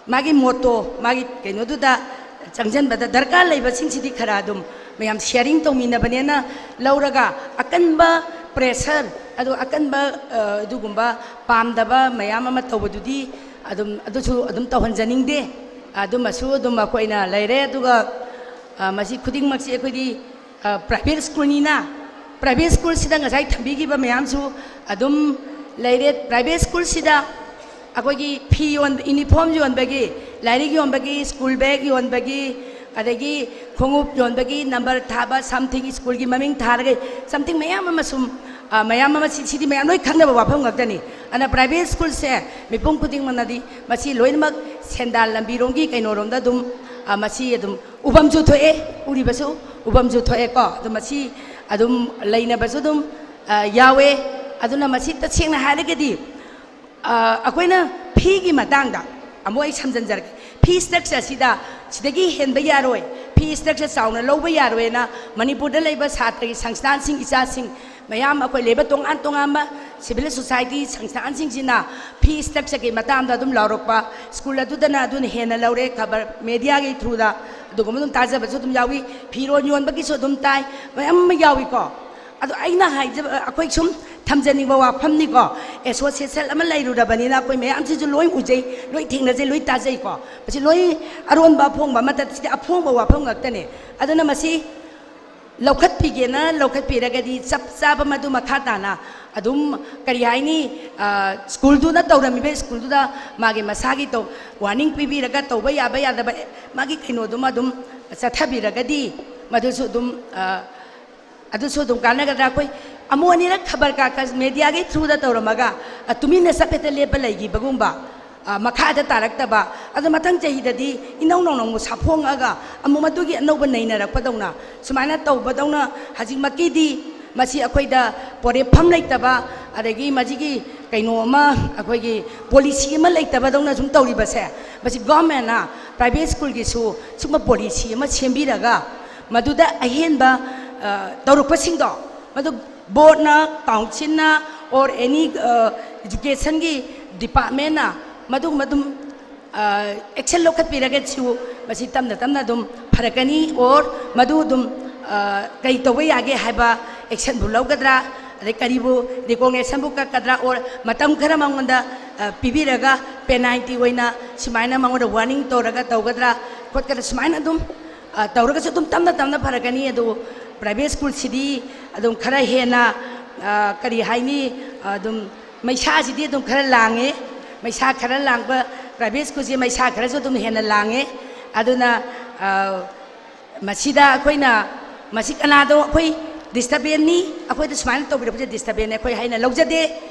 ꯃꯥꯒꯤ ꯃꯣꯠꯇꯣ ꯃꯥꯒꯤ ꯀꯩꯅꯣꯗꯨꯗ ꯆꯪꯁꯤꯟꯕꯗ ꯗꯔꯀꯥꯔ ꯂꯩꯕꯁꯤꯡꯁꯤꯗꯤ ꯈꯔ ꯑꯗꯨꯝ ꯃꯌꯥꯝ sharing ꯇꯧꯃꯤꯟꯅꯕꯅꯦꯅ ꯂꯧꯔꯒ, ꯑꯀꯟꯕ pressure, ꯑꯗꯨ ꯑꯀꯟꯕ, ꯑ, ꯑꯗꯨꯒꯨꯝꯕ ꯄꯥꯝꯗꯕ ꯃꯌꯥꯝ ꯑꯃ ꯇꯧꯕꯗꯨꯗꯤ ꯑꯗꯨꯝ, ꯑꯗꯨꯁꯨ ꯑꯗꯨꯝ ꯇꯧꯍꯟꯖꯅꯤꯡꯗꯦ꯫ ꯑꯗꯨꯃꯁꯨ ꯑꯗꯨꯝ ꯑꯩꯈꯣꯏꯅ ꯂꯩꯔꯦ꯫ ꯑꯗꯨꯒ, ꯑ, ꯃꯁꯤ ꯈꯨꯗꯤꯡꯃꯛꯁꯤ ꯑꯩꯈꯣꯏꯗꯤ, ꯑ, private school ꯅꯤꯅ, private school ꯁꯤꯗ ꯉꯁꯥꯏ ꯊꯝꯕꯤꯈꯤꯕ ꯃꯌꯥꯝꯁꯨ ꯑꯗꯨꯝ ꯂꯩꯔꯦ꯫ Private school ꯁꯤꯗ ꯑꯩꯈꯣꯏꯒꯤ ꯐꯤ ꯌꯣꯟꯕ, uniform ꯌꯣꯟꯕꯒꯤ, ꯂꯥꯏꯔꯤꯛ ꯌꯣꯟꯕꯒꯤ, school bag ꯌꯣꯟꯕꯒꯤ, ꯑꯗꯒꯤ ꯈꯣꯡꯎꯞ ꯌꯣꯟꯕꯒꯤ, number ꯊꯥꯕ, something, school ꯒꯤ ꯃꯃꯤꯡ ꯊꯥꯔꯒ, something ꯃꯌꯥꯝ ꯑꯃ ꯁꯨꯝ, ꯑ, ꯃꯌꯥꯝ ꯑꯃ ꯁꯤ-, ꯁꯤꯗꯤ ꯃꯌꯥꯝ ꯂꯣꯏ ꯈꯪꯅꯕ ꯋꯥꯐꯝ ꯉꯥꯛꯇꯅꯤ꯫ ꯑꯗꯨꯅ private school ꯁꯦ ꯃꯤꯄꯨꯝ ꯈꯨꯗꯤꯡꯃꯛꯅꯗꯤ ꯃꯁꯤ ꯂꯣꯏꯅꯃꯛ ꯁꯦꯟꯗꯥꯟ ꯂꯝꯕꯤꯔꯣꯝꯒꯤ ꯀꯩꯅꯣꯔꯣꯝꯗ ꯑꯗꯨꯝ, ꯑ, ꯃꯁꯤ ꯑꯗꯨꯝ ꯎꯐꯝꯁꯨ ꯊꯣꯛꯑꯦ, ꯎꯔꯤꯕꯁꯨ ꯎꯐꯝꯁꯨ ꯊꯣꯛꯑꯦꯀꯣ꯫ ꯑꯗꯣ ꯃꯁꯤ ꯑꯗꯨꯝ ꯂꯩꯅꯕꯁꯨ ꯑꯗꯨꯝ, ꯑ, ꯌꯥꯎꯋꯦ꯫ ꯑꯗꯨꯅ ꯃꯁꯤ ꯇꯁꯦꯡꯅ ꯍꯥꯏꯔꯒꯗꯤ, ꯑ, ꯑꯩꯈꯣꯏꯅ ꯐꯤꯒꯤ ꯃꯇꯥꯡꯗ ꯑꯃꯨꯛ ꯑꯩ ꯁꯝꯖꯤꯟꯖꯔꯛꯀꯦ꯫ ꯐꯤ structure ꯁꯤꯗ ꯁꯤꯗꯒꯤ ꯍꯦꯟꯕ ꯌꯥꯔꯣꯏ, ꯐꯤ structure ꯆꯥꯎꯅ ꯂꯧꯕ ꯌꯥꯔꯣꯏꯅ ꯃꯅꯤꯄꯨꯔꯗ ꯂꯩꯕ ꯁꯥꯇ꯭ꯔꯒꯤ ꯁꯪꯁꯊꯥꯟꯁꯤꯡ, ꯏꯆꯥꯁꯤꯡ ꯃꯌꯥꯝ ꯑꯩꯈꯣꯏ ꯂꯩꯕ ꯇꯣꯉꯥꯟ ꯇꯣꯉꯥꯟꯕ civil society ꯁꯪꯁꯊꯥꯟꯁꯤꯡꯁꯤꯅ ꯐꯤ structure ꯒꯤ ꯃꯇꯥꯡꯗ ꯑꯗꯨꯝ ꯂꯥꯎꯔꯛꯄ, school ꯑꯗꯨꯗꯅ ꯑꯗꯨꯅ ꯍꯦꯟꯅ ꯂꯧꯔꯦ, ꯈꯕꯔ media ꯒꯤ through ꯗ ꯑꯗꯨꯒꯨꯝꯕ ꯑꯗꯨꯝ ꯇꯥꯖꯕꯁꯨ ꯑꯗꯨꯝ ꯌꯥꯎꯏ, ꯐꯤꯔꯣꯜ ꯌꯣꯟꯕꯒꯤꯁꯨ ꯑꯗꯨꯝ ꯇꯥꯏ, ꯃꯌꯥꯝ ꯑꯃ ꯌꯥꯎꯏꯀꯣ꯫ ꯑꯗꯣ ꯑꯩꯅ ꯍꯥꯏꯖꯕ, ꯑꯩꯈꯣꯏ ꯁꯨꯝ ꯊꯝꯖꯅꯤꯡꯕ ꯋꯥꯐꯝꯅꯤꯀꯣ, association ꯑꯃ ꯂꯩꯔꯨꯔꯕꯅꯤꯅ ꯑꯩꯈꯣꯏ ꯃꯌꯥꯝꯁꯤꯁꯨ ꯂꯣꯏ ꯎꯖꯩ, ꯂꯣꯏ ꯊꯦꯡꯅꯖꯩ, ꯂꯣꯏ ꯇꯥꯖꯩꯀꯣ꯫ ꯃꯁꯤ ꯂꯣꯏ ꯑꯔꯣꯟꯕ ꯑꯐꯣꯡꯕ ꯑꯃꯠꯇ, ꯁꯤꯗꯤ ꯑꯐꯣꯡꯕ ꯋꯥꯐꯝ ꯉꯥꯛꯇꯅꯦ꯫ ꯑꯗꯨꯅ ꯃꯁꯤ ꯂꯧꯈꯠꯄꯤꯒꯦꯅ ꯂꯧꯈꯠꯄꯤꯔꯒꯗꯤ ꯆꯞ ꯆꯥꯕ ꯃꯗꯨ ꯃꯈꯥ ꯇꯥꯅ ꯑꯗꯨꯝ, ꯀꯔꯤ ꯍꯥꯏꯅꯤ, ꯁ꯭ꯀꯨꯜꯗꯨꯅ ꯇꯧꯔꯝꯃꯤꯕ ꯁ꯭ꯀꯨꯜꯗꯨꯗ ꯃꯥꯒꯤ ꯃꯁꯥꯒꯤ ꯇꯧ ꯋꯥꯔꯅꯤꯡ ꯄꯤꯕꯤꯔꯒ ꯇꯧꯕ ꯌꯥꯕ ꯌꯥꯗꯕ ꯃꯥꯒꯤ ꯀꯩꯅꯣꯗꯨꯃ ꯑꯗꯨꯝ ꯆꯠꯊꯕꯤꯔꯒꯗꯤ ꯃꯗꯨꯁꯨ ꯑꯗꯨꯝ ꯑꯗꯨꯁꯨ ꯑꯗꯨꯝ ꯀꯥꯟꯅꯒꯗ꯭ꯔꯥ? ꯑꯩꯈꯣꯏ ꯑꯃꯨꯛ ꯑꯅꯤꯔꯛ ꯈꯕꯔ ꯀꯥꯒꯖ ꯃꯦꯗꯤꯌꯥꯒꯤ ꯊ꯭ꯔꯨꯗ ꯇꯧꯔꯝꯃꯒ ꯇꯨꯃꯤꯟꯅ ꯆꯞ ꯍꯦꯛꯇ ꯂꯦꯞꯄ ꯂꯩꯈꯤꯕꯒꯨꯝꯕ, ꯃꯈꯥꯗ ꯇꯥꯔꯛꯇꯕ, ꯑꯗꯣ ꯃꯊꯪ ꯆꯍꯤꯗꯗꯤ ꯏꯅꯧ ꯅꯧꯅ ꯑꯃꯨꯛ ꯁꯥꯐꯣꯡꯉꯛꯑꯒ ꯑꯃꯨꯛ ꯃꯗꯨꯒꯤ ꯑꯅꯧꯕ ꯅꯩꯅꯔꯛꯄꯗꯧꯅ ꯁꯨꯃꯥꯏꯅ ꯇꯧꯕꯗꯧꯅ ꯍꯧꯖꯤꯛꯃꯛꯀꯤꯗꯤ ꯃꯁꯤ ꯑꯩꯈꯣꯏꯗ ꯄꯣꯔꯦꯞꯐꯝ ꯂꯩꯇꯕ, ꯑꯗꯒꯤ ꯃꯁꯤꯒꯤ ꯀꯩꯅꯣ ꯑꯃ, ꯑꯩꯈꯣꯏꯒꯤ ꯄꯣꯂꯤꯁꯤ ꯑꯃ ꯂꯩꯇꯕꯗꯧꯅ ꯁꯨꯝ ꯇꯧꯔꯤꯕꯁꯦ, ꯃꯁꯤ ꯒꯣꯔꯃꯦꯟꯅ ꯄ꯭ꯔꯥꯏꯚꯦꯠ ꯁ꯭ꯀꯨꯜꯒꯤꯁꯨ ꯁꯤꯒꯨꯝꯕ ꯄꯣꯂꯤꯁꯤ ꯑꯃ ꯁꯦꯝꯕꯤꯔꯒ ꯃꯗꯨꯗ ꯑꯍꯦꯟꯕ ꯇꯧꯔꯛꯄꯁꯤꯡꯗꯣ, ꯃꯗꯨ ꯕꯣꯔꯗꯅ, ꯀꯥꯎꯟꯁꯤꯜꯅ, or any educationꯒꯤ departmentꯅ ꯃꯗꯨꯒꯨꯝꯕ ꯑꯗꯨꯝ action ꯂꯧꯈꯠꯄꯤꯔꯒꯁꯨ ꯃꯁꯤ ꯇꯞꯅ ꯇꯞꯅ ꯑꯗꯨꯝ ꯐꯔꯛꯀꯅꯤ, or ꯃꯗꯨ ꯑꯗꯨꯝ ꯀꯔꯤ ꯇꯧꯕ ꯌꯥꯒꯦ ꯍꯥꯏꯕ actionꯕꯨ ꯂꯧꯒꯗ꯭ꯔꯥ, ꯑꯗꯩ ꯀꯔꯤꯕꯨ recognitionꯕꯨ ꯀꯛꯀꯗ꯭ꯔꯥ, or ꯃꯇꯝ ꯈꯔ ꯃꯉꯣꯟꯗ ꯄꯤꯕꯤꯔꯒ penalty ꯑꯣꯏꯅ ꯁꯨꯃꯥꯏꯅ ꯃꯉꯣꯟꯗ warning ꯇꯧꯔꯒ ꯇꯧꯒꯗ꯭ꯔꯥ ꯈꯣꯠꯀꯗ꯭ꯔꯥ, ꯁꯨꯃꯥꯏꯅ ꯑꯗꯨꯝ ꯇꯧꯔꯒꯁꯨ ꯑꯗꯨꯝ ꯇꯞꯅ ꯇꯞꯅ ꯐꯔꯛꯀꯅꯤ꯫ ꯑꯗꯨ private schoolꯁꯤꯗꯤ ꯑꯗꯨꯝ ꯈꯔ ꯍꯦꯟꯅ ꯀꯔꯤ ꯍꯥꯏꯅꯤ, ꯑꯗꯨꯝ ꯃꯩꯁꯥꯁꯤꯗꯤ ꯑꯗꯨꯝ ꯈꯔ ꯂꯥꯡꯉꯦ꯫ ꯃꯩꯁꯥ ꯈꯔ ꯂꯥꯡꯕ private schoolꯁꯦ ꯃꯩꯁꯥ ꯈꯔꯁꯨ ꯑꯗꯨꯝ ꯍꯦꯟꯅ ꯂꯥꯡꯉꯦ꯫ ꯑꯗꯨꯅ ꯃꯁꯤꯗ ꯑꯩꯈꯣꯏꯅ ꯃꯁꯤ ꯀꯅꯥꯗꯣ ꯑꯩꯈꯣꯏ disturbanceꯅꯤ, ꯑꯩꯈꯣꯏꯗ ꯁꯨꯃꯥꯏꯅ ꯇꯧꯕꯤꯔꯛꯄꯁꯦ disturbanceꯅꯤ ꯑꯩꯈꯣꯏ ꯍꯥꯏꯅ ꯂꯧꯖꯗꯦ꯫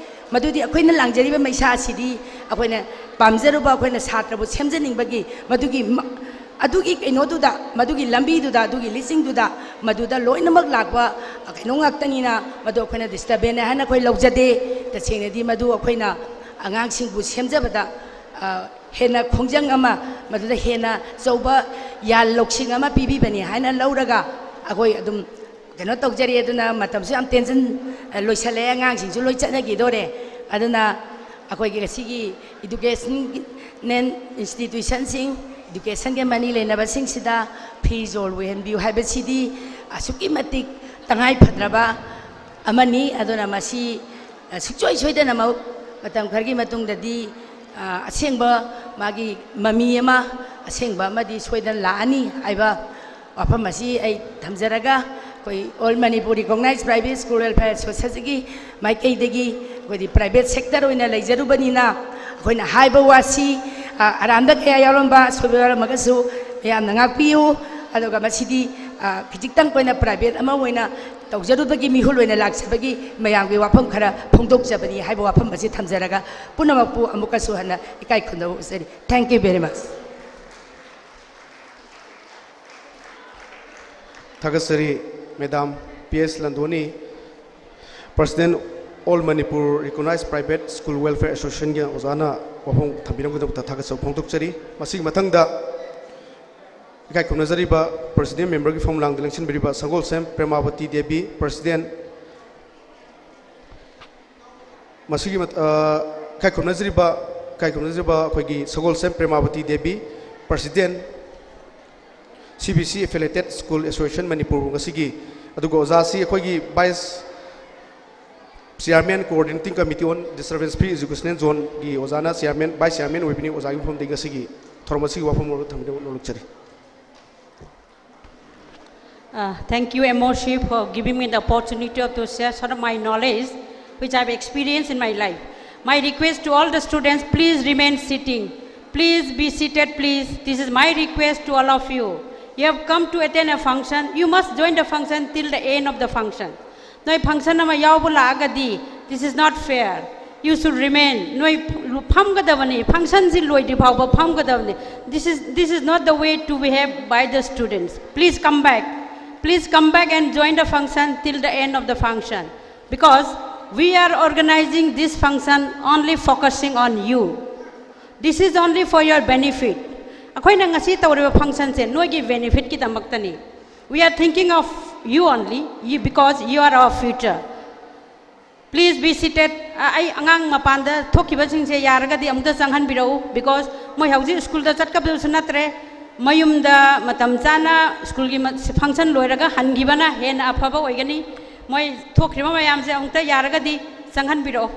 ꯃꯗꯨꯗꯤ ꯑꯩꯈꯣꯏꯅ ꯂꯥꯡꯖꯔꯤꯕ ꯃꯩꯁꯥ ꯑꯁꯤꯗꯤ ꯑꯩꯈꯣꯏꯅ ꯄꯥꯝꯖꯔꯨꯕ, ꯑꯩꯈꯣꯏꯅ ꯁꯥꯇ꯭ꯔꯕꯨ ꯁꯦꯝꯖꯅꯤꯡꯕꯒꯤ ꯃꯗꯨꯒꯤ ꯑꯗꯨꯒꯤ ꯀꯩꯅꯣꯗꯨꯗ, ꯃꯗꯨꯒꯤ ꯂꯝꯕꯤꯗꯨꯗ, ꯑꯗꯨꯒꯤ ꯂꯤꯆꯤꯡꯗꯨꯗ, ꯃꯗꯨꯗ ꯂꯣꯏꯅꯃꯛ ꯂꯥꯛꯄ ꯀꯩꯅꯣ ꯉꯥꯛꯇꯅꯤꯅ ꯃꯗꯨ ꯑꯩꯈꯣꯏꯅ disturbanceꯅꯤ ꯍꯥꯏꯅ ꯑꯩꯈꯣꯏ ꯂꯧꯖꯗꯦ꯫ ꯇꯁꯦꯡꯅꯗꯤ ꯃꯗꯨ ꯑꯩꯈꯣꯏꯅ ꯑꯉꯥꯡꯁꯤꯡꯕꯨ ꯁꯦꯝꯖꯕꯗ ꯍꯦꯟꯅ ꯈꯣꯡꯖꯪ ꯑꯃ, ꯃꯗꯨꯗ ꯍꯦꯟꯅ ꯑꯆꯧꯕ ꯌꯥꯜ ꯂꯧꯁꯤꯡ ꯑꯃ ꯄꯤꯕꯤꯕꯅꯤ ꯍꯥꯏꯅ ꯂꯧꯔꯒ ꯑꯩꯈꯣꯏ ꯑꯗꯨꯝ ꯀꯩꯅꯣ ꯇꯧꯖꯔꯤ꯫ ꯑꯗꯨꯅ ꯃꯇꯝꯁꯨ ꯌꯥꯝ ꯇꯦꯟꯖꯟ ꯂꯣꯏꯁꯜꯂꯛꯑꯦ, ꯑꯉꯥꯡꯁꯤꯡꯁꯨ ꯂꯣꯏ ꯆꯠꯅꯈꯤꯗꯣꯔꯦ꯫ ꯑꯗꯨꯅ ꯑꯩꯈꯣꯏꯒꯤ ꯉꯁꯤꯒꯤ educational institutionꯁꯤꯡ, educationꯒꯤ ꯃꯔꯤ ꯂꯩꯅꯕꯁꯤꯡꯁꯤꯗ free ꯖꯣꯜ ꯑꯣꯏꯍꯟꯕꯤꯌꯨ ꯍꯥꯏꯕꯁꯤꯗꯤ ꯑꯁꯨꯛꯀꯤ ꯃꯇꯤꯛ ꯇꯉꯥꯏ ꯐꯗ꯭ꯔꯕ ꯑꯃꯅꯤ꯫ ꯑꯗꯨꯅ ꯃꯁꯤ ꯁꯨꯡꯁꯣꯏ ꯁꯣꯏꯗꯅꯃꯛ ꯃꯇꯝ ꯈꯔꯒꯤ ꯃꯇꯨꯡꯗꯗꯤ ꯑꯁꯦꯡꯕ ꯃꯥꯒꯤ ꯃꯃꯤ ꯑꯃ, ꯑꯁꯦꯡꯕ ꯑꯃꯗꯤ ꯁꯣꯏꯗꯅ ꯂꯥꯛꯑꯅꯤ ꯍꯥꯏꯕ ꯋꯥꯐꯝ ꯑꯁꯤ ꯑꯩ ꯊꯝꯖꯔꯒ, ꯑꯩꯈꯣꯏ all Manipur recognise private school welfare ꯑꯦꯁꯣꯁꯤꯌꯦꯁꯟꯒꯤ ꯃꯥꯏꯀꯩꯗꯒꯤ ꯑꯩꯈꯣꯏꯗꯤ ꯄ꯭ꯔꯥꯏꯚꯦꯠ ꯁꯦꯛꯇꯔ ꯑꯣꯏꯅ ꯂꯩꯖꯔꯨꯕꯅꯤꯅ, ꯑꯩꯈꯣꯏꯅ ꯍꯥꯏꯕ ꯋꯥꯁꯤ, ꯑ, ꯑꯔꯥꯟꯕ ꯀꯌꯥ ꯌꯥꯎꯔꯝꯕ, ꯑꯁꯣꯏꯕ ꯌꯥꯎꯔꯝꯃꯒꯁꯨ ꯃꯌꯥꯝꯅ ꯉꯥꯛꯄꯤꯌꯨ꯫ ꯑꯗꯨꯒ ꯃꯁꯤꯗꯤ, ꯑ, ꯈꯤꯖꯤꯛꯇꯪ ꯑꯩꯈꯣꯏꯅ ꯄ꯭ꯔꯥꯏꯚꯦꯠ ꯑꯃ ꯑꯣꯏꯅ ꯇꯧꯖꯔꯨꯕꯒꯤ ꯃꯤꯍꯨꯠ ꯑꯣꯏꯅ ꯂꯥꯛꯆꯕꯒꯤ ꯃꯌꯥꯝꯒꯤ ꯋꯥꯐꯝ ꯈꯔ ꯐꯣꯡꯗꯣꯛꯆꯕꯅꯤ ꯍꯥꯏꯕ ꯋꯥꯐꯝ ꯑꯁꯤ ꯊꯝꯖꯔꯒ, ꯄꯨꯝꯅꯃꯛꯄꯨ ꯑꯃꯨꯛꯀꯁꯨ ꯍꯟꯅ ꯏꯀꯥꯏ ꯈꯨꯝꯅꯕ ꯎꯠꯆꯔꯤ꯫ Thank you very much. ꯊꯥꯒꯠꯆꯔꯤ madam P S Landhoni, president all Manipur recognise private school welfare ꯑꯦꯁꯣꯁꯤꯌꯦꯁꯟꯒꯤ ꯑꯣꯖꯥꯅ ꯋꯥꯐꯝ ꯊꯝꯕꯤꯔꯝꯒꯗꯕꯗ ꯊꯥꯒꯠꯆꯕ ꯐꯣꯡꯗꯣꯛꯆꯔꯤ꯫ ꯃꯁꯤꯒꯤ ꯃꯊꯪꯗ ꯏꯀꯥꯏ ꯈꯨꯝꯅꯖꯔꯤꯕ ꯄ꯭ꯔꯁꯤꯗꯦꯟ ꯃꯦꯝꯕꯔꯒꯤ ꯐꯝꯂꯥꯡꯗ ꯂꯦꯡꯁꯤꯟꯕꯤꯔꯤꯕ ꯁꯒꯣꯜꯁꯦꯝ ꯄ꯭ꯔꯦꯃꯥꯕꯇꯤ ꯗꯦꯕꯤ, ꯄ꯭ꯔꯁꯤꯗꯦꯟ, ꯃꯁꯤꯒꯤ ꯃꯠ-, ꯑ, ꯏꯀꯥꯏ ꯈꯨꯝꯅꯖꯔꯤꯕ, ꯏꯀꯥꯏ ꯈꯨꯝꯅꯖꯔꯤꯕ ꯑꯩꯈꯣꯏꯒꯤ Sagolsem Premabati Devi, president, C B C affiliated school association Manipur, ꯉꯁꯤꯒꯤ, ꯑꯗꯨꯒ ꯑꯣꯖꯥꯁꯤ ꯑꯩꯈꯣꯏꯒꯤ vice chairman, coordinating committee on distribution free educational ꯖꯣꯟꯒꯤ ꯑꯣꯖꯥꯅ ꯆꯤꯌꯥꯔꯃꯦꯟ, ꯚꯥꯏꯁ ꯆꯤꯌꯥꯔꯃꯦꯟ ꯑꯣꯏꯕꯅꯤ꯫ ꯑꯣꯖꯥꯒꯤ ꯃꯐꯝꯗꯒꯤ ꯉꯁꯤꯒꯤ ꯊꯧꯔꯝ ꯑꯁꯤꯒꯤ ꯋꯥꯐꯝ ꯊꯝꯕꯤꯅꯕ ꯅꯣꯜꯂꯛꯆꯔꯤ꯫ Uh, thank you, M O C, for giving me the opportunity to share sort of my knowledge, which I've experienced in my life. My request to all the students, please remain sitting. Please be seated, please. This is my request to all of you. You have come to attend a function. You must join the function till the end of the function. ꯅꯣꯏ function ꯑꯃ ꯌꯥꯎꯕ ꯂꯥꯛꯑꯒꯗꯤ, this is not fair. You should remain. ꯅꯣꯏ ꯐꯝꯒꯗꯕꯅꯤ, functionꯁꯤ ꯂꯣꯏꯗ꯭ꯔꯤ ꯐꯥꯎꯕ ꯐꯝꯒꯗꯕꯅꯤ꯫ This is, this is not the way to behave by the students. Please come back. Please come back and join the function till the end of the function. Because we are organizing this function only focusing on you. This is only for your benefit. ꯑꯩꯈꯣꯏꯅ ꯉꯁꯤ ꯇꯧꯔꯤꯕ functionꯁꯦ ꯅꯣꯏꯒꯤ benefitꯀꯤꯗꯃꯛꯇꯅꯤ꯫ We are thinking of you only, you, because you are our future. Please be seated. ꯑ, ꯑꯩ ꯑꯉꯥꯡ ꯃꯄꯥꯟꯗ ꯊꯣꯛꯈꯤꯕꯁꯤꯡꯁꯦ ꯌꯥꯔꯒꯗꯤ ꯑꯃꯨꯛꯇ ꯆꯪꯍꯟꯕꯤꯔꯛꯎ, because ꯃꯣꯏ ꯍꯧꯖꯤꯛ ꯁ꯭ꯀꯨꯜꯗ ꯆꯠꯀꯗꯕꯁꯨ ꯅꯠꯇ꯭ꯔꯦ꯫ ꯃꯌꯨꯝꯗ ꯃꯇꯝ ꯆꯥꯅ ꯁ꯭ꯀꯨꯜꯒꯤ ꯃ-, function ꯂꯣꯏꯔꯒ ꯍꯟꯈꯤꯕꯅ ꯍꯦꯟꯅ ꯑꯐꯕ ꯑꯣꯏꯒꯅꯤ꯫ ꯃꯣꯏ ꯊꯣꯛꯈ꯭ꯔꯤꯕ ꯃꯌꯥꯝꯁꯦ ꯑꯃꯨꯛꯇ ꯌꯥꯔꯒꯗꯤ ꯆꯪꯍꯟꯕꯤꯔꯛꯑꯣ꯫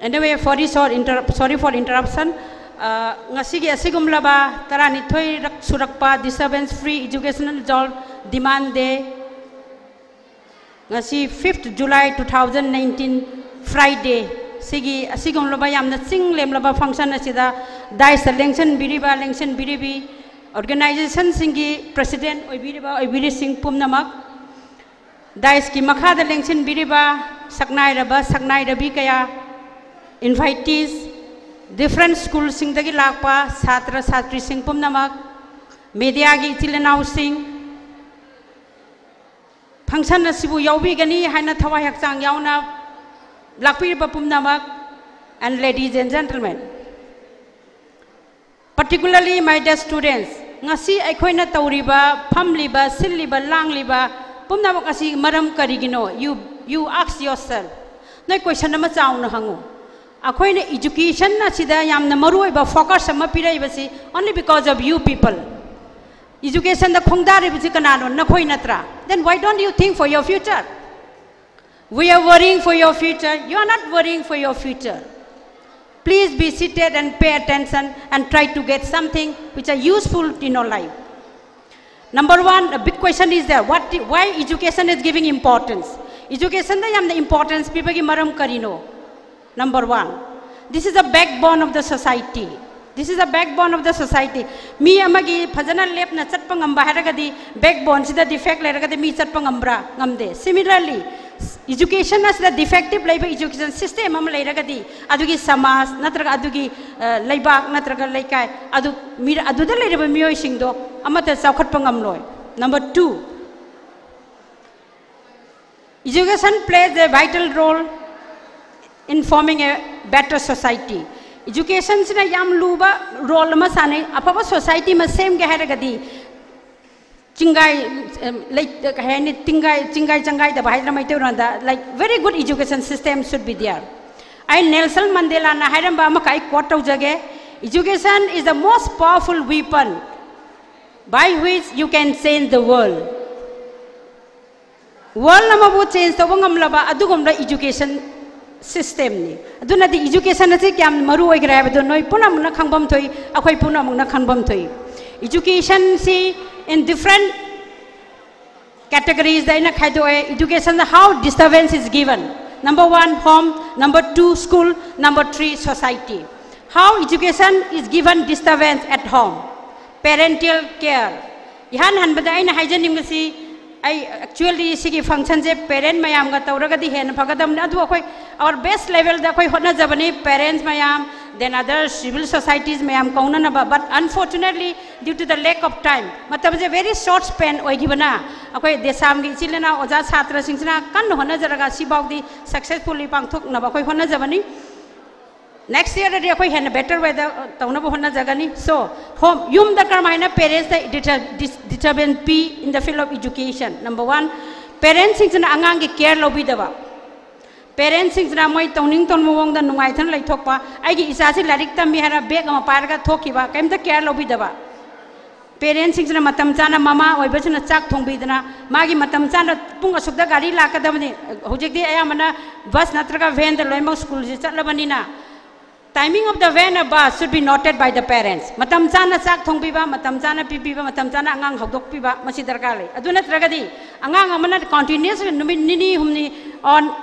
Anyway, for this short interrup-, sorry for interruption. ꯑ, ꯉꯁꯤꯒꯤ ꯑꯁꯤꯒꯨꯝꯂꯕ ꯇꯔꯥꯅꯤꯊꯣꯏꯔꯛ ꯁꯨꯔꯛꯄ Disturbance Free Educational Zone Demand Day, ꯉꯁꯤ fifth July two thousand nineteen, Friday, ꯁꯤꯒꯤ ꯑꯁꯤꯒꯨꯝꯂꯕ ꯌꯥꯝꯅ ꯆꯤꯡ ꯂꯦꯝꯂꯕ function ꯑꯁꯤꯗ dais ꯇ ꯂꯦꯡꯁꯤꯟꯕꯤꯔꯤꯕ, ꯂꯦꯡꯁꯤꯟꯕꯤꯔꯤꯕꯤ organization ꯁꯤꯡꯒꯤ president ꯑꯣꯏꯕꯤꯔꯤꯕ, ꯑꯣꯏꯕꯤꯔꯤꯁꯤꯡ ꯄꯨꯝꯅꯃꯛ, dais ꯀꯤ ꯃꯈꯥꯗ ꯂꯦꯡꯁꯤꯟꯕꯤꯔꯤꯕ ꯁꯛꯅꯥꯏꯔꯕ, ꯁꯛꯅꯥꯏꯔꯕꯤ ꯀꯌꯥ, invitees, different school ꯁꯤꯡꯗꯒꯤ ꯂꯥꯛꯄ ꯁꯥꯇ꯭ꯔ ꯁꯥꯇ꯭ꯔꯤꯁꯤꯡ ꯄꯨꯝꯅꯃꯛ, media ꯒꯤ ꯏꯆꯤꯜ ꯏꯅꯥꯎꯁꯤꯡ, function ꯑꯁꯤꯕꯨ ꯌꯥꯎꯕꯤꯒꯅꯤ ꯍꯥꯏꯅ ꯊꯋꯥꯏ ꯍꯛꯆꯥꯡ ꯌꯥꯎꯅ ꯂꯥꯛꯄꯤꯔꯤꯕ ꯄꯨꯝꯅꯃꯛ, and ladies and gentlemen, particularly my dear students, ꯉꯁꯤ ꯑꯩꯈꯣꯏꯅ ꯇꯧꯔꯤꯕ, ꯐꯝꯂꯤꯕ, ꯁꯤꯜꯂꯤꯕ, ꯂꯥꯡꯂꯤꯕ ꯄꯨꯝꯅꯃꯛ ꯑꯁꯤ ꯃꯔꯝ ꯀꯔꯤꯒꯤꯅꯣ? You, you ask yourself. ꯅꯣꯏ question ꯑꯃ ꯆꯥꯎꯅ ꯍꯪꯉꯨ꯫ ꯑꯩꯈꯣꯏꯅ education ꯑꯁꯤꯗ ꯌꯥꯝꯅ ꯃꯔꯨ ꯑꯣꯏꯕ focus ꯑꯃ ꯄꯤꯔꯛꯏꯕꯁꯤ only because of you people. Education ꯗ ꯈꯣꯡꯗꯥꯔꯤꯕꯁꯤ ꯀꯅꯥꯅꯣ? ꯅꯈꯣꯏ ꯅꯠꯇ꯭ꯔꯥ? Then why don't you think for your future? We are worrying for your future. You are not worrying for your future. Please be seated and pay attention and try to get something which are useful in your life. Number one, a big question is there. What, why education is giving importance? Education ꯗ ꯌꯥꯝꯅ importance ꯄꯤꯕꯒꯤ ꯃꯔꯝ ꯀꯔꯤꯅꯣ? Number one, this is the backbone of the society. This is the backbone of the society. ꯃꯤ ꯑꯃꯒꯤ ꯐꯖꯅ ꯂꯦꯞꯅ ꯆꯠꯄ ꯉꯝꯕ ꯍꯥꯏꯔꯒꯗꯤ backbone ꯁꯤꯗ defect ꯂꯩꯔꯒꯗꯤ ꯃꯤ ꯆꯠꯄ ꯉꯝꯕ꯭ꯔꯥ? ꯉꯝꯗꯦ꯫ Similarly, education ꯑꯁꯤꯗ defective ꯂꯩꯕ education system ꯑꯃ ꯂꯩꯔꯒꯗꯤ ꯑꯗꯨꯒꯤ ꯁꯃꯥꯖ ꯅꯠꯇ꯭ꯔꯒ ꯑꯗꯨꯒꯤ, ꯑ, ꯂꯩꯕꯥꯛ ꯅꯠꯇ꯭ꯔꯒ ꯂꯩꯀꯥꯏ ꯑꯗꯨ ꯃꯤ-, ꯑꯗꯨꯗ ꯂꯩꯔꯤꯕ ꯃꯤꯑꯣꯏꯁꯤꯡꯗꯣ ꯑꯃꯠꯇ ꯆꯥꯎꯈꯠꯄ ꯉꯝꯂꯣꯏ꯫ Number two, education plays a vital role in forming a better society. Education ꯁꯤꯅ ꯌꯥꯝ ꯂꯨꯕ role ꯑꯃ ꯁꯥꯟꯅꯩ꯫ ꯑꯐꯕ society ꯑꯃ ꯁꯦꯝꯒꯦ ꯍꯥꯏꯔꯒꯗꯤ ꯆꯤꯡꯒꯥꯏ, ꯑ, ꯂꯩ-, ꯀꯩ ꯍꯥꯏꯅꯤ, ꯇꯤꯡꯒꯥꯏ, ꯆꯤꯡꯒꯥꯏ ꯆꯪꯒꯥꯏꯗꯕ ꯍꯥꯏꯗꯅ ꯃꯩꯇꯩꯂꯣꯟꯗ, like, very good education system should be there. ꯑꯩ ꯅꯦꯜꯁꯟ ꯃꯟꯗꯦꯂꯥꯅ ꯍꯥꯏꯔꯝꯕ ꯑꯃꯈꯛ ꯑꯩ quote ꯇꯧꯖꯒꯦ: "Education is the most powerful weapon by which you can change the world." World ꯑꯃꯕꯨ change ꯇꯧꯕ ꯉꯝꯂꯕ ꯑꯗꯨꯒꯨꯝꯕ education system ꯅꯤ꯫ ꯑꯗꯨꯅꯗꯤ education ꯑꯁꯤ ꯀꯌꯥꯝ ꯃꯔꯨ ꯑꯣꯏꯈ꯭ꯔꯦ ꯍꯥꯏꯕꯗꯨ ꯅꯣꯏ ꯄꯨꯝꯅꯃꯛꯅ ꯈꯪꯐꯝ ꯊꯣꯛꯏ, ꯑꯩꯈꯣꯏ ꯄꯨꯝꯅꯃꯛꯅ ꯈꯪꯐꯝ ꯊꯣꯛꯏ꯫ Education ꯁꯤ in different Categoriesꯗ ꯑꯩꯅ ꯈꯥꯏꯗꯣꯛꯑꯦ꯫ Educationꯗ how disturbance is given: number one, home; number two, school; number three, society. How education is given disturbance at home: parental care. ꯏꯍꯥꯟ ꯍꯥꯟꯕꯗ ꯑꯩꯅ ꯍꯥꯏꯖꯅꯤꯡꯕꯁꯤ, ꯑꯩ actually ꯁꯤꯒꯤ functionꯁꯦ parent ꯃꯌꯥꯝꯒ ꯇꯧꯔꯒꯗꯤ ꯍꯦꯟꯅ ꯐꯒꯗꯕꯅꯤ꯫ ꯑꯗꯨ ꯑꯩꯈꯣꯏ, our best levelꯗ ꯑꯩꯈꯣꯏ ꯍꯣꯠꯅꯖꯕꯅꯤ, parents ꯃꯌꯥꯝ, then other civil societies ꯃꯌꯥꯝ ꯀꯧꯅꯅꯕ, but unfortunately due to the lack of time, ꯃꯇꯝꯁꯦ very short span ꯑꯣꯏꯈꯤꯕꯅ, ꯑꯩꯈꯣꯏ ꯗꯦꯁꯥꯝꯒꯤ ꯏꯆꯤꯜ ꯏꯅꯥꯎ ꯑꯣꯖꯥ ꯁꯥꯇ꯭ꯔꯁꯤꯡꯁꯤꯅ ꯀꯟꯅ ꯍꯣꯠꯅꯖꯔꯒ ꯁꯤꯐꯥꯎꯗꯤ successfully ꯄꯥꯡꯊꯣꯛꯅꯕ ꯑꯩꯈꯣꯏ ꯍꯣꯠꯅꯖꯕꯅꯤ꯫ Next yearꯗꯗꯤ ꯑꯩꯈꯣꯏ ꯍꯦꯟꯅ better wayꯗ ꯇꯧꯅꯕ ꯍꯣꯠꯅꯖꯒꯅꯤ꯫ So, home, ꯌꯨꯝꯗ ꯀꯔꯝꯍꯥꯏꯅ parentsꯇ disturbance P in the field of education? Number one, parentsꯁꯤꯡꯁꯤꯅ ꯑꯉꯥꯡꯒꯤ care ꯂꯧꯕꯤꯗꯕ꯫ Parentsꯁꯤꯡꯁꯤꯅ ꯃꯣꯏ ꯇꯧꯅꯤꯡ ꯇꯧꯅꯤꯡ ꯃꯑꯣꯡꯗ ꯅꯨꯡꯉꯥꯏꯇꯅ ꯂꯩꯊꯣꯛꯄ꯫ ꯑꯩꯒꯤ ꯏꯆꯥꯁꯤ ꯂꯥꯏꯔꯤꯛ ꯇꯝꯃꯤ ꯍꯥꯏꯔ bag ꯑꯃ ꯄꯥꯏꯔꯒ ꯊꯣꯛꯈꯤꯕ, ꯀꯩꯝꯇ care ꯂꯧꯕꯤꯗꯕ꯫ Parentsꯁꯤꯡꯁꯤꯅ ꯃꯇꯝ ꯆꯥꯅ ꯃꯃꯥ ꯑꯣꯏꯕꯁꯤꯅ ꯆꯥꯛ ꯊꯣꯡꯕꯤꯗꯅ, ꯃꯥꯒꯤ ꯃꯇꯝ ꯆꯥꯅ ꯄꯨꯡ ꯑꯁꯨꯛꯇ ꯒꯥꯔꯤ ꯂꯥꯛꯀꯗꯕꯅꯤ꯫ ꯍꯧꯖꯤꯛꯇꯤ ꯑꯌꯥꯝꯕꯅ bus ꯅꯠꯇ꯭ꯔꯒ vanꯗ ꯂꯣꯏꯅꯃꯛ schoolꯁꯤ ꯆꯠꯂꯕꯅꯤꯅ, timing of the van or bus should be noted by the parents. ꯃꯇꯝ ꯆꯥꯅ ꯆꯥꯛ ꯊꯣꯡꯕꯤꯕ, ꯃꯇꯝ ꯆꯥꯅ ꯄꯤꯕꯤꯕ, ꯃꯇꯝ ꯆꯥꯅ ꯑꯉꯥꯡ ꯍꯧꯗꯣꯛꯄꯤꯕ, ꯃꯁꯤ ꯗꯔꯀꯥꯔ ꯂꯩ꯫ ꯑꯗꯨ ꯅꯠꯇ꯭ꯔꯒꯗꯤ ꯑꯉꯥꯡ ꯑꯃꯅ continuous ꯅꯨꯃꯤꯠ ꯅꯤꯅꯤ ꯍꯨꯝꯅꯤ, on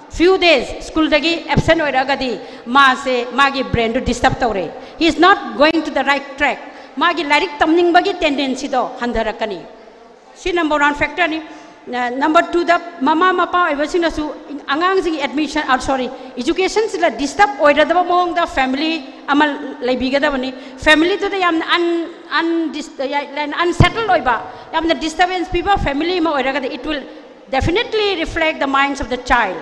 few days schoolꯗꯒꯤ absent ꯑꯣꯏꯔꯛꯑꯒꯗꯤ, ꯃꯥꯁꯦ, ꯃꯥꯒꯤ brainꯗꯨ disturb ꯇꯧꯔꯦ꯫ He is not going to the right track. ꯃꯥꯒꯤ ꯂꯥꯏꯔꯤꯛ ꯇꯝꯅꯤꯡꯕꯒꯤ tendencyꯗꯣ ꯍꯟꯊꯔꯛꯀꯅꯤ꯫ ꯁꯤ number one factorꯅꯤ꯫ Number twoꯗ, ꯃꯃꯥ ꯃꯄꯥ ꯑꯣꯏꯕꯁꯤꯡꯅꯁꯨ ꯑꯉꯥꯡꯁꯤꯡꯒꯤ admission, sorry, educationꯁꯤꯗ disturb ꯑꯣꯏꯔꯗꯕ ꯃꯑꯣꯡꯗ family ꯑꯃ ꯂꯩꯕꯤꯒꯗꯕꯅꯤ꯫ Familyꯗꯨꯗ ꯌꯥꯝꯅ un- unsettled ꯑꯣꯏꯕ, ꯌꯥꯝꯅ disturbance ꯄꯤꯕ family ꯑꯃ ꯑꯣꯏꯔꯒꯗꯤ, it will definitely reflect the minds of the child.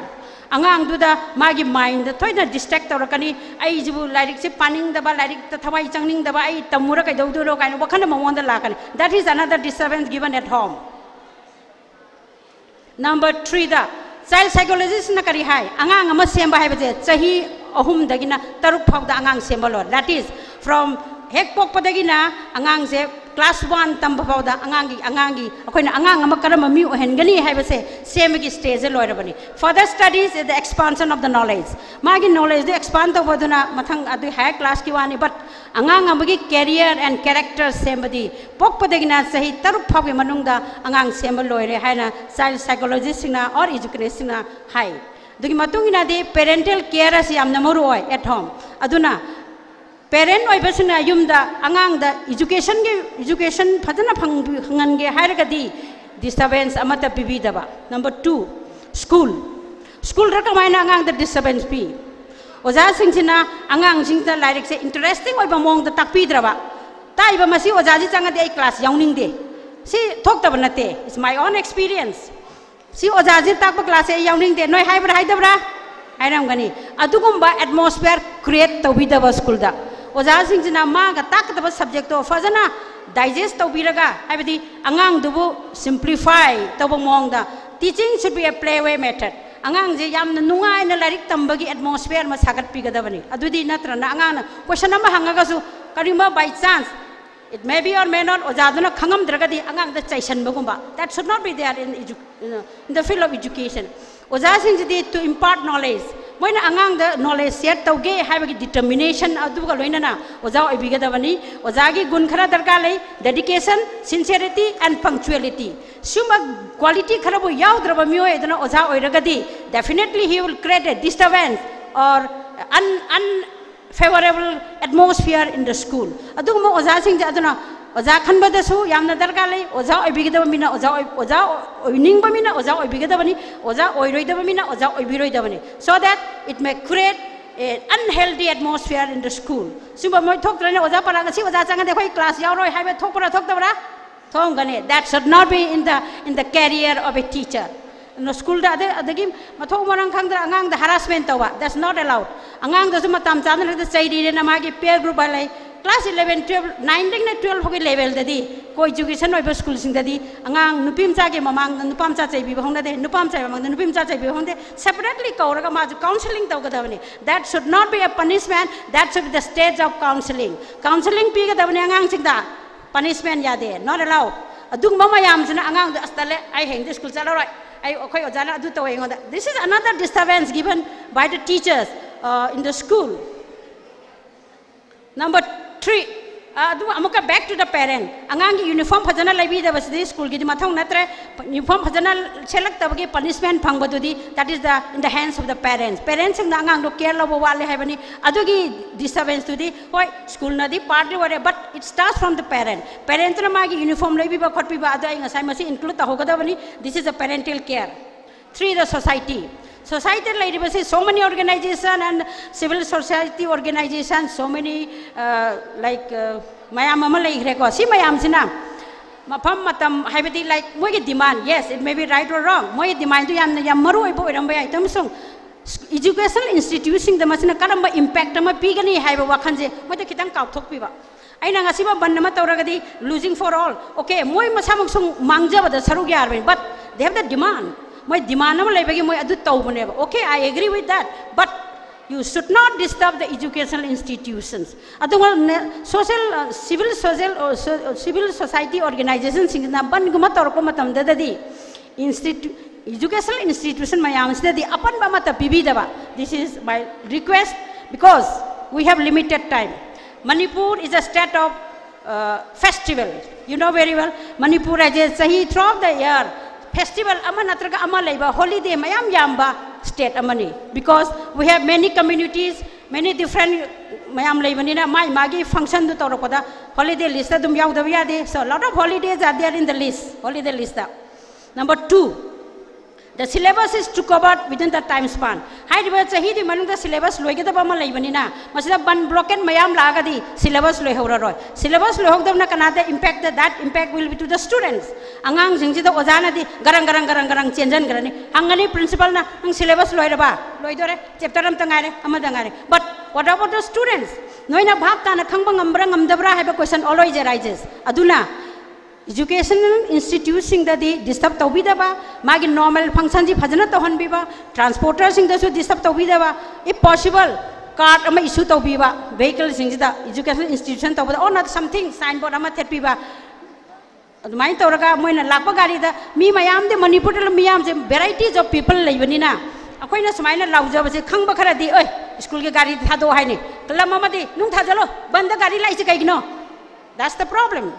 ꯑꯉꯥꯡꯗꯨꯗ ꯃꯥꯒꯤ mindꯗ ꯊꯣꯏꯅ distract ꯇꯧꯔꯛꯀꯅꯤ꯫ ꯑꯩꯁꯤꯕꯨ ꯂꯥꯏꯔꯤꯛꯁꯦ ꯄꯥꯅꯤꯡꯗꯕ, ꯂꯥꯏꯔꯤꯛꯇ ꯊꯋꯥꯏ ꯆꯪꯅꯤꯡꯗꯕ, ꯑꯩ ꯇꯝꯃꯨꯔ ꯀꯩꯗꯧꯗꯣꯏꯅꯣ ꯀꯥꯏꯅ ꯋꯥꯈꯜ ꯑꯃ ꯃꯉꯣꯟꯗ ꯂꯥꯛꯀꯅꯤ꯫ That is another disturbance given at home. Number threeꯗ, child psychologistꯅ ꯀꯔꯤ ꯍꯥꯏ? ꯑꯉꯥꯡ ꯑꯃ ꯁꯦꯝꯕ ꯍꯥꯏꯕꯁꯦ ꯆꯍꯤ ꯑꯍꯨꯝꯗꯒꯤꯅ ꯇꯔꯨꯛ ꯐꯥꯎꯗ ꯑꯉꯥꯡ ꯁꯦꯝꯕ ꯂꯣꯏꯔꯦ꯫ That is from, ꯍꯦꯛ ꯄꯣꯛꯄꯗꯒꯤꯅ ꯑꯉꯥꯡꯁꯦ class one ꯇꯝꯕ ꯐꯥꯎꯗ ꯑꯉꯥꯡꯒꯤ ꯑꯉꯥꯡꯒꯤ ꯑꯩꯈꯣꯏꯅ ꯑꯉꯥꯡ ꯑꯃ ꯀꯔꯝꯕ ꯃꯤ ꯑꯣꯏꯍꯟꯒꯅꯤ ꯍꯥꯏꯕꯁꯦ ꯁꯦꯝꯕꯒꯤ stageꯁꯦ ꯂꯣꯏꯔꯕꯅꯤ. Further studies is the expansion of the knowledge. ꯃꯥꯒꯤ knowledgeꯗꯨ expand ꯇꯧꯕꯗꯨꯅ ꯃꯊꯪ ꯑꯗꯨ higher classꯀꯤ ꯋꯥꯅꯤ. But ꯑꯉꯥꯡ ꯑꯃꯒꯤ career and character ꯁꯦꯝꯕꯗꯤ ꯄꯣꯛꯄꯗꯒꯤꯅ ꯆꯍꯤ ꯇꯔꯨꯛ ꯐꯥꯎꯒꯤ ꯃꯅꯨꯡꯗ ꯑꯉꯥꯡ ꯁꯦꯝꯕ ꯂꯣꯏꯔꯦ ꯍꯥꯏꯅ child psychologistꯁꯤꯡꯅ or educationistꯁꯤꯡꯅ ꯍꯥꯏ. ꯑꯗꯨꯒꯤ ꯃꯇꯨꯡ ꯏꯟꯅꯗꯤ parental care ꯑꯁꯤ ꯌꯥꯝꯅ ꯃꯔꯨ ꯑꯣꯏ at home. ꯑꯗꯨꯅ parent ꯑꯣꯏꯕꯁꯤꯡꯅ ꯌꯨꯝꯗ ꯑꯉꯥꯡꯗ educationꯒꯤ education ꯐꯖꯅ ꯐꯪꯍꯟꯒꯦ ꯍꯥꯏꯔꯒꯗꯤ disturbance ꯑꯃꯠꯇ ꯄꯤꯕꯤꯗꯕ. Number two, school. Schoolꯗ ꯀꯃꯥꯏꯅ ꯑꯉꯥꯡꯗ disturbance ꯄꯤ? ꯑꯣꯖꯥꯁꯤꯡꯁꯤꯅ ꯑꯉꯥꯡꯁꯤꯡꯗ ꯂꯥꯏꯔꯤꯛꯁꯦ interesting ꯑꯣꯏꯕ ꯃꯑꯣꯡꯗ ꯇꯥꯛꯄꯤꯗ꯭ꯔꯕ, ꯇꯥꯛꯏꯕ ꯃꯁꯤ ꯑꯣꯖꯥꯁꯤ ꯆꯪꯉꯗꯤ ꯑꯩ class ꯌꯥꯎꯅꯤꯡꯗꯦ, ꯁꯤ ꯊꯣꯛꯇꯕ ꯅꯠꯇꯦ. It's my own experience. ꯁꯤ ꯑꯣꯖꯥꯁꯤ ꯇꯥꯛꯄ classꯁꯦ ꯑꯩ ꯌꯥꯎꯅꯤꯡꯗꯦ, ꯅꯣꯏ ꯍꯥꯏꯕ꯭ꯔꯥ ꯍꯥꯏꯗꯕ꯭ꯔꯥ? ꯍꯥꯏꯔꯝꯒꯅꯤ. ꯑꯗꯨꯒꯨꯝꯕ atmosphere create ꯇꯧꯕꯤꯗꯕ schoolꯗ, ꯑꯣꯖꯥꯁꯤꯡꯁꯤꯅ ꯃꯥꯒ ꯇꯥꯛꯀꯗꯕ subjectꯇꯣ ꯐꯖꯅ digest ꯇꯧꯕꯤꯔꯒ, ꯍꯥꯏꯕꯗꯤ ꯑꯉꯥꯡꯗꯨꯕꯨ simplify ꯇꯧꯕ ꯃꯑꯣꯡꯗ, teaching should be a playway method. ꯑꯉꯥꯡꯁꯦ ꯌꯥꯝꯅ ꯅꯨꯡꯉꯥꯏꯅ ꯂꯥꯏꯔꯤꯛ ꯇꯝꯕꯒꯤ atmosphere ꯑꯃ ꯁꯥꯒꯠꯄꯤꯒꯗꯕꯅꯤ. ꯑꯗꯨꯗꯤ ꯅꯠꯇ꯭ꯔꯅ ꯑꯉꯥꯡꯅ question ꯑꯃ ꯍꯪꯉꯒꯁꯨ ꯀꯔꯤꯒꯨꯝꯕ by chance, it may be or may not, ꯑꯣꯖꯥꯗꯨꯅ ꯈꯪꯉꯝꯗ꯭ꯔꯒꯗꯤ ꯑꯉꯥꯡꯗ ꯆꯩꯁꯟꯕꯒꯨꯝꯕ, that should not be there in edu-, in the field of education. ꯑꯣꯖꯥꯁꯤꯡꯁꯤꯗꯤ to impart knowledge, ꯃꯣꯏꯅ ꯑꯉꯥꯡꯗ knowledge share ꯇꯧꯒꯦ ꯍꯥꯏꯕꯒꯤ determination ꯑꯗꯨꯒ ꯂꯣꯏꯅꯅ ꯑꯣꯖꯥ ꯑꯣꯏꯕꯤꯒꯗꯕꯅꯤ. ꯑꯣꯖꯥꯒꯤ ꯒꯨꯟ ꯈꯔ ꯗꯔꯀꯥꯔ ꯂꯩ, dedication, sincerity and punctuality. ꯁꯤꯒꯨꯝꯕ quality ꯈꯔꯕꯨ ꯌꯥꯎꯗ꯭ꯔꯕ ꯃꯤꯑꯣꯏ ꯑꯗꯨꯅ ꯑꯣꯖꯥ ꯑꯣꯏꯔꯒꯗꯤ, definitely he will create a disturbance or un-, unfavorable atmosphere in the school. ꯑꯗꯨꯒꯨꯝꯕ ꯑꯣꯖꯥꯁꯤꯡꯁꯦ ꯑꯗꯨꯅ ꯑꯣꯖꯥ ꯈꯟꯕꯗꯁꯨ ꯌꯥꯝꯅ ꯗꯔꯀꯥꯔ ꯂꯩ. ꯑꯣꯖꯥ ꯑꯣꯏꯕꯤꯒꯗꯕ ꯃꯤꯅ ꯑꯣꯖꯥ ꯑꯣꯏ-, ꯑꯣꯖꯥ ꯑꯣꯏꯅꯤꯡꯕ ꯃꯤꯅ ꯑꯣꯖꯥ ꯑꯣꯏꯕꯤꯒꯗꯕꯅꯤ, ꯑꯣꯖꯥ ꯑꯣꯏꯔꯣꯏꯗꯕ ꯃꯤꯅ ꯑꯣꯖꯥ ꯑꯣꯏꯕꯤꯔꯣꯏꯗꯕꯅꯤ, so that it may create a unhealthy atmosphere in the school. ꯁꯤꯒꯨꯝꯕ ꯃꯣꯏ ꯊꯣꯛꯇ꯭ꯔꯅꯦ, ꯑꯣꯖꯥ ꯄꯔꯥ ꯉꯁꯤ ꯑꯣꯖꯥ ꯆꯪꯉꯗꯤ ꯑꯩꯈꯣꯏ class ꯌꯥꯎꯔꯣꯏ ꯍꯥꯏꯕ ꯊꯣꯛꯄ꯭ꯔꯥ ꯊꯣꯛꯇꯕ꯭ꯔꯥ? ꯊꯣꯛꯑꯝꯒꯅꯤ. That should not be in the, in the career of a teacher. ꯑꯗꯨꯅ schoolꯗ ꯑꯗ-, ꯑꯗꯒꯤ ꯃꯊꯣꯡ ꯃꯔꯝ ꯈꯪꯗꯅ ꯑꯉꯥꯡꯗ harassment ꯇꯧꯕ, that's not allowed. ꯑꯉꯥꯡꯗꯁꯨ ꯃꯇꯝ ꯆꯥꯗꯅ ꯍꯦꯛꯇ ꯆꯩꯔꯤꯔꯦꯅ ꯃꯥꯒꯤ peer group ꯍꯥꯏ ꯂꯩ. Class eleven, twelve, nine ꯗꯒꯤꯅ twelve ꯐꯥꯎꯒꯤ levelꯗꯗꯤ co-education ꯑꯣꯏꯕ schoolꯁꯤꯡꯗꯗꯤ ꯑꯉꯥꯡ ꯅꯨꯄꯤ ꯃꯆꯥꯒꯤ ꯃꯃꯥꯡꯗ ꯅꯨꯄꯥ ꯃꯆꯥ ꯆꯩꯕꯤꯕ ꯍꯧꯅꯗꯦ, ꯅꯨꯄꯥ ꯃꯆꯥꯒꯤ ꯃꯃꯥꯡꯗ ꯅꯨꯄꯤ ꯃꯆꯥ ꯆꯩꯕꯤꯕ ꯍꯧꯅꯗꯦ. Separately ꯀꯧꯔꯒ ꯃꯥꯁꯨ counselling ꯇꯧꯒꯗꯕꯅꯤ. That should not be a punishment, that should be the stage of counselling. Counselling ꯄꯤꯒꯗꯕꯅꯤ ꯑꯉꯥꯡꯁꯤꯡꯗ. Punishment ꯌꯥꯗꯦ, not allowed. ꯑꯗꯨꯒꯨꯝꯕ ꯃꯌꯥꯝꯁꯤꯅ ꯑꯉꯥꯡꯗꯣ ꯑꯁ ꯇꯜꯂꯦ, ꯑꯩ ꯍꯌꯦꯡꯗꯤ ꯁ꯭ꯀꯨꯜ ꯆꯠꯂꯔꯣꯏ, ꯑꯩ ꯑꯩꯈꯣꯏ ꯑꯣꯖꯥꯅ ꯑꯗꯨ ꯇꯧꯋꯦ ꯑꯩꯉꯣꯟꯗ. This is another disturbance given by the teachers in the school. Number three, ꯑꯗꯨ ꯑꯃꯨꯛꯀ back to the parent. ꯑꯉꯥꯡꯒꯤ ꯌꯨꯅꯤꯐꯣꯔꯝ ꯐꯖꯅ ꯂꯩꯕꯤꯗꯕꯁꯤꯗꯤ ꯁ꯭ꯀꯨꯜꯒꯤꯗꯤ ꯃꯊꯧ ꯅꯠꯇ꯭ꯔꯦ. ꯌꯨꯅꯤꯐꯣꯔꯝ ꯐꯖꯅ ꯁꯦꯠꯂꯛꯇꯕꯒꯤ ꯄꯅꯤꯁꯃꯦꯟ ꯐꯪꯕꯗꯨꯗꯤ, that is the in the hands of the parents. ꯄꯦꯔꯦꯟꯁꯁꯤꯡꯅ ꯑꯉꯥꯡꯗꯣ ꯀꯦꯌꯔ ꯂꯧꯕ ꯋꯥꯠꯂꯦ ꯍꯥꯏꯕꯅꯤ. ꯑꯗꯨꯒꯤ ꯗꯤꯁꯇꯔꯕꯦꯟꯁꯇꯨꯗꯤ ꯍꯣꯏ ꯁ꯭ꯀꯨꯜꯅꯗꯤ ꯄꯥꯔꯠꯂꯤ ꯑꯣꯏꯔꯦ, but it starts from the parent. ꯄꯦꯔꯦꯟꯁꯅ ꯃꯥꯒꯤ ꯌꯨꯅꯤꯐꯣꯔꯝ ꯂꯩꯕꯤꯕ ꯈꯣꯠꯄꯤꯕ ꯑꯗꯣ ꯑꯩ ꯉꯁꯥꯏ ꯃꯁꯤ include ꯇꯧꯍꯧꯒꯗꯕꯅꯤ. This is a parental care. Three, the society. Society ꯂꯩꯔꯤꯕꯁꯤ so many organization and civil society organization, so many, uh, like, uh, ꯃꯌꯥꯝ ꯑꯃ ꯂꯩꯈ꯭ꯔꯦꯀꯣ. ꯁꯤ ꯃꯌꯥꯝꯁꯤꯅ ꯃꯐꯝ ꯃꯇꯝ ꯍꯥꯏꯕꯗꯤ, like, ꯃꯣꯏꯒꯤ demand, yes, it may be right or wrong, ꯃꯣꯏꯒꯤ demandꯗꯨ ꯌꯥꯝꯅ ꯌꯥꯝ ꯃꯔꯨ ꯑꯣꯏꯕ ꯑꯣꯏꯔꯝꯕ ꯌꯥꯏ. ꯑꯗꯨ ꯑꯃꯁꯨꯡ educational institutionꯗ ꯃꯁꯤꯅ ꯀꯔꯝꯕ impact ꯑꯃ ꯄꯤꯒꯅꯤ ꯍꯥꯏꯕ ꯋꯥꯈꯜꯁꯦ ꯃꯣꯏꯗ ꯈꯤꯇꯪ ꯀꯥꯎꯊꯣꯛꯄꯤꯕ. ꯑꯩꯅ ꯉꯁꯤꯃ ꯕꯟ ꯑꯃ ꯇꯧꯔꯒꯗꯤ losing for all. Okay, ꯃꯣꯏ ꯃꯁꯥꯃꯛꯁꯨ ꯃꯥꯡꯖꯕꯗ ꯁꯔꯨꯛ ꯌꯥꯔꯕꯅꯤ, but they have the demand. ꯃꯣꯏ demand ꯑꯃ ꯂꯩꯕꯒꯤ ꯃꯣꯏ ꯑꯗꯨ ꯇꯧꯕꯅꯦꯕ. Okay, I agree with that, but you should not disturb the educational institutions. ꯑꯗꯨꯒ social, civil social, civil society organizationꯁꯤꯡꯁꯤꯅ ꯕꯟꯒꯨꯝꯕ ꯇꯧꯔꯛꯄ ꯃꯇꯝꯗꯗꯤ institu educational institution ꯃꯌꯥꯝꯁꯤꯗꯗꯤ ꯑꯄꯟꯕ ꯑꯃꯠꯇ ꯄꯤꯕꯤꯗꯕ. This is my request, because we have limited time. Manipur is a state of, uh, festival. You know very well, Manipur ꯍꯥꯏꯁꯦ ꯆꯍꯤ throughout the year festival ꯑꯃ ꯅꯠꯇ꯭ꯔꯒ ꯑꯃ ꯂꯩꯕ, holiday ꯃꯌꯥꯝ ꯌꯥꯝꯕ state ꯑꯃꯅꯤ. Because we have many communities, many different ꯃꯌꯥꯝ ꯂꯩꯕꯅꯤꯅ ꯃꯥꯏ ꯃꯥꯒꯤ functionꯗꯨ ꯇꯧꯔꯛꯄꯗ holiday listꯇ ꯑꯗꯨꯝ ꯌꯥꯎꯗꯕ ꯌꯥꯗꯦ. So lot of holidays are there in the list, holiday listꯇ. Number two, the syllabus is to cover within the time span. ꯍꯥꯏꯔꯤꯕ ꯆꯍꯤꯗꯨꯒꯤ ꯃꯅꯨꯡꯗ syllabus ꯂꯣꯏꯒꯗꯕ ꯑꯃ ꯂꯩꯕꯅꯤꯅ ꯃꯁꯤꯗ ꯕꯟ blockade ꯃꯌꯥꯝ ꯂꯥꯛꯑꯒꯗꯤ syllabus ꯂꯣꯏꯍꯧꯔꯔꯣꯏ. Syllabus ꯂꯣꯏꯍꯧꯗꯕꯅ ꯀꯅꯥꯗ impact? That impact will be to the students. ꯑꯉꯥꯡꯁꯤꯡꯁꯤꯗ ꯑꯣꯖꯥꯅꯗꯤ ꯒꯔꯪ ꯒꯔꯪ ꯒꯔꯪ ꯒꯔꯪ ꯆꯦꯟꯁꯤꯟꯈ꯭ꯔꯅꯤ. ꯍꯪꯒꯅꯤ principalꯅ, "ꯅꯪ syllabus ꯂꯣꯏꯔꯕ?" "ꯂꯣꯏꯗꯣꯔꯦ, chapter ꯑꯃꯇ ꯉꯥꯏꯔꯦ, ꯑꯃꯗ ꯉꯥꯏꯔꯦ." But what about the students? ꯅꯣꯏꯅ ꯚꯥꯞ ꯇꯥꯅ ꯈꯪꯕ ꯉꯝꯕ꯭ꯔꯥ ꯉꯝꯗꯕ꯭ꯔꯥ ꯍꯥꯏꯕ question always arises. ꯑꯗꯨꯅ educational instituteꯁꯤꯡꯗꯗꯤ disturb ꯇꯧꯕꯤꯗꯕ, ꯃꯥꯒꯤ normal functionꯁꯤ ꯐꯖꯅ ꯇꯧꯍꯟꯕꯤꯕ, transporterꯁꯤꯡꯗꯁꯨ disturb ꯇꯧꯕꯤꯗꯕ, if possible card ꯑꯃ issue ꯇꯧꯕꯤꯕ, vehicleꯁꯤꯡꯁꯤꯗ educational institution ꯇꯧꯕꯗ or not something, signboard ꯑꯃ ꯊꯦꯠꯄꯤꯕ, ꯑꯗꯨꯃꯥꯏꯅ ꯇꯧꯔꯒ ꯃꯣꯏꯅ ꯂꯥꯛꯄ ꯒꯥꯔꯤꯗ ꯃꯤ ꯃꯌꯥꯝꯗꯤ, ꯃꯅꯤꯄꯨꯔꯗ ꯃꯤꯌꯥꯝꯁꯦ varieties of people ꯂꯩꯕꯅꯤꯅ, ꯑꯩꯈꯣꯏꯅ ꯁꯨꯃꯥꯏꯅ ꯂꯥꯎꯖꯕꯁꯦ ꯈꯪꯕ ꯈꯔꯗꯤ, "ꯑꯣꯏ, ꯁ꯭ꯀꯨꯜꯒꯤ ꯒꯥꯔꯤ ꯊꯥꯗꯣꯛꯑꯣ" ꯍꯥꯏꯅꯤ, ꯂꯝ ꯑꯃꯗꯤ "ꯅꯨꯡ ꯊꯥꯖꯜꯂꯣ, ꯕꯟꯗ ꯒꯥꯔꯤ ꯂꯥꯛꯏꯁꯦ ꯀꯩꯒꯤꯅꯣ?" That's the problem.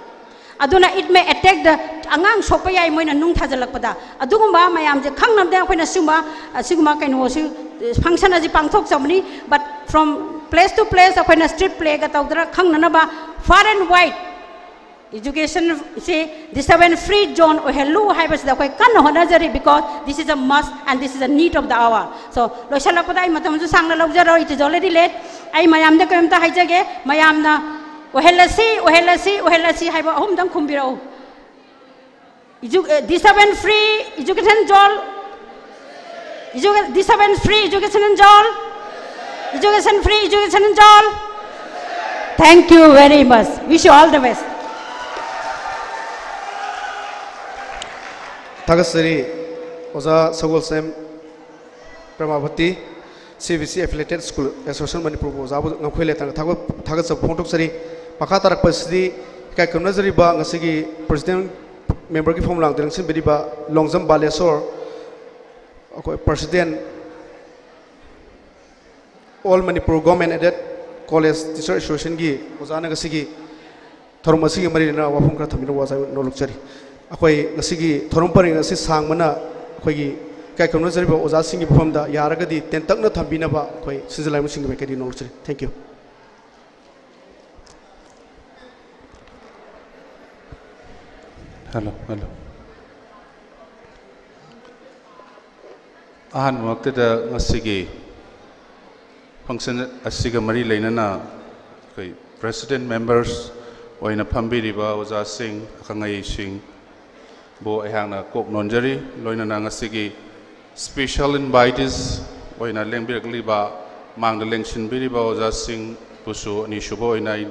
ꯑꯗꯨꯅ it may attack the, ꯑꯉꯥꯡ ꯁꯣꯛꯄ ꯌꯥꯏ ꯃꯣꯏꯅ ꯅꯨꯡ ꯊꯥꯖꯤꯜꯂꯛꯄꯗ꯫ ꯑꯗꯨꯒꯨꯝꯕ ꯃꯌꯥꯝꯁꯦ ꯈꯪꯅꯕꯗ ꯑꯩꯈꯣꯏꯅ ꯁꯤꯒꯨꯝꯕ, ꯑꯁꯤꯒꯨꯝꯕ ꯀꯩꯅꯣꯁꯤ, function ꯑꯁꯤ ꯄꯥꯡꯊꯣꯛꯆꯕꯅꯤ꯫ But from place to place ꯑꯩꯈꯣꯏꯅ street playꯒ ꯇꯧꯗꯅ ꯈꯪꯅꯅꯕ, far and wide educationꯁꯤ disturbance free zone ꯑꯣꯏꯍꯜꯂꯨ ꯍꯥꯏꯕꯁꯤꯗ ꯑꯩꯈꯣꯏ ꯀꯟꯅ ꯍꯣꯠꯅꯖꯔꯤ, because this is a must and this is a need of the hour. So, ꯂꯣꯏꯁꯤꯜꯂꯛꯄꯗ ꯑꯩ ꯃꯇꯝꯁꯨ ꯁꯥꯡꯅ ꯂꯧꯖꯔꯣꯏ, it is already late. ꯑꯩ ꯃꯌꯥꯝꯗ ꯀꯔꯤꯝꯇ ꯍꯥꯏꯖꯒꯦ, ꯃꯌꯥꯝꯅ ꯑꯣꯏꯍꯜꯂꯁꯤ, ꯑꯣꯏꯍꯜꯂꯁꯤ, ꯑꯣꯏꯍꯜꯂꯁꯤ ꯍꯥꯏꯕ ꯑꯍꯨꯝꯗꯪ ꯈꯨꯝꯕꯤꯔꯛꯎ꯫ Edu-, eh, disturbance free education zone. Edu-, disturbance free education zone. Education free education zone. Thank you very much. Wish you all the best. ꯊꯥꯒꯠꯆꯔꯤ ꯑꯣꯖꯥ ꯁꯒꯣꯜꯁꯦꯝ ꯄ꯭ꯔꯃꯥꯚꯇꯤ, CBC affiliated school association ꯃꯅꯤꯄꯨꯔꯕꯨ ꯑꯣꯖꯥꯕꯨ ꯉꯝꯈꯩ ꯂꯩꯇꯥꯅ ꯊꯥꯒꯠ-, ꯊꯥꯒꯠꯆꯕ ꯐꯣꯡꯗꯣꯛꯆꯔꯤ꯫ ꯃꯈꯥ ꯇꯥꯔꯛꯄꯁꯤꯗꯤ ꯏꯀꯥꯏ ꯈꯨꯝꯅꯖꯔꯤꯕ ꯉꯁꯤꯒꯤ president memberꯒꯤ ꯐꯝ ꯂꯥꯡꯗ ꯂꯦꯡꯁꯤꯟꯕꯤꯔꯤꯕ ꯂꯣꯡꯖꯝ ꯕꯥꯂꯦꯁꯣꯔ, ꯑꯩꯈꯣꯏ president, All Manipur Government Aided College Teacher Associationꯒꯤ ꯑꯣꯖꯥꯅ ꯉꯁꯤꯒꯤ ꯊꯧꯔꯝ ꯑꯁꯤꯒꯤ ꯃꯔꯤ ꯂꯩꯅꯅ ꯋꯥꯐꯝ ꯈꯔ ꯊꯝꯕꯤꯅꯕ ꯑꯣꯖꯥ ꯅꯣꯜꯂꯛꯆꯔꯤ꯫ ꯑꯩꯈꯣꯏ ꯉꯁꯤꯒꯤ ꯊꯧꯔꯝ ꯄꯔꯦꯡ ꯑꯁꯤ ꯁꯥꯡꯕꯅ ꯑꯩꯈꯣꯏꯒꯤ ꯏꯀꯥꯏ ꯈꯨꯝꯅꯖꯔꯤꯕ ꯑꯣꯖꯥꯁꯤꯡꯒꯤ ꯃꯐꯝꯗ ꯌꯥꯔꯒꯗꯤ ꯇꯦꯟꯇꯛꯅ ꯊꯝꯕꯤꯅꯕ ꯑꯩꯈꯣꯏ ꯁꯤꯟꯖ ꯂꯥꯏꯃꯨꯁꯤꯡꯒꯤ ꯃꯥꯏꯀꯩꯗꯒꯤ ꯅꯣꯜꯂꯛꯆꯔꯤ꯫ Thank you. Hello, hello. ꯑꯍꯥꯟꯕꯃꯛꯇꯗ ꯉꯁꯤꯒꯤ function ꯑꯁꯤꯒ ꯃꯔꯤ ꯂꯩꯅꯅ ꯑꯩꯈꯣꯏ president members ꯑꯣꯏꯅ ꯐꯝꯕꯤꯔꯤꯕ ꯑꯣꯖꯥꯁꯤꯡ, ꯑꯈꯪ ꯑꯍꯩꯁꯤꯡꯕꯨ ꯑꯩꯍꯥꯛꯅ ꯀꯣꯛ ꯅꯣꯟꯖꯔꯤ꯫ ꯂꯣꯏꯅꯅ ꯉꯁꯤꯒꯤ special invitees ꯑꯣꯏꯅ ꯂꯦꯡꯕꯤꯔꯛꯂꯤꯕ, ꯃꯥꯡꯗ ꯂꯦꯡꯁꯤꯟꯕꯤꯔꯤꯕ ꯑꯣꯖꯥꯁꯤꯡꯕꯨꯁꯨ ꯑꯅꯤꯁꯨꯕ ꯑꯣꯏꯅ ꯑꯩ,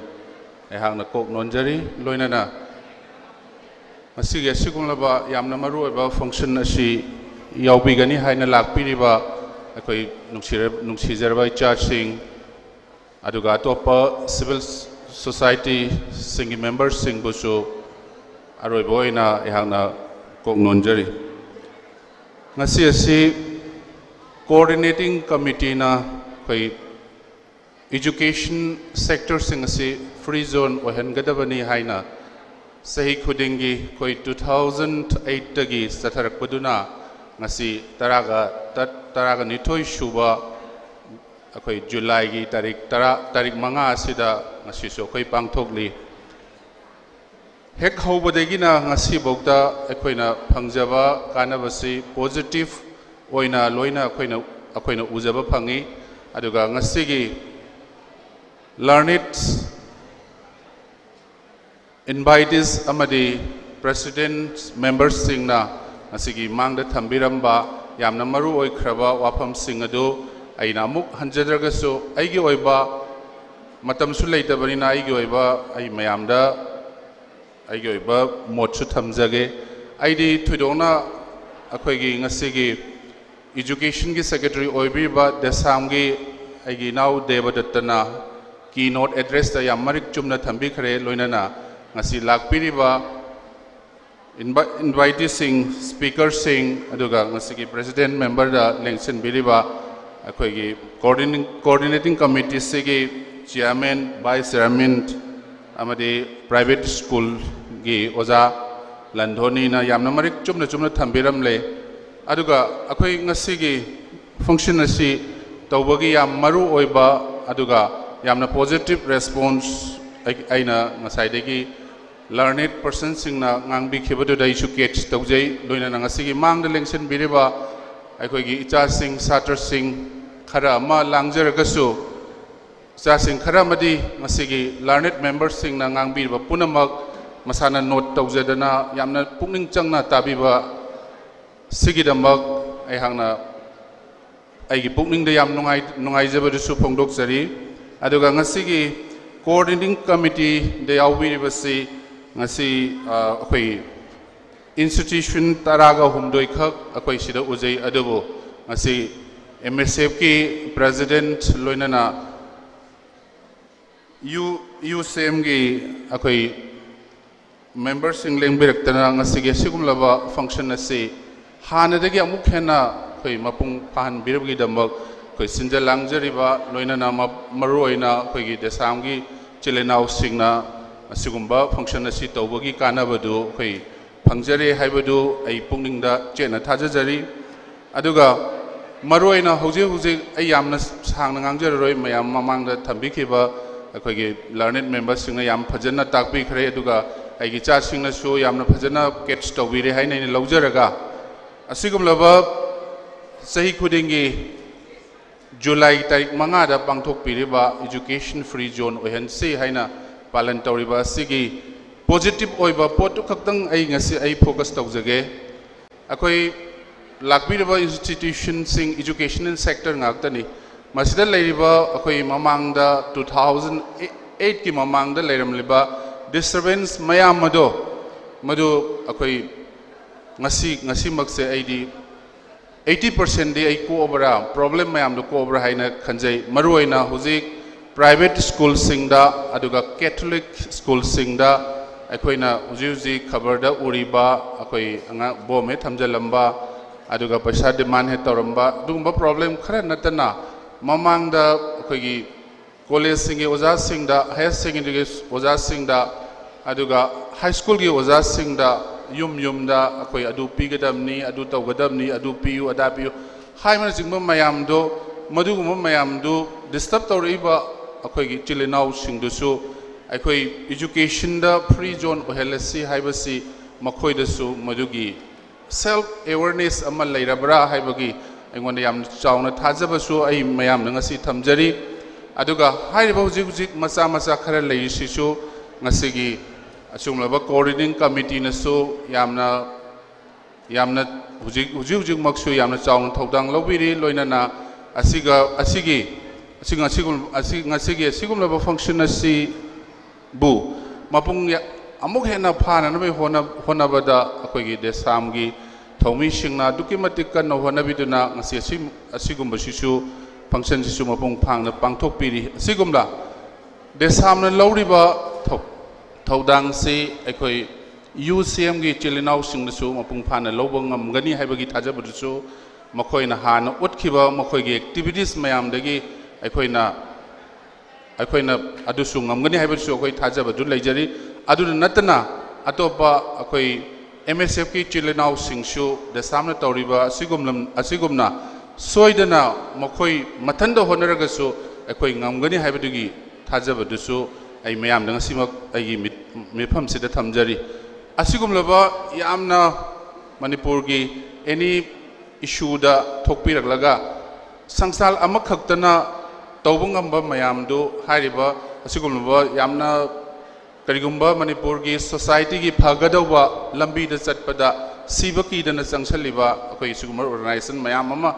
ꯑꯩꯍꯥꯛꯅ ꯀꯣꯛ ꯅꯣꯟꯖꯔꯤ꯫ ꯂꯣꯏꯅꯅ ꯉꯁꯤꯒꯤ ꯑꯁꯤꯒꯨꯝꯂꯕ ꯌꯥꯝꯅ ꯃꯔꯨꯑꯣꯏꯕ function ꯑꯁꯤ ꯌꯥꯎꯕꯤꯒꯅꯤ ꯍꯥꯏꯅ ꯂꯥꯛꯄꯤꯔꯤꯕ ꯑꯩꯈꯣꯏ ꯅꯨꯡꯁꯤꯔ-, ꯅꯨꯡꯁꯤꯖꯔꯕ ꯏꯆꯥꯁꯤꯡ, ꯑꯗꯨꯒ ꯑꯇꯣꯞꯄ civil societyꯁꯤꯡꯒꯤ memberꯁꯤꯡꯕꯨꯁꯨ ꯑꯔꯣꯏꯕ ꯑꯣꯏꯅ ꯑꯩꯍꯥꯛꯅ ꯀꯣꯛ ꯅꯣꯟꯖꯔꯤ꯫ ꯉꯁꯤ ꯑꯁꯤ coordinating committeeꯅ ꯑꯩꯈꯣꯏ education sectorꯁꯤꯡ ꯑꯁꯤ free zone ꯑꯣꯏꯍꯟꯒꯗꯕꯅꯤ ꯍꯥꯏꯅ ꯆꯍꯤ ꯈꯨꯗꯤꯡꯒꯤ ꯑꯩꯈꯣꯏ two thousand eightꯇꯒꯤ ꯆꯠꯊꯔꯛꯄꯗꯨꯅ ꯉꯁꯤ ꯇꯔꯥꯒ ꯇꯔꯥꯒ ꯅꯤꯊꯣꯏ ꯁꯨꯕ ꯑꯩꯈꯣꯏ Julyꯒꯤ ꯇꯥꯔꯤꯛ ꯇꯔꯥ, ꯇꯥꯔꯤꯛ ꯃꯉꯥ ꯑꯁꯤꯗ ꯉꯁꯤꯁꯨ ꯑꯩꯈꯣꯏ ꯄꯥꯡꯊꯣꯛꯂꯤ꯫ ꯍꯦꯛ ꯍꯧꯕꯗꯒꯤꯅ ꯉꯁꯤꯐꯥꯎꯗ ꯑꯩꯈꯣꯏꯅ ꯐꯪꯖꯕ ꯀꯥꯟꯅꯕꯁꯤ positive ꯑꯣꯏꯅ ꯂꯣꯏꯅ ꯑꯩꯈꯣꯏꯅ, ꯑꯩꯈꯣꯏꯅ ꯎꯖꯕ ꯐꯪꯉꯤ꯫ ꯑꯗꯨꯒ ꯉꯁꯤꯒꯤ learned invitees ꯑꯃꯗꯤ president memberꯁꯤꯡꯅ ꯉꯁꯤꯒꯤ ꯃꯥꯡꯗ ꯊꯝꯕꯤꯔꯝꯕ ꯌꯥꯝꯅ ꯃꯔꯨ ꯑꯣꯏꯈ꯭ꯔꯕ ꯋꯥꯐꯝꯁꯤꯡ ꯑꯗꯨ ꯑꯩꯅ ꯑꯃꯨꯛ ꯍꯟꯖꯗ꯭ꯔꯒꯁꯨ ꯑꯩꯒꯤ ꯑꯣꯏꯕ ꯃꯇꯝꯁꯨ ꯂꯩꯇꯕꯅꯤꯅ ꯑꯩꯒꯤ ꯑꯣꯏꯕ ꯑꯩ ꯃꯌꯥꯝꯗ ꯑꯩꯒꯤ ꯑꯣꯏꯕ ꯃꯣꯠꯁꯨ ꯊꯝꯖꯒꯦ꯫ ꯑꯩꯗꯤ ꯊꯣꯏꯗꯣꯛꯅ ꯑꯩꯈꯣꯏꯒꯤ ꯉꯁꯤꯒꯤ educationꯒꯤ secretary ꯑꯣꯏꯕꯤꯔꯤꯕ ꯗꯦꯁꯥꯝꯒꯤ ꯑꯩꯒꯤ ꯏꯅꯥꯎ ꯗꯦꯕꯗꯠꯇꯅ keynote addressꯇ ꯌꯥꯝ ꯃꯔꯤꯛ ꯆꯨꯝꯅ ꯊꯝꯕꯤꯈ꯭ꯔꯦ꯫ ꯂꯣꯏꯅꯅ ꯉꯁꯤ ꯂꯥꯛꯄꯤꯔꯤꯕ invi-, inviteeꯁꯤꯡ, speakerꯁꯤꯡ, ꯑꯗꯨꯒ ꯉꯁꯤꯒꯤ president memberꯗ ꯂꯦꯡꯁꯤꯟꯕꯤꯔꯤꯕ ꯑꯩꯈꯣꯏꯒꯤ coordinating, coordinating committeeꯁꯤꯒꯤ chairman, vice chairman ꯑꯃꯗꯤ private schoolꯒꯤ ꯑꯣꯖꯥ ꯂꯟꯙꯣꯅꯤꯅ ꯌꯥꯝꯅ ꯃꯔꯤꯛ ꯆꯨꯝꯅ ꯆꯨꯝꯅ ꯊꯝꯕꯤꯔꯝꯂꯦ꯫ ꯑꯗꯨꯒ ꯑꯩꯈꯣꯏ ꯉꯁꯤꯒꯤ function ꯑꯁꯤ ꯇꯧꯕꯒꯤ ꯌꯥꯝ ꯃꯔꯨ ꯑꯣꯏꯕ ꯑꯗꯨꯒ ꯌꯥꯝꯅ positive response ꯑꯩ-, ꯑꯩꯅ ꯉꯁꯥꯏꯗꯒꯤ learned personꯁꯤꯡꯅ ꯉꯥꯡꯕꯤꯈꯤꯕꯗꯨꯗ ꯑꯩꯁꯨ catch ꯇꯧꯖꯩ꯫ ꯂꯣꯏꯅꯅ ꯉꯁꯤꯒꯤ ꯃꯥꯡꯗ ꯂꯦꯡꯁꯤꯟꯕꯤꯔꯤꯕ ꯑꯩꯈꯣꯏꯒꯤ ꯏꯆꯥꯁꯤꯡ, ꯁꯥꯇ꯭ꯔꯁꯤꯡ ꯈꯔ ꯑꯃ ꯂꯥꯡꯖꯔꯒꯁꯨ, ꯏꯆꯥꯁꯤꯡ ꯈꯔ ꯑꯃꯗꯤ ꯉꯁꯤꯒꯤ learned memberꯁꯤꯡꯅ ꯉꯥꯡꯕꯤꯔꯤꯕ ꯄꯨꯝꯅꯃꯛ ꯃꯁꯥꯅ note ꯇꯧꯖꯗꯅ ꯌꯥꯝꯅ ꯄꯨꯛꯅꯤꯡ ꯆꯪꯅ ꯇꯥꯕꯤꯕ ꯁꯤꯒꯤꯗꯃꯛ ꯑꯩꯍꯥꯛꯅ ꯑꯩꯒꯤ ꯄꯨꯛꯅꯤꯡꯗ ꯌꯥꯝ ꯅꯨꯡꯉꯥꯏ-, ꯅꯨꯡꯉꯥꯏꯖꯕꯗꯨꯁꯨ ꯐꯣꯡꯗꯣꯛꯆꯔꯤ꯫ ꯑꯗꯨꯒ ꯉꯁꯤꯒꯤ coordinating committeeꯗ ꯌꯥꯎꯕꯤꯔꯤꯕꯁꯤ ꯉꯁꯤ, ꯑ, ꯑꯩꯈꯣꯏ institution ꯇꯔꯥꯒ ꯍꯨꯝꯗꯣꯏ ꯈꯛ ꯑꯩꯈꯣꯏ ꯁꯤꯗ ꯎꯖꯩ, ꯑꯗꯨꯕꯨ ꯉꯁꯤ MSFꯀꯤ president ꯂꯣꯏꯅꯅ ꯌꯨ ꯌꯨ ꯁꯤ ꯑꯦꯝꯒꯤ ꯑꯩꯈꯣꯏ ꯃꯦꯝꯕꯔꯁꯤꯡ ꯂꯦꯡꯕꯤꯔꯛꯇꯅ ꯉꯁꯤꯒꯤ ꯑꯁꯤꯒꯨꯝꯂꯕ ꯐꯪꯁꯟ ꯑꯁꯤ ꯍꯥꯟꯅꯗꯒꯤ ꯑꯃꯨꯛ ꯍꯦꯟꯅ ꯑꯩꯈꯣꯏ ꯃꯄꯨꯡ ꯐꯥꯍꯟꯕꯤꯔꯕꯒꯤꯗꯃꯛ ꯑꯩꯈꯣꯏ ꯁꯤꯟꯖ ꯂꯥꯡꯖꯔꯤꯕ, ꯂꯣꯏꯅꯅ ꯃ- ꯃꯔꯨꯑꯣꯏꯅ ꯑꯩꯈꯣꯏꯒꯤ ꯗꯦꯁꯥꯝꯒꯤ ꯏꯆꯤꯜ ꯏꯅꯥꯎꯁꯤꯡꯅ ꯑꯁꯤꯒꯨꯝꯕ ꯐꯪꯁꯟ ꯑꯁꯤ ꯇꯧꯕꯒꯤ ꯀꯥꯟꯅꯕꯗꯨ ꯑꯩꯈꯣꯏ ꯐꯪꯖꯔꯦ ꯍꯥꯏꯕꯗꯨ ꯑꯩ ꯄꯨꯛꯅꯤꯡꯗ ꯆꯦꯠꯅ ꯊꯥꯖꯖꯔꯤ꯫ ꯑꯗꯨꯒ ꯃꯔꯨꯑꯣꯏꯅ ꯍꯧꯖꯤꯛ ꯍꯧꯖꯤꯛ ꯑꯩ ꯌꯥꯝꯅ ꯁꯥꯡꯅ ꯉꯥꯡꯖꯔꯔꯣꯏ, ꯃꯌꯥꯝ ꯃꯃꯥꯡꯗ ꯊꯝꯕꯤꯈꯤꯕ ꯑꯩꯈꯣꯏꯒꯤ ꯂꯔꯅꯦꯗ ꯃꯦꯝꯕꯔꯁꯤꯡꯅ ꯌꯥꯝ ꯐꯖꯅ ꯇꯥꯛꯄꯤꯈ꯭ꯔꯦ, ꯑꯗꯨꯒ ꯑꯩꯒꯤ ꯏꯆꯥꯁꯤꯡꯅꯁꯨ ꯌꯥꯝꯅ ꯐꯖꯅ ꯀꯦꯠꯆ ꯇꯧꯕꯤꯔꯦ ꯍꯥꯏꯅ ꯑꯩꯅ ꯂꯧꯖꯔꯒ, ꯑꯁꯤꯒꯨꯝꯂꯕ ꯆꯍꯤ ꯈꯨꯗꯤꯡꯒꯤ ꯖꯨꯂꯥꯏ ꯇꯥꯔꯤꯛ ꯃꯉꯥꯗ ꯄꯥꯡꯊꯣꯛꯄꯤꯔꯤꯕ ꯏꯖꯨꯀꯦꯁꯟ ꯐ꯭ꯔꯤ ꯖꯣꯟ ꯑꯣꯏꯍꯟꯁꯤ ꯍꯥꯏꯅ ꯄꯥꯂꯟ ꯇꯧꯔꯤꯕ ꯑꯁꯤꯒꯤ ꯄꯣꯖꯤꯇꯤꯚ ꯑꯣꯏꯕ ꯄꯣꯠꯇꯨ ꯈꯛꯇꯪ ꯑꯩ ꯉꯁꯤ ꯑꯩ ꯐꯣꯀꯁ ꯇꯧꯖꯒꯦ꯫ ꯑꯩꯈꯣꯏ ꯂꯥꯛꯄꯤꯔꯤꯕ ꯏꯟꯁꯇꯤꯇ꯭ꯌꯨꯁꯟꯁꯤꯡ, ꯏꯖꯨꯀꯦꯁꯅꯦꯜ ꯁꯦꯛꯇꯔ ꯉꯥꯛꯇꯅꯤ꯫ ꯃꯁꯤꯗ ꯂꯩꯔꯤꯕ ꯑꯩꯈꯣꯏ ꯃꯃꯥꯡꯗ ꯇꯨ ꯊꯥꯎꯖꯟ ꯑꯩꯠꯀꯤ ꯃꯃꯥꯡꯗ ꯂꯩꯔꯝꯂꯤꯕ ꯗꯤꯁꯇꯔꯕꯦꯟꯁ ꯃꯌꯥꯝ ꯑꯗꯣ, ꯃꯗꯨ ꯑꯩꯈꯣꯏ ꯉꯁꯤ, ꯉꯁꯤꯃꯛꯁꯦ ꯑꯩꯗꯤ ꯑꯩꯠꯇꯤ ꯄꯥꯔꯁꯦꯟꯗꯤ ꯑꯩ ꯀꯣꯛꯑꯕ꯭ꯔꯥ, ꯄ꯭ꯔꯣꯕ꯭ꯂꯦꯝ ꯃꯌꯥꯝꯗꯣ ꯀꯣꯛꯑꯕ꯭ꯔꯥ ꯍꯥꯏꯅ ꯈꯟꯖꯩ꯫ ꯃꯔꯨꯑꯣꯏꯅ ꯍꯧꯖꯤꯛ ꯄ꯭ꯔꯥꯏꯚꯦꯠ ꯁ꯭ꯀꯨꯜꯁꯤꯡꯗ, ꯑꯗꯨꯒ ꯀꯦꯊꯣꯂꯤꯛ ꯁ꯭ꯀꯨꯜꯁꯤꯡꯗ ꯑꯩꯈꯣꯏꯅ ꯍꯧꯖꯤꯛ ꯍꯧꯖꯤꯛ ꯈꯕꯔꯗ ꯎꯔꯤꯕ ꯑꯩꯈꯣꯏ ꯑꯉꯥꯡ ꯕꯣꯝ ꯍꯦꯛ ꯊꯝꯖꯤꯜꯂꯝꯕ, ꯑꯗꯨꯒ ꯄꯩꯁꯥ ꯗꯤꯃꯥꯟ ꯍꯦꯛ ꯇꯧꯔꯝꯕ, ꯑꯗꯨꯒꯨꯝꯕ ꯄ꯭ꯔꯣꯕ꯭ꯂꯦꯝ ꯈꯔ ꯅꯠꯇꯅ, ꯃꯃꯥꯡꯗ ꯑꯩꯈꯣꯏꯒꯤ ꯀꯣꯂꯦꯖꯁꯤꯡꯒꯤ ꯑꯣꯖꯥꯁꯤꯡꯗ, ꯍꯥꯌꯔ ꯁꯦꯀꯦꯟꯗꯔꯤꯒꯤ ꯑꯣꯖꯥꯁꯤꯡꯗ, ꯑꯗꯨꯒ ꯍꯥꯏ ꯁ꯭ꯀꯨꯜꯒꯤ ꯑꯣꯖꯥꯁꯤꯡꯗ ꯌꯨꯝ ꯌꯨꯝꯗ ꯑꯩꯈꯣꯏ ꯑꯗꯨ ꯄꯤꯒꯗꯕꯅꯤ, ꯑꯗꯨ ꯇꯧꯒꯗꯕꯅꯤ, ꯑꯗꯨ ꯄꯤꯌꯨ, ꯑꯗꯥ ꯄꯤꯌꯨ ꯍꯥꯏꯕꯅꯆꯤꯡꯕ ꯃꯌꯥꯝꯗꯣ, ꯃꯗꯨꯒꯨꯝꯕ ꯃꯌꯥꯝꯗꯨ ꯗꯤꯁꯇꯔꯕ ꯇꯧꯔꯛꯏꯕ ꯑꯩꯈꯣꯏꯒꯤ ꯏꯆꯤꯜ ꯏꯅꯥꯎꯁꯤꯡꯗꯨꯁꯨ ꯑꯩꯈꯣꯏ ꯏꯖꯨꯀꯦꯁꯟꯗ ꯐ꯭ꯔꯤ ꯖꯣꯟ ꯑꯣꯏꯍꯜꯂꯁꯤ ꯍꯥꯏꯕꯁꯤ ꯃꯈꯣꯏꯗꯁꯨ ꯃꯗꯨꯒꯤ ꯁꯦꯜꯐ ꯑꯦꯋꯦꯔꯅꯦꯁ ꯑꯃ ꯂꯩꯔꯕ꯭ꯔꯥ ꯍꯥꯏꯕꯒꯤ ꯑꯩꯉꯣꯟꯗ ꯌꯥꯝ ꯆꯥꯎꯅ ꯊꯥꯖꯕꯁꯨ ꯑꯩ ꯃꯌꯥꯝꯗ ꯉꯁꯤ ꯊꯝꯖꯔꯤ꯫ ꯑꯗꯨꯒ ꯍꯥꯏꯔꯤꯕ ꯍꯧꯖꯤꯛ ꯍꯧꯖꯤꯛ ꯃꯆꯥ ꯃꯆꯥ ꯈꯔ ꯂꯩꯔꯤꯁꯤꯁꯨ ꯉꯁꯤꯒꯤ ꯑꯁꯤꯒꯨꯝꯂꯕ ꯀꯣꯑꯣꯔꯗꯤꯅꯦꯇꯤꯡ ꯀꯃꯤꯇꯤꯅꯁꯨ ꯌꯥꯝꯅ, ꯌꯥꯝꯅ ꯍꯧꯖꯤꯛ, ꯍꯧꯖꯤꯛ ꯍꯧꯖꯤꯛꯃꯛꯁꯨ ꯌꯥꯝꯅ ꯆꯥꯎꯅ ꯊꯧꯗꯥꯡ ꯂꯧꯕꯤꯔꯤ꯫ ꯂꯣꯏꯅꯅ ꯑꯁꯤꯒ, ꯑꯁꯤꯒꯤ, ꯑꯁꯤ, ꯉꯁꯤꯒꯨꯝ-, ꯑꯁꯤ, ꯉꯁꯤꯒꯤ ꯑꯁꯤꯒꯨꯝꯂꯕ ꯐꯪꯁꯟ ꯑꯁꯤ ꯕꯨ ꯃꯄꯨꯡ ꯌꯥ-, ꯑꯃꯨꯛ ꯍꯦꯟꯅ ꯐꯥꯅꯅꯕꯒꯤ ꯍꯣꯠꯅ-, ꯍꯣꯠꯅꯕꯗ ꯑꯩꯈꯣꯏꯒꯤ ꯗꯦꯁꯥꯝꯒꯤ ꯊꯧꯃꯤꯁꯤꯡꯅ ꯑꯗꯨꯛꯀꯤ ꯃꯇꯤꯛ ꯀꯟꯅ ꯍꯣꯠꯅꯕꯤꯗꯨꯅ ꯉꯁꯤ ꯑꯁꯤ, ꯑꯁꯤꯒꯨꯝꯕꯁꯤꯁꯨ, ꯐꯪꯁꯟꯁꯤꯁꯨ ꯃꯄꯨꯡ ꯐꯥꯅ ꯄꯥꯡꯊꯣꯛꯄꯤꯔꯤ꯫ ꯑꯁꯤꯒꯨꯝꯕ ꯗꯦꯁꯥꯝꯅ ꯂꯧꯔꯤꯕ ꯊꯧ- ꯊꯧꯗꯥꯡꯁꯤ ꯑꯩꯈꯣꯏ ꯌꯨ ꯁꯤ ꯑꯦꯝꯒꯤ ꯏꯆꯤꯜ ꯏꯅꯥꯎꯁꯤꯡꯅꯁꯨ ꯃꯄꯨꯡ ꯐꯥꯅ ꯂꯧꯕ ꯉꯝꯒꯅꯤ ꯍꯥꯏꯕꯒꯤ ꯊꯥꯖꯕꯗꯨꯁꯨ ꯃꯈꯣꯏꯅ ꯍꯥꯟꯅ ꯎꯠꯈꯤꯕ ꯃꯈꯣꯏꯒꯤ ꯑꯦꯛꯇꯤꯚꯤꯇꯤꯁ ꯃꯌꯥꯝꯗꯒꯤ ꯑꯩꯈꯣꯏꯅ ꯑꯩꯈꯣꯏꯅ ꯑꯗꯨꯁꯨ ꯉꯝꯒꯅꯤ ꯍꯥꯏꯕꯗꯨꯁꯨ ꯑꯩꯈꯣꯏ ꯊꯥꯖꯕꯗꯨ ꯂꯩꯖꯔꯤ꯫ ꯑꯗꯨꯗ ꯅꯠꯇꯅ ꯑꯇꯣꯞꯄ ꯑꯩꯈꯣꯏ ꯑꯦꯝ ꯑꯦꯁ ꯑꯦꯐꯀꯤ ꯏꯆꯤꯜ ꯏꯅꯥꯎꯁꯤꯡꯁꯨ ꯗꯦꯁꯥꯝꯅ ꯇꯧꯔꯤꯕ ꯑꯁꯤꯒꯨꯝꯂꯝ- ꯑꯁꯤꯒꯨꯝꯅ ꯁꯣꯏꯗꯅ ꯃꯈꯣꯏ ꯃꯊꯟꯇ ꯍꯣꯠꯅꯔꯒꯁꯨ ꯑꯩꯈꯣꯏ ꯉꯝꯒꯅꯤ ꯍꯥꯏꯕꯗꯨꯒꯤ ꯊꯥꯖꯕꯗꯨꯁꯨ ꯑꯩ ꯃꯌꯥꯝꯗ ꯉꯁꯤꯃꯛ ꯑꯩꯒꯤ ꯃꯤꯠ- ꯃꯤꯐꯝꯁꯤꯗ ꯊꯝꯖꯔꯤ꯫ ꯑꯁꯤꯒꯨꯝꯂꯕ ꯌꯥꯝꯅ ꯃꯅꯤꯄꯨꯔꯒꯤ ꯑꯦꯅꯤ ꯏꯁꯨꯗ ꯊꯣꯛꯄꯤꯔꯛꯂꯒ ꯁꯪꯁꯥꯜ ꯑꯃꯈꯛꯇꯅ ꯇꯧꯕ ꯉꯝꯕ ꯃꯌꯥꯝꯗꯨ ꯍꯥꯏꯔꯤꯕ ꯑꯁꯤꯒꯨꯝꯂꯕ ꯌꯥꯝꯅ ꯀꯔꯤꯒꯨꯝꯕ ꯃꯅꯤꯄꯨꯔꯒꯤ ꯁꯣꯁꯥꯏꯇꯤꯒꯤ ꯐꯒꯗꯧꯕ ꯂꯝꯕꯤꯗ ꯆꯠꯄꯗ ꯁꯤꯕ ꯀꯤꯗꯅ ꯆꯪꯁꯤꯜꯂꯤꯕ ꯑꯩꯈꯣꯏ ꯁꯤꯒꯨꯝꯕ ꯑꯣꯔꯒꯅꯥꯏꯖꯦꯁꯟ ꯃꯌꯥꯝ ꯑꯃ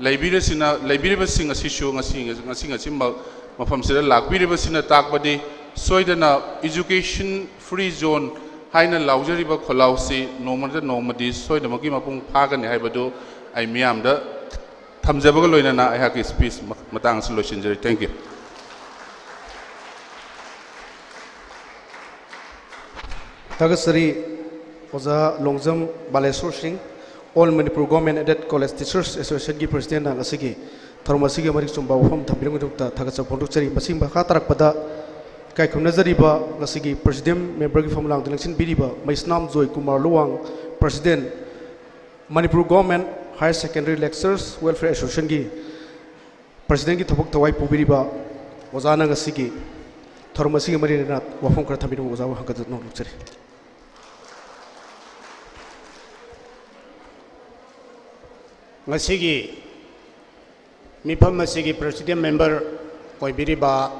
ꯂꯩꯕꯤꯔꯁꯤꯅ ꯂꯩꯕꯤꯔꯤꯕꯁꯤꯡ ꯑꯁꯤꯁꯨ ꯉꯁꯤ ꯉꯁꯤ ꯉꯁꯤꯃꯛ ꯃꯐꯝꯁꯤꯗ ꯂꯥꯛꯄꯤꯔꯤꯕꯁꯤꯅ ꯇꯥꯛꯄꯗꯤ ꯁꯣꯏꯗꯅ ꯏꯖꯨꯀꯦꯁꯟ ꯐ꯭ꯔꯤ ꯖꯣꯟ ꯍꯥꯏꯅ ꯂꯥꯎꯖꯔꯤꯕ ꯈꯣꯜꯂꯥꯎꯁꯤ ꯅꯣꯡꯃꯗ ꯅꯣꯡꯃꯗꯤ ꯁꯣꯏꯗꯅꯃꯛꯀꯤ ꯃꯄꯨꯡ ꯐꯥꯒꯅꯤ ꯍꯥꯏꯕꯗꯨ ꯑꯩ ꯃꯤꯌꯥꯝꯗ ꯊꯝꯖꯕꯒ ꯂꯣꯏꯅꯅ ꯑꯩꯍꯥꯛꯀꯤ ꯁ꯭ꯄꯤꯆ ꯃꯇꯥꯡ ꯑꯁꯤ ꯂꯣꯏꯁꯤꯟꯖꯔꯤ꯫ Thank you. ꯊꯥꯒꯠꯆꯔꯤ ꯑꯣꯖꯥ ꯂꯣꯡꯖꯝ ꯕꯥꯂꯦꯁꯣꯔ ꯁꯤꯡ, All Manipur Government Aided College Teachers Associationꯒꯤ Presidentꯅ ꯉꯁꯤꯒꯤ ꯊꯧꯔꯝ ꯑꯁꯤꯒꯤ ꯃꯔꯤꯛ ꯆꯨꯝꯕ ꯋꯥꯐꯝ ꯊꯝꯕꯤꯔꯝꯕꯒꯤꯗꯃꯛꯇ ꯊꯥꯒꯠꯆꯕ ꯐꯣꯡꯗꯣꯛꯆꯔꯤ꯫ ꯃꯁꯤ ꯃꯈꯥ ꯇꯥꯔꯛꯄꯗ ꯏꯀꯥꯏ ꯈꯨꯝꯅꯖꯔꯤꯕ ꯉꯁꯤꯒꯤ President Memberꯒꯤ ꯐꯝꯂꯥꯡꯗ ꯂꯦꯡꯁꯤꯟꯕꯤꯔꯤꯕ ꯃꯩꯁꯅꯥꯝ ꯖꯣꯏ Kumar Luwang, President, Manipur Government Higher Secondary Lecturers Welfare Associationꯒꯤ Presidentꯀꯤ ꯊꯕꯛ ꯊꯋꯥꯏ ꯄꯨꯕꯤꯔꯤꯕ ꯑꯣꯖꯥꯅ ꯉꯁꯤꯒꯤ ꯊꯧꯔꯝ ꯑꯁꯤꯒꯤ ꯃꯔꯤ ꯂꯩꯅꯅ ꯋꯥꯐꯝ ꯈꯔ ꯊꯝꯕꯤꯅꯕ ꯑꯣꯖꯥꯕꯨ ꯍꯪꯒꯠꯇꯅ ꯅꯣꯛꯆꯔꯤ꯫ ꯉꯁꯤꯒꯤ ꯃꯤꯐꯝ ꯑꯁꯤꯒꯤ President Member ꯑꯣꯏꯕꯤꯔꯤꯕ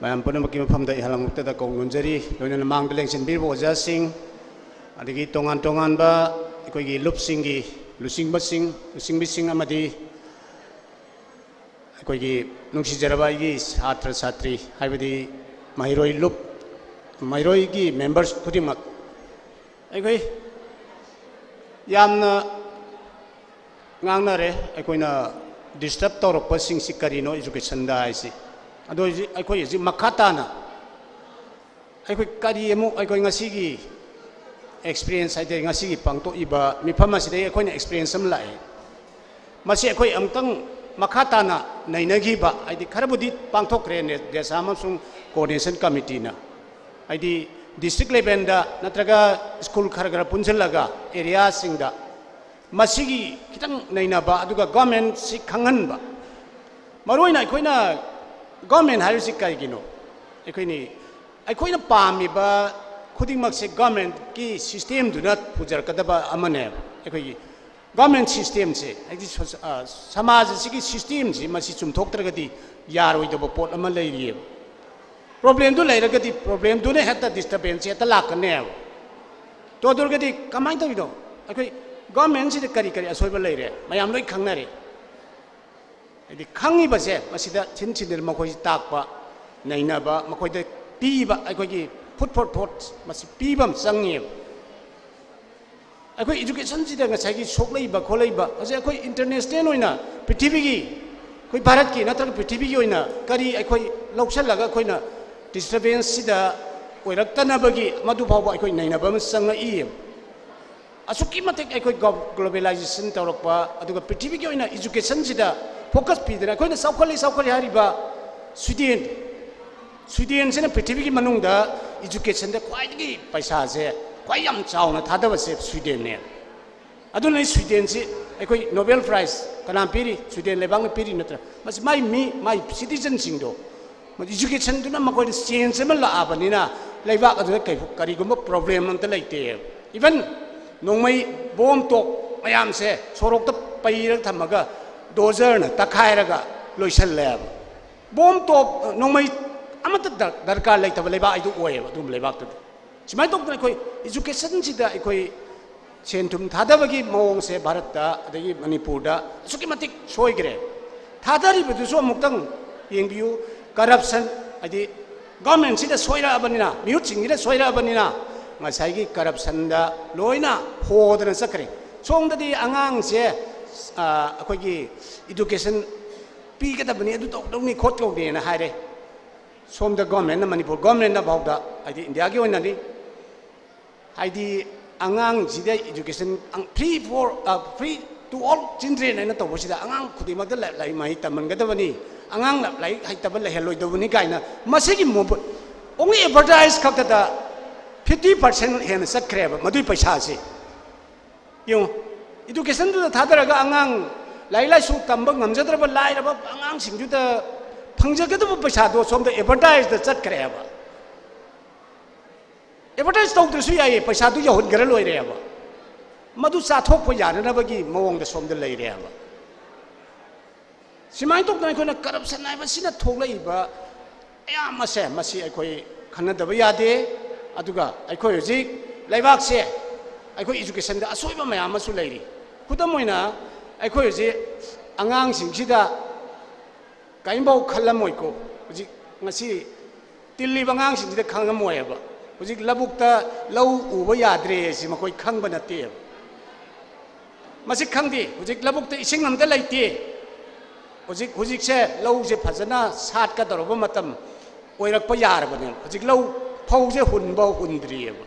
ꯃꯌꯥꯝ ꯄꯨꯝꯅꯃꯛꯀꯤ ꯃꯐꯝꯗ ꯏꯍꯥꯟ ꯍꯥꯟꯅꯃꯛꯇꯗ ꯀꯧꯅꯣꯟꯖꯔꯤ꯫ ꯂꯣꯏꯅꯅ ꯃꯥꯡꯗ ꯂꯦꯡꯁꯤꯟꯕꯤꯔꯤꯕ ꯑꯣꯖꯥꯁꯤꯡ, ꯑꯗꯒꯤ ꯇꯣꯉꯥꯟ ꯇꯣꯉꯥꯟꯕ ꯑꯩꯈꯣꯏꯒꯤ ꯂꯨꯞꯁꯤꯡꯒꯤ ꯂꯨꯆꯤꯡꯕꯁꯤꯡ, ꯂꯨꯆꯤꯡꯕꯤꯁꯤꯡ ꯑꯃꯗꯤ ꯑꯩꯈꯣꯏꯒꯤ ꯅꯨꯡꯁꯤꯖꯔꯕ ꯑꯩꯒꯤ ꯁꯥꯇ꯭ꯔ ꯁꯥꯇ꯭ꯔꯤ, ꯍꯥꯏꯕꯗꯤ ꯃꯍꯩꯔꯣꯏ ꯂꯨꯞ, ꯃꯍꯩꯔꯣꯏꯒꯤ members ꯈꯨꯗꯤꯡꯃꯛ, ꯑꯩꯈꯣꯏ ꯌꯥꯝꯅ ꯉꯥꯡꯅꯔꯦ꯫ ꯑꯩꯈꯣꯏꯅ disturb ꯇꯧꯔꯛꯄꯁꯤꯡꯁꯤ ꯀꯔꯤꯅꯣ educationꯗ ꯍꯥꯏꯁꯤ? ꯑꯗꯣ ꯍꯧꯖꯤꯛ ꯑꯩꯈꯣꯏ ꯍꯧꯖꯤꯛ ꯃꯈꯥ ꯇꯥꯅ ꯑꯩꯈꯣꯏ ꯀꯔꯤ ꯑꯃꯨꯛ ꯑꯩꯈꯣꯏ ꯉꯁꯤꯒꯤ experience ꯍꯥꯏꯇꯥꯔꯦ, ꯉꯁꯤꯒꯤ ꯄꯥꯡꯊꯣꯛꯏꯕ ꯃꯤꯐꯝ ꯑꯁꯤꯗꯒꯤ ꯑꯩꯈꯣꯏꯅ experience ꯑꯃ ꯂꯥꯛꯑꯦ꯫ ꯃꯁꯤ ꯑꯩꯈꯣꯏ ꯑꯃꯨꯛꯇꯪ ꯃꯈꯥ ꯇꯥꯅ ꯅꯩꯅꯈꯤꯕ, ꯍꯥꯏꯗꯤ ꯈꯔꯕꯨꯗꯤ ꯄꯥꯡꯊꯣꯛꯈ꯭ꯔꯦ ꯅꯦ-, ꯗꯦꯁꯥꯝ ꯑꯃꯁꯨꯡ coordination committeeꯅ, ꯍꯥꯏꯗꯤ district levelꯗ ꯅꯠꯇ꯭ꯔꯒ school ꯈꯔ ꯈꯔ ꯄꯨꯟꯁꯤꯜꯂꯒ areaꯁꯤꯡꯗ ꯃꯁꯤꯒꯤ ꯈꯤꯇꯪ ꯅꯩꯅꯕ, ꯑꯗꯨꯒ governmentꯁꯤ ꯈꯪꯍꯟꯕ꯫ ꯃꯔꯨꯑꯣꯏꯅ ꯑꯩꯈꯣꯏꯅ government ꯍꯥꯏꯔꯤꯁꯤ ꯀꯔꯤꯒꯤꯅꯣ? ꯑꯩꯈꯣꯏꯅꯤ, ꯑꯩꯈꯣꯏꯅ ꯄꯥꯝꯃꯤꯕ ꯈꯨꯗꯤꯡꯃꯛꯁꯦ governmentꯀꯤ systemꯗꯨꯅ ꯄꯨꯖꯔꯛꯀꯗꯕ ꯑꯃꯅꯦꯕ꯫ ꯑꯩꯈꯣꯏꯒꯤ government systemꯁꯦ, ꯍꯥꯏꯗꯤ ꯁꯣ-, ꯑ, ꯁꯃꯥꯖ ꯑꯁꯤꯒꯤ systemꯁꯤ ꯃꯁꯤ ꯆꯨꯝꯊꯣꯛꯇ꯭ꯔꯒꯗꯤ ꯌꯥꯔꯣꯏꯗꯕ ꯄꯣꯠ ꯑꯃ ꯂꯩꯔꯤꯑꯕ꯫ Problemꯗꯨ ꯂꯩꯔꯒꯗꯤ problemꯗꯨꯅ ꯍꯦꯛꯇ disturbanceꯁꯦ ꯍꯦꯛꯇ ꯂꯥꯛꯀꯅꯦꯕ꯫ ꯇꯣ ꯑꯗꯨ ꯑꯣꯏꯔꯒꯗꯤ ꯀꯃꯥꯏꯅ ꯇꯧꯔꯤꯅꯣ? ꯑꯩꯈꯣꯏ governmentꯁꯤꯗ ꯀꯔꯤ ꯀꯔꯤ ꯑꯁꯣꯏꯕ ꯂꯩꯔꯦ? ꯃꯌꯥꯝ ꯂꯣꯏ ꯈꯪꯅꯔꯦ꯫ ꯍꯥꯏꯗꯤ ꯈꯪꯉꯤꯕꯁꯦ ꯃꯁꯤꯗ ꯊꯤꯟ ꯊꯤꯟꯗꯅ ꯃꯈꯣꯏꯁꯤ ꯇꯥꯛꯄ, ꯅꯩꯅꯕ, ꯃꯈꯣꯏꯗ ꯄꯤꯕ, ꯑꯩꯈꯣꯏꯒꯤ food for thought ꯃꯁꯤ ꯄꯤꯕ ꯑꯃ ꯆꯪꯉꯦꯕ꯫ ꯑꯩꯈꯣꯏ educationꯁꯤꯗ ꯉꯁꯥꯏꯒꯤ ꯁꯣꯛꯂꯛꯏꯕ ꯈꯣꯠꯂꯛꯏꯕ ꯍꯧꯖꯤꯛ ꯑꯩꯈꯣꯏ international ꯑꯣꯏꯅ ꯄ꯭ꯔꯤꯊꯤꯕꯤꯒꯤ, ꯑꯩꯈꯣꯏ ꯚꯥꯔꯠꯀꯤ ꯅꯠꯇ꯭ꯔꯒ ꯄ꯭ꯔꯤꯊꯤꯕꯤꯒꯤ ꯑꯣꯏꯅ ꯀꯔꯤ ꯑꯩꯈꯣꯏ ꯂꯧꯁꯤꯜꯂꯒ ꯑꯩꯈꯣꯏꯅ disturbanceꯁꯤꯗ ꯑꯣꯏꯔꯛꯇꯅꯕꯒꯤ ꯃꯗꯨ ꯐꯥꯎꯕ ꯑꯩꯈꯣꯏ ꯅꯩꯅꯕ ꯑꯃ ꯆꯪꯉꯛꯏ꯫ ꯑꯁꯨꯛꯀꯤ ꯃꯇꯤꯛ ꯑꯩꯈꯣꯏ ꯒ꯭ꯂꯣ-, globalization ꯇꯧꯔꯛꯄ, ꯑꯗꯨꯒ ꯄ꯭ꯔꯤꯊꯤꯕꯤꯒꯤ ꯑꯣꯏꯅ educationꯁꯤꯗ focus ꯄꯤꯗꯅ ꯑꯩꯈꯣꯏꯅ ꯆꯥꯎꯈꯠꯂꯤ ꯆꯥꯎꯈꯠꯂꯤ ꯍꯥꯏꯔꯤꯕ ꯁ꯭ꯋꯤꯗꯦꯟ, ꯁ꯭ꯋꯤꯗꯦꯟꯁꯤꯅ ꯄ꯭ꯔꯤꯊꯤꯕꯤꯒꯤ ꯃꯅꯨꯡꯗ educationꯗ ꯈ꯭ꯋꯥꯏꯗꯒꯤ ꯄꯩꯁꯥꯁꯦ ꯈ꯭ꯋꯥꯏ ꯌꯥꯝ ꯆꯥꯎꯅ ꯊꯥꯗꯕꯁꯦ ꯁ꯭ꯋꯤꯗꯦꯟꯅꯦ꯫ ꯑꯗꯨꯅ ꯁ꯭ꯋꯤꯗꯦꯟꯁꯤ ꯑꯩꯈꯣꯏ Nobel Prize ꯀꯅꯥ ꯄꯤꯔꯤ? ꯁ꯭ꯋꯤꯗꯦꯟ ꯂꯩꯕꯥꯛꯅ ꯄꯤꯔꯤ ꯅꯠꯇ꯭ꯔꯥ? ꯃꯁꯤ ꯃꯥꯏ ꯃꯤ, ꯃꯥꯏ citizenꯁꯤꯡꯗꯣ educationꯗꯨꯅ ꯃꯈꯣꯏꯗ change ꯑꯃ ꯂꯥꯛꯑꯕꯅꯤꯅ ꯂꯩꯕꯥꯛ ꯑꯗꯨꯗ ꯀꯩ-, ꯀꯔꯤꯒꯨꯝꯕ problem ꯑꯝꯇ ꯂꯩꯇꯦ꯫ Even ꯅꯣꯡꯃꯩ bomb ꯇꯣꯞ ꯃꯌꯥꯝꯁꯦ ꯁꯣꯔꯣꯛꯇ ꯄꯩꯔꯒ ꯊꯝꯃꯒ dozersꯅ ꯇꯛꯈꯥꯏꯔꯒ ꯂꯣꯏꯁꯜꯂꯦꯕ꯫ Bomb ꯇꯣꯞ, ꯅꯣꯡꯃꯩ ꯑꯃꯠꯇ ꯗꯔ-, ꯗꯔꯀꯥꯔ ꯂꯩꯇꯕ ꯂꯩꯕꯥꯛ ꯍꯥꯏꯗꯨ ꯑꯣꯏꯌꯦꯕ ꯑꯗꯨꯒꯨꯝꯕ ꯂꯩꯕꯥꯛꯇꯨꯗꯤ꯫ ꯁꯨꯃꯥꯏꯅ ꯇꯧꯗꯅ ꯑꯩꯈꯣꯏ educationꯁꯤꯗ ꯑꯩꯈꯣꯏ ꯁꯦꯟ ꯊꯨꯝ ꯊꯥꯗꯕꯒꯤ ꯃꯑꯣꯡꯁꯦ ꯚꯥꯔꯠꯇ ꯑꯗꯒꯤ ꯃꯅꯤꯄꯨꯔꯗ ꯑꯁꯨꯛꯀꯤ ꯃꯇꯤꯛ ꯁꯣꯏꯈ꯭ꯔꯦ꯫ ꯊꯥꯗꯔꯤꯕꯗꯨꯁꯨ ꯑꯃꯨꯛꯇꯪ ꯌꯦꯡꯕꯤꯌꯨ꯫ Corruption, ꯍꯥꯏꯗꯤ governmentꯁꯤꯗ ꯁꯣꯏꯔꯛꯑꯕꯅꯤꯅ, ꯃꯤꯍꯨꯠꯁꯤꯡꯁꯤꯗ ꯁꯣꯏꯔꯛꯑꯕꯅꯤꯅ ꯉꯁꯥꯏꯒꯤ corruptionꯗ ꯂꯣꯏꯅ ꯍꯣꯗꯅ ꯆꯠꯈ꯭ꯔꯦ꯫ ꯁꯣꯝꯗꯗꯤ ꯑꯉꯥꯡꯁꯦ, ꯑ, ꯑꯩꯈꯣꯏꯒꯤ education ꯄꯤꯒꯗꯕꯅꯤ, ꯑꯗꯨ ꯇꯧꯗꯧꯅꯤ ꯈꯣꯠꯇꯧꯅꯤꯅ ꯍꯥꯏꯔꯦ꯫ ꯁꯣꯝꯗ ꯒꯣꯔꯃꯦꯟꯅ, ꯃꯅꯤꯄꯨꯔ ꯒꯣꯔꯃꯦꯟꯅ ꯐꯥꯎꯗ, ꯍꯥꯏꯗꯤ ꯏꯟꯗꯤꯌꯥꯒꯤ ꯑꯣꯏꯅꯗꯤ, ꯍꯥꯏꯗꯤ ꯑꯉꯥꯡꯁꯤꯗ education free for, free to all children ꯍꯥꯏꯅ ꯇꯧꯕꯁꯤꯗ ꯑꯉꯥꯡ ꯈꯨꯗꯤꯡꯃꯛꯇ ꯂꯥꯏꯔꯤꯛ ꯃꯍꯩ ꯇꯝꯍꯟꯒꯗꯕꯅꯤ, ꯑꯉꯥꯡ ꯂꯥꯏꯔꯤꯛ ꯍꯩꯇꯕ ꯂꯩꯍꯜꯂꯣꯏꯗꯕꯅꯤ ꯀꯥꯏꯅ ꯃꯁꯤꯒꯤ only advertise ꯈꯛꯇꯗ fifty percent ꯍꯦꯟꯅ ꯆꯠꯈ꯭ꯔꯦꯕ ꯃꯗꯨꯏ ꯄꯩꯁꯥꯁꯤ꯫ ꯌꯦꯡꯉꯨ, educationꯗꯨꯗ ꯊꯥꯗꯔꯒ ꯑꯉꯥꯡ ꯂꯥꯏꯔꯤꯛ ꯂꯥꯏꯁꯨ ꯇꯝꯕ ꯉꯝꯖꯗ꯭ꯔꯕ ꯂꯥꯏꯔꯕ ꯑꯉꯥꯡꯁꯤꯡꯗꯨꯗ ꯐꯪꯖꯒꯗꯕ ꯄꯩꯁꯥꯗꯣ ꯁꯣꯝꯗ advertiseꯗ ꯆꯠꯈ꯭ꯔꯦꯕ꯫ Advertise ꯇꯧꯗ꯭ꯔꯁꯨ ꯌꯥꯏꯌꯦ, ꯄꯩꯁꯥꯗꯨ ꯌꯧꯍꯟꯈ꯭ꯔ ꯂꯣꯏꯔꯦꯕ꯫ ꯃꯗꯨ ꯆꯥꯊꯣꯛꯄ ꯌꯥꯅꯅꯕꯒꯤ ꯃꯑꯣꯡꯗ ꯁꯣꯝꯗ ꯂꯩꯔꯦꯕ꯫ ꯁꯨꯃꯥꯏꯅ ꯇꯧꯗꯅ ꯑꯩꯈꯣꯏꯅ corruption ꯍꯥꯏꯕꯁꯤꯅ ꯊꯣꯛꯂꯛꯏꯕ ꯃꯌꯥꯝ ꯑꯁꯦ, ꯃꯁꯤ ꯑꯩꯈꯣꯏ ꯈꯟꯅꯗꯕ ꯌꯥꯗꯦ꯫ ꯑꯗꯨꯒ ꯑꯩꯈꯣꯏ ꯍꯧꯖꯤꯛ ꯂꯩꯕꯥꯛꯁꯦ, ꯑꯩꯈꯣꯏ educationꯗ ꯑꯁꯣꯏꯕ ꯃꯌꯥꯝ ꯑꯃꯁꯨ ꯂꯩꯔꯤ꯫ ꯈꯨꯗꯝ ꯑꯣꯏꯅ, ꯑꯩꯈꯣꯏ ꯍꯧꯖꯤꯛ ꯑꯉꯥꯡꯁꯤꯡꯁꯤꯗ ꯀꯔꯤꯝꯐꯥꯎ ꯈꯜꯂꯝꯃꯣꯏꯀꯣ꯫ ꯍꯧꯖꯤꯛ ꯉꯁꯤ ꯇꯤꯜꯂꯤꯕ ꯑꯉꯥꯡꯁꯤꯡꯁꯤꯗ ꯈꯪꯉꯝꯃꯣꯏꯕ꯫ ꯍꯧꯖꯤꯛ ꯂꯧꯕꯨꯛꯇ ꯂꯧ ꯎꯕ ꯌꯥꯗ꯭ꯔꯦ ꯁꯤ ꯃꯈꯣꯏ ꯈꯪꯕ ꯅꯠꯇꯦꯕ꯫ ꯃꯁꯤ ꯈꯪꯗꯦ꯫ ꯍꯧꯖꯤꯛ ꯂꯧꯕꯨꯛꯇ ꯏꯁꯤꯡ ꯑꯝꯇ ꯂꯩꯇꯦ꯫ ꯍꯧꯖꯤꯛ, ꯍꯧꯖꯤꯛꯁꯦ ꯂꯧꯁꯦ ꯐꯖꯅ ꯁꯥꯠꯀꯗꯧꯔꯕ ꯃꯇꯝ ꯑꯣꯏꯔꯛꯄ ꯌꯥꯔꯕꯅꯦꯕ꯫ ꯍꯧꯖꯤꯛ ꯂꯧ, ꯐꯧꯁꯦ ꯍꯨꯟꯕ ꯍꯨꯟꯗ꯭ꯔꯤꯑꯕ꯫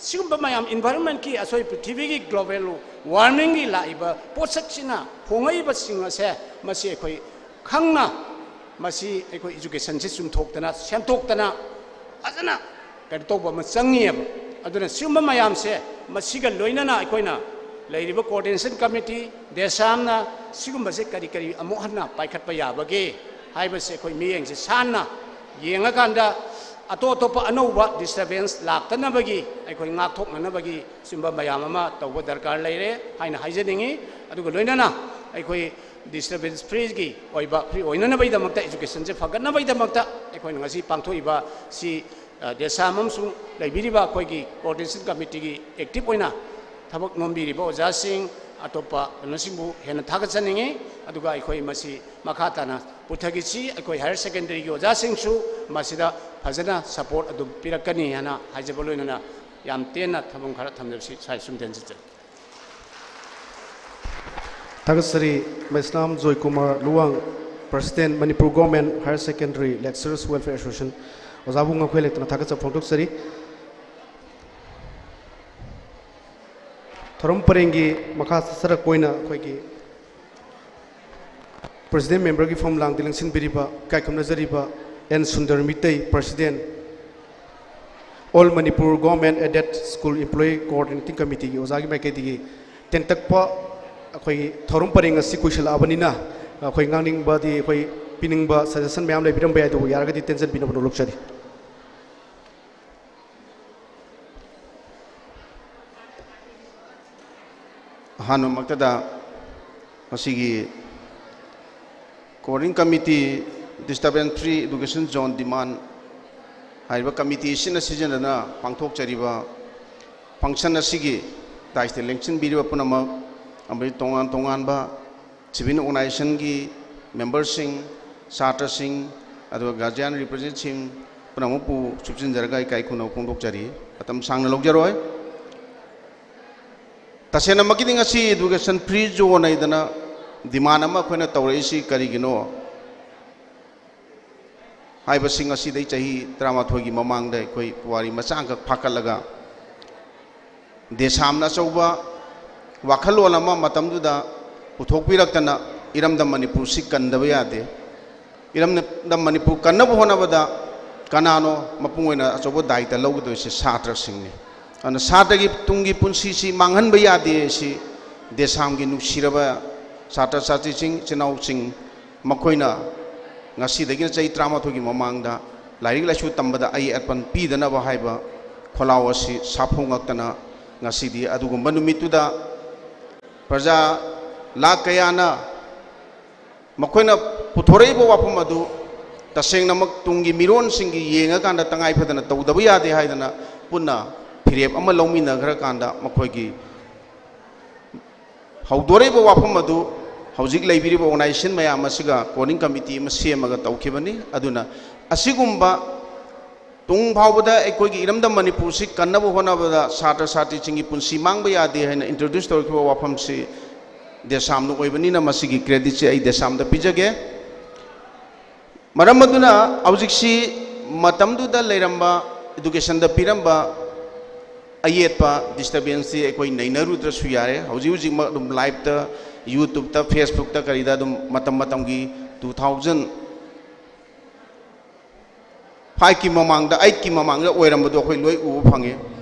ꯁꯤꯒꯨꯝꯕ ꯃꯌꯥꯝ, environmentꯀꯤ ꯑꯁꯣꯏ, ꯄ꯭ꯔꯤꯊꯤꯕꯤꯒꯤ global warmingꯒꯤ ꯂꯥꯛꯏꯕ ꯄꯣꯠꯁꯛꯁꯤꯅ ꯍꯣꯡꯉꯛꯏꯕꯁꯤꯡ ꯑꯁꯦ, ꯃꯁꯤ ꯑꯩꯈꯣꯏ ꯈꯪꯅ, ꯃꯁꯤ ꯑꯩꯈꯣꯏ educationꯁꯦ ꯆꯨꯝꯊꯣꯛꯇꯅ, ꯁꯦꯝꯗꯣꯛꯇꯅ ꯐꯖꯅ ꯀꯩꯅꯣ ꯇꯧꯕ ꯑꯃ ꯆꯪꯉꯤꯑꯕ꯫ ꯑꯗꯨꯅ ꯁꯤꯒꯨꯝꯕ ꯃꯌꯥꯝꯁꯦ, ꯃꯁꯤꯒ ꯂꯣꯏꯅꯅ ꯑꯩꯈꯣꯏꯅ ꯂꯩꯔꯤꯕ coordination committee, DESAMꯅ ꯁꯤꯒꯨꯝꯕꯁꯦ ꯀꯔꯤ ꯀꯔꯤ ꯑꯃꯨꯛ ꯍꯟꯅ ꯄꯥꯏꯈꯠꯄ ꯌꯥꯕꯒꯦ ꯍꯥꯏꯕꯁꯦ ꯑꯩꯈꯣꯏ ꯃꯤꯠꯌꯦꯡꯁꯦ ꯁꯥꯟꯅ ꯌꯦꯡꯉꯀꯥꯟꯗ, ꯑꯇꯣꯞ ꯑꯇꯣꯞꯄ ꯑꯅꯧꯕ disturbance ꯂꯥꯛꯇꯅꯕꯒꯤ ꯑꯩꯈꯣꯏ ꯉꯥꯛꯊꯣꯛꯅꯅꯕꯒꯤ ꯁꯤꯒꯨꯝꯕ ꯃꯌꯥꯝ ꯑꯃ ꯇꯧꯕ ꯗꯔꯀꯥꯔ ꯂꯩꯔꯦ ꯍꯥꯏꯅ ꯍꯥꯏꯖꯅꯤꯡꯉꯤ꯫ ꯑꯗꯨꯒ ꯂꯣꯏꯅꯅ ꯑꯩꯈꯣꯏ disturbance freeꯒꯤ ꯑꯣꯏꯕ, free ꯑꯣꯏꯅꯅꯕꯒꯤꯗꯃꯛꯇ, educationꯁꯦ ꯐꯒꯠꯅꯕꯒꯤꯗꯃꯛꯇ ꯑꯩꯈꯣꯏꯅ ꯉꯁꯤ ꯄꯥꯡꯊꯣꯛꯏꯕ ꯁꯤ, ꯑ, DESAM ꯑꯃꯁꯨꯡ ꯂꯩꯕꯤꯔꯤꯕ ꯑꯩꯈꯣꯏꯒꯤ coordination committeeꯒꯤ active ꯑꯣꯏꯅ ꯊꯕꯛ ꯅꯣꯝꯕꯤꯔꯤꯕ ꯑꯣꯖꯥꯁꯤꯡ, ꯑꯇꯣꯞꯄ ꯀꯩꯅꯣꯁꯤꯡꯕꯨ ꯍꯦꯟꯅ ꯊꯥꯒꯠꯆꯅꯤꯡꯉꯤ꯫ ꯑꯗꯨꯒ ꯑꯩꯈꯣꯏ ꯃꯁꯤ ꯃꯈꯥ ꯇꯥꯅ ꯄꯨꯊꯈꯤꯁꯤ꯫ ꯑꯩꯈꯣꯏ higher secondary ꯒꯤ ꯑꯣꯖꯥꯁꯤꯡꯁꯨ ꯃꯁꯤꯗ ꯐꯖꯅ support ꯑꯗꯨꯝ ꯄꯤꯔꯛꯀꯅꯤ ꯍꯥꯏꯅ ꯍꯥꯏꯖꯕ ꯂꯣꯏꯅꯅ ꯌꯥꯝ ꯇꯦꯟꯅ ꯊꯝꯐꯝ ꯈꯔ ꯊꯝꯖꯕꯁꯤ ꯁ꯭ꯋꯥꯏ ꯁꯨꯝ ꯇꯦꯟꯖꯖꯔꯤ꯫ ꯊꯥꯒꯠꯆꯔꯤ꯫ ꯃꯩꯁꯅꯥꯝ Joykumar Luwang, President, Manipur Government Higher Secondary Lecturers Welfare Association, ꯑꯣꯖꯥꯕꯨ ꯉꯝꯈꯩ ꯂꯩꯇꯅ ꯊꯥꯒꯠꯆꯕ ꯐꯣꯡꯗꯣꯛꯆꯔꯤ꯫ ꯊꯧꯔꯝ ꯄꯔꯦꯡꯒꯤ ꯃꯈꯥ ꯆꯠꯊꯔꯛꯄ ꯑꯣꯏꯅ ꯑꯩꯈꯣꯏꯒꯤ President Memberꯒꯤ ꯐꯝ ꯂꯥꯡꯗ ꯂꯦꯡꯁꯤꯟꯕꯤꯔꯤꯕ, ꯏꯀꯥꯏ ꯈꯨꯝꯅꯖꯔꯤꯕ N Sundar Meitei, President, All Manipur Government Aided School Employee Coordinating Committeeꯒꯤ ꯑꯣꯖꯥꯒꯤ ꯃꯥꯏꯀꯩꯗꯒꯤ ꯇꯦꯟꯇꯛꯄ ꯑꯩꯈꯣꯏꯒꯤ ꯊꯧꯔꯝ ꯄꯔꯦꯡ ꯑꯁꯤ ꯀꯨꯏꯁꯜꯂꯛꯑꯕꯅꯤꯅ, ꯑꯩꯈꯣꯏ ꯉꯥꯡꯅꯤꯡꯕꯗꯤ, ꯑꯩꯈꯣꯏ ꯄꯤꯅꯤꯡꯕ suggestion ꯃꯌꯥꯝ ꯂꯩꯕꯤꯔꯝꯕ ꯌꯥꯏ, ꯑꯗꯨꯕꯨ ꯌꯥꯔꯒꯗꯤ ꯇꯦꯟꯖꯟꯕꯤꯅꯕ ꯅꯣꯂꯨꯛꯆꯔꯤ꯫ ꯑꯍꯥꯟꯕꯃꯛꯇꯗ ꯃꯁꯤꯒꯤ Coordinating Committee, Disturbance Free Education Zone Demand ꯍꯥꯏꯔꯤꯕ committee ꯑꯁꯤꯅ ꯁꯤꯖꯤꯟꯅꯗꯨꯅ ꯄꯥꯡꯊꯣꯛꯆꯔꯤꯕ function ꯑꯁꯤꯒꯤ ꯗꯥꯏꯁꯇ ꯂꯦꯡꯁꯤꯟꯕꯤꯔꯤꯕ ꯄꯨꯝꯅꯃꯛ, ꯑꯃꯗꯤ ꯇꯣꯉꯥꯟ ꯇꯣꯉꯥꯟꯕ civil organizationꯒꯤ memberꯁꯤꯡ, ꯁꯥꯇ꯭ꯔꯁꯤꯡ, ꯑꯗꯨꯒ guardian representativeꯁꯤꯡ ꯄꯨꯝꯅꯃꯛꯄꯨ ꯆꯨꯞꯁꯤꯟꯖꯔꯒ ꯏꯀꯥꯏ ꯈꯨꯝꯅꯕ ꯐꯣꯡꯗꯣꯛꯆꯔꯤ꯫ ꯃꯇꯝ ꯁꯥꯡꯅ ꯂꯧꯖꯔꯣꯏ꯫ ꯇꯁꯦꯡꯅꯃꯛꯀꯤꯗꯤ ꯉꯁꯤ education free zone ꯍꯥꯏꯗꯅ demand ꯑꯃ ꯑꯩꯈꯣꯏꯅ ꯇꯧꯔꯛꯏꯁꯤ ꯀꯔꯤꯒꯤꯅꯣ ꯍꯥꯏꯕꯁꯤ ꯉꯁꯤꯗꯩ ꯆꯍꯤ ꯇꯔꯥꯃꯥꯊꯣꯏꯒꯤ ꯃꯃꯥꯡꯗ ꯑꯩꯈꯣꯏ ꯄꯨꯋꯥꯔꯤ ꯃꯆꯥ ꯑꯃꯈꯛ ꯐꯥꯀꯠꯂꯒ ꯗꯦꯁꯥꯝꯅ ꯑꯆꯧꯕ ꯋꯥꯈꯜꯂꯣꯟ ꯑꯃ ꯃꯇꯝꯗꯨꯗ ꯄꯨꯊꯣꯛꯄꯤꯔꯛꯇꯅ ꯏꯔꯝꯗꯝ ꯃꯅꯤꯄꯨꯔꯁꯤ ꯀꯟꯗꯕ ꯌꯥꯗꯦ꯫ ꯏꯔꯝꯗꯝ ꯃꯅꯤꯄꯨꯔ ꯀꯟꯅꯕ ꯍꯣꯠꯅꯕꯗ ꯀꯅꯥꯅꯣ ꯃꯄꯨꯡ ꯑꯣꯏꯅ ꯑꯆꯧꯕ ꯗꯥꯏꯇ ꯂꯧꯒꯗꯣꯏꯁꯦ? ꯁꯥꯇ꯭ꯔꯁꯤꯡꯅꯤ꯫ ꯑꯗꯨꯅ ꯁꯥꯇ꯭ꯔꯒꯤ ꯇꯨꯡꯒꯤ ꯄꯨꯟꯁꯤꯁꯤ ꯃꯥꯡꯍꯟꯕ ꯌꯥꯗꯦ꯫ ꯁꯤ ꯗꯦꯁꯥꯝꯒꯤ ꯅꯨꯡꯁꯤꯔꯕ ꯁꯥꯇ꯭ꯔ ꯁꯥꯇ꯭ꯔꯤꯁꯤꯡ, ꯏꯆꯤꯟ ꯏꯅꯥꯎꯁꯤꯡ, ꯃꯈꯣꯏꯅ ꯉꯁꯤꯗꯒꯤꯅ ꯆꯍꯤ ꯇꯔꯥꯃꯥꯊꯣꯏꯒꯤ ꯃꯃꯥꯡꯗ ꯂꯥꯏꯔꯤꯛ ꯂꯥꯏꯁꯨ ꯇꯝꯕꯗ ꯑꯌꯦꯠ ꯑꯄꯟ ꯄꯤꯗꯅꯕ ꯍꯥꯏꯕ ꯈꯣꯜꯂꯥꯎ ꯑꯁꯤ ꯁꯥꯐꯣꯡꯉꯛꯇꯅ ꯉꯁꯤꯗꯤ ꯑꯗꯨꯒꯨꯝꯕ ꯅꯨꯃꯤꯠꯇꯨꯗ ꯄ꯭ꯔꯖꯥ ꯂꯥꯈ ꯀꯌꯥꯅ ꯃꯈꯣꯏꯅ ꯄꯨꯊꯣꯔꯛꯏꯕ ꯋꯥꯐꯝ ꯑꯗꯨ ꯇꯁꯦꯡꯅꯃꯛ ꯇꯨꯡꯒꯤ ꯃꯤꯔꯣꯟꯁꯤꯡꯒꯤ ꯌꯦꯡꯉꯀꯥꯟꯗ ꯇꯉꯥꯏ ꯐꯗꯅ ꯇꯧꯗꯕ ꯌꯥꯗꯦ ꯍꯥꯏꯗꯅ ꯄꯨꯟꯅ ꯐꯤꯔꯦꯞ ꯑꯃ ꯂꯧꯃꯤꯟꯅꯈ꯭ꯔꯀꯥꯟꯗ ꯃꯈꯣꯏꯒꯤ ꯍꯧꯗꯣꯔꯛꯏꯕ ꯋꯥꯐꯝ ꯑꯗꯨ ꯍꯧꯖꯤꯛ ꯂꯩꯕꯤꯔꯤꯕ organization ꯃꯌꯥꯝ ꯑꯁꯤꯒ Coordinating Committee ꯑꯃ ꯁꯦꯝꯃꯒ ꯇꯧꯈꯤꯕꯅꯤ꯫ ꯑꯗꯨꯅ ꯑꯁꯤꯒꯨꯝꯕ ꯇꯨꯡ ꯐꯥꯎꯕꯗ ꯑꯩꯈꯣꯏꯒꯤ ꯏꯔꯝꯗꯝ ꯃꯅꯤꯄꯨꯔꯁꯤ ꯀꯟꯅꯕ ꯍꯣꯠꯅꯕꯗ ꯁꯥꯇ꯭ꯔ ꯁꯥꯇ꯭ꯔꯤꯁꯤꯡꯒꯤ ꯄꯨꯟꯁꯤ ꯃꯥꯡꯕ ꯌꯥꯗꯦ ꯍꯥꯏꯅ introduce ꯇꯧꯔꯛꯈꯤꯕ ꯋꯥꯐꯝꯁꯤ ꯗꯦꯁꯥꯝꯅ ꯑꯣꯏꯕꯅꯤꯅ ꯃꯁꯤꯒꯤ creditꯁꯦ ꯑꯩ ꯗꯦꯁꯥꯝꯗ ꯄꯤꯖꯒꯦ꯫ ꯃꯔꯝ ꯑꯗꯨꯅ ꯍꯧꯖꯤꯛꯁꯤ ꯃꯇꯝꯗꯨꯗ ꯂꯩꯔꯝꯕ, educationꯗ ꯄꯤꯔꯝꯕ ꯑꯌꯦꯠꯄ disturbanceꯇꯤ ꯑꯩꯈꯣꯏ ꯅꯩꯅꯔꯨꯗ꯭ꯔꯁꯨ ꯌꯥꯔꯦ꯫ ꯍꯧꯖꯤꯛ ꯍꯧꯖꯤꯛꯃꯛ ꯑꯗꯨꯝ liveꯇ, YouTubeꯇ, Facebookꯇ ꯀꯔꯤꯗ ꯑꯗꯨꯝ ꯃꯇꯝ ꯃꯇꯝꯒꯤ two thousand fiveꯀꯤ ꯃꯃꯥꯡꯗ, eightꯀꯤ ꯃꯃꯥꯡꯗ ꯑꯣꯏꯔꯝꯕꯗꯣ ꯑꯩꯈꯣꯏ ꯂꯣꯏ ꯎꯕ ꯐꯪꯉꯤ꯫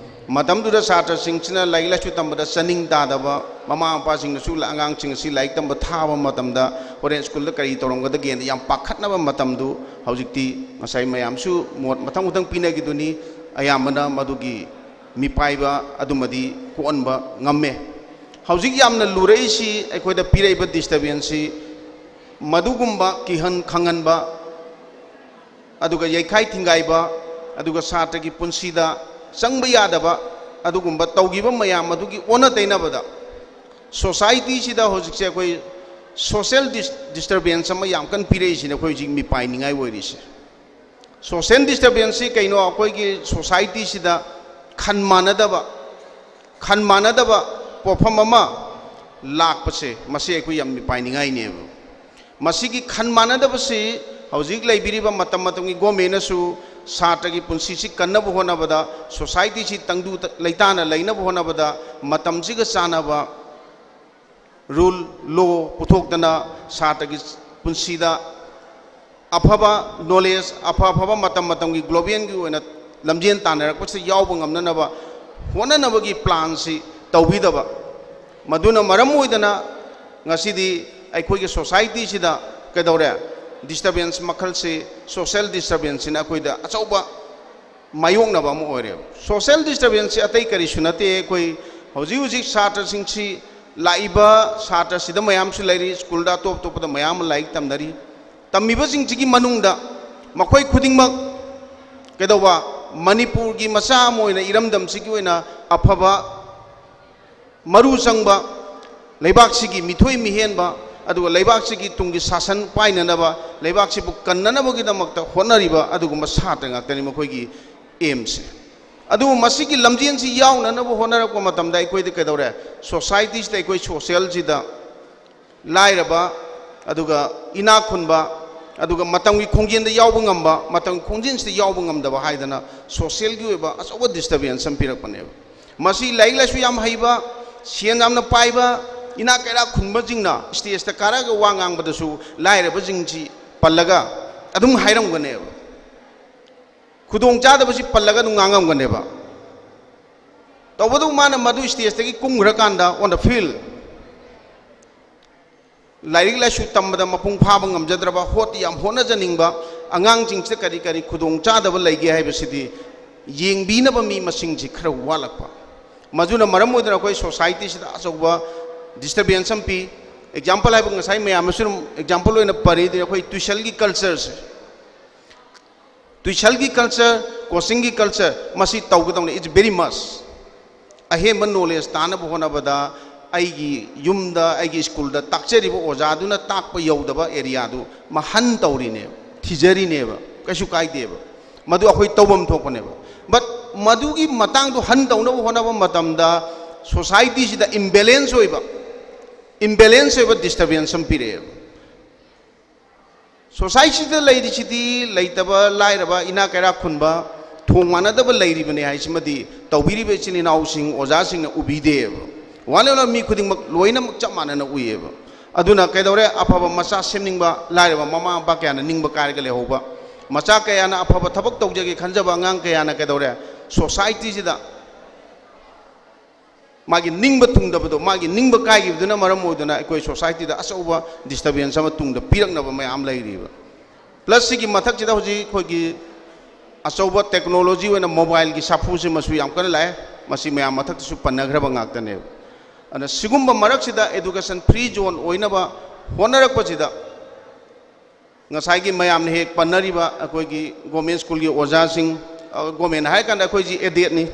ꯃꯇꯝꯗꯨꯗ ꯁꯥꯇ꯭ꯔꯁꯤꯡꯁꯤꯅ ꯂꯥꯏꯔꯤꯛ ꯂꯥꯏꯁꯨ ꯇꯝꯕꯗ ꯆꯥꯅꯤꯡ ꯇꯥꯗꯕ, ꯃꯃꯥ ꯃꯄꯥꯁꯤꯡꯅꯁꯨ ꯑꯉꯥꯡꯁꯤꯡ ꯑꯁꯤ ꯂꯥꯏꯔꯤꯛ ꯇꯝꯕ ꯊꯥꯕ ꯃꯇꯝꯗ ꯍꯣꯔꯦꯟ ꯁ꯭ꯀꯨꯜꯗ ꯀꯔꯤ ꯇꯧꯔꯝꯒꯗꯒꯦꯅ ꯌꯥꯝ ꯄꯥꯈꯠꯅꯕ ꯃꯇꯝꯗꯨ, ꯍꯧꯖꯤꯛꯇꯤ ꯉꯁꯥꯏ ꯃꯌꯥꯝꯁꯨ ꯃꯣꯠ ꯃꯊꯪ ꯃꯊꯪ ꯄꯤꯅꯈꯤꯗꯨꯅꯤ, ꯑꯌꯥꯝꯕꯅ ꯃꯗꯨꯒꯤ ꯃꯤꯄꯥꯏꯕ ꯑꯗꯨꯃꯗꯤ ꯀꯣꯛꯍꯟꯕ ꯉꯝꯃꯦ꯫ ꯍꯧꯖꯤꯛ ꯌꯥꯝꯅ ꯂꯨꯔꯛꯏꯁꯤ, ꯑꯩꯈꯣꯏꯗ ꯄꯤꯔꯛꯏꯕ disturbanceꯁꯤ ꯃꯗꯨꯒꯨꯝꯕ ꯀꯤꯍꯟ ꯈꯪꯍꯟꯕ, ꯑꯗꯨꯒ ꯌꯩꯈꯥꯏ ꯊꯤꯡꯒꯥꯏꯕ, ꯑꯗꯨꯒ ꯁꯥꯇ꯭ꯔꯒꯤ ꯄꯨꯟꯁꯤꯗ ꯆꯪꯕ ꯌꯥꯗꯕ ꯑꯗꯨꯒꯨꯝꯕ ꯇꯧꯈꯤꯕ ꯃꯌꯥꯝ ꯑꯗꯨꯒꯤ ꯑꯣꯟꯅ ꯇꯩꯅꯕꯗ, societyꯁꯤꯗ ꯍꯧꯖꯤꯛꯁꯦ ꯑꯩꯈꯣꯏ social dis-, disturbance ꯑꯃ ꯌꯥꯝ ꯀꯟꯅ ꯄꯤꯔꯛꯏꯁꯤꯅꯦ ꯑꯩꯈꯣꯏ ꯍꯧꯖꯤꯛ ꯃꯤꯄꯥꯏꯅꯤꯡꯉꯥꯏ ꯑꯣꯏꯔꯤꯁꯦ꯫ Social disturbanceꯁꯤ ꯀꯩꯅꯣ? ꯑꯩꯈꯣꯏꯒꯤ societyꯁꯤꯗ ꯈꯟ ꯃꯥꯟꯅꯗꯕ, ꯈꯟ ꯃꯥꯟꯅꯗꯕ ꯄꯣꯠꯐꯝ ꯑꯃ ꯂꯥꯛꯄꯁꯦ, ꯃꯁꯤ ꯑꯩꯈꯣꯏ ꯌꯥꯝ ꯃꯤꯄꯥꯏꯅꯤꯡꯉꯥꯏꯅꯦꯕ꯫ ꯃꯁꯤꯒꯤ ꯈꯟ ꯃꯥꯟꯅꯗꯕꯁꯤ ꯍꯧꯖꯤꯛ ꯂꯩꯕꯤꯔꯤꯕ ꯃꯇꯝ ꯃꯇꯝꯒꯤ governmentꯅꯁꯨ ꯁꯥꯇ꯭ꯔꯒꯤ ꯄꯨꯟꯁꯤꯁꯤ ꯀꯟꯅꯕ ꯍꯣꯠꯅꯕꯗ, societyꯁꯤ ꯇꯪꯗꯨ ꯂꯩꯇꯥꯅ ꯂꯩꯅꯕ ꯍꯣꯠꯅꯕꯗ ꯃꯇꯝꯁꯤꯒ ꯆꯥꯟꯅꯕ rule, law ꯄꯨꯊꯣꯛꯇꯅ ꯁꯥꯇ꯭ꯔꯒꯤ ꯄꯨꯟꯁꯤꯗ ꯑꯐꯕ knowledge, ꯑꯐ ꯑꯐꯕ ꯃꯇꯝ ꯃꯇꯝꯒꯤ globalꯒꯤ ꯑꯣꯏꯅ ꯂꯝꯖꯦꯟ ꯇꯥꯟꯅꯔꯛꯄꯁꯤꯗ ꯌꯥꯎꯕ ꯉꯝꯅꯅꯕ ꯍꯣꯠꯅꯅꯕꯒꯤ planꯁꯤ ꯇꯧꯕꯤꯗꯕ, ꯃꯗꯨꯅ ꯃꯔꯝ ꯑꯣꯏꯗꯅ ꯉꯁꯤꯗꯤ ꯑꯩꯈꯣꯏꯒꯤ societyꯁꯤꯗ ꯀꯩꯗꯧꯔꯦ? Disturbance ꯃꯈꯜꯁꯤ, social disturbanceꯁꯤꯅ ꯑꯩꯈꯣꯏꯗ ꯑꯆꯧꯕ ꯃꯥꯌꯣꯛꯅꯕ ꯑꯃ ꯑꯣꯏꯔꯦꯕ꯫ Social disturbanceꯁꯤ ꯑꯇꯩ ꯀꯔꯤꯁꯨ ꯅꯠꯇꯦ, ꯑꯩꯈꯣꯏ ꯍꯧꯖꯤꯛ ꯍꯧꯖꯤꯛ ꯁꯥꯇ꯭ꯔꯁꯤꯡꯁꯤ, ꯂꯥꯛꯏꯕ ꯁꯥꯇ꯭ꯔꯁꯤꯗ ꯃꯌꯥꯝꯁꯨ ꯂꯩꯔꯤ, ꯁ꯭ꯀꯨꯜꯗ ꯑꯇꯣꯞ ꯑꯇꯣꯞꯄꯗ ꯃꯌꯥꯝ ꯑꯃ ꯂꯥꯏꯔꯤꯛ ꯇꯝꯅꯔꯤ꯫ ꯇꯝꯃꯤꯕꯁꯤꯡꯁꯤꯒꯤ ꯃꯅꯨꯡꯗ ꯃꯈꯣꯏ ꯈꯨꯗꯤꯡꯃꯛ ꯀꯩꯗꯧꯕ, ꯃꯅꯤꯄꯨꯔꯒꯤ ꯃꯆꯥ ꯑꯃ ꯑꯣꯏꯅ ꯏꯔꯝꯗꯝꯁꯤꯒꯤ ꯑꯣꯏꯅ ꯑꯐꯕ, ꯃꯔꯨ ꯆꯪꯕ, ꯂꯩꯕꯥꯛꯁꯤꯒꯤ ꯃꯤꯊꯣꯏ ꯃꯤꯍꯦꯟꯕ, ꯑꯗꯨꯒ ꯂꯩꯕꯥꯛꯁꯤꯒꯤ ꯇꯨꯡꯒꯤ ꯁꯥꯁꯟ ꯄꯥꯏꯅꯅꯕ, ꯂꯩꯕꯥꯛꯁꯤꯕꯨ ꯀꯟꯅꯅꯕꯒꯤꯗꯃꯛꯇ ꯍꯣꯠꯅꯔꯤꯕ ꯑꯗꯨꯒꯨꯝꯕ ꯁꯥꯇ꯭ꯔ ꯉꯥꯛꯇꯅꯤ ꯃꯈꯣꯏꯒꯤ aimꯁꯦ꯫ ꯑꯗꯨꯕꯨ ꯃꯁꯤꯒꯤ ꯂꯝꯖꯦꯟꯁꯤ ꯌꯥꯎꯅꯅꯕ ꯍꯣꯠꯅꯔꯛꯄ ꯃꯇꯝꯗ ꯑꯩꯈꯣꯏꯗ ꯀꯩꯗꯧꯔꯦ? Societyꯁꯤꯗ, ꯑꯩꯈꯣꯏ socialꯁꯤꯗ ꯂꯥꯏꯔꯕ, ꯑꯗꯨꯒ ꯏꯅꯥꯛ ꯈꯨꯟꯕ, ꯑꯗꯨꯒ ꯃꯇꯝꯒꯤ ꯈꯣꯡꯖꯦꯜꯗ ꯌꯥꯎꯕ ꯉꯝꯕ, ꯃꯇꯝꯒꯤ ꯈꯣꯡꯖꯦꯜꯁꯤꯗ ꯌꯥꯎꯕ ꯉꯝꯗꯕ ꯍꯥꯏꯗꯅ ꯁꯣꯁꯤꯌꯦꯜꯒꯤ ꯑꯣꯏꯕ ꯑꯆꯧꯕ ꯗꯤꯁꯇꯔꯕꯦꯟꯁ ꯑꯃ ꯄꯤꯔꯛꯄꯅꯦꯕ꯫ ꯃꯁꯤ ꯂꯥꯏꯔꯤꯛ ꯂꯥꯏꯁꯨ ꯌꯥꯝ ꯍꯩꯕ, ꯁꯦꯟ ꯌꯥꯝꯅ ꯄꯥꯏꯕ, ꯏꯅꯥꯛ ꯀꯩꯔꯥꯛ ꯈꯨꯟꯕꯁꯤꯡꯅ ꯁ꯭ꯇꯦꯖꯇ ꯀꯥꯔꯛꯑꯒ ꯋꯥ ꯉꯥꯡꯕꯗꯁꯨ ꯂꯥꯏꯔꯕꯁꯤꯡꯁꯤ ꯄꯜꯂꯒ ꯑꯗꯨꯝ ꯍꯥꯏꯔꯝꯒꯅꯦꯕ꯫ ꯈꯨꯗꯣꯡꯆꯥꯗꯕꯁꯤ ꯄꯜꯂꯒ ꯑꯗꯨꯝ ꯉꯥꯡꯉꯝꯒꯅꯦꯕ꯫ ꯇꯧꯕꯇꯕꯨ ꯃꯥꯅ ꯃꯗꯨ ꯁ꯭ꯇꯦꯖꯇꯒꯤ ꯀꯨꯝꯈ꯭ꯔꯀꯥꯟꯗ on the field ꯂꯥꯏꯔꯤꯛ ꯂꯥꯏꯁꯨ ꯇꯝꯕꯗ ꯃꯄꯨꯡ ꯐꯥꯕ ꯉꯝꯖꯗ꯭ꯔꯕ, ꯍꯣꯠꯇꯤ ꯌꯥꯝ ꯍꯣꯠꯅꯖꯅꯤꯡꯕ ꯑꯉꯥꯡꯁꯤꯡꯁꯤꯗ ꯀꯔꯤ ꯀꯔꯤ ꯈꯨꯗꯣꯡꯆꯥꯗꯕ ꯂꯩꯒꯦ ꯍꯥꯏꯕꯁꯤꯗꯤ ꯌꯦꯡꯕꯤꯅꯕ ꯃꯤ ꯃꯁꯤꯡꯁꯤ ꯈꯔ ꯋꯥꯠꯂꯛꯄ꯫ ꯃꯗꯨꯅ ꯃꯔꯝ ꯑꯣꯏꯗꯨꯅ ꯑꯩꯈꯣꯏ ꯁꯣꯁꯥꯏꯇꯤꯁꯤꯗ ꯑꯆꯧꯕ ꯗꯤꯁꯇꯔꯕꯦꯟꯁ ꯑꯃ ꯄꯤ꯫ ꯑꯦꯛꯖꯥꯝꯄꯜ ꯍꯥꯏꯕꯨ ꯉꯁꯥꯏ ꯃꯌꯥꯝꯅꯁꯨ ꯑꯗꯨꯝ ꯑꯦꯛꯖꯥꯝꯄꯜ ꯑꯣꯏꯅ ꯄꯔꯤꯗꯤ ꯑꯩꯈꯣꯏ ꯇ꯭ꯌꯨꯁꯟꯒꯤ ꯀꯜꯆꯔꯁꯦ꯫ ꯇ꯭ꯌꯨꯁꯟꯒꯤ ꯀꯜꯆꯔ, ꯀꯣꯆꯤꯡꯒꯤ ꯀꯜꯆꯔ, ꯃꯁꯤ ꯇꯧꯒꯗꯧꯅꯤ, it's very must꯫ ꯑꯍꯦꯟꯕ ꯅꯣꯂꯦꯖ ꯇꯥꯅꯕ ꯍꯣꯠꯅꯕꯗ ꯑꯩꯒꯤ ꯌꯨꯝꯗ, ꯑꯩꯒꯤ ꯁ꯭ꯀꯨꯜꯗ ꯇꯥꯛꯆꯔꯤꯕ ꯑꯣꯖꯥꯗꯨꯅ ꯇꯥꯛꯄ ꯌꯧꯗꯕ ꯑꯦꯔꯤꯌꯥꯗꯨ ꯃꯍꯟ ꯇꯧꯔꯤꯅꯦꯕ, ꯊꯤꯖꯔꯤꯅꯦꯕ, ꯀꯩꯁꯨ ꯀꯥꯏꯗꯦꯕ꯫ ꯃꯗꯨ ꯑꯩꯈꯣꯏ ꯇꯧꯐꯝ ꯊꯣꯛꯄꯅꯦꯕ꯫ But ꯃꯗꯨꯒꯤ ꯃꯇꯥꯡꯗꯣ ꯍꯟ ꯇꯧꯅꯕ ꯍꯣꯠꯅꯕ ꯃꯇꯝꯗ ꯁꯣꯁꯥꯏꯇꯤꯁꯤꯗ ꯏꯝꯕꯦꯂꯦꯟꯁ ꯑꯣꯏꯕ, ꯏꯝꯕꯦꯂꯦꯟꯁ ꯑꯣꯏꯕ ꯗꯤꯁꯇꯔꯕꯦꯟꯁ ꯑꯃ ꯄꯤꯔꯛꯑꯦꯕ꯫ ꯁꯣꯁꯥꯏꯇꯤꯗ ꯂꯩꯔꯤꯁꯤꯗꯤ ꯂꯩꯇꯕ, ꯂꯥꯏꯔꯕ, ꯏꯅꯥꯛ ꯀꯩꯔꯥꯛ ꯈꯨꯟꯕ, ꯊꯣꯡ ꯃꯥꯟꯅꯗꯕ ꯂꯩꯔꯤꯕꯅꯤ ꯍꯥꯏꯁꯤꯃꯗꯤ ꯇꯧꯕꯤꯔꯤꯕ ꯏꯆꯤꯜ ꯏꯅꯥꯎꯁꯤꯡ, ꯑꯣꯖꯥꯁꯤꯡꯅ ꯎꯕꯤꯗꯦꯕ꯫ ꯋꯥ ꯂꯣꯏꯅ ꯃꯤ ꯈꯨꯗꯤꯡꯃꯛ ꯂꯣꯏꯅꯃꯛ ꯆꯞ ꯃꯥꯟꯅꯅ ꯎꯏꯌꯦꯕ꯫ ꯑꯗꯨꯅ ꯀꯩꯗꯧꯔꯦ? ꯑꯐꯕ ꯃꯆꯥ ꯁꯦꯝꯅꯤꯡꯕ ꯂꯥꯏꯔꯕ ꯃꯃꯥ ꯃꯄꯥ ꯀꯌꯥꯅ ꯅꯤꯡꯕ ꯀꯥꯏꯔꯒ ꯂꯩꯍꯧꯕ, ꯃꯆꯥ ꯀꯌꯥꯅ ꯑꯐꯕ ꯊꯕꯛ ꯇꯧꯖꯒꯦ ꯈꯟꯖꯕ ꯑꯉꯥꯡ ꯀꯌꯥꯅ ꯀꯩꯗꯧꯔꯦ? ꯁꯣꯁꯥꯏꯇꯤꯁꯤꯗ ꯃꯥꯒꯤ ꯅꯤꯡꯕ ꯊꯨꯡꯗꯕꯗꯣ, ꯃꯥꯒꯤ ꯅꯤꯡꯕ ꯀꯥꯏꯈꯤꯕꯗꯨꯅ ꯃꯔꯝ ꯑꯣꯏꯗꯨꯅ ꯑꯩꯈꯣꯏ ꯁꯣꯁꯥꯏꯇꯤꯗ ꯑꯆꯧꯕ ꯗꯤꯁꯇꯔꯕꯦꯟꯁ ꯑꯃ ꯇꯨꯡꯗ ꯄꯤꯔꯛꯅꯕ ꯃꯌꯥꯝ ꯂꯩꯔꯤꯕ꯫ ꯄ꯭ꯂꯁ ꯁꯤꯒꯤ ꯃꯊꯛꯁꯤꯗ ꯍꯧꯖꯤꯛ ꯑꯩꯈꯣꯏꯒꯤ ꯑꯆꯧꯕ ꯇꯦꯛꯅꯣꯂꯣꯖꯤ ꯑꯣꯏꯅ ꯃꯣꯕꯥꯏꯜꯒꯤ ꯁꯥꯐꯨꯁꯤꯃꯁꯨ ꯌꯥꯝ ꯀꯟꯅ ꯂꯥꯛꯑꯦ꯫ ꯃꯁꯤ ꯃꯌꯥꯝ ꯃꯊꯛꯇꯁꯨ ꯄꯟꯅꯈ꯭ꯔꯕ ꯉꯥꯛꯇꯅꯦꯕ꯫ ꯑꯗꯨꯅ ꯁꯤꯒꯨꯝꯕ ꯃꯔꯛꯁꯤꯗ ꯑꯦꯗꯨꯀꯦꯁꯟ ꯐ꯭ꯔꯤ ꯖꯣꯟ ꯑꯣꯏꯅꯕ ꯍꯣꯠꯅꯔꯛꯄꯁꯤꯗ ꯉꯁꯥꯏꯒꯤ ꯃꯌꯥꯝꯅ ꯍꯦꯛ ꯄꯟꯅꯔꯤꯕ ꯑꯩꯈꯣꯏꯒꯤ ꯒꯣꯔꯃꯦꯟ ꯁ꯭ꯀꯨꯜꯒꯤ ꯑꯣꯖꯥꯁꯤꯡ, ꯑ, ꯒꯣꯔꯃꯦꯟ ꯍꯥꯏꯔꯀꯥꯟꯗ ꯑꯩꯈꯣꯏꯁꯤ ꯑꯦꯗꯦꯠꯅꯤ,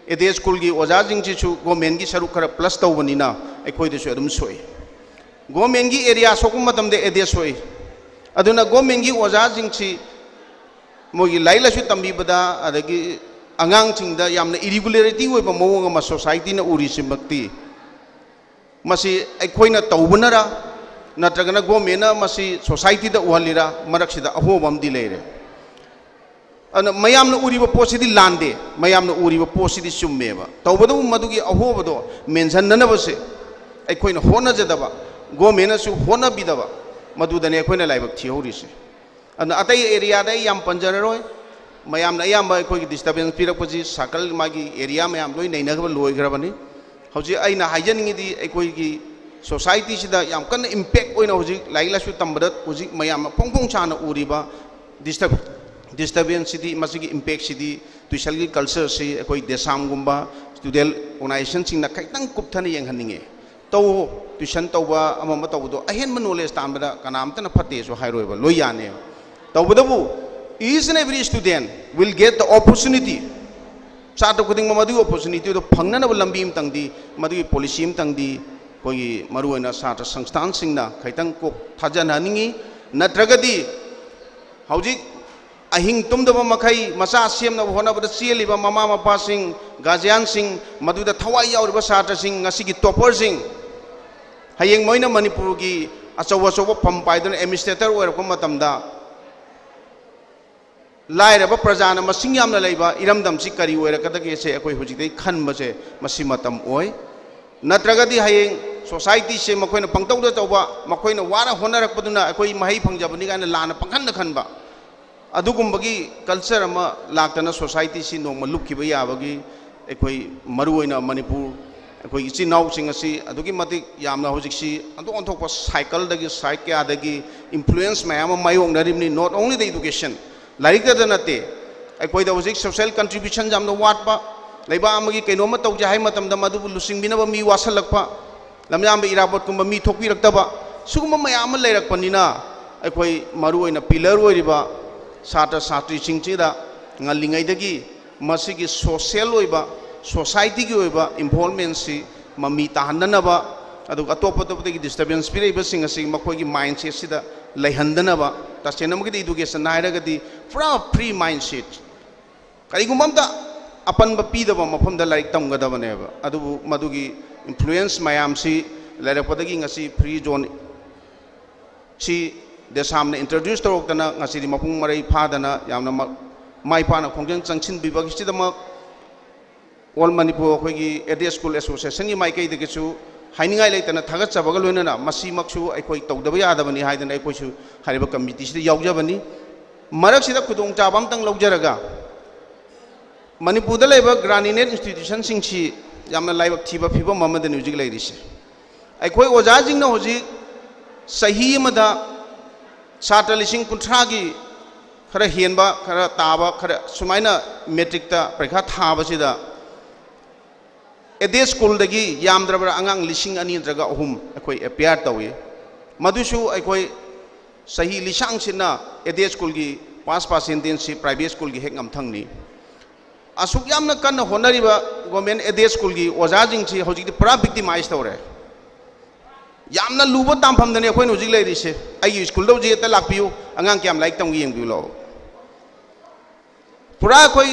ꯑꯦꯗꯦꯠ ꯁ꯭ꯀꯨꯜꯒꯤ ꯑꯣꯖꯥꯁꯤꯡꯁꯤꯁꯨ ꯒꯣꯔꯃꯦꯟꯒꯤ ꯁꯔꯨꯛ ꯈꯔ ꯄ꯭ꯂꯁ ꯇꯧꯕꯅꯤꯅ ꯑꯩꯈꯣꯏꯗꯁꯨ ꯑꯗꯨꯝ ꯁꯣꯛꯏ꯫ ꯒꯣꯔꯃꯦꯟꯒꯤ ꯑꯦꯔꯤꯌꯥ ꯁꯣꯛꯄ ꯃꯇꯝꯗ ꯑꯦꯗꯦꯠ ꯁꯣꯛꯏ꯫ ꯑꯗꯨꯅ ꯒꯣꯔꯃꯦꯟꯒꯤ ꯑꯣꯖꯥꯁꯤꯡꯁꯤ ꯃꯣꯏꯒꯤ ꯂꯥꯏꯔꯤꯛ ꯂꯥꯏꯁꯨ ꯇꯝꯕꯤꯕꯗ, ꯑꯗꯒꯤ ꯑꯉꯥꯡꯁꯤꯡꯗ ꯌꯥꯝꯅ ꯏꯔꯤꯒꯨꯂꯔꯤꯇꯤ ꯑꯣꯏꯕ ꯃꯑꯣꯡ ꯑꯃ ꯁꯣꯁꯥꯏꯇꯤꯅ ꯎꯔꯤꯁꯤꯃꯛꯇꯤ ꯃꯁꯤ ꯑꯩꯈꯣꯏꯅ ꯇꯧꯕꯅꯔ, ꯅꯠꯇ꯭ꯔꯒꯅ ꯒꯣꯔꯃꯦꯟꯅ ꯃꯁꯤ ꯁꯣꯁꯥꯏꯇꯤꯗ ꯎꯍꯜꯂꯤꯔꯥ? ꯃꯔꯛꯁꯤꯗ ꯑꯍꯣꯕ ꯑꯃꯗꯤ ꯂꯩꯔꯦ꯫ ꯑꯗꯨꯅ ꯃꯌꯥꯝꯅ ꯎꯔꯤꯕ ꯄꯣꯠꯁꯤꯗꯤ ꯂꯥꯟꯗꯦ, ꯃꯌꯥꯝꯅ ꯎꯔꯤꯕ ꯄꯣꯠꯁꯤꯗꯤ ꯆꯨꯝꯃꯦꯕ꯫ ꯇꯧꯕꯇꯕꯨ ꯃꯗꯨꯒꯤ ꯑꯍꯣꯕꯗꯣ ꯃꯦꯟꯁꯤꯟꯅꯅꯕꯁꯦ ꯑꯩꯈꯣꯏꯅ ꯍꯣꯠꯅꯖꯗꯕ, ꯒꯣꯔꯃꯦꯟꯅꯁꯨ ꯍꯣꯠꯅꯕꯤꯗꯕ, ꯃꯗꯨꯗꯅꯦ ꯑꯩꯈꯣꯏꯅ ꯂꯥꯏꯕꯛ ꯊꯤꯍꯧꯔꯤꯁꯦ꯫ ꯑꯗꯨꯅ ꯑꯇꯩ ꯑꯦꯔꯤꯌꯥꯗ ꯑꯩ ꯌꯥꯝ ꯄꯟꯖꯔꯔꯣꯏ꯫ ꯃꯌꯥꯝꯅ ꯑꯌꯥꯝꯕ ꯑꯩꯈꯣꯏꯒꯤ ꯗꯤꯁꯇꯔꯕꯦꯟꯁ ꯄꯤꯔꯛꯄꯁꯤ ꯁꯥꯔꯀꯜ, ꯃꯥꯒꯤ ꯑꯦꯔꯤꯌꯥ ꯃꯌꯥꯝ ꯂꯣꯏ ꯅꯩꯅꯈ꯭ꯔꯕ, ꯂꯣꯏꯈ꯭ꯔꯕꯅꯤ꯫ ꯍꯧꯖꯤꯛ ꯑꯩꯅ ꯍꯥꯏꯖꯅꯤꯡꯉꯤꯗꯤ, ꯑꯩꯈꯣꯏꯒꯤ ꯁꯣꯁꯥꯏꯇꯤꯁꯤꯗ ꯌꯥꯝ ꯀꯟꯅ ꯏꯝꯄꯦꯛ ꯑꯣꯏꯅ ꯍꯧꯖꯤꯛ ꯂꯥꯏꯔꯤꯛ ꯂꯥꯏꯁꯨ ꯇꯝꯕꯗ ꯍꯧꯖꯤꯛ ꯃꯌꯥꯝꯅ ꯐꯣꯡ ꯐꯣꯡ ꯁꯥꯅ ꯎꯔꯤꯕ ꯗꯤꯁꯇꯔꯕ ꯗꯤꯁꯇꯔꯕꯦꯟꯁꯁꯤꯗꯤ, ꯃꯁꯤꯒꯤ ꯏꯝꯄꯦꯛꯁꯤꯗꯤ ꯇ꯭ꯋꯤꯁꯟꯒꯤ ꯀꯜꯆꯔꯁꯤ ꯑꯩꯈꯣꯏ ꯗꯦꯁꯥꯝꯒꯨꯝꯕ, ꯁ꯭ꯇꯨꯗꯦꯟ ꯑꯣꯔꯒꯅꯥꯏꯖꯦꯁꯟꯁꯤꯡꯅ ꯈꯤꯇꯪ ꯀꯨꯞꯊꯅ ꯌꯦꯡꯍꯟꯅꯤꯡꯉꯦ꯫ ꯇꯧ, ꯇ꯭ꯋꯤꯁꯟ ꯇꯧꯕ, ꯑꯃ ꯑꯃ ꯇꯧꯕꯗꯣ, ꯑꯍꯦꯟꯕ ꯅꯣꯂꯦꯖ ꯇꯥꯟꯕꯗ ꯀꯅꯥꯝꯇꯅ ꯐꯠꯇꯦꯁꯨ ꯍꯥꯏꯔꯣꯏꯕ, ꯂꯣꯏ ꯌꯥꯅꯦꯕ꯫ ꯇꯧꯕꯇꯕꯨ, each and every student will get the opportunity, ꯁꯥꯇ꯭ꯔ ꯈꯨꯗꯤꯡꯃꯛ ꯃꯗꯨꯒꯤ ꯑꯣꯄꯣꯔꯆꯨꯅꯤꯇꯤꯗꯣ ꯐꯪꯅꯅꯕ ꯂꯝꯕꯤ ꯑꯃꯇꯪꯗꯤ, ꯃꯗꯨꯒꯤ ꯄꯣꯂꯤꯁꯤ ꯑꯃꯇꯪꯗꯤ ꯑꯩꯈꯣꯏꯒꯤ ꯃꯔꯨꯑꯣꯏꯅ ꯁꯥꯇ꯭ꯔ ꯁꯪꯁꯊꯥꯟꯁꯤꯡꯅ ꯈꯤꯇꯪ ꯀꯣꯛ ꯊꯥꯖꯅꯍꯟꯅꯤꯡꯉꯤ꯫ ꯅꯠꯇ꯭ꯔꯒꯗꯤ ꯍꯧꯖꯤꯛ ꯑꯍꯤꯡ ꯇꯨꯝꯗꯕ ꯃꯈꯩ ꯃꯆꯥ ꯁꯦꯝꯅꯕ ꯍꯣꯠꯅꯕꯗ ꯆꯦꯜꯂꯤꯕ ꯃꯃꯥ ꯃꯄꯥꯁꯤꯡ, ꯒꯥꯔꯖꯤꯌꯥꯟꯁꯤꯡ, ꯃꯗꯨꯗ ꯊꯋꯥꯏ ꯌꯥꯎꯔꯤꯕ ꯁꯥꯇ꯭ꯔꯁꯤꯡ, ꯉꯁꯤꯒꯤ ꯇꯣꯞꯄꯔꯁꯤꯡ, ꯍꯌꯦꯡ ꯃꯣꯏꯅ ꯃꯅꯤꯄꯨꯔꯒꯤ ꯑꯆꯧ ꯑꯆꯧꯕ ꯐꯝ ꯄꯥꯏꯗꯨꯅ ꯑꯦꯗꯃꯤꯅꯤꯁꯇ꯭ꯔꯦꯇꯔ ꯑꯣꯏꯔꯛꯄ ꯃꯇꯝꯗ, ꯂꯥꯏꯔꯕ ꯄ꯭ꯔꯖꯥꯅ ꯃꯁꯤꯡ ꯌꯥꯝꯅ ꯂꯩꯕ ꯏꯔꯝꯗꯝꯁꯤ ꯀꯔꯤ ꯑꯣꯏꯔꯛꯀꯗꯒꯦꯁꯦ ꯑꯩꯈꯣꯏ ꯍꯧꯖꯤꯛꯇꯩ ꯈꯟꯕꯁꯦ ꯃꯁꯤ ꯃꯇꯝ ꯑꯣꯏ꯫ ꯅꯠꯇ꯭ꯔꯒꯗꯤ ꯍꯌꯦꯡ ꯁꯣꯁꯥꯏꯇꯤꯁꯦ ꯃꯈꯣꯏꯅ ꯄꯪꯇꯧꯗ ꯇꯧꯕ, ꯃꯈꯣꯏꯅ ꯋꯥꯅ ꯍꯣꯠꯅꯔꯛꯄꯗꯨꯅ ꯑꯩꯈꯣꯏ ꯃꯍꯩ ꯐꯪꯖꯕꯅꯤ ꯀꯥꯏꯅ ꯂꯥꯟꯅ ꯄꯪꯈꯟꯗ ꯈꯟꯕ, ꯑꯗꯨꯒꯨꯝꯕꯒꯤ ꯀꯜꯆꯔ ꯑꯃ ꯂꯥꯛꯇꯅ ꯁꯣꯁꯥꯏꯇꯤꯁꯤ ꯅꯣꯡꯃ ꯂꯨꯞꯈꯤꯕ ꯌꯥꯕꯒꯤ ꯑꯩꯈꯣꯏ ꯃꯔꯨꯑꯣꯏꯅ ꯃꯅꯤꯄꯨꯔ, ꯑꯩꯈꯣꯏ ꯏꯆꯤꯟ ꯏꯅꯥꯎꯁꯤꯡ ꯑꯁꯤ ꯑꯗꯨꯛꯀꯤ ꯃꯇꯤꯛ ꯌꯥꯝꯅ ꯍꯧꯖꯤꯛꯁꯤ ꯑꯣꯟꯊꯣꯛ ꯑꯣꯟꯊꯣꯛꯄ ꯁꯥꯏꯀꯜꯗꯒꯤ, ꯁꯥꯏꯠ ꯀꯌꯥꯗꯒꯤ ꯏꯟꯐ꯭ꯂꯨꯌꯦꯟꯁ ꯃꯌꯥꯝ ꯑꯃ ꯃꯥꯌꯣꯛꯅꯔꯤꯕꯅꯤ꯫ Not only the education, ꯂꯥꯏꯔꯤꯛꯇꯗ ꯅꯠꯇꯦ, ꯑꯩꯈꯣꯏꯗ ꯍꯧꯖꯤꯛ ꯁꯣꯁꯤꯌꯦꯜ ꯀꯟꯇ꯭ꯔꯤꯕ꯭ꯌꯨꯁꯟ ꯌꯥꯝꯅ ꯋꯥꯠꯄ, ꯂꯩꯕꯥꯛ ꯑꯃꯒꯤ ꯀꯩꯅꯣꯝꯃ ꯇꯧꯖꯦ ꯍꯥꯏ ꯃꯇꯝꯗ ꯃꯗꯨꯕꯨ ꯂꯨꯆꯤꯡꯕꯤꯅꯕ ꯃꯤ ꯋꯥꯠꯁꯜꯂꯛꯄ, ꯂꯝꯌꯥꯟꯕ ꯏꯔꯥꯕꯣꯠꯀꯨꯝꯕ ꯃꯤ ꯊꯣꯛꯄꯤꯔꯛꯇꯕ, ꯁꯤꯒꯨꯝꯕ ꯃꯌꯥꯝ ꯑꯃ ꯂꯩꯔꯛꯄꯅꯤꯅ, ꯑꯩꯈꯣꯏ ꯃꯔꯨꯑꯣꯏꯅ ꯄꯤꯂꯔ ꯑꯣꯏꯔꯤꯕ ꯁꯥꯇ꯭ꯔ ꯁꯥꯇ꯭ꯔꯤꯁꯤꯡꯁꯤꯗ ꯉꯜꯂꯤꯉꯩꯗꯒꯤ ꯃꯁꯤꯒꯤ ꯁꯣꯁꯤꯌꯦꯜ ꯑꯣꯏꯕ, ꯁꯣꯁꯥꯏꯇꯤꯒꯤ ꯑꯣꯏꯕ ꯏꯟꯚꯣꯜꯕꯃꯦꯟꯁꯤ ꯃꯃꯤ ꯇꯥꯍꯟꯗꯅꯕ, ꯑꯗꯨꯒ ꯑꯇꯣꯞ ꯑꯇꯣꯞꯄꯗꯒꯤ ꯗꯤꯁꯇꯔꯕꯦꯟꯁ ꯄꯤꯔꯛꯏꯕꯁꯤꯡ ꯑꯁꯤ ꯃꯈꯣꯏꯒꯤ ꯃꯥꯏꯟꯁꯦꯠꯁꯤꯗ ꯂꯩꯍꯟꯗꯅꯕ, ꯇꯁꯦꯡꯅꯃꯛꯀꯤꯗꯤ ꯏꯗꯨꯀꯦꯁꯟ ꯍꯥꯏꯔꯒꯗꯤ ꯄꯨꯔꯥ ꯐ꯭ꯔꯤ ꯃꯥꯏꯟꯁꯦꯠ, ꯀꯔꯤꯒꯨꯝꯕ ꯑꯝꯇ ꯑꯄꯟꯕ ꯄꯤꯗꯕ ꯃꯐꯝꯗ ꯂꯥꯏꯔꯤꯛ ꯇꯝꯒꯗꯕꯅꯦꯕ꯫ ꯑꯗꯨꯕꯨ ꯃꯗꯨꯒꯤ ꯏꯟꯐ꯭ꯂꯨꯌꯦꯟꯁ ꯃꯌꯥꯝꯁꯤ ꯂꯩꯔꯛꯄꯗꯒꯤ ꯉꯁꯤ ꯐ꯭ꯔꯤ ꯖꯣꯟ ꯁꯤ ꯗꯦꯁꯥꯝꯅ introduce ꯇꯧꯔꯛꯇꯅ ꯉꯁꯤꯗꯤ ꯃꯄꯨꯡ ꯃꯔꯩ ꯐꯥꯗꯅ ꯌꯥꯝꯅ ꯃ-, ꯃꯥꯏ ꯄꯥꯛꯅ ꯈꯣꯡꯖꯪ ꯆꯪꯁꯤꯟꯕꯤꯕꯒꯤꯗꯃꯛ All Manipur ꯑꯩꯈꯣꯏꯒꯤ Aided School Associationꯒꯤ ꯃꯥꯏꯀꯩꯗꯒꯤꯁꯨ ꯍꯥꯏꯅꯤꯡꯉꯥꯏ ꯂꯩꯇꯅ ꯊꯥꯒꯠꯆꯕꯒ ꯂꯣꯏꯅꯅ ꯃꯁꯤꯃꯛꯁꯨ ꯑꯩꯈꯣꯏ ꯇꯧꯗꯕ ꯌꯥꯗꯕꯅꯤ ꯍꯥꯏꯗꯅ ꯑꯩꯈꯣꯏꯁꯨ ꯍꯥꯏꯔꯤꯕ committeeꯁꯤꯗ ꯌꯥꯎꯖꯕꯅꯤ꯫ ꯃꯔꯛꯁꯤꯗ ꯈꯨꯗꯣꯡꯆꯥꯕ ꯑꯃꯇꯪ ꯂꯧꯖꯔꯒ, ꯃꯅꯤꯄꯨꯔꯗ ꯂꯩꯕ ꯒ꯭ꯔꯥꯟ ꯏꯟꯗꯤꯌꯟ ꯏꯟꯁꯇꯤꯇ꯭ꯌꯨꯁꯟꯁꯤꯡꯁꯤ ꯌꯥꯝꯅ ꯂꯥꯏꯕꯛ ꯊꯤꯕ ꯐꯤꯕꯝ ꯑꯃꯗꯅꯤ ꯍꯧꯖꯤꯛ ꯂꯩꯔꯤꯁꯦ꯫ ꯑꯩꯈꯣꯏ ꯑꯣꯖꯥꯁꯤꯡꯅ ꯍꯧꯖꯤꯛ ꯆꯍꯤ ꯑꯃꯗ ꯁꯥꯇ꯭ꯔ ꯂꯤꯁꯤꯡ ꯀꯨꯟꯊ꯭ꯔꯥꯒꯤ ꯈꯔ ꯍꯦꯟꯕ, ꯈꯔ ꯇꯥꯕ, ꯈꯔ ꯁꯨꯃꯥꯏꯅ ꯃꯦꯇ꯭ꯔꯤꯛꯇ ꯄꯔꯤꯈꯥ ꯊꯥꯕꯁꯤꯗ Aided Schoolꯗꯒꯤ ꯌꯥꯝꯗ꯭ꯔꯕꯗ ꯑꯉꯥꯡ ꯂꯤꯁꯤꯡ ꯑꯅꯤ ꯅꯠꯇ꯭ꯔꯒ ꯑꯍꯨꯝ ꯑꯩꯈꯣꯏ appear ꯇꯧꯏ꯫ ꯃꯗꯨꯁꯨ ꯑꯩꯈꯣꯏ ꯆꯍꯤ ꯂꯤꯁꯥꯡꯁꯤꯠꯅ Aided Schoolꯒꯤ pass percentageꯁꯤ private schoolꯒꯤ ꯍꯦꯛ ꯉꯝꯊꯪꯅꯤ꯫ ꯑꯁꯨꯛ ꯌꯥꯝꯅ ꯀꯟꯅ ꯍꯣꯠꯅꯔꯤꯕ government aided schoolꯒꯤ ꯑꯣꯖꯥꯁꯤꯡꯁꯤ ꯍꯧꯖꯤꯛꯇꯤ ꯄꯨꯔꯥ victimize ꯇꯧꯔꯦ꯫ ꯌꯥꯝꯅ ꯂꯨꯕ ꯇꯥꯟꯐꯝꯗꯅꯤ ꯑꯩꯈꯣꯏꯅ ꯍꯧꯖꯤꯛ ꯂꯩꯔꯤꯁꯦ꯫ ꯑꯩꯒꯤ ꯁ꯭ꯀꯨꯜꯗ ꯍꯧꯖꯤꯛ ꯍꯦꯛꯇ ꯂꯥꯛꯄꯤꯌꯨ, ꯑꯉꯥꯡ ꯀꯌꯥꯝ ꯂꯥꯏꯔꯤꯛ ꯇꯝꯒꯦ ꯌꯦꯡꯕꯤꯌꯨ ꯂꯥꯛꯑꯣ꯫ ꯄꯨꯔꯥ ꯑꯩꯈꯣꯏ,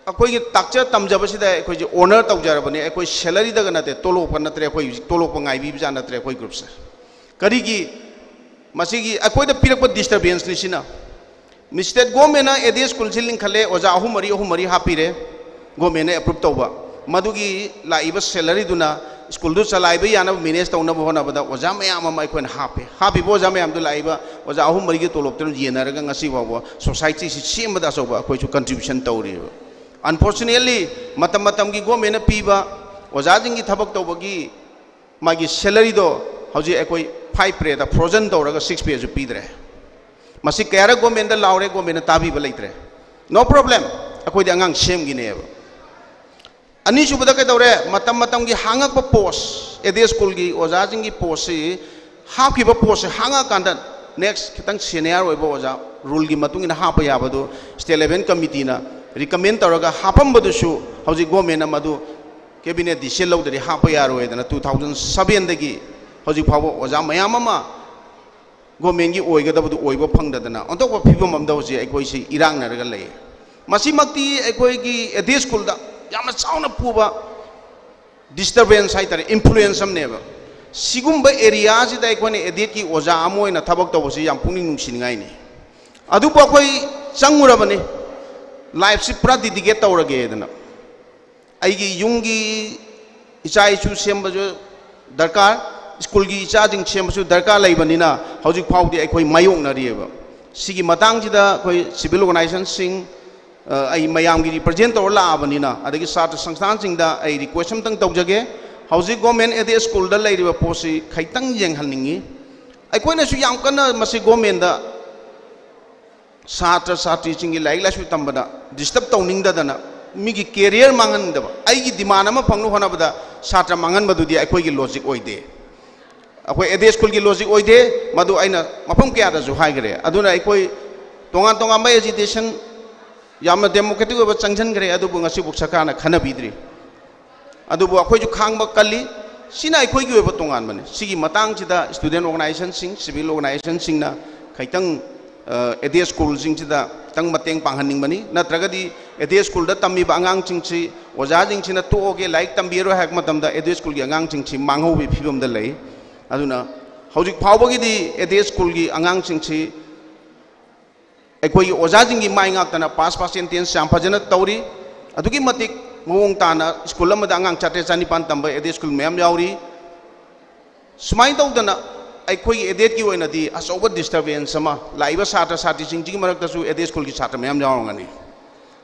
ꯑꯩꯈꯣꯏꯒꯤ ꯇꯥꯛꯆ ꯇꯝꯖꯕꯁꯤꯗ ꯑꯩꯈꯣꯏꯁꯦ honor ꯇꯧꯖꯔꯕꯅꯤ꯫ ꯑꯩꯈꯣꯏ salaryꯗꯒ ꯅꯠꯇꯦ, ꯇꯣꯂꯣꯞꯀ ꯅꯠꯇ꯭ꯔꯦ, ꯑꯩꯈꯣꯏ ꯍꯧꯖꯤꯛ ꯇꯣꯂꯣꯞꯀ ꯉꯥꯏꯕꯤꯕꯖꯥꯠ ꯅꯠꯇ꯭ꯔꯦ ꯑꯩꯈꯣꯏ groupꯁꯦ꯫ ꯀꯔꯤꯒꯤ? ꯃꯁꯤꯒꯤ ꯑꯩꯈꯣꯏꯗ ꯄꯤꯔꯛꯄ disturbanceꯅꯤ ꯁꯤꯅ꯫ State governmentꯅ aided schoolꯁꯤ ꯂꯤꯡꯈꯠꯂꯦ, ꯑꯣꯖꯥ ꯑꯍꯨꯝ ꯃꯔꯤ, ꯑꯍꯨꯝ ꯃꯔꯤ ꯍꯥꯞꯄꯤꯔꯦ, governmentꯅ approve ꯇꯧꯕ꯫ ꯃꯗꯨꯒꯤ ꯂꯥꯛꯏꯕ salaryꯗꯨꯅ ꯁ꯭ꯀꯨꯜꯗꯨ ꯆꯂꯥꯏꯕ ꯌꯥꯅꯕ manage ꯇꯧꯅꯕ ꯍꯣꯠꯅꯕꯗ ꯑꯣꯖꯥ ꯃꯌꯥꯝ ꯑꯃ ꯑꯩꯈꯣꯏꯅ ꯍꯥꯞꯄꯦ꯫ ꯍꯥꯞꯄꯤꯕ ꯑꯣꯖꯥ ꯃꯌꯥꯝꯗꯨ ꯂꯥꯛꯏꯕ ꯑꯣꯖꯥ ꯑꯍꯨꯝ ꯃꯔꯤꯒꯤ ꯇꯣꯂꯣꯞꯇꯨꯅ ꯌꯦꯟꯅꯔꯒ ꯉꯁꯤ ꯐꯥꯎꯕ societyꯁꯤ ꯁꯦꯝꯕꯗ ꯑꯆꯧꯕ ꯑꯩꯈꯣꯏꯁꯨ contribution ꯇꯧꯔꯤꯕ꯫ Unfortunately, ꯃꯇꯝ ꯃꯇꯝꯒꯤ governmentꯅ ꯄꯤꯕ ꯑꯣꯖꯥꯁꯤꯡꯒꯤ ꯊꯕꯛ ꯇꯧꯕꯒꯤ ꯃꯥꯒꯤ salaryꯗꯣ ꯍꯧꯖꯤꯛ ꯑꯩꯈꯣꯏ five payꯗ frozen ꯇꯧꯔꯒ six payꯁꯨ ꯄꯤꯗ꯭ꯔꯦ꯫ ꯃꯁꯤ ꯀꯌꯥꯔꯛ governmentꯗ ꯂꯥꯎꯔꯦ, governmentꯅ ꯇꯥꯕꯤꯕ ꯂꯩꯇ꯭ꯔꯦ꯫ No problem, ꯑꯩꯈꯣꯏꯗꯤ ꯑꯉꯥꯡ ꯁꯦꯝꯈꯤꯅꯦꯕ꯫ ꯑꯅꯤꯁꯨꯕꯗ ꯀꯩꯗꯧꯔꯦ? ꯃꯇꯝ ꯃꯇꯝꯒꯤ ꯍꯥꯡꯉꯛꯄ post, aided schoolꯒꯤ ꯑꯣꯖꯥꯁꯤꯡꯒꯤ postꯁꯤ, ꯍꯥꯞꯈꯤꯕ postꯁꯤ ꯍꯥꯡꯉꯛꯑꯀꯥꯟꯗ next ꯈꯤꯇꯪ senior ꯑꯣꯏꯕ ꯑꯣꯖꯥ, ruleꯒꯤ ꯃꯇꯨꯡ ꯏꯟꯅ ꯍꯥꯞꯄ ꯌꯥꯕꯗꯨ state level committeeꯅ recommend ꯇꯧꯔꯒ ꯍꯥꯞꯄꯝꯕꯗꯨꯁꯨ ꯍꯧꯖꯤꯛ governmentꯅ ꯃꯗꯨ cabinet decision ꯂꯧꯗ꯭ꯔꯗꯤ ꯍꯥꯞꯄ ꯌꯥꯔꯣꯏꯗꯅ two thousand sevenꯗꯒꯤ ꯍꯧꯖꯤꯛ ꯐꯥꯎꯕ ꯑꯣꯖꯥ ꯃꯌꯥꯝ ꯑꯃ governmentꯀꯤ ꯑꯣꯏꯒꯗꯕꯗꯨ ꯑꯣꯏꯕ ꯐꯪꯗꯗꯅ ꯑꯣꯟꯊꯣꯛꯄ ꯐꯤꯕꯝ ꯑꯃꯗ ꯍꯧꯖꯤꯛ ꯑꯩꯈꯣꯏꯁꯤ ꯏꯔꯥꯛꯅꯔꯒ ꯂꯩ꯫ ꯃꯁꯤꯃꯛꯇꯤ ꯑꯩꯈꯣꯏꯒꯤ aided schoolꯗ ꯌꯥꯝꯅ ꯆꯥꯎꯅ ꯄꯨꯕ disturbance ꯍꯥꯏꯇꯥꯔꯦ, influence ꯑꯃꯅꯦꯕ꯫ ꯁꯤꯒꯨꯝꯕ ꯑꯦꯔꯤꯌꯥꯁꯤꯗ ꯑꯩꯈꯣꯏꯅ ꯑꯦꯗꯦꯠꯀꯤ ꯑꯣꯖꯥ ꯑꯃ ꯑꯣꯏꯅ ꯊꯕꯛ ꯇꯧꯕꯁꯤ ꯌꯥꯝ ꯄꯨꯛꯅꯤꯡ ꯅꯨꯡꯁꯤꯅꯤꯡꯉꯥꯏꯅꯤ꯫ ꯑꯗꯨꯕꯨ ꯑꯩꯈꯣꯏ ꯆꯪꯉꯨꯔꯕꯅꯤ, ꯂꯥꯏꯐꯁꯤ ꯄꯨꯔꯥ ꯗꯤꯗꯤꯀꯦꯠ ꯇꯧꯔꯒꯦꯗꯅ꯫ ꯑꯩꯒꯤ ꯌꯨꯝꯒꯤ ꯏꯆꯥ ꯏꯁꯨ ꯁꯦꯝꯕꯁꯨ ꯗꯔꯀꯥꯔ, ꯁ꯭ꯀꯨꯜꯒꯤ ꯏꯆꯥꯁꯤꯡ ꯁꯦꯝꯕꯁꯨ ꯗꯔꯀꯥꯔ ꯂꯩꯕꯅꯤꯅ ꯍꯧꯖꯤꯛ ꯐꯥꯎꯗꯤ ꯑꯩꯈꯣꯏ ꯃꯥꯌꯣꯛꯅꯔꯤꯑꯕ꯫ ꯁꯤꯒꯤ ꯃꯇꯥꯡꯁꯤꯗ ꯑꯩꯈꯣꯏ ꯁꯤꯚꯤꯜ ꯑꯣꯔꯒꯅꯥꯏꯖꯦꯁꯟꯁꯤꯡ, ꯑ, ꯑꯩ ꯃꯌꯥꯝꯒꯤ ꯔꯤꯄ꯭ꯔꯖꯦꯟ ꯇꯧꯔ ꯂꯥꯛꯑꯕꯅꯤꯅ, ꯑꯗꯒꯤ ꯁꯥꯇ꯭ꯔ ꯁꯪꯁꯊꯥꯟꯁꯤꯡꯗ ꯑꯩ ꯔꯤꯀ꯭ꯋꯦꯁ ꯑꯝꯇꯪ ꯇꯧꯖꯒꯦ꯫ ꯍꯧꯖꯤꯛ ꯒꯣꯔꯃꯦꯟ ꯑꯦꯗꯦꯗ ꯁ꯭ꯀꯨꯜꯗ ꯂꯩꯔꯤꯕ ꯄꯣꯠꯁꯤ ꯈꯤꯇꯪ ꯌꯦꯡꯍꯟꯅꯤꯡꯉꯤ꯫ ꯑꯩꯈꯣꯏꯅꯁꯨ ꯌꯥꯝ ꯀꯟꯅ ꯃꯁꯤ ꯒꯣꯔꯃꯦꯟꯗ ꯁꯥꯇ꯭ꯔ ꯁꯥꯇ꯭ꯔꯤꯁꯤꯡꯒꯤ ꯂꯥꯏꯔꯤꯛ ꯂꯥꯏꯁꯨ ꯇꯝꯕꯗ ꯗꯤꯁꯇꯔꯕ ꯇꯧꯅꯤꯡꯗꯗꯅ, ꯃꯤꯒꯤ ꯀꯦꯔꯤꯌꯔ ꯃꯥꯡꯍꯟꯗꯕ, ꯑꯩꯒꯤ ꯗꯤꯃꯥꯟ ꯑꯃ ꯐꯪꯅꯕ ꯍꯣꯠꯅꯕꯗ ꯁꯥꯇ꯭ꯔ ꯃꯥꯡꯍꯟꯕꯗꯨꯗꯤ ꯑꯩꯈꯣꯏꯒꯤ ꯂꯣꯖꯤꯛ ꯑꯣꯏꯗꯦ꯫ ꯑꯩꯈꯣꯏ ꯑꯦꯗꯦꯗ ꯁ꯭ꯀꯨꯜꯒꯤ ꯂꯣꯖꯤꯛ ꯑꯣꯏꯗꯦ꯫ ꯃꯗꯨ ꯑꯩꯅ ꯃꯐꯝ ꯀꯌꯥꯗꯁꯨ ꯍꯥꯏꯈ꯭ꯔꯦ꯫ ꯑꯗꯨꯅ ꯑꯩꯈꯣꯏ ꯇꯣꯉꯥꯟ ꯇꯣꯉꯥꯟꯕ ꯑꯦꯖꯤꯇꯦꯁꯟ ꯌꯥꯝꯅ ꯗꯦꯃꯣꯀ꯭ꯔꯦꯇꯤꯛ ꯑꯣꯏꯕ ꯆꯪꯁꯤꯟꯈ꯭ꯔꯦ, ꯑꯗꯨꯕꯨ ꯉꯁꯤꯕꯨꯛ ꯁꯔꯀꯥꯔꯅ ꯈꯟꯅꯕꯤꯗ꯭ꯔꯤ꯫ ꯑꯗꯨꯕꯨ ꯑꯩꯈꯣꯏꯁꯨ ꯈꯥꯡꯕ ꯀꯜꯂꯤ꯫ ꯁꯤꯅ ꯑꯩꯈꯣꯏꯒꯤ ꯑꯣꯏꯕ ꯇꯣꯉꯥꯟꯕꯅꯤ꯫ ꯁꯤꯒꯤ ꯃꯇꯥꯡꯁꯤꯗ ꯁ꯭ꯇꯨꯗꯦꯟ ꯑꯣꯔꯒꯅꯥꯏꯖꯦꯁꯟꯁꯤꯡ, ꯁꯤꯚꯤꯜ ꯑꯣꯔꯒꯅꯥꯏꯖꯦꯁꯟꯁꯤꯡꯅ ꯈꯤꯇꯪ, ꯑ, ꯑꯦꯗꯦꯗ ꯁ꯭ꯀꯨꯜꯁꯤꯡꯁꯤꯗ ꯈꯤꯇꯪ ꯃꯇꯦꯡ ꯄꯥꯡꯍꯟꯅꯤꯡꯕꯅꯤ꯫ ꯅꯠꯇ꯭ꯔꯒꯗꯤ ꯑꯦꯗꯦꯗ ꯁ꯭ꯀꯨꯜꯗ ꯇꯝꯃꯤꯕ ꯑꯉꯥꯡꯁꯤꯡꯁꯤ ꯑꯣꯖꯥꯁꯤꯡꯁꯤꯅ ꯇꯣꯛꯑꯒꯦ, ꯂꯥꯏꯔꯤꯛ ꯇꯝꯕꯤꯔꯔꯣꯏ ꯍꯥꯏꯕ ꯃꯇꯝꯗ ꯑꯦꯗꯦꯗ ꯁ꯭ꯀꯨꯜꯒꯤ ꯑꯉꯥꯡꯁꯤꯡꯁꯤ ꯃꯥꯡꯍꯧꯕꯒꯤ ꯐꯤꯕꯝꯗ ꯂꯩ꯫ ꯑꯗꯨꯅ ꯍꯧꯖꯤꯛ ꯐꯥꯎꯕꯒꯤꯗꯤ ꯑꯦꯗꯦꯗ ꯁ꯭ꯀꯨꯜꯒꯤ ꯑꯉꯥꯡꯁꯤꯡꯁꯤ ꯑꯩꯈꯣꯏꯒꯤ ꯑꯣꯖꯥꯁꯤꯡꯒꯤ ꯃꯥꯏ ꯉꯥꯛꯇꯅ ꯄꯥꯁ ꯄꯥꯔꯁꯦꯟꯇꯦꯖ ꯌꯥꯝ ꯐꯖꯅ ꯇꯧꯔꯤ꯫ ꯑꯗꯨꯛꯀꯤ ꯃꯇꯤꯛ ꯃꯑꯣꯡ ꯇꯥꯅ ꯁ꯭ꯀꯨꯜ ꯑꯃꯗ ꯑꯉꯥꯡ ꯆꯥꯇ꯭ꯔꯦꯠ ꯆꯅꯤꯄꯥꯟ ꯇꯝꯕ ꯑꯦꯗꯦꯗ ꯁ꯭ꯀꯨꯜ ꯃꯌꯥꯝ ꯌꯥꯎꯔꯤ꯫ ꯁꯨꯃꯥꯏꯅ ꯇꯧꯗꯅ ꯑꯩꯈꯣꯏꯒꯤ ꯑꯦꯗꯦꯗꯀꯤ ꯑꯣꯏꯅꯗꯤ ꯑꯆꯧꯕ ꯗꯤꯁꯇꯔꯕꯦꯟꯁ ꯑꯃ, ꯂꯥꯛꯏꯕ ꯁꯥꯇ꯭ꯔ ꯁꯥꯇ꯭ꯔꯤꯁꯤꯡꯁꯤꯒꯤ ꯃꯔꯛꯇꯁꯨ ꯑꯦꯗꯦꯗ ꯁ꯭ꯀꯨꯜꯒꯤ ꯁꯥꯇ꯭ꯔ ꯃꯌꯥꯝ ꯌꯥꯎꯔꯝꯒꯅꯤ꯫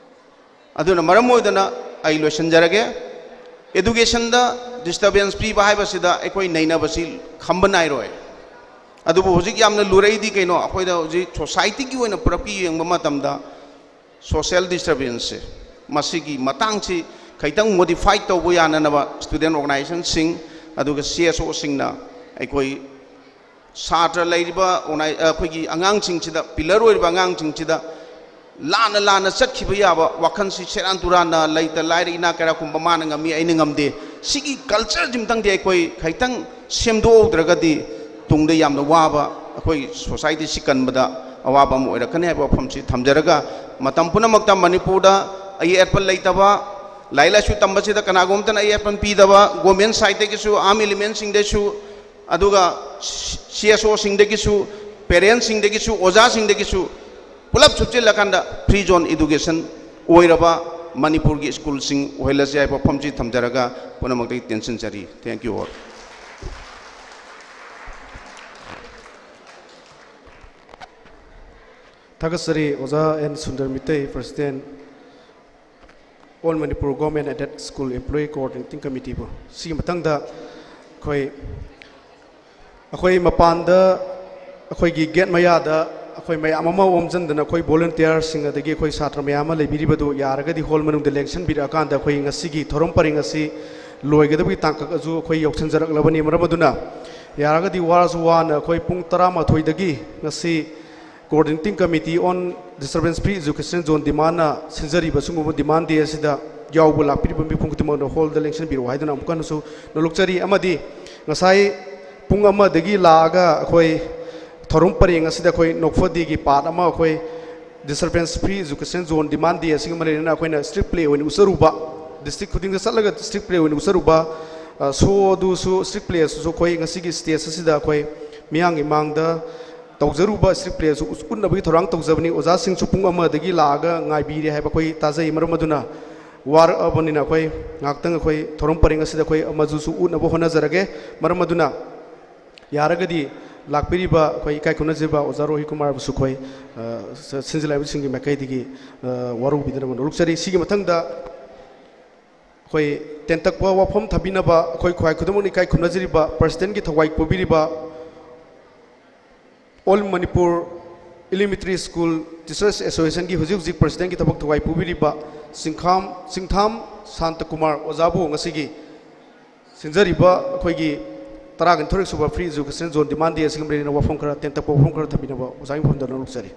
ꯑꯗꯨꯅ ꯃꯔꯝ ꯑꯣꯏꯗꯅ ꯑꯩ ꯂꯣꯏꯁꯤꯟꯖꯔꯒꯦ꯫ ꯑꯦꯗꯨꯀꯦꯁꯟꯗ ꯗꯤꯁꯇꯔꯕꯦꯟꯁ ꯄꯤꯕ ꯍꯥꯏꯕꯁꯤꯗ ꯑꯩꯈꯣꯏ ꯅꯩꯅꯕꯁꯤ ꯈꯝꯕ ꯅꯥꯏꯔꯣꯏ꯫ ꯑꯗꯨꯕꯨ ꯍꯧꯖꯤꯛ ꯌꯥꯝꯅ ꯂꯨꯔꯛꯏꯗꯤ ꯀꯩꯅꯣ? ꯑꯩꯈꯣꯏꯗ ꯍꯧꯖꯤꯛ ꯁꯣꯁꯥꯏꯇꯤꯒꯤ ꯑꯣꯏꯅ ꯄꯨꯂꯞꯀꯤ ꯌꯦꯡꯕ ꯃꯇꯝꯗ ꯁꯣꯁꯦꯜ ꯗꯤꯁꯇꯔꯕꯦꯟꯁꯁꯦ, ꯃꯁꯤꯒꯤ ꯃꯇꯥꯡꯁꯤ ꯈꯤꯇꯪ ꯃꯣꯗꯤꯐꯥꯏ ꯇꯧꯕ ꯌꯥꯅꯅꯕ ꯁ꯭ꯇꯨꯗꯦꯟ ꯑꯣꯔꯒꯅꯥꯏꯖꯦꯁꯟꯁꯤꯡ, ꯑꯗꯨꯒ ꯁꯤ ꯑꯦꯁ ꯑꯣꯁꯤꯡꯅ ꯑꯩꯈꯣꯏ ꯁꯥꯇ꯭ꯔ ꯂꯩꯔꯤꯕ ꯑꯣꯔꯒꯅꯥꯏ-, ꯑꯩꯈꯣꯏꯒꯤ ꯑꯉꯥꯡꯁꯤꯡꯁꯤꯗ, ꯄꯤꯂꯔ ꯑꯣꯏꯔꯤꯕ ꯑꯉꯥꯡꯁꯤꯡꯁꯤꯗ ꯂꯥꯟꯅ ꯂꯥꯟꯅ ꯆꯠꯈꯤꯕ ꯌꯥꯕ ꯋꯥꯈꯜꯁꯤ ꯁꯦꯔꯥꯟ ꯇꯨꯔꯥꯟꯅ, ꯂꯩꯇ ꯂꯥꯏꯔ ꯏꯅꯥꯛ ꯀꯩꯔꯥꯛ ꯈꯨꯟꯕ, ꯃꯥꯅ ꯉꯝꯃꯤ ꯑꯩꯅ ꯉꯝꯗꯦ, ꯁꯤꯒꯤ ꯀꯜꯆꯔꯁꯤꯃꯇꯪꯗꯤ ꯑꯩꯈꯣꯏ ꯈꯤꯇꯪ ꯁꯦꯝꯗꯣꯛꯍꯧꯗ꯭ꯔꯒꯗꯤ ꯇꯨꯡꯗ ꯌꯥꯝꯅ ꯋꯥꯕ, ꯑꯩꯈꯣꯏ ꯁꯣꯁꯥꯏꯇꯤꯁꯤ ꯀꯟꯕꯗ ꯑꯋꯥꯕ ꯑꯃ ꯑꯣꯏꯔꯛꯀꯅꯤ ꯍꯥꯏꯕ ꯋꯥꯐꯝꯁꯤ ꯊꯝꯖꯔꯒ, ꯃꯇꯝ ꯄꯨꯝꯅꯃꯛꯇ ꯃꯅꯤꯄꯨꯔꯗ ꯑꯌꯦꯠꯄ ꯂꯩꯇꯕ, ꯂꯥꯏꯔꯤꯛ ꯂꯥꯏꯁꯨ ꯇꯝꯕꯁꯤꯗ ꯀꯅꯥꯒꯨꯝꯕ ꯑꯃꯠꯇꯅ ꯑꯌꯦꯠꯄ ꯄꯤꯗꯕ, ꯒꯣꯔꯃꯦꯟ ꯁꯥꯏꯠꯇꯒꯤꯁꯨ, ꯑꯥꯔꯝ ꯏꯂꯤꯃꯦꯟꯁꯤꯡꯗꯒꯤꯁꯨ, ꯑꯗꯨꯒ ꯁꯤ ꯑꯦꯁ ꯑꯣꯁꯤꯡꯗꯒꯤꯁꯨ, ꯄꯦꯔꯦꯟꯁꯁꯤꯡꯗꯒꯤꯁꯨ, ꯑꯣꯖꯥꯁꯤꯡꯗꯒꯤꯁꯨ ꯄꯨꯂꯞ ꯁꯨꯞꯆꯤꯜꯂꯀꯥꯟꯗ ꯐ꯭ꯔꯤ ꯖꯣꯟ ꯏꯗꯨꯀꯦꯁꯟ ꯑꯣꯏꯔꯕ ꯃꯅꯤꯄꯨꯔꯒꯤ ꯁ꯭ꯀꯨꯜꯁꯤꯡ ꯑꯣꯏꯍꯜꯂꯁꯤ ꯍꯥꯏꯕ ꯋꯥꯐꯝꯁꯤ ꯊꯝꯖꯔꯒ ꯄꯨꯝꯅꯃꯛꯇꯒꯤ ꯇꯦꯟꯁꯤꯟꯖꯔꯤ꯫ Thank you all. ꯊꯥꯒꯠꯆꯔꯤ ꯑꯣꯖꯥ N Sundar Meitei, President, All Manipur Government Aided School Employee Coordinating Committeeꯕꯨ꯫ ꯁꯤꯒꯤ ꯃꯊꯪꯗ ꯑꯩꯈꯣꯏ, ꯑꯩꯈꯣꯏ ꯃꯄꯥꯟꯗ, ꯑꯩꯈꯣꯏꯒꯤ ꯒꯦꯠ ꯃꯌꯥꯗ ꯑꯩꯈꯣꯏ ꯃꯌꯥꯝ ꯑꯃ ꯑꯣꯝꯁꯤꯟꯗꯅ, ꯑꯩꯈꯣꯏ volunteerꯁꯤꯡ ꯑꯗꯒꯤ ꯑꯩꯈꯣꯏ ꯁꯥꯇ꯭ꯔ ꯃꯌꯥꯝ ꯑꯃ ꯂꯩꯕꯤꯔꯤꯕꯗꯨ ꯌꯥꯔꯒꯗꯤ ꯍꯣꯜ ꯃꯅꯨꯡꯗ ꯂꯦꯡꯁꯤꯟꯕꯤꯔꯛꯑꯀꯥꯟꯗ ꯑꯩꯈꯣꯏ ꯉꯁꯤꯒꯤ ꯊꯧꯔꯝ ꯄꯔꯤꯡ ꯑꯁꯤ ꯂꯣꯏꯒꯗꯕꯒꯤ ꯇꯥꯡꯀꯛ ꯑꯗꯨ ꯑꯩꯈꯣꯏ ꯌꯧꯁꯤꯟꯖꯔꯛꯂꯕꯅꯤ꯫ ꯃꯔꯝ ꯑꯗꯨꯅ ꯌꯥꯔꯒꯗꯤ ꯋꯥꯔꯁꯨ ꯋꯥꯅ ꯑꯩꯈꯣꯏ ꯄꯨꯡ ꯇꯔꯥꯃꯥꯊꯣꯏꯗꯒꯤ ꯉꯁꯤ Coordinating Committee on Disturbance Free Education Zone Demandꯅ ꯁꯤꯟꯖꯔꯤꯕ ꯁꯤꯒꯨꯝꯕ demand day ꯑꯁꯤꯗ ꯌꯥꯎꯕ ꯂꯥꯛꯄꯤꯔꯤꯕ ꯃꯤꯄꯨꯝ ꯈꯨꯗꯤꯡꯃꯛꯅ ꯍꯣꯜꯗ ꯂꯦꯡꯁꯤꯟꯕꯤꯔꯛꯑꯣ ꯍꯥꯏꯗꯨꯅ ꯑꯃꯨꯛꯀ ꯍꯟꯅꯁꯨ ꯅꯣꯂꯨꯛꯆꯔꯤ꯫ ꯑꯃꯗꯤ ꯉꯁꯥꯏ ꯄꯨꯡ ꯑꯃꯗꯒꯤ ꯂꯥꯛꯑꯒ ꯑꯩꯈꯣꯏ ꯊꯧꯔꯝ ꯄꯔꯦꯡ ꯑꯁꯤꯗ ꯑꯩꯈꯣꯏ ꯅꯣꯛꯐꯗꯦꯒꯤ part ꯑꯃ ꯑꯩꯈꯣꯏ Disturbance Free Education Zone Demand Day ꯑꯁꯤꯒ ꯃꯔꯤ ꯂꯩꯅꯅ ꯑꯩꯈꯣꯏꯅ street play ꯑꯣꯏꯅ ꯎꯠꯆꯔꯨꯕ, district ꯈꯨꯗꯤꯡꯗ ꯆꯠꯂꯒ street play ꯑꯣꯏꯅ ꯎꯠꯆꯔꯨꯕ, ꯑ, show ꯑꯗꯨꯁꯨ, street play ꯑꯁꯤꯁꯨ ꯑꯩꯈꯣꯏ ꯉꯁꯤꯒꯤ stage ꯑꯁꯤꯗ ꯑꯩꯈꯣꯏ ꯃꯤꯌꯥꯝꯒꯤ ꯃꯥꯡꯗ ꯇꯧꯖꯔꯨꯕ street play ꯑꯁꯨ ꯎꯠꯅꯕꯒꯤ ꯊꯧꯔꯥꯡ ꯇꯧꯖꯕꯅꯤ꯫ ꯑꯣꯖꯥꯁꯤꯡꯁꯨ ꯄꯨꯡ ꯑꯃꯗꯒꯤ ꯂꯥꯛꯑꯒ ꯉꯥꯏꯕꯤꯔꯦ ꯍꯥꯏꯕ ꯑꯩꯈꯣꯏ ꯇꯥꯖꯩ꯫ ꯃꯔꯝ ꯑꯗꯨꯅ ꯋꯥꯔꯛꯑꯕꯅꯤꯅ ꯑꯩꯈꯣꯏ ꯉꯥꯏꯍꯥꯛꯇꯪ ꯑꯩꯈꯣꯏ ꯊꯧꯔꯝ ꯄꯔꯦꯡ ꯑꯁꯤꯗ ꯑꯩꯈꯣꯏ ꯑꯃꯗꯨꯁꯨ ꯎꯠꯅꯕ ꯍꯣꯠꯅꯖꯔꯒꯦ꯫ ꯃꯔꯝ ꯑꯗꯨꯅ ꯌꯥꯔꯒꯗꯤ ꯂꯥꯛꯄꯤꯔꯤꯕ ꯑꯩꯈꯣꯏ ꯏꯀꯥꯏ ꯈꯨꯝꯅꯖꯔꯤꯕ ꯑꯣꯖꯥ ꯔꯣꯍꯤ ꯀꯨꯃꯥꯔꯕꯨꯁꯨ ꯑꯩꯈꯣꯏ, ꯑ, ꯁ-, ꯁꯤꯟꯖꯤꯜꯂꯛꯂꯤꯕꯁꯤꯡꯒꯤ ꯃꯥꯏꯀꯩꯗꯒꯤ, ꯑ, ꯋꯥꯔꯧꯕꯤꯗꯅꯕ ꯅꯣꯂꯨꯛꯆꯔꯤ꯫ ꯁꯤꯒꯤ ꯃꯊꯪꯗ ꯑꯩꯈꯣꯏ ꯇꯦꯟꯇꯛꯄ ꯋꯥꯐꯝ ꯊꯝꯕꯤꯅꯕ ꯑꯩꯈꯣꯏ ꯈ꯭ꯋꯥꯏ ꯈꯨꯗꯤꯡꯃꯛꯅ ꯏꯀꯥꯏ ꯈꯨꯝꯅꯖꯔꯤꯕ Presidentꯀꯤ ꯊꯧꯋꯥꯏ ꯄꯨꯕꯤꯔꯤꯕ All Manipur Elementary School Teachers Associationꯒꯤ ꯍꯧꯖꯤꯛ ꯍꯧꯖꯤꯛ Presidentꯀꯤ ꯊꯕꯛ ꯊꯧꯋꯥꯏ ꯄꯨꯕꯤꯔꯤꯕ ꯆꯤꯡꯈꯥꯝ, ꯆꯤꯡꯊꯥꯝ ꯁꯥꯟꯇ ꯀꯨꯃꯥꯔ ꯑꯣꯖꯥꯕꯨ ꯉꯁꯤꯒꯤ ꯁꯤꯟꯖꯔꯤꯕ ꯑꯩꯈꯣꯏꯒꯤ ꯇꯔꯥꯒ ꯅꯤꯊꯣꯏꯔꯛ ꯁꯨꯕ Free Education Zone Demand Day ꯑꯁꯤꯒ ꯃꯔꯤ ꯂꯩꯅꯅ ꯋꯥꯐꯝ ꯈꯔ, ꯇꯦꯟꯇꯛꯄ ꯋꯥꯐꯝ ꯈꯔ ꯊꯝꯕꯤꯅꯕ ꯑꯣꯖꯥꯒꯤ ꯃꯐꯝꯗ ꯅꯣꯂꯨꯛꯆꯔꯤ꯫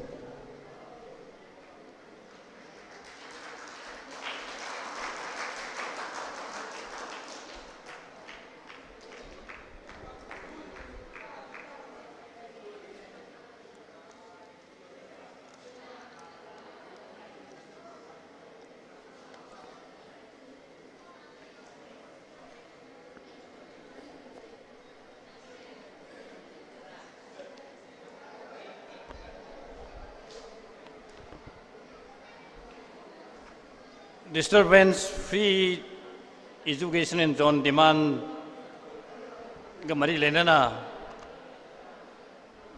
Disturbance free education and zone demandꯒ ꯃꯔꯤ ꯂꯩꯅꯅ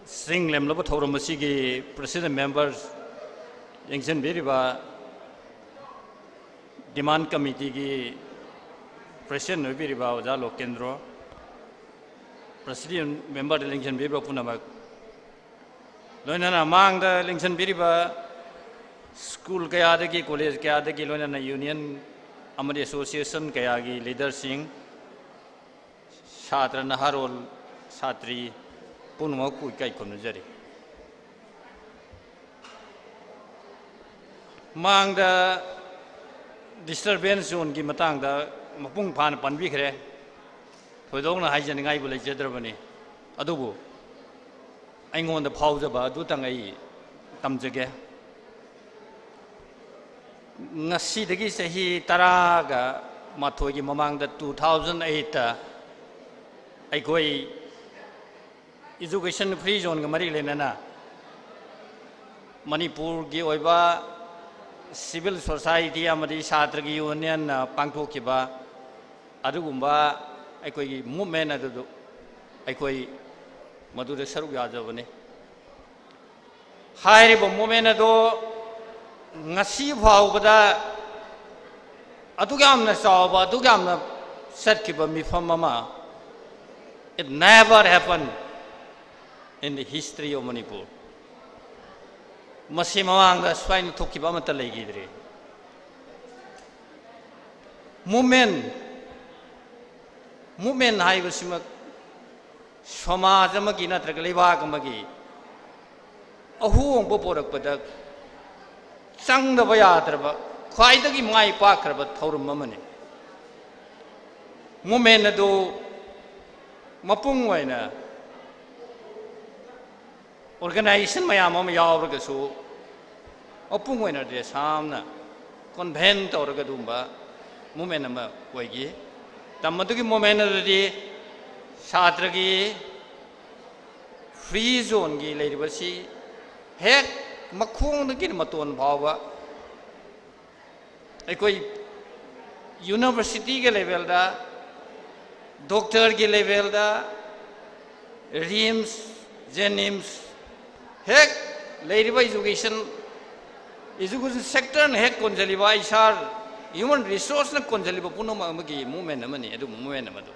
ꯆꯤꯡ ꯂꯦꯝꯂꯕ ꯊꯧꯔꯝ ꯑꯁꯤꯒꯤ president members, ꯌꯦꯡꯁꯤꯟꯕꯤꯔꯤꯕ demand committeeꯒꯤ president ꯑꯣꯏꯕꯤꯔꯤꯕ ꯑꯣꯖꯥ ꯂꯣꯀꯦꯟꯗ꯭ꯔꯣ, president memberꯗ ꯂꯦꯡꯁꯤꯟꯕꯤꯔꯤꯕ ꯄꯨꯝꯅꯃꯛ, ꯂꯣꯏꯅꯅ ꯃꯥꯡꯗ ꯂꯦꯡꯁꯤꯟꯕꯤꯔꯤꯕ school ꯀꯌꯥꯗꯒꯤ, college ꯀꯌꯥꯗꯒꯤ, ꯂꯣꯏꯅꯅ union ꯑꯃꯗꯤ association ꯀꯌꯥꯒꯤ leaderꯁꯤꯡ, ꯁꯥꯇ꯭ꯔ ꯅꯍꯥꯔꯣꯜ, ꯁꯥꯇ꯭ꯔꯤ ꯄꯨꯝꯅꯃꯛꯄꯨ ꯏꯀꯥꯏ ꯈꯨꯝꯅꯖꯔꯤ꯫ ꯃꯥꯡꯗ disturbance zoneꯒꯤ ꯃꯇꯥꯡꯗ ꯃꯄꯨꯡ ꯐꯥꯅ ꯄꯟꯕꯤꯈ꯭ꯔꯦ꯫ ꯊꯣꯏꯗꯣꯛꯅ ꯍꯥꯏꯖꯅꯤꯡꯉꯥꯏꯕꯨ ꯂꯩꯖꯗ꯭ꯔꯕꯅꯤ꯫ ꯑꯗꯨꯕꯨ ꯑꯩꯉꯣꯟꯗ ꯐꯥꯎꯖꯕ ꯑꯗꯨꯇꯪ ꯑꯩ ꯇꯝꯖꯒꯦ꯫ ꯉꯁꯤꯗꯒꯤ ꯆꯍꯤ ꯇꯔꯥꯒ ꯃꯥꯊꯣꯏꯒꯤ ꯃꯃꯥꯡꯗ, two thousand eightꯇ ꯑꯩꯈꯣꯏ education free zoneꯒ ꯃꯔꯤ ꯂꯩꯅꯅ ꯃꯅꯤꯄꯨꯔꯒꯤ ꯑꯣꯏꯕ civil society ꯑꯃꯗꯤ ꯁꯥꯇ꯭ꯔꯒꯤ unionꯅ ꯄꯥꯡꯊꯣꯛꯈꯤꯕ ꯑꯗꯨꯒꯨꯝꯕ ꯑꯩꯈꯣꯏꯒꯤ movement ꯑꯗꯨꯗꯨ ꯑꯩꯈꯣꯏ ꯃꯗꯨꯗ ꯁꯔꯨꯛ ꯌꯥꯖꯕꯅꯤ꯫ ꯍꯥꯏꯔꯤꯕ movement ꯑꯗꯣ ꯉꯁꯤ ꯐꯥꯎꯕꯗ ꯑꯗꯨꯛ ꯌꯥꯝꯅ ꯆꯥꯎꯕ, ꯑꯗꯨꯛ ꯌꯥꯝꯅ ꯆꯠꯈꯤꯕ ꯃꯤꯐꯝ ꯑꯃ, it never happened in the history of Manipur. ꯃꯁꯤ ꯃꯃꯥꯡꯗ ꯁꯨꯃꯥꯏꯅ ꯊꯣꯛꯈꯤꯕ ꯑꯃꯠꯇ ꯂꯩꯈꯤꯗ꯭ꯔꯤ꯫ Movement, movement ꯍꯥꯏꯕꯁꯤꯃꯛ ꯁꯃꯥꯖ ꯑꯃꯒꯤ ꯅꯠꯇ꯭ꯔꯒ ꯂꯩꯕꯥꯛ ꯑꯃꯒꯤ ꯑꯍꯣꯡꯕ ꯄꯨꯔꯛꯄꯗ ꯆꯪꯗꯕ ꯌꯥꯗ꯭ꯔꯕ, ꯈ꯭ꯋꯥꯏꯗꯒꯤ ꯃꯥꯏ ꯄꯥꯛꯈ꯭ꯔꯕ ꯊꯧꯔꯝ ꯑꯃꯅꯤ꯫ Movement ꯑꯗꯨ ꯃꯄꯨꯡ ꯑꯣꯏꯅ organization ꯃꯌꯥꯝ ꯑꯃ ꯌꯥꯎꯔꯒꯁꯨ, ꯃꯄꯨꯡ ꯑꯣꯏꯅ ꯗꯦꯁꯥꯝꯅ convene ꯇꯧꯔꯒ ꯑꯗꯨꯒꯨꯝꯕ movement ꯑꯃ ꯑꯣꯏꯈꯤ꯫ ꯃꯇꯝ ꯑꯗꯨꯒꯤ movement ꯑꯗꯨꯗꯤ ꯁꯥꯇ꯭ꯔꯒꯤ free zoneꯒꯤ ꯂꯩꯔꯤꯕꯁꯤ ꯍꯦꯛ ꯃꯈꯣꯡꯗꯒꯤ ꯃꯇꯣꯟ ꯐꯥꯎꯕ ꯑꯩꯈꯣꯏ ꯌꯨꯅꯤꯚꯔꯁꯤꯇꯤꯒꯤ ꯂꯦꯚꯦꯜꯗ, ꯗꯣꯛꯇꯔꯒꯤ ꯂꯦꯚꯦꯜꯗ, ꯔꯤꯝꯁ, ꯖꯦꯅꯤꯝꯁ, ꯍꯦꯛ ꯂꯩꯔꯤꯕ ꯏꯖꯨꯀꯦꯁꯟ, ꯏꯖꯨꯀꯦꯁꯟ ꯁꯦꯛꯇꯔꯅ ꯍꯦꯛ ꯀꯣꯟꯁꯤꯜꯂꯤꯕ, ꯑꯩꯆ ꯑꯥꯔ, ꯍ꯭ꯌꯨꯃꯟ ꯔꯤꯁꯣꯔꯁꯅ ꯀꯣꯟꯁꯤꯜꯂꯤꯕ ꯄꯨꯝꯅꯃꯛ ꯑꯃꯒꯤ ꯃꯨꯞꯃꯦꯟ ꯑꯃꯅꯤ꯫ ꯑꯗꯨ ꯃꯨꯞꯃꯦꯟ ꯑꯃꯗꯨ,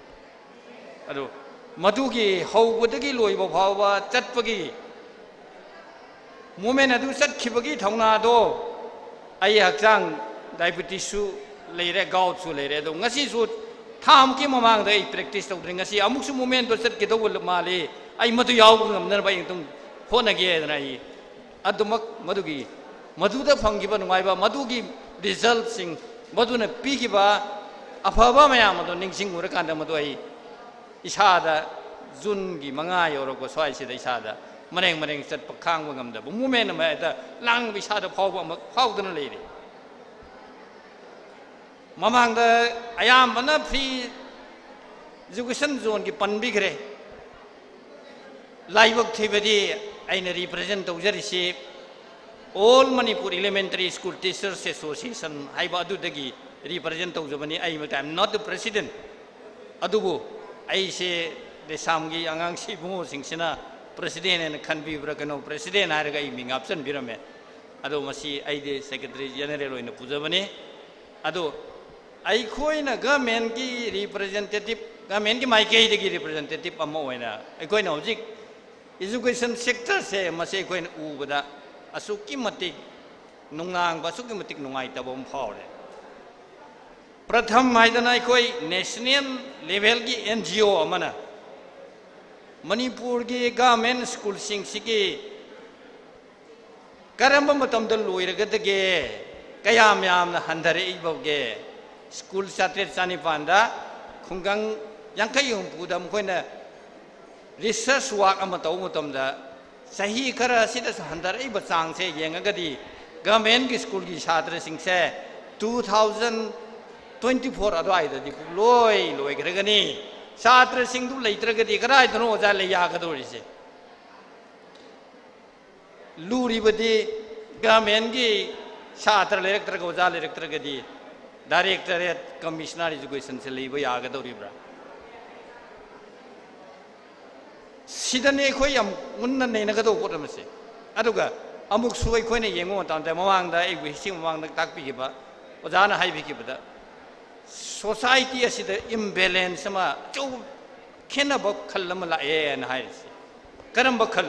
ꯑꯗꯨ ꯃꯗꯨꯒꯤ ꯍꯧꯕꯗꯒꯤ ꯂꯣꯏꯕ ꯐꯥꯎꯕ ꯆꯠꯄꯒꯤ ꯃꯨꯞꯃꯦꯟ ꯑꯗꯨ ꯆꯠꯈꯤꯕꯒꯤ ꯊꯧꯅꯥꯗꯣ, ꯑꯩ ꯍꯛꯆꯥꯡ ꯗꯥꯏꯕꯤꯇꯤꯁꯁꯨ ꯂꯩꯔꯦ, ꯒꯥꯎꯠꯁꯨ ꯂꯩꯔꯦ꯫ ꯑꯗꯣ ꯉꯁꯤꯁꯨ ꯊꯥ ꯑꯃꯨꯛꯀꯤ ꯃꯃꯥꯡꯗ ꯑꯩ ꯄ꯭ꯔꯦꯛꯇꯤꯁ ꯇꯧꯗ꯭ꯔꯤ꯫ ꯉꯁꯤ ꯑꯃꯨꯛꯁꯨ ꯃꯨꯞꯃꯦꯟꯗꯣ ꯆꯠꯀꯗꯧꯕ ꯃꯥꯜꯂꯤ, ꯑꯩ ꯃꯗꯨ ꯌꯥꯎꯕ ꯉꯝꯅꯅꯕ ꯑꯩ ꯑꯗꯨꯝ ꯍꯣꯠꯅꯒꯦꯗꯅ ꯑꯩ ꯑꯗꯨꯃꯛ ꯃꯗꯨꯒꯤ, ꯃꯗꯨꯗ ꯐꯪꯈꯤꯕ ꯅꯨꯡꯉꯥꯏꯕ, ꯃꯗꯨꯒꯤ ꯔꯤꯖꯜꯠꯁꯤꯡ, ꯃꯗꯨꯅ ꯄꯤꯈꯤꯕ ꯑꯐꯕ ꯃꯌꯥꯝ ꯑꯗꯣ ꯅꯤꯡꯁꯤꯡꯉꯨꯔꯀꯥꯟꯗ ꯃꯗꯨ ꯑꯩ ꯏꯁꯥꯗ ꯖꯨꯟꯒꯤ ꯃꯉꯥ ꯌꯧꯔꯛꯄ ꯁ꯭ꯋꯥꯏꯁꯤꯗ ꯏꯁꯥꯗ ꯃꯔꯦꯡ ꯃꯔꯦꯡ ꯆꯠꯄ ꯈꯥꯡꯕ ꯉꯝꯗꯕ ꯃꯨꯞꯃꯦꯟ ꯑꯃ ꯍꯦꯛꯇ ꯂꯥꯡꯕ ꯏꯁꯥꯗ ꯐꯥꯎꯕ ꯑꯃ ꯐꯥꯎꯗꯨꯅ ꯂꯩꯔꯤ꯫ ꯃꯃꯥꯡꯗ ꯑꯌꯥꯝꯕꯅ ꯐ꯭ꯔꯤ ꯏꯖꯨꯀꯦꯁꯟ ꯖꯣꯟꯒꯤ ꯄꯟꯕꯤꯈ꯭ꯔꯦ꯫ ꯂꯥꯏꯕꯛ ꯊꯤꯕꯗꯤ ꯑꯩꯅ ꯔꯤꯄ꯭ꯔꯖꯦꯟ ꯇꯧꯖꯔꯤꯁꯤ All Manipur Elementary School Teachers Association ꯍꯥꯏꯕ ꯑꯗꯨꯗꯒꯤ ꯔꯤꯄ꯭ꯔꯖꯦꯟ ꯇꯧꯖꯕꯅꯤ꯫ ꯑꯩ, I am not the president꯫ ꯑꯗꯨꯕꯨ ꯑꯩꯁꯦ ꯂꯩꯁꯥꯝꯒꯤ ꯑꯉꯥꯡꯁꯤ ꯏꯕꯨꯡꯉꯣꯁꯤꯡꯁꯤꯅ ꯄ꯭ꯔꯁꯤꯗꯦꯟ ꯍꯥꯏꯅ ꯈꯟꯕꯤꯕ꯭ꯔꯥ ꯀꯩꯅꯣ, ꯄ꯭ꯔꯁꯤꯗꯦꯟ ꯍꯥꯏꯔꯒ ꯑꯩ ꯃꯤꯡ ꯍꯥꯞꯆꯤꯟꯕꯤꯔꯝꯃꯦ꯫ ꯑꯗꯣ ꯃꯁꯤ ꯑꯩꯗꯤ ꯁꯦꯀ꯭ꯔꯦꯇꯔꯤ ꯖꯦꯅꯔꯦꯜ ꯑꯣꯏꯅ ꯄꯨꯖꯕꯅꯤ꯫ ꯑꯗꯣ ꯑꯩꯈꯣꯏꯅ ꯒꯃꯦꯟꯒꯤ ꯔꯤꯄ꯭ꯔꯖꯦꯟꯇꯦꯇꯤꯞ, ꯒꯃꯦꯟꯒꯤ ꯃꯥꯏꯀꯩꯗꯒꯤ ꯔꯤꯄ꯭ꯔꯖꯦꯟꯇꯦꯇꯤꯞ ꯑꯃ ꯑꯣꯏꯅ ꯑꯩꯈꯣꯏꯅ ꯍꯧꯖꯤꯛ ꯏꯖꯨꯀꯦꯁꯟ ꯁꯦꯛꯇꯔꯁꯦ ꯃꯁꯤ ꯑꯩꯈꯣꯏꯅ ꯎꯕꯗ ꯑꯁꯨꯛꯀꯤ ꯃꯇꯤꯛ ꯅꯨꯡꯅꯥꯡꯕ, ꯑꯁꯨꯛꯀꯤ ꯃꯇꯤꯛ ꯅꯨꯡꯉꯥꯏꯇꯕ ꯑꯃ ꯐꯥꯎꯔꯦ꯫ ꯄ꯭ꯔꯊꯝ ꯍꯥꯏꯗꯅ ꯑꯩꯈꯣꯏ ꯅꯦꯁꯅꯦꯜ ꯂꯦꯚꯦꯜꯒꯤ ꯑꯦꯟ ꯖꯤ ꯑꯣ ꯑꯃꯅ ꯃꯅꯤꯄꯨꯔꯒꯤ ꯒꯚꯔꯟꯃꯦꯟꯠ ꯁ꯭ꯀꯨꯜꯁꯤꯡꯁꯤꯒꯤ ꯀꯔꯝꯕ ꯃꯇꯝꯗ ꯂꯣꯏꯔꯒꯗꯒꯦ, ꯀꯌꯥꯝ ꯌꯥꯝꯅ ꯍꯟꯊꯔꯛꯏꯕꯒꯦ? ꯁ꯭ꯀꯨꯜ ꯆꯥꯇ꯭ꯔꯦꯠ ꯆꯥꯅꯤꯄꯥꯟꯗ ꯈꯨꯡꯒꯪ ꯌꯥꯡꯈꯩ ꯍꯨꯝꯐꯨꯗ ꯃꯈꯣꯏꯅ ꯔꯤꯁꯔꯁ ꯋꯥꯔꯛ ꯑꯃ ꯇꯧꯕ ꯃꯇꯝꯗ, ꯆꯍꯤ ꯈꯔ ꯑꯁꯤꯗ ꯍꯟꯊꯔꯛꯏꯕ ꯆꯥꯡꯁꯦ ꯌꯦꯡꯉꯒꯗꯤ, ꯒꯚꯔꯟꯃꯦꯟꯠꯀꯤ ꯁ꯭ꯀꯨꯜꯒꯤ ꯁꯥꯇ꯭ꯔꯁꯤꯡꯁꯦ two thousand twenty four ꯑꯗꯨꯋꯥꯏꯗꯗꯤ ꯄꯨꯡꯂꯣꯏ ꯂꯣꯏꯈ꯭ꯔꯒꯅꯤ꯫ ꯁꯥꯇ꯭ꯔꯁꯤꯡꯗꯨ ꯂꯩꯇ꯭ꯔꯒꯗꯤ ꯀꯗꯥꯏꯗꯅꯣ ꯑꯣꯖꯥ ꯂꯩ ꯌꯥꯒꯗꯧꯔꯤꯁꯦ? ꯂꯨꯔꯤꯕꯗꯤ ꯒꯚꯔꯟꯃꯦꯟꯠꯀꯤ ꯁꯥꯇ꯭ꯔ ꯂꯩꯔꯛꯇ꯭ꯔꯒ, ꯑꯣꯖꯥ ꯂꯩꯔꯛꯇ꯭ꯔꯒꯗꯤ Directorate, Commissioner Educationꯁꯦ ꯂꯩꯕ ꯌꯥꯒꯗꯧꯔꯤꯕ꯭ꯔꯥ? ꯁꯤꯗꯅꯦ ꯑꯩꯈꯣꯏ ꯌꯥꯝ ꯃꯨꯟꯅ ꯅꯩꯅꯒꯗꯧꯕ ꯄꯣꯠ ꯑꯃꯁꯦ꯫ ꯑꯗꯨꯒ ꯑꯃꯨꯛꯁꯨ ꯑꯩꯈꯣꯏꯅ ꯌꯦꯡꯕ ꯃꯇꯝꯗ, ꯃꯃꯥꯡꯗ ꯑꯩꯕꯨ ꯍꯤꯁꯇ꯭ꯔꯤ ꯃꯃꯥꯡꯗ ꯇꯥꯛꯄꯤꯈꯤꯕ ꯑꯣꯖꯥꯅ ꯍꯥꯏꯕꯤꯈꯤꯕꯗ, society ꯑꯁꯤꯗ imbalance ꯑꯃ, ꯑꯆꯧꯕ ꯈꯦꯠꯅꯕ ꯈꯜ ꯑꯃ ꯂꯥꯛꯑꯦꯅ ꯍꯥꯏꯔꯤꯁꯦ꯫ ꯀꯔꯝꯕ ꯈꯜ?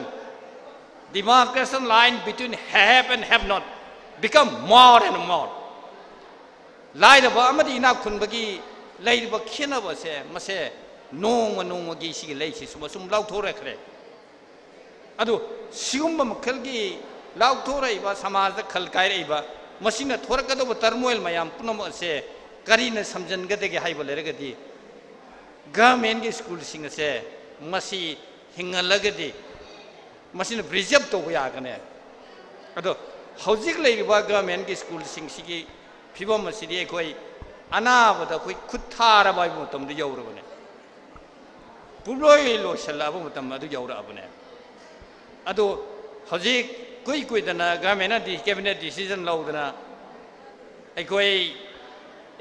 Demarcation line between have and have not become more and more. ꯂꯥꯏꯔꯕ ꯑꯃꯗꯤ ꯏꯅꯥꯛ ꯈꯨꯟꯕꯒꯤ ꯂꯩꯔꯤꯕ ꯈꯦꯠꯅꯕꯁꯦ, ꯃꯁꯦ ꯅꯣꯡꯃ ꯅꯣꯡꯃꯒꯤ ꯁꯤꯒꯤ ꯂꯩꯁꯤ ꯁꯨꯝ ꯑꯁꯨꯝ ꯂꯥꯎꯊꯣꯔꯛꯈ꯭ꯔꯦ꯫ ꯑꯗꯨ ꯁꯤꯒꯨꯝꯕ ꯃꯈꯜꯒꯤ ꯂꯥꯎꯊꯣꯔꯛꯏꯕ, ꯁꯃꯥꯖꯗ ꯈꯜ ꯀꯥꯏꯔꯛꯏꯕ, ꯃꯁꯤꯅ ꯊꯣꯔꯛꯀꯗꯧꯕ turmoil ꯃꯌꯥꯝ ꯄꯨꯝꯅꯃꯛ ꯑꯁꯦ ꯀꯔꯤꯅ ꯁꯝꯖꯟꯒꯗꯒꯦ ꯍꯥꯏꯕ ꯂꯩꯔꯒꯗꯤ, governmentꯀꯤ schoolꯁꯤꯡ ꯑꯁꯦ ꯃꯁꯤ ꯍꯤꯡꯍꯜꯂꯒꯗꯤ ꯃꯁꯤꯅ preserve ꯇꯧꯕ ꯌꯥꯒꯅꯤ꯫ ꯑꯗꯣ ꯍꯧꯖꯤꯛ ꯂꯩꯔꯤꯕ governmentꯀꯤ schoolꯁꯤꯡꯁꯤꯒꯤ ꯐꯤꯕꯝ ꯑꯁꯤꯗꯤ ꯑꯩꯈꯣꯏ ꯑꯅꯥꯕꯗ ꯑꯩꯈꯣꯏ ꯈꯨꯠ ꯊꯥꯔꯕ ꯍꯥꯏꯕ ꯃꯇꯝꯗ ꯌꯧꯔꯕꯅꯦ꯫ ꯄꯨꯝꯂꯣꯏ ꯂꯣꯏꯁꯤꯜꯂꯛꯑꯕ ꯃꯇꯝ ꯑꯗꯨ ꯌꯧꯔꯛꯑꯕꯅꯦ꯫ ꯑꯗꯣ ꯍꯧꯖꯤꯛ ꯀꯨꯏ ꯀꯨꯏꯗꯅ governmentꯅ ꯗꯤ-, cabinet decision ꯂꯧꯗꯅ ꯑꯩꯈꯣꯏ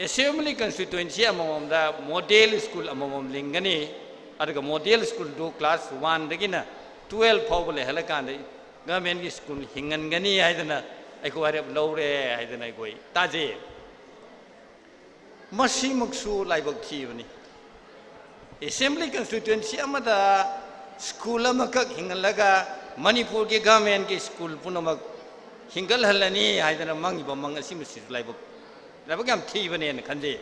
assembly constituency ꯑꯃꯃꯝꯗ model school ꯑꯃꯃꯝ ꯂꯤꯡꯒꯅꯤ, ꯑꯗꯨꯒ model schoolꯗꯨ class oneꯗꯒꯤꯅ twelve ꯐꯥꯎꯕ ꯂꯩꯍꯜꯂꯀꯥꯟꯗ governmentꯀꯤ school ꯍꯤꯡꯍꯟꯒꯅꯤ ꯍꯥꯏꯗꯅ ꯑꯩꯈꯣꯏ ꯋꯥꯔꯦꯞ ꯂꯧꯔꯦ ꯍꯥꯏꯗꯅ ꯑꯩꯈꯣꯏ ꯇꯥꯖꯩ꯫ ꯃꯁꯤꯃꯛꯁꯨ ꯂꯥꯏꯕꯛ ꯊꯤꯕꯅꯤ꯫ Assembly constituency ꯑꯃꯗ school ꯑꯃꯈꯛ ꯍꯤꯡꯍꯜꯂꯒ ꯃꯅꯤꯄꯨꯔꯒꯤ governmentꯀꯤ school ꯄꯨꯝꯅꯃꯛ ꯍꯤꯡꯒꯠꯍꯜꯂꯅꯤ ꯍꯥꯏꯗꯅ ꯃꯪꯉꯤꯕ ꯃꯪ ꯑꯁꯤꯃꯁꯤꯁꯨ ꯂꯥꯏꯕꯛ, ꯂꯥꯏꯕꯛ ꯌꯥꯝ ꯊꯤꯕꯅꯦꯅ ꯈꯟꯖꯩ꯫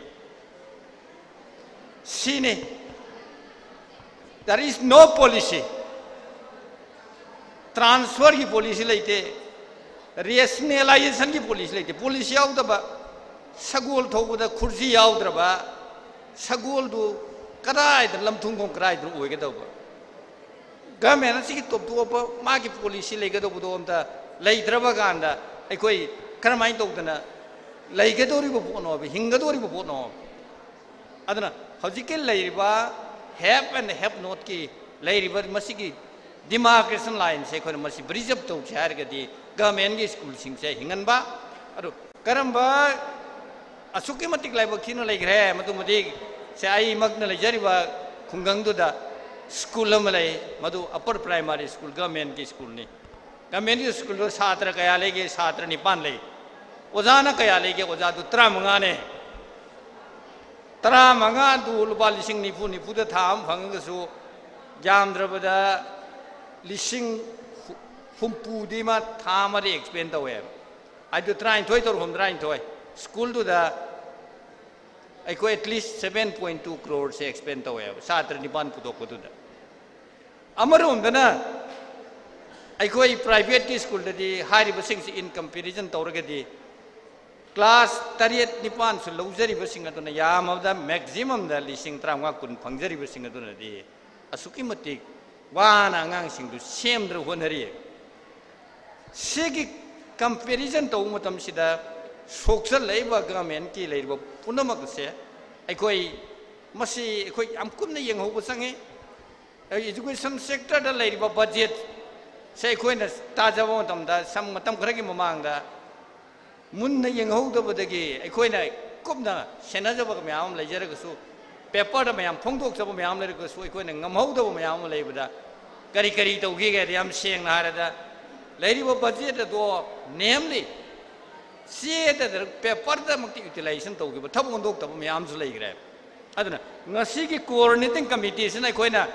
ꯁꯤꯅꯤ꯫ There is no policy. Transferꯒꯤ policy ꯂꯩꯇꯦ, rationalizationꯒꯤ policy ꯂꯩꯇꯦ꯫ Policy ꯌꯥꯎꯗꯕ, ꯁꯒꯣꯜ ꯊꯧꯕꯗ ꯈꯨꯔꯖꯤ ꯌꯥꯎꯗ꯭ꯔꯕ ꯁꯒꯣꯜꯗꯨ ꯀꯗꯥꯏꯗ, ꯂꯝꯊꯨꯡꯐꯝ ꯀꯗꯥꯏꯗꯅꯣ ꯑꯣꯏꯒꯗꯧꯕ? Government ꯑꯁꯤꯒꯤ top top ꯃꯥꯒꯤ policy ꯂꯩꯒꯗꯧꯕꯗꯣ ꯑꯝꯇ ꯂꯩꯇ꯭ꯔꯕ ꯀꯥꯟꯗ ꯑꯩꯈꯣꯏ ꯀꯔꯝꯍꯥꯏꯅ ꯇꯧꯗꯅ ꯂꯩꯒꯗꯧꯔꯤꯕ ꯄꯣꯠꯅꯣꯕ, ꯍꯤꯡꯒꯗꯧꯔꯤꯕ ꯄꯣꯠꯅꯣꯕ? ꯑꯗꯨꯅ ꯍꯧꯖꯤꯛꯀꯤ ꯂꯩꯔꯤꯕ have and have notꯀꯤ ꯂꯩꯔꯤꯕ ꯃꯁꯤꯒꯤ demarcation lineꯁꯦ ꯑꯩꯈꯣꯏꯅ ꯃꯁꯤ preserve ꯇꯧꯁꯦ ꯍꯥꯏꯔꯒꯗꯤ governmentꯀꯤ schoolꯁꯤꯡꯁꯦ ꯍꯤꯡꯍꯟꯕ, ꯑꯗꯨ ꯀꯔꯝꯕ ꯑꯁꯨꯛꯀꯤ ꯃꯇꯤꯛ ꯂꯥꯏꯕꯛ ꯊꯤꯅ ꯂꯩꯈ꯭ꯔꯦ, ꯃꯗꯨꯃꯗꯤ ꯁꯦ ꯑꯩꯃꯛꯅ ꯂꯩꯖꯔꯤꯕ ꯈꯨꯡꯒꯪꯗꯨꯗ ꯁ꯭ꯀꯨꯜ ꯑꯃ ꯂꯩ, ꯃꯗꯨ ꯑꯄꯔ ꯄ꯭ꯔꯥꯏꯃꯥꯔꯤ ꯁ꯭ꯀꯨꯜ, ꯒꯚꯔꯟꯃꯦꯟꯠꯀꯤ ꯁ꯭ꯀꯨꯜꯅꯤ꯫ ꯒꯚꯔꯟꯃꯦꯟꯠꯀꯤ ꯁ꯭ꯀꯨꯜꯗꯨ ꯁꯥꯇ꯭ꯔ ꯀꯌꯥ ꯂꯩꯒꯦ? ꯁꯥꯇ꯭ꯔ ꯅꯤꯄꯥꯟ ꯂꯩ꯫ ꯑꯣꯖꯥꯅ ꯀꯌꯥ ꯂꯩꯒꯦ? ꯑꯣꯖꯥꯗꯨ ꯇꯔꯥꯃꯉꯥꯅꯦ꯫ ꯇꯔꯥꯃꯉꯥꯗꯨ ꯂꯨꯄꯥ ꯂꯤꯁꯤꯡ ꯅꯤꯐꯨ ꯅꯤꯐꯨꯗ ꯊꯥ ꯑꯃ ꯐꯪꯉꯒꯁꯨ, ꯌꯥꯝꯗ꯭ꯔꯕꯗ ꯂꯤꯁꯤꯡ ꯍꯨꯝꯐꯨꯗꯤ ꯃꯥ ꯊꯥ ꯑꯃꯗ ꯑꯦꯛꯁꯄꯦꯟ ꯇꯧꯋꯦꯕ꯫ ꯑꯗꯨ ꯇꯔꯥꯅꯤꯊꯣꯏ ꯇꯧꯔꯣ, ꯍꯨꯝꯗ꯭ꯔꯥꯅꯤꯊꯣꯏ꯫ ꯁ꯭ꯀꯨꯜꯗꯨꯗ ꯑꯩꯈꯣꯏ at least seven point two crore say expend ꯇꯧꯋꯦꯕ, ꯁꯥꯇ꯭ꯔ ꯅꯤꯄꯥꯟ ꯄꯨꯊꯣꯛꯄꯗꯨꯗ꯫ ꯑꯃꯔꯣꯝꯗꯅ ꯑꯩꯈꯣꯏ ꯄ꯭ꯔꯥꯏꯚꯦꯠꯀꯤ ꯁ꯭ꯀꯨꯜꯗꯗꯤ ꯍꯥꯏꯔꯤꯕꯁꯤꯡꯁꯤ in comparison ꯇꯧꯔꯒꯗꯤ, ꯀ꯭ꯂꯥꯁ ꯇꯔꯦꯠ ꯅꯤꯄꯥꯟꯁꯨ ꯂꯧꯖꯔꯤꯕꯁꯤꯡ ꯑꯗꯨꯅ ꯌꯥꯝꯃꯕꯗ ꯃꯦꯛꯁꯤꯃꯝꯗ ꯂꯤꯁꯤꯡ ꯇꯔꯥꯃꯉꯥ ꯀꯨꯟ ꯐꯪꯖꯔꯤꯕꯁꯤꯡ ꯑꯗꯨꯅꯗꯤ ꯑꯁꯨꯛꯀꯤ ꯃꯇꯤꯛ ꯋꯥꯅ ꯑꯉꯥꯡꯁꯤꯡꯗꯨ ꯁꯦꯝꯗꯅ ꯍꯣꯠꯅꯔꯤ꯫ ꯁꯤꯒꯤ ꯀꯝꯄꯦꯔꯤꯖꯟ ꯇꯧꯕ ꯃꯇꯝꯁꯤꯗ ꯁꯣꯛꯆꯜꯂꯛꯏꯕ ꯒꯚꯔꯟꯃꯦꯟꯠꯀꯤ ꯂꯩꯔꯤꯕ ꯄꯨꯝꯅꯃꯛ ꯑꯁꯦ ꯑꯩꯈꯣꯏ, ꯃꯁꯤ ꯑꯩꯈꯣꯏ ꯌꯥꯝ ꯀꯨꯞꯅ ꯌꯦꯡꯍꯧꯕ ꯆꯪꯉꯤ꯫ ꯑꯦꯖꯨꯀꯦꯁꯟ ꯁꯦꯛꯇꯔꯗ ꯂꯩꯔꯤꯕ ꯕꯖꯦꯠꯁꯦ ꯑꯩꯈꯣꯏꯅ ꯇꯥꯖꯕ ꯃꯇꯝꯗ, ꯁꯝ ꯃꯇꯝ ꯈꯔꯒꯤ ꯃꯃꯥꯡꯗ ꯃꯨꯟꯅ ꯌꯦꯡꯍꯧꯗꯕꯗꯒꯤ ꯑꯩꯈꯣꯏꯅ ꯀꯨꯞꯅ ꯁꯦꯟꯅꯖꯕ ꯃꯌꯥꯝ ꯑꯃ ꯂꯩꯖꯔꯒꯁꯨ, ꯄꯦꯄꯔꯗ ꯃꯌꯥꯝ ꯐꯣꯡꯗꯣꯛꯆꯕ ꯃꯌꯥꯝ ꯂꯩꯔꯒꯁꯨ, ꯑꯩꯈꯣꯏꯅ ꯉꯝꯍꯧꯗꯕ ꯃꯌꯥꯝ ꯑꯃ ꯂꯩꯕꯗ, ꯀꯔꯤ ꯀꯔꯤ ꯇꯧꯈꯤꯒꯦ ꯍꯥꯏꯗꯤ, ꯌꯥꯝ ꯁꯦꯡꯅ ꯍꯥꯏꯔꯗ, ꯂꯩꯔꯤꯕ ꯕꯖꯦꯠ ꯑꯗꯣ ꯅꯦꯝꯂꯤ, ꯆꯦꯗ, ꯄꯦꯄꯔꯗꯃꯛꯇ ꯌꯨꯇꯤꯂꯥꯏꯖꯦꯁꯟ ꯇꯧꯈꯤꯕ, ꯊꯕꯛ ꯑꯣꯟꯊꯣꯛꯇꯕ ꯃꯌꯥꯝꯁꯨ ꯂꯩꯈ꯭ꯔꯦ꯫ ꯑꯗꯨꯅ ꯉꯁꯤꯒꯤ ꯀꯣꯑꯣꯔꯗꯤꯅꯦꯇꯤꯡ ꯀꯃꯤꯇꯤꯁꯤꯅ ꯑꯩꯈꯣꯏꯅ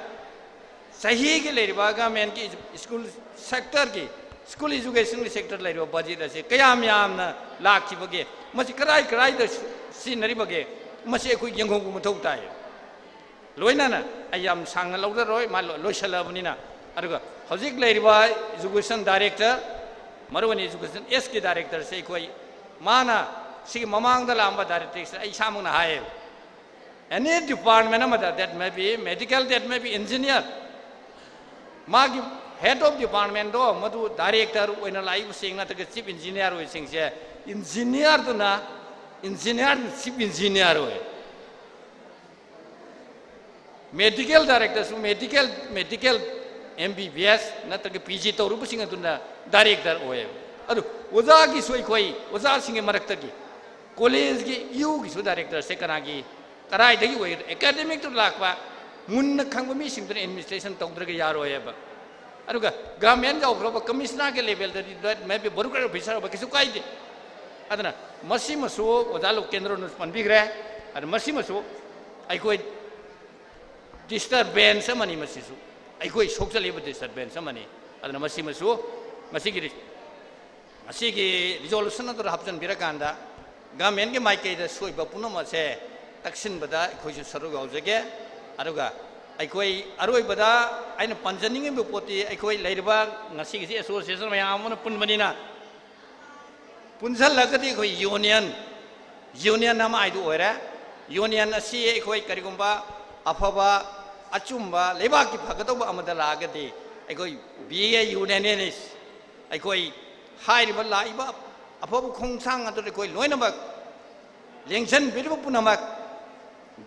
ꯆꯍꯤꯒꯤ ꯂꯩꯔꯤꯕ ꯒꯚꯔꯟꯃꯦꯟꯠꯀꯤ ꯁ꯭ꯀꯨꯜ ꯁꯦꯛꯇꯔꯒꯤ, ꯁ꯭ꯀꯨꯜ ꯑꯦꯖꯨꯀꯦꯁꯟꯒꯤ ꯁꯦꯛꯇꯔ ꯂꯩꯔꯤꯕ ꯕꯖꯦꯠ ꯑꯁꯤ ꯀꯌꯥꯝ ꯌꯥꯝꯅ ꯂꯥꯛꯈꯤꯕꯒꯦ, ꯃꯁꯤ ꯀꯔꯥꯏ ꯀꯔꯥꯏꯗ ꯁꯤꯖꯤꯟꯅꯔꯤꯕꯒꯦ, ꯃꯁꯤ ꯑꯩꯈꯣꯏ ꯌꯦꯡꯍꯧꯕ ꯃꯊꯧ ꯇꯥꯏ꯫ ꯂꯣꯏꯅꯅ ꯑꯩ ꯌꯥꯝ ꯁꯥꯡꯅ ꯂꯧꯖꯔꯣꯏ, ꯃꯥ ꯂꯣ-, ꯂꯣꯏꯁꯤꯜꯂꯛꯑꯕꯅꯤꯅ꯫ ꯑꯗꯨꯒ ꯍꯧꯖꯤꯛ ꯂꯩꯔꯤꯕ ꯏꯖꯨꯀꯦꯁꯟ ꯗꯥꯏꯔꯦꯛꯇꯔ, ꯃꯔꯨꯑꯣꯏꯅ ꯏꯖꯨꯀꯦꯁꯟ ꯑꯦꯁꯀꯤ ꯗꯥꯏꯔꯦꯛꯇꯔꯁꯦ ꯑꯩꯈꯣꯏ, ꯃꯥꯅ ꯁꯤꯒꯤ ꯃꯃꯥꯡꯗ ꯂꯥꯛꯑꯝꯕ ꯗꯥꯏꯔꯦꯛꯇꯔꯁꯦ ꯑꯩ ꯏꯁꯥꯃꯛꯅ ꯍꯥꯏꯌꯦꯕ, ꯑꯦꯅꯤ ꯗꯤꯄꯥꯔꯠꯃꯦꯟ ꯑꯃꯗ, that may be medical, that may be engineer, ꯃꯥꯒꯤ head of department ꯗꯣ, ꯃꯗꯨ ꯗꯥꯏꯔꯦꯛꯇꯔ ꯑꯣꯏꯅ ꯂꯥꯛꯏꯕꯁꯤꯡ ꯅꯠꯇ꯭ꯔꯒ ꯆꯤꯐ ꯏꯟꯖꯤꯅꯤꯌꯥꯔ ꯑꯣꯏꯕꯁꯤꯡꯁꯦ, ꯏꯟꯖꯤꯅꯤꯌꯥꯔꯗꯨꯅ, ꯏꯟꯖꯤꯅꯤꯌꯥꯔꯗꯨꯅ ꯆꯤꯐ ꯏꯟꯖꯤꯅꯤꯌꯥꯔ ꯑꯣꯏ꯫ ꯃꯦꯗꯤꯀꯦꯜ ꯗꯥꯏꯔꯦꯛꯇꯔꯁꯨ medical, medical M B B S ꯅꯠꯇ꯭ꯔꯒ ꯄꯤ ꯖꯤ ꯇꯧꯔꯨꯕꯁꯤꯡ ꯑꯗꯨꯅ ꯗꯥꯏꯔꯦꯛꯇꯔ ꯑꯣꯏꯌꯦꯕ꯫ ꯑꯗꯨ ꯑꯣꯖꯥꯒꯤꯁꯨ, ꯑꯩꯈꯣꯏ ꯑꯣꯖꯥꯁꯤꯡꯒꯤ ꯃꯔꯛꯇꯒꯤ ꯀꯣꯂꯦꯖꯀꯤ ꯏꯌꯨꯒꯤꯁꯨ ꯗꯥꯏꯔꯦꯛꯇꯔꯁꯦ ꯀꯅꯥꯒꯤ, ꯀꯗꯥꯏꯗꯒꯤ ꯑꯣꯏꯒꯗ꯭ꯔꯥ? ꯑꯦꯀꯥꯗꯦꯃꯤꯛꯇ ꯂꯥꯛꯄ ꯃꯨꯟꯅ ꯈꯪꯕ ꯃꯤꯁꯤꯡꯗꯨꯅ ꯑꯦꯗꯃꯤꯅꯤꯁꯇ꯭ꯔꯦꯁꯟ ꯇꯧꯗ꯭ꯔꯒ ꯌꯥꯔꯣꯏ ꯍꯥꯏꯕ꯫ ꯑꯗꯨꯒ ꯒꯚꯔꯟꯃꯦꯟ ꯌꯧꯈ꯭ꯔꯕ ꯀꯃꯤꯁꯅꯔꯒꯤ ꯂꯦꯚꯦꯜꯗꯗꯤ ꯃꯦꯕꯤ ꯕ꯭ꯌꯨꯔꯣꯀ꯭ꯔꯦꯠ ꯑꯣꯐꯤꯁꯔ ꯑꯣꯏꯕ ꯀꯩꯁꯨ ꯀꯥꯏꯗꯦ꯫ ꯑꯗꯨꯅ ꯃꯁꯤꯃꯁꯨ ꯑꯣꯖꯥ ꯂꯣꯀꯦꯟꯗ꯭ꯔꯣꯅꯁꯨ ꯄꯟꯕꯤꯈ꯭ꯔꯦ꯫ ꯑꯗꯨ ꯃꯁꯤꯃꯁꯨ ꯑꯩꯈꯣꯏ ꯗꯤꯁꯇꯔꯕꯦꯟꯁ ꯑꯃꯅꯤ꯫ ꯃꯁꯤꯁꯨ ꯑꯩꯈꯣꯏ ꯁꯣꯛꯆꯜꯂꯤꯕ ꯗꯤꯁꯇꯔꯕꯦꯟꯁ ꯑꯃꯅꯤ꯫ ꯑꯗꯨꯅ ꯃꯁꯤꯃꯁꯨ ꯉꯁꯤꯒꯤ, ꯉꯁꯤꯒꯤ ꯔꯤꯖꯣꯂꯨꯁꯟ ꯑꯗꯨꯗ ꯍꯥꯞꯆꯤꯟꯕꯤꯔꯀꯥꯟꯗ ꯒꯚꯔꯟꯃꯦꯟꯒꯤ ꯃꯥꯏꯀꯩꯗ ꯁꯣꯏꯕ ꯄꯨꯝꯅꯃꯛꯁꯦ ꯇꯛꯁꯤꯟꯕꯗ ꯑꯩꯈꯣꯏꯁꯨ ꯁꯔꯨꯛ ꯌꯥꯎꯖꯒꯦ꯫ ꯑꯗꯨꯒ ꯑꯩꯈꯣꯏ ꯑꯔꯣꯏꯕꯗ ꯑꯩꯅ ꯄꯟꯖꯅꯤꯡꯉꯤꯕ ꯄꯣꯠꯇꯤ, ꯑꯩꯈꯣꯏ ꯂꯩꯔꯤꯕ ꯉꯁꯤꯒꯤꯁꯤ ꯑꯦꯁꯣꯁꯤꯌꯦꯁꯟ ꯃꯌꯥꯝ ꯑꯃꯅ ꯄꯨꯟꯕꯅꯤꯅ, ꯄꯨꯟꯁꯤꯜꯂꯒꯗꯤ ꯑꯩꯈꯣꯏ ꯌꯨꯅꯤꯌꯟ, ꯌꯨꯅꯤꯌꯟ ꯑꯃ ꯍꯥꯏꯗꯨ ꯑꯣꯏꯔꯦ꯫ ꯌꯨꯅꯤꯌꯟ ꯑꯁꯤ ꯑꯩꯈꯣꯏ ꯀꯔꯤꯒꯨꯝꯕ ꯑꯐꯕ, ꯑꯆꯨꯝꯕ, ꯂꯩꯕꯥꯛꯀꯤ ꯐꯒꯗꯧꯕ ꯑꯃꯗ ꯂꯥꯛꯑꯒꯗꯤ, ꯑꯩꯈꯣꯏ ꯕꯤ ꯑꯦ ꯌꯨꯅꯤꯌꯟ ꯑꯩꯈꯣꯏ ꯍꯥꯏꯔꯤꯕ ꯂꯥꯛꯏꯕ ꯑꯐꯕ ꯈꯣꯡꯊꯥꯡ ꯑꯗꯨꯗ ꯑꯩꯈꯣꯏ ꯂꯣꯏꯅꯃꯛ ꯂꯦꯡꯁꯤꯟꯕꯤꯔꯤꯕ ꯄꯨꯝꯅꯃꯛ,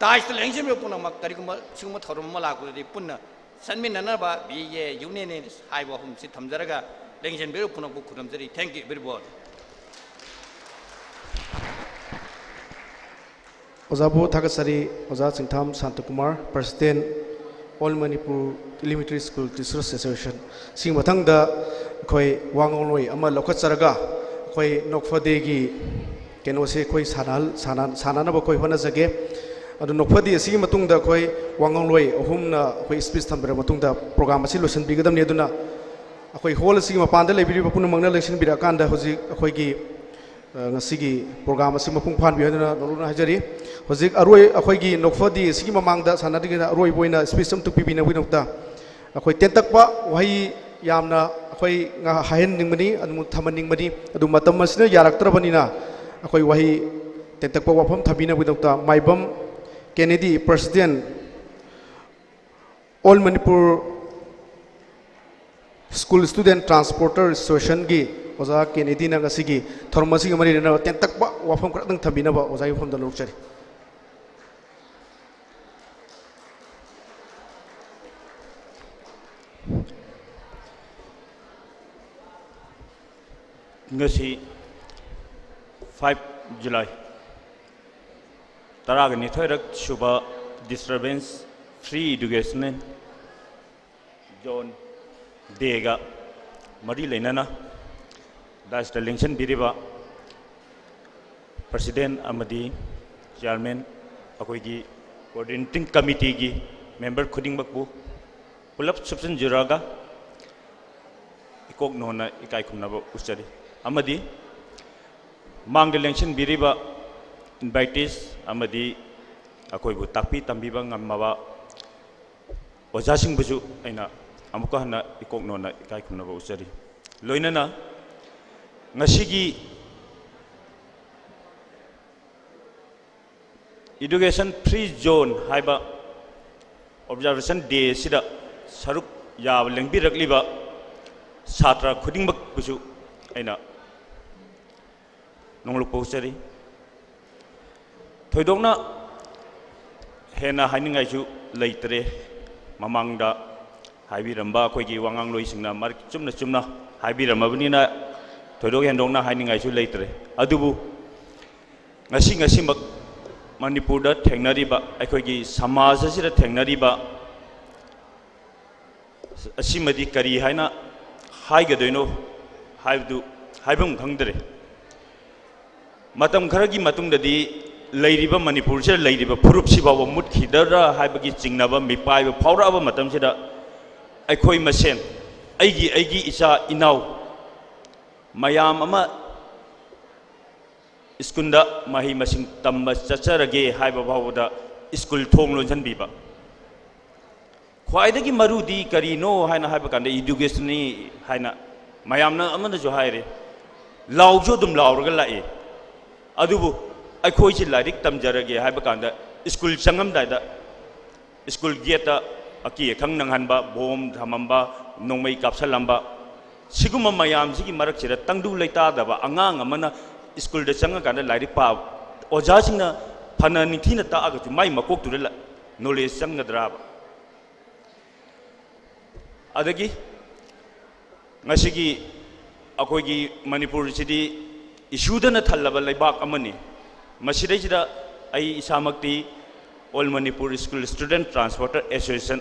ꯗꯥꯏꯁꯇ ꯂꯦꯡꯁꯤꯟꯕꯤꯔꯤꯕ ꯄꯨꯝꯅꯃꯛ, ꯀꯔꯤꯒꯨꯝꯕ ꯁꯤꯒꯨꯝꯕ ꯊꯧꯔꯝ ꯑꯃ ꯂꯥꯛꯄꯗꯗꯤ ꯄꯨꯟꯅ ꯆꯠꯃꯤꯟꯅꯅꯕ ꯕꯤ ꯑꯦ ꯌꯨꯅꯤꯌꯟ ꯍꯥꯏꯕ ꯋꯥꯐꯝꯁꯤ ꯊꯝꯖꯔꯒ, ꯂꯦꯡꯁꯤꯟꯕꯤꯔꯤꯕ ꯄꯨꯝꯅꯃꯛꯄꯨ ꯈꯨꯔꯨꯝꯖꯔꯤ꯫ Thank you, everyone. ꯑꯣꯖꯥꯕꯨ ꯊꯥꯒꯠꯆꯔꯤ꯫ ꯑꯣꯖꯥ ꯆꯤꯡꯊꯥꯝ ꯁꯥꯟꯇꯀꯨꯃꯥꯔ, President, All Manipur Elementary School Teachers Association꯫ ꯁꯤꯒꯤ ꯃꯊꯪꯗ ꯑꯩꯈꯣꯏ ꯋꯥ ꯉꯥꯡꯂꯣꯏ ꯑꯃ ꯂꯧꯈꯠꯆꯔꯒ, ꯑꯩꯈꯣꯏ ꯅꯣꯛꯐꯗꯦꯒꯤ ꯀꯩꯅꯣꯁꯦ ꯑꯩꯈꯣꯏ ꯁꯥꯟꯅꯍꯜ-, ꯁꯥꯟꯅ-, ꯁꯥꯟꯅꯅꯕ ꯑꯩꯈꯣꯏ ꯍꯣꯠꯅꯖꯒꯦ꯫ ꯑꯗꯨ ꯅꯣꯛꯐꯗꯦ ꯑꯁꯤꯒꯤ ꯃꯇꯨꯡꯗ ꯑꯩꯈꯣꯏ ꯋꯥ ꯉꯥꯡꯂꯣꯏ ꯑꯍꯨꯝꯅ ꯑꯩꯈꯣꯏ speech ꯊꯝꯕꯤꯔꯕ ꯃꯇꯨꯡꯗ program ꯑꯁꯤ ꯂꯣꯏꯁꯤꯟꯕꯤꯒꯗꯕꯅꯤ꯫ ꯑꯗꯨꯅ ꯑꯩꯈꯣꯏ hall ꯑꯁꯤꯒꯤ ꯃꯄꯥꯟꯗ ꯂꯩꯕꯤꯔꯤꯕ ꯄꯨꯝꯅꯃꯛꯅ ꯂꯦꯡꯁꯤꯟꯕꯤꯔꯛꯑꯀꯥꯟꯗ ꯍꯧꯖꯤꯛ ꯑꯩꯈꯣꯏꯒꯤ ꯑ, ꯉꯁꯤꯒꯤ program ꯑꯁꯤ ꯃꯄꯨꯡ ꯐꯥꯍꯟꯕꯤꯌꯨ ꯍꯥꯏꯗꯨꯅ ꯅꯧꯅ ꯍꯥꯏꯖꯔꯤ꯫ ꯍꯧꯖꯤꯛ ꯑꯔꯣꯏ-, ꯑꯩꯈꯣꯏꯒꯤ ꯅꯣꯛꯐꯗꯦ ꯑꯁꯤꯒꯤ ꯃꯃꯥꯡꯗ ꯁꯥꯟꯅꯗ꯭ꯔꯤꯉꯩꯗ ꯑꯔꯣꯏꯕ ꯑꯣꯏꯅ speech ꯑꯃꯇ ꯄꯤꯕꯤꯅꯕꯒꯤꯗꯃꯛꯇ ꯑꯩꯈꯣꯏ ꯇꯦꯟꯇꯛꯄ ꯋꯥꯍꯩ ꯌꯥꯝꯅ ꯑꯩꯈꯣꯏ ꯉꯥ-, ꯍꯥꯏꯍꯟꯅꯤꯡꯕꯅꯤ, ꯑꯗꯨꯝ ꯊꯝꯍꯟꯅꯤꯡꯕꯅꯤ꯫ ꯑꯗꯨ ꯃꯇꯝ ꯑꯁꯤꯅ ꯌꯥꯔꯛꯇ꯭ꯔꯕꯅꯤꯅ ꯑꯩꯈꯣꯏ ꯋꯥꯍꯩ ꯇꯦꯟꯇꯛꯄ ꯋꯥꯐꯝ ꯊꯝꯕꯤꯅꯕꯒꯤꯗꯃꯛꯇ ꯃꯥꯏꯕꯝ ꯀꯦꯅꯦꯗꯤ, President, All Manipur School Student Transporter Associationꯒꯤ ꯑꯣꯖꯥ ꯀꯦꯅꯦꯗꯤꯅ ꯉꯁꯤꯒꯤ ꯊꯧꯔꯝ ꯑꯁꯤꯒ ꯃꯔꯤ ꯂꯩꯅꯕ ꯇꯦꯟꯇꯛꯄ ꯋꯥꯐꯝ ꯈꯔꯗꯪ ꯊꯝꯕꯤꯅꯕ ꯑꯣꯖꯥꯒꯤ ꯃꯐꯝꯗ ꯂꯧꯔꯛꯆꯔꯤ꯫ ꯉꯁꯤ five July, ꯇꯔꯥꯒ ꯅꯤꯊꯣꯏꯔꯛ ꯁꯨꯕ Disturbance Free Educational Zone Dayꯒ ꯃꯔꯤ ꯂꯩꯅꯅ ꯗꯥꯏꯁꯇ ꯂꯦꯡꯁꯤꯟꯕꯤꯔꯤꯕ President ꯑꯃꯗꯤ Chairman, ꯑꯩꯈꯣꯏꯒꯤ Coordinating Committeeꯒꯤ member ꯈꯨꯗꯤꯡꯃꯛꯄꯨ ꯄꯨꯂꯞ ꯁꯨꯞꯆꯤꯟꯖꯔꯒ ꯏꯀꯣꯛ ꯅꯣꯟꯅ ꯏꯀꯥꯏ ꯈꯨꯝꯅꯕ ꯎꯠꯆꯔꯤ꯫ ꯑꯃꯗꯤ ꯃꯥꯡꯗ ꯂꯦꯡꯁꯤꯟꯕꯤꯔꯤꯕ invitees ꯑꯃꯗꯤ ꯑꯩꯈꯣꯏꯕꯨ ꯇꯥꯛꯄꯤ ꯇꯝꯕꯤꯕ ꯉꯝꯃꯕ ꯑꯣꯖꯥꯁꯤꯡꯕꯨꯁꯨ ꯑꯩꯅ ꯑꯃꯨꯛꯀ ꯍꯟꯅ ꯏꯀꯣꯛ ꯅꯣꯟꯅ ꯏꯀꯥꯏ ꯈꯨꯝꯅꯕ ꯎꯠꯆꯔꯤ꯫ ꯂꯣꯏꯅꯅ ꯉꯁꯤꯒꯤ Education Free Zone ꯍꯥꯏꯕ Observation Day ꯑꯁꯤꯗ ꯁꯔꯨꯛ ꯌꯥꯕ ꯂꯦꯡꯕꯤꯔꯛꯂꯤꯕ ꯁꯥꯇ꯭ꯔ ꯈꯨꯗꯤꯡꯃꯛꯄꯨꯁꯨ ꯑꯩꯅ ꯅꯣꯡꯂꯨꯛꯄ ꯎꯠꯆꯔꯤ꯫ ꯊꯣꯏꯗꯣꯛꯅ ꯍꯦꯟꯅ ꯍꯥꯏꯅꯤꯡꯉꯥꯏꯁꯨ ꯂꯩꯇ꯭ꯔꯦ꯫ ꯃꯃꯥꯡꯗ ꯍꯥꯏꯕꯤꯔꯝꯕ ꯑꯩꯈꯣꯏꯒꯤ ꯋꯥꯉꯥꯡꯂꯣꯏꯁꯤꯡꯅ ꯃꯔꯤꯛ ꯆꯨꯝꯅ ꯆꯨꯝꯅ ꯍꯥꯏꯕꯤꯔꯝꯃꯕꯅꯤꯅ ꯊꯣꯏꯗꯣꯛ ꯍꯦꯟꯗꯣꯛꯅ ꯍꯥꯏꯅꯤꯡꯉꯥꯏꯁꯨ ꯂꯩꯇ꯭ꯔꯦ꯫ ꯑꯗꯨꯕꯨ ꯉꯁꯤ ꯉꯁꯤꯃꯛ ꯃꯅꯤꯄꯨꯔꯗ ꯊꯦꯡꯅꯔꯤꯕ, ꯑꯩꯈꯣꯏꯒꯤ ꯁꯃꯥꯖ ꯑꯁꯤꯗ ꯊꯦꯡꯅꯔꯤꯕ ꯑꯁꯤꯃꯗꯤ ꯀꯔꯤ ꯍꯥꯏꯅ ꯍꯥꯏꯒꯗꯣꯏꯅꯣ ꯍꯥꯏꯕꯗꯨ ꯍꯥꯏꯐꯝ ꯈꯪꯗ꯭ꯔꯦ꯫ ꯃꯇꯝ ꯈꯔꯒꯤ ꯃꯇꯨꯡꯗꯗꯤ ꯂꯩꯔꯤꯕ ꯃꯅꯤꯄꯨꯔꯁꯤꯗ ꯂꯩꯔꯤꯕ ꯐꯨꯔꯨꯞꯁꯤ ꯐꯥꯎꯕ ꯃꯨꯠꯈꯤꯗ꯭ꯔꯥ ꯍꯥꯏꯕꯒꯤ ꯆꯤꯡꯅꯕ ꯃꯤꯄꯥꯏꯕ ꯐꯥꯎꯔꯛꯑꯕ ꯃꯇꯝꯁꯤꯗ ꯑꯩꯈꯣꯏ ꯃꯁꯦꯟ, ꯑꯩꯒꯤ, ꯑꯩꯒꯤ ꯏꯆꯥ ꯏꯅꯥꯎ ꯃꯌꯥꯝ ꯑꯃ ꯁ꯭ꯀꯨꯜꯗ ꯃꯍꯩ ꯃꯁꯤꯡ ꯇꯝꯕ ꯆꯠꯆꯔꯒꯦ ꯍꯥꯏꯕ ꯐꯥꯎꯕꯗ ꯁ꯭ꯀꯨꯜ ꯊꯣꯡ ꯂꯣꯟꯁꯤꯟꯕꯤꯕ꯫ ꯈ꯭ꯋꯥꯏꯗꯒꯤ ꯃꯔꯨꯗꯤ ꯀꯔꯤꯅꯣ ꯍꯥꯏꯅ ꯍꯥꯏꯕ ꯀꯥꯟꯗ educationꯅꯤ ꯍꯥꯏꯅ ꯃꯌꯥꯝꯅ ꯑꯃꯅꯁꯨ ꯍꯥꯏꯔꯦ꯫ ꯂꯥꯎꯁꯨ ꯑꯗꯨꯝ ꯂꯥꯎꯔꯒ ꯂꯥꯛꯏ꯫ ꯑꯗꯨꯕꯨ ꯑꯩꯈꯣꯏꯁꯤ ꯂꯥꯏꯔꯤꯛ ꯇꯝꯖꯔꯒꯦ ꯍꯥꯏꯕ ꯀꯥꯟꯗ ꯁ꯭ꯀꯨꯜ ꯆꯪꯉꯝꯗꯥꯏꯗ ꯁ꯭ꯀꯨꯜ gateꯇ ꯑꯀꯤ ꯑꯈꯪ ꯅꯪꯍꯟꯕ, ꯕꯣꯝ ꯊꯝꯃꯝꯕ, ꯅꯣꯡꯃꯩ ꯀꯥꯞꯁꯜꯂꯝꯕ, ꯁꯤꯒꯨꯝꯕ ꯃꯌꯥꯝꯁꯤꯒꯤ ꯃꯔꯛꯁꯤꯗ ꯇꯪꯗꯨ ꯂꯩꯇꯥꯗꯕ ꯑꯉꯥꯡ ꯑꯃꯅ ꯁ꯭ꯀꯨꯜꯗ ꯆꯪꯉꯀꯥꯟꯗ ꯂꯥꯏꯔꯤꯛ ꯄꯥꯕ, ꯑꯣꯖꯥꯁꯤꯡꯅ ꯐꯅ ꯅꯤꯡꯊꯤꯅ ꯇꯥꯛꯑꯒꯁꯨ ꯃꯥꯏ ꯃꯀꯣꯛꯇꯨꯗ ꯂ-, knowledge ꯆꯪꯒꯗ꯭ꯔꯥꯕ? ꯑꯗꯒꯤ ꯉꯁꯤꯒꯤ ꯑꯩꯈꯣꯏꯒꯤ ꯃꯅꯤꯄꯨꯔꯁꯤꯗꯤ ꯏꯁꯨꯗꯅ ꯊꯜꯂꯕ ꯂꯩꯕꯥꯛ ꯑꯃꯅꯤ꯫ ꯃꯁꯤꯗꯩꯁꯤꯗ ꯑꯩ ꯏꯁꯥꯃꯛꯇꯤ All Manipur School Student Transporter Association,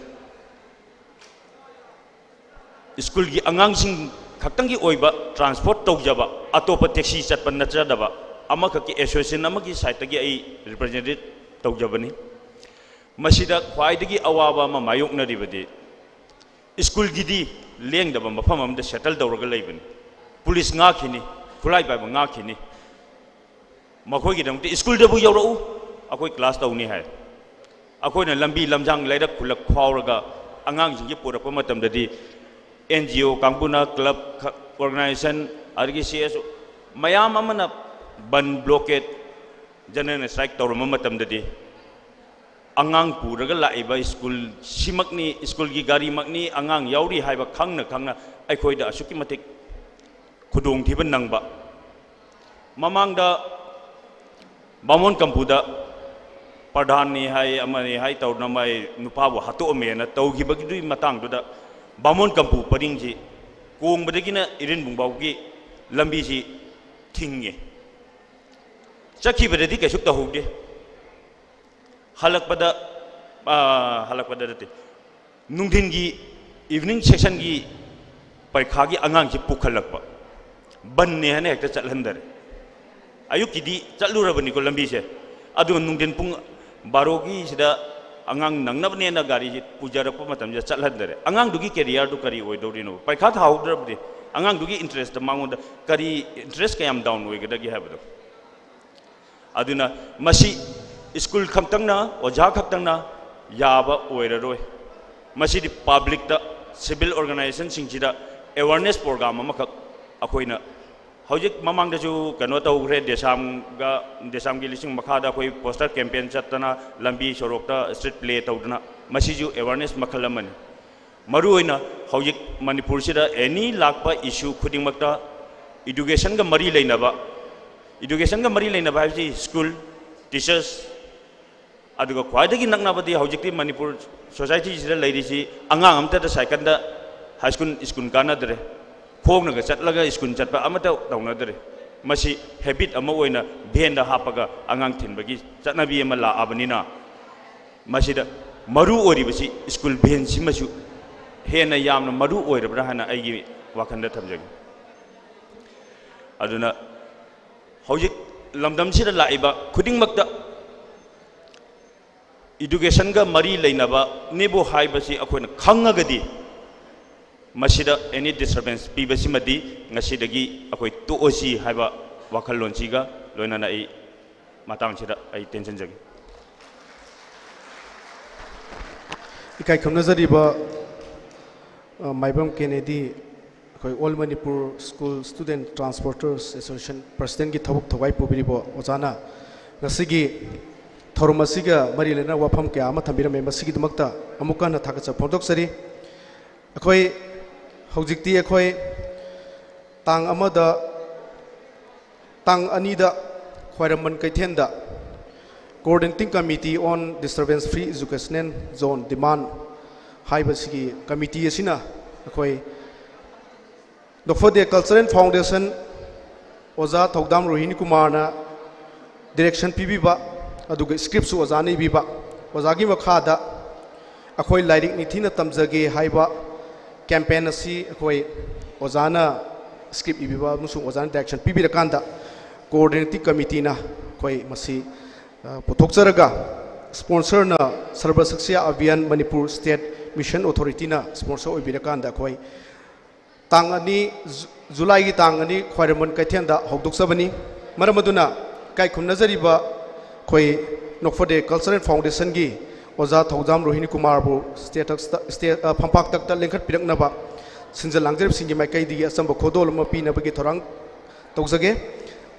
ꯁ꯭ꯀꯨꯜꯒꯤ ꯑꯉꯥꯡꯁꯤꯡ ꯈꯛꯇꯪꯒꯤ ꯑꯣꯏꯕ ꯇ꯭ꯔꯥꯟꯁꯄꯣꯔꯠ ꯇꯧꯖꯕ, ꯑꯇꯣꯞꯄ ꯇꯦꯛꯁꯤ ꯆꯠꯄ ꯅꯠꯆꯗꯕ ꯑꯃꯈꯛꯀꯤ ꯑꯦꯁꯣꯁꯤꯌꯦꯁꯟ ꯑꯃꯒꯤ ꯁꯥꯏꯠꯇꯒꯤ ꯑꯩ ꯔꯤꯄ꯭ꯔꯖꯦꯟꯇꯦꯠ ꯇꯧꯖꯕꯅꯤ꯫ ꯃꯁꯤꯗ ꯈ꯭ꯋꯥꯏꯗꯒꯤ ꯑꯋꯥꯕ ꯑꯃ ꯃꯥꯌꯣꯛꯅꯔꯤꯕꯗꯤ ꯁ꯭ꯀꯨꯜꯒꯤꯗꯤ ꯂꯦꯡꯗꯕ ꯃꯐꯝ ꯑꯃꯗ ꯁꯦꯇꯜ ꯇꯧꯔꯒ ꯂꯩꯕꯅꯤ꯫ ꯄꯨꯂꯤꯁ ꯉꯥꯛꯈꯤꯅꯤ, ꯈꯨꯠꯂꯥꯏ ꯄꯥꯏꯕ ꯉꯥꯛꯈꯤꯅꯤ꯫ ꯃꯈꯣꯏꯒꯤꯗꯃꯛꯇ ꯁ꯭ꯀꯨꯜꯗꯕꯨ ꯌꯧꯔꯛꯎ, ꯑꯩꯈꯣꯏ ꯀ꯭ꯂꯥꯁ ꯇꯧꯅꯤ ꯍꯥꯏ꯫ ꯑꯩꯈꯣꯏꯅ ꯂꯝꯕꯤ ꯂꯝꯖꯥꯡ ꯂꯩꯔꯛ ꯈꯨꯜꯂꯛ ꯐꯥꯎꯔꯒ ꯑꯉꯥꯡꯁꯤꯡꯁꯤ ꯄꯨꯔꯛꯄ ꯃꯇꯝꯗꯗꯤ ꯑꯦꯟ ꯖꯤ ꯑꯣ ꯀꯥꯡꯕꯨꯅ, ꯀ꯭ꯂꯕ, ꯑꯣꯔꯒꯅꯥꯏꯖꯦꯁꯟ, ꯑꯗꯒꯤ ꯁꯤ ꯑꯦꯁ ꯃꯌꯥꯝ ꯑꯃꯅ ꯕꯟ, ꯕ꯭ꯂꯣꯀꯦꯠ, ꯖꯦꯅꯔꯦꯜ ꯁ꯭ꯇ꯭ꯔꯥꯏꯛ ꯇꯧꯔꯝꯕ ꯃꯇꯝꯗꯗꯤ ꯑꯉꯥꯡ ꯄꯨꯔꯒ ꯂꯥꯛꯏꯕ ꯁ꯭ꯀꯨꯜ ꯁꯤꯃꯛꯅꯤ, ꯁ꯭ꯀꯨꯜꯒꯤ ꯒꯥꯔꯤꯃꯛꯅꯤ, ꯑꯉꯥꯡ ꯌꯥꯎꯔꯤ ꯍꯥꯏꯕ ꯈꯪꯅ ꯈꯪꯅ ꯑꯩꯈꯣꯏꯗ ꯑꯁꯨꯛꯀꯤ ꯃꯇꯤꯛ ꯈꯨꯗꯣꯡꯊꯤꯕ ꯅꯪꯕ꯫ ꯃꯃꯥꯡꯗ ꯕꯥꯃꯣꯟ ꯀꯝꯄꯨꯗ ꯄ꯭ꯔꯙꯥꯟꯅꯤ ꯍꯥꯏ, ꯑꯃꯅꯤ ꯍꯥꯏ ꯇꯧꯗꯅ ꯃꯥꯏ ꯅꯨꯄꯥꯕꯨ ꯍꯥꯠꯇꯣꯛꯑꯝꯃꯦꯅ ꯇꯧꯈꯤꯕꯒꯤꯗꯨꯒꯤ ꯃꯇꯥꯡꯗꯨꯗ ꯕꯥꯃꯣꯟ ꯀꯝꯄꯨ ꯄꯔꯤꯡꯁꯤ ꯀꯣꯡꯕꯗꯒꯤꯅ ꯏꯔꯤꯟꯕꯨꯡ ꯐꯥꯎꯒꯤ ꯂꯝꯕꯤꯁꯤ ꯊꯤꯡꯉꯦ꯫ ꯆꯠꯈꯤꯕꯗꯗꯤ ꯀꯩꯁꯨ ꯇꯧꯍꯧꯗꯦ꯫ ꯍꯜꯂꯛꯄꯗ, ꯑꯥ, ꯍꯜꯂꯛꯄꯗ ꯅꯠꯇꯦ, ꯅꯨꯡꯊꯤꯟꯒꯤ ꯏꯚꯤꯅꯤꯡ ꯁꯦꯁꯟꯒꯤ ꯄꯔꯤꯈꯥꯒꯤ ꯑꯉꯥꯡꯁꯤ ꯄꯨꯈꯠꯂꯛꯄ, ꯕꯟꯅꯦ ꯍꯥꯏꯅ ꯍꯦꯛꯇ ꯆꯠꯍꯟꯗꯔꯦ꯫ ꯑꯌꯨꯛꯀꯤꯗꯤ ꯆꯠꯂꯨꯔꯕꯅꯤꯀꯣ ꯂꯝꯕꯤꯁꯦ, ꯑꯗꯨꯒ ꯅꯨꯡꯊꯤꯟ ꯄꯨꯡ ꯕꯥꯔꯣꯒꯤꯁꯤꯗ ꯑꯉꯥꯡ ꯅꯪꯅꯕꯅꯦꯅ ꯒꯥꯔꯤꯁꯤ ꯄꯨꯖꯔꯛꯄ ꯃꯇꯝꯁꯤꯗ ꯆꯠꯍꯟꯗꯔꯦ꯫ ꯑꯉꯥꯡꯗꯨꯒꯤ ꯀꯦꯔꯤꯌꯔꯗꯨ ꯀꯔꯤ ꯑꯣꯏꯗꯧꯔꯤꯅꯣ? ꯄꯔꯤꯈꯥ ꯊꯥꯍꯧꯗ꯭ꯔꯕꯗꯤ ꯑꯉꯥꯡꯗꯨꯒꯤ ꯏꯟꯇꯔꯦꯁꯇ ꯃꯉꯣꯟꯗ ꯀꯔꯤ ꯏꯟꯇꯔꯦꯁ ꯀꯌꯥꯝ ꯗꯥꯎꯟ ꯑꯣꯏꯒꯗꯒꯦ ꯍꯥꯏꯕꯗꯣ꯫ ꯑꯗꯨꯅ ꯃꯁꯤ ꯁ꯭ꯀꯨꯜ ꯈꯛꯇꯪꯅ, ꯑꯣꯖꯥ ꯈꯛꯇꯪꯅ ꯌꯥꯕ ꯑꯣꯏꯔꯔꯣꯏ꯫ ꯃꯁꯤꯗꯤ ꯄꯕ꯭ꯂꯤꯛꯇ, ꯁꯤꯚꯤꯜ ꯑꯣꯔꯒꯅꯥꯏꯖꯦꯁꯟꯁꯤꯡꯁꯤꯗ ꯑꯦꯋꯥꯔꯅꯦꯁ ꯄ꯭ꯔꯣꯒ꯭ꯔꯥꯝ ꯑꯃꯈꯛ ꯑꯩꯈꯣꯏꯅ ꯍꯧꯖꯤꯛ ꯃꯃꯥꯡꯗꯁꯨ ꯀꯩꯅꯣ ꯇꯧꯈ꯭ꯔꯦ, ꯗꯦꯁꯥꯝꯒ, ꯗꯦꯁꯥꯝꯒꯤ ꯂꯤꯁꯤꯡ ꯃꯈꯥꯗ ꯑꯩꯈꯣꯏ ꯄꯣꯁꯇꯔ ꯀꯦꯝꯄꯦꯟ ꯆꯠꯇꯅ, ꯂꯝꯕꯤ ꯁꯣꯔꯣꯛꯇ ꯁ꯭ꯇ꯭ꯔꯤꯠ ꯄ꯭ꯂꯦ ꯇꯧꯗꯅ, ꯃꯁꯤꯁꯨ ꯑꯦꯋꯥꯔꯅꯦꯁ ꯃꯈꯜ ꯑꯃꯅꯤ꯫ ꯃꯔꯨꯑꯣꯏꯅ ꯍꯧꯖꯤꯛ ꯃꯅꯤꯄꯨꯔꯁꯤꯗ ꯑꯦꯅꯤ ꯂꯥꯛꯄ ꯏꯁꯨ ꯈꯨꯗꯤꯡꯃꯛꯇ ꯏꯗꯨꯀꯦꯁꯟꯒ ꯃꯔꯤ ꯂꯩꯅꯕ, ꯏꯗꯨꯀꯦꯁꯟꯒ ꯃꯔꯤ ꯂꯩꯅꯕ ꯍꯥꯏꯕꯁꯤ ꯁ꯭ꯀꯨꯜ, ꯇꯤꯆꯔꯁ, ꯑꯗꯨꯒ ꯈ꯭ꯋꯥꯏꯗꯒꯤ ꯅꯛꯅꯕꯗꯤ ꯍꯧꯖꯤꯛꯇꯤ ꯃꯅꯤꯄꯨꯔ ꯁꯣꯁꯥꯏꯇꯤꯁꯤꯗ ꯂꯩꯔꯤꯁꯤ ꯑꯉꯥꯡ ꯑꯃꯠꯇꯗ ꯁꯥꯏꯀꯜꯗ ꯍꯥꯏ ꯁ꯭ꯀꯨꯜ, ꯁ꯭ꯀꯨꯜ ꯀꯥꯟꯅꯗ꯭ꯔꯦ꯫ ꯈꯣꯡꯅꯒ ꯆꯠꯂꯒ ꯁ꯭ꯀꯨꯜ ꯆꯠꯄ ꯑꯃꯠꯇ ꯇꯧꯅꯗ꯭ꯔꯦ꯫ ꯃꯁꯤ ꯍꯦꯕꯤꯠ ꯑꯃ ꯑꯣꯏꯅ ꯚꯦꯟꯗ ꯍꯥꯞꯄꯒ ꯑꯉꯥꯡ ꯊꯤꯟꯕꯒꯤ ꯆꯠꯅꯕꯤ ꯑꯃ ꯂꯥꯛꯑꯕꯅꯤꯅ, ꯃꯁꯤꯗ ꯃꯔꯨ ꯑꯣꯏꯔꯤꯕꯁꯤ ꯁ꯭ꯀꯨꯜ ꯚꯦꯟꯁꯤꯃꯁꯨ ꯍꯦꯟꯅ ꯌꯥꯝꯅ ꯃꯔꯨ ꯑꯣꯏꯔꯕ꯭ꯔꯥ ꯍꯥꯏꯅ ꯑꯩꯒꯤ ꯋꯥꯈꯜꯗ ꯊꯝꯖꯒꯦ꯫ ꯑꯗꯨꯅ ꯍꯧꯖꯤꯛ ꯂꯝꯗꯝꯁꯤꯗ ꯂꯥꯛꯏꯕ ꯈꯨꯗꯤꯡꯃꯛꯇ ꯏꯗꯨꯀꯦꯁꯟꯒ ꯃꯔꯤ ꯂꯩꯅꯕꯅꯤꯕꯨ ꯍꯥꯏꯕꯁꯤ ꯑꯩꯈꯣꯏꯅ ꯈꯪꯉꯒꯗꯤ, ꯃꯁꯤꯗ ꯑꯦꯅꯤ ꯗꯤꯁꯇꯔꯕꯦꯟꯁ ꯄꯤꯕꯁꯤꯃꯗꯤ ꯉꯁꯤꯗꯒꯤ ꯑꯩꯈꯣꯏ ꯇꯣꯛꯑꯁꯤ ꯍꯥꯏꯕ ꯋꯥꯈꯜꯂꯣꯟꯁꯤꯒ ꯂꯣꯏꯅꯅ ꯑꯩ ꯃꯇꯥꯡꯁꯤꯗ ꯑꯩ ꯇꯦꯟꯁꯤꯟꯖꯒꯦ꯫ ꯏꯀꯥꯏ ꯈꯨꯝꯅꯖꯔꯤꯕ, ꯑ, ꯃꯥꯏꯕꯝ ꯀꯦꯅꯦꯗꯤ, ꯑꯩꯈꯣꯏ All Manipur School Student Transporters Association Presidentꯀꯤ ꯊꯕꯛ ꯊꯧꯒꯥꯏ ꯄꯨꯕꯤꯔꯤꯕ ꯑꯣꯖꯥꯅ ꯉꯁꯤꯒꯤ ꯊꯧꯔꯝ ꯑꯁꯤꯒ ꯃꯔꯤ ꯂꯩꯅꯅ ꯋꯥꯐꯝ ꯀꯌꯥ ꯑꯃ ꯊꯝꯕꯤꯔꯝꯃꯦ꯫ ꯃꯁꯤꯒꯤꯗꯃꯛꯇ ꯑꯃꯨꯛꯀ ꯍꯟꯅ ꯊꯥꯒꯠꯆꯕ ꯐꯣꯡꯗꯣꯛꯆꯔꯤ꯫ ꯑꯩꯈꯣꯏ ꯍꯧꯖꯤꯛꯇꯤ ꯑꯩꯈꯣꯏ ꯇꯥꯡ ꯑꯃꯗ, ꯇꯥꯡ ꯑꯅꯤꯗ ꯈ꯭ꯋꯥꯏꯔꯝꯕꯟ ꯀꯩꯊꯦꯜꯗ Coordinating Committee on Disturbance Free Educational Zone Demand ꯍꯥꯏꯕꯁꯤꯒꯤ ꯀꯃꯤꯇꯤ ꯑꯁꯤꯅ ꯑꯩꯈꯣꯏ ꯅꯣꯛꯐꯗꯦ Cultural Foundation ꯑꯣꯖꯥ ꯊꯧꯗꯥꯝ ꯔꯣꯍꯤꯅꯤ ꯀꯨꯃꯥꯔꯅ ꯗꯤꯔꯦꯛꯁꯟ ꯄꯤꯕꯤꯕ, ꯑꯗꯨꯒ ꯁ꯭ꯀ꯭ꯔꯤꯞꯁꯨ ꯑꯣꯖꯥꯅ ꯏꯕꯤꯕ, ꯑꯣꯖꯥꯒꯤ ꯃꯈꯥꯗ ꯑꯩꯈꯣꯏ ꯂꯥꯏꯔꯤꯛ ꯅꯤꯡꯊꯤꯅ ꯇꯝꯖꯒꯦ ꯍꯥꯏꯕ ꯀꯦꯝꯄꯦꯟ ꯑꯁꯤ ꯑꯩꯈꯣꯏ ꯑꯣꯖꯥꯅ ꯁ꯭ꯀ꯭ꯔꯤꯞ ꯏꯕꯤꯕ ꯑꯃꯁꯨꯡ ꯑꯣꯖꯥꯅ ꯗꯥꯏꯔꯦꯛꯁꯟ ꯄꯤꯕꯤꯔꯀꯥꯟꯗ Coordinating Committeeꯅ ꯑꯩꯈꯣꯏ ꯃꯁꯤ, ꯑ, ꯄꯨꯊꯣꯛꯆꯔꯒ, ꯁ꯭ꯄꯣꯟꯁꯔꯅ ꯁꯔꯕ ꯁꯤꯛꯁꯥ ꯑꯚꯤꯌꯥꯟ ꯃꯅꯤꯄꯨꯔ ꯁ꯭ꯇꯦꯠ ꯃꯤꯁꯟ ꯑꯣꯊꯣꯔꯤꯇꯤꯅ ꯁ꯭ꯄꯣꯟꯁꯔ ꯑꯣꯏꯕꯤꯔꯀꯥꯟꯗ ꯑꯩꯈꯣꯏ ꯇꯥꯡ ꯑꯅꯤ, ꯖꯨ-, ꯖꯨꯂꯥꯏꯒꯤ ꯇꯥꯡ ꯑꯅꯤ ꯈ꯭ꯋꯥꯏꯔꯝꯕꯟ ꯀꯩꯊꯦꯜꯗ ꯍꯧꯗꯣꯛꯆꯕꯅꯤ꯫ ꯃꯔꯝ ꯑꯗꯨꯅ ꯏꯀꯥꯏ ꯈꯨꯝꯅꯖꯔꯤꯕ ꯑꯩꯈꯣꯏ ꯅꯣꯛꯐꯗꯦ Cultural Foundationꯒꯤ ꯑꯣꯖꯥ ꯊꯧꯗꯥꯝ ꯔꯣꯍꯤꯅꯤ ꯀꯨꯃꯥꯔꯕꯨ ꯁ꯭ꯇꯦꯇꯁꯇ, ꯁ꯭ꯇꯦ-, ꯑ, ꯐꯝꯄꯥꯛ ꯇꯛꯇ ꯂꯦꯡꯈꯠꯄꯤꯔꯛꯅꯕ ꯁꯤꯟꯖ ꯂꯥꯡꯖꯔꯤꯕꯁꯤꯡꯒꯤ ꯃꯥꯏꯀꯩꯗꯒꯤ ꯑꯆꯝꯕ ꯈꯨꯗꯣꯜ ꯑꯃ ꯄꯤꯅꯕꯒꯤ ꯊꯧꯔꯥꯡ ꯇꯧꯖꯒꯦ꯫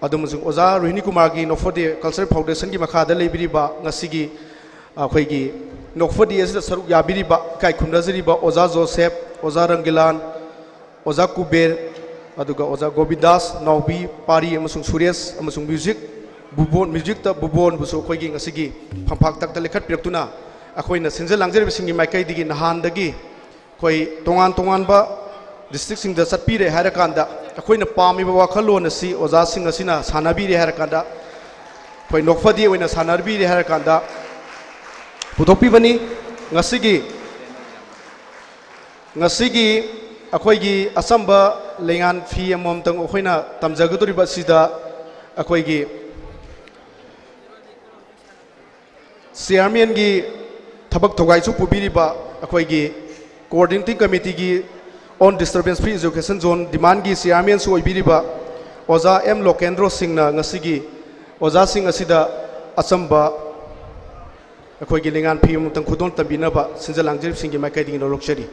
ꯑꯗꯨ ꯑꯃꯁꯨꯡ ꯑꯣꯖꯥ ꯔꯣꯍꯤꯅꯤ ꯀꯨꯃꯥꯔꯒꯤ ꯅꯣꯛꯐꯗꯦ Cultural Foundationꯒꯤ ꯃꯈꯥꯗ ꯂꯩꯕꯤꯔꯤꯕ ꯉꯁꯤꯒꯤ ꯑꯩꯈꯣꯏꯒꯤ ꯅꯣꯛꯐꯗꯦ ꯑꯁꯤꯗ ꯁꯔꯨꯛ ꯌꯥꯕꯤꯔꯤꯕ, ꯏꯀꯥꯏ ꯈꯨꯝꯅꯖꯔꯤꯕ ꯑꯣꯖꯥ ꯖꯣꯁꯦꯞ, ꯑꯣꯖꯥ ꯔꯪꯒꯤꯂꯥꯟ, ꯑꯣꯖꯥ ꯀꯨꯕꯦꯔ, ꯑꯗꯨꯒ ꯑꯣꯖꯥ ꯒꯣꯕꯤꯟꯗꯥꯁ, ꯅꯥꯎꯕꯤ, ꯄꯥꯔꯤ ꯑꯃꯁꯨꯡ ꯁꯨꯔꯦꯁ, ꯑꯃꯁꯨꯡ ꯃ꯭ꯌꯨꯖꯤꯛ ꯕꯨꯕꯣꯟ, ꯃ꯭ꯌꯨꯖꯤꯛꯇ ꯕꯨꯕꯣꯟꯕꯨꯁꯨ ꯑꯩꯈꯣꯏꯒꯤ ꯉꯁꯤꯒꯤ ꯐꯝꯄꯥꯛ ꯇꯛꯇ ꯂꯦꯞꯈꯠꯄꯤꯔꯛꯇꯨꯅ, ꯑꯩꯈꯣꯏꯅ ꯁꯤꯟꯖ ꯂꯥꯡꯖꯔꯤꯕꯁꯤꯡꯒꯤ ꯃꯥꯏꯀꯩꯗꯒꯤ ꯅꯍꯥꯟꯗꯒꯤ ꯑꯩꯈꯣꯏ ꯇꯣꯉꯥꯟ ꯇꯣꯉꯥꯟꯕ ꯗꯤꯁꯇ꯭ꯔꯤꯛꯁꯤꯡꯗ ꯆꯠꯄꯤꯔꯦ ꯍꯥꯏꯔꯀꯥꯟꯗ, ꯑꯩꯈꯣꯏꯅ ꯄꯥꯝꯃꯤꯕ ꯋꯥꯈꯜꯂꯣꯟ ꯑꯁꯤ ꯑꯣꯖꯥꯁꯤꯡ ꯑꯁꯤꯅ ꯁꯥꯟꯅꯕꯤꯔꯦ ꯍꯥꯏꯔꯀꯥꯟꯗ, ꯑꯩꯈꯣꯏ ꯅꯣꯛꯐꯗꯦ ꯑꯣꯏꯅ ꯁꯥꯟꯅꯕꯤꯔꯦ ꯍꯥꯏꯔꯀꯥꯟꯗ ꯄꯨꯊꯣꯛꯄꯤꯕꯅꯤ꯫ ꯉꯁꯤꯒꯤ, ꯉꯁꯤꯒꯤ ꯑꯩꯈꯣꯏꯒꯤ ꯑꯆꯝꯕ ꯂꯩꯉꯥꯟ ꯐꯤ ꯑꯃꯃꯝꯇꯪ ꯑꯩꯈꯣꯏꯅ ꯇꯝꯖꯒꯗꯧꯔꯤꯕ ꯑꯁꯤꯗ ꯑꯩꯈꯣꯏꯒꯤ ꯆꯤꯌꯥꯔꯃꯦꯟꯒꯤ ꯊꯕꯛ ꯊꯧꯒꯥꯏꯁꯨ ꯄꯨꯕꯤꯔꯤꯕ ꯑꯩꯈꯣꯏꯒꯤ Coordinating Committeeꯒꯤ On Disturbance Free Education Zone Demandꯒꯤ ꯆꯤꯌꯥꯔꯃꯦꯟꯁꯨ ꯑꯣꯏꯕꯤꯔꯤꯕ ꯑꯣꯖꯥ ꯑꯦꯝ ꯂꯣꯀꯦꯟꯗ꯭ꯔꯣ ꯁꯤꯡꯅ ꯉꯁꯤꯒꯤ ꯑꯣꯖꯥꯁꯤꯡ ꯑꯁꯤꯗ ꯑꯆꯝꯕ ꯑꯩꯈꯣꯏꯒꯤ ꯂꯩꯉꯥꯟ ꯐꯤ ꯑꯃꯃꯝꯇꯪ ꯈꯨꯗꯣꯜ ꯇꯝꯕꯤꯅꯕ ꯁꯤꯟꯖ ꯂꯥꯡꯖꯔꯤꯕꯁꯤꯡꯒꯤ ꯃꯥꯏꯀꯩꯗꯒꯤ ꯅꯣꯂꯨꯛꯆꯔꯤ꯫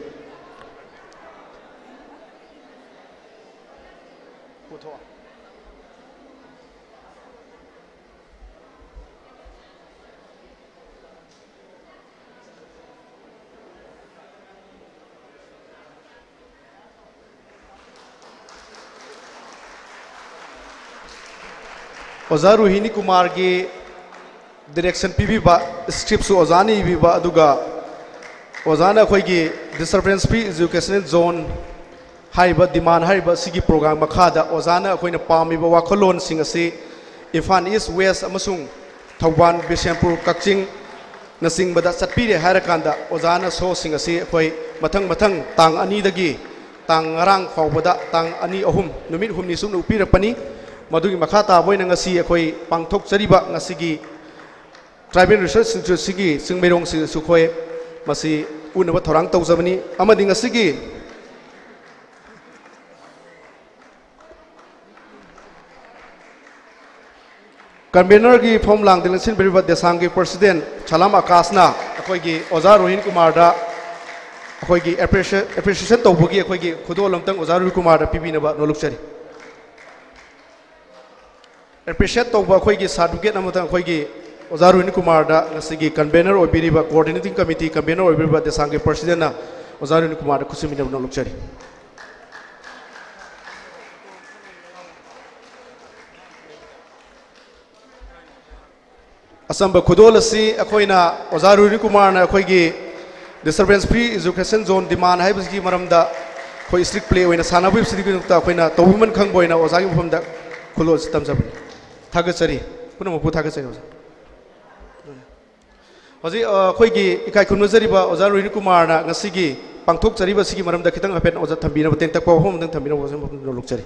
ꯑꯣꯖꯥ ꯔꯣꯍꯤꯅꯤ ꯀꯨꯃꯥꯔꯒꯤ direction ꯄꯤꯕꯤꯕ, scriptꯁꯨ ꯑꯣꯖꯥꯅ ꯏꯕꯤꯕ, ꯑꯗꯨꯒ ꯑꯣꯖꯥꯅ ꯑꯩꯈꯣꯏꯒꯤ Disturbance Free Educational Zone ꯍꯥꯏꯔꯤꯕ demand ꯍꯥꯏꯔꯤꯕ ꯑꯁꯤꯒꯤ program ꯃꯈꯥꯗ ꯑꯣꯖꯥꯅ ꯑꯩꯈꯣꯏꯅ ꯄꯥꯝꯃꯤꯕ ꯋꯥꯈꯜꯂꯣꯟꯁꯤꯡ ꯑꯁꯤ ꯏꯝꯐꯥꯜ East, West ꯑꯃꯁꯨꯡ ꯊꯧꯕꯥꯜ, ꯕꯤꯁꯦꯝꯄꯨꯔ, ꯀꯛꯆꯤꯡꯅꯆꯤꯡꯕꯗ ꯆꯠꯄꯤꯔꯦ ꯍꯥꯏꯔꯀꯥꯟꯗ ꯑꯣꯖꯥꯅ showꯁꯤꯡ ꯑꯁꯤ ꯑꯩꯈꯣꯏ ꯃꯊꯪ ꯃꯊꯪ ꯇꯥꯡ ꯑꯅꯤꯗꯒꯤ ꯇꯥꯡ ꯉꯔꯥꯡ ꯐꯥꯎꯕꯗ, ꯇꯥꯡ ꯑꯅꯤ, ꯑꯍꯨꯝ, ꯅꯨꯃꯤꯠ ꯍꯨꯝꯅꯤ ꯁꯨꯞꯅ ꯎꯠꯄꯤꯔꯛꯄꯅꯤ꯫ ꯃꯗꯨꯒꯤ ꯃꯈꯥ ꯇꯥꯕ ꯑꯣꯏꯅ ꯉꯁꯤ ꯑꯩꯈꯣꯏ ꯄꯥꯡꯊꯣꯛꯆꯔꯤꯕ ꯉꯁꯤꯒꯤ Tribal Research Instituteꯁꯤꯒꯤ ꯆꯤꯡꯃꯩꯔꯣꯡꯁꯤꯡꯗꯁꯨ ꯑꯩꯈꯣꯏ ꯃꯁꯤ ꯎꯠꯅꯕ ꯊꯧꯔꯥꯡ ꯇꯧꯖꯕꯅꯤ꯫ ꯑꯃꯗꯤ ꯉꯁꯤꯒꯤ convenorꯒꯤ ꯐꯣꯝ ꯂꯥꯡꯗ ꯂꯦꯡꯁꯤꯟꯕꯤꯔꯤꯕ ꯗꯦꯁꯥꯝꯒꯤ president ꯁꯂꯥꯝ ꯑꯀꯥꯁꯅ ꯑꯩꯈꯣꯏꯒꯤ ꯑꯣꯖꯥ ꯔꯣꯍꯤꯟ ꯀꯨꯃꯥꯔꯗ ꯑꯩꯈꯣꯏꯒꯤ appreciate-, appreciation ꯇꯧꯕꯒꯤ ꯑꯩꯈꯣꯏꯒꯤ ꯈꯨꯗꯣꯜ ꯑꯃꯇꯪ ꯑꯣꯖꯥ ꯔꯣꯍꯤꯟ ꯀꯨꯃꯥꯔꯗ ꯄꯤꯕꯤꯅꯕ ꯅꯣꯂꯨꯛꯆꯔꯤ꯫ Appreciate ꯇꯧꯕ ꯑꯩꯈꯣꯏꯒꯤ certificate ꯑꯃꯇꯪ ꯑꯩꯈꯣꯏꯒꯤ ꯑꯣꯖꯥ ꯔꯣꯍꯤꯟ ꯀꯨꯃꯥꯔꯗ, ꯉꯁꯤꯒꯤ convenor ꯑꯣꯏꯕꯤꯔꯤꯕ, Coordinating Committee convenor ꯑꯣꯏꯕꯤꯔꯤꯕ ꯗꯦꯁꯥꯝꯒꯤ presidentꯅ ꯑꯣꯖꯥ ꯔꯣꯍꯤꯟ ꯀꯨꯃꯥꯔꯗ ꯈꯨꯠꯁꯨ ꯃꯤꯟꯅꯕ ꯅꯣꯂꯨꯛꯆꯔꯤ꯫ ꯑꯆꯝꯕ ꯈꯨꯗꯣꯜ ꯑꯁꯤ ꯑꯩꯈꯣꯏꯅ ꯑꯣꯖꯥ ꯔꯣꯍꯤꯟ ꯀꯨꯃꯥꯔꯅ ꯑꯩꯈꯣꯏꯒꯤ Disturbance Free Education Zone demand ꯍꯥꯏꯕꯁꯤꯒꯤ ꯃꯔꯝꯗ ꯑꯩꯈꯣꯏ ꯏꯁꯇ꯭ꯔꯤꯛ ꯄ꯭ꯂꯦ ꯑꯣꯏꯅ ꯁꯥꯟꯅꯕ ꯍꯥꯏꯕꯁꯤꯒꯤꯗꯃꯛꯇ ꯑꯩꯈꯣꯏꯅ ꯇꯧꯕꯤꯃꯟ ꯈꯪꯕ ꯑꯣꯏꯅ ꯑꯣꯖꯥꯒꯤ ꯃꯐꯝꯗ ꯈꯨꯗꯣꯜ ꯑꯁꯤ ꯇꯝꯖꯕꯅꯤ꯫ ꯊꯥꯒꯠꯆꯔꯤ, ꯄꯨꯝꯅꯃꯛꯄꯨ ꯊꯥꯒꯠꯆꯔꯤ ꯑꯣꯖꯥ꯫ ꯍꯧꯖꯤꯛ ꯑ, ꯑꯩꯈꯣꯏꯒꯤ ꯏꯀꯥꯏ ꯈꯨꯝꯅꯖꯔꯤꯕ ꯑꯣꯖꯥ ꯔꯣꯍꯤꯅꯤ ꯀꯨꯃꯥꯔꯅ ꯉꯁꯤꯒꯤ ꯄꯥꯡꯊꯣꯛꯆꯔꯤꯕꯁꯤꯒꯤ ꯃꯔꯝꯗ ꯈꯤꯇꯪ ꯍꯥꯏꯐꯦꯠ ꯑꯣꯖꯥ ꯊꯝꯕꯤꯅꯕ, ꯇꯦꯟꯇꯛꯄ ꯋꯥꯐꯝ ꯑꯃꯇꯪ ꯊꯝꯕꯤꯅꯕ ꯑꯣꯖꯥ ꯃꯐꯝꯗ ꯂꯧꯖꯔꯤ꯫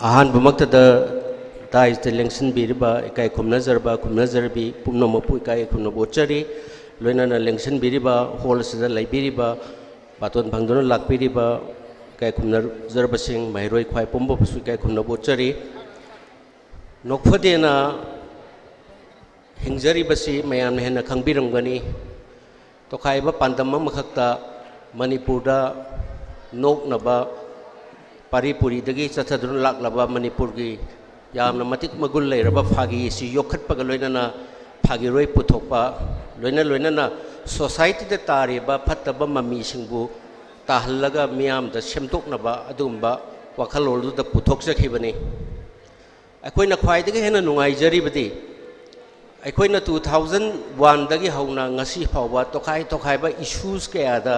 ꯑꯍꯥꯟꯕꯃꯛꯇꯗ ꯗꯥꯏꯁꯇ ꯂꯦꯡꯁꯤꯟꯕꯤꯔꯤꯕ ꯏꯀꯥꯏ ꯈꯨꯝꯅꯖꯔꯕ ꯈꯨꯝꯅꯖꯔꯕꯤ ꯄꯨꯝꯅꯃꯛꯄꯨ ꯏꯀꯥꯏ ꯈꯨꯝꯅꯕ ꯎꯠꯆꯔꯤ꯫ ꯂꯣꯏꯅꯅ ꯂꯦꯡꯁꯤꯟꯕꯤꯔꯤꯕ ꯍꯣꯜ ꯑꯁꯤꯗ ꯂꯩꯕꯤꯔꯤꯕ ꯕꯥꯇꯣꯟ ꯐꯪꯗꯨꯅ ꯂꯥꯛꯄꯤꯔꯤꯕ ꯏꯀꯥꯏ ꯈꯨꯝꯅꯖꯔꯕꯁꯤꯡ, ꯃꯍꯩꯔꯣꯏ ꯈ꯭ꯋꯥꯏ ꯄꯨꯝꯕꯕꯨꯁꯨ ꯏꯀꯥꯏ ꯈꯨꯝꯅꯕ ꯎꯠꯆꯔꯤ꯫ ꯅꯣꯛꯐꯗꯦꯅ ꯍꯤꯡꯖꯔꯤꯕꯁꯤ ꯃꯌꯥꯝꯅ ꯍꯦꯟꯅ ꯈꯪꯕꯤꯔꯝꯒꯅꯤ꯫ ꯇꯣꯈꯥꯏꯕ ꯄꯥꯟꯗꯝ ꯑꯃꯈꯛꯇ ꯃꯅꯤꯄꯨꯔꯗ ꯅꯣꯛꯅꯕ ꯄꯥꯔꯤ ꯄꯨꯔꯤꯗꯒꯤ ꯆꯠꯊꯗꯨꯅ ꯂꯥꯛꯂꯕ ꯃꯅꯤꯄꯨꯔꯒꯤ ꯌꯥꯝꯅ ꯃꯇꯤꯛ ꯃꯒꯨꯟ ꯂꯩꯔꯕ ꯐꯥꯒꯤ ꯑꯁꯤ ꯌꯣꯛꯈꯠꯄꯒ ꯂꯣꯏꯅꯅ ꯐꯥꯒꯤꯔꯣꯏ ꯄꯨꯊꯣꯛꯄ, ꯂꯣꯏꯅ ꯂꯣꯏꯅꯅ ꯁꯣꯁꯥꯏꯇꯤꯗ ꯇꯥꯔꯤꯕ ꯐꯠꯇꯕ ꯃꯃꯤꯁꯤꯡꯕꯨ ꯇꯥꯍꯜꯂꯒ ꯃꯤꯌꯥꯝꯗ ꯁꯦꯝꯗꯣꯛꯅꯕ ꯑꯗꯨꯒꯨꯝꯕ ꯋꯥꯈꯜꯂꯣꯟꯗꯨꯗ ꯄꯨꯊꯣꯛꯆꯈꯤꯕꯅꯤ꯫ ꯑꯩꯈꯣꯏꯅ ꯈ꯭ꯋꯥꯏꯗꯒꯤ ꯍꯦꯟꯅ ꯅꯨꯡꯉꯥꯏꯖꯔꯤꯕꯗꯤ ꯑꯩꯈꯣꯏꯅ ꯇꯨ ꯊꯥꯎꯖꯟ ꯋꯥꯟꯗꯒꯤ ꯍꯧꯅ ꯉꯁꯤ ꯐꯥꯎꯕ ꯇꯣꯈꯥꯏ ꯇꯣꯈꯥꯏꯕ ꯏꯁꯨꯁ ꯀꯌꯥꯗ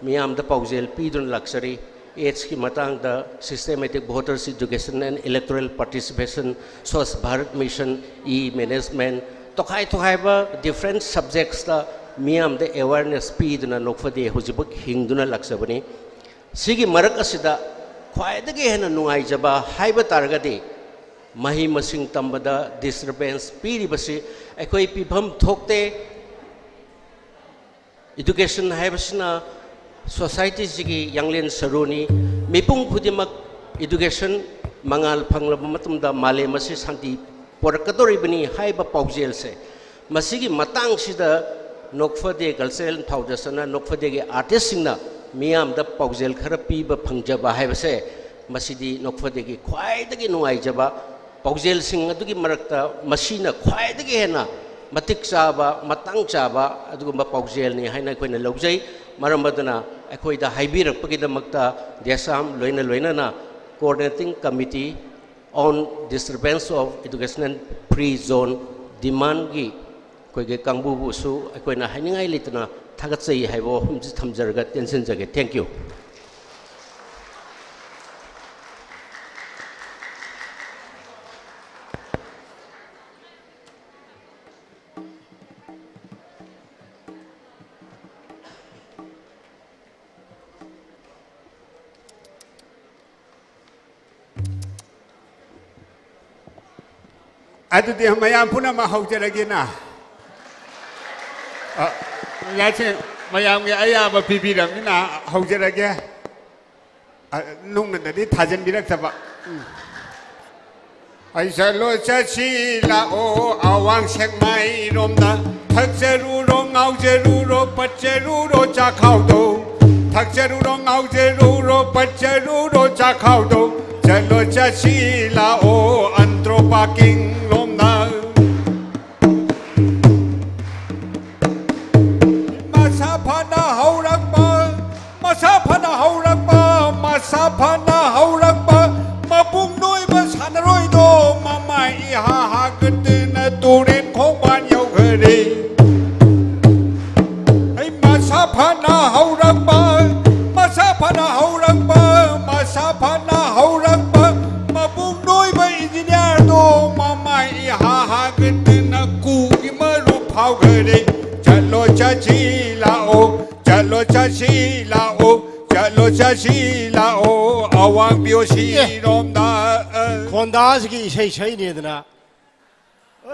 ꯃꯤꯌꯥꯝꯗ ꯄꯥꯎꯖꯦꯜ ꯄꯤꯗꯨꯅ ꯂꯥꯛꯆꯔꯤ꯫ ꯑꯦꯖꯀꯤ ꯃꯇꯥꯡꯗ, systematic voters education and electoral participation, Swachh Bharat mission, ꯏ ꯃꯦꯅꯦꯖꯃꯦꯟ, ꯇꯣꯈꯥꯏ ꯇꯣꯈꯥꯏꯕ different subjectsꯇ ꯃꯤꯌꯥꯝꯗ awareness ꯄꯤꯗꯨꯅ ꯅꯣꯛꯐꯗꯦ ꯍꯧꯖꯤꯛꯐꯥꯎ ꯍꯤꯡꯗꯨꯅ ꯂꯥꯛꯆꯕꯅꯤ꯫ ꯁꯤꯒꯤ ꯃꯔꯛ ꯑꯁꯤꯗ ꯈ꯭ꯋꯥꯏꯗꯒꯤ ꯍꯦꯟꯅ ꯅꯨꯡꯉꯥꯏꯖꯕ ꯍꯥꯏꯕ ꯇꯥꯔꯒꯗꯤ ꯃꯍꯩ ꯃꯁꯤꯡ ꯇꯝꯕꯗ disturbance ꯄꯤꯔꯤꯕꯁꯤ ꯑꯩꯈꯣꯏ ꯄꯤꯐꯝ ꯊꯣꯛꯇꯦ꯫ Education ꯍꯥꯏꯕꯁꯤꯅ ꯁꯣꯁꯥꯏꯇꯤꯁꯤꯒꯤ ꯌꯥꯡꯂꯦꯟ ꯁꯔꯨꯅꯤ꯫ ꯃꯤꯄꯨꯝ ꯈꯨꯗꯤꯡꯃꯛ education ꯃꯉꯥꯜ ꯐꯪꯂꯕ ꯃꯇꯨꯡꯗ ꯃꯥꯂꯦꯝ ꯑꯁꯤ ꯁꯥꯟꯇꯤ ꯄꯣꯔꯛꯀꯗꯧꯔꯤꯕꯅꯤ ꯍꯥꯏꯕ ꯄꯥꯎꯖꯦꯜꯁꯦ, ꯃꯁꯤꯒꯤ ꯃꯇꯥꯡꯁꯤꯗ ꯅꯣꯛꯐꯗꯦ Cultural Foundationꯅ, ꯅꯣꯛꯐꯗꯦꯒꯤ artistꯁꯤꯡꯅ ꯃꯤꯌꯥꯝꯗ ꯄꯥꯎꯖꯦꯜ ꯈꯔ ꯄꯤꯕ ꯐꯪꯖꯕ ꯍꯥꯏꯕꯁꯦ, ꯃꯁꯤꯗꯤ ꯅꯣꯛꯐꯗꯦꯒꯤ ꯈ꯭ꯋꯥꯏꯗꯒꯤ ꯅꯨꯡꯉꯥꯏꯖꯕ ꯄꯥꯎꯖꯦꯜꯁꯤꯡ ꯑꯗꯨꯒꯤ ꯃꯔꯛꯇ ꯃꯁꯤꯅ ꯈ꯭ꯋꯥꯏꯗꯒꯤ ꯍꯦꯟꯅ ꯃꯇꯤꯛ ꯆꯥꯕ, ꯃꯇꯥꯡ ꯆꯥꯕ ꯑꯗꯨꯒꯨꯝꯕ ꯄꯥꯎꯖꯦꯜꯅꯤ ꯍꯥꯏꯅ ꯑꯩꯈꯣꯏꯅ ꯂꯧꯖꯩ꯫ ꯃꯔꯝ ꯑꯗꯨꯅ ꯑꯩꯈꯣꯏꯗ ꯍꯥꯏꯕꯤꯔꯛꯄꯒꯤꯗꯃꯛꯇ ꯗꯦꯁꯥꯝ ꯂꯣꯏꯅ ꯂꯣꯏꯅꯅ Coordinating Committee on Disturbance of Educational Free Zone demandꯒꯤ ꯑꯩꯈꯣꯏꯒꯤ ꯀꯥꯡꯕꯨꯕꯨꯁꯨ ꯑꯩꯈꯣꯏꯅ ꯍꯥꯏꯅꯤꯡꯉꯥꯏ ꯂꯩꯇꯅ ꯊꯥꯒꯠꯆꯩ ꯍꯥꯏꯕ ꯋꯥꯐꯝꯁꯤ ꯊꯝꯖꯔꯒ ꯇꯦꯟꯁꯤꯟꯖꯒꯦ꯫ Thank you꯫ ꯑꯗꯨꯗꯤ ꯃꯌꯥꯝ ꯄꯨꯝꯅꯃꯛ ꯍꯧꯖꯔꯒꯦꯅ꯫ ꯑ, ꯂꯥꯏꯁꯦ ꯃꯌꯥꯝꯒꯤ ꯑꯌꯥꯕ ꯄꯤꯕꯤꯔꯕꯅꯤꯅ ꯍꯧꯖꯔꯒꯦ꯫ ꯑ, ꯅꯨꯡꯅꯗꯗꯤ ꯊꯥꯖꯤꯟꯕꯤꯔꯛꯇꯕ꯫ ꯎꯝ꯫ ꯑꯩ ꯆꯠꯂꯣ ꯆꯠꯁꯤ ꯂꯥꯛꯑꯣ ꯑꯋꯥꯡ ꯁꯦꯛꯃꯥꯏꯔꯣꯝꯗ꯫ ꯊꯛꯆꯔꯨꯔꯣ ꯉꯥꯎꯖꯔꯨꯔꯣ ꯄꯠꯆꯔꯨꯔꯣ ꯆꯥꯛꯈꯥꯎꯗꯣ꯫ ꯊꯛꯆꯔꯨꯔꯣ ꯉꯥꯎꯖꯔꯨꯔꯣ ꯄꯠꯆꯔꯨꯔꯣ ꯆꯥꯛꯈꯥꯎꯗꯣ꯫ ꯆꯠꯂꯣ ꯆꯠꯁꯤ ꯂꯥꯛꯑꯣ ꯑꯟꯇ꯭ꯔꯣ ꯄꯥꯔꯀꯤꯡ ꯂꯣꯝꯗ꯫ ꯃꯁꯥ ꯐꯅ ꯍꯧꯔꯛꯄ, ꯃꯁꯥ ꯐꯅ ꯍꯧꯔꯛꯄ, ꯃꯁꯥ ꯐꯅ ꯍꯧꯔꯛꯄ, ꯃꯄꯨꯛ ꯅꯣꯏꯕ ꯁꯥꯟꯅꯔꯣꯏꯗꯣ ꯃꯃꯥꯏ ꯏꯍꯥ ꯍꯥꯒꯠꯇꯅ ꯇꯨꯔꯦꯟ ꯈꯣꯡꯕꯥꯟ ꯌꯧꯈꯔꯦ꯫ ꯑꯩ ꯃꯁꯥ ꯐꯅ ꯍꯧꯔꯛꯄ, ꯃꯁꯥ ꯐꯅ ꯍꯧꯔꯛꯄ, ꯃꯁꯥ ꯐꯅ ꯍꯧꯔꯛꯄ, ꯃꯄꯨꯛ ꯅꯣꯏꯕ ꯏꯟꯖꯤꯅꯤꯌꯥꯔꯗꯣ ꯃꯃꯥꯏ ꯏꯍꯥ ꯍꯥꯒꯠꯇꯅ ꯀꯨꯒꯤ ꯃꯔꯨ ꯐꯥꯎꯈꯔꯦ꯫ ꯆꯠꯂꯣ ꯆꯠꯁꯤ ꯂꯥꯛꯑꯣ, ꯆꯠꯂꯣ ꯆꯠꯁꯤ ꯂꯥꯛꯑꯣ, ꯆꯠꯂꯣ ꯆꯠꯁꯤ ꯂꯥꯛꯑꯣ, ꯑꯋꯥꯡ ꯄꯤ ꯑꯣ ꯁꯤ ꯑꯦ꯫ ꯔꯣꯝꯗ꯫ ꯈꯣꯟꯗꯥꯁꯤꯒꯤ ꯏꯁꯩ ꯁꯛꯏꯅꯦꯗꯅ꯫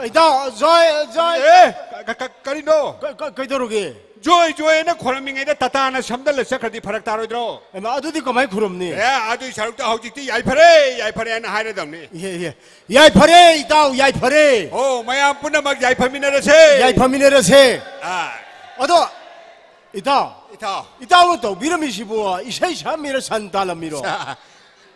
ꯏꯇꯥꯎ, ꯖꯣꯏ, ꯖꯣꯏ꯫ ꯑꯦ, ꯀ-, ꯀ-, ꯀ-, ꯀꯔꯤꯅꯣ? ꯀ-, ꯀ-, ꯀꯩꯗꯧꯔꯒꯦ? ꯖꯣꯏ, ꯖꯣꯏꯅ ꯈꯣꯏꯔꯝꯃꯤꯉꯩꯗ ꯇꯥꯇꯥꯅ ꯁꯝꯗꯜꯂ ꯆꯠꯈ꯭ꯔꯗꯤ ꯐꯔꯛ ꯇꯥꯔꯣꯏꯗ꯭ꯔꯣ? ꯍꯩꯃꯥ, ꯑꯗꯨꯗꯤ ꯀꯃꯥꯏ ꯈꯨꯔꯨꯝꯅꯤ? ꯑꯦ, ꯑꯗꯨꯏ ꯁꯔꯨꯛꯇ ꯍꯧꯖꯤꯛꯇꯤ ꯌꯥꯏꯐꯔꯦ, ꯌꯥꯏꯐꯔꯦꯅ ꯍꯥꯏꯔꯗꯕꯅꯤ꯫ ꯏꯍꯦ, ꯏꯍꯦ꯫ ꯌꯥꯏꯐꯔꯦ, ꯏꯇꯥꯎ, ꯌꯥꯏꯐꯔꯦ꯫ ꯑꯣ, ꯃꯌꯥꯝ ꯄꯨꯝꯅꯃꯛ ꯌꯥꯏꯐꯃꯤꯟꯅꯔꯁꯦ꯫ ꯌꯥꯏꯐꯃꯤꯟꯅꯔꯁꯦ꯫ ꯑꯥ꯫ ꯑꯗꯣ, ꯏꯇꯥꯎ, ꯏꯇꯥꯎ꯫ ꯏꯇꯥꯎꯅ ꯇꯧꯕꯤꯔꯝꯃꯤꯁꯤꯕꯨ ꯏꯁꯩ ꯁꯛꯑꯝꯃꯤꯔ ꯁꯟ ꯇꯥꯜꯂꯝꯃꯤꯔꯣ?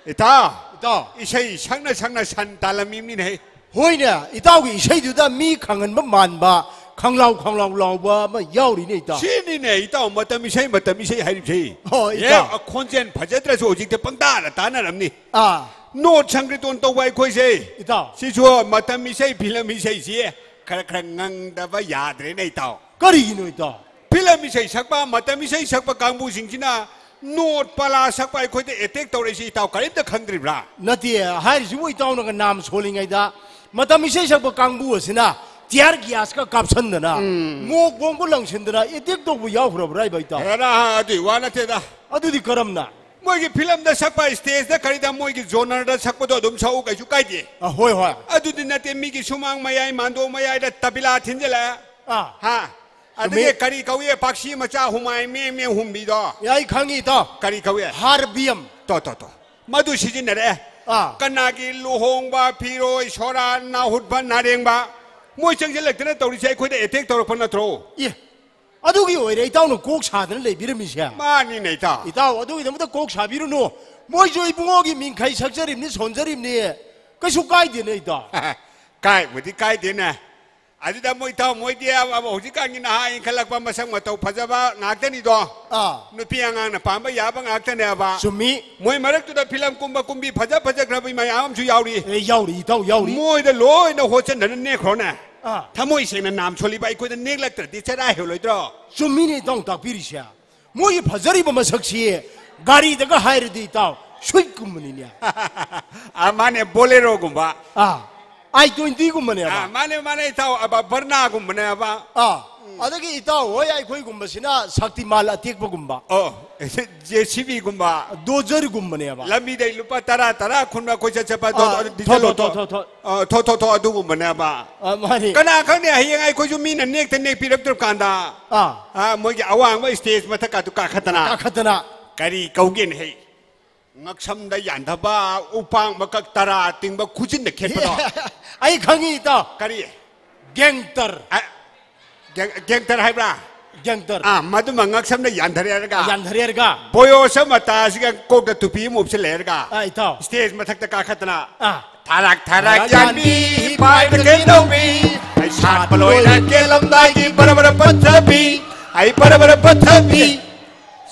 ꯏꯇꯥꯎ, ꯏꯇꯥꯎ꯫ ꯏꯁꯩ ꯁꯛꯅ ꯁꯛꯅ ꯁꯟ ꯇꯥꯜꯂꯝꯃꯤꯕꯅꯤꯅꯦꯍꯦ꯫ ꯍꯣꯏꯅꯦ, ꯏꯇꯥꯎꯒꯤ ꯏꯁꯩꯗꯨꯗ ꯃꯤ ꯈꯪꯍꯟꯕ ꯃꯥꯟꯕ, ꯈꯪꯂꯥꯎ ꯈꯪꯂꯥꯎ ꯂꯥꯎꯕ ꯑꯃ ꯌꯥꯎꯔꯤꯅꯦ, ꯏꯇꯥꯎ꯫ ꯁꯤꯅꯤꯅꯦ, ꯏꯇꯥꯎ, ꯃꯇꯝ ꯏꯁꯩ, ꯃꯇꯝ ꯏꯁꯩ ꯍꯥꯏꯔꯤꯕꯁꯦ꯫ ꯍꯣꯏ, ꯑꯦ, ꯏꯇꯥꯎ꯫ ꯈꯣꯟꯖꯦꯜ ꯐꯖꯗ꯭ꯔꯁꯨ ꯍꯧꯖꯤꯛꯇꯤ ꯄꯪꯇꯥꯗ ꯇꯥꯅꯔꯝꯅꯤ꯫ ꯑꯥ꯫ ꯅꯣꯠ ꯁꯪꯀ꯭ꯔꯤꯇꯣꯟ ꯇꯧꯕ ꯑꯩꯈꯣꯏꯁꯦ꯫ ꯏꯇꯥꯎ꯫ ꯁꯤꯁꯨ ꯃꯇꯝ ꯏꯁꯩ, ꯐꯤꯂꯝ ꯏꯁꯩꯁꯤ ꯈꯔ ꯈꯔ ꯉꯪꯗꯕ ꯌꯥꯗ꯭ꯔꯦꯅꯦ, ꯏꯇꯥꯎ꯫ ꯀꯔꯤꯒꯤꯅꯣ, ꯏꯇꯥꯎ? ꯐꯤꯂꯝ ꯏꯁꯩ ꯁꯛꯄ, ꯃꯇꯝ ꯏꯁꯩ ꯁꯛꯄ ꯀꯥꯡꯕꯨꯁꯤꯡꯁꯤꯅ ꯅꯣꯠ ꯄꯂꯥ ꯁꯛꯄ ꯑꯩꯈꯣꯏꯗ ꯑꯦꯇꯦꯛ ꯇꯧꯔꯛꯏꯁꯤ ꯏꯇꯥꯎ ꯀꯔꯤꯝꯇ ꯈꯪꯗ꯭ꯔꯤꯕ꯭ꯔꯥ? ꯅꯠꯇꯦ, ꯍꯥꯏꯔꯤꯁꯤꯕꯨ ꯏꯇꯥꯎꯅꯒ ꯅꯥꯝ ꯁꯣꯜꯂꯤꯉꯩꯗ ꯃꯇꯝ ꯏꯁꯩ ꯁꯛꯄ ꯀꯥꯡꯕꯨ ꯑꯁꯤꯅ ꯇꯤꯌꯥꯔ ꯒ꯭ꯌꯥꯁꯀ ꯀꯥꯞꯁꯟꯗꯅ, ꯎꯝ, ꯃꯣꯛ ꯕꯣꯝꯒ ꯂꯪꯁꯤꯟꯗꯅ ꯑꯦꯇꯦꯛ ꯇꯧꯕ ꯌꯥꯎꯈ꯭ꯔꯕ꯭ꯔꯥ ꯍꯥꯏꯕ, ꯏꯇꯥꯎ? ꯍꯦꯔꯥ, ꯑꯗꯨꯏ ꯋꯥ ꯅꯠꯇꯦꯗ꯫ ꯑꯗꯨꯗꯤ ꯀꯔꯝꯅ? ꯃꯣꯏꯒꯤ ꯐꯤꯂꯝꯗ ꯁꯛꯄ, ꯁ꯭ꯇꯦꯖꯇ ꯀꯔꯤꯗ ꯃꯣꯏꯒꯤ ꯖꯣꯅꯔꯗ ꯁꯛꯄꯗꯣ ꯑꯗꯨꯝ ꯁꯛꯎ, ꯀꯩꯁꯨ ꯀꯥꯏꯗꯦ꯫ ꯑ, ꯍꯣꯏ, ꯍꯣꯏ꯫ ꯑꯗꯨꯗꯤ ꯅꯠꯇꯦ, ꯃꯤꯒꯤ ꯁꯨꯃꯥꯡ ꯃꯌꯥꯏ, ꯃꯥꯟꯗꯣꯞ ꯃꯌꯥꯏꯗ ꯇꯕꯤꯂꯥ ꯊꯤꯟꯖꯤꯜꯂꯛꯑꯦ꯫ ꯑꯥ꯫ ꯍꯥ? ꯆꯨꯝꯃꯤ꯫ ꯑꯗꯒꯤ ꯀꯔꯤ ꯀꯧꯏ, ꯄꯥꯛꯁꯤ ꯃꯆꯥ ꯍꯨꯃꯥꯏ ꯃꯦꯡ ꯃꯦꯡ ꯍꯨꯝꯕꯤꯗꯣ? ꯑꯦ, ꯑꯩ ꯈꯪꯉꯤ, ꯏꯇꯥꯎ꯫ ꯀꯔꯤ ꯀꯧꯏ? ꯍꯥꯔꯕꯤꯌꯝ꯫ ꯇꯣ, ꯇꯣ, ꯇꯣ꯫ ꯃꯗꯨ ꯁꯤꯖꯤꯟꯅꯔꯛꯑꯦ꯫ ꯑꯥ꯫ ꯀꯅꯥꯒꯤ ꯂꯨꯍꯣꯡꯕ, ꯐꯤꯔꯣꯏ, ꯁꯣꯔꯥ, ꯅꯥꯍꯨꯠꯄ, ꯅꯥꯔꯦꯡꯕ, ꯃꯣꯏ ꯆꯪꯁꯤꯜꯂꯛꯇꯅ ꯇꯧꯔꯤꯁꯦ ꯑꯩꯈꯣꯏꯗ ꯑꯦꯇꯦꯛ ꯇꯧꯔꯛꯄ ꯅꯠꯇ꯭ꯔꯣ? ꯑꯦ, ꯑꯗꯨꯒꯤ ꯑꯣꯏꯔꯦ ꯏꯇꯥꯎꯅ ꯀꯣꯛ ꯁꯥꯗꯅ ꯂꯩꯕꯤꯔꯝꯃꯤꯁꯦ꯫ ꯃꯥꯅꯤꯅꯦ, ꯏꯇꯥꯎ꯫ ꯏꯇꯥꯎ, ꯑꯗꯨꯒꯤꯗꯃꯛꯇ ꯀꯣꯛ ꯁꯥꯕꯤꯔꯨꯅꯨ꯫ ꯃꯣꯏꯁꯨ ꯏꯕꯨꯡꯉꯣꯒꯤ ꯃꯤꯡꯈꯩ ꯁꯛꯆꯔꯤꯕꯅꯤ, ꯁꯣꯟꯖꯔꯤꯕꯅꯤ꯫ ꯀꯩꯁꯨ ꯀꯥꯏꯗꯦꯅꯦ, ꯏꯇꯥꯎ꯫ ꯀꯥꯏꯕꯨꯗꯤ ꯀꯥꯏꯗꯦꯅꯦ꯫ ꯑꯗꯨꯗ ꯃꯣꯏ ꯏꯇꯥꯎ ꯃꯣꯏꯗꯤ ꯑ-, ꯑ-, ꯍꯧꯖꯤꯛꯀꯥꯟꯒꯤ ꯅꯍꯥ ꯏꯟꯈꯠꯂꯛꯄ ꯃꯁꯛ ꯃꯇꯧ ꯐꯖꯕ ꯉꯥꯛꯇꯅꯤꯗꯣ꯫ ꯑꯥ꯫ ꯅꯨꯄꯤ ꯑꯉꯥꯡꯅ ꯄꯥꯝꯕ ꯌꯥꯕ ꯉꯥꯛꯇꯅꯦꯕ꯫ ꯆꯨꯝꯃꯤ꯫ ꯃꯣꯏ ꯃꯔꯛꯇꯨꯗ ꯐꯤꯂꯝ ꯀꯨꯝꯕ ꯀꯨꯝꯕꯤ ꯐꯖ ꯐꯖꯈ꯭ꯔꯕ ꯃꯌꯥꯝ ꯑꯃꯁꯨ ꯌꯥꯎꯔꯤ꯫ ꯑꯦ, ꯌꯥꯎꯔꯤ, ꯏꯇꯥꯎ, ꯌꯥꯎꯔꯤ꯫ ꯃꯣꯏꯗ ꯂꯣꯏꯅ ꯍꯣꯠꯆꯟꯗꯅ ꯅꯦꯛꯈ꯭ꯔꯣꯅꯦ꯫ ꯑꯥ꯫ ꯊꯃꯣꯏ ꯁꯦꯡꯅ ꯅꯥꯝ ꯁꯣꯜꯂꯤꯕ ꯑꯩꯈꯣꯏꯗ ꯅꯦꯛꯂꯛꯇ꯭ꯔꯗꯤ ꯆꯔꯥ ꯍꯦꯜꯂꯣꯏꯗ꯭ꯔꯣ? ꯆꯨꯝꯃꯤꯅꯦ ꯏꯇꯥꯎ ꯇꯥꯛꯄꯤꯔꯤꯁꯦ꯫ ꯃꯣꯏꯒꯤ ꯐꯖꯔꯤꯕ ꯃꯁꯛꯁꯤ ꯒꯥꯔꯤꯗꯒ ꯍꯥꯏꯔꯗꯤ ꯏꯇꯥꯎ ꯁ꯭ꯋꯤꯐꯀꯨꯝꯕꯅꯤꯅꯦ꯫ ꯑꯥ, ꯃꯥꯅꯦ, ꯕꯣꯂꯦꯔꯣꯒꯨꯝꯕ꯫ ꯑꯥ, ꯑꯥꯏ ꯇ꯭ꯋꯦꯟꯇꯤꯒꯨꯝꯕꯅꯦꯕ꯫ ꯑꯥ, ꯃꯥꯅꯦ, ꯃꯥꯅꯦ, ꯏꯇꯥꯎ, ꯑꯕ-, ꯕꯔꯅꯥꯒꯨꯝꯕꯅꯦꯕ꯫ ꯑꯥ, ꯑꯗꯒꯤ ꯏꯇꯥꯎ ꯍꯣꯏ ꯑꯩꯈꯣꯏꯒꯨꯝꯕꯁꯤꯅ ꯁꯛꯇꯤꯃꯥꯟ ꯑꯇꯦꯛꯄꯒꯨꯝꯕ꯫ ꯑꯣ, ꯖꯦ ꯁꯤ ꯕꯤꯒꯨꯝꯕ꯫ ꯗꯣꯖꯔꯒꯨꯝꯕꯅꯦꯕ꯫ ꯂꯝꯕꯤꯗꯩ ꯂꯨꯄꯥ ꯇꯔꯥ, ꯇꯔꯥ ꯈꯨꯟꯕ ꯀꯣꯏꯆꯠ ꯆꯠꯄ ꯑꯗꯣ, ꯑꯥ, ꯑꯗꯣ ꯗꯤꯖꯜ ꯊꯣ, ꯊꯣ, ꯑꯣꯇꯣ꯫ ꯊꯣ, ꯊꯣ꯫ ꯑ, ꯊꯣ, ꯊꯣ, ꯊꯣ, ꯑꯗꯨꯒꯨꯝꯕꯅꯦꯕ꯫ ꯑ, ꯃꯥꯅꯤ꯫ ꯀꯅꯥ ꯈꯪꯅꯤ, ꯍꯌꯦꯡ ꯑꯩꯈꯣꯏꯁꯨ ꯃꯤꯅ ꯅꯦꯛꯇ ꯅꯦꯛꯄꯤꯔꯛꯇ꯭ꯔꯀꯥꯟꯗ, ꯑꯥ꯫ ꯑ, ꯃꯣꯏꯒꯤ ꯑꯋꯥꯡꯕ ꯁ꯭ꯇꯦꯖ ꯃꯊꯛꯀꯥꯗꯨ ꯀꯥꯈꯠꯇꯅ꯫ ꯀꯥꯈꯠꯇꯅ꯫ ꯀꯔꯤ ꯀꯧꯒꯦꯅꯦ ꯍꯦ? ꯉꯛꯁꯝꯗ ꯌꯥꯟꯊꯕ, ꯎꯄꯥꯛ ꯃꯀꯛ ꯇꯔꯥ ꯇꯤꯡꯕ, ꯈꯨꯖꯤꯟꯗ ꯈꯦꯠꯄꯗꯣ꯫ ꯑꯩ ꯈꯪꯉꯤ, ꯏꯇꯥꯎ꯫ ꯀꯔꯤ? ꯒꯦꯡꯇꯔ꯫ ꯑ, ꯒꯦꯡ-, ꯒꯦꯡꯇꯔ ꯍꯥꯏꯕ꯭ꯔꯥ? ꯒꯦꯡꯇꯔ꯫ ꯑꯥ, ꯃꯗꯨꯃ ꯉꯛꯁꯝꯗ ꯌꯥꯟꯊꯔꯦ ꯍꯥꯏꯔꯒ꯫ ꯌꯥꯟꯊꯔꯦ ꯍꯥꯏꯔꯒ꯫ ꯕꯣꯌꯣꯁ ꯃꯇꯥꯁꯤꯒ ꯀꯣꯛꯇ ꯇꯨꯄꯤ ꯑꯃ ꯎꯞꯁꯤꯜꯂꯦ ꯍꯥꯏꯔꯒ꯫ ꯑꯥ, ꯏꯇꯥꯎ꯫ ꯁ꯭ꯇꯦꯖ ꯃꯊꯛꯇ ꯀꯥꯈꯠꯇꯅ꯫ ꯑꯥ꯫ ꯊꯥꯔꯥꯛ ꯊꯥꯔꯥꯛ ꯊꯥꯔꯥꯛ ꯌꯥꯟꯕꯤ, ꯌꯥꯟꯕꯤ, ꯄꯥꯏꯕ ꯄꯥꯏꯕ ꯀꯩꯗꯧꯕꯤ? ꯀꯩꯗꯧꯕꯤ? ꯑꯩ ꯁꯥꯠꯄ ꯂꯣꯏꯔ ꯀꯦꯜꯂꯝꯗꯥꯏꯒꯤ ꯕꯔ ꯕꯔ ꯄꯠꯊꯕꯤ꯫ ꯑꯩ ꯕꯔ ꯕꯔ ꯄꯠꯊꯕꯤ꯫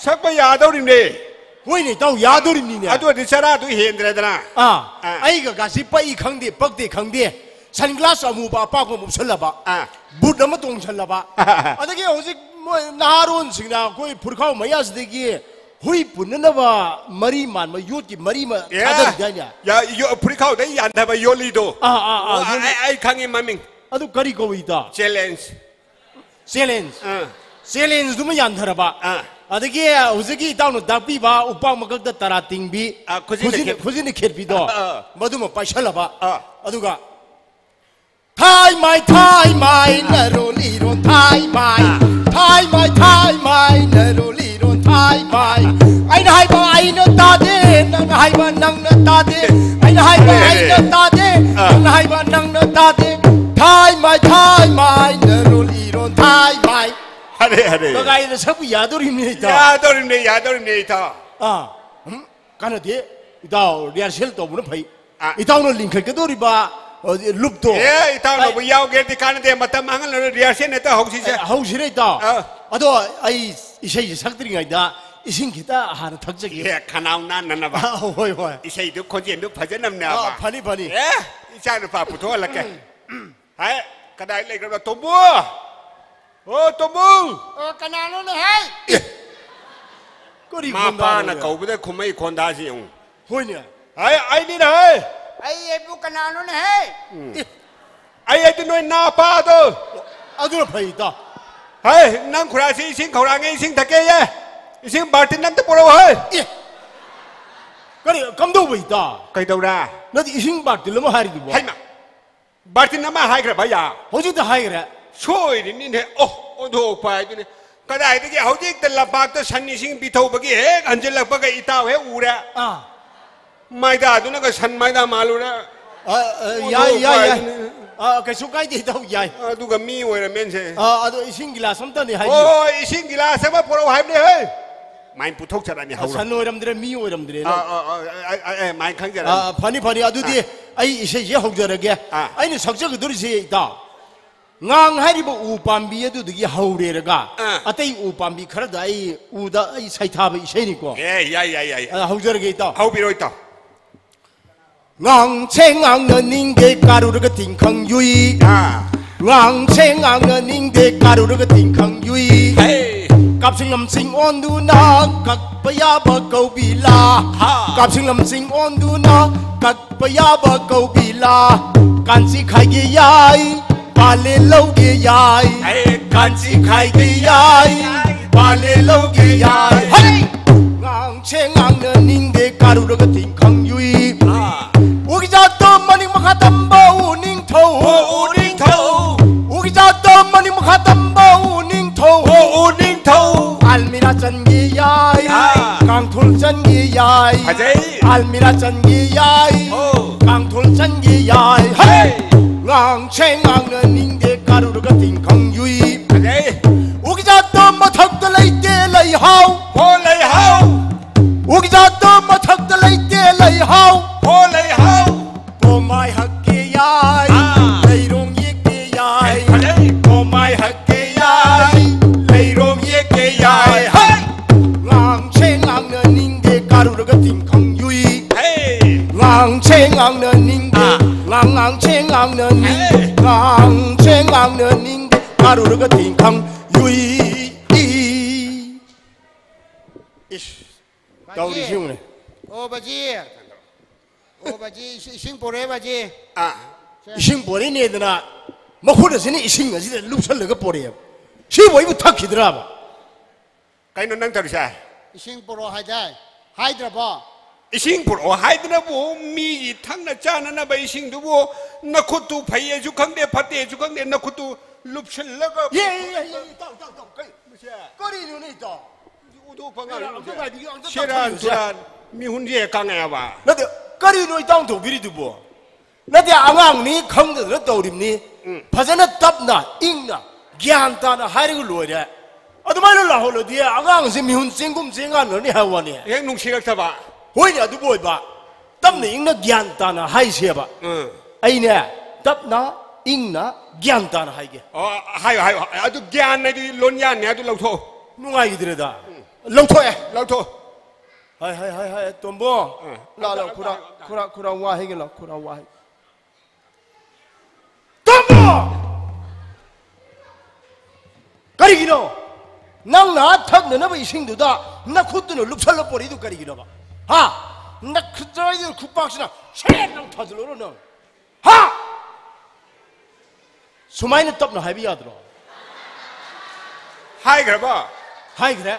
ꯁꯛꯄ ꯌꯥꯗꯧꯔꯤꯕꯅꯦ꯫ ꯍꯣꯏꯅꯦ, ꯏꯇꯥꯎ, ꯌꯥꯗꯧꯔꯤꯕꯅꯤꯅꯦ꯫ ꯑꯗꯨ ꯑꯣꯏꯔꯗꯤ ꯆꯔꯥꯗꯨ ꯍꯦꯟꯗ꯭ꯔꯦꯗꯅ꯫ ꯑꯥ, ꯑꯥ꯫ ꯑꯩꯒ ꯀꯥꯁꯤ ꯄꯛꯏ ꯈꯪꯗꯦ, ꯄꯛꯇꯦ ꯈꯪꯗꯦ꯫ ꯁꯟ ꯒ꯭ꯂꯥꯁ ꯑꯃꯨꯕ ꯑꯄꯥꯛꯄ ꯑꯃ ꯎꯞꯁꯜꯂꯕ, ꯑꯥ꯫ ꯕꯨꯠ ꯑꯃ ꯇꯣꯡꯁꯜꯂꯕ, ꯑꯗꯒꯤ ꯍꯧꯖꯤꯛ ꯃꯣꯏ ꯅꯍꯥꯔꯣꯟꯁꯤꯡꯅ ꯑꯩꯈꯣꯏ ꯐꯨꯔꯈꯥꯎ ꯃꯌꯥꯁꯤꯗꯒꯤ ꯍꯨꯏ ꯄꯨꯟꯅꯅꯕ ꯃꯔꯤ ꯃꯥꯟꯕ ꯌꯣꯠꯀꯤ ꯃꯔꯤ ꯑꯃ ꯑꯦ, ꯊꯥꯗꯔꯤꯗꯥꯏꯅꯦ? ꯌꯥ-, ꯌꯣ-, ꯐꯨꯔꯤꯈꯥꯎꯗꯩ ꯌꯥꯟꯊꯕ ꯌꯣꯜꯂꯤꯗꯣ꯫ ꯑꯥ, ꯑꯥ, ꯑꯥ, ꯑꯣ, ꯌꯣꯜꯂꯤ꯫ ꯑꯩ, ꯑꯩ ꯈꯪꯉꯤ ꯃꯃꯤꯡ꯫ ꯑꯗꯨ ꯀꯔꯤ ꯀꯧꯏ, ꯏꯇꯥꯎ? ꯆꯦꯂꯦꯟꯖ꯫ ꯆꯦꯂꯦꯟꯖ꯫ ꯑꯥ꯫ ꯆꯦꯂꯦꯟꯖꯗꯨꯃ ꯌꯥꯟꯊꯔꯕ꯫ ꯑꯥ꯫ ꯑꯗꯒꯤ ꯍꯧꯖꯤꯛꯀꯤ ꯏꯇꯥꯎꯅ ꯇꯥꯛꯄꯤꯕ ꯎꯄꯥꯛ ꯃꯀꯛꯇ ꯇꯔꯥ ꯇꯤꯡꯕꯤ, ꯑꯥ, ꯈꯨꯖꯤꯟꯅ ꯈꯨꯖꯤꯟ-, ꯈꯦꯠ-, ꯈꯨꯖꯤꯟꯅ ꯈꯦꯠꯄꯤꯗꯣ, ꯑꯥ, ꯑꯥ꯫ ꯃꯗꯨꯃ ꯄꯥꯏꯁꯜꯂꯕ꯫ ꯑꯥ꯫ ꯑꯗꯨꯒ ꯊꯥꯏ ꯃꯥꯏ, ꯊꯥꯏ ꯃꯥꯏ, ꯅꯔꯣꯜ ꯏꯔꯣꯟ ꯊꯥꯏ ꯃꯥꯏ꯫ ꯑꯥ꯫ ꯊꯥꯏ ꯃꯥꯏ, ꯊꯥꯏ ꯃꯥꯏ, ꯅꯔꯣꯜ ꯏꯔꯣꯟ ꯊꯥꯏ ꯃꯥꯏ꯫ ꯑꯩꯅ ꯍꯥꯏꯕ ꯑꯩꯅ ꯇꯥꯗꯦ, ꯅꯪꯅ ꯍꯥꯏꯕ ꯅꯪꯅ ꯇꯥꯗꯦ꯫ ꯑꯩꯅ ꯍꯥꯏꯕ ꯑꯔꯦ, ꯑꯔꯦ꯫ ꯑꯩꯅ ꯇꯥꯗꯦ, ꯑꯥ꯫ ꯅꯪꯅ ꯍꯥꯏꯕ ꯅꯪꯅ ꯇꯥꯗꯦ꯫ ꯊꯥꯏ ꯃꯥꯏ, ꯊꯥꯏ ꯃꯥꯏ, ꯅꯔꯣꯜ ꯏꯔꯣꯟ ꯊꯥꯏ ꯃꯥꯏ꯫ ꯑꯔꯦ, ꯑꯔꯦ꯫ ꯀꯒꯥꯏꯗ ꯁꯛꯄ ꯌꯥꯗꯣꯔꯤꯕꯅꯤ, ꯏꯇꯥꯎ꯫ ꯌꯥꯗꯣꯔꯤꯕꯅꯤ, ꯌꯥꯗꯣꯔꯤꯕꯅꯤ, ꯏꯇꯥꯎ꯫ ꯑꯥ꯫ ꯎꯝ? ꯀꯥꯟꯅꯗꯦ꯫ ꯏꯇꯥꯎ, ꯔꯤꯍꯥꯔꯁꯦꯜ ꯇꯧꯕꯅ ꯐꯩ꯫ ꯑꯥ꯫ ꯏꯇꯥꯎꯅ ꯂꯤꯡꯈꯠꯀꯗꯧꯔꯤꯕ, ꯑ, ꯂꯨꯞꯇꯣ꯫ ꯑꯦ, ꯏꯇꯥꯎꯅꯕꯨ ꯑꯩ ꯌꯥꯎꯒꯦꯗꯤ ꯀꯥꯟꯅꯗꯦ꯫ ꯃꯇꯝ ꯃꯥꯡꯍꯜꯂꯔꯣꯏ, ꯔꯤꯍꯥꯔꯁꯦꯜ ꯍꯦꯛꯇ ꯍꯧꯁꯤꯁꯦ꯫ ꯑꯦ, ꯍꯧꯁꯤꯔꯦ, ꯏꯇꯥꯎ? ꯑꯥ꯫ ꯑꯗꯣ ꯑꯩ ꯏꯁꯩꯁꯦ ꯁꯛꯇ꯭ꯔꯤꯉꯩꯗ ꯏꯁꯤꯡ ꯈꯤꯇ ꯍꯥꯟꯅ ꯊꯛꯆꯒꯦ꯫ ꯑꯦ, ꯈꯅꯥꯎ ꯅꯥꯟꯅꯅꯕ꯫ ꯑꯥ, ꯍꯣꯏ, ꯍꯣꯏ꯫ ꯏꯁꯩꯗꯨ ꯈꯣꯟꯖꯦꯜꯗꯨ ꯐꯖꯅꯕꯅꯦꯕ꯫ ꯑꯥ, ꯐꯅꯤ, ꯐꯅꯤ꯫ ꯑꯦ, ꯏꯆꯥ ꯅꯨꯄꯥ ꯄꯨꯊꯣꯛꯍꯜꯂꯛꯀꯦ꯫ ꯍꯥꯏ, ꯀꯗꯥꯏ ꯂꯩꯈ꯭ꯔꯕ? ꯇꯣꯝꯕꯨ! ꯑꯣ, ꯇꯣꯝꯕꯨ! ꯑꯣ, ꯀꯅꯥꯅꯣꯅꯦ ꯍꯦ? ꯑꯦ! ꯀꯔꯤ ꯃꯄꯥꯅ ꯈꯣꯟꯗꯥꯅꯣꯅꯦ? ꯀꯧꯕꯗ ꯈꯨꯝꯃꯩ ꯈꯣꯟꯗꯥꯁꯤ ꯌꯦꯡꯉꯨ꯫ ꯍꯣꯏꯅꯦ꯫ ꯍꯥꯏ, ꯑꯩꯅꯤꯅꯦ ꯍꯦ! ꯑꯩ ꯑꯩꯕꯨ ꯀꯅꯥꯅꯣꯅꯦ ꯍꯦ? ꯎꯝ꯫ ꯑꯦ! ꯑꯩ ꯑꯩꯗꯤ ꯅꯣꯏ ꯅꯥꯄꯥꯗꯣ꯫ ꯑꯗꯨꯅ ꯐꯩ, ꯏꯇꯥꯎ꯫ ꯍꯥꯏ, ꯅꯪ ꯈꯨꯔꯥꯁꯤ ꯏꯁꯤꯡ ꯈꯧꯔꯥꯡꯉꯦ, ꯏꯁꯤꯡ ꯊꯛꯀꯦꯌꯦ꯫ ꯏꯁꯤꯡ ꯕꯥꯔꯇꯤꯟ ꯑꯝꯇ ꯄꯨꯔꯛꯎ ꯍꯦ! ꯑꯦ! ꯀꯔꯤ, ꯀꯝꯗꯧꯕ, ꯏꯇꯥꯎ? ꯀꯩꯗꯧꯔꯦ? ꯅꯠꯇꯦ, ꯏꯁꯤꯡ ꯕꯥꯔꯇꯤꯟ ꯑꯃ ꯍꯥꯏꯔꯤꯗꯨꯕꯣ? ꯍꯩꯃꯥ! ꯕꯥꯔꯇꯤꯟ ꯑꯃ ꯍꯥꯏꯈ꯭ꯔꯕ ꯌꯥ? ꯍꯧꯖꯤꯛꯇ ꯍꯥꯏꯈ꯭ꯔꯦ꯫ ꯁꯣꯏꯔꯤꯅꯤꯅꯦ꯫ ꯑꯣ, ꯑꯣꯟꯊꯣꯛꯄ ꯍꯥꯏꯗꯨꯅꯤ꯫ ꯀꯗꯥꯏꯗꯒꯤ ꯍꯧꯖꯤꯛꯇ ꯂꯝꯄꯥꯛꯇ ꯁꯟ ꯏꯁꯤꯡ ꯄꯤꯊꯧꯕꯒꯤ ꯍꯦꯛ ꯍꯟꯖꯤꯜꯂꯛꯄꯒ ꯏꯇꯥꯎ ꯍꯦꯛ ꯎꯔꯦ꯫ ꯑꯥ꯫ ꯃꯥꯏꯗꯥꯗꯨꯅꯒ ꯁꯟ ꯃꯥꯏꯗꯥ ꯃꯥꯜꯂꯨꯔꯦ꯫ ꯑ, ꯑ, ꯌꯥꯏ, ꯑꯣꯟꯊꯣꯛꯄ ꯌꯥꯏ, ꯌꯥꯏ꯫ ꯍꯥꯏꯗꯨꯅꯤ꯫ ꯑ, ꯀꯩꯁꯨ ꯀꯥꯏꯗꯦ, ꯏꯇꯥꯎ, ꯌꯥꯏ꯫ ꯑꯗꯨꯒ ꯃꯤ ꯑꯣꯏꯔꯝꯃꯦꯅꯁꯦ꯫ ꯑ, ꯑꯗꯣ ꯏꯁꯤꯡ ꯒꯤꯂꯥꯁ ꯑꯝꯇꯅꯤ ꯍꯥꯏꯕꯤꯌꯨ꯫ ꯍꯣꯏ, ꯏꯁꯤꯡ ꯒꯤꯂꯥꯁ ꯑꯃ ꯄꯨꯔꯛꯎ ꯍꯥꯏꯕꯅꯦ, ꯍꯦ꯫ ꯃꯥꯏ ꯄꯨꯊꯣꯛꯆꯔꯛꯑꯅꯤ, ꯑ, ꯍꯧꯔꯣ꯫ ꯁꯟ ꯑꯣꯏꯔꯝꯗ꯭ꯔꯦ, ꯃꯤ ꯑꯣꯏꯔꯝꯗ꯭ꯔꯦꯅ꯫ ꯑ, ꯑ, ꯑ, ꯑ, ꯑ, ꯑ, ꯃꯥꯏ ꯈꯪꯖꯔꯛꯑꯅꯤ꯫ ꯑ, ꯐꯅꯤ, ꯐꯅꯤ꯫ ꯑꯗꯨꯗꯤ ꯑ꯫ ꯑꯩ ꯏꯁꯩꯁꯦ ꯍꯧꯖꯔꯒꯦ꯫ ꯑ꯫ ꯑꯩꯅ ꯁꯛꯆꯒꯗꯣꯔꯤꯁꯦ, ꯏꯇꯥꯎ, ꯉꯥꯡ ꯍꯥꯏꯔꯤꯕ ꯎ ꯄꯥꯝꯕꯤ ꯑꯗꯨꯗꯒꯤ ꯍꯧꯔꯦꯔꯒ ꯑ꯫ ꯑꯇꯩ ꯎ ꯄꯥꯝꯕꯤ ꯈꯔꯗ ꯑꯩ ꯎꯗ ꯑꯩ ꯁꯩꯊꯥꯕ ꯏꯁꯩꯅꯤꯀꯣ꯫ ꯑꯦ, ꯌꯥꯏ, ꯌꯥꯏ, ꯌꯥꯏ, ꯌꯥꯏ꯫ ꯑ, ꯍꯧꯖꯔꯒꯦ, ꯏꯇꯥꯎ꯫ ꯍꯧꯕꯤꯔꯣ, ꯏꯇꯥꯎ꯫ ꯉꯥꯡꯁꯦ ꯉꯥꯡꯅꯅꯤꯡꯗꯦ ꯀꯥꯔꯨꯔꯒ ꯇꯤꯡꯈꯪ ꯌꯨꯏ꯫ ꯑꯥ꯫ ꯉꯥꯡꯁꯦ ꯉꯥꯡꯅꯅꯤꯡꯗꯦ ꯀꯥꯔꯨꯔꯒ ꯇꯤꯡꯈꯪ ꯌꯨꯏ꯫ ꯍꯦ꯫ ꯀꯥꯞꯁꯤꯡ ꯂꯝꯁꯤꯡ ꯑꯣꯟꯗꯨꯅ ꯀꯛꯄ ꯌꯥꯕ ꯀꯧꯕꯤꯂꯥ꯫ ꯍꯥ꯫ ꯀꯥꯞꯁꯤꯡ ꯂꯝꯁꯤꯡ ꯑꯣꯟꯗꯨꯅ ꯀꯛꯄ ꯌꯥꯕ ꯀꯧꯕꯤꯂꯥ꯫ ꯀꯥꯟꯆꯤ ꯈꯥꯏꯒꯦ ꯌꯥꯏ, ꯄꯥꯂꯦ ꯂꯧꯒꯦ ꯌꯥꯏ꯫ ꯑꯦ, ꯀꯥꯟꯆꯤ ꯈꯥꯏꯒꯦ ꯌꯥꯏ, ꯄꯥꯂꯦ ꯂꯧꯒꯦ ꯌꯥꯏ꯫ ꯍꯩ! ꯉꯥꯡꯁꯦ ꯉꯥꯡꯅꯅꯤꯡꯗꯦ ꯀꯥꯔꯨꯔꯒ ꯇꯤꯡꯈꯪ ꯌꯨꯏ꯫ ꯑꯥ꯫ ꯎꯒꯤ ꯖꯥꯠꯇꯣ ꯃꯅꯤꯡ ꯃꯈꯥ ꯇꯝꯕ ꯎꯅꯤꯡꯊꯧ꯫ ꯑꯣ, ꯎꯅꯤꯡꯊꯧ꯫ ꯎꯒꯤ ꯖꯥꯠꯇꯣ ꯃꯅꯤꯡ ꯃꯈꯥ ꯇꯝꯕ ꯎꯅꯤꯡꯊꯧ꯫ ꯑꯣ, ꯎꯅꯤꯡꯊꯧ꯫ ꯑꯜꯃꯤꯔꯥ ꯆꯟꯒꯦ ꯌꯥꯏ꯫ ꯑꯥ꯫ ꯀꯥꯡꯊꯣꯜ ꯆꯟꯒꯦ ꯌꯥꯏ꯫ ꯐꯖꯩ꯫ ꯑꯜꯃꯤꯔꯥ ꯆꯟꯒꯦ ꯌꯥꯏ꯫ ꯑꯣ꯫ ꯀꯥꯡꯊꯣꯜ ꯆꯟꯒꯦ ꯌꯥꯏ꯫ ꯍꯩ! ꯉꯥꯡꯁꯦ ꯉꯥꯡꯅꯅꯤꯡꯗꯦ ꯀꯥꯔꯨꯔꯒ ꯇꯤꯡꯈꯪ ꯌꯨꯏ꯫ ꯐꯖꯩ꯫ ꯎꯒꯤ ꯖꯥꯠꯇꯣ ꯃꯊꯛꯇ ꯂꯩꯇꯦ ꯂꯩꯍꯥꯎ꯫ ꯍꯣ ꯂꯩꯍꯥꯎ꯫ ꯎꯒꯤ ꯖꯥꯠꯇꯣ ꯃꯊꯛꯇ ꯂꯩꯇꯦ ꯂꯩꯍꯥꯎ꯫ ꯍꯣ ꯂꯩꯍꯥꯎ꯫ ꯄꯣꯃꯥꯏ ꯍꯛꯀꯦ ꯌꯥꯏ꯫ ꯑꯥ꯫ ꯂꯩꯔꯣꯡ ꯌꯦꯛꯀꯦ ꯌꯥꯏ꯫ ꯐꯖꯩ꯫ ꯄꯣꯃꯥꯏ ꯍꯛꯀꯦ ꯌꯥꯏ꯫ ꯂꯩꯔꯣꯡ ꯌꯦꯛꯀꯦ ꯌꯥꯏ꯫ ꯍꯩ! ꯉꯥꯡꯁꯦ ꯉꯥꯡꯅꯅꯤꯡꯗꯦ ꯀꯥꯔꯨꯔꯒ ꯇꯤꯡꯈꯪ ꯌꯨꯏ꯫ ꯍꯦ! ꯉꯥꯡꯁꯦ ꯉꯥꯡꯅꯅꯤꯡꯗꯦ꯫ ꯑꯥ꯫ ꯉꯥꯡ ꯉꯥꯡꯁꯦ ꯉꯥꯡꯅꯅꯤꯡꯗꯦ꯫ ꯍꯦ! ꯉꯥꯡꯁꯦ ꯉꯥꯡꯅꯅꯤꯡꯗꯦ ꯀꯥꯔꯨꯔꯒ ꯇꯤꯡꯈꯪ ꯌꯨꯏ꯫ ꯏꯁ, ꯕꯥꯖꯤ꯫ ꯇꯧꯔꯤꯁꯤ ꯌꯦꯡꯉꯨꯅꯦ꯫ ꯑꯣ, ꯕꯥꯖꯤ꯫ ꯑꯣ, ꯕꯥꯖꯤ, ꯏꯁꯤꯡ, ꯏꯁꯤꯡ ꯄꯣꯔꯛꯑꯦ, ꯕꯥꯖꯤ꯫ ꯑꯥ꯫ ꯁꯦ꯫ ꯏꯁꯤꯡ ꯄꯣꯔꯛꯏꯅꯦꯗꯅ ꯃꯈꯨꯠ ꯑꯁꯤꯅ ꯏꯁꯤꯡ ꯑꯁꯤꯗ ꯂꯨꯞꯁꯜꯂꯒ ꯄꯣꯔꯛꯑꯦꯕ꯫ ꯁꯤꯕꯨ ꯑꯩꯕꯨ ꯊꯛꯈꯤꯗ꯭ꯔꯕ? ꯀꯩꯅꯣ ꯅꯪ ꯇꯧꯔꯤꯁꯦ? ꯏꯁꯤꯡ ꯄꯨꯔꯛꯑꯣ ꯍꯥꯏꯗꯥꯏ? ꯍꯥꯏꯗ꯭ꯔꯕꯣ? ꯏꯁꯤꯡ ꯄꯨꯔꯛꯑꯣ ꯍꯥꯏꯗꯅꯕꯨ ꯃꯤꯒꯤ ꯊꯛꯅ ꯆꯥꯅꯅꯕ ꯏꯁꯤꯡꯗꯨꯕꯨ ꯅꯈꯨꯠꯇꯨ ꯐꯩꯌꯦꯁꯨ ꯈꯪꯗꯦ, ꯐꯠꯇꯦꯁꯨ ꯈꯪꯗꯦ, ꯅꯈꯨꯠꯇꯨ ꯂꯨꯞꯁꯤꯜꯂꯒ ꯌꯦ, ꯌꯦ, ꯌꯦ, ꯌꯦ, ꯏꯇꯥꯎ, ꯏꯇꯥꯎ, ꯏꯇꯥꯎ, ꯀꯩ-, ꯃꯁꯦ꯫ ꯀꯔꯤꯅꯣꯅꯦ, ꯏꯇꯥꯎ? ꯎꯗꯣꯛꯄ ꯉꯥꯡ-, ꯑꯝꯇ ꯉꯥꯏꯕꯤꯌꯨ, ꯑꯝꯇ ꯁꯦꯔꯥꯟ ꯇꯧꯕꯤꯌꯨꯁꯦ꯫ ꯇꯨꯔꯥꯟ ꯃꯤꯍꯨꯟꯁꯦ ꯀꯪꯉꯛꯑꯦꯕ꯫ ꯅꯠꯇꯦ, ꯀꯔꯤꯅꯣ ꯏꯇꯥꯎ ꯇꯧꯕꯤꯔꯤꯗꯨꯕꯣ? ꯅꯠꯇꯦ, ꯑꯉꯥꯡꯅꯤ ꯈꯪꯗꯗꯅ ꯇꯧꯔꯤꯕꯅꯤ꯫ ꯎꯝ꯫ ꯐꯖꯅ ꯇꯞꯅ, ꯏꯪꯅ, ꯒ꯭ꯌꯥꯟ ꯇꯥꯅ ꯍꯥꯏꯔꯒ ꯂꯣꯏꯔꯦ꯫ ꯑꯗꯨꯃꯥꯏꯅ ꯂꯥꯎꯍꯜꯂꯗꯤ ꯑꯉꯥꯡꯁꯦ ꯃꯤꯍꯨꯟ ꯆꯦꯡꯒꯨꯝ ꯆꯦꯡꯒꯥꯟꯅꯔꯅꯤ ꯍꯥꯏꯕ ꯋꯥꯅꯤ꯫ ꯍꯦꯛ ꯅꯨꯡꯁꯤꯔꯛꯇꯕ꯫ ꯍꯣꯏꯅꯦ, ꯑꯗꯨꯕꯨ ꯑꯣꯏꯕ꯫ ꯇꯞꯅ ꯏꯪꯅ ꯒ꯭ꯌꯥꯟ ꯇꯥꯅ ꯍꯥꯏꯁꯦꯕ꯫ ꯎꯝ꯫ ꯑꯩꯅꯦ, ꯇꯞꯅ ꯏꯪꯅ ꯒ꯭ꯌꯥꯟ ꯇꯥꯅ ꯍꯥꯏꯒꯦ꯫ ꯑꯣ, ꯍꯥꯏꯌꯣ, ꯍꯥꯏꯌꯣ꯫ ꯑꯗꯨ ꯒ꯭ꯌꯥꯟ ꯍꯥꯏꯗꯨꯗꯤ ꯂꯣꯟꯌꯥꯟꯅꯦ, ꯑꯗꯨ ꯂꯧꯊꯣꯛꯑꯣ꯫ ꯅꯨꯡꯉꯥꯏꯈꯤꯗ꯭ꯔꯦꯗ꯫ ꯎꯝ꯫ ꯂꯧꯊꯣꯛꯑꯦ꯫ ꯂꯧꯊꯣꯛꯑꯣ꯫ ꯍꯥꯏ, ꯍꯥꯏ, ꯍꯥꯏ, ꯍꯥꯏ, ꯇꯣꯝꯕꯣ꯫ ꯑ꯫ ꯂꯥ, ꯂꯥ, ꯈꯨꯔꯥ, ꯈꯨꯔꯥ, ꯈꯨꯔꯥ ꯋꯥ ꯍꯥꯏꯒꯦ ꯂꯥ, ꯈꯨꯔꯥ ꯋꯥ ꯍꯥꯏꯒꯦ꯫ ꯇꯣꯝꯕꯣ! ꯀꯔꯤꯒꯤꯅꯣ? ꯅꯪꯅ ꯊꯛꯅꯅꯕ ꯏꯁꯤꯡꯗꯨꯗ ꯅꯈꯨꯠꯇꯨꯅ ꯂꯨꯞꯁꯜꯂ ꯄꯣꯔꯛꯏꯗꯨ ꯀꯔꯤꯒꯤꯅꯣꯕ? ꯍꯥ? ꯅꯈꯨꯠꯇ ꯈꯨꯄꯥꯛꯁꯤꯅ ꯁꯦꯠ ꯂꯥꯎ ꯊꯥꯖꯤꯜꯂꯨꯔꯣ ꯅꯪ꯫ ꯍꯥ? ꯁꯨꯃꯥꯏꯅ ꯇꯞꯅ ꯍꯥꯏꯕ ꯌꯥꯗ꯭ꯔꯣ? ꯍꯥꯏꯈ꯭ꯔꯕ? ꯍꯥꯏꯈ꯭ꯔꯦ꯫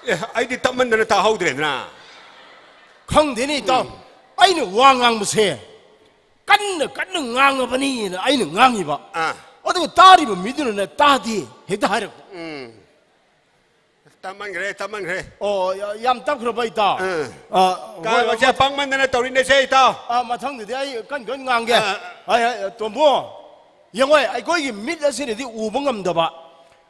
ꯑꯦ, ꯑꯩꯗꯤ ꯇꯞꯃꯟꯗꯅ ꯇꯥꯍꯧꯗ꯭ꯔꯦꯗꯅ꯫ ꯈꯪꯗꯦꯅꯦ, ꯏꯇꯥꯎ꯫ ꯎꯝ꯫ ꯑꯩꯅ ꯋꯥ ꯉꯥꯡꯕꯁꯦ ꯀꯟꯅ, ꯀꯟꯅ ꯉꯥꯡꯉꯕꯅꯤꯅ ꯑꯩꯅ ꯉꯥꯡꯉꯤꯕ꯫ ꯑꯥ꯫ ꯑꯗꯨꯒ ꯇꯥꯔꯤꯕ ꯃꯤꯗꯨꯅꯅꯦ ꯇꯥꯗꯦ ꯍꯦꯛꯇ ꯍꯥꯏꯔꯛꯄ꯫ ꯎꯝ꯫ ꯇꯞꯃꯟꯈ꯭ꯔꯦ, ꯇꯞꯃꯟꯈ꯭ꯔꯦ꯫ ꯑꯣ, ꯌꯥ-, ꯌꯥꯝ ꯇꯞꯈ꯭ꯔꯕ, ꯏꯇꯥꯎ? ꯑꯥ꯫ ꯑꯥ, ꯍꯣꯏ, ꯀꯥ-, ꯃꯁꯦ ꯍꯣꯏ꯫ ꯄꯪꯃꯟꯗꯅ ꯇꯧꯔꯤꯅꯦꯁꯦ, ꯏꯇꯥꯎ꯫ ꯑꯥ, ꯃꯊꯪꯗꯗꯤ ꯑꯩ ꯀꯟ ꯀꯟ ꯉꯥꯡꯒꯦ꯫ ꯑꯥ꯫ ꯍꯥꯏ, ꯍꯥꯏ, ꯇꯣꯝꯕꯣ, ꯌꯦꯡꯉꯣ, ꯑꯩꯈꯣꯏꯒꯤ ꯃꯤꯠ ꯑꯁꯤꯅꯗꯤ ꯎꯕ ꯉꯝꯗꯕ,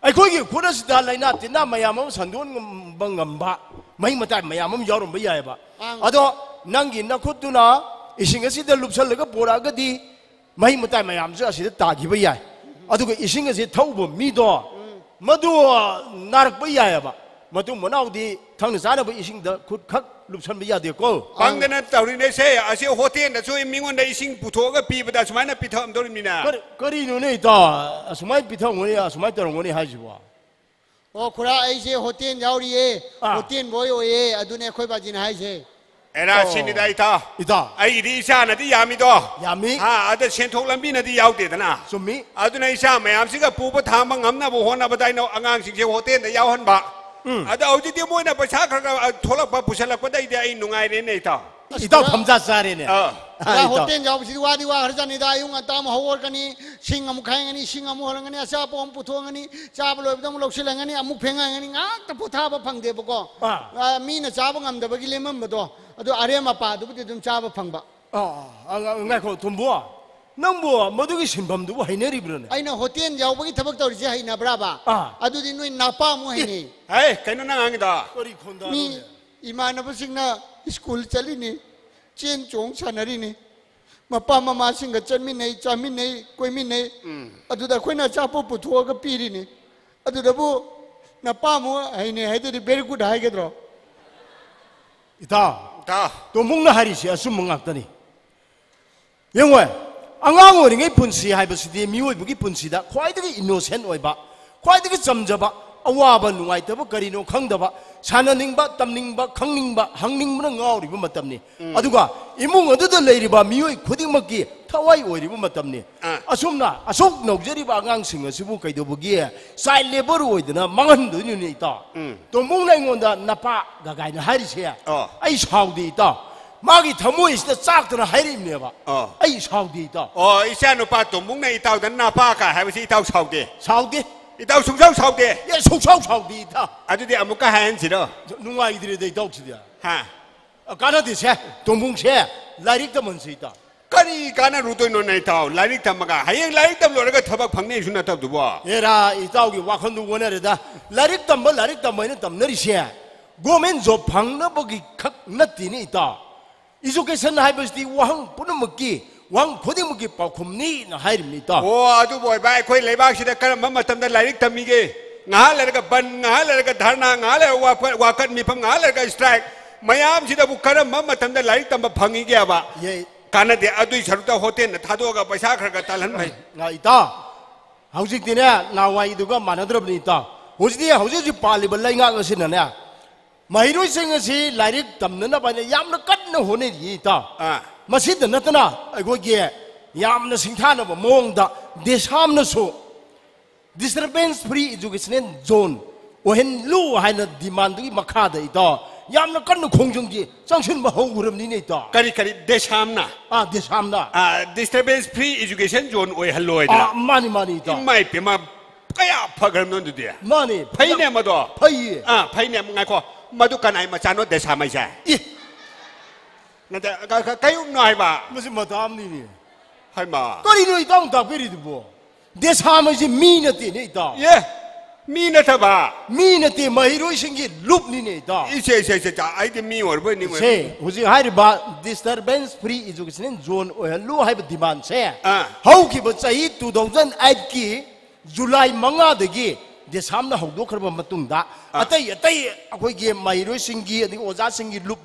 ꯑꯩꯈꯣꯏꯒꯤ ꯈꯨꯠ ꯑꯁꯤꯗ ꯂꯥꯏꯅꯥ ꯇꯤꯟꯅꯥ ꯃꯌꯥꯝ ꯑꯃ ꯁꯟꯗꯣꯛꯍꯟꯕ ꯉꯝꯕ, ꯃꯍꯤꯛ ꯃꯇꯥꯏ ꯃꯌꯥꯝ ꯑꯃ ꯌꯥꯎꯔꯝꯕ ꯌꯥꯏꯑꯕ꯫ ꯑꯪ꯫ ꯑꯗꯣ ꯅꯪꯒꯤ ꯅꯈꯨꯠꯇꯨꯅ ꯏꯁꯤꯡ ꯑꯁꯤꯗ ꯂꯨꯞꯁꯜꯂꯒ ꯄꯣꯔꯛꯑꯒꯗꯤ, ꯃꯍꯤꯛ ꯃꯇꯥꯏ ꯃꯌꯥꯝꯁꯨ ꯑꯁꯤꯗ ꯇꯥꯈꯤꯕ ꯌꯥꯏ꯫ ꯑꯗꯨꯒ ꯏꯁꯤꯡ ꯑꯁꯤ ꯊꯛꯎꯕ ꯃꯤꯗꯣ, ꯎꯝ꯫ ꯃꯗꯨ, ꯑ, ꯅꯥꯔꯛꯄ ꯌꯥꯏꯑꯕ꯫ ꯃꯇꯨꯡ ꯃꯅꯥꯎꯗꯤ ꯊꯛꯅ ꯆꯥꯅꯕ ꯏꯁꯤꯡꯗ ꯈꯨꯠ ꯈꯛ ꯂꯨꯞꯁꯟꯕ ꯌꯥꯗꯦꯀꯣ꯫ ꯄꯪꯗꯅ ꯇꯧꯔꯤꯅꯦꯁꯦ꯫ ꯑꯁꯤ ꯍꯣꯇꯦꯜꯗꯁꯨ ꯃꯤꯉꯣꯟꯗ ꯏꯁꯤꯡ ꯄꯨꯊꯣꯛꯑꯒ ꯄꯤꯕꯗ ꯁꯨꯃꯥꯏꯅ ꯄꯤꯊꯛꯑꯝꯗꯧꯔꯤꯕꯅꯤꯅ꯫ ꯀꯔꯤ-, ꯀꯔꯤꯅꯣꯅꯦ, ꯏꯇꯥꯎ? ꯑꯁꯨꯃꯥꯏꯅ ꯄꯤꯊꯛꯑꯝꯒꯅꯤ, ꯑꯁꯨꯃꯥꯏꯅ ꯇꯧꯔꯝꯒꯅꯤ ꯍꯥꯏꯁꯤꯕꯣ? ꯑꯣ, ꯈꯨꯔꯥ, ꯑꯩꯁꯦ ꯍꯣꯇꯦꯜ ꯌꯥꯎꯔꯤꯌꯦ꯫ ꯑꯥ꯫ ꯍꯣꯇꯦꯜ ꯕꯣꯏ ꯑꯣꯏꯌꯦ꯫ ꯑꯗꯨꯅꯦ ꯑꯩꯈꯣꯏ ꯕꯥꯖꯤꯅ ꯍꯥꯏꯁꯦ꯫ ꯑꯦꯔꯥ, ꯑꯣ꯫ ꯁꯤꯅꯤꯗ, ꯏꯇꯥꯎ꯫ ꯏꯇꯥꯎ꯫ ꯑꯩꯒꯤꯗꯤ ꯏꯆꯥꯅꯗꯤ ꯌꯥꯝꯃꯤꯗꯣ꯫ ꯌꯥꯝꯃꯤ꯫ ꯍꯥ, ꯑꯗ ꯁꯦꯟꯊꯣꯛ ꯂꯝꯕꯤꯅꯗꯤ ꯌꯥꯎꯗꯦꯗꯅ꯫ ꯆꯨꯝꯃꯤ꯫ ꯑꯗꯨꯅ ꯏꯆꯥ ꯃꯌꯥꯝꯁꯤꯒ ꯄꯨꯕ ꯊꯥꯡꯕ ꯉꯝꯅꯕ ꯍꯣꯠꯅꯕꯗ ꯑꯩꯅ ꯑꯉꯥꯡꯁꯤꯡꯁꯦ ꯍꯣꯇꯦꯜꯗ ꯌꯥꯎꯍꯟꯕ꯫ ꯎꯝ꯫ ꯑꯗ ꯍꯧꯖꯤꯛꯇꯤ ꯃꯣꯏꯅ ꯄꯩꯁꯥ ꯈꯔ ꯈꯔ, ꯑ, ꯊꯣꯛꯂꯛꯄ ꯄꯨꯁꯜꯂꯛꯄꯗꯩꯗꯤ ꯑꯩ ꯅꯨꯡꯉꯥꯏꯔꯦꯅꯦ, ꯏꯇꯥꯎ꯫ ꯑꯁ, ꯏꯇꯥꯎ ꯄꯨꯔꯥ ꯐꯝꯖꯥ ꯆꯥꯔꯦꯅꯦ꯫ ꯑꯥ꯫ ꯄꯨꯔꯥ ꯑꯥ, ꯏꯇꯥꯎ꯫ ꯍꯣꯇꯦꯜ ꯌꯥꯎꯕꯁꯤꯗꯤ ꯋꯥꯗꯤ ꯋꯥꯈ꯭ꯔꯖꯥꯠꯅꯤꯗ꯫ ꯑꯌꯨꯛ ꯉꯟꯇꯥ ꯑꯃꯨꯛ ꯍꯧꯒꯠꯂꯛꯀꯅꯤ, ꯁꯤꯡ ꯑꯃꯨꯛ ꯈꯥꯏꯒꯅꯤ, ꯏꯁꯤꯡ ꯑꯃꯨꯛ ꯍꯣꯜꯂꯝꯒꯅꯤ, ꯑꯆꯥꯄꯣꯠ ꯑꯃꯨꯛ ꯄꯨꯊꯣꯛꯑꯝꯒꯅꯤ, ꯆꯥꯕ ꯂꯣꯏꯕꯗ ꯑꯃꯨꯛ ꯂꯧꯁꯤꯜꯂꯝꯒꯅꯤ, ꯑꯃꯨꯛ ꯐꯦꯡꯉꯝꯒꯅꯤ, ꯉꯥꯏꯍꯥꯛꯇ ꯄꯣꯊꯥꯕ ꯐꯪꯗꯦꯕꯀꯣ꯫ ꯑꯥ꯫ ꯑꯥ, ꯃꯤꯅ ꯆꯥꯕ ꯉꯝꯗꯕꯒꯤ ꯂꯦꯝꯃꯝꯕꯗꯣ, ꯑꯗꯨ ꯑꯔꯦꯝ ꯑꯄꯥꯗꯨꯕꯨꯗꯤ ꯑꯗꯨꯝ ꯆꯥꯕ ꯐꯪꯕ꯫ ꯑꯥ, ꯑꯥ, ꯑꯥ, ꯉꯥꯏꯈꯣ, ꯇꯣꯝꯕꯣ, ꯅꯪꯕꯨ ꯃꯗꯨꯒꯤ ꯁꯤꯟꯐꯝꯗꯨꯕꯨ ꯍꯩꯅꯔꯤꯕ꯭ꯔꯅꯦ? ꯑꯩꯅ ꯍꯣꯇꯦꯜ ꯌꯥꯎꯕꯒꯤ ꯊꯕꯛ ꯇꯧꯔꯤꯁꯦ ꯍꯩꯅꯕ꯭ꯔꯕ? ꯑꯥ꯫ ꯑꯗꯨꯗꯤ ꯅꯣꯏ ꯅꯄꯥꯃꯨꯛ ꯍꯩꯅꯩ꯫ ꯍꯦ, ꯀꯩꯅꯣ ꯅꯪ ꯉꯥꯡꯉꯤꯗꯣ? ꯀꯔꯤ ꯈꯣꯟꯗꯥꯅꯣꯅꯦ? ꯃꯤ ꯏꯃꯥꯟꯅꯕꯁꯤꯡꯅ ꯁ꯭ꯀꯨꯜ ꯆꯠꯂꯤꯅꯤ, ꯆꯦꯟ ꯆꯣꯡ ꯁꯥꯟꯅꯔꯤꯅꯤ, ꯃꯄꯥ ꯃꯃꯥꯁꯤꯡꯒ ꯆꯠꯃꯤꯟꯅꯩ, ꯆꯥꯃꯤꯟꯅꯩ, ꯀꯣꯏꯃꯤꯟꯅꯩ꯫ ꯎꯝ꯫ ꯑꯗꯨꯗ ꯑꯩꯈꯣꯏꯅ ꯑꯆꯥꯄꯣꯠ ꯄꯨꯊꯣꯛꯑꯒ ꯄꯤꯔꯤꯅꯤ꯫ ꯑꯗꯨꯗꯕꯨ ꯅꯄꯥꯃꯨꯛ ꯍꯩꯅꯩ ꯍꯥꯏꯗꯨꯗꯤ very good ꯍꯥꯏꯒꯗ꯭ꯔꯣ? ꯏꯇꯥꯎ, ꯏꯇꯥꯎ꯫ ꯇꯣꯝꯕꯨꯡꯅ ꯍꯥꯏꯔꯤꯁꯤ ꯑꯆꯨꯝꯕ ꯉꯥꯛꯇꯅꯤ꯫ ꯌꯦꯡꯉꯣ, ꯑꯉꯥꯡ ꯑꯣꯏꯔꯤꯉꯩ ꯄꯨꯟꯁꯤ ꯍꯥꯏꯕꯁꯤꯗꯤ ꯃꯤꯑꯣꯏꯕꯒꯤ ꯄꯨꯟꯁꯤꯗ ꯈ꯭ꯋꯥꯏꯗꯒꯤ innocent ꯑꯣꯏꯕ, ꯈ꯭ꯋꯥꯏꯗꯒꯤ ꯆꯝꯖꯕ, ꯑꯋꯥꯕ ꯅꯨꯡꯉꯥꯏꯇꯕ ꯀꯔꯤꯅꯣ ꯈꯪꯗꯕ, ꯁꯥꯟꯅꯅꯤꯡꯕ, ꯇꯝꯅꯤꯡꯕ, ꯈꯪꯅꯤꯡꯕ, ꯍꯪꯅꯤꯡꯕꯅ ꯉꯥꯎꯔꯤꯕ ꯃꯇꯝꯅꯤ꯫ ꯎꯝ꯫ ꯑꯗꯨꯒ ꯏꯃꯨꯡ ꯑꯗꯨꯗ ꯂꯩꯔꯤꯕ ꯃꯤꯑꯣꯏ ꯈꯨꯗꯤꯡꯃꯛꯀꯤ ꯊꯋꯥꯏ ꯑꯣꯏꯔꯤꯕ ꯃꯇꯝꯅꯤ꯫ ꯑꯥ꯫ ꯑꯁꯨꯝꯅ ꯑꯁꯨꯛ ꯅꯧꯖꯔꯤꯕ ꯑꯉꯥꯡꯁꯤꯡ ꯑꯁꯤꯕꯨ ꯀꯩꯗꯧꯕꯒꯤ child labour ꯑꯣꯏꯗꯅ ꯃꯥꯡꯍꯟꯗꯣꯏꯅꯣꯅꯦ, ꯏꯇꯥꯎ? ꯎꯝ꯫ ꯇꯣꯝꯕꯨꯡꯅ ꯑꯩꯉꯣꯟꯗ ꯅꯄꯥꯒ ꯀꯥꯏꯅ ꯍꯥꯏꯔꯤꯁꯦ, ꯑꯣ꯫ ꯑꯩ ꯁꯥꯎꯗꯦ, ꯏꯇꯥꯎ꯫ ꯃꯥꯒꯤ ꯊꯃꯣꯏꯁꯤꯗ ꯆꯥꯛꯇꯅ ꯍꯥꯏꯔꯛꯏꯕꯅꯦꯕ꯫ ꯑꯣ꯫ ꯑꯩ ꯁꯥꯎꯗꯦ, ꯏꯇꯥꯎ꯫ ꯑꯣ, ꯏꯆꯥꯅꯨꯄꯥ ꯇꯣꯝꯕꯨꯡꯅ ꯏꯇꯥꯎꯗ ꯅꯄꯥ ꯀꯥꯏ ꯍꯥꯏꯕꯁꯤ ꯏꯇꯥꯎ ꯁꯥꯎꯗꯦ? ꯁꯥꯎꯗꯦ꯫ ꯏꯇꯥꯎ ꯁꯨꯡꯁꯥꯎ ꯁꯥꯎꯗꯦ? ꯑꯦ, ꯁꯨꯡꯁꯥꯎ ꯁꯥꯎꯗꯦ, ꯏꯇꯥꯎ꯫ ꯑꯗꯨꯗꯤ ꯑꯃꯨꯛꯀ ꯍꯥꯏꯍꯟꯁꯤꯔꯣ? ꯅꯨꯡꯉꯥꯏꯇ꯭ꯔꯦꯗ, ꯏꯇꯥꯎꯁꯤꯗꯤ꯫ ꯍꯥ? ꯑ, ꯀꯥꯟꯅꯗꯦꯁꯦ, ꯇꯣꯝꯕꯨꯡꯁꯦ ꯂꯥꯏꯔꯤꯛ ꯇꯝꯍꯟꯁꯦ, ꯏꯇꯥꯎ꯫ ꯀꯔꯤ ꯀꯥꯟꯅꯔꯨꯗꯣꯏꯅꯣꯅꯦ, ꯏꯇꯥꯎ? ꯂꯥꯏꯔꯤꯛ ꯇꯝꯃꯒ ꯍꯌꯦꯡ ꯂꯥꯏꯔꯤꯛ ꯇꯝ ꯂꯣꯏꯔꯒ ꯊꯕꯛ ꯐꯪꯅꯤꯁꯨ ꯅꯠꯇꯕꯗꯨꯕꯣ? ꯑꯦꯔꯥ, ꯏꯇꯥꯎꯒꯤ ꯋꯥꯈꯜꯗꯨ ꯑꯣꯟꯅꯔꯦꯗ꯫ ꯂꯥꯏꯔꯤꯛ ꯇꯝꯕ, ꯂꯥꯏꯔꯤꯛ ꯇꯝꯕ ꯍꯥꯏꯅ ꯇꯝꯅꯔꯤꯁꯦ government job ꯐꯪꯅꯕꯒꯤ ꯈꯛ ꯅꯠꯇꯦꯅꯦ, ꯏꯇꯥꯎ꯫ Education ꯍꯥꯏꯕꯁꯤꯗꯤ ꯋꯥꯍꯪ ꯄꯨꯝꯅꯃꯛꯀꯤ, ꯋꯥꯍꯪ ꯈꯨꯗꯤꯡꯃꯛꯀꯤ ꯄꯥꯎꯈꯨꯝꯅꯤꯅ ꯍꯥꯏꯔꯤꯕꯅꯤ, ꯏꯇꯥꯎ꯫ ꯑꯣ, ꯑꯗꯨꯕꯨ ꯑꯣꯏꯕ, ꯑꯩꯈꯣꯏ ꯂꯩꯕꯥꯛꯁꯤꯗ ꯀꯔꯝꯕ ꯃꯇꯝꯗ ꯂꯥꯏꯔꯤꯛ ꯇꯝꯃꯤꯒꯦ? ꯉꯥꯏꯍꯥꯛ ꯂꯩꯔꯒ ꯕꯟ, ꯉꯥꯏꯍꯥꯛ ꯂꯩꯔꯒ ꯙꯔꯅꯥ, ꯉꯥꯏꯍꯥꯛ ꯂꯩꯔꯒ ꯋꯥꯀꯠ, ꯋꯥꯀꯠ ꯃꯤꯐꯝ, ꯉꯥꯏꯍꯥꯛ ꯂꯩꯔꯒ strike꯫ ꯃꯌꯥꯝꯁꯤꯗꯕꯨ ꯀꯔꯝꯕ ꯃꯇꯝꯗ ꯂꯥꯏꯔꯤꯛ ꯇꯝꯕ ꯐꯪꯉꯤꯒꯦꯕ? ꯌꯦ꯫ ꯀꯥꯟꯅꯗꯦ꯫ ꯑꯗꯨꯏ ꯁꯔꯨꯛꯇ ꯍꯣꯇꯦꯜꯗ ꯊꯥꯗꯣꯛꯑꯒ ꯄꯩꯁꯥ ꯈꯔ ꯈꯔ ꯇꯥꯜꯍꯟꯕ꯫ ꯉꯥ-, ꯏꯇꯥꯎ, ꯍꯧꯖꯤꯛꯇꯤꯅꯦ, ꯅꯍꯥꯟꯋꯥꯏꯗꯨꯒ ꯃꯥꯟꯅꯗ꯭ꯔꯕꯅꯤ, ꯏꯇꯥꯎ꯫ ꯍꯧꯖꯤꯛꯇꯤ, ꯍꯧꯖꯤꯛ ꯍꯧꯖꯤꯛ ꯄꯥꯜꯂꯤꯕ ꯂꯩꯉꯥꯛ ꯑꯁꯤꯅꯅꯦ, ꯃꯍꯩꯔꯣꯏꯁꯤꯡ ꯑꯁꯤ ꯂꯥꯏꯔꯤꯛ ꯇꯝꯅꯅꯕ ꯍꯥꯏꯅ ꯌꯥꯝꯅ ꯀꯟꯅ ꯍꯣꯠꯅꯔꯤ, ꯏꯇꯥꯎ꯫ ꯑꯥ꯫ ꯃꯁꯤꯗ ꯅꯠꯇꯅ ꯑꯩꯈꯣꯏꯒꯤ ꯌꯥꯝꯅ ꯁꯤꯡꯊꯥꯅꯕ ꯃꯑꯣꯡꯗ ꯗꯦꯁꯥꯝꯅꯁꯨ disturbance free educational zone ꯑꯣꯏꯍꯜꯂꯨ ꯍꯥꯏꯅ demandꯗꯨꯒꯤ ꯃꯈꯥꯗ, ꯏꯇꯥꯎ, ꯌꯥꯝꯅ ꯀꯟꯅ ꯈꯣꯡꯖꯪꯁꯤ ꯆꯪꯁꯤꯟꯕ ꯍꯧꯈ꯭ꯔꯕꯅꯤꯅꯦ, ꯏꯇꯥꯎ꯫ ꯀꯔꯤ, ꯀꯔꯤ? ꯗꯦꯁꯥꯝꯅ? ꯑꯥ, ꯗꯦꯁꯥꯝꯅ꯫ ꯑꯥ, disturbance free education zone ꯑꯣꯏꯍꯜꯂꯣꯏꯗꯅ? ꯑꯥ, ꯃꯥꯅꯤ, ꯃꯥꯅꯤ, ꯏꯇꯥꯎ꯫ ꯏꯃꯥ ꯏꯄꯦꯝꯃ, ꯀꯌꯥ ꯐꯈ꯭ꯔꯕꯅꯣ ꯑꯗꯨꯗꯤ? ꯃꯥꯅꯤ꯫ ꯐꯩꯅꯦ ꯃꯗꯣ꯫ ꯐꯩꯌꯦ꯫ ꯑꯥ, ꯐꯩꯅꯦ꯫ ꯉꯥꯏꯈꯣ, ꯃꯗꯨ ꯀꯅꯥꯏ ꯃꯆꯥꯅꯣ ꯗꯦꯁꯥꯝ ꯍꯥꯏꯁꯦ? ꯏ! ꯅꯠꯇꯦ, ꯀ-, ꯀ-, ꯀꯩꯌꯨꯝꯅꯣ ꯍꯥꯏꯕ? ꯃꯁꯤ ꯃꯇꯥ ꯑꯃꯅꯤꯅꯦ꯫ ꯍꯩꯃꯥ꯫ ꯀꯔꯤꯅꯣ ꯏꯇꯥꯎꯅ ꯇꯥꯛꯄꯤꯔꯤꯗꯨꯕꯣ? ꯗꯦꯁꯥꯝ ꯍꯥꯏꯁꯤ ꯃꯤ ꯅꯠꯇꯦꯅꯦ, ꯏꯇꯥꯎ꯫ ꯑꯦ, ꯃꯤ ꯅꯠꯇꯕ? ꯃꯤ ꯅꯠꯇꯦ, ꯃꯍꯩꯔꯣꯏꯁꯤꯡꯒꯤ ꯂꯨꯞꯅꯤꯅꯦ, ꯏꯇꯥꯎ꯫ ꯏꯁꯦ, ꯏꯁꯦ, ꯏꯁꯦ, ꯏꯁꯦ, ꯑꯩꯗꯤ ꯃꯤ ꯑꯣꯏꯔꯕꯣꯏ ꯅꯤꯡꯉꯨꯔꯦ꯫ ꯁꯦ, ꯍꯧꯖꯤꯛ ꯍꯥꯏꯔꯤꯕ disturbance free education zone ꯑꯣꯏꯍꯜꯂꯨ ꯍꯥꯏꯕ demandꯁꯦ ꯑꯥ꯫ ꯍꯧꯈꯤꯕ ꯆꯍꯤ two thousand eightꯀꯤ July ꯃꯉꯥꯗꯒꯤ ꯗꯦꯁꯥꯝꯅ ꯍꯧꯗꯣꯛꯈ꯭ꯔꯕ ꯃꯇꯨꯡꯗ, ꯑꯇꯩ ꯑꯇꯩ ꯑꯩꯈꯣꯏꯒꯤ ꯃꯍꯩꯔꯣꯏꯁꯤꯡꯒꯤ ꯑꯗꯒꯤ ꯑꯣꯖꯥꯁꯤꯡꯒꯤ ꯂꯨꯞ,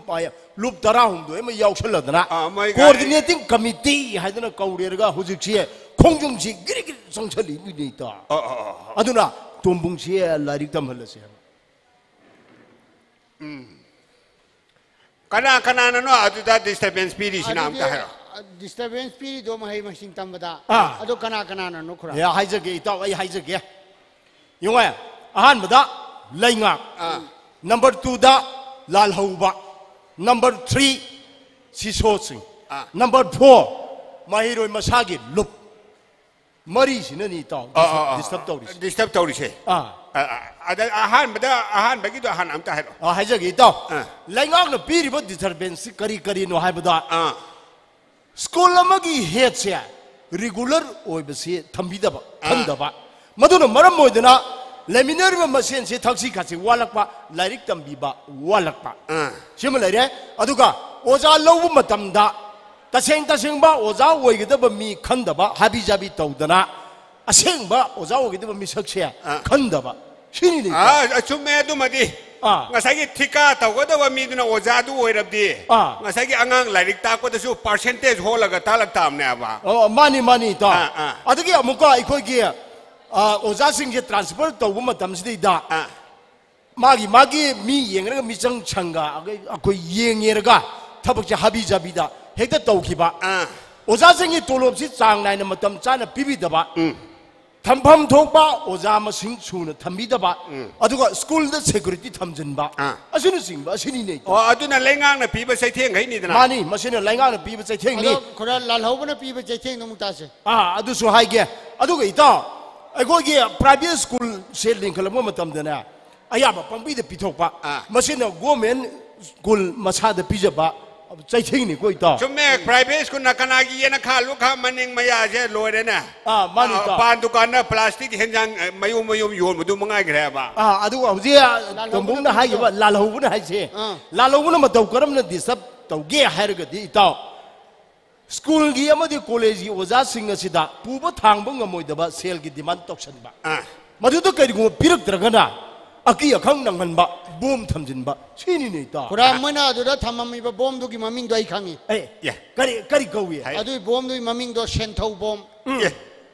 ꯂꯨꯞ ꯇꯔꯥꯍꯨꯝꯗꯣꯏ ꯑꯃ ꯌꯥꯎꯁꯜꯂꯗꯅ, ꯑꯥ, ꯃꯣꯏ ꯀꯣꯑꯣꯔꯗꯤꯅꯦꯇꯤꯡ ꯀꯃꯤꯇꯤ ꯍꯥꯏꯗꯅ ꯀꯧꯔꯦꯔꯒ ꯍꯧꯖꯤꯛꯁꯤ ꯈꯣꯡꯖꯣꯝꯁꯤ ꯒꯤꯔꯤ ꯒꯤꯔꯤ ꯆꯪꯁꯜꯂꯤꯗꯨꯅꯤ, ꯏꯇꯥꯎ꯫ ꯑꯥ, ꯑꯥ, ꯑꯥ, ꯑꯥ꯫ ꯑꯗꯨꯅ ꯇꯣꯝꯕꯨꯡꯁꯤ ꯂꯥꯏꯔꯤꯛ ꯇꯝꯍꯜꯂꯁꯦ ꯍꯥꯏꯕ꯫ ꯀꯅꯥ ꯀꯅꯥꯅꯅꯣ ꯑꯗꯨꯗ disturbance ꯄꯤꯔꯤꯁꯤꯅ? ꯑꯝꯇ ꯑꯗꯨꯗꯤ, ꯍꯥꯏꯔꯣ꯫ ꯑ, disturbance ꯄꯤꯔꯤꯗꯣ ꯃꯍꯩ ꯃꯁꯤꯡ ꯇꯝꯕꯗ꯫ ꯑꯥ꯫ ꯑꯗꯣ ꯀꯅꯥ ꯀꯅꯥꯅꯅꯣ, ꯈꯨꯔꯥ? ꯑꯦ, ꯍꯥꯏꯖꯒꯦ, ꯏꯇꯥꯎ, ꯑꯩ ꯍꯥꯏꯖꯒꯦ꯫ ꯌꯦꯡꯉꯣ, ꯑꯍꯥꯟꯕꯗ ꯂꯩꯉꯥꯛ, ꯑꯥ꯫ Number twoꯗ ꯂꯥꯜꯍꯧꯕ, number three ꯁꯤꯁꯣꯁꯤꯡ, ꯑꯥ꯫ Number four ꯃꯍꯩꯔꯣꯏ ꯃꯁꯥꯒꯤ ꯂꯨꯞ꯫ ꯃꯔꯤꯁꯤꯅꯅꯤ, ꯏꯇꯥꯎ, ꯑꯥ, ꯑꯥ, ꯑꯥ꯫ Disturb ꯇꯧꯔꯤꯁꯦ꯫ Disturb ꯇꯧꯔꯤꯁꯦ꯫ ꯑꯥ꯫ ꯑꯥ, ꯑꯥ꯫ ꯑꯗ ꯑꯍꯥꯟꯕꯗ, ꯑꯍꯥꯟꯕꯒꯤꯗꯣ ꯍꯥꯟꯅ ꯑꯝꯇ ꯍꯥꯏꯔꯛꯑꯣ꯫ ꯑꯥ, ꯍꯥꯏꯖꯒꯦ, ꯏꯇꯥꯎ꯫ ꯑꯥ꯫ ꯂꯩꯉꯥꯛꯅ ꯄꯤꯔꯤꯕ disturbance ꯁꯤ ꯀꯔꯤ ꯀꯔꯤꯅꯣ ꯍꯥꯏꯕꯗ, ꯑꯥ꯫ School ꯑꯃꯒꯤ headꯁꯦ regular ꯑꯣꯏꯕꯁꯤ ꯊꯝꯕꯤꯗꯕ, ꯑꯥ꯫ ꯈꯟꯗꯕ꯫ ꯃꯗꯨꯅ ꯃꯔꯝ ꯑꯣꯏꯗꯨꯅ ꯂꯩꯃꯤꯟꯅꯔꯤꯕ ꯃꯁꯦꯟꯁꯤ ꯊꯛꯁꯤ ꯈꯥꯁꯤ ꯋꯥꯠꯂꯛꯄ, ꯂꯥꯏꯔꯤꯛ ꯇꯝꯕꯤꯕ ꯋꯥꯠꯂꯛꯄ꯫ ꯑꯥ꯫ ꯁꯤꯃ ꯂꯩꯔꯦ꯫ ꯑꯗꯨꯒ ꯑꯣꯖꯥ ꯂꯧꯕ ꯃꯇꯝꯗ ꯇꯁꯦꯡ ꯇꯁꯦꯡꯕ ꯑꯣꯖꯥ ꯑꯣꯏꯒꯗꯕ ꯃꯤ ꯈꯟꯗꯕ, ꯍꯥꯕꯤ ꯖꯥꯕꯤ ꯇꯧꯗꯅ ꯑꯁꯦꯡꯕ ꯑꯣꯖꯥ ꯑꯣꯏꯒꯗꯕ ꯃꯤꯁꯛꯁꯦ ꯑꯥ꯫ ꯈꯟꯗꯕ꯫ ꯁꯤꯅꯤꯅꯦ꯫ ꯑꯥ, ꯑꯆꯨꯝꯃꯦ ꯑꯗꯨꯃꯗꯤ꯫ ꯑꯥ꯫ ꯉꯁꯥꯏꯒꯤ ꯊꯤꯀꯥ ꯇꯧꯒꯗꯕ ꯃꯤꯗꯨꯅ ꯑꯣꯖꯥꯗꯨ ꯑꯣꯏꯔꯕꯗꯤ ꯑꯥ꯫ ꯉꯁꯥꯏꯒꯤ ꯑꯉꯥꯡ ꯂꯥꯏꯔꯤꯛ ꯇꯥꯛꯄꯗꯁꯨ percentage ꯍꯣꯜꯂꯒ ꯇꯥꯛꯂꯛ ꯇꯥꯕꯅꯦꯕ꯫ ꯑꯣ, ꯃꯥꯅꯤ, ꯃꯥꯅꯤ, ꯏꯇꯥꯎ꯫ ꯑꯥ, ꯑꯥ꯫ ꯑꯗꯒꯤ ꯑꯃꯨꯛꯀ ꯑꯩꯈꯣꯏꯒꯤ, ꯑꯥ, ꯑꯣꯖꯥꯁꯤꯡꯁꯦ transfer ꯇꯧꯕ ꯃꯇꯝꯁꯤꯗꯩꯗ ꯑꯥ꯫ ꯃꯥꯒꯤ, ꯃꯥꯒꯤ ꯃꯤ ꯌꯦꯡꯉꯒ ꯃꯤꯆꯪ ꯁꯪꯒ ꯑꯩꯈꯣꯏ ꯌꯦꯡꯉꯦꯔꯒ ꯊꯕꯛꯁꯦ ꯍꯥꯕꯤ ꯖꯥꯕꯤꯗ ꯍꯦꯛꯇ ꯇꯧꯈꯤꯕ꯫ ꯑꯥ꯫ ꯑꯣꯖꯥꯁꯤꯡꯒꯤ ꯇꯣꯂꯣꯞꯁꯤ ꯆꯥꯡ ꯅꯥꯏꯅ ꯃꯇꯝ ꯆꯥꯅ ꯄꯤꯕꯤꯗꯕ꯫ ꯎꯝ꯫ ꯊꯝꯐꯝ ꯊꯣꯛꯄ ꯑꯣꯖꯥ ꯃꯁꯤꯡ ꯁꯨꯅ ꯊꯝꯕꯤꯗꯕ꯫ ꯎꯝ꯫ ꯑꯗꯨꯒ schoolꯗ security ꯊꯝꯖꯤꯟꯕ꯫ ꯑꯥ꯫ ꯑꯁꯤꯅꯆꯤꯡꯕ ꯑꯁꯤꯅꯤꯅꯦ, ꯏꯇꯥꯎ꯫ ꯑꯣ, ꯑꯗꯨꯅ ꯂꯩꯉꯥꯛꯅ ꯄꯤꯕ ꯆꯩꯊꯦꯡꯈꯩꯅꯤꯗꯅ꯫ ꯃꯥꯅꯤ, ꯃꯁꯤꯅ ꯂꯩꯉꯥꯛꯅ ꯄꯤꯕ ꯆꯩꯊꯦꯡꯅꯤ꯫ ꯑꯗꯣ ꯈꯨꯔꯥ ꯂꯥꯜꯍꯧꯕꯅ ꯄꯤꯕ ꯆꯩꯊꯦꯡꯗꯣ ꯑꯃꯨꯛ ꯇꯥꯁꯦ꯫ ꯑꯥ, ꯑꯗꯨꯁꯨ ꯍꯥꯏꯒꯦ꯫ ꯑꯗꯨꯒ ꯏꯇꯥꯎ, ꯑꯩꯈꯣꯏꯒꯤ private schoolꯁꯦ ꯂꯤꯡꯈꯠꯂꯛꯄ ꯃꯇꯝꯗꯅꯦ, ꯑꯌꯥꯕ ꯄꯥꯝꯕꯤꯗ ꯄꯤꯊꯣꯛꯄ꯫ ꯑꯥ꯫ ꯃꯁꯤꯅ government school ꯃꯁꯥꯗ ꯄꯤꯖꯕ ꯆꯩꯊꯦꯡꯅꯤꯀꯣ, ꯏꯇꯥꯎ꯫ ꯆꯨꯝꯃꯦ, private schoolꯅ ꯀꯅꯥꯒꯤ ꯌꯦꯟꯅꯈꯥ ꯂꯨꯈꯥ ꯃꯅꯤꯡ ꯃꯌꯥꯁꯦ ꯂꯣꯏꯔꯦꯅꯦ꯫ ꯑꯥ, ꯃꯥꯅꯤ, ꯑꯥ, ꯏꯇꯥꯎ꯫ ꯄꯥꯟ ꯗꯨꯀꯥꯟꯗ plastic ꯍꯦꯟꯖꯥꯡ, ꯑ, ꯃꯌꯨꯝ ꯃꯌꯨꯝ ꯌꯣꯟꯕꯗꯨ ꯃꯉꯥꯏꯈ꯭ꯔꯦꯕ꯫ ꯑꯥ, ꯑꯗꯨꯒ ꯍꯧꯖꯤꯛ ꯂꯥꯜꯍꯧꯕꯅ ꯇꯣꯝꯕꯨꯡꯅ ꯍꯥꯏꯈꯤꯕ ꯄꯤꯕꯗꯣ꯫ ꯂꯥꯜꯍꯧꯕꯅ ꯍꯥꯏꯁꯦ, ꯑꯥ꯫ ꯂꯥꯜꯍꯧꯕꯅ ꯃꯇꯧ ꯀꯔꯝꯅ disturb ꯇꯧꯒꯦ ꯍꯥꯏꯔꯒꯗꯤ, ꯏꯇꯥꯎ, schoolꯒꯤ ꯑꯃꯗꯤ collegeꯀꯤ ꯑꯣꯖꯥꯁꯤꯡ ꯑꯁꯤꯗ ꯄꯨꯕ ꯊꯥꯡꯕ ꯉꯝꯃꯣꯏꯗꯕ ꯁꯦꯜꯒꯤ demand ꯇꯧꯁꯟꯕ꯫ ꯑꯥ꯫ ꯃꯗꯨꯗ ꯀꯔꯤꯒꯨꯝꯕ ꯄꯤꯔꯛꯇ꯭ꯔꯒꯅ ꯑꯀꯤ ꯑꯈꯪ ꯅꯪꯍꯟꯕ, ꯕꯣꯝ ꯊꯝꯖꯤꯟꯕ, ꯁꯤꯅꯤꯅꯦ ꯏꯇꯥꯎ꯫ ꯈꯨꯔꯥ, ꯃꯣꯏꯅ ꯑꯗꯨꯗ ꯊꯝꯃꯝꯃꯤꯕ ꯕꯣꯝꯗꯨꯒꯤ ꯃꯃꯤꯡꯗꯣ ꯑꯩ ꯈꯪꯉꯤ꯫ ꯑꯦ, ꯌꯥ꯫ ꯀꯔꯤ, ꯀꯔꯤ ꯀꯧꯏ? ꯍꯥꯏ꯫ ꯑꯗꯨꯒꯤ ꯕꯣꯝꯗꯨꯒꯤ ꯃꯃꯤꯡꯗꯣ ꯁꯦꯟꯊꯧ ꯕꯣꯝ꯫ ꯑꯦ,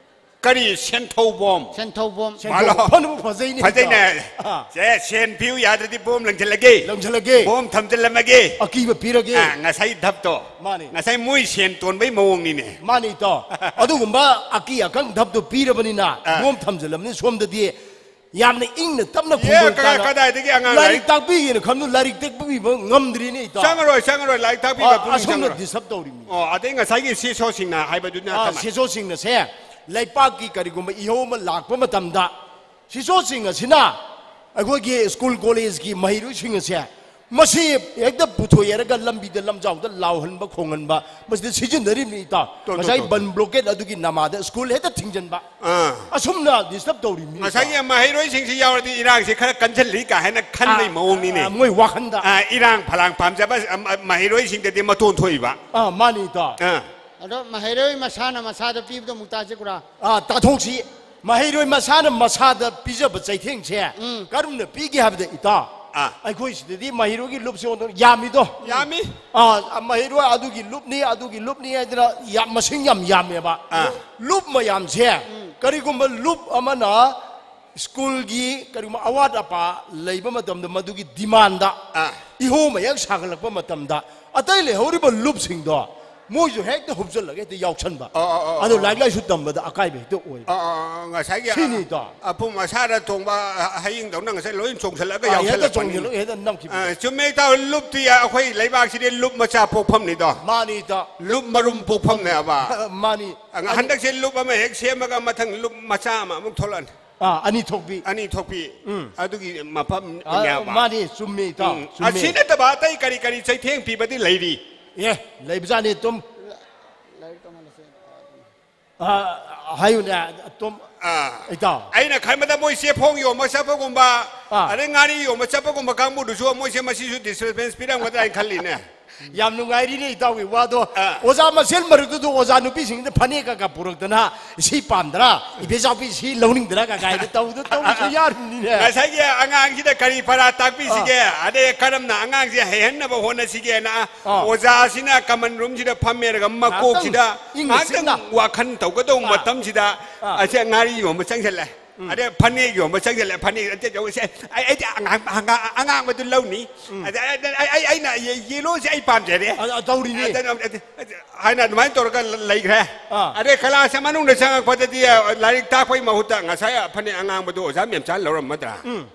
ꯀꯔꯤ ꯁꯦꯟꯊꯧ ꯕꯣꯝ? ꯁꯦꯟꯊꯧ ꯕꯣꯝ꯫ ꯁꯦꯟꯊꯧ ꯃꯥꯜꯂꯣ꯫ ꯐꯅꯕ ꯐꯖꯩꯅꯦ ꯐꯖꯩꯅꯦ꯫ ꯏꯇꯥꯎ꯫ ꯑꯥ꯫ ꯁꯦ, ꯁꯦꯟ ꯄꯤꯌꯨ ꯌꯥꯗ꯭ꯔꯗꯤ ꯕꯣꯝ ꯂꯪꯁꯤꯜꯂꯒꯦ꯫ ꯂꯪꯁꯤꯜꯂꯒꯦ꯫ ꯕꯣꯝ ꯊꯝꯖꯤꯜꯂꯝꯃꯒꯦ꯫ ꯑꯀꯤꯕ ꯄꯤꯔꯒꯦ꯫ ꯑꯥ, ꯉꯁꯥꯏ ꯙꯞꯇꯣ꯫ ꯃꯥꯅꯤ꯫ ꯉꯁꯥꯏ ꯃꯣꯏ ꯁꯦꯟ ꯇꯣꯟꯕꯩ ꯃꯑꯣꯡꯅꯤꯅꯦ꯫ ꯃꯥꯅꯤ ꯏꯇꯥꯎ꯫ ꯑꯗꯨꯒꯨꯝꯕ ꯑꯀꯤ ꯑꯈꯪ ꯙꯞꯇꯨ ꯄꯤꯔꯕꯅꯤꯅ ꯑꯥ꯫ ꯕꯣꯝ ꯊꯝꯖꯤꯜꯂꯝꯅꯤ ꯁꯣꯝꯗꯗꯤ꯫ ꯌꯥꯝꯅ ꯏꯪꯅ ꯇꯞꯅ ꯌꯦ, ꯈꯣꯡꯒꯣꯜ ꯀ-, ꯇꯥꯅ ꯀꯗꯥꯏꯗꯒꯤ ꯑꯉꯥꯡ ꯂꯥꯏꯔꯤꯛ ꯂꯥꯏꯔꯤꯛ ꯇꯥꯛꯄꯤꯒꯦꯅ ꯈꯟꯕ ꯂꯥꯏꯔꯤꯛ ꯇꯥꯛꯄꯤꯕ ꯉꯝꯗ꯭ꯔꯤꯅꯦ ꯏꯇꯥꯎ꯫ ꯆꯪꯉꯔꯣꯏ, ꯆꯪꯉꯔꯣꯏ, ꯂꯥꯏꯔꯤꯛ ꯇꯥꯛꯄꯤꯕ ꯑꯥ, ꯄꯨꯛꯅꯤꯡ ꯑꯁꯣꯝꯅ ꯆꯪꯉꯔꯣꯏ꯫ Disturb ꯇꯧꯔꯤꯃꯤ꯫ ꯑꯣ, ꯑꯗꯩ ꯉꯁꯥꯏꯒꯤ ꯁꯤꯁꯣꯁꯤꯡꯅ ꯍꯥꯏꯕꯗꯨꯅ ꯑꯥ, ꯀꯃꯥꯏ? ꯁꯤꯁꯣꯁꯤꯡꯅꯁꯦ ꯂꯩꯄꯥꯛꯀꯤ ꯀꯔꯤꯒꯨꯝꯕ ꯏꯍꯧ ꯑꯃ ꯂꯥꯛꯄ ꯃꯇꯝꯗ ꯁꯤꯁꯣꯁꯤꯡ ꯑꯁꯤꯅ ꯑꯩꯈꯣꯏꯒꯤ ꯁ꯭ꯀꯨꯜ ꯀꯣꯂꯦꯖꯀꯤ ꯃꯍꯩꯔꯣꯏꯁꯤꯡ ꯑꯁꯦ ꯃꯁꯤ ꯍꯦꯛꯇ ꯄꯨꯊꯣꯛꯑꯦꯔꯒ ꯂꯝꯕꯤꯗ ꯂꯝꯖꯥꯎꯗ ꯂꯥꯎꯍꯟꯕ ꯈꯣꯡꯍꯟꯕ ꯃꯁꯤꯗ ꯁꯤꯖꯤꯟꯅꯔꯤꯕꯅꯤ ꯏꯇꯥꯎ꯫ ꯇꯣ, ꯇꯣ, ꯉꯁꯥꯏ ꯇꯣ, ꯇꯣ꯫ ꯕꯟ blockade ꯑꯗꯨꯒꯤ ꯅꯃꯥꯗ ꯁ꯭ꯀꯨꯜ ꯍꯦꯛꯇ ꯊꯤꯡꯖꯤꯟꯕ꯫ ꯑꯥ꯫ ꯑꯁꯨꯝꯅ disturb ꯇꯧꯔꯤꯕꯅꯤ ꯏꯇꯥꯎ꯫ ꯉꯁꯥꯏꯒꯤ ꯃꯍꯩꯔꯣꯏꯁꯤꯡꯁꯤ ꯌꯥꯎꯔꯗꯤ ꯏꯔꯥꯡꯁꯤ ꯈꯔ ꯀꯟꯁꯤꯜꯂꯤ ꯀꯥ ꯍꯥꯏꯅ ꯈꯟꯕꯩ ꯑꯥ, ꯃꯑꯣꯡꯅꯤꯅꯦ꯫ ꯑꯥ, ꯃꯣꯏ ꯋꯥꯈꯟꯗ꯫ ꯑꯥ, ꯏꯔꯥꯡ ꯐꯂꯥꯡ ꯄꯥꯝꯖꯕ, ꯑ, ꯑ, ꯃꯍꯩꯔꯣꯏꯁꯤꯡꯗꯗꯤ ꯃꯇꯣꯟ ꯊꯣꯛꯏꯕ꯫ ꯑꯥ, ꯃꯥꯅꯤ ꯏꯇꯥꯎ꯫ ꯑꯥ꯫ ꯑꯗꯣ ꯃꯍꯩꯔꯣꯏ ꯃꯁꯥꯅ ꯃꯁꯥꯗ ꯄꯤꯕꯗꯣ ꯑꯃꯨꯛ ꯇꯥꯁꯤ ꯈꯨꯔꯥ꯫ ꯑꯥ, ꯇꯥꯊꯣꯛꯁꯤ꯫ ꯃꯍꯩꯔꯣꯏ ꯃꯁꯥꯅ ꯃꯁꯥꯗ ꯄꯤꯖꯕ ꯆꯩꯊꯦꯡꯁꯦ ꯎꯝ꯫ ꯀꯔꯝꯅ ꯄꯤꯒꯦ ꯍꯥꯏꯕꯗ, ꯏꯇꯥꯎ, ꯑꯥ꯫ ꯑꯩꯈꯣꯏ ꯁꯤꯗꯗꯤ ꯃꯍꯩꯔꯣꯏꯒꯤ ꯂꯨꯞꯁꯦ ꯑꯣꯟꯊꯣꯛꯅ ꯌꯥꯝꯃꯤꯗꯣ꯫ ꯌꯥꯝꯃꯤ꯫ ꯑꯥ, ꯃꯍꯩꯔꯣꯏ ꯑꯗꯨꯒꯤ ꯂꯨꯞꯅꯤ, ꯑꯗꯨꯒꯤ ꯂꯨꯞꯅꯤ ꯍꯥꯏꯗꯅ ꯌꯥꯝ, ꯃꯁꯤꯡ ꯌꯥꯝ ꯌꯥꯝꯃꯦꯕ꯫ ꯑꯥ꯫ ꯂꯨꯞ ꯃꯌꯥꯝꯁꯦ ꯎꯝ꯫ ꯀꯔꯤꯒꯨꯝꯕ ꯂꯨꯞ ꯑꯃꯅ ꯁ꯭ꯀꯨꯜꯒꯤ ꯀꯔꯤꯒꯨꯝꯕ ꯑꯋꯥꯠ ꯑꯄꯥ ꯂꯩꯕ ꯃꯇꯝꯗ ꯃꯗꯨꯒꯤ demandꯗ ꯑꯥ꯫ ꯏꯍꯣ ꯃꯌꯥꯝ ꯁꯥꯒꯠꯂꯛꯄ ꯃꯇꯝꯗ ꯑꯇꯩ ꯂꯩꯍꯧꯔꯤꯕ ꯂꯨꯞꯁꯤꯡꯗꯣ ꯃꯣꯏꯁꯨ ꯍꯦꯛꯇ ꯍꯨꯞꯆꯜꯂꯒ ꯍꯦꯛꯇ ꯌꯥꯎꯁꯟꯕ꯫ ꯑꯣ, ꯑꯣ, ꯑꯣ, ꯑꯗꯣ ꯑꯣ꯫ ꯂꯥꯏꯔꯤꯛ ꯂꯥꯏꯁꯨ ꯇꯝꯕꯗ ꯑꯀꯥꯏꯕ ꯍꯦꯛꯇ ꯑꯣꯏꯕ꯫ ꯑꯣ, ꯑꯣ, ꯑꯣ, ꯉꯁꯥꯏꯒꯤ ꯁꯤꯅꯤ, ꯏꯇꯥꯎ꯫ ꯑꯄꯨꯝ ꯑꯁꯥꯗ ꯇꯣꯡꯕ ꯍꯌꯤꯡꯗꯧꯅ ꯉꯁꯥꯏ ꯂꯣꯏ ꯆꯣꯡꯁꯜꯂꯒ ꯑꯥ, ꯍꯦꯛꯇ ꯌꯥꯎꯁꯜꯂꯛꯄꯅꯤ꯫ ꯆꯣꯡꯁꯜꯂꯒ ꯍꯦꯛꯇ ꯅꯝꯈꯤꯕ꯫ ꯑꯥ, ꯆꯨꯝꯃꯦ, ꯏꯇꯥꯎ, ꯂꯨꯞꯇꯤ ꯑꯩꯈꯣꯏ ꯂꯩꯕꯥꯛꯁꯤꯗꯤ ꯂꯨꯞ ꯃꯆꯥ ꯄꯣꯛꯐꯝꯅꯤꯗꯣ꯫ ꯃꯥꯅꯤ, ꯏꯇꯥꯎ꯫ ꯂꯨꯞ ꯃꯔꯨꯝ ꯄꯣꯛꯐꯝꯅꯦꯕ꯫ ꯃꯥꯅꯤ꯫ ꯑꯥ, ꯍꯟꯗꯛꯁꯦ ꯂꯨꯞ ꯑꯃ ꯍꯦꯛ ꯁꯦꯝꯃꯒ ꯃꯊꯪ ꯂꯨꯞ ꯃꯆꯥ ꯑꯃ ꯑꯃꯨꯛ ꯊꯣꯛꯂꯛꯑꯅꯤ꯫ ꯑꯥ, ꯑꯅꯤ ꯊꯣꯛꯄꯤ꯫ ꯑꯅꯤ ꯊꯣꯛꯄꯤ꯫ ꯎꯝ꯫ ꯑꯗꯨꯒꯤ ꯃꯐꯝ ꯑꯥ, ꯅꯦꯕ꯫ ꯃꯥꯅꯤ, ꯆꯨꯝꯃꯤ, ꯏꯇꯥꯎ, ꯎꯝ꯫ ꯆꯨꯝꯃꯤ꯫ ꯑꯁꯤ ꯅꯠꯇꯕ ꯑꯇꯩ ꯀꯔꯤ ꯀꯔꯤ ꯆꯩꯊꯦꯡ ꯄꯤꯕꯗꯤ ꯂꯩꯔꯤ? ꯑꯦ, ꯂꯩꯕꯖꯥꯠꯅꯤ, ꯑꯗꯨꯝ꯫ ꯑꯥ, ꯍꯥꯏꯌꯨꯅꯦ, ꯑꯗꯨꯝ, ꯑꯥ꯫ ꯏꯇꯥꯎ꯫ ꯑꯩꯅ ꯈꯟꯕꯗ ꯃꯣꯏ ꯆꯦꯐꯣꯡ ꯌꯣꯟꯕ ꯆꯠꯄꯒꯨꯝꯕ, ꯑꯥ꯫ ꯑꯗꯩ ꯉꯥꯔꯤ ꯌꯣꯟꯕ ꯆꯠꯄꯒꯨꯝꯕ ꯀꯥꯡꯕꯨꯗꯨꯁꯨ ꯃꯣꯏꯁꯦ ꯃꯁꯤꯁꯨ disturbance ꯄꯤꯔꯝꯒꯗ꯭ꯔꯥ ꯍꯥꯏꯅ ꯈꯜꯂꯤꯅꯦ꯫ ꯌꯥꯝ ꯅꯨꯡꯉꯥꯏꯔꯤꯅꯦ ꯏꯇꯥꯎꯒꯤ ꯋꯥꯗꯣ꯫ ꯑꯥ꯫ ꯑꯣꯖꯥ ꯃꯁꯦꯟ ꯃꯔꯛꯇꯨꯗ ꯑꯣꯖꯥ ꯅꯨꯄꯤꯁꯤꯡꯗ ꯐꯅꯦꯛꯀ ꯄꯨꯔꯛꯇꯅ, "ꯁꯤ ꯄꯥꯝꯗ꯭ꯔꯥ? ꯏꯕꯦꯆꯥꯎꯕꯤ ꯁꯤ ꯂꯧꯅꯤꯡꯗ꯭ꯔꯥ?" ꯀ ꯀꯥꯏꯅ ꯇꯧꯗ-, ꯇꯧꯕꯁꯨ ꯌꯥꯔꯤꯅꯤꯅꯦ꯫ ꯉꯁꯥꯏꯒꯤ ꯑꯉꯥꯡꯁꯤꯗ ꯀꯔꯤ ꯄꯔꯥ ꯇꯥꯛꯄꯤꯁꯤꯒꯦ? ꯑꯥ꯫ ꯑꯗꯩ ꯀꯔꯝꯅ ꯑꯉꯥꯡꯁꯦ ꯍꯩꯍꯟꯅꯕ ꯍꯣꯠꯅꯁꯤꯒꯦꯅ ꯑꯥ꯫ ꯑꯣꯖꯥꯁꯤꯅ ꯀꯃꯟ ꯔꯨꯝꯁꯤꯗ ꯐꯝꯃꯦꯔꯒ ꯃꯀꯣꯛꯁꯤꯗ ꯉꯥꯏꯍꯥꯛꯇꯪ ꯏꯪꯅ ꯉꯥꯏꯍꯥꯛꯇꯪ ꯆꯤꯛꯅ꯫ ꯋꯥꯈꯜ ꯇꯧꯒꯗꯧꯕ ꯑꯥ꯫ ꯃꯇꯝꯁꯤꯗ ꯑꯥ꯫ ꯑꯁꯦ ꯉꯥꯔꯤ ꯌꯣꯟꯕ ꯆꯪꯁꯤꯜꯂꯦ꯫ ꯎꯝ꯫ ꯑꯗꯩ ꯐꯅꯦꯛ ꯌꯣꯟꯕ ꯆꯪꯁꯤꯜꯂꯦ, ꯐꯅꯦꯛ ꯑꯇꯦꯛ ꯌꯣꯟꯕꯁꯦ, "ꯑꯩ, ꯑꯩꯗꯤ ꯑꯉꯥꯡ-, ꯑꯉꯥꯡ-, ꯑꯉꯥꯡꯕꯗꯨ ꯂꯧꯅꯤ꯫ ꯎꯝ꯫ ꯑꯗ-, ꯑꯩ, ꯑꯩ, ꯑꯩꯅ ꯌꯦ-, ꯌꯦꯂꯣꯁꯦ ꯑꯩ ꯄꯥꯝꯖꯔꯦ"꯫ ꯑ, ꯑ, ꯇꯧꯔꯤꯅꯤ꯫ ꯑꯗ-, ꯑꯗ-, ꯑꯗ-, ꯍꯥꯏꯅ ꯑꯗꯨꯃꯥꯏꯅ ꯇꯧꯔꯒ ꯂ-, ꯂꯩꯈ꯭ꯔꯦ꯫ ꯑꯥ꯫ ꯑꯗꯩ ꯀ꯭ꯂꯥꯁ ꯃꯅꯨꯡꯗ ꯆꯪꯉꯛꯄꯗꯗꯤ, ꯑ, ꯂꯥꯏꯔꯤꯛ ꯇꯥꯛꯄꯒꯤ ꯃꯍꯨꯠꯇ ꯉꯁꯥꯏ ꯐꯅꯦꯛ ꯑꯉꯥꯡꯕꯗꯨ ꯑꯣꯖꯥ ꯃꯦꯝꯆꯥꯅ ꯂꯧꯔꯝꯃꯗ꯭ꯔꯥ? ꯎꯝ꯫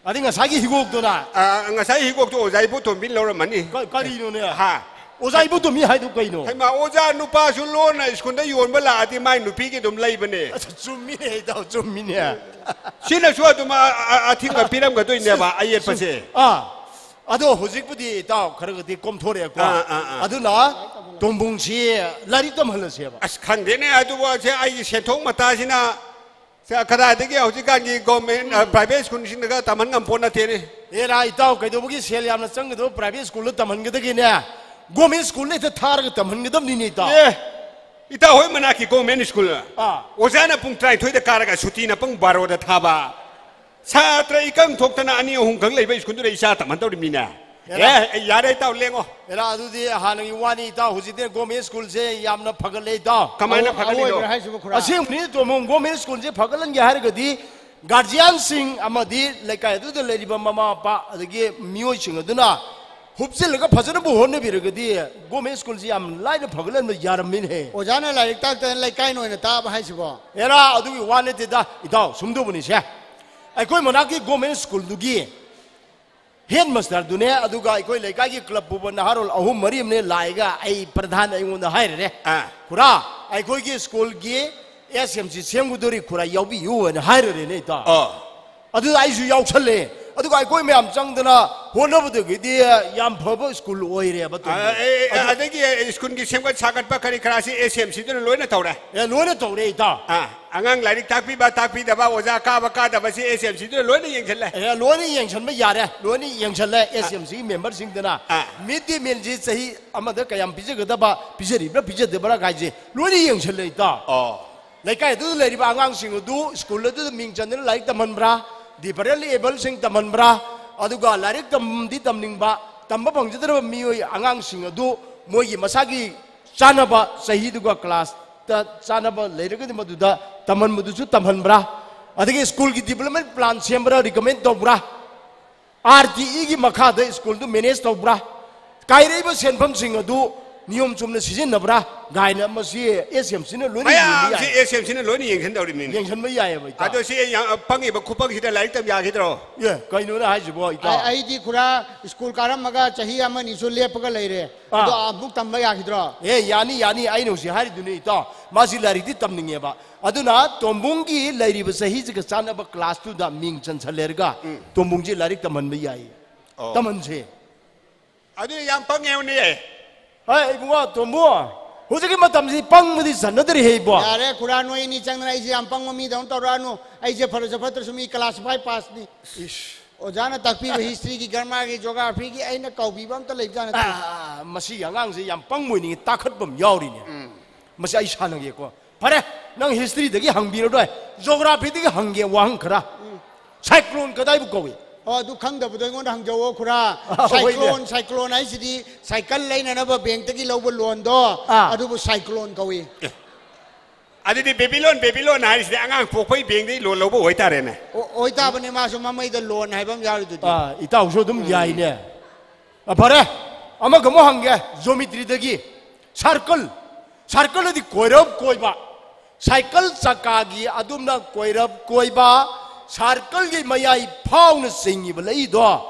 ꯑꯗꯩ ꯉꯁꯥꯏꯒꯤ ꯍꯤꯒꯣꯛꯇꯨꯅ? ꯑ, ꯉꯁꯥꯏ ꯍꯤꯒꯣꯛꯇꯣ ꯑꯣꯖꯥ ꯏꯕꯣꯇꯣꯝꯕꯤꯅ ꯂꯧꯔꯝꯃꯅꯤ꯫ ꯀ-, ꯀꯔꯤꯅꯣꯅꯦ? ꯍꯥ? ꯑꯣꯖꯥ ꯏꯕꯣꯇꯣꯝꯕꯤ ꯍꯥꯏꯗꯨ ꯀꯩꯅꯣ? ꯍꯩꯃꯥ, ꯑꯣꯖꯥ ꯅꯨꯄꯥꯁꯨ ꯂꯣꯟꯅ ꯁ꯭ꯀꯨꯜꯗ ꯌꯣꯟꯕ ꯂꯥꯛꯑꯗꯤ ꯃꯥꯏ ꯅꯨꯄꯤꯒꯤ ꯑꯗꯨꯝ ꯂꯩꯕꯅꯦ꯫ ꯑꯁ, ꯆꯨꯝꯃꯤꯅꯦ ꯏꯇꯥꯎ, ꯆꯨꯝꯃꯤꯅꯦ꯫ ꯁꯤꯅꯁꯨ ꯑꯗꯨꯝ ꯑ-, ꯑ-, ꯑꯊꯤꯡꯕ ꯄꯤꯔꯝꯒꯗꯣꯏꯅꯦꯕ, ꯑꯌꯦꯠꯄꯁꯦ꯫ ꯑꯥ, ꯑꯗꯣ ꯍꯧꯖꯤꯛꯄꯨꯗꯤ ꯏꯇꯥꯎ ꯈꯔꯒꯗꯤ ꯀꯣꯝꯊꯣꯔꯛꯑꯦꯀꯣ꯫ ꯑꯥ, ꯑꯥ, ꯑꯥ꯫ ꯑꯗꯨꯅ ꯇꯣꯝꯕꯨꯡꯁꯤ ꯂꯥꯏꯔꯤꯛ ꯇꯝꯍꯜꯂꯁꯦꯕ꯫ ꯑꯁ, ꯈꯪꯗꯦꯅꯦ, ꯑꯗꯨꯕꯨ ꯁꯦ ꯑꯩꯒꯤ ꯁꯦꯟꯊꯣꯛ ꯃꯇꯥꯁꯤꯅ ꯁꯦ, ꯀꯗꯥꯏꯗꯒꯤ ꯍꯧꯖꯤꯛꯀꯥꯟꯒꯤ ꯒꯣꯔꯃꯦꯟ, ꯑ, ꯄ꯭ꯔꯥꯏꯚꯦꯠ ꯁ꯭ꯀꯨꯜꯁꯤꯡꯗꯒ ꯇꯝꯍꯟ ꯉꯝꯄꯣꯠ ꯅꯠꯇꯦꯅꯦ꯫ ꯑꯦꯔꯥ, ꯏꯇꯥꯎ, ꯀꯩꯗꯧꯕꯒꯤ ꯁꯦꯜ ꯌꯥꯝꯅ ꯆꯪꯒꯗꯕ ꯄ꯭ꯔꯥꯏꯚꯦꯠ ꯁ꯭ꯀꯨꯜꯗ ꯇꯝꯍꯟꯒꯗꯒꯦꯅꯦ? ꯒꯣꯔꯃꯦꯟ ꯁ꯭ꯀꯨꯜꯗ ꯍꯦꯛꯇ ꯊꯥꯔꯒ ꯇꯝꯍꯟꯒꯗꯕꯅꯤꯅꯦ, ꯏꯇꯥꯎ꯫ ꯑꯦ, ꯏꯇꯥꯎ ꯍꯣꯏ ꯃꯅꯥꯛꯀꯤ ꯒꯣꯔꯃꯦꯟ ꯁ꯭ꯀꯨꯜ ꯑꯥ꯫ ꯑꯣꯖꯥꯅ ꯄꯨꯡ ꯇꯔꯥꯅꯤꯊꯣꯏꯗ ꯀꯥꯔꯒ ꯁꯨꯇꯤꯅ ꯄꯨꯡ ꯕꯥꯔꯣꯗ ꯊꯥꯕ꯫ ꯁꯥꯇ꯭ꯔ ꯏꯀꯪ ꯊꯣꯛꯇꯅ ꯑꯅꯤ ꯑꯍꯨꯝꯈꯛ ꯂꯩꯕ ꯁ꯭ꯀꯨꯜꯗꯨꯗ ꯏꯆꯥ ꯇꯝꯍꯟꯗꯧꯔꯤꯕꯅꯤꯅꯦ꯫ ꯑꯦꯔꯥ꯫ ꯑꯦ, ꯑꯦ, ꯌꯥꯔꯦ, ꯏꯇꯥꯎ, ꯂꯦꯡꯉꯣ꯫ ꯑꯦꯔꯥ, ꯑꯗꯨꯗꯤ ꯍꯥꯟꯅꯒꯤ ꯋꯥꯅꯤ, ꯏꯇꯥꯎ꯫ ꯍꯧꯖꯤꯛꯇꯤ ꯒꯣꯔꯃꯦꯟ ꯁ꯭ꯀꯨꯜꯁꯦ ꯌꯥꯝꯅ ꯐꯒꯠꯂꯦ, ꯏꯇꯥꯎ꯫ ꯀꯃꯥꯏꯅ ꯑꯋꯣ-, ꯐꯒꯠꯂꯤꯅꯣ? ꯑꯋꯣꯏꯕꯔꯣ ꯍꯥꯏꯁꯤꯕꯨ, ꯈꯨꯔꯥ? ꯑꯁꯦꯡꯕꯅꯤ, ꯇꯣꯝꯕꯣꯡ, ꯒꯣꯔꯃꯦꯟ ꯁ꯭ꯀꯨꯜꯁꯦ ꯐꯒꯠꯍꯟꯒꯦ ꯍꯥꯏꯔꯒꯗꯤ ꯒꯥꯔꯖꯤꯌꯥꯟꯁꯤꯡ ꯑꯃꯗꯤ ꯂꯩꯀꯥꯏ ꯑꯗꯨꯗ ꯂꯩꯔꯤꯕ ꯃꯃꯥ ꯃꯄꯥ ꯑꯗꯒꯤ ꯃꯤꯑꯣꯏꯁꯤꯡ ꯑꯗꯨꯅ ꯍꯨꯞꯆꯤꯜꯂꯒ ꯐꯖꯅꯕꯨ ꯍꯣꯠꯅꯕꯤꯔꯒꯗꯤ ꯒꯣꯔꯃꯦꯟ ꯁ꯭ꯀꯨꯜꯁꯤ ꯌꯥꯝ ꯂꯥꯏꯅ ꯐꯒꯠꯍꯟꯕ ꯌꯥꯔꯝꯃꯤꯅꯦꯍꯦ꯫ ꯑꯣꯖꯥꯅ ꯂꯥꯏꯔꯤꯛ ꯇꯥꯛꯇꯅ ꯂꯩꯀꯥꯏꯅ ꯑꯣꯏꯅ ꯇꯥꯛꯑꯕ ꯍꯥꯏꯁꯤꯕꯣ? ꯑꯦꯔꯥ, ꯑꯗꯨꯒꯤ ꯋꯥ ꯅꯠꯇꯦꯗ, ꯏꯇꯥꯎ, ꯁꯨꯝꯗꯧꯕꯅꯤꯁꯦ꯫ ꯑꯩꯈꯣꯏ ꯃꯅꯥꯛꯀꯤ ꯒꯣꯔꯃꯦꯟ ꯁ꯭ꯀꯨꯜꯗꯨꯒꯤ ꯍꯦꯗ ꯃꯥꯁꯇꯔꯗꯨꯅꯦ, ꯑꯗꯨꯒ ꯑꯩꯈꯣꯏ ꯂꯩꯀꯥꯏꯒꯤ ꯀ꯭ꯂꯕ ꯄꯨꯕ ꯅꯍꯥꯔꯣꯜ ꯑꯍꯨꯝ ꯃꯔꯤ ꯑꯃꯅꯦ ꯂꯥꯛꯑꯒ ꯑꯩ ꯄ꯭ꯔꯙꯥꯟ ꯑꯩꯉꯣꯟꯗ ꯍꯥꯏꯔꯔꯦ꯫ ꯑꯥ꯫ "ꯈꯨꯔꯥ, ꯑꯩꯈꯣꯏꯒꯤ ꯁ꯭ꯀꯨꯜꯒꯤ ꯑꯦꯁ ꯑꯦꯝ ꯁꯤ ꯁꯦꯝꯒꯗꯣꯔꯤ, ꯈꯨꯔꯥ ꯌꯥꯎꯕꯤꯌꯨ" ꯍꯥꯏꯅ ꯍꯥꯏꯔꯔꯦꯅꯦ, ꯏꯇꯥꯎ꯫ ꯑꯣ꯫ ꯑꯗꯨꯗ ꯑꯩꯁꯨ ꯌꯥꯎꯁꯜꯂꯦ꯫ ꯑꯗꯨꯒ ꯑꯩꯈꯣꯏ ꯃꯌꯥꯝ ꯆꯪꯗꯅ ꯍꯣꯠꯅꯕꯗꯒꯤꯗꯤ ꯌꯥꯝ ꯐꯕ ꯁ꯭ꯀꯨꯜ ꯑꯣꯏꯔꯦꯕ, ꯑ, ꯇꯣꯝꯕ꯫ ꯑꯦ, ꯑꯦ, ꯑꯗꯨ ꯑꯗꯒꯤ, ꯑꯦ, ꯁ꯭ꯀꯨꯜꯒꯤ ꯁꯦꯝꯒꯠ ꯁꯥꯒꯠꯄ ꯀꯔꯤ ꯀꯔꯥꯁꯤ ꯑꯦꯁ ꯑꯦꯝ ꯁꯤꯗꯨꯅ ꯂꯣꯏꯅ ꯇꯧꯔꯦ꯫ ꯑꯦ, ꯂꯣꯏꯅ ꯇꯧꯔꯦ, ꯏꯇꯥꯎ꯫ ꯑ, ꯑꯉꯥꯡ ꯂꯥꯏꯔꯤꯛ ꯇꯥꯛꯄꯤꯕ ꯇꯥꯛꯄꯤꯗꯕ, ꯑꯣꯖꯥ ꯀꯥꯕ ꯀꯥꯗꯕꯁꯤ ꯑꯦꯁ ꯑꯦꯝ ꯁꯤꯗꯨꯅ ꯂꯣꯏꯅ ꯌꯦꯡꯁꯤꯜꯂꯦ꯫ ꯑꯦ, ꯂꯣꯏꯅ ꯌꯦꯡꯁꯤꯟꯕ ꯌꯥꯔꯦ, ꯂꯣꯏꯅ ꯌꯦꯡꯁꯤꯜꯂꯦ ꯑꯦꯁ ꯑꯦꯝ ꯁꯤꯒꯤ ꯃꯦꯝꯕꯔꯁꯤꯡꯗꯨꯅ꯫ ꯑ꯫ ꯃꯤꯠ ꯗꯦ ꯃꯤꯜꯁꯤ ꯆꯍꯤ ꯑꯃꯗ ꯀꯌꯥꯝ ꯄꯤꯖꯒꯗꯕ, ꯄꯤꯖꯔꯤꯕ꯭ꯔꯥ ꯄꯤꯖꯗꯕ꯭ꯔꯥ ꯀꯥꯏꯁꯦ ꯂꯣꯏꯅ ꯌꯦꯡꯁꯤꯜꯂꯦ, ꯏꯇꯥꯎ꯫ ꯑꯣ꯫ ꯂꯩꯀꯥꯏ ꯑꯗꯨꯗ ꯂꯩꯔꯤꯕ ꯑꯉꯥꯡꯁꯤꯡ ꯑꯗꯨ ꯁ꯭ꯀꯨꯜ ꯑꯗꯨꯗ ꯃꯤꯡ ꯆꯟꯗꯨꯅ ꯂꯥꯏꯔꯤꯛ ꯇꯝꯍꯟꯕ꯭ꯔꯥ, ꯗꯤꯐꯔꯦꯟ ꯑꯦꯕꯜꯁꯤꯡ ꯇꯝꯍꯟꯕ꯭ꯔꯥ, ꯑꯗꯨꯒ ꯂꯥꯏꯔꯤꯛ ꯇꯝꯗꯤ ꯇꯝꯅꯤꯡꯕ, ꯇꯝꯕ ꯐꯪꯖꯗ꯭ꯔꯕ ꯃꯤꯑꯣꯏ ꯑꯉꯥꯡꯁꯤꯡ ꯑꯗꯨ ꯃꯣꯏꯒꯤ ꯃꯁꯥꯒꯤ ꯆꯥꯅꯕ ꯆꯍꯤꯗꯨꯒ ꯀ꯭ꯂꯥꯁꯇ ꯆꯥꯅꯕ ꯂꯩꯔꯒꯗꯤ ꯃꯗꯨꯗ ꯇꯝꯍꯟꯕꯗꯨꯁꯨ ꯇꯝꯍꯟꯕ꯭ꯔꯥ, ꯑꯗꯒꯤ ꯁ꯭ꯀꯨꯜꯒꯤ ꯗꯤꯕꯂꯞꯃꯦꯟ ꯄ꯭ꯂꯥꯟ ꯁꯦꯝꯕ꯭ꯔꯥ, ꯔꯤꯀꯃꯦꯟ ꯇꯧꯕ꯭ꯔꯥ, ꯑꯥꯔ ꯇꯤ ꯏꯒꯤ ꯃꯈꯥꯗ ꯁ꯭ꯀꯨꯜꯗꯨ ꯃꯦꯅꯦꯖ ꯇꯧꯕ꯭ꯔꯥ? ꯀꯥꯏꯔꯛꯏꯕ ꯁꯦꯟꯐꯝꯁꯤꯡ ꯑꯗꯨ ꯅꯤꯌꯣꯝ ꯆꯨꯝꯅ ꯁꯤꯖꯤꯟꯅꯕ꯭ꯔꯥ? ꯀꯥꯏꯅ ꯃꯁꯤ ꯑꯦꯁ ꯑꯦꯝ ꯁꯤꯅ ꯂꯣꯏꯅ ꯌꯦꯡꯕ ꯃꯌꯥꯝꯁꯤ ꯌꯥꯏ꯫ ꯑꯦꯁ ꯑꯦꯝ ꯁꯤꯅ ꯂꯣꯏꯅ ꯌꯦꯡꯁꯤꯟꯗꯧꯔꯤꯕꯅꯤꯅꯦ꯫ ꯌꯦꯡꯁꯤꯟꯕ ꯌꯥꯏꯑꯕ, ꯏꯇꯥꯎ꯫ ꯑꯗꯣ ꯁꯤ ꯌꯥꯝ ꯄꯪꯉꯤꯕ ꯈꯨꯄꯪꯁꯤꯗ ꯂꯥꯏꯔꯤꯛ ꯇꯝ ꯌꯥꯈꯤꯗ꯭ꯔꯣ? ꯑꯦ, ꯀꯩꯅꯣꯅꯦ ꯍꯥꯏꯁꯤꯕꯣ, ꯏꯇꯥꯎ? ꯑꯩ-, ꯑꯩꯗꯤ ꯈꯨꯔꯥ ꯁ꯭ꯀꯨꯜ ꯀꯥꯔꯝꯃꯒ ꯆꯍꯤ ꯑꯃꯅꯤꯁꯨ ꯂꯦꯞꯄꯒ ꯂꯩꯔꯦ꯫ ꯑꯥ꯫ ꯑꯗꯣ ꯑꯃꯨꯛ ꯇꯝꯕ ꯌꯥꯈꯤꯗ꯭ꯔꯣ? ꯑꯦ, ꯌꯥꯅꯤ, ꯌꯥꯅꯤ꯫ ꯑꯩꯅ ꯍꯧꯖꯤꯛ ꯍꯥꯏꯔꯤꯗꯨꯅꯤ, ꯏꯇꯥꯎ꯫ ꯃꯥꯁꯤ ꯂꯥꯏꯔꯤꯛꯇꯤ ꯇꯝꯅꯤꯡꯉꯦꯕ꯫ ꯑꯗꯨꯅ ꯇꯣꯝꯕꯨꯡꯒꯤ ꯂꯩꯔꯤꯕ ꯆꯍꯤꯁꯤꯒ ꯆꯥꯟꯅꯕ ꯀ꯭ꯂꯥꯁꯇꯨꯗ ꯃꯤꯡ ꯆꯟꯁꯜꯂꯦꯔꯒ ꯎꯝ꯫ ꯇꯣꯝꯕꯨꯡꯁꯤ ꯂꯥꯏꯔꯤꯛ ꯇꯝꯍꯟꯕ ꯌꯥꯏ꯫ ꯑꯣ꯫ ꯇꯝꯍꯟꯁꯦ꯫ ꯑꯗꯨꯗꯤ ꯌꯥꯝ ꯄꯪꯉꯦꯕꯅꯦ꯫ ꯍꯣꯏ, ꯏꯕꯨꯡꯉꯣ, ꯇꯣꯝꯕꯨ, ꯍꯧꯖꯤꯛꯀꯤ ꯃꯇꯝꯁꯤ ꯄꯪꯕꯗꯤ ꯆꯟꯅꯗ꯭ꯔꯦꯍꯦ, ꯏꯕꯣ꯫ ꯌꯥꯔꯦ, ꯈꯨꯔꯥ, ꯅꯣꯏ ꯑꯅꯤ ꯆꯪꯗꯅ ꯑꯩꯁꯦ ꯌꯥꯝ ꯄꯪꯕ ꯃꯤꯗꯧꯅ ꯇꯧꯔꯛꯑꯅꯨ꯫ ꯑꯩꯁꯦ ꯐꯔꯁꯨ ꯐꯠꯇ꯭ꯔꯁꯨ ꯃꯤ ꯀ꯭ꯂꯥꯁ ꯐꯥꯏꯚ ꯄꯥꯁꯅꯤ꯫ ꯏꯁ꯫ ꯑꯣꯖꯥꯅ ꯇꯥꯛꯄꯤꯕ ꯍꯤꯁꯇ꯭ꯔꯤꯒꯤ, ꯒ꯭ꯔꯃꯥꯔꯒꯤ, ꯖꯣꯒ꯭ꯔꯥꯐꯤꯒꯤ ꯑꯩꯅ ꯀꯥꯎꯕꯤꯕ ꯑꯝꯇ ꯂꯩꯕꯖꯥꯠ ꯅꯠꯇꯦ꯫ ꯑꯥ, ꯃꯁꯤꯒꯤ ꯑꯉꯥꯡꯁꯦ ꯌꯥꯝ ꯄꯪꯕ ꯑꯣꯏꯅꯤꯡꯉꯤ, ꯇꯥꯈꯠꯄ ꯑꯃ ꯌꯥꯎꯔꯤꯅꯦ꯫ ꯎꯝ꯫ ꯃꯁꯤ ꯑꯩ ꯁꯥꯟꯅꯒꯦꯀꯣ꯫ ꯐꯔꯦ, ꯅꯪ ꯍꯤꯁꯇ꯭ꯔꯤꯗꯒꯤ ꯍꯪꯕꯤꯔꯔꯣꯏ, ꯖꯣꯒ꯭ꯔꯥꯐꯤꯗꯒꯤ ꯍꯪꯒꯦ ꯋꯥꯍꯪ ꯈꯔ꯫ ꯎꯝ꯫ ꯁꯥꯏꯀ꯭ꯂꯣꯟ ꯀꯗꯥꯏꯕꯨ ꯀꯧꯏ? ꯑꯣ, ꯑꯗꯨ ꯈꯪꯗꯕꯗꯣ ꯑꯩꯉꯣꯟꯗ ꯍꯪꯖꯧꯑꯣ, ꯈꯨꯔꯥ꯫ ꯑꯥ, ꯍꯣꯏꯅꯦ꯫ ꯁꯥꯏꯀ꯭ꯂꯣꯟ, ꯁꯥꯏꯀ꯭ꯂꯣꯟ ꯍꯥꯏꯁꯤꯗꯤ ꯁꯥꯏꯀꯜ ꯂꯩꯅꯅꯕ ꯕꯦꯡꯛꯇꯒꯤ ꯂꯧꯕ ꯂꯣꯟꯗꯣ, ꯑꯥ꯫ ꯑꯗꯨꯕꯨ ꯁꯥꯏꯀ꯭ꯂꯣꯟ ꯀꯧꯏ꯫ ꯑꯦ꯫ ꯑꯗꯨꯗꯤ ꯕꯦꯕꯤꯂꯣꯟ, ꯕꯦꯕꯤꯂꯣꯟ ꯍꯥꯏꯔꯤꯁꯤꯗꯤ ꯑꯉꯥꯡ ꯄꯣꯛꯄꯒꯤ ꯕꯦꯡꯛꯇꯒꯤ ꯂꯣꯟ ꯂꯧꯕ ꯑꯣꯏꯇꯥꯔꯦꯅꯦ꯫ ꯑꯣ-, ꯑꯣꯏꯇꯥꯕꯅꯤ, ꯃꯥꯁꯨ ꯃꯃꯩꯗ ꯂꯣꯟ ꯍꯥꯏꯕ ꯑꯃ ꯌꯥꯎꯔꯤꯗꯨꯗꯤ꯫ ꯑꯥ, ꯏꯇꯥꯎꯁꯨ ꯑꯗꯨꯝ ꯎꯝ꯫ ꯌꯥꯏꯅꯦ꯫ ꯑ, ꯐꯔꯦ, ꯑꯃꯒ ꯑꯃꯨꯛ ꯍꯪꯒꯦ, ꯖꯣꯃꯤꯇ꯭ꯔꯤꯗꯒꯤ꯫ ꯁꯥꯔꯀꯜ, ꯁꯥꯔꯀꯜ ꯑꯗꯤ ꯀꯣꯏꯔꯞ ꯀꯣꯏꯕ, ꯁꯥꯏꯀꯜ ꯆꯀꯥꯒꯤ ꯑꯗꯨꯝꯅ ꯀꯣꯏꯔꯞ ꯀꯣꯏꯕ, ꯁꯥꯔꯀꯜꯒꯤ ꯃꯌꯥꯏ ꯐꯥꯎꯅ ꯆꯤꯡꯉꯤꯕ ꯂꯩꯗꯣ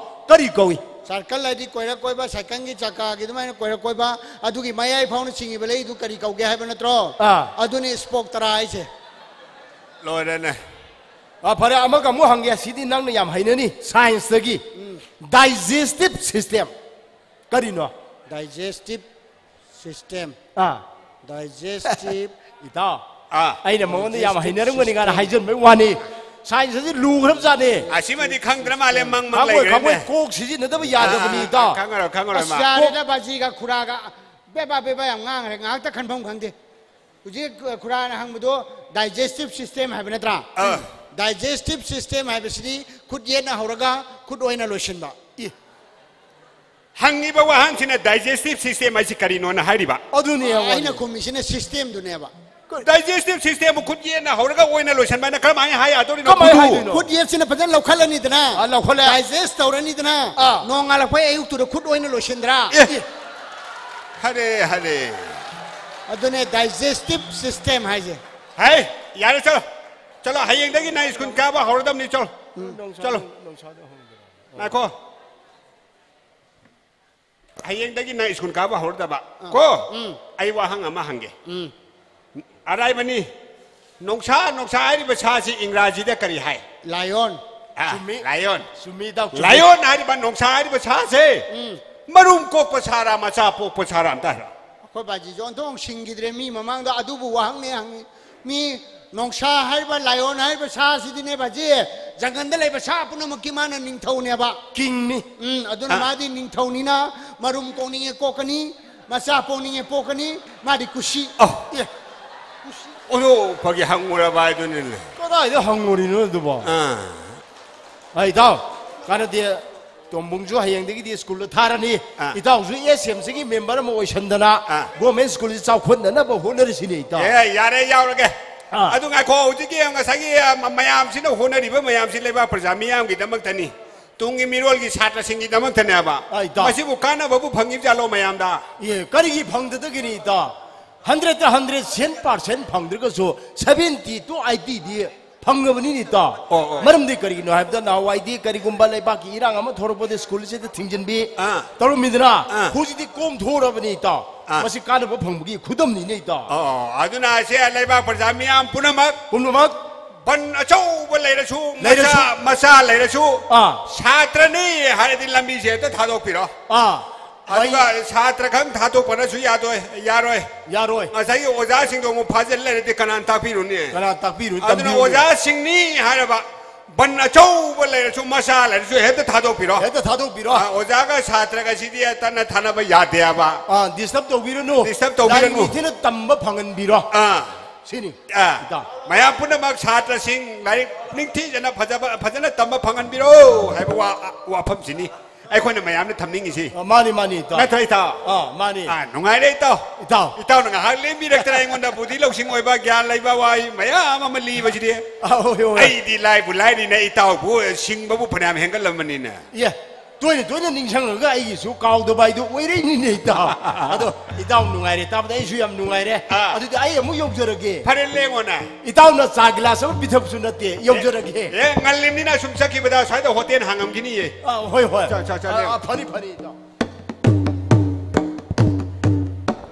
ꯀꯔꯤ ꯀꯧꯏ? ꯁꯥꯔꯀꯜ ꯍꯥꯏꯗꯤ ꯀꯣꯏꯔꯞ ꯀꯣꯏꯕ, ꯁꯥꯏꯀꯜꯒꯤ ꯆꯀꯥꯒꯤ ꯑꯗꯨꯃꯥꯏꯅ ꯀꯣꯏꯔꯞ ꯀꯣꯏꯕ, ꯑꯗꯨꯒꯤ ꯃꯌꯥꯏ ꯐꯥꯎꯅ ꯆꯤꯡꯉꯤꯕ ꯂꯩꯗꯨ ꯀꯔꯤ ꯀꯧꯒꯦ ꯍꯥꯏꯕ ꯅꯠꯇ꯭ꯔꯣ? ꯑꯥ꯫ ꯑꯗꯨꯅꯤ ꯁ꯭ꯄꯣꯛ ꯇꯔꯥ ꯍꯥꯏꯁꯦ꯫ ꯂꯣꯏꯔꯦꯅꯦ꯫ ꯑꯥ, ꯐꯔꯦ, ꯑꯃꯒ ꯑꯃꯨꯛ ꯍꯪꯒꯦ, ꯁꯤꯗꯤ ꯅꯪꯅ ꯌꯥꯝ ꯍꯩꯅꯅꯤ, ꯁꯥꯏꯟꯁꯇꯒꯤ꯫ ꯎꯝ꯫ Digestive system ꯀꯔꯤꯅꯣ? Digestive system. ꯑꯥ Digestive. ꯏꯇꯥꯎ, ꯑꯥ ꯑꯩꯅ ꯃꯉꯣꯟꯗ ꯌꯥꯝ ꯍꯩꯅꯔꯝꯒꯅꯤ ꯀꯥꯏꯅ ꯍꯥꯏꯖꯟꯕꯩ ꯋꯥꯅꯤ꯫ ꯁꯥꯏꯟꯁ ꯑꯁꯤ ꯂꯨꯈ꯭ꯔꯕꯖꯥꯠꯅꯤ꯫ ꯑꯁꯤꯃꯗꯤ ꯈꯪꯗ꯭ꯔ ꯃꯥꯜꯂꯦ, ꯃꯪ ꯃꯪ ꯈꯪꯉꯣꯏ ꯈꯪꯉꯣꯏ꯫ ꯂꯩꯈ꯭ꯔꯦꯅꯦ꯫ ꯀꯣꯛ ꯁꯤꯖꯤꯟꯅꯗꯕ ꯌꯥꯗꯕꯅꯤ ꯏꯇꯥꯎ꯫ ꯈꯪꯉꯔꯣꯏ ꯈꯪꯉꯔꯣꯏ ꯑꯁ ꯃꯥ꯫ ꯌꯥꯔꯦꯗ, ꯕꯥꯖꯤꯒ ꯈꯨꯔꯥꯒ ꯕꯦꯕꯥ ꯕꯦꯕꯥ ꯌꯥꯝ ꯉꯥꯡꯈ꯭ꯔꯦ, ꯉꯥꯏꯍꯥꯛꯇ ꯈꯟꯐꯝ ꯈꯪꯗꯦ꯫ ꯍꯧꯖꯤꯛ ꯈꯨꯔꯥꯅ ꯍꯪꯕꯗꯣ digestive system ꯍꯥꯏꯕ ꯅꯠꯇ꯭ꯔꯥ? ꯑꯥ꯫ Digestive system ꯍꯥꯏꯕꯁꯤꯗꯤ ꯈꯨꯠ ꯌꯦꯠꯅ ꯍꯧꯔꯒ ꯈꯨꯠ ꯑꯣꯏꯅ ꯂꯣꯏꯁꯤꯟꯕ꯫ ꯍꯪꯉꯤꯕ ꯋꯥꯍꯪꯁꯤꯅ digestive system ꯍꯥꯏꯁꯤ ꯀꯔꯤꯅꯣꯅ ꯍꯥꯏꯔꯤꯕ? ꯑꯗꯨꯅꯤ ꯌꯦꯡꯉꯣ꯫ ꯑꯩꯅ ꯈꯨꯝꯃꯤꯁꯤꯅ system ꯗꯨꯅꯦꯕ꯫ Digestive system ꯕꯨ ꯈꯨꯠ ꯌꯦꯠꯅ ꯍꯧꯔꯒ ꯑꯣꯏꯅ ꯂꯣꯏꯁꯤꯟꯕ ꯍꯥꯏꯅ ꯀꯔꯝꯍꯥꯏꯅ ꯍꯥꯏ ꯌꯥꯗꯣꯔꯤꯅꯣ? ꯀꯃꯥꯏ ꯈꯨꯠꯇꯨ? ꯍꯥꯏꯗꯣꯏꯅꯣ? ꯈꯨꯠ ꯌꯦꯠꯁꯤꯅ ꯐꯖꯅ ꯂꯧꯈꯠꯂꯅꯤꯗꯅ, ꯑꯥ, ꯂꯧꯈꯠꯂꯦ꯫ Digest ꯇꯧꯔꯅꯤꯗꯅ, ꯑꯥ꯫ ꯅꯣꯡꯉꯥꯜꯂꯛꯄꯩ ꯑꯌꯨꯛꯇꯨꯗ ꯈꯨꯠ ꯑꯣꯏꯅ ꯂꯣꯏꯁꯤꯟꯗ꯭ꯔꯥ? ꯑꯦ, ꯍꯔꯦ ꯍꯔꯦ꯫ ꯑꯗꯨꯅꯦ digestive system ꯍꯥꯏꯁꯦ꯫ ꯍꯩ, ꯌꯥꯔꯦ, ꯆꯠꯂꯣ꯫ ꯆꯠꯂꯣ, ꯍꯌꯦꯡꯗꯒꯤ ꯅꯪ ꯁ꯭ꯀꯨꯜ ꯀꯥꯕ ꯍꯧꯔꯗꯝꯅꯤ, ꯆꯠꯂꯣ꯫ ꯆꯠꯂꯣ꯫ ꯉꯥꯏꯈꯣ꯫ ꯍꯌꯦꯡꯗꯒꯤ ꯅꯪ ꯁ꯭ꯀꯨꯜ ꯀꯥꯕ ꯍꯧꯔꯗꯕ꯫ ꯀꯣ? ꯑꯩ ꯋꯥꯍꯪ ꯑꯃ ꯍꯪꯒꯦ꯫ ꯑꯔꯥꯏꯕꯅꯤ꯫ ꯅꯣꯡꯁꯥ, ꯅꯣꯡꯁꯥ ꯍꯥꯏꯔꯤꯕ ꯁꯥꯁꯤ ꯏꯪꯒ꯭ꯔꯥꯖꯤꯗ ꯀꯔꯤ ꯍꯥꯏ? Lion꯫ ꯑꯥ, ꯆꯨꯝꯃꯤ꯫ Lion꯫ ꯆꯨꯝꯃꯤ, ꯏꯇꯥꯎ, ꯆꯨꯝꯃꯤ꯫ Lion ꯍꯥꯏꯔꯤꯕ ꯅꯣꯡꯁꯥ ꯍꯥꯏꯔꯤꯕ ꯁꯥꯁꯦ ꯃꯔꯨꯝ ꯀꯣꯛꯄ ꯁꯥꯔꯥ, ꯃꯆꯥ ꯄꯣꯛꯄ ꯁꯥꯔꯥ ꯑꯝꯇ ꯍꯥꯏꯔꯣ꯫ ꯑꯩꯈꯣꯏ ꯕꯥꯖꯤꯁꯨ ꯑꯣꯟꯊꯣꯛ ꯁꯤꯡꯈꯤꯗ꯭ꯔꯦ, ꯃꯤ ꯃꯃꯥꯡꯗ ꯑꯗꯨꯕꯨ ꯋꯥꯍꯪꯅꯦ ꯍꯪꯉꯤ꯫ ꯃꯤ ꯅꯣꯡꯁꯥ ꯍꯥꯏꯔꯤꯕ, lion ꯍꯥꯏꯔꯤꯕ ꯁꯥꯁꯤꯗꯤꯅꯦ ꯕꯥꯖꯤ, ꯖꯪꯒꯜꯗ ꯂꯩꯕ ꯁꯥ ꯄꯨꯝꯅꯃꯛꯀꯤ ꯃꯥꯅ ꯅꯤꯡꯊꯧꯅꯦꯕ꯫ King ꯅꯤ꯫ ꯎꯝ, ꯑꯗꯨꯅ ꯑꯥ꯫ ꯃꯥꯗꯤ ꯅꯤꯡꯊꯧꯅꯤꯅ ꯃꯔꯨꯝ ꯀꯣꯛꯅꯤꯡꯉꯦ ꯀꯣꯛꯀꯅꯤ, ꯃꯆꯥ ꯄꯣꯛꯅꯤꯡꯉꯦ ꯄꯣꯛꯀꯅꯤ, ꯃꯥꯗꯤ ꯀꯨꯁꯤ꯫ ꯑꯧ꯫ ꯑꯦ, ꯑꯣꯟꯊꯣꯛꯄꯒꯤ ꯍꯪꯉꯨꯔꯕ ꯍꯥꯏꯗꯨꯅꯤꯅꯦ꯫ ꯀꯗꯥꯏꯗ ꯍꯪꯉꯨꯔꯤꯅꯣ ꯑꯗꯨꯕꯣ? ꯑꯥ꯫ ꯑ, ꯏꯇꯥꯎ, ꯀꯥꯟꯅꯗꯦ꯫ ꯇꯣꯝꯕꯨꯡꯁꯨ ꯍꯌꯦꯡꯗꯒꯤꯗꯤ ꯁ꯭ꯀꯨꯜꯗ ꯊꯥꯔꯅꯤ꯫ ꯑꯥ꯫ ꯏꯇꯥꯎꯁꯨ S M C ꯒꯤ member ꯑꯃ ꯑꯣꯏꯁꯟꯗꯅ ꯑꯥ꯫ Government ꯁ꯭ꯀꯨꯜꯁꯤ ꯆꯥꯎꯈꯠꯅꯅꯕ ꯍꯣꯠꯅꯔꯁꯤꯅꯦ, ꯏꯇꯥꯎ꯫ ꯑꯦ, ꯌꯥꯔꯦ, ꯌꯥꯎꯔꯒꯦ꯫ ꯑꯥ꯫ ꯑꯗꯨ ꯉꯥꯏꯈꯣ, ꯍꯧꯖꯤꯛꯀꯤ ꯉꯁꯥꯏꯒꯤ, ꯑ, ꯃ-, ꯃꯌꯥꯝꯁꯤꯅ ꯍꯣꯠꯅꯔꯤꯕ ꯃꯌꯥꯝꯁꯤ ꯂꯩꯕꯥꯛ ꯄ꯭ꯔꯖꯥ ꯃꯤꯌꯥꯝꯒꯤꯗꯃꯛꯇꯅꯤ, ꯇꯨꯡꯒꯤ ꯃꯤꯔꯣꯜꯒꯤ ꯁꯥꯇ꯭ꯔꯁꯤꯡꯒꯤꯗꯃꯛꯇꯅꯦꯕ꯫ ꯑꯥ, ꯏꯇꯥꯎ꯫ ꯃꯁꯤꯕꯨ ꯀꯥꯟꯅꯕꯕꯨ ꯐꯪꯉꯤꯕꯖꯥꯠꯂꯣ ꯃꯌꯥꯝꯗ? ꯑꯦ, ꯀꯔꯤꯒꯤ ꯐꯪꯗꯗꯒꯤꯅꯤ, ꯏꯇꯥꯎ? Hundred ꯇ hundred, cent percent ꯐꯪꯗ꯭ꯔꯒꯁꯨ, seventy to eighty ꯗꯤ ꯐꯪꯉꯕꯅꯤꯅꯦ, ꯏꯇꯥꯎ꯫ ꯑꯣ, ꯑꯣ꯫ ꯃꯔꯝꯗꯤ ꯀꯔꯤꯒꯤꯅꯣ ꯍꯥꯏꯕꯗ, ꯅꯍꯥꯟꯋꯥꯏꯗꯤ ꯀꯔꯤꯒꯨꯝꯕ ꯂꯩꯕꯥꯛꯀꯤ ꯏꯔꯥꯡ ꯑꯃ ꯊꯣꯛꯂꯛꯄꯗ ꯁ꯭ꯀꯨꯜꯁꯤꯗ ꯊꯤꯡꯖꯤꯟꯕꯤ ꯑꯥ꯫ ꯇꯧꯔꯝꯃꯤꯗꯅ, ꯑꯥ꯫ ꯍꯧꯖꯤꯛꯇꯤ ꯀꯣꯝꯊꯣꯛꯑꯕꯅꯤ, ꯏꯇꯥꯎ꯫ ꯑꯥ꯫ ꯃꯁꯤ ꯀꯥꯟꯅꯕ ꯐꯪꯕꯒꯤ ꯈꯨꯗꯝꯅꯤꯅꯦ, ꯏꯇꯥꯎ꯫ ꯑꯣ, ꯑꯗꯨꯅ ꯑꯁꯦ ꯂꯩꯕꯥꯛ ꯄ꯭ꯔꯖꯥ ꯃꯤꯌꯥꯝ ꯄꯨꯝꯅꯃꯛ ꯄꯨꯝꯅꯃꯛ ꯕꯟ ꯑꯆꯧꯕ ꯂꯩꯔꯁꯨ, ꯂꯩꯔꯁꯨ꯫ ꯃꯆꯥ, ꯃꯆꯥ ꯂꯩꯔꯁꯨ, ꯑꯥ꯫ ꯁꯥꯇ꯭ꯔꯅꯤ ꯍꯥꯏꯔꯗꯤ ꯂꯝꯕꯤꯁꯦ ꯍꯦꯛꯇ ꯊꯥꯗꯣꯛꯄꯤꯔꯣ꯫ ꯑꯥ꯫ ꯑꯗꯨꯒ ꯁꯥꯇ꯭ꯔ ꯈꯛ ꯊꯥꯗꯣꯛꯄꯅꯁꯨ ꯌꯥꯗꯣꯏ-, ꯌꯥꯔꯣꯏ꯫ ꯌꯥꯔꯣꯏ꯫ ꯉꯁꯥꯏꯒꯤ ꯑꯣꯖꯥꯁꯤꯡꯗꯣ ꯑꯃꯨꯛ ꯐꯥꯖꯤꯜ ꯂꯩꯔꯗꯤ ꯀꯅꯥꯅ ꯇꯥꯛꯄꯤꯔꯨꯅꯤ? ꯀꯅꯥ ꯇꯥꯛꯄꯤꯔꯨꯅꯤ? ꯑꯗꯨꯅ ꯇꯝꯕꯤꯔꯨꯅꯤ? ꯑꯣꯖꯥꯁꯤꯡꯅꯤ ꯍꯥꯏꯔꯕ, ꯕꯟ ꯑꯆꯧꯕ ꯂꯩꯔꯁꯨ, ꯃꯆꯥ ꯂꯩꯔꯁꯨ ꯍꯦꯛꯇ ꯊꯥꯗꯣꯛꯄꯤꯔꯣ꯫ ꯍꯦꯛꯇ ꯊꯥꯗꯣꯛꯄꯤꯔꯣ꯫ ꯑ, ꯑꯣꯖꯥꯒ ꯁꯥꯇ꯭ꯔꯒꯁꯤꯗꯤ ꯇꯠꯅ ꯊꯥꯅꯕ ꯌꯥꯗꯦꯕ꯫ ꯑꯥ, disturb ꯇꯧꯕꯤꯔꯨꯅꯨ꯫ Disturb ꯇꯧꯕꯤꯔꯨꯅꯨ꯫ ꯂꯥꯏꯔꯤꯛ ꯅꯤꯡꯊꯤꯅ ꯇꯝꯕ ꯐꯪꯍꯟꯕꯤꯔꯣ꯫ ꯑꯥ꯫ ꯁꯤꯅꯤ꯫ ꯑꯥ꯫ ꯏꯇꯥꯎ꯫ ꯃꯌꯥꯝ ꯄꯨꯝꯅꯃꯛ ꯁꯥꯇ꯭ꯔꯁꯤꯡ ꯂꯥꯏꯔꯤꯛ ꯅꯤꯡꯊꯤꯖꯅ ꯐꯖꯕ, ꯐꯖꯅ ꯇꯝꯕ ꯐꯪꯍꯟꯕꯤꯔꯣ ꯍꯥꯏꯕ ꯋꯥ-, ꯋꯥꯐꯝꯁꯤꯅꯤ ꯑꯩꯈꯣꯏꯅ ꯃꯌꯥꯝꯅ ꯊꯝꯅꯤꯡꯉꯤꯁꯤ꯫ ꯑ, ꯃꯥꯅꯤ, ꯃꯥꯅꯤ, ꯏꯇꯥꯎ꯫ ꯅꯠꯇ꯭ꯔꯣ, ꯏꯇꯥꯎ? ꯑꯥ, ꯃꯥꯅꯤ꯫ ꯑꯥ, ꯅꯨꯡꯉꯥꯏꯔꯦ, ꯏꯇꯥꯎ꯫ ꯏꯇꯥꯎ꯫ ꯏꯇꯥꯎꯅ ꯉꯥꯏꯍꯥꯛ ꯂꯦꯝꯕꯤꯔꯛꯇꯅ ꯑꯩꯉꯣꯟꯗ ꯕꯨꯙꯤ ꯂꯧꯁꯤꯡ ꯑꯣꯏꯕ, ꯒ꯭ꯌꯥꯟ ꯂꯩꯕ ꯋꯥꯍꯩ ꯃꯌꯥꯝ ꯑꯃ ꯂꯤꯕꯁꯤꯗꯤ꯫ ꯑꯥ, ꯍꯣꯏ, ꯍꯣꯏ, ꯍꯣꯏ꯫ ꯑꯩꯗꯤ ꯂꯥꯏꯕꯨ ꯂꯥꯏꯔꯤꯅ ꯏꯇꯥꯎꯕꯨ ꯁꯤꯡꯕꯕꯨ ꯐꯅꯌꯥꯝ ꯍꯦꯟꯒꯠꯂꯝꯕꯅꯤꯅ꯫ ꯏꯌꯦ, ꯇꯣꯏꯅ ꯇꯣꯏꯅ ꯅꯤꯡꯁꯤꯡꯉꯒ ꯑꯩꯒꯤꯁꯨ ꯀꯥꯎꯗꯕ ꯍꯥꯏꯗꯨ ꯑꯣꯏꯔꯛꯏꯅꯤꯅꯦ, ꯏꯇꯥꯎ꯫ ꯑꯗꯣ ꯏꯇꯥꯎ ꯅꯨꯡꯉꯥꯏꯔꯦ ꯇꯥꯕꯗ, ꯑꯩꯁꯨ ꯌꯥꯝ ꯅꯨꯡꯉꯥꯏꯔꯦ꯫ ꯑꯥ꯫ ꯑꯗꯨꯗꯤ ꯑꯩ ꯑꯃꯨꯛ ꯌꯧꯖꯔꯒꯦ꯫ ꯐꯔꯦ, ꯂꯦꯡꯉꯣꯅꯦ꯫ ꯏꯇꯥꯎꯅ ꯆꯥ ꯒꯤꯂꯥꯁ ꯑꯃ ꯄꯤꯊꯛꯄꯁꯨ ꯅꯠꯇꯦ, ꯌꯧꯖꯔꯒꯦ꯫ ꯑꯦ, ꯉꯜꯂꯤꯕꯅꯤꯅ ꯑꯁꯨꯝ ꯆꯠꯈꯤꯕꯗ ꯁ꯭ꯋꯥꯏꯗ ꯍꯣꯇꯦꯜ ꯍꯥꯡꯉꯝꯈꯤꯅꯤꯌꯦ꯫ ꯑꯥ, ꯍꯣꯏ, ꯍꯣꯏ꯫ ꯆꯥ, ꯆꯥ, ꯆꯥ, ꯑꯥ, ꯂꯦꯡꯉꯣ꯫ ꯑꯥ, ꯐꯅꯤ, ꯐꯅꯤ, ꯏꯇꯥꯎ꯫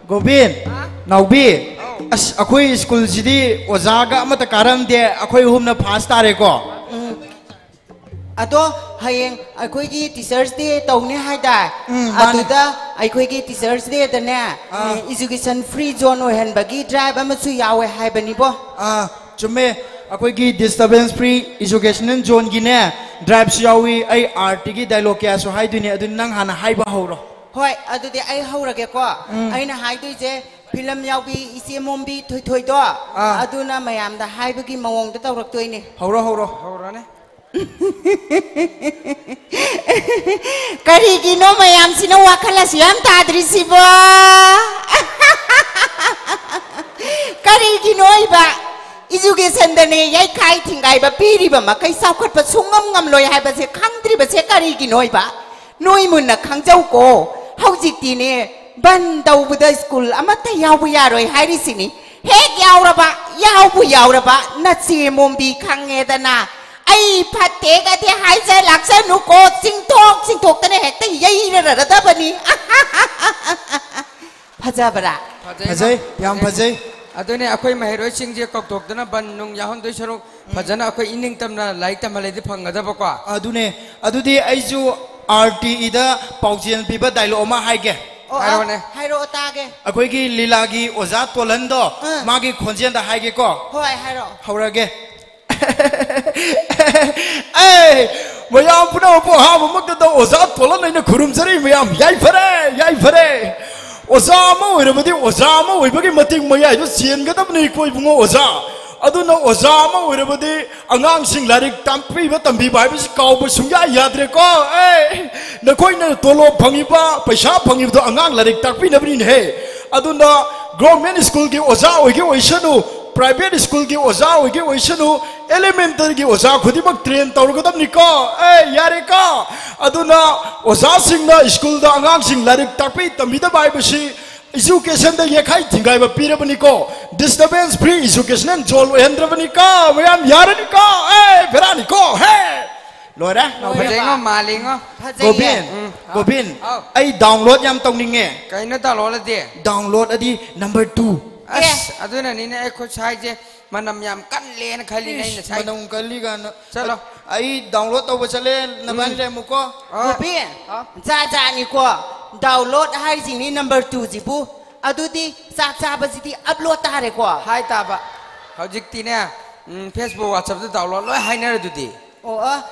ꯒꯣꯕꯤꯟ, ꯍꯥ? ꯅꯥꯎꯕꯤ, ꯍꯥꯎ꯫ ꯑꯁ, ꯑꯩꯈꯣꯏ ꯁ꯭ꯀꯨꯜꯁꯤꯗꯤ ꯑꯣꯖꯥꯒ ꯑꯃꯠꯇ ꯀꯥꯔꯝꯗꯦ, ꯑꯩꯈꯣꯏ ꯑꯍꯨꯝꯅ ꯐꯥꯁ ꯇꯥꯔꯦꯀꯣ꯫ ꯎꯝ꯫ ꯑꯗꯣ ꯍꯌꯦꯡ ꯑꯩꯈꯣꯏꯒꯤ Teachers' Day ꯇꯧꯅꯤ ꯍꯥꯏꯗꯥꯏ? ꯎꯝ, ꯃꯥꯅꯤ꯫ ꯑꯗꯨꯗ ꯑꯩꯈꯣꯏꯒꯤ Teachers' Day ꯗꯅꯦ, ꯑꯥ꯫ ꯑꯦ, education free zone ꯑꯣꯏꯍꯟꯕꯒꯤ drive ꯑꯃꯁꯨ ꯌꯥꯎꯋꯦ ꯍꯥꯏꯕꯅꯤꯕꯣ꯫ ꯑꯥ, ꯆꯨꯝꯃꯦ꯫ ꯑꯩꯈꯣꯏꯒꯤ disturbance free educational zone ꯒꯤꯅꯦ, drive ꯁꯨ ꯌꯥꯎꯏ꯫ ꯑꯩ ꯑꯥꯔꯇꯤꯒꯤ dialogue ꯀꯌꯥꯁꯨ ꯍꯥꯏꯗꯣꯏꯅꯦ, ꯑꯗꯨ ꯅꯪ ꯍꯥꯟꯅ ꯍꯥꯏꯕ ꯍꯧꯔꯣ꯫ ꯍꯣꯏ, ꯑꯗꯨꯗꯤ ꯑꯩ ꯍꯧꯔꯒꯦꯀꯣ꯫ ꯎꯝ꯫ ꯑꯩꯅ ꯍꯥꯏꯗꯣꯏꯁꯦ, ꯐꯤꯂꯝ ꯌꯥꯎꯕꯤ ꯏꯆꯦ ꯃꯣꯝꯕꯤ ꯊꯣꯏꯊꯣꯏꯗꯣ, ꯑꯥ꯫ ꯑꯗꯨꯅ ꯃꯌꯥꯝꯗ ꯍꯥꯏꯕꯒꯤ ꯃꯑꯣꯡꯗ ꯇꯧꯔꯛꯇꯣꯏꯅꯦ꯫ ꯍꯧꯔꯣ, ꯍꯧꯔꯣ꯫ ꯍꯧꯔꯣꯅꯦ꯫ ꯀꯔꯤꯒꯤꯅꯣ ꯃꯌꯥꯝꯁꯤꯅ ꯋꯥꯈꯜ ꯑꯁꯤ ꯌꯥꯝ ꯇꯥꯗ꯭ꯔꯤꯁꯤꯕꯣ? ꯀꯔꯤꯒꯤꯅꯣ ꯏꯕ? Education ꯗꯅꯦ ꯌꯩꯈꯥꯏ ꯊꯤꯡꯒꯥꯏꯕ ꯄꯤꯔꯤꯕ ꯃꯈꯩ ꯆꯥꯎꯈꯠꯄ ꯁꯨꯡꯉꯝ ꯉꯝꯂꯣꯏ ꯍꯥꯏꯕꯁꯦ ꯈꯪꯗ꯭ꯔꯤꯕꯁꯦ ꯀꯔꯤꯒꯤꯅꯣ ꯏꯕ? ꯅꯣꯏ ꯃꯨꯟꯅ ꯈꯪꯖꯧꯀꯣ, ꯍꯧꯖꯤꯛꯇꯤꯅꯦ ꯕꯟ ꯇꯧꯕꯗ ꯁ꯭ꯀꯨꯜ ꯑꯃꯠꯇ ꯌꯥꯎꯕ ꯌꯥꯔꯣꯏ ꯍꯥꯏꯔꯤꯁꯤꯅꯤ꯫ ꯍꯦꯛ ꯌꯥꯎꯔꯕ, ꯌꯥꯎꯕꯨ ꯌꯥꯎꯔꯕ, ꯅꯆꯦ ꯃꯣꯝꯕꯤ ꯈꯪꯉꯦꯗꯅ꯫ ꯑꯩ ꯐꯠꯇꯦꯒꯗꯤ ꯍꯥꯏꯖ ꯂꯥꯛꯆꯅꯨꯀꯣ, ꯆꯤꯡꯊꯣꯛ ꯆꯤꯡꯊꯣꯛꯇꯅ ꯍꯦꯛꯇ ꯌꯩꯔꯔꯗꯕꯅꯤ꯫ ꯐꯖꯕ꯭ꯔꯥ? ꯐꯖꯩ, ꯌꯥꯝ ꯐꯖꯩ꯫ ꯑꯗꯨꯅꯦ, ꯑꯩꯈꯣꯏ ꯃꯍꯩꯔꯣꯏꯁꯤꯡꯁꯦ ꯀꯧꯊꯣꯛꯇꯅ ꯕꯟ ꯅꯨꯡ ꯌꯥꯎꯍꯟꯗꯣꯏ ꯁꯔꯨꯛ, ꯐꯖꯅ ꯑꯩꯈꯣꯏ ꯏꯅꯤꯡ ꯇꯝꯅ ꯂꯥꯏꯔꯤꯛ ꯇꯝꯍꯜꯂꯗꯤ ꯐꯪꯒꯗꯕꯀꯣ꯫ ꯑꯗꯨꯅꯦ꯫ ꯑꯗꯨꯗꯤ ꯑꯩꯁꯨ ꯑꯥꯔ ꯇꯤ ꯏꯗ ꯄꯥꯎꯖꯦꯜ ꯄꯤꯕ ꯗꯥꯏꯂꯣꯛ ꯑꯃ ꯍꯥꯏꯒꯦ꯫ ꯑꯣ, ꯑꯣ, ꯍꯥꯏꯔꯣꯅꯦ꯫ ꯍꯥꯏꯔꯛꯑꯣ ꯇꯥꯒꯦ꯫ ꯑꯩꯈꯣꯏꯒꯤ ꯂꯤꯂꯥꯒꯤ ꯑꯣꯖꯥ ꯇꯣꯜꯍꯟꯗꯣ, ꯑꯥ꯫ ꯃꯥꯒꯤ ꯈꯣꯟꯖꯦꯜꯗ ꯍꯥꯏꯒꯦꯀꯣ꯫ ꯍꯣꯏ, ꯍꯥꯏꯔꯛꯑꯣ꯫ ꯍꯧꯔꯒꯦ꯫ ꯑꯦ, ꯃꯌꯥꯝ ꯄꯨꯝꯅꯃꯛꯄꯨ ꯑꯍꯥꯟꯕꯃꯛꯇꯗ ꯑꯣꯖꯥ ꯇꯣꯜꯍꯟ ꯑꯩꯅ ꯈꯨꯔꯨꯝꯖꯔꯤ꯫ ꯃꯌꯥꯝ ꯌꯥꯏꯐꯔꯦ, ꯌꯥꯏꯐꯔꯦ꯫ ꯑꯣꯖꯥ ꯑꯃ ꯑꯣꯏꯔꯕꯗꯤ ꯑꯣꯖꯥ ꯑꯃ ꯑꯣꯏꯕꯒꯤ ꯃꯇꯤꯛ ꯃꯌꯥꯏꯗꯨ ꯆꯦꯟꯒꯗꯕꯅꯤꯀꯣ ꯏꯕꯨꯡꯉꯣ ꯑꯣꯖꯥ꯫ ꯑꯗꯨꯅ ꯑꯣꯖꯥ ꯑꯃ ꯑꯣꯏꯔꯕꯗꯤ ꯑꯉꯥꯡꯁꯤꯡ ꯂꯥꯏꯔꯤꯛ ꯇꯥꯛꯄꯤꯕ ꯇꯝꯕꯤꯕ ꯍꯥꯏꯕꯁꯤ ꯀꯥꯎꯕ ꯁꯨꯡꯌꯥ ꯌꯥꯗ꯭ꯔꯦꯀꯣ꯫ ꯑꯦ, ꯅꯈꯣꯏꯅ ꯇꯣꯂꯣꯞ ꯐꯪꯉꯤꯕ, ꯄꯩꯁꯥ ꯐꯪꯉꯤꯕꯗꯣ ꯑꯉꯥꯡ ꯂꯥꯏꯔꯤꯛ ꯇꯥꯛꯄꯤꯅꯕꯅꯤꯅꯦꯍꯦ꯫ ꯑꯗꯨꯅ ꯒꯣꯔꯃꯦꯟ ꯁ꯭ꯀꯨꯜꯒꯤ ꯑꯣꯖꯥ ꯑꯣꯏꯒꯦ ꯑꯣꯏꯁꯅꯨ, ꯄ꯭ꯔꯥꯏꯚꯦꯠ ꯁ꯭ꯀꯨꯜꯒꯤ ꯑꯣꯖꯥ ꯑꯣꯏꯒꯦ ꯑꯣꯏꯁꯅꯨ, ꯑꯦꯂꯤꯃꯦꯟꯇꯔꯤꯒꯤ ꯑꯣꯖꯥ ꯈꯨꯗꯤꯡꯃꯛ ꯇ꯭ꯔꯦꯟ ꯇꯧꯔꯒꯗꯕꯅꯤꯀꯣ꯫ ꯑꯦ, ꯌꯥꯔꯦꯀꯣ꯫ ꯑꯗꯨꯅ ꯑꯣꯖꯥꯁꯤꯡꯅ ꯁ꯭ꯀꯨꯜꯗ ꯑꯉꯥꯡꯁꯤꯡ ꯂꯥꯏꯔꯤꯛ ꯇꯥꯛꯄꯤ ꯇꯝꯕꯤꯗꯕ ꯍꯥꯏꯕꯁꯤ ꯏꯖꯨꯀꯦꯁꯟꯗ ꯌꯦꯈꯥꯏ ꯊꯤꯡꯒꯥꯏꯕ ꯄꯤꯔꯕꯅꯤꯀꯣ꯫ Disturbance free educational zone ꯑꯣꯏꯍꯟꯗ꯭ꯔꯕꯅꯤꯀꯣ꯫ ꯃꯌꯥꯝ ꯌꯥꯔꯅꯤꯀꯣ꯫ ꯑꯦ, ꯕꯦꯔꯥꯅꯤꯀꯣ꯫ ꯍꯦ! ꯂꯣꯏꯔꯦ? ꯂꯣꯏꯔꯦ꯫ ꯐꯖꯩꯉꯣ, ꯃꯥꯜꯂꯤꯉꯣ꯫ ꯐꯖꯩꯌꯦ꯫ ꯒꯣꯕꯤꯟ, ꯎꯝ꯫ ꯒꯣꯕꯤꯟ, ꯑꯥꯎ꯫ ꯑꯩ ꯗꯥꯎꯟꯂꯣꯗ ꯌꯥꯝ ꯇꯧꯅꯤꯡꯉꯦ꯫ ꯀꯩꯅꯣ ꯗꯥꯎꯟꯂꯣꯗ ꯑꯗꯤ? ꯗꯥꯎꯟꯂꯣꯗ ꯑꯗꯤ ꯅꯝꯕꯔ ꯇꯨ꯫ ꯑꯁ, ꯑꯦ꯫ ꯑꯗꯨꯅꯅꯤꯅꯦ ꯑꯩ ꯈꯨꯠ ꯁꯥꯏꯁꯦ ꯃꯅꯝ ꯌꯥꯝ ꯀꯜꯂꯦꯅ ꯈꯜꯂꯤꯅꯦ ꯑꯩꯅ ꯏꯁ, ꯁꯥꯏꯁꯦ꯫ ꯃꯅꯝ ꯀꯜꯂꯤ ꯀꯥꯏꯅ꯫ ꯆꯠꯂꯣ꯫ ꯑꯩ ꯗꯥꯎꯟꯂꯣꯗ ꯇꯧꯕ ꯆꯠꯂꯦ, ꯅꯕꯥꯅꯤ ꯎꯝ꯫ ꯂꯩꯔꯝꯃꯨꯀꯣ꯫ ꯑꯥ꯫ ꯒꯣꯕꯤꯟ, ꯑꯥ꯫ ꯖꯥꯠ ꯖꯥꯠꯅꯤꯀꯣ꯫ Download ꯍꯥꯏꯔꯤꯁꯤꯡꯅꯤ number ꯇꯨꯁꯤꯕꯨ꯫ ꯑꯗꯨꯗꯤ ꯆꯥꯛ ꯆꯥꯕꯁꯤꯗꯤ ꯑꯞꯂꯣꯗ ꯇꯥꯔꯦꯀꯣ꯫ ꯍꯥꯏ ꯇꯥꯕ꯫ ꯍꯧꯖꯤꯛꯇꯤꯅꯦ, ꯎꯝ, ꯐꯦꯁꯕꯨꯛ, ꯋꯥꯆꯞꯇ ꯗꯥꯎꯟꯂꯣꯗ ꯂꯣꯏ ꯍꯥꯏꯅꯔꯗꯨꯗꯤ꯫ ꯑꯣ, ꯑ,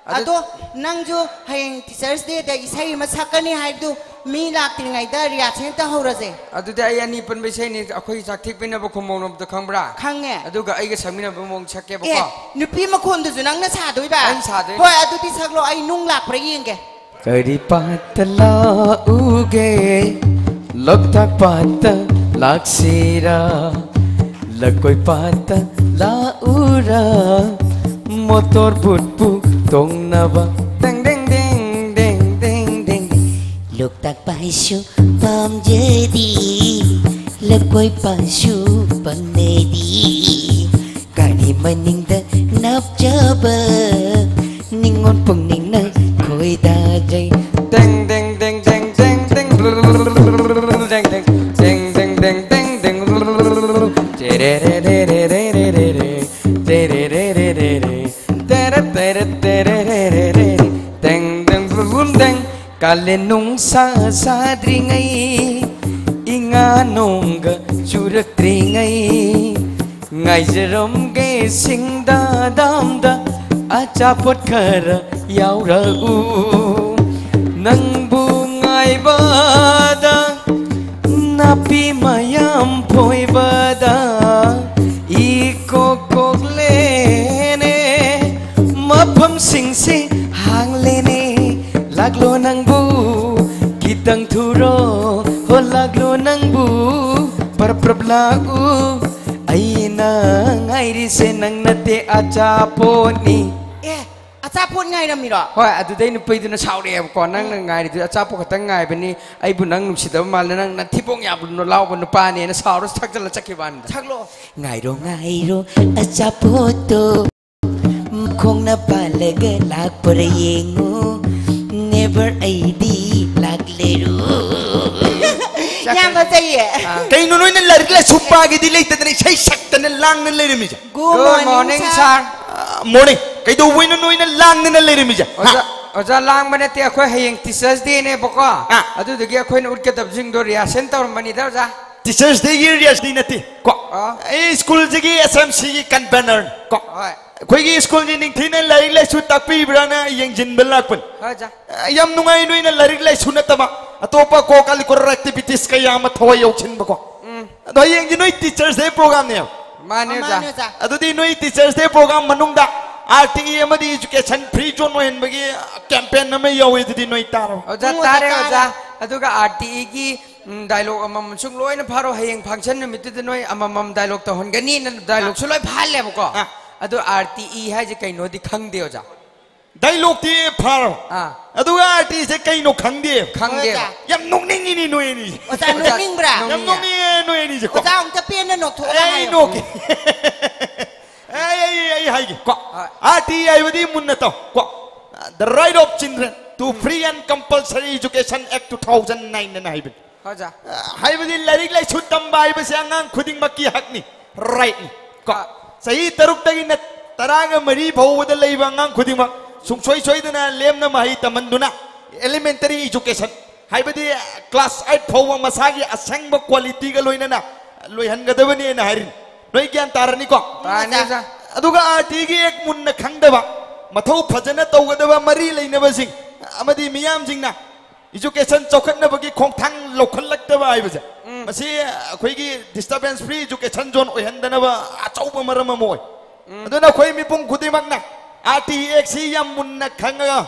ꯑꯗꯨ ꯑꯗꯣ ꯅꯪꯁꯨ ꯍꯌꯦꯡ ꯇꯤꯆꯔꯁ ꯗꯦꯗ ꯏꯁꯩ ꯑꯃ ꯁꯛꯀꯅꯤ ꯍꯥꯏꯕꯗꯨ ꯃꯤ ꯂꯥꯛꯇ꯭ꯔꯤꯉꯩꯗ ꯔꯤꯍꯥꯔꯁꯦꯜ ꯇꯧꯍꯧꯔꯁꯦ꯫ ꯑꯗꯨꯗꯤ ꯑꯩ ꯑꯅꯤ ꯄꯨꯟꯕ ꯏꯁꯩꯅꯤ, ꯑꯩꯈꯣꯏ ꯆꯥꯛꯊꯦꯛꯄꯤꯅꯕ ꯈꯨꯃꯧꯅꯕꯗꯣ ꯈꯪꯕ꯭ꯔꯥ? ꯈꯪꯉꯦ꯫ ꯑꯗꯨꯒ ꯑꯩꯒ ꯁꯛꯃꯤꯟꯅꯕ ꯃꯑꯣꯡ ꯁꯛꯀꯦꯕꯀꯣ꯫ ꯑꯦ, ꯅꯨꯄꯤ ꯃꯈꯣꯟꯗꯨꯁꯨ ꯅꯪꯅ ꯁꯥꯗꯣꯏꯕ? ꯑꯩꯅ ꯁꯥꯗꯣꯏꯅꯦ꯫ ꯍꯣꯏ, ꯑꯗꯨꯗꯤ ꯁꯛꯂꯣ, ꯑꯩ ꯅꯨꯡ ꯂꯥꯛꯄ꯭ꯔꯥ ꯌꯦꯡꯒꯦ꯫ ꯀꯔꯤ ꯄꯥꯠꯇ ꯂꯥꯛꯎꯒꯦ? ꯂꯣꯛꯇꯥꯛ ꯄꯥꯠꯇ ꯂꯥꯛꯁꯤꯔꯥ? ꯂꯀꯣꯏ ꯄꯥꯠꯇ ꯂꯥꯛꯎꯔꯥ? ꯃꯣꯇꯣꯔ ꯕꯣꯠꯄꯨ ꯇꯣꯡꯅꯕ꯫ ꯗꯦꯡ, ꯗꯦꯡ, ꯗꯦꯡ꯫ ꯂꯣꯛꯇꯥꯛ ꯄꯥꯠꯁꯨ ꯄꯥꯝꯖꯔꯤ, ꯂꯀꯣꯏ ꯄꯥꯠꯁꯨ ꯄꯥꯝꯅꯔꯤ꯫ ꯒꯥꯔꯤ ꯃꯅꯤꯡꯗ ꯅꯞꯆꯕ ꯅꯤꯉꯣꯜ ꯄꯨꯛꯅꯤꯡꯅ ꯈꯣꯏꯗꯥꯖꯩ꯫ ꯗꯦꯡ, ꯗꯦꯡ, ꯗꯦꯡ, ꯗꯦꯡ, ꯗꯦꯡ, ꯗꯦꯡ, ꯗꯦꯡ, ꯗꯦꯡ, ꯗꯦꯡ, ꯗꯦꯡ, ꯗꯦꯡ, ꯗꯦꯡ, ꯗꯦꯡ, ꯗꯦꯡ, ꯗꯦꯡ, ꯇꯦꯡ ꯇꯦꯡ ꯕꯨꯝ ꯕꯨꯝ ꯇꯦꯡ꯫ ꯀꯥꯂꯦꯟ ꯅꯨꯡꯁꯥ ꯁꯥꯗ꯭ꯔꯤꯉꯩ, ꯏꯉꯥ ꯅꯣꯡꯒ ꯆꯨꯔꯛꯇ꯭ꯔꯤꯉꯩ, ꯉꯥꯏꯖꯔꯝꯒꯦ ꯁꯤꯡꯗꯥ ꯗꯥꯝꯗ ꯑꯆꯥꯄꯣꯠ ꯈꯔ ꯌꯥꯎꯔꯛꯎ꯫ ꯅꯪꯕꯨ ꯉꯥꯏꯕꯗ ꯅꯥꯄꯤ ꯃꯌꯥꯝ ꯐꯣꯏꯕꯗ ꯏꯀꯣꯛ ꯀꯣꯛꯂꯦꯅꯦ꯫ ꯃꯐꯝꯁꯤꯡꯁꯤ ꯍꯥꯡꯂꯦꯅꯦ꯫ ꯂꯥꯛꯂꯣ ꯅꯪꯕꯨ ꯈꯤꯇꯪ ꯊꯨꯔꯣ, ꯍꯣ ꯂꯥꯛꯂꯣ ꯅꯪꯕꯨ ꯄꯔꯞ ꯄꯔꯞ ꯂꯥꯛꯎ꯫ ꯑꯩꯅ ꯉꯥꯏꯔꯤꯁꯦ ꯅꯪ ꯅꯠꯇꯦ, ꯑꯆꯥꯄꯣꯠꯅꯤ꯫ ꯑꯦ, ꯑꯆꯥꯄꯣꯠ ꯉꯥꯏꯔꯝꯃꯤꯔꯣ? ꯍꯣꯏ, ꯑꯗꯨꯗꯩ ꯅꯨꯄꯤꯗꯨꯅ ꯁꯥꯎꯔꯛꯑꯦꯕꯀꯣ, "ꯅꯪꯅ ꯉꯥꯏꯔꯤꯗꯨ ꯑꯆꯥꯄꯣꯠ ꯈꯛꯇꯪ ꯉꯥꯏꯕꯅꯤ, ꯑꯩꯕꯨ ꯅꯪ ꯅꯨꯡꯁꯤꯗꯕ ꯃꯥꯜꯂꯦ, ꯅꯪ ꯅꯊꯤꯕꯣꯡ ꯌꯥꯝ ꯂꯥꯎꯕ ꯅꯨꯄꯥꯅꯦꯅ" ꯁꯥꯎꯔ ꯊꯛꯆꯜꯂ ꯆꯠꯈꯤꯕ ꯋꯥꯅꯤꯗ꯫ ꯁꯛꯂꯣ꯫ ꯉꯥꯏꯔꯣ ꯉꯥꯏꯔꯣ ꯑꯆꯥꯄꯣꯠꯇꯣ, ꯃꯈꯣꯡꯅ ꯄꯥꯜꯂꯒ ꯂꯥꯛꯄ꯭ꯔꯥ ꯌꯦꯡꯉꯨ, never ꯑꯩꯗꯤ ꯂꯥꯛꯂꯦꯔꯨ꯫ ꯌꯥꯝ ꯐꯖꯩꯌꯦ꯫ ꯑꯥ꯫ ꯀꯩꯅꯣ ꯅꯣꯏꯅ ꯂꯥꯏꯔꯤꯛ ꯂꯥꯏꯁꯨ ꯄꯥꯒꯦꯗꯤ ꯂꯩꯇꯗꯅ ꯏꯁꯩ ꯁꯛꯇꯅ ꯂꯥꯡꯅ ꯂꯩꯔꯝꯃꯤꯁꯦ? Good Good morning, morning, sir. Sir. ꯑꯥ, morning. ꯀꯩꯗꯧꯕꯩꯅꯣ ꯅꯣꯏꯅ ꯂꯥꯡꯗꯅ ꯂꯩꯔꯝꯃꯤꯁꯦ? ꯍꯥ? ꯑꯣꯖꯥ, ꯑꯣꯖꯥ, ꯂꯥꯡꯕ ꯅꯠꯇꯦ, ꯑꯩꯈꯣꯏ ꯍꯌꯦꯡ Teachers' Dayꯅꯦꯕꯀꯣ꯫ ꯑꯥ꯫ ꯑꯗꯨꯗꯨꯒꯤ ꯑꯩꯈꯣꯏꯅ ꯎꯠꯀꯗꯕꯁꯤꯡꯗꯣ rehearsal ꯇꯧꯔꯝꯕꯅꯤꯗ, ꯑꯣꯖꯥ꯫ Teachers' Dayꯒꯤ rehearsal ꯅꯠꯇꯦ ꯀꯣ꯫ ꯑꯥ꯫ ꯑꯩ ꯁ꯭ꯀꯨꯜꯁꯤꯒꯤ S M Cꯒꯤ convenerꯅꯤ ꯀꯣ꯫ ꯍꯣꯏ꯫ ꯑꯩꯈꯣꯏꯒꯤ ꯁ꯭ꯀꯨꯜꯁꯤ ꯅꯤꯡꯊꯤꯅ ꯂꯥꯏꯔꯤꯛ ꯂꯥꯏꯁꯨ ꯇꯥꯛꯄꯤꯕ꯭ꯔꯥꯅ ꯌꯦꯡꯁꯤꯟꯕ ꯂꯥꯛꯄꯅꯤ꯫ ꯍꯣꯏ, ꯑꯣꯖꯥ꯫ ꯑ, ꯌꯥꯝ ꯅꯨꯡꯉꯥꯏ ꯅꯣꯏꯅ ꯂꯥꯏꯔꯤꯛ ꯂꯥꯏꯁꯨ ꯅꯠꯇꯕ ꯑꯇꯣꯞꯄ co-curricular activities ꯀꯌꯥ ꯑꯃ ꯊꯋꯥꯏ ꯌꯥꯎꯁꯤꯟꯕꯀꯣ꯫ ꯎꯝ꯫ ꯑꯗꯣ ꯍꯌꯦꯡꯗꯤ ꯅꯣꯏ Teachers' Day programꯅꯦꯕ꯫ ꯃꯥꯅꯦ, ꯑꯣꯖꯥ꯫ ꯃꯥꯅꯦ, ꯑꯣꯖꯥ꯫ ꯑꯗꯨꯗꯤ ꯅꯣꯏ Teachers' Day program ꯃꯅꯨꯡꯗ R T E ꯑꯃꯗꯤ education free zone ꯑꯣꯏꯍꯟꯕꯒꯤ campaign ꯑꯃ ꯌꯥꯎꯋꯦ, ꯑꯗꯨꯗꯤ ꯅꯣꯏ ꯇꯥꯔꯕ? ꯑꯣꯖꯥ, ꯎꯝ, ꯑꯣꯖꯥ, ꯇꯥꯔꯦ, ꯇꯥꯔꯦ꯫ ꯑꯣꯖꯥ꯫ ꯑꯗꯨꯒ R T Eꯒꯤ, ꯎꯝ, dialogue ꯑꯃꯃꯝ ꯁꯨꯝ ꯂꯣꯏꯅ ꯐꯥꯔꯣ꯫ ꯍꯌꯦꯡ function ꯅꯨꯃꯤꯠꯇꯨꯗ ꯅꯣꯏ ꯑꯃꯃꯝ dialogue ꯇꯧꯍꯟꯒꯅꯤꯅ dialogueꯁꯨ ꯂꯣꯏ ꯐꯥꯍꯜꯂꯦꯕꯀꯣ꯫ ꯑꯥ꯫ ꯑꯗꯨ R T E ꯍꯥꯏꯁꯦ ꯀꯩꯅꯣꯗꯤ ꯈꯪꯗꯦ, ꯑꯣꯖꯥ꯫ Dialogueꯇꯤ ꯐꯥꯔꯣ꯫ ꯑꯥ꯫ ꯑꯗꯨꯒ R T Eꯁꯦ ꯀꯩꯅꯣ ꯈꯪꯗꯦ꯫ ꯈꯪꯗꯦꯕ꯫ ꯑꯣꯖꯥ꯫ ꯌꯥꯝ ꯅꯣꯛꯅꯤꯡꯉꯤꯅꯤ ꯅꯣꯏ ꯑꯅꯤꯁꯦ꯫ ꯑꯣꯖꯥ, ꯑꯣꯖꯥ, ꯅꯣꯛꯅꯤꯡꯕ꯭ꯔꯥ? ꯌꯥꯝ ꯅꯣꯛꯅꯤꯡꯉꯦ꯫ ꯅꯣꯛꯅꯤꯡꯉꯦ ꯅꯣꯏ ꯑꯅꯤꯁꯦꯀꯣ꯫ ꯑꯣꯖꯥ, ꯑꯃꯨꯛꯇ ꯄꯦꯟꯅ ꯅꯣꯛꯊꯣꯛꯑꯒ ꯑꯩ ꯍꯥꯏꯌꯣ꯫ ꯅꯣꯛꯀꯦ꯫ ꯑꯩ, ꯑꯩ, ꯑꯩ ꯍꯥꯏꯒꯦ ꯀꯣ꯫ ꯍꯣꯏ꯫ R T E ꯍꯥꯏꯕꯗꯤ ꯃꯨꯟꯅ ꯇꯧ ꯀꯣ꯫ The Right of Children to Free and Compulsory Education Act two thousand nine ꯑꯅ ꯍꯥꯏꯕꯅꯤ꯫ ꯑꯣꯖꯥ꯫ ꯑ, ꯍꯥꯏꯕꯗꯤ ꯂꯥꯏꯔꯤꯛ ꯂꯥꯏꯁꯨ ꯇꯝꯕ ꯍꯥꯏꯕꯁꯦ ꯑꯉꯥꯡ ꯈꯨꯗꯤꯡꯃꯛꯀꯤ ꯍꯛꯅꯤ, rightꯅꯤ ꯀꯣ꯫ ꯑ꯫ ꯆꯍꯤ ꯇꯔꯨꯛꯇꯒꯤꯅ ꯇꯔꯥꯒ ꯃꯔꯤ ꯐꯥꯎꯕꯗ ꯂꯩꯕ ꯑꯉꯥꯡ ꯈꯨꯗꯤꯡꯃꯛ ꯁꯨꯡꯁꯣꯏ ꯁꯣꯏꯗꯅ ꯂꯦꯝꯅ ꯃꯍꯩ ꯇꯝꯍꯟꯗꯨꯅ elementary education, ꯍꯥꯏꯕꯗꯤ class eight ꯐꯥꯎꯕ ꯃꯁꯥꯒꯤ ꯑꯁꯦꯡꯕ qualityꯒ ꯂꯣꯏꯅꯅ ꯂꯣꯏꯍꯟꯒꯗꯕꯅꯦꯅ ꯍꯥꯏꯔꯤꯅꯤ꯫ ꯅꯣꯏ ꯒ꯭ꯌꯥꯟ ꯇꯥꯔꯅꯤꯀꯣ? ꯇꯥꯔꯅꯤ, ꯑꯣꯖꯥ꯫ ꯑꯗꯨꯒ RTꯒꯤ Act ꯃꯨꯟꯅ ꯈꯪꯗꯕ, ꯃꯊꯧ ꯐꯖꯅ ꯇꯧꯒꯗꯕ ꯃꯔꯤ ꯂꯩꯅꯕꯁꯤꯡ ꯑꯃꯗꯤ ꯃꯤꯌꯥꯝꯁꯤꯡꯅ education ꯆꯥꯎꯈꯠꯅꯕꯒꯤ ꯈꯣꯡꯊꯥꯡ ꯂꯧꯈꯠꯂꯛꯇꯕ ꯍꯥꯏꯕꯁꯦ, ꯎꯝ꯫ ꯃꯁꯤ ꯑꯩꯈꯣꯏꯒꯤ disturbance free education zone ꯑꯣꯏꯍꯟꯗꯅꯕ ꯑꯆꯧꯕ ꯃꯔꯝ ꯑꯃ ꯑꯣꯏ꯫ ꯎꯝ꯫ ꯑꯗꯨꯅ ꯑꯩꯈꯣꯏ ꯃꯤꯄꯨꯝ ꯈꯨꯗꯤꯡꯃꯛꯅ RT Actꯁꯤ ꯌꯥꯝ ꯃꯨꯟꯅ ꯈꯪꯉꯒ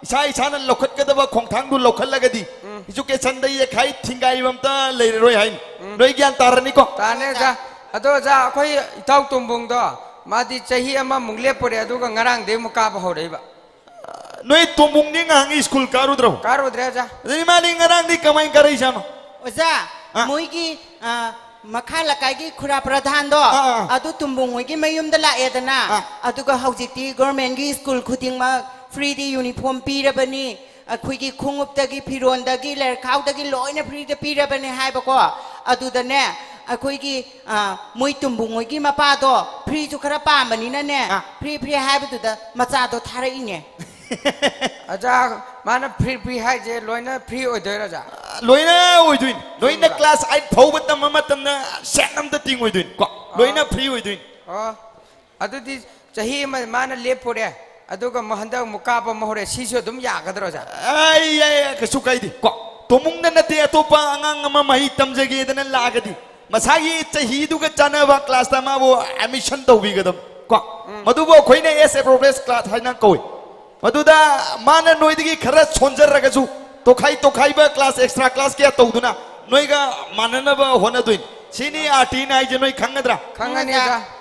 ꯏꯁꯥ ꯏꯁꯥꯅ ꯂꯧꯈꯠꯀꯗꯕ ꯈꯣꯡꯊꯥꯡꯗꯨ ꯂꯧꯈꯠꯂꯒꯗꯤ, ꯎꯝ꯫ Educationꯗ ꯌꯦꯛꯈꯥꯏ ꯊꯤꯡꯒꯥꯏꯕ ꯑꯝꯇ ꯂꯩꯔꯔꯣꯏ ꯍꯥꯏꯅꯤ꯫ ꯎꯝ꯫ ꯅꯣꯏ ꯒ꯭ꯌꯥꯟ ꯇꯥꯔꯅꯤꯀꯣ? ꯇꯥꯅꯤ, ꯑꯣꯖꯥ꯫ ꯑꯗꯣ, ꯑꯣꯖꯥ, ꯑꯩꯈꯣꯏ ꯏꯇꯥꯎ ꯇꯣꯝꯕꯣꯡꯗꯣ, ꯃꯥꯗꯤ ꯆꯍꯤ ꯑꯃꯃꯨꯛ ꯂꯦꯞꯄꯨꯔꯦ, ꯑꯗꯨꯒ ꯉꯔꯥꯡꯗꯩ ꯑꯃꯨꯛ ꯀꯥꯕ ꯍꯧꯔꯛꯏꯕ꯫ ꯅꯣꯏ ꯇꯣꯝꯕꯣꯡꯗꯤ ꯉꯍꯥꯟꯒꯤ ꯁ꯭ꯀꯨꯜ ꯀꯥꯔꯨꯗ꯭ꯔꯣ? ꯀꯥꯔꯨꯗ꯭ꯔꯦ, ꯑꯣꯖꯥ꯫ ꯑꯗꯨꯗꯤ ꯃꯥꯗꯤ ꯉꯔꯥꯡꯗꯤ ꯀꯃꯥꯏꯅ ꯀꯥꯔꯛꯏꯖꯥꯠꯅꯣ? ꯑꯣꯖꯥ, ꯑ꯫ ꯃꯣꯏꯒꯤ, ꯑ, ꯃꯈꯥ ꯂꯩꯀꯥꯏꯒꯤ ꯈꯨꯔꯥ ꯄ꯭ꯔꯙꯥꯟꯗꯣ, ꯑ, ꯑ, ꯑ꯫ ꯑꯗꯨ ꯇꯣꯝꯕꯣꯡ ꯍꯣꯏꯒꯤ ꯃꯌꯨꯝꯗ ꯂꯥꯛꯑꯦꯗꯅ, ꯑ꯫ ꯑꯗꯨꯒ ꯍꯧꯖꯤꯛꯇꯤ governmentꯒꯤ ꯁ꯭ꯀꯨꯜ ꯈꯨꯗꯤꯡꯃꯛ freeꯗ uniform ꯄꯤꯔꯕꯅꯤ, ꯑꯩꯈꯣꯏꯒꯤ ꯈꯣꯡꯎꯞꯇꯒꯤ, ꯐꯤꯔꯣꯟꯗꯒꯤ, ꯂꯥꯏꯔꯤꯛꯈꯥꯎꯗꯒꯤ ꯂꯣꯏꯅ freeꯗ ꯄꯤꯔꯕꯅꯦ ꯍꯥꯏꯕꯀꯣ꯫ ꯑꯗꯨꯗꯅꯦ, ꯑꯩꯈꯣꯏꯒꯤ, ꯑ, ꯃꯣꯏ ꯇꯣꯝꯕꯣꯡ ꯍꯣꯏꯒꯤ ꯃꯄꯥꯗꯣ freeꯁꯨ ꯈꯔ ꯄꯥꯝꯕꯅꯤꯅꯅꯦ, ꯑ꯫ Free, free ꯍꯥꯏꯕꯗꯨꯗ ꯃꯆꯥꯗꯣ ꯊꯥꯔꯛꯏꯅꯦ꯫ ꯑꯣꯖꯥ, ꯃꯥꯅ free, free ꯍꯥꯏꯁꯦ ꯂꯣꯏꯅ free ꯑꯣꯏꯗꯣꯏꯔꯥ, ꯑꯣꯖꯥ? ꯂꯣꯏꯅ ꯑꯣꯏꯗꯣꯏꯅꯤ꯫ ꯂꯣꯏꯅ ꯆꯨꯝꯕ꯭ꯔꯥ? Class eight ꯐꯥꯎꯕ ꯇꯝꯕ ꯃꯇꯝꯗ ꯁꯦꯟ ꯑꯝꯇ ꯇꯤꯡꯉꯣꯏꯗꯣꯏꯅꯤ ꯀꯣ꯫ ꯂꯣꯏꯅ ꯑꯣ꯫ Free ꯑꯣꯏꯗꯣꯏꯅꯤ꯫ ꯑꯣ, ꯑꯗꯨꯗꯤ ꯆꯍꯤ ꯑꯃ ꯃꯥꯅ ꯂꯦꯞꯄꯨꯔꯦ, ꯑꯗꯨꯒ ꯑꯃꯨꯛ ꯍꯟꯗꯛ ꯑꯃꯨꯛ ꯀꯥꯕ ꯑꯃ ꯍꯧꯔꯦ, ꯁꯤꯁꯨ ꯑꯗꯨꯝ ꯌꯥꯒꯗ꯭ꯔꯣ, ꯑꯣꯖꯥ? ꯑꯩ, ꯌꯥꯏ, ꯌꯥꯏ, ꯀꯩꯁꯨ ꯀꯥꯏꯗꯦ ꯀꯣ꯫ ꯇꯣꯝꯕꯣꯡꯗ ꯅꯠꯇꯦ, ꯑꯇꯣꯞꯄ ꯑꯉꯥꯡ ꯑꯃ ꯃꯍꯩ ꯇꯝꯖꯒꯦꯗꯅ ꯂꯥꯛꯑꯒꯗꯤ ꯃꯁꯥꯒꯤ ꯆꯍꯤꯗꯨꯒ ꯆꯥꯟꯅꯕ classꯇ ꯃꯥꯕꯨ admission ꯇꯧꯕꯤꯒꯗꯕ ꯀꯣ꯫ ꯎꯝ꯫ ꯃꯗꯨꯕꯨ ꯑꯩꯈꯣꯏꯅ as appropriate class ꯍꯥꯏꯅ ꯀꯧꯏ꯫ ꯃꯗꯨꯗ ꯃꯥꯅ ꯅꯣꯏꯗꯒꯤ ꯈꯔ ꯁꯣꯟꯖꯔꯒꯁꯨ, ꯇꯣꯈꯥꯏ ꯇꯣꯈꯥꯏꯕ class, extra class ꯀꯌꯥ ꯇꯧꯗꯨꯅ ꯅꯣꯏꯒ ꯃꯥꯟꯅꯅꯕ ꯍꯣꯠꯅꯗꯣꯏꯅꯤ꯫ ꯁꯤꯅꯤ RTꯅ ꯍꯥꯏꯁꯦ, ꯅꯣꯏ ꯈꯪꯒꯗ꯭ꯔꯥ? ꯈꯪꯉꯅꯤ, ꯑꯣꯖꯥ꯫ ꯑꯣꯖꯥ꯫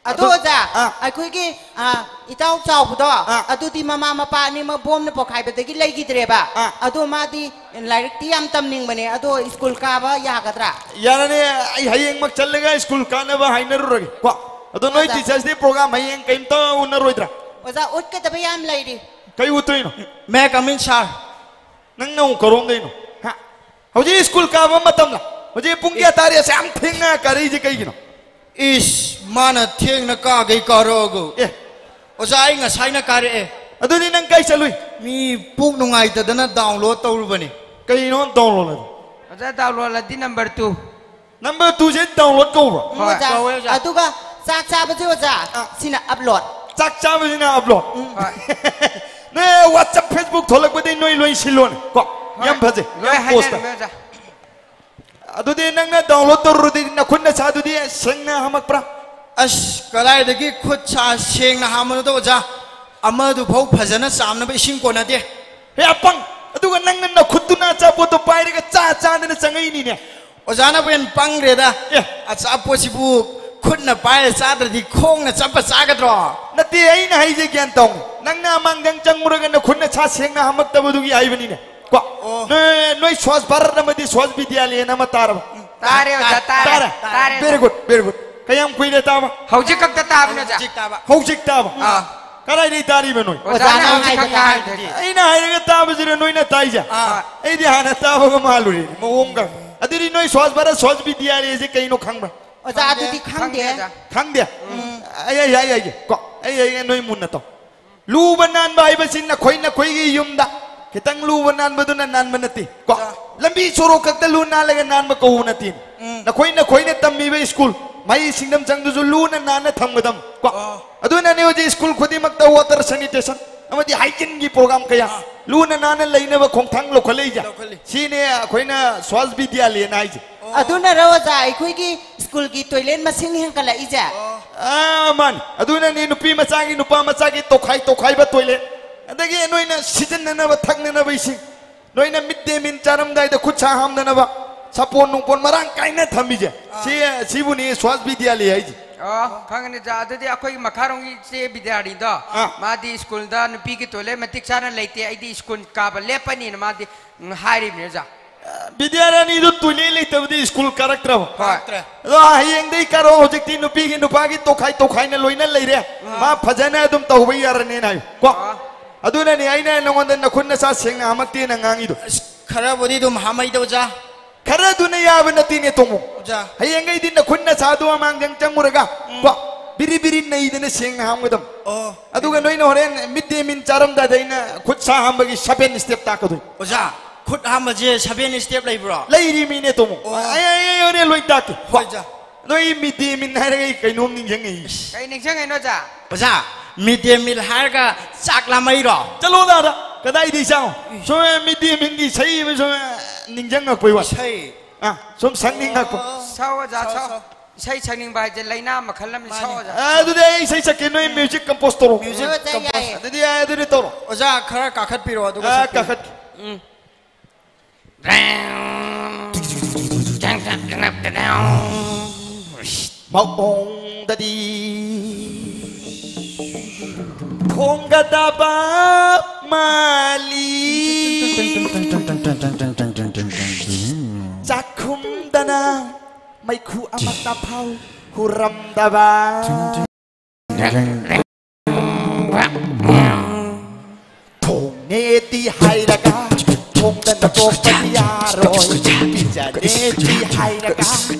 ꯑꯗꯣ, ꯑꯗꯣ, ꯑꯣꯖꯥ, ꯑꯥ꯫ ꯑꯩꯈꯣꯏꯒꯤ, ꯑ, ꯏꯇꯥꯎ ꯆꯥꯎꯕꯗꯣ, ꯑꯥ꯫ ꯑꯗꯨꯗꯤ ꯃꯃꯥ ꯃꯄꯥ ꯑꯅꯤꯃꯛ ꯕꯣꯝꯅ ꯄꯣꯈꯥꯏꯕꯗꯒꯤ ꯂꯩꯈꯤꯗ꯭ꯔꯦꯕ꯫ ꯑꯥ꯫ ꯑꯗꯣ ꯃꯥꯗꯤ ꯂꯥꯏꯔꯤꯛꯇꯤ ꯌꯥꯝ ꯇꯝꯅꯤꯡꯕꯅꯦ, ꯑꯗꯣ ꯁ꯭ꯀꯨꯜ ꯀꯥꯕ ꯌꯥꯒꯗ꯭ꯔꯥ? ꯌꯥꯔꯅꯤ, ꯑꯩ ꯍꯌꯦꯡꯃꯛ ꯆꯠꯂꯒ ꯁ꯭ꯀꯨꯜ ꯀꯥꯅꯕ ꯍꯥꯏꯅꯔꯨꯔꯒꯦ ꯀꯣ꯫ ꯑꯗꯣ ꯅꯣꯏ ꯑꯣꯖꯥ꯫ Teachers' Day program ꯍꯌꯦꯡ ꯀꯩꯝꯇ ꯎꯅꯔꯣꯏꯗ꯭ꯔꯥ? ꯑꯣꯖꯥ, ꯎꯠꯀꯗꯕ ꯌꯥꯝ ꯂꯩꯔꯤ꯫ ꯀꯩ ꯎꯠꯇꯣꯏꯅꯣ? May I come in, sir? ꯅꯪꯅ ꯑꯃꯨꯛ ꯀꯔꯣꯝꯗꯩꯅꯣ? ꯍꯥ? ꯍꯧꯖꯤꯛ ꯁ꯭ꯀꯨꯜ ꯀꯥꯕ ꯃꯇꯝꯂ? ꯍꯧꯖꯤꯛ ꯄꯨꯡ ꯀꯌꯥ ꯇꯥꯔꯦ? ꯑꯁ ꯌꯥꯝ ꯊꯦꯡꯅ ꯀꯥꯔꯛꯏꯁꯦ ꯀꯩꯒꯤꯅꯣ? ꯏꯁ, ꯃꯥꯅ ꯊꯦꯡꯅ ꯀꯥꯒꯩ ꯀꯥꯔꯛꯑꯒ꯫ ꯑꯦ꯫ ꯑꯣꯖꯥ, ꯑꯩ ꯉꯁꯥꯏꯅ ꯀꯥꯔꯛꯑꯦ꯫ ꯑꯗꯨꯗꯤ ꯅꯪ ꯀꯥꯏ ꯆꯠꯂꯨꯏ? ꯃꯤ ꯄꯨꯛ ꯅꯨꯡꯉꯥꯏꯇꯗꯅ download ꯇꯧꯔꯨꯕꯅꯤ꯫ ꯀꯩꯅꯣ download ꯍꯥꯏꯗꯤ? ꯑꯣꯖꯥ, download ꯗꯤ number two꯫ Number two ꯁꯦ download ꯀꯧꯕ꯭ꯔꯣ? ꯎꯝ, ꯍꯣꯏ꯫ ꯑꯣꯖꯥ꯫ ꯀꯧꯋꯦ, ꯑꯣꯖꯥ꯫ ꯑꯗꯨꯒ ꯆꯥꯛ ꯆꯥꯕꯁꯦ ꯑꯣꯖꯥ, ꯑꯥ꯫ ꯁꯤꯅ upload꯫ ꯆꯥꯛ ꯆꯥꯕꯁꯤꯅ upload꯫ ꯎꯝ꯫ ꯍꯣꯏ꯫ ꯅꯣꯏ WhatsApp, Facebook ꯊꯣꯛꯂꯛꯄꯗꯩ ꯅꯣꯏ ꯂꯣꯏ ꯁꯤꯜꯂꯣꯅꯦ꯫ ꯀꯣ? ꯍꯣꯏ꯫ ꯌꯥꯝ ꯐꯖꯩ꯫ ꯂꯣꯏ ꯌꯥꯝ post ꯇꯥꯏ꯫ ꯍꯥꯏꯅꯔꯝꯃꯦ, ꯑꯣꯖꯥ꯫ ꯑꯗꯨꯗꯤ ꯅꯪꯅ download ꯇꯧꯔꯨꯔꯗꯤ ꯅꯈꯨꯠ ꯅꯁꯥꯗꯨꯗꯤ ꯁꯦꯡꯅ ꯍꯥꯝꯃꯛꯄ꯭ꯔꯥ? ꯑꯁ, ꯀꯗꯥꯏꯗꯒꯤ ꯈꯨꯠ ꯁꯥ ꯁꯦꯡꯅ ꯍꯥꯝꯕꯅꯣꯗ ꯑꯣꯖꯥ? ꯑꯃꯗꯨꯐꯥꯎ ꯐꯖꯅ ꯆꯥꯝꯅꯕ ꯏꯁꯤꯡ ꯀꯣꯟꯅꯗꯦ꯫ ꯍꯦ ꯑꯄꯪ! ꯑꯗꯨꯒ ꯅꯪꯅ ꯅꯈꯨꯠꯇꯨꯅ ꯑꯆꯥꯄꯣꯠꯇꯣ ꯄꯥꯏꯔꯒ ꯆꯥ ꯆꯥꯗꯅ ꯆꯪꯉꯛꯏꯅꯤꯅꯦ꯫ ꯑꯣꯖꯥꯅꯕꯨ ꯍꯦꯟꯅ ꯄꯪꯒ꯭ꯔꯦꯗ꯫ ꯑꯦ꯫ ꯑꯆꯥꯄꯣꯠꯁꯤꯕꯨ ꯈꯨꯠꯅ ꯄꯥꯏꯔ ꯆꯥꯗ꯭ꯔꯗꯤ ꯈꯣꯡꯅ ꯆꯠꯄ ꯆꯥꯒꯗ꯭ꯔꯣ? ꯅꯠꯇꯦ, ꯑꯩꯅ ꯍꯥꯏꯁꯦ ꯒ꯭ꯌꯥꯟ ꯇꯧ꯫ ꯅꯪꯅ ꯑꯃꯥꯡꯗꯪ ꯆꯪꯉꯨꯔꯒ ꯅꯈꯨꯠ ꯅꯁꯥ ꯁꯦꯡꯅ ꯍꯥꯝꯃꯛꯇꯕꯗꯨꯒꯤ ꯍꯥꯏꯕꯅꯤꯅꯦ꯫ ꯀꯣ? ꯑꯣ꯫ ꯅꯣꯏ, ꯅꯣꯏ ꯁ꯭ꯋꯥꯁ ꯚꯥꯔꯠ ꯑꯃꯗꯤ ꯁ꯭ꯋꯥꯁ ꯕꯤꯗ꯭ꯌꯥꯂꯌꯅ ꯑꯃ ꯇꯥꯔꯕ? ꯇꯥꯔꯦ, ꯑꯣꯖꯥ, ꯇꯥꯔꯦ꯫ ꯇꯥꯔꯦ? ꯇꯥꯔꯦ, ꯇꯥꯔꯦ꯫ Very good, very good. ꯀꯌꯥꯝ ꯀꯨꯏꯔꯦ ꯇꯥꯕ? ꯍꯧꯖꯤꯛ ꯈꯛꯇ ꯇꯥꯕꯅꯦ, ꯑꯣꯖꯥ꯫ ꯍꯧꯖꯤꯛ ꯇꯥꯕ꯫ ꯍꯧꯖꯤꯛ ꯇꯥꯕ? ꯑꯥ꯫ ꯀꯗꯥꯏꯗꯒꯤ ꯇꯥꯔꯤꯕ ꯅꯣꯏ? ꯑꯣꯖꯥꯅ ꯑꯣꯖꯥꯅ ꯍꯧꯖꯤꯛ ꯈꯛꯇ ꯍꯥꯏꯕꯗꯨꯗꯤ꯫ ꯍꯥꯏꯕꯗꯨꯗꯤ꯫ ꯑꯩꯅ ꯍꯥꯏꯔꯒ ꯇꯥꯕꯁꯤꯗ ꯅꯣꯏꯅ ꯇꯥꯏꯁꯦ? ꯑꯥ꯫ ꯑꯩꯗꯤ ꯍꯥꯟꯅ ꯇꯥꯕꯒ ꯃꯥꯜꯂꯨꯔꯦ, ꯃꯑꯣꯡꯒ꯫ ꯑꯗꯨꯗꯤ ꯅꯣꯏ ꯁ꯭ꯋꯥꯁ ꯚꯥꯔꯠ ꯁ꯭ꯋꯥꯁ ꯕꯤꯗ꯭ꯌꯥꯂꯌꯁꯦ ꯀꯩꯅꯣ ꯈꯪꯕ꯭ꯔꯥ? ꯑꯣꯖꯥ, ꯈꯪꯗꯦ꯫ ꯑꯗꯨꯗꯤ ꯈꯪꯗꯦ꯫ ꯈꯪꯗꯦ, ꯑꯣꯖꯥ꯫ ꯈꯪꯗꯦ? ꯎꯝ꯫ ꯑꯩ, ꯑꯩ, ꯑꯩ, ꯑꯩꯒꯤ, ꯀꯣ, ꯑꯩ, ꯑꯩ, ꯅꯣꯏ ꯃꯨꯟꯅ ꯇꯧ꯫ ꯂꯨꯕ ꯅꯥꯟꯕ ꯍꯥꯏꯕꯁꯤ ꯅꯈꯣꯏ, ꯅꯈꯣꯏꯒꯤ ꯌꯨꯝꯗ ꯈꯤꯇꯪ ꯂꯨꯕ ꯅꯥꯟꯕꯗꯨꯅ ꯅꯥꯟꯕ ꯅꯠꯇꯦ, ꯀꯣ? ꯑꯣꯖꯥ꯫ ꯂꯝꯕꯤ ꯁꯣꯔꯣꯛ ꯈꯛꯇ ꯂꯨ ꯅꯥꯜꯂꯒ ꯅꯥꯟꯕ ꯀꯧꯕ ꯅꯠꯇꯦ꯫ ꯎꯝ꯫ ꯅꯈꯣꯏ, ꯅꯈꯣꯏꯅ ꯇꯝꯃꯤꯕ ꯁ꯭ꯀꯨꯜ, ꯃꯍꯩ ꯁꯤꯡꯗꯝꯁꯪꯗꯨꯁꯨ ꯂꯨꯅ ꯅꯥꯟꯅ ꯊꯝꯒꯗꯕ, ꯀꯣ? ꯑꯣ꯫ ꯑꯗꯨꯅꯅꯦ ꯍꯧꯖꯤꯛ ꯁ꯭ꯀꯨꯜ ꯈꯨꯗꯤꯡꯃꯛꯇ water sanitation ꯑꯃꯗꯤ hygiene ꯒꯤ program ꯀꯌꯥ, ꯑꯥ꯫ ꯂꯨꯅ ꯅꯥꯟꯅ ꯂꯩꯅꯕ ꯈꯣꯡꯊꯥꯡ ꯂꯧꯈꯠꯂꯛꯏꯁꯦ꯫ ꯂꯧꯈꯠꯂꯤ꯫ ꯁꯤꯅꯦ ꯑꯩꯈꯣꯏꯅ ꯁ꯭ꯋꯥꯁ ꯕꯤꯗ꯭ꯌꯥꯂꯌꯅ ꯍꯥꯏꯁꯦ꯫ ꯑꯣ꯫ ꯑꯗꯨꯅꯔ ꯑꯣꯖꯥ ꯑꯩꯈꯣꯏꯒꯤ ꯁ꯭ꯀꯨꯜꯒꯤ toilet ꯃꯁꯤꯡ ꯍꯦꯟꯒꯠꯂꯛꯏꯁꯦ? ꯑꯣ꯫ ꯑꯥ, ꯃꯥꯅꯤ꯫ ꯑꯗꯨꯅꯅꯤ ꯅꯨꯄꯤ ꯃꯆꯥꯒꯤ, ꯅꯨꯄꯥ ꯃꯆꯥꯒꯤ ꯇꯣꯈꯥꯏ ꯇꯣꯈꯥꯏꯕ toilet꯫ ꯑꯗꯒꯤ ꯅꯣꯏꯅ ꯁꯤꯖꯤꯟꯅꯅꯕ ꯊꯛꯅꯅꯕ ꯏꯁꯤꯡ, ꯅꯣꯏꯅ mid day meal ꯆꯥꯔꯝꯗꯥꯏꯗ ꯈꯨꯠ ꯁꯥ ꯍꯥꯝꯗꯅꯕ ꯁꯥꯄꯣꯟ ꯅꯨꯡꯄꯣꯟ ꯃꯔꯥꯡ ꯀꯥꯏꯅ ꯊꯝꯃꯤꯁꯦ꯫ ꯑꯥ꯫ ꯁꯤ, ꯁꯤꯕꯨꯅꯤ ꯁ꯭ꯋꯥꯁ ꯕꯤꯗ꯭ꯌꯥꯂꯌ ꯍꯥꯏꯁꯦ꯫ ꯑꯣ, ꯈꯪꯉꯅꯤ ꯑꯣꯖꯥ꯫ ꯑꯗꯨꯗꯤ ꯑꯩꯈꯣꯏꯒꯤ ꯃꯈꯥꯔꯣꯝꯒꯤ ꯏꯆꯦ ꯕꯤꯗ꯭ꯌꯥꯔꯤꯗꯣ, ꯑꯥ꯫ ꯃꯥꯗꯤ ꯁ꯭ꯀꯨꯜꯗ ꯅꯨꯄꯤꯒꯤ toilet ꯃꯇꯤꯛ ꯆꯥꯅ ꯂꯩꯇꯦ, ꯑꯩꯗꯤ ꯁ꯭ꯀꯨꯜ ꯀꯥꯕ ꯂꯦꯞꯄꯅꯤꯅ ꯃꯥꯗꯤ, ꯎꯝ, ꯍꯥꯏꯔꯤꯕꯅꯤ ꯑꯣꯖꯥ꯫ ꯕꯤꯗ꯭ꯌꯥꯔꯥꯅꯤꯗꯨ toilet ꯂꯩꯇꯕꯗꯤ ꯁ꯭ꯀꯨꯜ ꯀꯥꯔꯛꯇ꯭ꯔꯕ? ꯍꯣꯏ꯫ ꯀꯥꯔꯛꯇ꯭ꯔꯦ꯫ ꯑꯗꯣ ꯍꯌꯦꯡꯗꯩ ꯀꯥꯔꯛꯑꯣ, ꯍꯧꯖꯤꯛꯇꯤ ꯅꯨꯄꯤꯒꯤ ꯅꯨꯄꯥꯒꯤ ꯇꯣꯈꯥꯏ ꯇꯣꯈꯥꯏꯅ ꯂꯣꯏꯅ ꯂꯩꯔꯦ꯫ ꯑꯥ꯫ ꯃꯥ ꯐꯖꯅ ꯑꯗꯨꯝ ꯇꯧꯕ ꯌꯥꯔꯅꯤꯅ ꯍꯥꯏꯌꯨ꯫ ꯀꯣ? ꯑꯥ꯫ ꯑꯗꯨꯅꯅꯦ ꯑꯩꯅ ꯅꯉꯣꯟꯗ ꯅꯈꯨꯠ ꯅꯁꯥ ꯁꯦꯡꯅ ꯍꯥꯝꯃꯛꯇꯦꯅ ꯉꯥꯡꯉꯤꯗꯣ꯫ ꯑꯁ, ꯈꯔꯕꯨꯗꯤ ꯑꯗꯨꯝ ꯍꯥꯝꯃꯩꯗ, ꯑꯣꯖꯥ꯫ ꯈꯔꯗꯨꯅ ꯌꯥꯕ ꯅꯠꯇꯦꯅꯦ, ꯇꯣꯃꯨ꯫ ꯑꯣꯖꯥ꯫ ꯍꯌꯦꯡꯈꯩꯗꯤ ꯅꯈꯨꯠ ꯅꯁꯥꯗꯣ ꯑꯃꯥꯡꯗꯪ ꯆꯪꯉꯨꯔꯒ, ꯎꯝ꯫ ꯀꯣ? ꯕꯤꯔꯤ ꯕꯤꯔꯤ ꯅꯩꯗꯅ ꯁꯦꯡꯅ ꯍꯥꯝꯒꯗꯕ꯫ ꯑꯣ꯫ ꯑꯗꯨꯒ ꯅꯣꯏꯅ ꯍꯣꯔꯦꯟ ꯃꯤꯗ ꯗꯦ ꯃꯤꯜ ꯆꯥꯔꯝꯗꯥꯏꯗ ꯑꯩꯅ ꯈꯨꯠ ꯁꯥ ꯍꯥꯝꯕꯒꯤ ꯁꯕꯦꯟ ꯁ꯭ꯇꯦꯞ ꯇꯥꯛꯀꯗꯣꯏ꯫ ꯑꯣꯖꯥ, ꯈꯨꯠ ꯍꯥꯝꯕꯁꯦ ꯁꯕꯦꯟ ꯁ꯭ꯇꯦꯞ ꯂꯩꯕ꯭ꯔꯣ? ꯂꯩꯔꯤꯃꯤꯅꯦ ꯇꯣꯃꯣ꯫ ꯑꯣ꯫ ꯑꯩ, ꯑꯩ, ꯑꯩ ꯍꯣꯔꯦꯟ ꯂꯣꯏ ꯇꯥꯛꯀꯦ꯫ ꯍꯣꯏ, ꯑꯣꯖꯥ꯫ ꯅꯣꯏ ꯃꯤꯗ ꯗꯦ ꯃꯤꯜ ꯍꯥꯏꯔꯒ ꯑꯩ ꯀꯩꯅꯣꯝ ꯅꯤꯡꯁꯤꯡꯉꯛꯏ꯫ ꯀꯩ ꯅꯤꯡꯁꯤꯡꯉꯛꯏꯅꯣ, ꯑꯣꯖꯥ? ꯑꯣꯖꯥ, ꯃꯤꯗ ꯗꯦ ꯃꯤꯜ ꯍꯥꯏꯔꯒ ꯆꯥꯛ ꯂꯥꯝꯃꯛꯏꯔꯣ? ꯆꯠꯂꯣꯗ ꯑꯥꯗ꯫ ꯀꯗꯥꯏꯗꯒꯤ ꯆꯥꯛꯅꯣ? ꯁꯨꯝ ꯃꯤꯗ ꯗꯦ ꯃꯤꯜꯒꯤ ꯏꯁꯩ ꯑꯃ ꯁꯨꯝ ꯅꯤꯡꯁꯤꯡꯉꯛꯄꯩ ꯋꯥꯅꯤ꯫ ꯏꯁꯩ? ꯑꯥ, ꯁꯨꯝ ꯁꯛꯅꯤꯡꯉꯛꯄ꯫ ꯑꯣ꯫ ꯁꯛꯑꯣ, ꯑꯣꯖꯥ, ꯁꯛꯑꯣ, ꯁꯛꯑꯣ꯫ ꯁꯛꯑꯣ꯫ ꯏꯁꯩ ꯁꯛꯅꯤꯡꯕ ꯍꯥꯏꯁꯦ ꯂꯥꯏꯅꯥ ꯃꯈꯜ ꯑꯃꯅꯤ꯫ ꯃꯥꯅꯤ꯫ ꯁꯛꯑꯣ, ꯑꯣꯖꯥ꯫ ꯑꯥ, ꯑꯗꯨꯗꯤ ꯑꯩ ꯏꯁꯩ ꯁꯛꯀꯦ, ꯅꯣꯏ ꯃ꯭ꯌꯨꯖꯤꯛ ꯀꯝꯄꯣꯖ ꯇꯧꯔꯣ꯫ ꯃ꯭ꯌꯨꯖꯤꯛ ꯍꯣꯏ, ꯑꯣꯖꯥ, ꯀꯝꯄꯣꯖ꯫ ꯌꯥꯏꯌꯦ꯫ ꯑꯗꯨꯗꯤ, ꯑꯗꯨꯗꯤ ꯇꯧꯔꯣ꯫ ꯑꯣꯖꯥ, ꯈꯔ ꯀꯥꯈꯠꯄꯤꯔꯣ, ꯑꯗꯨꯒ ꯑꯥ, ꯁꯛꯄꯤꯔꯣ꯫ ꯀꯥꯈꯠꯀꯦ꯫ ꯎꯝ꯫ ꯃꯑꯣꯡꯗꯗꯤ ꯊꯣꯡꯒꯗꯕ ꯃꯥꯜꯂꯤ꯫ ꯆꯥꯛꯈꯨꯝꯗꯅ ꯃꯩꯈꯨ ꯑꯃꯠꯇ ꯐꯥꯎ ꯍꯨꯔꯝꯗꯕ꯫ ꯊꯣꯡꯅꯦꯗꯤ ꯍꯥꯏꯔꯒ ꯊꯣꯡꯗꯅ ꯇꯣꯛꯄꯗꯤ ꯌꯥꯔꯣꯏ꯫ ꯄꯤꯖꯅꯦꯗꯤ ꯍꯥꯏꯔꯒ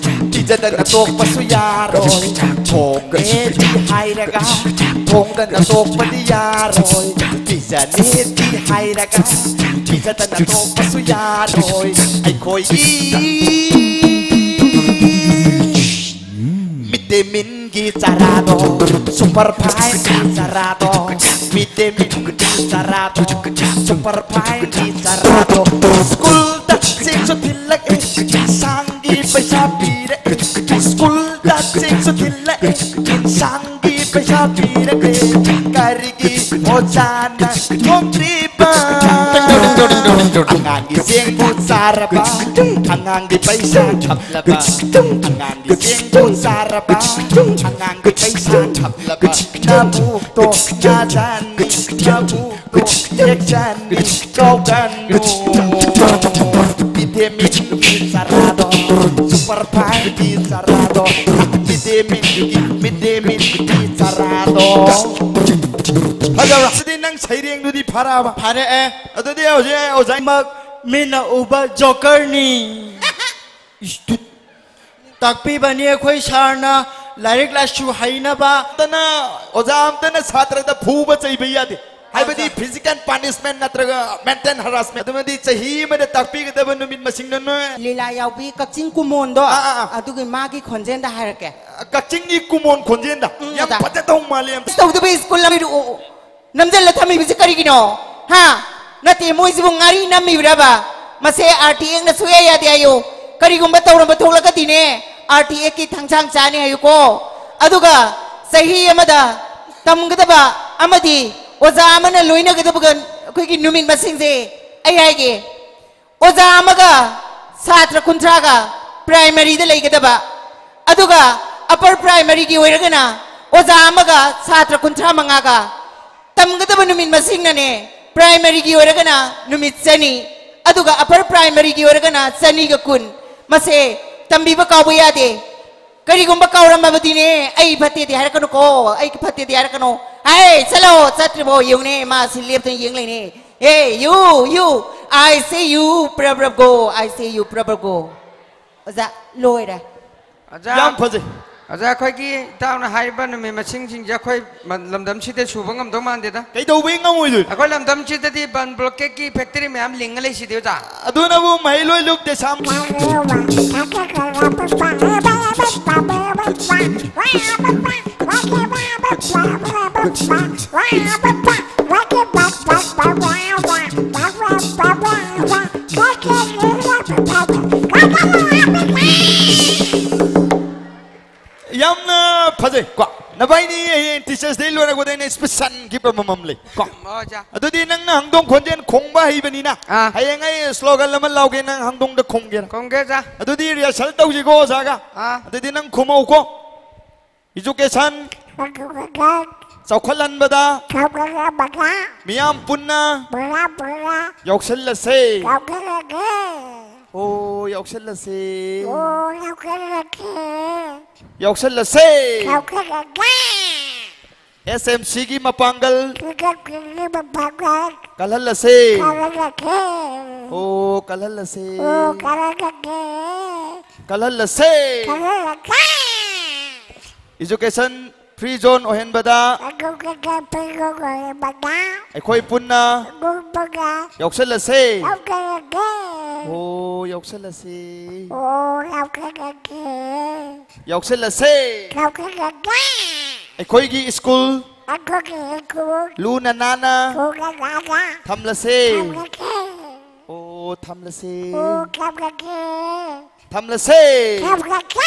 ꯄꯤꯖꯗꯅ ꯇꯣꯛꯄꯁꯨ ꯌꯥꯔꯣꯏ꯫ ꯊꯣꯡꯅꯦꯗꯤ ꯍꯥꯏꯔꯒ ꯊꯣꯡꯗꯅ ꯇꯣꯛꯄꯗꯤ ꯌꯥꯔꯣꯏ꯫ ꯄꯤꯖꯅꯦꯗꯤ ꯍꯥꯏꯔꯒ ꯄꯤꯖꯗꯅ ꯇꯣꯛꯄꯁꯨ ꯌꯥꯔꯣꯏ꯫ ꯑꯩꯈꯣꯏꯒꯤ ꯃꯤꯗ ꯗꯦ ꯃꯤꯜꯒꯤ ꯆꯥꯔꯥꯗꯣ, ꯁꯨꯄꯔ ꯐꯥꯏꯟꯒꯤ ꯆꯥꯔꯥꯗꯣ, ꯃꯤꯗ ꯗꯦ ꯃꯤꯜꯒꯤ ꯆꯥꯔꯥꯗꯣ, ꯁꯨꯄꯔ ꯐꯥꯏꯟꯒꯤ ꯆꯥꯔꯥꯗꯣ, ꯁ꯭ꯀꯨꯜꯗ ꯆꯦꯡꯁꯨ ꯊꯤꯜꯂꯛꯑꯦ, ꯏꯟꯁꯥꯡꯒꯤ ꯄꯩꯁꯥ ꯄꯤꯔꯛꯑꯦ, ꯁ꯭ꯀꯨꯜꯗ ꯆꯦꯡꯁꯨ ꯊꯤꯜꯂꯛꯑꯦ, ꯏꯟꯁꯥꯡꯒꯤ ꯄꯩꯁꯥ ꯄꯤꯔꯛꯑꯦ, ꯀꯔꯤꯒꯤ ꯑꯣꯖꯥꯅ ꯊꯣꯡꯗ꯭ꯔꯤꯕ? ꯑꯉꯥꯡꯒꯤ ꯆꯦꯡꯕꯨ ꯆꯥꯔꯕ, ꯑꯉꯥꯡꯒꯤ ꯄꯩꯁꯥ ꯈꯞꯂꯕ, ꯑꯉꯥꯡꯒꯤ ꯆꯦꯡꯕꯨ ꯆꯥꯔꯕ, ꯑꯉꯥꯡꯒꯤ ꯄꯩꯁꯥ ꯈꯞꯂꯕ, ꯅꯕꯨꯛꯇꯣ ꯅꯥꯖꯅꯤ, ꯅꯕꯨꯛꯇꯣ ꯌꯦꯛꯆꯅꯤ, ꯀꯧꯒꯅꯨ꯫ ꯃꯤꯗ ꯗꯦ ꯃꯤꯜꯒꯤ ꯆꯥꯔꯥꯗꯣ, ꯁꯨꯄꯔ ꯐꯥꯏꯟꯒꯤ ꯆꯥꯔꯥꯗꯣ, ꯃꯤꯗ ꯗꯦ ꯃꯤꯜꯒꯤ, ꯃꯤꯗ ꯗꯦ ꯃꯤꯜꯒꯤ ꯆꯥꯔꯥꯗꯣ꯫ ꯐꯖꯕ꯭ꯔꯥ? ꯑꯗꯨꯗꯤ ꯅꯪ ꯁꯩꯔꯦꯡꯗꯨꯗꯤ ꯐꯔꯛꯑꯕ? ꯐꯔꯛꯑꯦ꯫ ꯑꯗꯨꯗꯤ ꯍꯧꯖꯤꯛ ꯑꯣꯖꯥ ꯃꯛ ꯃꯤꯅ ꯎꯕ ꯖꯣꯀꯔꯅꯤ꯫ ꯏꯁ, ꯇꯨꯠ꯫ ꯇꯥꯛꯄꯤꯕꯅꯤ ꯑꯩꯈꯣꯏ ꯁꯥꯔꯅ, ꯂꯥꯏꯔꯤꯛ ꯂꯥꯏꯁꯨ ꯍꯩꯅꯕ꯫ ꯑꯝꯇꯅ, ꯑꯣꯖꯥ ꯑꯝꯇꯅ ꯁꯥꯇ꯭ꯔꯗ ꯐꯨꯕ ꯆꯩꯕ ꯌꯥꯗꯦ꯫ ꯍꯥꯏꯕꯗꯤ ꯑꯣꯖꯥ꯫ Physical punishment ꯅꯠꯇ꯭ꯔꯒ mental harassment꯫ ꯑꯗꯨꯃꯗꯤ ꯆꯍꯤ ꯑꯃꯗ ꯇꯥꯛꯄꯤꯒꯗꯕ ꯅꯨꯃꯤꯠ ꯃꯁꯤꯡꯗ ꯅꯣꯏ꯫ ꯂꯤꯂꯥ ꯌꯥꯎꯕꯤ ꯀꯛꯆꯤꯡ ꯀꯨꯃꯣꯟꯗꯣ꯫ ꯑꯥ, ꯑꯥ, ꯑꯥ꯫ ꯑꯗꯨꯒꯤ ꯃꯥꯒꯤ ꯈꯣꯟꯖꯦꯜꯗ ꯍꯥꯏꯔꯛꯀꯦ꯫ ꯀꯛꯆꯤꯡꯒꯤ ꯀꯨꯃꯣꯟ ꯈꯣꯟꯖꯦꯜꯗ꯫ ꯎꯝ, ꯌꯥꯝ ꯑꯣꯖꯥ꯫ ꯐꯖꯗꯧ ꯃꯥꯜꯂꯦ ꯌꯥꯝ꯫ ꯇꯧꯗꯕ ꯁ꯭ꯀꯨꯜ ꯑꯃ ꯍꯥꯏꯔꯛꯑꯣ꯫ ꯅꯝꯖꯜꯂ ꯊꯝꯃꯤꯕꯁꯤ ꯀꯔꯤꯒꯤꯅꯣ? ꯍꯥ? ꯅꯠꯇꯦ, ꯃꯣꯏꯁꯤꯕꯨ ꯉꯥꯔꯤ ꯅꯝꯃꯤꯕ꯭ꯔꯕ? ꯃꯁꯦ RTAct ꯅ ꯁꯨꯛꯌꯥ ꯌꯥꯗꯦ ꯍꯥꯏꯌꯨ꯫ ꯀꯔꯤꯒꯨꯝꯕ ꯇꯧꯔꯝꯕ ꯊꯣꯛꯂꯒꯗꯤꯅꯦ, RTAct ꯀꯤ ꯊꯥꯡꯁꯥꯡ ꯆꯥꯅꯤ ꯍꯥꯏꯌꯨꯀꯣ꯫ ꯑꯗꯨꯒ ꯆꯍꯤ ꯑꯃꯗ ꯇꯝꯒꯗꯕ ꯑꯃꯗꯤ ꯑꯣꯖꯥ ꯑꯃꯅ ꯂꯣꯏꯅꯒꯗꯕꯒ ꯑꯩꯈꯣꯏꯒꯤ ꯅꯨꯃꯤꯠ ꯃꯁꯤꯡꯁꯦ ꯑꯩ ꯍꯥꯏꯒꯦ꯫ ꯑꯣꯖꯥ ꯑꯃꯒ ꯁꯥꯇ꯭ꯔ ꯀꯨꯟꯊ꯭ꯔꯥꯒ primary ꯗ ꯂꯩꯒꯗꯕ, ꯑꯗꯨꯒ upper primary ꯒꯤ ꯑꯣꯏꯔꯒꯅ ꯑꯣꯖꯥ ꯑꯃꯒ ꯁꯥꯇ꯭ꯔ ꯀꯨꯟꯊ꯭ꯔꯥ ꯃꯉꯥꯒ꯫ ꯇꯝꯒꯗꯕ ꯅꯨꯃꯤꯠ ꯃꯁꯤꯡꯅꯅꯦ, primary ꯒꯤ ꯑꯣꯏꯔꯒꯅ ꯅꯨꯃꯤꯠ ꯆꯅꯤ, ꯑꯗꯨꯒ upper primary ꯒꯤ ꯑꯣꯏꯔꯒꯅ ꯆꯅꯤꯒ ꯀꯨꯟ꯫ ꯃꯁꯦ ꯇꯝꯕꯤꯕ ꯀꯥꯎꯕ ꯌꯥꯗꯦ꯫ ꯀꯔꯤꯒꯨꯝꯕ ꯀꯥꯎꯔꯝꯃꯕꯗꯤꯅꯦ, ꯑꯩ ꯐꯠꯇꯦꯗꯤ ꯍꯥꯏꯔꯛꯀꯅꯨꯀꯣ, ꯑꯩ ꯐꯠꯇꯦꯗꯤ ꯍꯥꯏꯔꯛꯀꯅꯨ꯫ ꯍꯥꯏ, ꯆꯠꯂꯣ, ꯆꯠꯇ꯭ꯔꯤꯕꯣ ꯌꯦꯡꯉꯨꯅꯦ, ꯃꯥ ꯁꯤ ꯂꯦꯞꯇꯅ ꯌꯦꯡ ꯂꯩꯅꯦ꯫ Hey, you, you, I say you, Prabh Prabh go, I say you, Prabh Prabh go꯫ ꯑꯣꯖꯥ, ꯂꯣꯏꯔꯦ꯫ ꯑꯣꯖꯥ, ꯌꯥꯝ ꯐꯖꯩ꯫ ꯑꯣꯖꯥ, ꯑꯩꯈꯣꯏꯒꯤ ꯏꯇꯥꯎꯅ ꯍꯥꯏꯔꯤꯕ ꯅꯨꯃꯤꯠ ꯃꯁꯤꯡꯁꯤꯡꯁꯦ ꯑꯩꯈꯣꯏ ꯃ-, ꯂꯝꯗꯝꯁꯤꯗ ꯁꯨꯕ ꯉꯝꯗꯧ ꯃꯥꯟꯗꯦꯗ꯫ ꯀꯩꯗꯧꯕꯩ ꯉꯝꯃꯣꯏꯗꯣꯏꯅꯣ? ꯑꯩꯈꯣꯏ ꯂꯝꯗꯝꯁꯤꯗꯗꯤ ꯕꯟ blockade ꯀꯤ factory ꯃꯌꯥꯝ ꯂꯤꯡꯉ ꯂꯩꯁꯤꯗꯤ ꯑꯣꯖꯥ꯫ ꯑꯗꯨꯅꯕꯨ ꯃꯍꯩ ꯂꯣꯏ ꯂꯨꯞꯇꯦ ꯁꯥꯝ꯫ ꯌꯥꯝꯅ ꯐꯖꯩ ꯀꯣ꯫ ꯅꯕꯥꯏꯅꯤ ꯍꯌꯦꯡ Teachers Day ꯂꯣꯏꯔꯛꯄꯗ ꯑꯩꯅ special gift ꯑꯃꯃꯝ ꯂꯩ ꯀꯣ꯫ ꯑꯣꯖꯥ꯫ ꯑꯗꯨꯗꯤ ꯅꯪꯅ ꯍꯪꯗꯣꯡ ꯈꯣꯟꯖꯦꯜ ꯈꯣꯡꯕ ꯍꯩꯕꯅꯤꯅ, ꯑꯥ꯫ ꯍꯌꯦꯡ ꯑꯩ slogan ꯑꯃ ꯂꯥꯎꯒꯦ, ꯅꯪ ꯍꯪꯗꯣꯡꯗ ꯈꯣꯡꯒꯦꯔꯥ? ꯈꯣꯡꯒꯦ, ꯑꯣꯖꯥ꯫ ꯑꯗꯨꯗꯤ rehearsal ꯇꯧꯁꯤꯀꯣ ꯑꯣꯖꯥꯒ꯫ ꯑꯥ꯫ ꯑꯗꯨꯗꯤ ꯅꯪ ꯈꯨꯝꯃꯧꯀꯣ꯫ Education ꯆꯥꯎꯈꯠꯍꯟꯕꯗ ꯆꯥꯎꯈꯠꯍꯟꯕꯗ ꯃꯤꯌꯥꯝ ꯄꯨꯟꯅ ꯃꯤꯌꯥꯝ ꯄꯨꯟꯅ ꯌꯥꯎꯁꯜꯂꯁꯦ꯫ ꯌꯥꯎꯁꯜꯂꯒꯦ꯫ ꯑꯣ, ꯌꯥꯎꯁꯜꯂꯁꯦ꯫ ꯑꯣ, ꯌꯥꯎꯁꯜꯂꯒꯦ꯫ ꯌꯥꯎꯁꯜꯂꯁꯦ꯫ ꯌꯥꯎꯁꯜꯂꯒꯦ꯫ S M C ꯒꯤ ꯃꯄꯥꯡꯒꯜ ꯀꯜꯍꯜꯂꯁꯦ꯫ ꯀꯜꯍꯜꯂꯁꯦ꯫ ꯑꯣ, ꯀꯜꯍꯜꯂꯁꯦ꯫ ꯑꯣ, ꯀꯜꯍꯜꯂꯒꯦ꯫ ꯀꯜꯍꯜꯂꯁꯦ꯫ ꯀꯜꯍꯜꯂꯒꯦ꯫ Education free zone ꯑꯣꯏꯍꯟꯕꯗ ꯑꯗꯨꯒ ꯄꯤꯔꯣꯏꯕꯗ ꯑꯩꯈꯣꯏ ꯄꯨꯟꯅ ꯒꯨꯝꯕꯒ ꯌꯥꯎꯁꯜꯂꯁꯦ꯫ ꯌꯥꯎꯖꯔꯒꯦ꯫ ꯑꯣ, ꯌꯥꯎꯁꯜꯂꯁꯦ꯫ ꯑꯣ, ꯌꯥꯎꯖꯔꯒꯦ꯫ ꯌꯥꯎꯁꯜꯂꯁꯦ꯫ ꯌꯥꯎꯖꯔꯒꯦ꯫ ꯑꯩꯈꯣꯏꯒꯤ ꯁ꯭ꯀꯨꯜ ꯑꯩꯈꯣꯏꯒꯤ ꯁ꯭ꯀꯨꯜ ꯂꯨꯅ ꯅꯥꯟꯅ ꯊꯨꯅ ꯂꯥꯛꯑꯒ ꯊꯝꯂꯁꯦ꯫ ꯊꯝꯂꯒꯦ꯫ ꯑꯣ, ꯊꯝꯂꯁꯦ꯫ ꯑꯣ, ꯊꯝꯂꯒꯦ꯫ ꯊꯝꯂꯁꯦ꯫ ꯊꯝꯂꯒꯦ꯫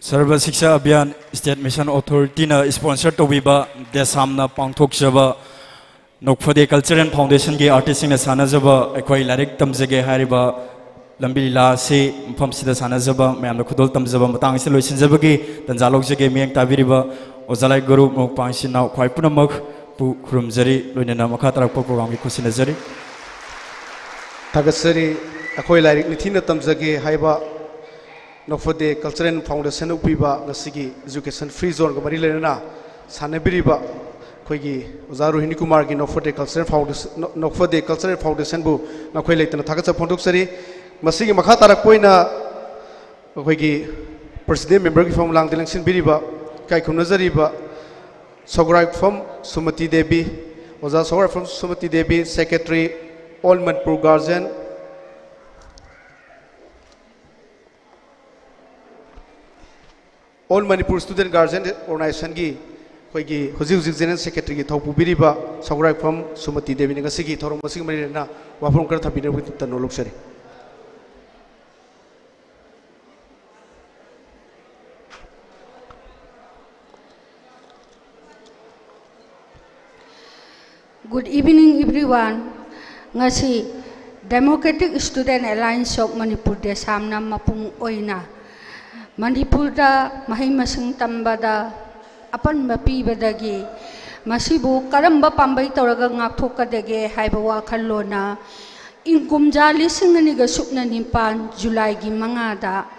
ꯁꯔꯕ ꯁꯤꯛꯁꯥ ꯑꯚꯤꯌꯥꯟ ꯁ꯭ꯇꯦꯠ ꯃꯤꯁꯟ ꯑꯣꯊꯣꯔꯤꯇꯤꯅ ꯁ꯭ꯄꯣꯟꯁꯔ ꯇꯧꯕꯤꯕ ꯗꯦꯁꯥꯝꯅ ꯄꯥꯡꯊꯣꯛꯆꯕ ꯅꯣꯛꯐꯗꯦ ꯀꯜꯆꯔꯦꯜ ꯐꯥꯎꯟꯗꯦꯁꯟꯒꯤ ꯑꯥꯔꯇꯤꯁꯁꯤꯡꯅ ꯁꯥꯟꯅꯖꯕ ꯑꯩꯈꯣꯏ ꯂꯥꯏꯔꯤꯛ ꯇꯝꯖꯒꯦ ꯍꯥꯏꯔꯤꯕ ꯂꯝꯕꯤ ꯂꯤꯂꯥ ꯑꯁꯤ ꯃꯐꯝꯁꯤꯗ ꯁꯥꯟꯅꯖꯕ ꯃꯌꯥꯝꯗ ꯈꯨꯗꯣꯜ ꯇꯝꯖꯕ ꯃꯇꯥꯡ ꯑꯁꯤꯗ ꯂꯣꯏꯁꯤꯟꯖꯕꯒꯦ꯫ ꯇꯟꯖꯥ ꯂꯧꯖꯒꯦ꯫ ꯃꯤꯠꯌꯦꯡ ꯇꯥꯕꯤꯔꯤꯕ ꯑꯣꯖꯥ ꯂꯥꯏ ꯒꯨꯔꯨ, ꯃꯔꯨꯞ ꯃꯄꯥꯡ ꯏꯆꯤꯟ ꯏꯅꯥꯎ ꯈ꯭ꯋꯥꯏ ꯄꯨꯝꯅꯃꯛꯄꯨ ꯈꯨꯔꯨꯝꯖꯔꯤ꯫ ꯂꯣꯏꯅꯅ ꯃꯈꯥ ꯇꯥꯔꯛꯄ ꯄ꯭ꯔꯣꯒ꯭ꯔꯥꯝꯒꯤ ꯈꯨꯠꯁꯤꯟꯅꯖꯔꯤ꯫ ꯊꯥꯒꯠꯆꯔꯤ꯫ ꯑꯩꯈꯣꯏ ꯂꯥꯏꯔꯤꯛ ꯅꯤꯡꯊꯤꯅ ꯇꯝꯖꯒꯦ ꯍꯥꯏꯕ ꯅꯣꯛꯐꯗꯦ ꯀꯜꯆꯔꯦꯜ ꯐꯥꯎꯟꯗꯦꯁꯟ ꯎꯠꯄꯤꯕ ꯉꯁꯤꯒꯤ ꯏꯖꯨꯀꯦꯁꯟ ꯐ꯭ꯔꯤ ꯖꯣꯟꯒ ꯃꯔꯤ ꯂꯩꯅꯅ ꯁꯥꯟꯅꯕꯤꯔꯤꯕ ꯑꯩꯈꯣꯏꯒꯤ ꯑꯣꯖꯥ ꯔꯣꯍꯤꯅꯤ ꯀꯨꯃꯥꯔꯒꯤ ꯅꯣꯛꯐꯗꯦ ꯀꯜꯆꯔꯦꯜ ꯐꯥꯎꯟꯗꯦꯁꯟ, ꯅꯣꯛꯐꯗꯦ ꯀꯜꯆꯔꯦꯜ ꯐꯥꯎꯟꯗꯦꯁꯟꯕꯨ ꯅꯈꯣꯏ ꯂꯩꯇꯅ ꯊꯥꯒꯠꯆꯕ ꯐꯣꯡꯗꯣꯛꯆꯔꯤ꯫ ꯃꯁꯤꯒꯤ ꯃꯈꯥ ꯇꯥꯔꯛꯄ ꯑꯣꯏꯅ ꯑꯩꯈꯣꯏꯒꯤ ꯄ꯭ꯔꯦꯁꯤꯗꯦꯟ ꯃꯦꯝꯕꯔꯒꯤ ꯐꯝ ꯂꯥꯡꯗ ꯂꯦꯡꯁꯤꯟꯕꯤꯔꯤꯕ ꯏꯀꯥꯏ ꯈꯨꯝꯅꯖꯔꯤꯕ ꯁꯧꯒ꯭ꯔꯥꯏꯐꯝ ꯁꯨꯃꯇꯤ ꯗꯦꯕꯤ, ꯑꯣꯖꯥ Sougraipham Sumati Devi, secretary, all Manipur guardian, all Manipur student guardian ꯑꯣꯔꯒꯅꯥꯏꯖꯦꯁꯟꯒꯤ ꯑꯩꯈꯣꯏꯒꯤ ꯍꯧꯖꯤꯛ ꯍꯧꯖꯤꯛ ꯖꯦꯅꯔꯦꯜ ꯁꯦꯀ꯭ꯔꯦꯇꯔꯤꯒꯤ ꯊꯧ ꯄꯨꯕꯤꯔꯤꯕ ꯁꯧꯒ꯭ꯔꯥꯏꯐꯝ ꯁꯨꯃꯇꯤ ꯗꯦꯕꯤꯅ ꯉꯁꯤꯒꯤ ꯊꯧꯔꯝ ꯑꯁꯤꯒꯤ ꯃꯔꯤ ꯂꯩꯅꯅ ꯋꯥꯐꯝ ꯈꯔ ꯊꯝꯕꯤꯅꯕꯒꯤꯗꯃꯛꯇ ꯅꯣꯂꯨꯛꯆꯔꯤ꯫ Good evening, everyone. ꯉꯁꯤ Democratic Student Alliance of Manipur, ꯗꯦꯁꯥꯝꯅ ꯃꯄꯨꯡ ꯑꯣꯏꯅ ꯃꯅꯤꯄꯨꯔꯗ ꯃꯍꯩ ꯃꯁꯤꯡ ꯇꯝꯕꯗ ꯑꯄꯟꯕ ꯄꯤꯕꯗꯒꯤ ꯃꯁꯤꯕꯨ ꯀꯔꯝꯕ ꯄꯥꯝꯕꯩ ꯇꯧꯔꯒ ꯉꯥꯛꯊꯣꯛꯀꯗꯒꯦ ꯍꯥꯏꯕ ꯋꯥꯈꯜꯂꯣꯟꯅ ꯏꯪ ꯀꯨꯝꯖꯥ ꯂꯤꯁꯤꯡ ꯑꯅꯤꯒ ꯁꯨꯞꯅ ꯅꯤꯄꯥꯟ ꯖꯨꯂꯥꯏꯒꯤ ꯃꯉꯥꯗ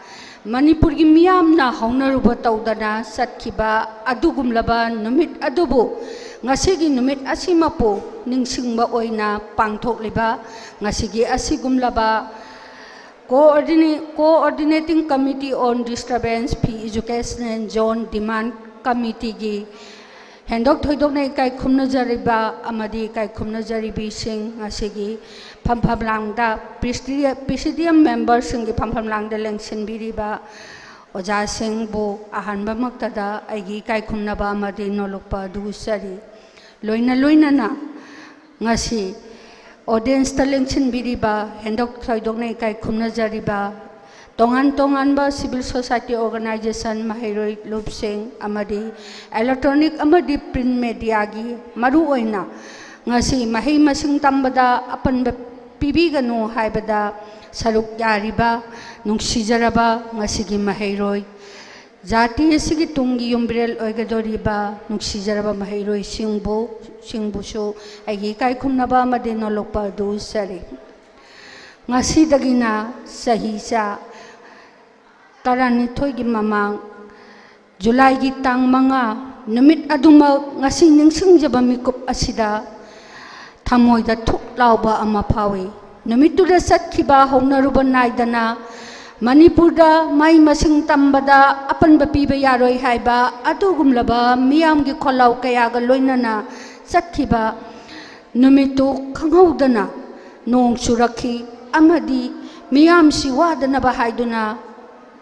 ꯃꯅꯤꯄꯨꯔꯒꯤ ꯃꯤꯌꯥꯝꯅ ꯍꯧꯅꯔꯨꯕ ꯇꯧꯗꯅ ꯆꯠꯈꯤꯕ ꯑꯗꯨꯒꯨꯝꯂꯕ ꯅꯨꯃꯤꯠ ꯑꯗꯨꯕꯨ ꯉꯁꯤꯒꯤ ꯅꯨꯃꯤꯠ ꯑꯁꯤꯃꯛꯄꯨ ꯅꯤꯡꯁꯤꯡꯕ ꯑꯣꯏꯅ ꯄꯥꯡꯊꯣꯛꯂꯤꯕ ꯉꯁꯤꯒꯤ ꯑꯁꯤꯒꯨꯝꯂꯕ Coordinate- Coordinating Committee on Disturbance Free Educational Zone Demand Committeeꯒꯤ ꯍꯦꯟꯗꯣꯛ ꯊꯣꯏꯗꯣꯛꯅ ꯏꯀꯥꯏ ꯈꯨꯝꯅꯖꯔꯤꯕ ꯑꯃꯗꯤ ꯏꯀꯥꯏ ꯈꯨꯝꯅꯖꯔꯤꯕꯤꯁꯤꯡ, ꯉꯁꯤꯒꯤ ꯐꯝꯐꯝ ꯂꯥꯡꯗ ꯄ꯭ꯔꯤꯁꯤꯗꯤ- ꯄ꯭ꯔꯤꯁꯤꯗꯤꯌꯝ ꯃꯦꯝꯕꯔꯁꯤꯡꯒꯤ ꯐꯝꯐꯝ ꯂꯥꯡꯗ ꯂꯦꯡꯁꯤꯟꯕꯤꯔꯤꯕ ꯑꯣꯖꯥꯁꯤꯡꯕꯨ ꯑꯍꯥꯟꯕꯃꯛꯇꯗ ꯑꯩꯒꯤ ꯏꯀꯥꯏ ꯈꯨꯝꯅꯕ ꯑꯃꯗꯤ ꯅꯣꯂꯨꯛꯄ ꯑꯗꯨ ꯎꯠꯆꯔꯤ꯫ ꯂꯣꯏꯅ ꯂꯣꯏꯅꯅ ꯉꯁꯤ ꯑꯣꯗꯤꯌꯦꯟꯁꯇ ꯂꯦꯡꯁꯤꯟꯕꯤꯔꯤꯕ ꯍꯦꯟꯗꯣꯛ ꯊꯣꯏꯗꯣꯛꯅ ꯏꯀꯥꯏ ꯈꯨꯝꯅꯖꯔꯤꯕ ꯇꯣꯉꯥꯟ ꯇꯣꯉꯥꯟꯕ civil society organization, ꯃꯍꯩꯔꯣꯏ ꯂꯨꯞꯁꯤꯡ ꯑꯃꯗꯤ electronic ꯑꯃꯗꯤ print mediaꯒꯤ ꯃꯔꯨꯑꯣꯏꯅ ꯉꯁꯤ ꯃꯍꯩ ꯃꯁꯤꯡ ꯇꯝꯕꯗ ꯑꯄꯟꯕ ꯄꯤꯕꯤꯒꯅꯨ ꯍꯥꯏꯕꯗ ꯁꯔꯨꯛ ꯌꯥꯔꯤꯕ ꯅꯨꯡꯁꯤꯖꯔꯕ ꯉꯁꯤꯒꯤ ꯃꯍꯩꯔꯣꯏ, ꯖꯥꯇꯤ ꯑꯁꯤꯒꯤ ꯇꯨꯡꯒꯤ ꯌꯨꯝꯕꯤꯔꯦꯜ ꯑꯣꯏꯒꯗꯧꯔꯤꯕ ꯅꯨꯡꯁꯤꯖꯔꯕ ꯃꯍꯩꯔꯣꯏꯁꯤꯡꯕꯨ- ꯁꯤꯡꯕꯨꯁꯨ ꯑꯩꯒꯤ ꯏꯀꯥꯏ ꯈꯨꯝꯅꯕ ꯑꯃꯗꯤ ꯅꯣꯂꯨꯛꯄ ꯑꯗꯨ ꯎꯠꯆꯔꯤ꯫ ꯉꯁꯤꯗꯒꯤꯅ ꯆꯍꯤ ꯆꯥ ꯇꯔꯥꯅꯤꯊꯣꯏꯒꯤ ꯃꯃꯥꯡ, ꯖꯨꯂꯥꯏꯒꯤ ꯇꯥꯡ ꯃꯉꯥ, ꯅꯨꯃꯤꯠ ꯑꯗꯨꯃꯛ ꯉꯁꯤ ꯅꯤꯡꯁꯤꯡꯖꯕ ꯃꯤꯀꯨꯞ ꯑꯁꯤꯗ ꯊꯃꯣꯏꯗ ꯊꯨꯛ ꯂꯥꯎꯕ ꯑꯃ ꯐꯥꯎꯏ꯫ ꯅꯨꯃꯤꯠꯇꯨꯗ ꯆꯠꯈꯤꯕ ꯍꯧꯅꯔꯨꯕ ꯅꯥꯏꯗꯅ ꯃꯅꯤꯄꯨꯔꯗ ꯃꯍꯩ ꯃꯁꯤꯡ ꯇꯝꯕꯗ ꯑꯄꯟꯕ ꯄꯤꯕ ꯌꯥꯔꯣꯏ ꯍꯥꯏꯕ ꯑꯗꯨꯒꯨꯝꯂꯕ ꯃꯤꯌꯥꯝꯒꯤ ꯈꯣꯜꯂꯥꯎ ꯀꯌꯥꯒ ꯂꯣꯏꯅꯅ ꯆꯠꯈꯤꯕ ꯅꯨꯃꯤꯠꯇꯨ ꯈꯪꯍꯧꯗꯅ ꯅꯣꯡ ꯆꯨꯔꯛꯈꯤ ꯑꯃꯗꯤ ꯃꯤꯌꯥꯝꯁꯤ ꯋꯥꯗꯅꯕ ꯍꯥꯏꯗꯨꯅ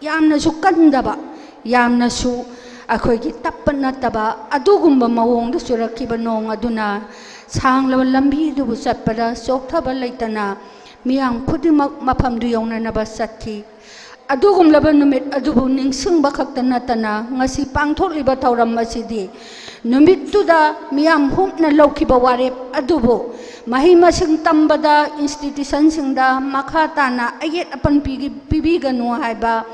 ꯌꯥꯝꯅꯁꯨ ꯀꯟꯗꯕ, ꯌꯥꯝꯅꯁꯨ ꯑꯩꯈꯣꯏꯒꯤ ꯇꯞꯄ ꯅꯠꯇꯕ ꯑꯗꯨꯒꯨꯝꯕ ꯃꯑꯣꯡꯗ ꯆꯨꯔꯛꯈꯤꯕ ꯅꯣꯡ ꯑꯗꯨꯅ ꯁꯥꯡꯂꯕ ꯂꯝꯕꯤ ꯑꯗꯨꯕꯨ ꯆꯠꯄꯗ ꯆꯣꯛꯊꯕ ꯂꯩꯇꯅ ꯃꯤꯌꯥꯝ ꯈꯨꯗꯤꯡꯃꯛ ꯃꯐꯝꯗꯨ ꯌꯧꯅꯅꯕ ꯆꯠꯈꯤ꯫ ꯑꯗꯨꯒꯨꯝꯂꯕ ꯅꯨꯃꯤꯠ ꯑꯗꯨꯕꯨ ꯅꯤꯡꯁꯤꯡꯕ ꯈꯛꯇ ꯅꯠꯇꯅ ꯉꯁꯤ ꯄꯥꯡꯊꯣꯛꯂꯤꯕ ꯊꯧꯔꯝ ꯑꯁꯤꯗꯤ ꯅꯨꯃꯤꯠꯇꯨꯗ ꯃꯤꯌꯥꯝ ꯍꯨꯞꯅ ꯂꯧꯈꯤꯕ ꯋꯥꯔꯦꯞ ꯑꯗꯨꯕꯨ ꯃꯍꯩ ꯃꯁꯤꯡ ꯇꯝꯕꯗ institutionꯁꯤꯡꯗ ꯃꯈꯥ ꯇꯥꯅ ꯑꯌꯦꯠ ꯑꯄꯟ ꯄꯤꯒꯤ- ꯄꯤꯕꯤꯒꯅꯨ ꯍꯥꯏꯕ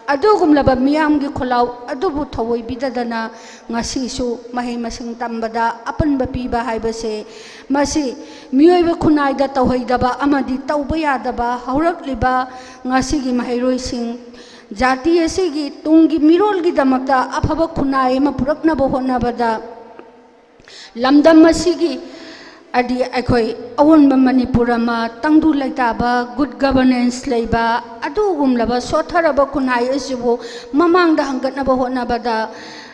ꯑꯗꯨꯒꯨꯝꯂꯕ ꯃꯤꯌꯥꯝꯒꯤ ꯈꯣꯜꯂꯥꯎ ꯑꯗꯨꯕꯨ ꯊꯧꯑꯣꯏꯕꯤꯗꯗꯅ ꯉꯁꯤꯁꯨ ꯃꯍꯩ ꯃꯁꯤꯡ ꯇꯝꯕꯗ ꯑꯄꯟꯕ ꯄꯤꯕ ꯍꯥꯏꯕꯁꯦ, ꯃꯁꯤ ꯃꯤꯑꯣꯏꯕ ꯈꯨꯟꯅꯥꯏꯗ ꯇꯧꯍꯩꯗꯕ ꯑꯃꯗꯤ ꯇꯧꯕ ꯌꯥꯗꯕ ꯍꯧꯔꯛꯂꯤꯕ ꯉꯁꯤꯒꯤ ꯃꯍꯩꯔꯣꯏꯁꯤꯡ, ꯖꯥꯇꯤ ꯑꯁꯤꯒꯤ ꯇꯨꯡꯒꯤ ꯃꯤꯔꯣꯜꯒꯤꯗꯃꯛꯇ ꯑꯐꯕ ꯈꯨꯟꯅꯥꯏ ꯑꯃ ꯄꯨꯔꯛꯅꯕ ꯍꯣꯠꯅꯕꯗ ꯂꯝꯗꯝ ꯑꯁꯤꯒꯤ ꯑꯗꯤ ꯑꯩꯈꯣꯏ ꯑꯑꯣꯟꯕ ꯃꯅꯤꯄꯨꯔ ꯑꯃ, ꯇꯪꯗꯨ ꯂꯩꯇꯥꯕ, ꯒꯨꯗ ꯒꯕꯔꯅꯦꯟꯁ ꯂꯩꯕ, ꯑꯗꯨꯒꯨꯝꯂꯕ ꯁꯣꯠꯊꯔꯕ ꯈꯨꯟꯅꯥꯏ ꯑꯁꯤꯕꯨ ꯃꯃꯥꯡꯗ ꯍꯪꯒꯠꯅꯕ ꯍꯣꯠꯅꯕꯗ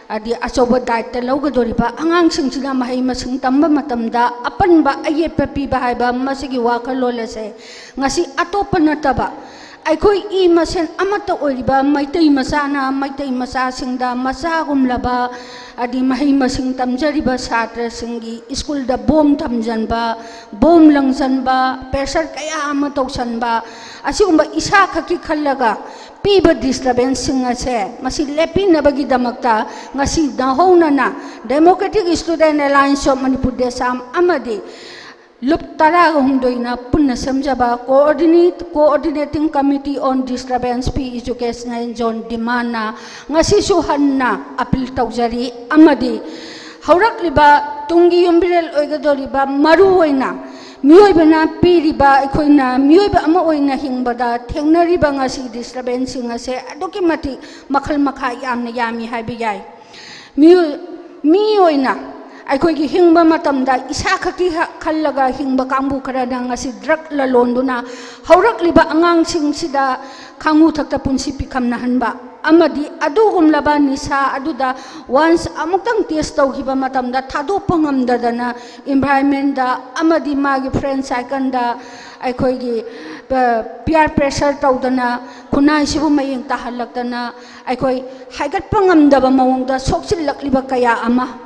ꯑꯗꯤ ꯑꯆꯧꯕ ꯗꯥꯏꯇ ꯂꯧꯒꯗꯧꯔꯤꯕ ꯑꯉꯥꯡꯁꯤꯡꯁꯤꯅ ꯃꯍꯩ ꯃꯁꯤꯡ ꯇꯝꯕ ꯃꯇꯝꯗ ꯑꯄꯟꯕ ꯑꯌꯦꯠꯄ ꯄꯤꯕ ꯍꯥꯏꯕ ꯃꯁꯤꯒꯤ ꯋꯥꯈꯜꯂꯣꯟ ꯑꯁꯦ ꯉꯁꯤ ꯑꯇꯣꯞꯄ ꯅꯠꯇꯕ ꯑꯩꯈꯣꯏ ꯏ ꯃꯁꯦꯟ ꯑꯃꯠꯇ ꯑꯣꯏꯔꯤꯕ ꯃꯩꯇꯩ ꯃꯆꯥꯅ ꯃꯩꯇꯩ ꯃꯆꯥꯁꯤꯡꯗ ꯃꯆꯥꯒꯨꯝꯂꯕ ꯑꯗꯤ ꯃꯍꯩ ꯃꯁꯤꯡ ꯇꯝꯖꯔꯤꯕ ꯁꯥꯇ꯭ꯔꯁꯤꯡꯒꯤ ꯁ꯭ꯀꯨꯜꯗ ꯕꯣꯝ ꯊꯝꯖꯟꯕ, ꯕꯣꯝ ꯂꯪꯁꯟꯕ, ꯄ꯭ꯔꯦꯁꯔ ꯀꯌꯥ ꯑꯃ ꯇꯧꯁꯟꯕ, ꯑꯁꯤꯒꯨꯝꯕ ꯏꯁꯥ ꯈꯛꯀꯤ ꯈꯜꯂꯒ ꯄꯤꯕ ꯗꯤꯁꯇꯔꯕꯦꯟꯁꯁꯤꯡ ꯑꯁꯦ ꯃꯁꯤ ꯂꯦꯞꯄꯤꯅꯕꯒꯤꯗꯃꯛꯇ ꯉꯁꯤ ꯅꯧꯍꯧꯅꯅ Democratic Student Alliance of Manipur, ꯗꯦꯁꯥꯝ ꯑꯃꯗꯤ ꯂꯨꯞ ꯇꯔꯥꯒ ꯍꯨꯝꯗꯣꯏꯅ ꯄꯨꯟꯅ ꯁꯦꯝꯖꯕ Coordinate, Coordinating Committee on Disturbance Free Educational Zone, ꯗꯤꯃꯥꯟꯅ ꯉꯁꯤꯁꯨ ꯍꯟꯅ ꯑꯄꯤꯜ ꯇꯧꯖꯔꯤ ꯑꯃꯗꯤ ꯍꯧꯔꯛꯂꯤꯕ ꯇꯨꯡꯒꯤ ꯌꯨꯝꯕꯤꯔꯦꯜ ꯑꯣꯏꯒꯗꯧꯔꯤꯕ, ꯃꯔꯨ ꯑꯣꯏꯅ ꯃꯤꯑꯣꯏꯕꯅ ꯄꯤꯔꯤꯕ, ꯑꯩꯈꯣꯏꯅ ꯃꯤꯑꯣꯏꯕ ꯑꯃ ꯑꯣꯏꯅ ꯍꯤꯡꯕꯗ ꯊꯦꯡꯅꯔꯤꯕ ꯉꯁꯤ ꯗꯤꯁꯇꯔꯕꯦꯟꯁꯁꯤꯡ ꯑꯁꯦ ꯑꯗꯨꯛꯀꯤ ꯃꯇꯤꯛ ꯃꯈꯜ ꯃꯈꯥ ꯌꯥꯝꯅ ꯌꯥꯝꯃꯤ ꯍꯥꯏꯕ ꯌꯥꯏ꯫ ꯃꯤꯑꯣꯏ-, ꯃꯤ ꯑꯣꯏꯅ ꯑꯩꯈꯣꯏꯒꯤ ꯍꯤꯡꯕ ꯃꯇꯝꯗ ꯏꯁꯥ ꯈꯛꯀꯤ ꯍ-, ꯈꯜꯂꯒ ꯍꯤꯡꯕ ꯀꯥꯡꯕꯨ ꯈꯔꯅ ꯉꯁꯤ ꯗ꯭ꯔꯒ ꯂꯂꯣꯟꯗꯨꯅ ꯍꯧꯔꯛꯂꯤꯕ ꯑꯉꯥꯡꯁꯤꯡꯁꯤꯗ ꯈꯥꯉꯨ ꯊꯛꯇ ꯄꯨꯟꯁꯤ ꯄꯤꯈꯝꯅꯍꯟꯕ ꯑꯃꯗꯤ ꯑꯗꯨꯒꯨꯝꯂꯕ ꯅꯤꯁꯥ ꯑꯗꯨꯗ ꯋꯥꯟꯁ ꯑꯃꯨꯛꯇꯪ ꯇꯦꯁ ꯇꯧꯈꯤꯕ ꯃꯇꯝꯗ ꯊꯥꯗꯣꯛꯄ ꯉꯝꯗꯗꯅ ꯏꯟꯚꯥꯏꯔꯟꯃꯦꯟꯗ ꯑꯃꯗꯤ ꯃꯥꯒꯤ ꯐ꯭ꯔꯦꯟ ꯁꯥꯔꯀꯜꯗ ꯑꯩꯈꯣꯏꯒꯤ, ꯑ, ꯄꯤꯌꯔ ꯄ꯭ꯔꯦꯁꯔ ꯇꯧꯗꯅ ꯈꯨꯟꯅꯥꯏꯁꯤꯕꯨ ꯃꯌꯦꯡ ꯇꯥꯍꯜꯂꯛꯇꯅ ꯑꯩꯈꯣꯏ ꯍꯥꯏꯒꯠꯄ ꯉꯝꯗꯕ ꯃꯑꯣꯡꯗ ꯁꯣꯛꯆꯤꯜꯂꯛꯂꯤꯕ ꯀꯌꯥ ꯑꯃ꯫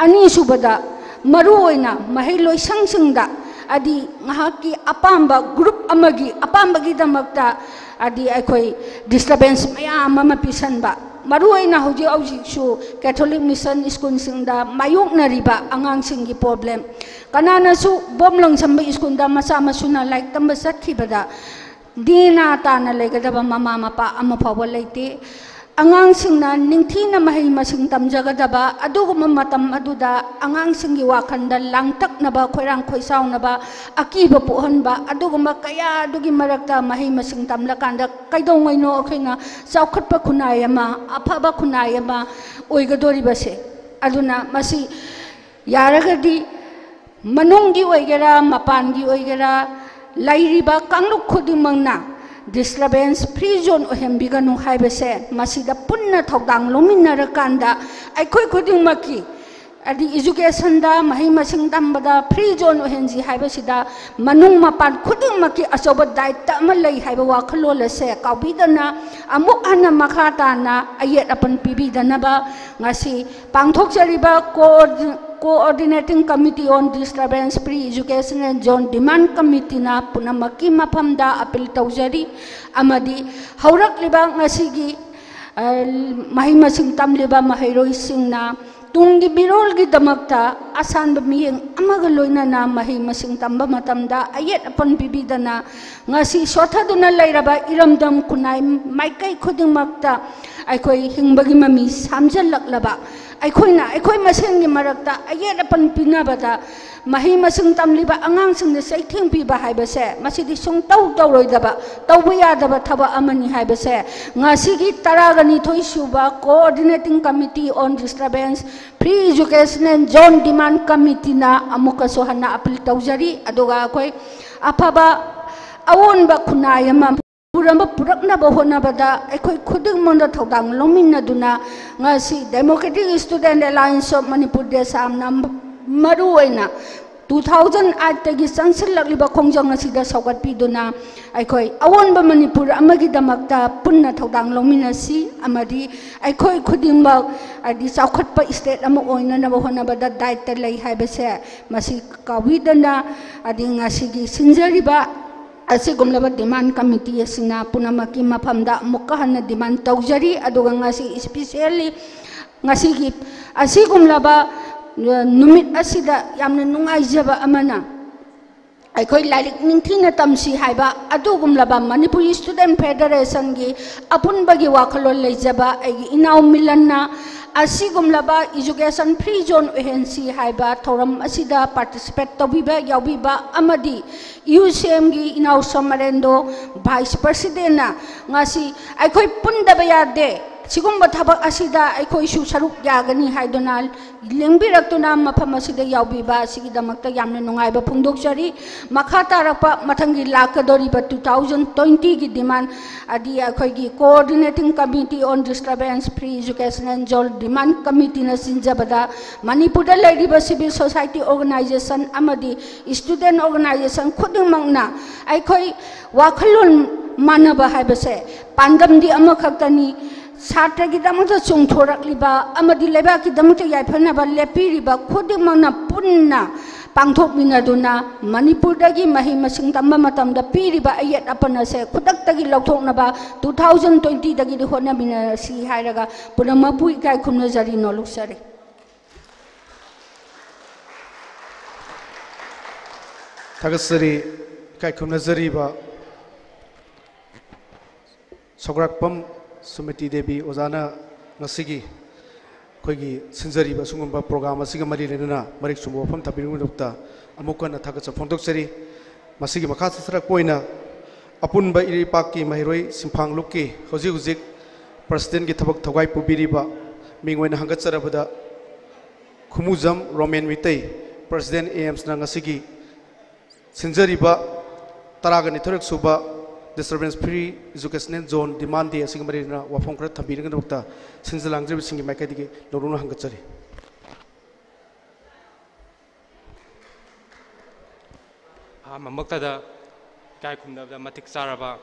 ꯑꯅꯤꯁꯨꯕꯗ, ꯃꯔꯨꯑꯣꯏꯅ ꯃꯍꯩꯂꯣꯏꯁꯪꯁꯤꯡꯗ ꯑꯗꯤ ꯉꯥꯏꯍꯥꯛꯀꯤ ꯑꯄꯥꯝꯕ ꯒ꯭ꯔꯨꯞ ꯑꯃꯒꯤ ꯑꯄꯥꯝꯕꯒꯤꯗꯃꯛꯇ ꯑꯗꯤ ꯑꯩꯈꯣꯏ ꯗꯤꯁꯇꯔꯕꯦꯟꯁ ꯃꯌꯥꯝ ꯑꯃ ꯄꯤꯁꯟꯕ, ꯃꯔꯨꯑꯣꯏꯅ ꯍꯧꯖꯤꯛ ꯍꯧꯖꯤꯛꯁꯨ ꯀꯦꯊꯣꯂꯤꯛ ꯃꯤꯁꯟ ꯁ꯭ꯀꯨꯜꯁꯤꯡꯗ ꯃꯥꯌꯣꯛꯅꯔꯤꯕ ꯑꯉꯥꯡꯁꯤꯡꯒꯤ ꯄ꯭ꯔꯣꯕ꯭ꯂꯦꯝ꯫ ꯀꯅꯥꯅꯁꯨ ꯕꯣꯝ ꯂꯪꯁꯟꯕ ꯁ꯭ꯀꯨꯜꯗ ꯃꯆꯥ ꯃꯁꯨꯅ ꯂꯥꯏꯔꯤꯛ ꯇꯝꯕ ꯆꯠꯈꯤꯕꯗ ꯅꯦꯅꯥ ꯇꯥꯅ ꯂꯩꯒꯗꯕ ꯃꯃꯥ ꯃꯄꯥ ꯑꯃ ꯐꯥꯎꯕ ꯂꯩꯇꯦ꯫ ꯑꯉꯥꯡꯁꯤꯡꯅ ꯅꯤꯡꯊꯤꯅ ꯃꯍꯩ ꯃꯁꯤꯡ ꯇꯝꯖꯒꯗꯕ ꯑꯗꯨꯒꯨꯝꯕ ꯃꯇꯝ ꯑꯗꯨꯗ ꯑꯉꯥꯡꯁꯤꯡꯒꯤ ꯋꯥꯈꯜꯗ ꯂꯥꯡꯇꯛꯅꯕ, ꯈꯣꯏꯔꯥꯡ ꯈꯣꯏꯁꯥꯎꯅꯕ, ꯑꯀꯤꯕ ꯄꯣꯛꯍꯟꯕ ꯑꯗꯨꯒꯨꯝꯕ ꯀꯌꯥ ꯑꯗꯨꯒꯤ ꯃꯔꯛꯇ ꯃꯍꯩ ꯃꯁꯤꯡ ꯇꯝꯂꯀꯥꯟꯗ ꯀꯩꯗꯧꯉꯩꯅꯣ ꯑꯩꯈꯣꯏꯅ ꯆꯥꯎꯈꯠꯄ ꯈꯨꯟꯅꯥꯏ ꯑꯃ, ꯑꯐꯕ ꯈꯨꯟꯅꯥꯏ ꯑꯃ ꯑꯣꯏꯒꯗꯣꯔꯤꯕꯁꯦ? ꯑꯗꯨꯅ ꯃꯁꯤ ꯌꯥꯔꯒꯗꯤ ꯃꯅꯨꯡꯒꯤ ꯑꯣꯏꯒꯦꯔꯥ, ꯃꯄꯥꯟꯒꯤ ꯑꯣꯏꯒꯦꯔꯥ, ꯂꯩꯔꯤꯕ ꯀꯥꯡꯂꯨꯞ ꯈꯨꯗꯤꯡꯃꯛꯅ disturbance free zone ꯑꯣꯏꯍꯟꯕꯤꯒꯅꯨ ꯍꯥꯏꯕꯁꯦ, ꯃꯁꯤꯗ ꯄꯨꯟꯅ ꯊꯧꯗꯥꯡ ꯂꯧꯃꯤꯟꯅꯔꯀꯥꯟꯗ ꯑꯩꯈꯣꯏ ꯈꯨꯗꯤꯡꯃꯛꯀꯤ, ꯍꯥꯏꯗꯤ educationꯗ, ꯃꯍꯩ ꯃꯁꯤꯡ ꯇꯝꯕꯗ free zone ꯑꯣꯏꯍꯟꯁꯤ ꯍꯥꯏꯕꯁꯤꯗ ꯃꯅꯨꯡ ꯃꯄꯥꯟ ꯈꯨꯗꯤꯡꯃꯛꯀꯤ ꯑꯆꯧꯕ ꯗꯥꯏꯇ ꯑꯃ ꯂꯩ ꯍꯥꯏꯕ ꯋꯥꯈꯜꯂꯣꯟ ꯑꯁꯦ ꯀꯥꯎꯕꯤꯗꯅ, ꯑꯃꯨꯛ ꯍꯟꯅ ꯃꯈꯥ ꯇꯥꯅ ꯑꯌꯦꯠ ꯑꯄꯟ ꯄꯤꯕꯤꯗꯅꯕ ꯉꯁꯤ ꯄꯥꯡꯊꯣꯛꯆꯔꯤꯕ Coord-, Coordinating Committee on Disturbance Free Educational Zone Demand Committeeꯅ ꯄꯨꯝꯅꯃꯛꯀꯤ ꯃꯐꯝꯗ ꯑꯄꯤꯜ ꯇꯧꯖꯔꯤ꯫ ꯑꯃꯗꯤ ꯍꯧꯔꯛꯂꯤꯕ ꯉꯁꯤꯒꯤ, ꯑ, ꯃꯍꯩ ꯃꯁꯤꯡ ꯇꯝꯂꯤꯕ ꯃꯍꯩꯔꯣꯏꯁꯤꯡꯅ ꯇꯨꯡꯒꯤ ꯃꯤꯔꯣꯜꯒꯤꯗꯃꯛꯇ ꯑꯁꯥꯟꯕ ꯃꯤꯠꯌꯦꯡ ꯑꯃꯒ ꯂꯣꯏꯅꯅ ꯃꯍꯩ ꯃꯁꯤꯡ ꯇꯝꯕ ꯃꯇꯝꯗ ꯑꯌꯦꯠ ꯑꯄꯟ ꯄꯤꯕꯤꯗꯅ, ꯉꯁꯤ ꯁꯣꯠꯊꯗꯨꯅ ꯂꯩꯔꯕ ꯏꯔꯝꯗꯝ ꯈꯨꯟꯅꯥꯏ ꯃꯥꯏꯀꯩ ꯈꯨꯗꯤꯡꯃꯛꯇ ꯑꯩꯈꯣꯏ ꯍꯤꯡꯕꯒꯤ ꯃꯃꯤ ꯁꯥꯝꯖꯜꯂꯛꯂꯕ, ꯑꯩꯈꯣꯏꯅ ꯑꯩꯈꯣꯏ ꯃꯁꯦꯟꯒꯤ ꯃꯔꯛꯇ ꯑꯌꯦꯠ ꯑꯄꯟ ꯄꯤꯅꯕꯗ ꯃꯍꯩ ꯃꯁꯤꯡ ꯇꯝꯂꯤꯕ ꯑꯉꯥꯡꯁꯤꯡꯗ ꯆꯩꯊꯦꯡ ꯄꯤꯕ ꯍꯥꯏꯕꯁꯦ, ꯃꯁꯤꯗꯤ ꯁꯨꯡꯇꯧ ꯇꯧꯔꯣꯏꯗꯕ, ꯇꯧꯕ ꯌꯥꯗꯕ ꯊꯕꯛ ꯑꯃꯅꯤ ꯍꯥꯏꯕꯁꯦ ꯉꯁꯤꯒꯤ ꯇꯔꯥꯒ ꯅꯤꯊꯣꯏ ꯁꯨꯕ Coordinating Committee on Disturbance Free Educational Zone Demand Committeeꯅ ꯑꯃꯨꯛꯀꯁꯨ ꯍꯟꯅ ꯑꯄꯤꯜ ꯇꯧꯖꯔꯤ꯫ ꯑꯗꯨꯒ ꯑꯩꯈꯣꯏ ꯑꯐꯕ ꯑꯑꯣꯟꯕ ꯈꯨꯟꯅꯥꯏ ꯑꯃ ꯄꯨꯔꯝꯕ, ꯄꯨꯔꯛꯅꯕ ꯍꯣꯠꯅꯕꯗ ꯑꯩꯈꯣꯏ ꯈꯨꯗꯤꯡꯃꯛꯅ ꯊꯧꯗꯥꯡ ꯂꯧꯃꯤꯟꯅꯗꯨꯅ ꯉꯁꯤ Democratic Student Alliance of Manipur, ꯗꯦꯁꯥꯝꯅ ꯃꯔꯨ ꯑꯣꯏꯅ two thousand eight ꯇꯒꯤ ꯆꯪꯁꯤꯜꯂꯛꯂꯤꯕ ꯈꯣꯡꯖꯪ ꯑꯁꯤꯗ ꯁꯧꯒꯠꯄꯤꯗꯨꯅ ꯑꯩꯈꯣꯏ ꯑꯑꯣꯟꯕ ꯃꯅꯤꯄꯨꯔ ꯑꯃꯒꯤꯗꯃꯛꯇ ꯄꯨꯟꯅ ꯊꯧꯗꯥꯡ ꯂꯧꯃꯤꯟꯅꯁꯤ ꯑꯃꯗꯤ ꯑꯩꯈꯣꯏ ꯈꯨꯗꯤꯡꯃꯛ, ꯍꯥꯏꯗꯤ, ꯆꯥꯎꯈꯠꯄ state ꯑꯃ ꯑꯣꯏꯅꯅꯕ ꯍꯣꯠꯅꯕꯗ ꯗꯥꯏꯇ ꯂꯩ ꯍꯥꯏꯕꯁꯦ ꯃꯁꯤ ꯀꯥꯎꯕꯤꯗꯅ, ꯍꯥꯏꯗꯤ, ꯉꯁꯤꯒꯤ ꯁꯤꯟꯖꯔꯤꯕ ꯑꯁꯤꯒꯨꯝꯂꯕ demand committee ꯑꯁꯤꯅ ꯄꯨꯝꯅꯃꯛꯀꯤ ꯃꯐꯝꯗ ꯑꯃꯨꯛꯀ ꯍꯟꯅ demand ꯇꯧꯖꯔꯤ꯫ ꯑꯗꯨꯒ ꯉꯁꯤ specially ꯉꯁꯤꯒꯤ ꯑꯁꯤꯒꯨꯝꯂꯕ, ꯑ, ꯅꯨꯃꯤꯠ ꯑꯁꯤꯗ ꯌꯥꯝꯅ ꯅꯨꯡꯉꯥꯏꯖꯕ ꯑꯃꯅ, ꯑꯩꯈꯣꯏ ꯂꯥꯏꯔꯤꯛ ꯅꯤꯡꯊꯤꯅ ꯇꯝꯁꯤ ꯍꯥꯏꯕ ꯑꯗꯨꯒꯨꯝꯂꯕ Manipuri Student Federationꯒꯤ ꯑꯄꯨꯟꯕꯒꯤ ꯋꯥꯈꯜꯂꯣꯟ ꯂꯩꯖꯕ ꯑꯩꯒꯤ ꯏꯅꯥꯎ ꯃꯤꯂꯟꯅ ꯑꯁꯤꯒꯨꯝꯂꯕ education free zone ꯑꯣꯏꯍꯟꯁꯤ ꯍꯥꯏꯕ ꯊꯧꯔꯝ ꯑꯁꯤꯗ participate ꯇꯧꯕꯤꯕ, ꯌꯥꯎꯕꯤꯕ ꯑꯃꯗꯤ UCMꯒꯤ ꯏꯅꯥꯎ ꯁꯣꯃꯔꯦꯟꯗꯣ, vice presidentꯅ ꯉꯁꯤ ꯑꯩꯈꯣꯏ ꯄꯨꯟꯗꯕ ꯌꯥꯗꯦ, ꯁꯤꯒꯨꯝꯕ ꯊꯕꯛ ꯑꯁꯤꯗ ꯑꯩꯈꯣꯏꯁꯨ ꯁꯔꯨꯛ ꯌꯥꯒꯅꯤ ꯍꯥꯏꯗꯨꯅ ꯂꯦꯡꯕꯤꯔꯛꯇꯨꯅ ꯃꯐꯝ ꯑꯁꯤꯗ ꯌꯥꯎꯕꯤꯕ ꯑꯁꯤꯒꯤꯗꯃꯛꯇ ꯌꯥꯝꯅ ꯅꯨꯡꯉꯥꯏꯕ ꯐꯣꯡꯗꯣꯛꯆꯔꯤ꯫ ꯃꯈꯥ ꯇꯥꯔꯛꯄ ꯃꯊꯪꯒꯤ ꯂꯥꯛꯀꯗꯧꯔꯤꯕ two thousand twenty ꯒꯤ demand ꯑꯗꯤ ꯑꯩꯈꯣꯏꯒꯤ Coordinating Committee on Disturbance Free Educational Zone Demand Committee ꯅ ꯁꯤꯟꯖꯕꯗ ꯃꯅꯤꯄꯨꯔꯗ ꯂꯩꯔꯤꯕ civil society organization ꯑꯃꯗꯤ student organization ꯈꯨꯗꯤꯡꯃꯛꯅ ꯑꯩꯈꯣꯏ ꯋꯥꯈꯜꯂꯣꯟ ꯃꯥꯟꯅꯕ ꯍꯥꯏꯕꯁꯦ ꯄꯥꯟꯗꯝꯗꯤ ꯑꯃꯈꯛꯇꯅꯤ꯫ ꯁꯥꯇ꯭ꯔꯒꯤꯗꯃꯛꯇ ꯆꯣꯡꯊꯣꯔꯛꯂꯤꯕ ꯑꯃꯗꯤ ꯂꯩꯕꯥꯛꯀꯤꯗꯃꯛꯇ ꯌꯥꯏꯐꯅꯕ ꯂꯦꯞꯄꯤꯔꯤꯕ ꯈꯨꯗꯤꯡꯃꯛꯅ ꯄꯨꯟꯅ ꯄꯥꯡꯊꯣꯛꯃꯤꯟꯅꯗꯨꯅ ꯃꯅꯤꯄꯨꯔꯗꯒꯤ ꯃꯍꯩ ꯃꯁꯤꯡ ꯇꯝꯕ ꯃꯇꯝꯗ ꯄꯤꯔꯤꯕ ꯑꯌꯦꯠ ꯑꯄꯟ ꯑꯁꯦ ꯈꯨꯗꯛꯇꯒꯤ ꯂꯧꯊꯣꯛꯅꯕ two thousand twenty ꯗꯒꯤꯗꯤ ꯍꯣꯠꯅꯃꯤꯟꯅꯔꯁꯤ ꯍꯥꯏꯔꯒ ꯄꯨꯝꯅꯃꯛꯄꯨ ꯏꯀꯥꯏ ꯈꯨꯝꯅꯖꯔꯤ, ꯅꯣꯂꯨꯛꯆꯔꯤ꯫ ꯊꯥꯒꯠꯆꯔꯤ꯫ ꯏꯀꯥꯏ ꯈꯨꯝꯅꯖꯔꯤꯕ ꯁꯧꯒ꯭ꯔꯥꯛꯄꯝ ꯁꯨꯃꯇꯤ ꯗꯦꯕꯤ ꯑꯣꯖꯥꯅ ꯉꯁꯤꯒꯤ ꯑꯩꯈꯣꯏꯒꯤ ꯁꯤꯟꯖꯔꯤꯕ ꯑꯁꯤꯒꯨꯝꯕ program ꯑꯁꯤꯒ ꯃꯔꯤ ꯂꯩꯅꯅ ꯃꯔꯤꯛ ꯆꯨꯝꯕ ꯋꯥꯐꯝ ꯊꯝꯕꯤꯔꯕꯒꯤꯗꯃꯛꯇ ꯑꯃꯨꯛ ꯍꯟꯅ ꯊꯥꯒꯠꯆꯕ ꯐꯣꯡꯗꯣꯛꯆꯔꯤ꯫ ꯃꯁꯤꯒꯤ ꯃꯈꯥ ꯆꯠꯊꯔꯛꯄ ꯑꯣꯏꯅ ꯑꯄꯨꯟꯕ ꯏꯔꯩꯄꯥꯛꯀꯤ ꯃꯍꯩꯔꯣꯏ ꯁꯤꯟꯐꯥꯡ ꯂꯨꯞꯀꯤ ꯍꯧꯖꯤꯛ ꯍꯧꯖꯤꯛ president ꯀꯤ ꯊꯕꯛ ꯊꯧꯒꯥꯏ ꯄꯨꯕꯤꯔꯤꯕ ꯃꯤꯡ ꯑꯣꯏꯅ ꯍꯪꯒꯠꯆꯔꯕꯗ ꯈꯨꯃꯨꯖꯝ ꯔꯣꯃꯦꯟ ꯃꯤꯇꯩ, president AIMS ꯅ ꯉꯁꯤꯒꯤ ꯁꯤꯟꯖꯔꯤꯕ ꯇꯔꯥꯒ ꯅꯤꯊꯣꯏꯔꯛ ꯁꯨꯕ Disturbance Free Educational Zone Demand Day ꯑꯁꯤꯒ ꯃꯔꯤ ꯂꯩꯅꯅ ꯋꯥꯐꯝ ꯈꯔ ꯊꯝꯕꯤꯅꯕꯒꯤꯗꯃꯛꯇ ꯁꯤꯟꯖ ꯂꯥꯡꯖꯔꯤꯕꯁꯤꯡꯒꯤ ꯃꯥꯏꯀꯩꯗꯒꯤ ꯅꯧꯅ ꯍꯪꯒꯠꯆꯔꯤ꯫ ꯑꯍꯥꯟꯕꯃꯛꯇꯗ ꯏꯀꯥꯏ ꯈꯨꯝꯅꯕꯗ ꯃꯇꯤꯛ ꯆꯥꯔꯕ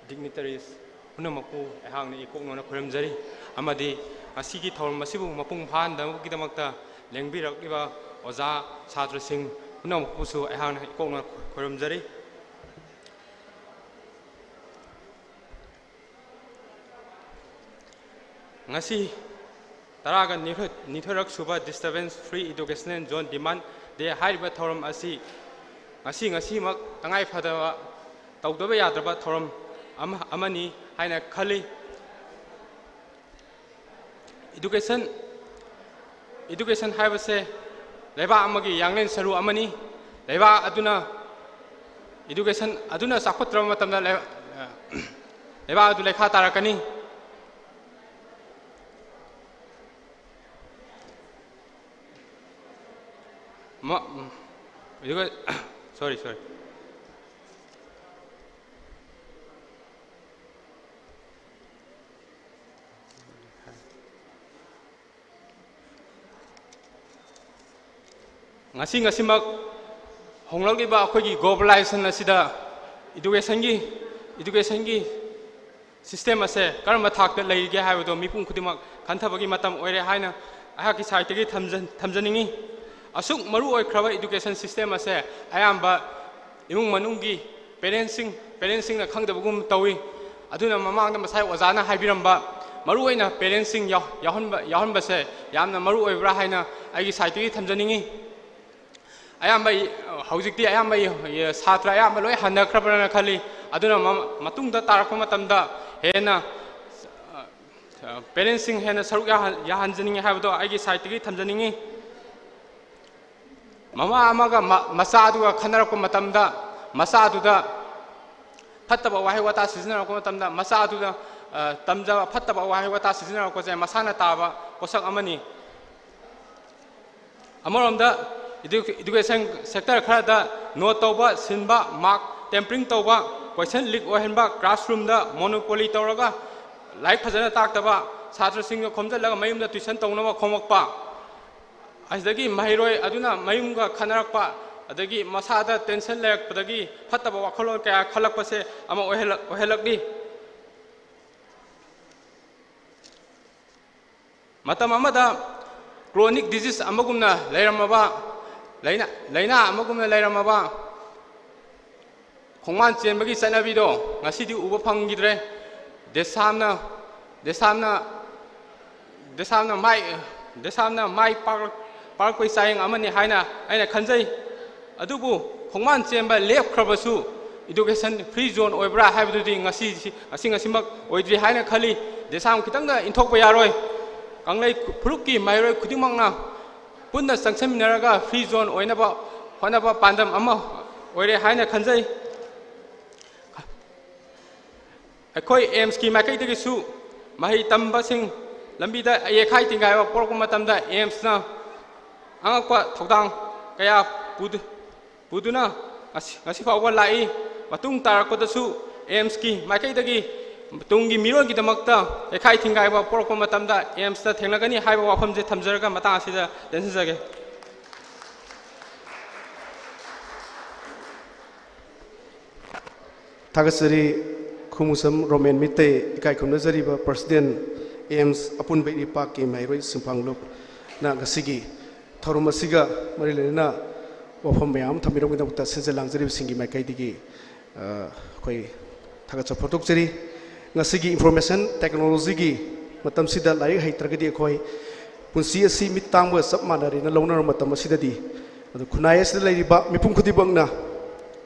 dignitaries ꯄꯨꯝꯅꯃꯛꯄꯨ ꯑꯩꯍꯥꯛꯅ ꯏꯀꯣꯛꯅꯅ ꯈꯨꯔꯨꯝꯖꯔꯤ꯫ ꯑꯃꯗꯤ ꯉꯁꯤꯒꯤ ꯊꯧꯔꯝ ꯑꯁꯤꯕꯨ ꯃꯄꯨꯡ ꯐꯥꯍꯟꯅꯕꯒꯤꯗꯃꯛꯇ ꯂꯦꯡꯕꯤꯔꯛꯂꯤꯕ ꯑꯣꯖꯥ, ꯁꯥꯇ꯭ꯔꯁꯤꯡ ꯄꯨꯝꯅꯃꯛꯄꯨꯁꯨ ꯑꯩꯍꯥꯛꯅ ꯏꯀꯣꯛꯅ ꯈꯨꯔꯨꯝꯖꯔꯤ꯫ ꯉꯁꯤ ꯇꯔꯥꯒ ꯅꯤꯊꯣꯏ, ꯅꯤꯊꯣꯏꯔꯛ ꯁꯨꯕ Disturbance Free Educational Zone Demand Day ꯍꯥꯏꯔꯤꯕ ꯊꯧꯔꯝ ꯑꯁꯤ ꯉꯁꯤ, ꯉꯁꯤꯃꯛ ꯇꯉꯥꯏ ꯐꯗꯕ, ꯇꯧꯗꯕ ꯌꯥꯗ꯭ꯔꯕ ꯊꯧꯔꯝ ꯑꯃ, ꯑꯃꯅꯤ ꯍꯥꯏꯅ ꯈꯜꯂꯤ꯫ Education, education ꯍꯥꯏꯕꯁꯦ ꯂꯩꯕꯥꯛ ꯑꯃꯒꯤ ꯌꯥꯡꯂꯦꯟ ꯁꯔꯨ ꯑꯃꯅꯤ꯫ ꯂꯩꯕꯥꯛ ꯑꯗꯨꯅ, education ꯑꯗꯨꯅ ꯆꯥꯎꯈꯠꯇ꯭ꯔꯕ ꯃꯇꯝꯗ ꯂꯩ-, ꯂꯩꯕꯥꯛ ꯑꯗꯨ ꯂꯩꯈꯥ ꯇꯥꯔꯛꯀꯅꯤ꯫ ꯃ-, ꯎꯝ, ꯑꯗꯨꯒ, sorry, sorry. ꯉꯁꯤ ꯉꯁꯤꯃꯛ ꯍꯣꯡꯂꯛꯂꯤꯕ ꯑꯩꯈꯣꯏꯒꯤ globalization ꯑꯁꯤꯗ educationꯒꯤ, educationꯒꯤ system ꯑꯁꯦ ꯀꯔꯝꯕ ꯊꯥꯛꯇ ꯂꯩꯔꯤꯒꯦ ꯍꯥꯏꯕꯗꯣ ꯃꯤꯄꯨꯝ ꯈꯨꯗꯤꯡꯃꯛ ꯈꯟꯊꯕꯒꯤ ꯃꯇꯝ ꯑꯣꯏꯔꯦ ꯍꯥꯏꯅ ꯑꯩꯍꯥꯛꯀꯤ sideꯇꯒꯤ ꯊꯝꯖ-, ꯊꯝꯖꯅꯤꯡꯏ꯫ ꯑꯁꯨꯛ ꯃꯔꯨ ꯑꯣꯏꯈ꯭ꯔꯕ education system ꯑꯁꯦ ꯑꯌꯥꯝꯕ ꯏꯃꯨꯡ ꯃꯅꯨꯡꯒꯤ parentsꯁꯤꯡ, parentsꯁꯤꯡꯅ ꯈꯪꯗꯕꯒꯨꯝ ꯇꯧꯏ꯫ ꯑꯗꯨꯅ ꯃꯃꯥꯡꯗ ꯉꯁꯥꯏ ꯑꯣꯖꯥꯅ ꯍꯥꯏꯕꯤꯔꯝꯕ ꯃꯔꯨꯑꯣꯏꯅ parentsꯁꯤꯡ ꯌꯥꯎ-, ꯌꯥꯎꯍꯟꯕ, ꯌꯥꯎꯍꯟꯕꯁꯦ ꯌꯥꯝꯅ ꯃꯔꯨ ꯑꯣꯏꯕ꯭ꯔꯥ ꯍꯥꯏꯅ ꯑꯩꯒꯤ sideꯇꯒꯤ ꯊꯝꯖꯅꯤꯡꯏ꯫ ꯑꯌꯥꯝꯕ ꯏ-, ꯍꯧꯖꯤꯛꯇꯤ ꯑꯌꯥꯝꯕ ꯏ-, ꯏ-, ꯁꯥꯇ꯭ꯔ ꯑꯌꯥꯝꯕ ꯂꯣꯏ ꯍꯟꯅꯈ꯭ꯔꯕ꯭ꯔꯅ ꯈꯜꯂꯤ꯫ ꯑꯗꯨꯅ ꯃ-, ꯃꯇꯨꯡꯗ ꯇꯥꯔꯛꯄ ꯃꯇꯝꯗ ꯍꯦꯟꯅ, ꯑ, ꯑ, parentsꯁꯤꯡ ꯍꯦꯟꯅ ꯁꯔꯨꯛ ꯌꯥꯍꯟ-, ꯌꯥꯍꯟꯖꯅꯤꯡꯉꯤ ꯍꯥꯏꯕꯗꯣ ꯑꯩꯒꯤ sideꯇꯒꯤ ꯊꯝꯖꯅꯤꯡꯉꯤ꯫ ꯃꯃꯥ ꯑꯃꯒ ꯃ-, ꯃꯆꯥ ꯑꯗꯨꯒ ꯈꯟꯅꯔꯛꯄ ꯃꯇꯝꯗ, ꯃꯆꯥ ꯑꯗꯨꯗ ꯐꯠꯇꯕ ꯋꯥꯍꯩ ꯋꯥꯇꯥ ꯁꯤꯖꯤꯟꯅꯔꯛꯄ ꯃꯇꯝꯗ, ꯃꯆꯥ ꯑꯗꯨꯗ, ꯑ, ꯇꯝꯖꯕ ꯐꯠꯇꯕ ꯋꯥꯍꯩ ꯋꯥꯇꯥ ꯁꯤꯖꯤꯟꯅꯔꯛꯄꯁꯦ ꯃꯁꯥꯅ ꯇꯥꯕ ꯄꯣꯠꯁꯛ ꯑꯃꯅꯤ꯫ ꯑꯃꯔꯣꯝꯗ edu-, education sector ꯈꯔꯗ note ꯇꯧꯕ, ꯁꯤꯟꯕ, mark tampering ꯇꯧꯕ, question leak ꯑꯣꯏꯍꯟꯕ, classroomꯗ monopoly ꯇꯧꯔꯒ ꯂꯥꯏꯔꯤꯛ ꯐꯖꯅ ꯇꯥꯛꯇꯕ, ꯁꯥꯇ꯭ꯔꯁꯤꯡꯒ ꯈꯣꯝꯖꯤꯜꯂꯒ ꯃꯌꯨꯝꯗ tuition ꯇꯧꯅꯕ ꯈꯣꯝꯃꯛꯄ, ꯑꯁꯤꯗꯒꯤ ꯃꯍꯩꯔꯣꯏ ꯑꯗꯨꯅ ꯃꯌꯨꯝꯒ ꯈꯠꯅꯔꯛꯄ, ꯑꯗꯒꯤ ꯃꯁꯥꯗ tension ꯂꯩꯔꯛꯄꯗꯒꯤ ꯐꯠꯇꯕ ꯋꯥꯈꯜꯂꯣꯟ ꯀꯌꯥ ꯈꯜꯂꯛꯄꯁꯦ ꯑꯃ ꯑꯣꯏꯍꯜꯂꯛ-, ꯑꯣꯏꯍꯜꯂꯛꯂꯤ꯫ ꯃꯇꯝ ꯑꯃꯗ chronic disease ꯑꯃꯒꯨꯝꯅ ꯂꯩꯔꯝꯃꯕ, ꯂꯥꯏꯅꯥ, ꯂꯥꯏꯅꯥ ꯑꯃꯒꯨꯝꯅ ꯂꯩꯔꯝꯃꯕ ꯈꯣꯡꯕꯥꯟ ꯆꯦꯟꯕꯒꯤ ꯆꯠꯅꯕꯤꯗꯣ ꯉꯁꯤꯗꯤ ꯎꯕ ꯐꯪꯈꯤꯗ꯭ꯔꯦ꯫ ꯗꯦꯁꯥꯝꯅ, ꯗꯦꯁꯥꯝꯅ, ꯗꯦꯁꯥꯝꯅ ꯃꯥꯏ, ꯗꯦꯁꯥꯝꯅ ꯃꯥꯏ ꯄꯥꯛꯂꯛ-, ꯄꯥꯛꯂꯛꯄꯒꯤ ꯆꯥꯌꯦꯡ ꯑꯃꯅꯤ ꯍꯥꯏꯅ ꯑꯩꯅ ꯈꯟꯖꯩ꯫ ꯑꯗꯨꯕꯨ ꯈꯣꯡꯕꯥꯟ ꯆꯦꯟꯕ ꯂꯦꯞꯈ꯭ꯔꯕꯁꯨ education free zone ꯑꯣꯏꯕ꯭ꯔꯥ ꯍꯥꯏꯕꯗꯨꯗꯤ ꯉꯁꯤ, ꯉꯁꯤ, ꯉꯁꯤꯃꯛ ꯑꯣꯏꯗ꯭ꯔꯤ ꯍꯥꯏꯅ ꯈꯜꯂꯤ꯫ ꯗꯦꯁꯥꯝ ꯈꯤꯇꯪꯗ ꯏꯟꯊꯣꯛꯄ ꯌꯥꯔꯣꯏ꯫ ꯀꯪꯂꯩ ꯐꯨꯔꯨꯞꯀꯤ ꯃꯍꯩꯔꯣꯏ ꯈꯨꯗꯤꯡꯃꯛꯅ ꯄꯨꯟꯅ ꯆꯪꯁꯤꯟꯃꯤꯟꯅꯔꯒ free zone ꯑꯣꯏꯅꯕ ꯍꯣꯠꯅꯕ ꯄꯥꯟꯗꯝ ꯑꯃ ꯑꯣꯏꯔꯦ ꯍꯥꯏꯅ ꯈꯟꯖꯩ꯫ ꯑꯩꯈꯣꯏ AIIMSꯀꯤ ꯃꯥꯏꯀꯩꯗꯒꯤꯁꯨ ꯃꯍꯩ ꯇꯝꯕꯁꯤꯡ ꯂꯝꯕꯤꯗ ꯑꯌꯦꯛ ꯑꯈꯥꯏ ꯇꯤꯡꯒꯥꯏꯕ ꯄꯣꯛꯂꯛꯄ ꯃꯇꯝꯗ AIIMSꯅ ꯑꯉꯛꯄ ꯊꯧꯗꯥꯡ ꯀꯌꯥ ꯄꯨꯗꯨ-, ꯄꯨꯗꯨꯅ ꯉꯁꯤ, ꯉꯁꯤ ꯐꯥꯎꯕ ꯂꯥꯛꯏ꯫ ꯃꯇꯨꯡ ꯇꯥꯔꯛꯄꯗꯁꯨ ꯑꯦꯝꯁꯀꯤ ꯃꯥꯏꯀꯩꯗꯒꯤ ꯇꯨꯡꯒꯤ ꯃꯤꯔꯣꯜꯒꯤꯗꯃꯛꯇ ꯌꯩꯈꯥꯏ ꯊꯤꯡꯒꯥꯏꯕ ꯄꯣꯔꯛꯄ ꯃꯇꯝꯗ ꯑꯦꯝꯁꯇ ꯊꯦꯡꯅꯒꯅꯤ ꯍꯥꯏꯕ ꯋꯥꯐꯝꯁꯦ ꯊꯝꯖꯔꯒ ꯃꯇꯥꯡ ꯑꯁꯤꯗ ꯇꯦꯟꯁꯤꯟꯖꯒꯦ꯫ ꯊꯥꯒꯠꯆꯔꯤ꯫ ꯈꯨꯃꯨꯁꯝ ꯔꯣꯃꯦꯟ ꯃꯤꯇꯩ ꯏꯀꯥꯏ ꯈꯨꯝꯅꯖꯔꯤꯕ ꯄ꯭ꯔꯁꯤꯗꯦꯟ ꯑꯦꯝꯁ ꯑꯄꯨꯟꯕ ꯏꯔꯩꯄꯥꯛꯀꯤ ꯃꯍꯩꯔꯣꯏ ꯁꯤꯟꯐꯥꯡꯂꯨꯞꯅ ꯉꯁꯤꯒꯤ ꯊꯧꯔꯝ ꯑꯁꯤꯒ ꯃꯔꯤ ꯂꯩꯅꯅ ꯋꯥꯐꯝ ꯃꯌꯥꯝ ꯑꯃ ꯊꯝꯕꯤꯔꯝꯕꯒꯤꯗꯃꯛꯇ ꯁꯤꯟꯖ ꯂꯥꯡꯖꯔꯤꯕꯁꯤꯡꯒꯤ ꯃꯥꯏꯀꯩꯗꯒꯤ, ꯑ, ꯑꯩꯈꯣꯏ ꯊꯥꯒꯠꯆꯕ ꯐꯣꯡꯗꯣꯛꯆꯔꯤ꯫ ꯉꯁꯤꯒꯤ ꯏꯟꯐꯣꯔꯃꯦꯁꯟ ꯇꯦꯛꯅꯣꯂꯣꯖꯤꯒꯤ ꯃꯇꯝꯁꯤꯗ ꯂꯥꯏꯔꯤꯛ ꯍꯩꯇ꯭ꯔꯒꯗꯤ ꯑꯩꯈꯣꯏ ꯄꯨꯟꯁꯤ ꯑꯁꯤ ꯃꯤꯠ ꯇꯥꯡꯕꯒ ꯆꯞ ꯃꯥꯟꯅꯔꯦꯅ ꯂꯧꯅꯔꯕ ꯃꯇꯝ ꯑꯁꯤꯗꯗꯤ, ꯑꯗꯨ ꯈꯨꯟꯅꯥꯏ ꯑꯁꯤꯗ ꯂꯩꯔꯤꯕ ꯃꯤꯄꯨꯝ ꯈꯨꯗꯤꯡꯃꯛꯅ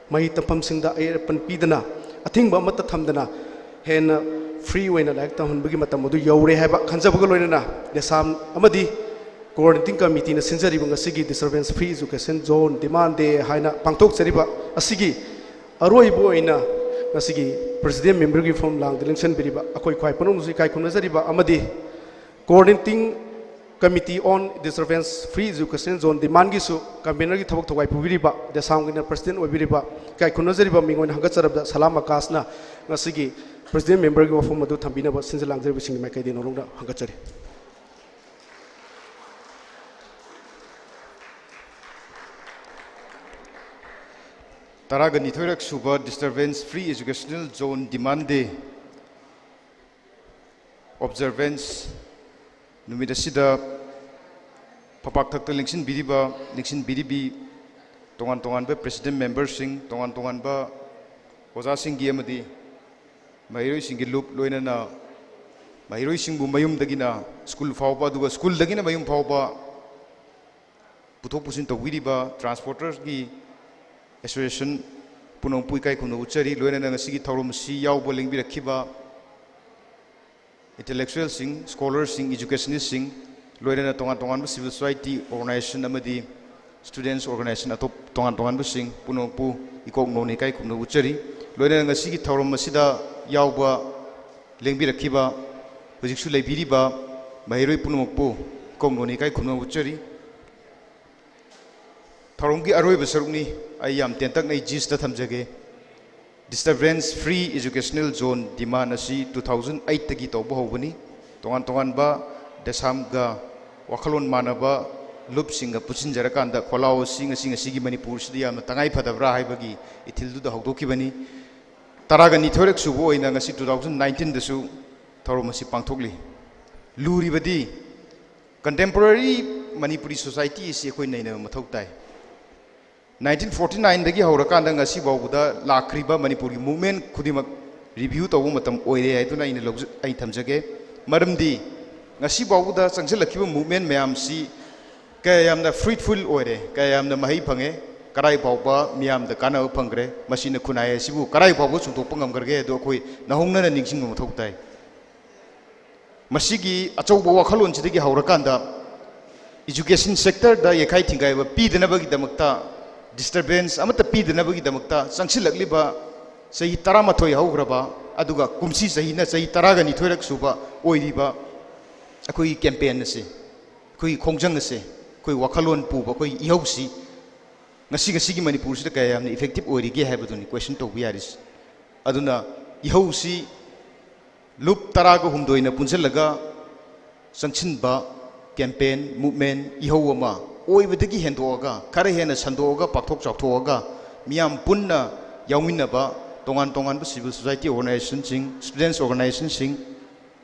ꯃꯍꯩ ꯇꯝꯐꯝꯁꯤꯡꯗ ꯑꯌꯦꯠ ꯑꯄꯟ ꯄꯤꯗꯅ, ꯑꯊꯤꯡꯕ ꯑꯃꯠꯇ ꯊꯝꯗꯅ ꯍꯦꯟꯅ ꯐ꯭ꯔꯤ ꯑꯣꯏꯅ ꯂꯥꯏꯔꯤꯛ ꯇꯝꯍꯟꯕꯒꯤ ꯃꯇꯝ ꯑꯗꯨ ꯌꯧꯔꯦ ꯍꯥꯏꯕ ꯈꯟꯖꯕꯒ ꯂꯣꯏꯅꯅ ꯗꯦꯁꯥꯝ ꯑꯃꯗꯤ ꯀꯣꯑꯣꯔꯗꯤꯅꯦꯇꯤꯡ ꯀꯃꯤꯇꯤꯅ ꯁꯤꯟꯖꯔꯤꯕ ꯉꯁꯤꯒꯤ ꯗꯤꯁꯇꯔꯕꯦꯟꯁ ꯐ꯭ꯔꯤ ꯑꯦꯖꯨꯀꯦꯁꯟ ꯖꯣꯟ ꯗꯤꯃꯥꯟ ꯗꯦ ꯍꯥꯏꯅ ꯄꯥꯡꯊꯣꯛꯆꯔꯤꯕ ꯑꯁꯤꯒꯤ ꯑꯔꯣꯏꯕ ꯑꯣꯏꯅ ꯉꯁꯤꯒꯤ ꯄ꯭ꯔꯁꯤꯗꯦꯟ ꯃꯦꯝꯕꯔꯒꯤ ꯐꯝ ꯂꯥꯡꯗ ꯂꯦꯡꯁꯤꯟꯕꯤꯔꯤꯕ ꯑꯩꯈꯣꯏ ꯈ꯭ꯋꯥꯏ ꯄꯨꯝꯅꯃꯛꯁꯨ ꯏꯀꯥꯏ ꯈꯨꯝꯅꯖꯔꯤꯕ ꯑꯃꯗꯤ Coordinating Committee on Disturbance Free Education Zone Demandꯒꯤꯁꯨ ꯀꯟꯚꯦꯅꯔꯒꯤ ꯊꯕꯛ ꯊꯧꯋꯥꯏ ꯄꯨꯕꯤꯔꯤꯕ, ꯗꯦꯁꯥꯝꯒꯤꯅ ꯄ꯭ꯔꯁꯤꯗꯦꯟ ꯑꯣꯏꯕꯤꯔꯤꯕ, ꯏꯀꯥꯏ ꯈꯨꯝꯅꯖꯔꯤꯕ ꯃꯤꯡ ꯑꯣꯏꯅ ꯍꯪꯒꯠꯆꯔꯕꯗ ꯁꯂꯥꯝ ꯑꯀꯥꯁꯅ ꯉꯁꯤꯒꯤ ꯄ꯭ꯔꯁꯤꯗꯦꯟ ꯃꯦꯝꯕꯔꯒꯤ ꯋꯥꯐꯝ ꯑꯗꯨ ꯊꯝꯕꯤꯅꯕ ꯁꯤꯟꯖ ꯂꯥꯡꯖꯔꯤꯕꯁꯤꯡꯒꯤ ꯃꯥꯏꯀꯩꯗꯒꯤ ꯅꯧꯅ ꯍꯪꯒꯠꯆꯔꯤ꯫ ꯇꯔꯥꯒ ꯅꯤꯊꯣꯏꯔꯛ ꯁꯨꯕ Disturbance Free Educational Zone Demand Day Observance ꯅꯨꯃꯤꯠ ꯑꯁꯤꯗ ꯐꯝꯄꯥꯛꯊꯛꯇ ꯂꯦꯡꯁꯤꯟꯕꯤꯔꯤꯕ, ꯂꯦꯡꯁꯤꯟꯕꯤꯔꯤꯕꯤ ꯇꯣꯉꯥꯟ ꯇꯣꯉꯥꯟꯕ ꯄ꯭ꯔꯁꯤꯗꯦꯟ ꯃꯦꯝꯕꯔꯁꯤꯡ, ꯇꯣꯉꯥꯟ ꯇꯣꯉꯥꯟꯕ ꯑꯣꯖꯥꯁꯤꯡꯒꯤ ꯑꯃꯗꯤ ꯃꯍꯩꯔꯣꯏꯁꯤꯡꯒꯤ ꯂꯨꯞ, ꯂꯣꯏꯅꯅ ꯃꯍꯩꯔꯣꯏꯁꯤꯡꯕꯨ ꯃꯌꯨꯝꯗꯒꯤꯅ ꯁ꯭ꯀꯨꯜ ꯐꯥꯎꯕ, ꯑꯗꯨꯒ ꯁ꯭ꯀꯨꯜꯗꯒꯤꯅ ꯃꯌꯨꯝ ꯐꯥꯎꯕ ꯄꯨꯊꯣꯛ ꯄꯨꯁꯤꯟ ꯇꯧꯕꯤꯔꯤꯕ ꯇ꯭ꯔꯥꯟꯁꯄꯣꯔꯇꯔꯒꯤ ꯑꯦꯁꯣꯁꯤꯌꯦꯁꯟ ꯄꯨꯝꯅꯃꯛꯄꯨ ꯏꯀꯥꯏ ꯈꯨꯝꯅꯕ ꯎꯠꯆꯔꯤ꯫ ꯂꯣꯏꯅꯅ ꯉꯁꯤꯒꯤ ꯊꯧꯔꯝ ꯑꯁꯤ ꯌꯥꯎꯕ ꯂꯦꯡꯕꯤꯔꯛꯈꯤꯕ ꯏꯟꯇꯦꯂꯦꯛꯆꯨꯋꯦꯜꯁꯤꯡ, ꯁ꯭ꯀꯣꯂꯔꯁꯤꯡ, ꯏꯖꯨꯀꯦꯁꯅꯤꯁꯁꯤꯡ, ꯂꯣꯏꯅꯅ ꯇꯣꯉꯥꯟ ꯇꯣꯉꯥꯟꯕ ꯁꯤꯚꯤꯜ ꯁꯣꯁꯥꯏꯇꯤ ꯑꯣꯔꯒꯅꯥꯏꯖꯦꯁꯟ ꯑꯃꯗꯤ ꯁ꯭ꯇꯨꯗꯦꯟꯠꯁ ꯑꯣꯔꯒꯅꯥꯏꯖꯦꯁꯟ ꯑꯇꯣꯞ ꯇꯣꯉꯥꯟ ꯇꯣꯉꯥꯟꯕꯁꯤꯡ ꯄꯨꯝꯅꯃꯛꯄꯨ ꯏꯀꯣꯛ ꯅꯧꯅ ꯏꯀꯥꯏ ꯈꯨꯝꯅꯕ ꯎꯠꯆꯔꯤ꯫ ꯂꯣꯏꯅꯅ ꯉꯁꯤꯒꯤ ꯊꯧꯔꯝ ꯑꯁꯤꯗ ꯌꯥꯎꯕ ꯂꯦꯡꯕꯤꯔꯛꯈꯤꯕ, ꯍꯧꯖꯤꯛꯁꯨ ꯂꯩꯕꯤꯔꯤꯕ ꯃꯍꯩꯔꯣꯏ ꯄꯨꯝꯅꯃꯛꯄꯨ ꯏꯀꯣꯛ ꯅꯧꯅ ꯏꯀꯥꯏ ꯈꯨꯝꯅꯕ ꯎꯠꯆꯔꯤ꯫ ꯊꯧꯔꯝꯒꯤ ꯑꯔꯣꯏꯕ ꯁꯔꯨꯛꯅꯤ꯫ ꯑꯩ ꯌꯥꯝ ꯇꯦꯟꯇꯛꯅ ꯑꯩ ꯖꯤꯁꯇ ꯊꯝꯖꯒꯦ꯫ Disturbance Free Educational Zone demand ꯑꯁꯤ two thousand eight ꯇꯒꯤ ꯇꯧꯕ ꯍꯧꯕꯅꯤ꯫ ꯇꯣꯉꯥꯟ ꯇꯣꯉꯥꯟꯕ ꯗꯦꯁꯥꯝꯒ ꯋꯥꯈꯜꯂꯣꯟ ꯃꯥꯟꯅꯕ ꯂꯨꯞꯁꯤꯡꯒ ꯄꯨꯟꯁꯤꯟꯖꯔꯀꯥꯟꯗ ꯈꯣꯜꯂꯥꯎ ꯑꯁꯤ ꯉꯁꯤ, ꯉꯁꯤꯒꯤ ꯃꯅꯤꯄꯨꯔꯁꯤꯗ ꯌꯥꯝꯅ ꯇꯉꯥꯏ ꯐꯗꯕ꯭ꯔꯥ ꯍꯥꯏꯕꯒꯤ ꯏꯊꯤꯜꯗꯨꯗ ꯍꯧꯗꯣꯛꯈꯤꯕꯅꯤ꯫ ꯇꯔꯥꯒ ꯅꯤꯊꯣꯏꯔꯛ ꯁꯨꯕ ꯑꯣꯏꯅ ꯉꯁꯤ two thousand nineteen ꯗꯁꯨ ꯊꯧꯔꯝ ꯑꯁꯤ ꯄꯥꯡꯊꯣꯛꯂꯤ꯫ ꯂꯨꯔꯤꯕꯗꯤ contemporary Manipuri society ꯑꯁꯤ ꯑꯩꯈꯣꯏ ꯅꯩꯅꯕ ꯃꯊꯧ ꯇꯥꯏ꯫ Nineteen forty nine ꯗꯒꯤ ꯍꯧꯔꯀꯥꯟꯗ ꯉꯁꯤ ꯐꯥꯎꯕꯗ ꯂꯥꯛꯈ꯭ꯔꯤꯕ ꯃꯅꯤꯄꯨꯔꯒꯤ movement ꯈꯨꯗꯤꯡꯃꯛ review ꯇꯧꯕ ꯃꯇꯝ ꯑꯣꯏꯔꯦ ꯍꯥꯏꯗꯨꯅ ꯑꯩꯅ ꯂꯧꯖ-, ꯑꯩ ꯊꯝꯖꯒꯦ꯫ ꯃꯔꯝꯗꯤ ꯉꯁꯤ ꯐꯥꯎꯕꯗ ꯆꯪꯁꯤꯜꯂꯛꯈꯤꯕ movement ꯃꯌꯥꯝꯁꯤ ꯀꯌꯥ ꯌꯥꯝꯅ fruitful ꯑꯣꯏꯔꯦ, ꯀꯌꯥ ꯌꯥꯝꯅ ꯃꯍꯩ ꯐꯪꯉꯦ, ꯀꯔꯥꯏ ꯐꯥꯎꯕ ꯃꯤꯌꯥꯝꯗ ꯀꯥꯟꯅꯕ ꯐꯪꯈ꯭ꯔꯦ, ꯃꯁꯤꯅ ꯈꯨꯟꯅꯥꯏ ꯑꯁꯤꯕꯨ ꯀꯔꯥꯏ ꯐꯥꯎꯕ ꯆꯨꯝꯊꯣꯛꯄ ꯉꯝꯈ꯭ꯔꯒꯦ, ꯑꯗꯨ ꯑꯩꯈꯣꯏ ꯅꯧꯍꯧꯅꯅ ꯅꯤꯡꯁꯤꯡꯕ ꯃꯊꯧ ꯇꯥꯏ꯫ ꯃꯁꯤꯒꯤ ꯑꯆꯧꯕ ꯋꯥꯈꯜꯂꯣꯟꯁꯤꯗꯒꯤ ꯍꯧꯔꯀꯥꯟꯗ education sector ꯗ ꯌꯩꯈꯥꯏ ꯊꯤꯡꯒꯥꯏꯕ ꯄꯤꯗꯅꯕꯒꯤꯗꯃꯛꯇ, disturbance ꯑꯃꯠꯇ ꯄꯤꯗꯅꯕꯒꯤꯗꯃꯛꯇ ꯆꯪꯁꯤꯜꯂꯛꯂꯤꯕ ꯆꯍꯤ ꯇꯔꯥꯃꯥꯊꯣꯏ ꯍꯧꯈ꯭ꯔꯕ, ꯑꯗꯨꯒ ꯀꯨꯝꯁꯤ ꯆꯍꯤꯅ ꯆꯍꯤ ꯇꯔꯥꯒ ꯅꯤꯊꯣꯏꯔꯛ ꯁꯨꯕ ꯑꯣꯏꯔꯤꯕ ꯑꯩꯈꯣꯏꯒꯤ campaign ꯑꯁꯤ, ꯑꯩꯈꯣꯏꯒꯤ ꯈꯣꯡꯖꯪ ꯑꯁꯦ, ꯑꯩꯈꯣꯏ ꯋꯥꯈꯜꯂꯣꯟ ꯄꯨꯕ ꯑꯩꯈꯣꯏ ꯏꯍꯧꯁꯤ ꯉꯁꯤ, ꯉꯁꯤꯒꯤ ꯃꯅꯤꯄꯨꯔꯁꯤꯗ ꯀꯌꯥ ꯌꯥꯝꯅ effective ꯑꯣꯏꯔꯤꯒꯦ ꯍꯥꯏꯕꯗꯨꯅꯤ question ꯇꯧꯕ ꯌꯥꯔꯤꯁꯤ꯫ ꯑꯗꯨꯅ ꯏꯍꯧꯁꯤ ꯂꯨꯞ ꯇꯔꯥꯒ ꯍꯨꯝꯗꯣꯏꯅ ꯄꯨꯟꯁꯤꯜꯂꯒ ꯆꯪꯁꯤꯟꯕ campaign, movement, ꯏꯍꯧ ꯑꯃ ꯑꯣꯏꯕꯗꯒꯤ ꯍꯦꯟꯗꯣꯛꯑꯒ, ꯈꯔ ꯍꯦꯟꯅ ꯁꯟꯗꯣꯛꯑꯒ, ꯄꯥꯛꯊꯣꯛ ꯆꯥꯎꯊꯣꯛꯑꯒ, ꯃꯤꯌꯥꯝ ꯄꯨꯟꯅ ꯌꯥꯎꯃꯤꯟꯅꯕ, ꯇꯣꯉꯥꯟ ꯇꯣꯉꯥꯟꯕ civil society organization ꯁꯤꯡ, students organization ꯁꯤꯡ,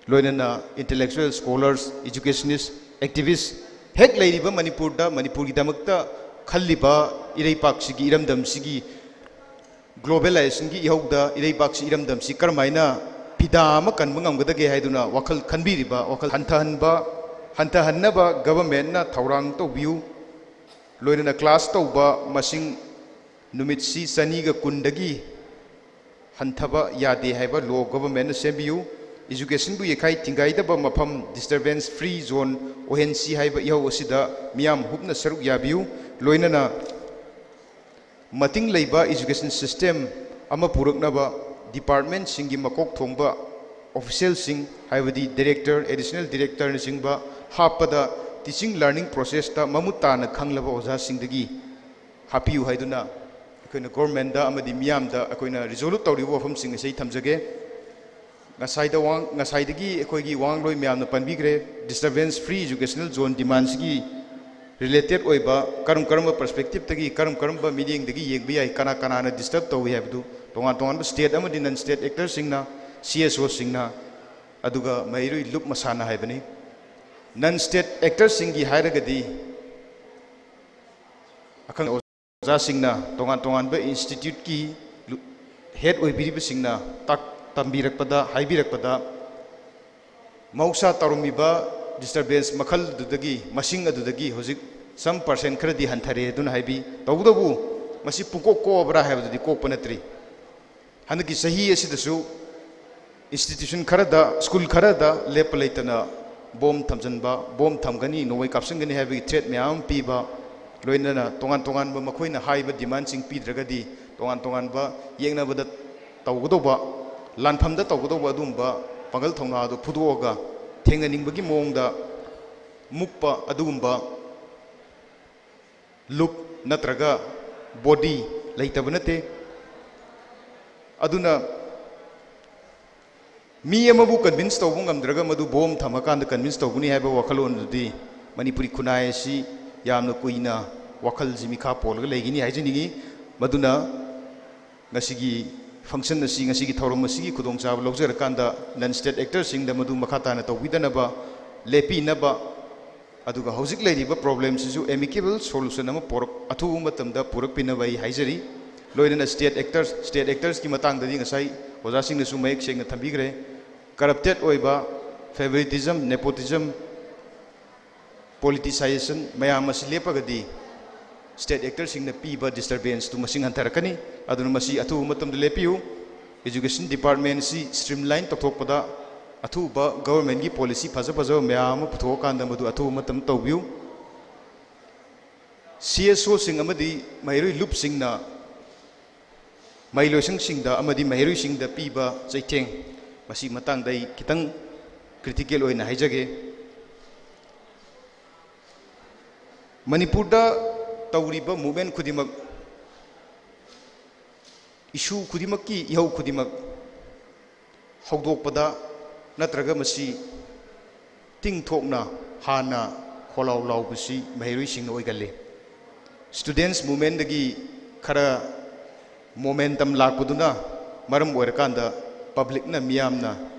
ꯂꯣꯏꯅꯅ intellectual scholars, educationist, activist, ꯍꯦꯛ ꯂꯩꯔꯤꯕ ꯃꯅꯤꯄꯨꯔꯗ, ꯃꯅꯤꯄꯨꯔꯒꯤꯗꯃꯛꯇ ꯈꯜꯂꯤꯕ ꯏꯔꯩꯄꯥꯛꯁꯤꯒꯤ, ꯏꯔꯝꯗꯝꯁꯤꯒꯤ globalization ꯒꯤ ꯏꯍꯧꯗ ꯏꯔꯩꯄꯥꯛꯁꯤ, ꯏꯔꯝꯗꯝꯁꯤ ꯀꯔꯝꯍꯥꯏꯅ ꯐꯤꯗꯥ ꯑꯃ ꯀꯟꯕ ꯉꯝꯒꯗꯒꯦ ꯍꯥꯏꯗꯨꯅ ꯋꯥꯈꯜ ꯈꯟꯕꯤꯔꯤꯕ, ꯋꯥꯈꯜ ꯍꯟꯊꯍꯟꯕ, ꯍꯟꯊꯍꯟꯅꯕ government ꯅ ꯊꯧꯔꯥꯡ ꯇꯧꯕꯤꯌꯨ꯫ ꯂꯣꯏꯅꯅ class ꯇꯧꯕ ꯃꯁꯤꯡ ꯅꯨꯃꯤꯠꯁꯤ ꯆꯅꯤꯒ ꯀꯨꯟꯗꯒꯤ ꯍꯟꯊꯕ ꯌꯥꯗꯦ ꯍꯥꯏꯕ law government ꯅ ꯁꯦꯝꯕꯤꯌꯨ꯫ Education ꯕꯨ ꯌꯩꯈꯥꯏ ꯊꯤꯡꯒꯥꯏꯗꯕ ꯃꯐꯝ, disturbance free zone ꯑꯣꯏꯍꯟꯁꯤ ꯍꯥꯏꯕ ꯏꯍꯧ ꯑꯁꯤꯗ ꯃꯤꯌꯥꯝ ꯍꯨꯞꯅ ꯁꯔꯨꯛ ꯌꯥꯕꯤꯌꯨ꯫ ꯂꯣꯏꯅꯅ ꯃꯇꯤꯡ ꯂꯩꯕ education system ꯑꯃ ꯄꯨꯔꯛꯅꯕ department ꯁꯤꯡꯒꯤ ꯃꯀꯣꯛ ꯊꯣꯡꯕ official ꯁꯤꯡ, ꯍꯥꯏꯕꯗꯤ director, additional director ꯅꯆꯤꯡꯕ ꯍꯥꯞꯄꯗ teaching learning process ꯇ ꯃꯃꯨꯠ ꯇꯥꯅ ꯈꯪꯂꯕ ꯑꯣꯖꯥꯁꯤꯡꯗꯒꯤ ꯍꯥꯞꯄꯤꯌꯨ ꯍꯥꯏꯗꯨꯅ ꯑꯩꯈꯣꯏꯅ ꯒꯣꯔꯃꯦꯟꯗ ꯑꯃꯗꯤ ꯃꯤꯌꯥꯝꯗ ꯑꯩꯈꯣꯏꯅ ꯔꯤꯖꯣꯂꯨꯠ ꯇꯧꯔꯤꯕ ꯋꯥꯐꯝꯁꯤꯡ ꯑꯁꯤ ꯑꯩ ꯊꯝꯖꯒꯦ꯫ ꯉꯁꯥꯏꯗ ꯋꯥ-, ꯉꯁꯥꯏꯗꯒꯤ ꯑꯩꯈꯣꯏꯒꯤ ꯋꯥꯉꯥꯡꯂꯣꯏ ꯃꯌꯥꯝꯅ ꯄꯟꯕꯤꯈ꯭ꯔꯦ, disturbance free educational zone demandꯁꯤꯒꯤ related ꯑꯣꯏꯕ ꯀꯔꯝ ꯀꯔꯝꯕ perspectiveꯇꯒꯤ, ꯀꯔꯝ ꯀꯔꯝꯕ ꯃꯤꯠꯌꯦꯡꯗꯒꯤ ꯌꯦꯡꯕ ꯌꯥꯏ, ꯀꯅꯥ ꯀꯅꯥꯅ disturb ꯇꯧꯏ ꯍꯥꯏꯕꯗꯨ ꯇꯣꯉꯥꯟ ꯇꯣꯉꯥꯟꯕ state ꯑꯃꯗꯤ non state actorꯁꯤꯡꯅ, CSOꯁꯤꯡꯅ, ꯑꯗꯨꯒ ꯃꯍꯩꯔꯣꯏ ꯂꯨꯞ ꯃꯁꯥꯅ ꯍꯥꯏꯕꯅꯤ꯫ Non state actorꯁꯤꯡꯒꯤ ꯍꯥꯏꯔꯒꯗꯤ ꯑꯈꯪ ꯑꯣꯖꯥꯁꯤꯡꯅ, ꯇꯣꯉꯥꯟ ꯇꯣꯉꯥꯟꯕ instituteꯀꯤ ꯂꯨ-, head ꯑꯣꯏꯕꯤꯔꯤꯕꯁꯤꯡꯅ ꯇꯥꯛ-, ꯇꯝꯕꯤꯔꯛꯄꯗ, ꯍꯥꯏꯕꯤꯔꯛꯄꯗ, ꯃꯍꯧꯁꯥ ꯇꯧꯔꯝꯃꯤꯕ disturbance ꯃꯈꯜꯗꯨꯗꯒꯤ, ꯃꯁꯤꯡ ꯑꯗꯨꯗꯒꯤ ꯍꯧꯖꯤꯛ some percent ꯈꯔꯗꯤ ꯍꯟꯊꯔꯦ ꯑꯗꯨꯅ ꯍꯥꯏꯕꯤ꯫ ꯇꯧꯕꯇꯕꯨ ꯃꯁꯤ ꯄꯨꯡꯀꯣꯛ ꯀꯣꯛꯑꯕ꯭ꯔꯥ ꯍꯥꯏꯕꯗꯨꯗꯤ ꯀꯣꯛꯄ ꯅꯠꯇ꯭ꯔꯤ꯫ ꯍꯟꯗꯛꯀꯤ ꯆꯍꯤ ꯑꯁꯤꯗꯁꯨ institution ꯈꯔꯗ, school ꯈꯔꯗ ꯂꯦꯞꯄ ꯂꯩꯇꯅ bomb ꯊꯝꯖꯤꯟꯕ, bomb ꯊꯝꯒꯅꯤ, ꯅꯣꯡꯃꯩ ꯀꯥꯞꯁꯤꯟꯒꯅꯤ ꯍꯥꯏꯕꯒꯤ threat ꯃꯌꯥꯝ ꯑꯃ ꯄꯤꯕ, ꯂꯣꯏꯅꯅ ꯇꯣꯉꯥꯟ ꯇꯣꯉꯥꯟꯕ ꯃꯈꯣꯏꯅ ꯍꯥꯏꯕ demandꯁꯤꯡ ꯄꯤꯗ꯭ꯔꯒꯗꯤ ꯇꯣꯉꯥꯟ ꯇꯣꯉꯥꯟꯕ ꯌꯦꯛꯅꯕꯗ ꯇꯧꯒꯗꯧꯕ, ꯂꯥꯟꯐꯝꯗ ꯇꯧꯒꯗꯧꯕ ꯑꯗꯨꯒꯨꯝꯕ ꯄꯥꯡꯒꯜ ꯊꯧꯅꯥꯗꯨ ꯐꯨꯗꯣꯛꯑꯒ ꯊꯦꯡꯅꯅꯤꯡꯕꯒꯤ ꯃꯑꯣꯡꯗ ꯃꯨꯛꯄ ꯑꯗꯨꯒꯨꯝꯕ ꯂꯨꯞ ꯅꯠꯇ꯭ꯔꯒ body ꯂꯩꯇꯕ ꯅꯠꯇꯦ꯫ ꯑꯗꯨꯅ ꯃꯤ ꯑꯃꯕꯨ convince ꯇꯧꯕ ꯉꯝꯗ꯭ꯔꯒ ꯃꯗꯨ bomb ꯊꯝꯃꯀꯥꯟꯗ convince ꯇꯧꯒꯅꯤ ꯍꯥꯏꯕ ꯋꯥꯈꯜꯂꯣꯟꯗꯨꯗꯤ ꯃꯅꯤꯄꯨꯔꯤ ꯈꯨꯟꯅꯥꯏ ꯑꯁꯤ ꯌꯥꯝꯅ ꯀꯨꯏꯅ ꯋꯥꯈꯜꯁꯤ ꯃꯤꯈꯥ ꯄꯣꯜꯂꯒ ꯂꯩꯒꯅꯤ ꯍꯥꯏꯖꯅꯤꯡꯏ꯫ ꯃꯗꯨꯅ ꯉꯁꯤꯒꯤ function ꯑꯁꯤ, ꯉꯁꯤꯒꯤ ꯊꯧꯔꯝ ꯑꯁꯤꯒꯤ ꯈꯨꯗꯣꯡꯆꯥꯕ ꯂꯧꯖꯔꯀꯥꯟꯗ non state actorꯁꯤꯡꯗ ꯃꯗꯨ ꯃꯈꯥ ꯇꯥꯅ ꯇꯧꯕꯤꯗꯅꯕ, ꯂꯦꯞꯄꯤꯅꯕ, ꯑꯗꯨꯒ ꯍꯧꯖꯤꯛ ꯂꯩꯔꯤꯕ problemꯁꯤꯁꯨ amicable solution ꯑꯃ ꯄꯣꯔꯛ-, ꯑꯊꯨꯕ ꯃꯇꯝꯗ ꯄꯨꯔꯛꯄꯤꯅꯕ ꯑꯩ ꯍꯥꯏꯖꯔꯤ꯫ ꯂꯣꯏꯅꯅ state actors, state actorsꯀꯤ ꯃꯇꯥꯡꯗꯗꯤ ꯉꯁꯥꯏ ꯑꯣꯖꯥꯁꯤꯡꯅꯁꯨ ꯃꯌꯦꯛ ꯁꯦꯡꯅ ꯊꯝꯕꯤꯈ꯭ꯔꯦ꯫ Corrupted ꯑꯣꯏꯕ, favoritism, nepotism, politicization ꯃꯌꯥꯝ ꯑꯁꯤ ꯂꯦꯞꯄꯒꯗꯤ state actorꯁꯤꯡꯅ ꯄꯤꯕ disturbanceꯇꯨ ꯃꯁꯤꯡ ꯍꯟꯊꯔꯛꯀꯅꯤ꯫ ꯑꯗꯨꯅ ꯃꯁꯤ ꯑꯊꯨꯕ ꯃꯇꯝꯗ ꯂꯦꯞꯄꯤꯌꯨ꯫ Education departmentꯁꯤ streamline ꯇꯧꯊꯣꯛꯄꯗ ꯑꯊꯨꯕ governmentꯀꯤ policy ꯐꯖ ꯐꯖꯕ ꯃꯌꯥꯝ ꯑꯃ ꯄꯨꯊꯣꯛꯑꯀꯥꯟꯗ ꯃꯗꯨ ꯑꯊꯨꯕ ꯃꯇꯝꯗ ꯇꯧꯕꯤꯌꯨ꯫ CSOꯁꯤꯡ ꯑꯃꯗꯤ ꯃꯍꯩꯔꯣꯏ ꯂꯨꯞꯁꯤꯡꯅ ꯃꯍꯩꯂꯣꯏꯁꯪꯁꯤꯡꯗ ꯑꯃꯗꯤ ꯃꯍꯩꯔꯣꯏꯁꯤꯡꯗ ꯄꯤꯕ ꯆꯩꯊꯦꯡ, ꯃꯁꯤ ꯃꯇꯥꯡꯗ ꯑꯩ ꯈꯤꯇꯪ critical ꯑꯣꯏꯅ ꯍꯥꯏꯖꯒꯦ꯫ ꯃꯅꯤꯄꯨꯔꯗ ꯇꯧꯔꯤꯕ movement ꯈꯨꯗꯤꯡꯃꯛ, issue ꯈꯨꯗꯤꯡꯃꯛꯀꯤ ꯏꯍꯧ ꯈꯨꯗꯤꯡꯃꯛ ꯍꯧꯗꯣꯛꯄꯗ ꯅꯠꯇ꯭ꯔꯒ ꯃꯁꯤ ꯇꯤꯡꯊꯣꯛꯅ ꯍꯥꯟꯅ ꯈꯣꯜꯂꯥꯎ ꯂꯥꯎꯕꯁꯤ ꯃꯍꯩꯔꯣꯏꯁꯤꯡꯅ ꯑꯣꯏꯒꯜꯂꯤ꯫ Students movementꯗꯒꯤ ꯈꯔ momentum ꯂꯥꯛꯄꯗꯨꯅ ꯃꯔꯝ ꯑꯣꯏꯔꯀꯥꯟꯗ publicꯅ, ꯃꯤꯌꯥꯝꯅ,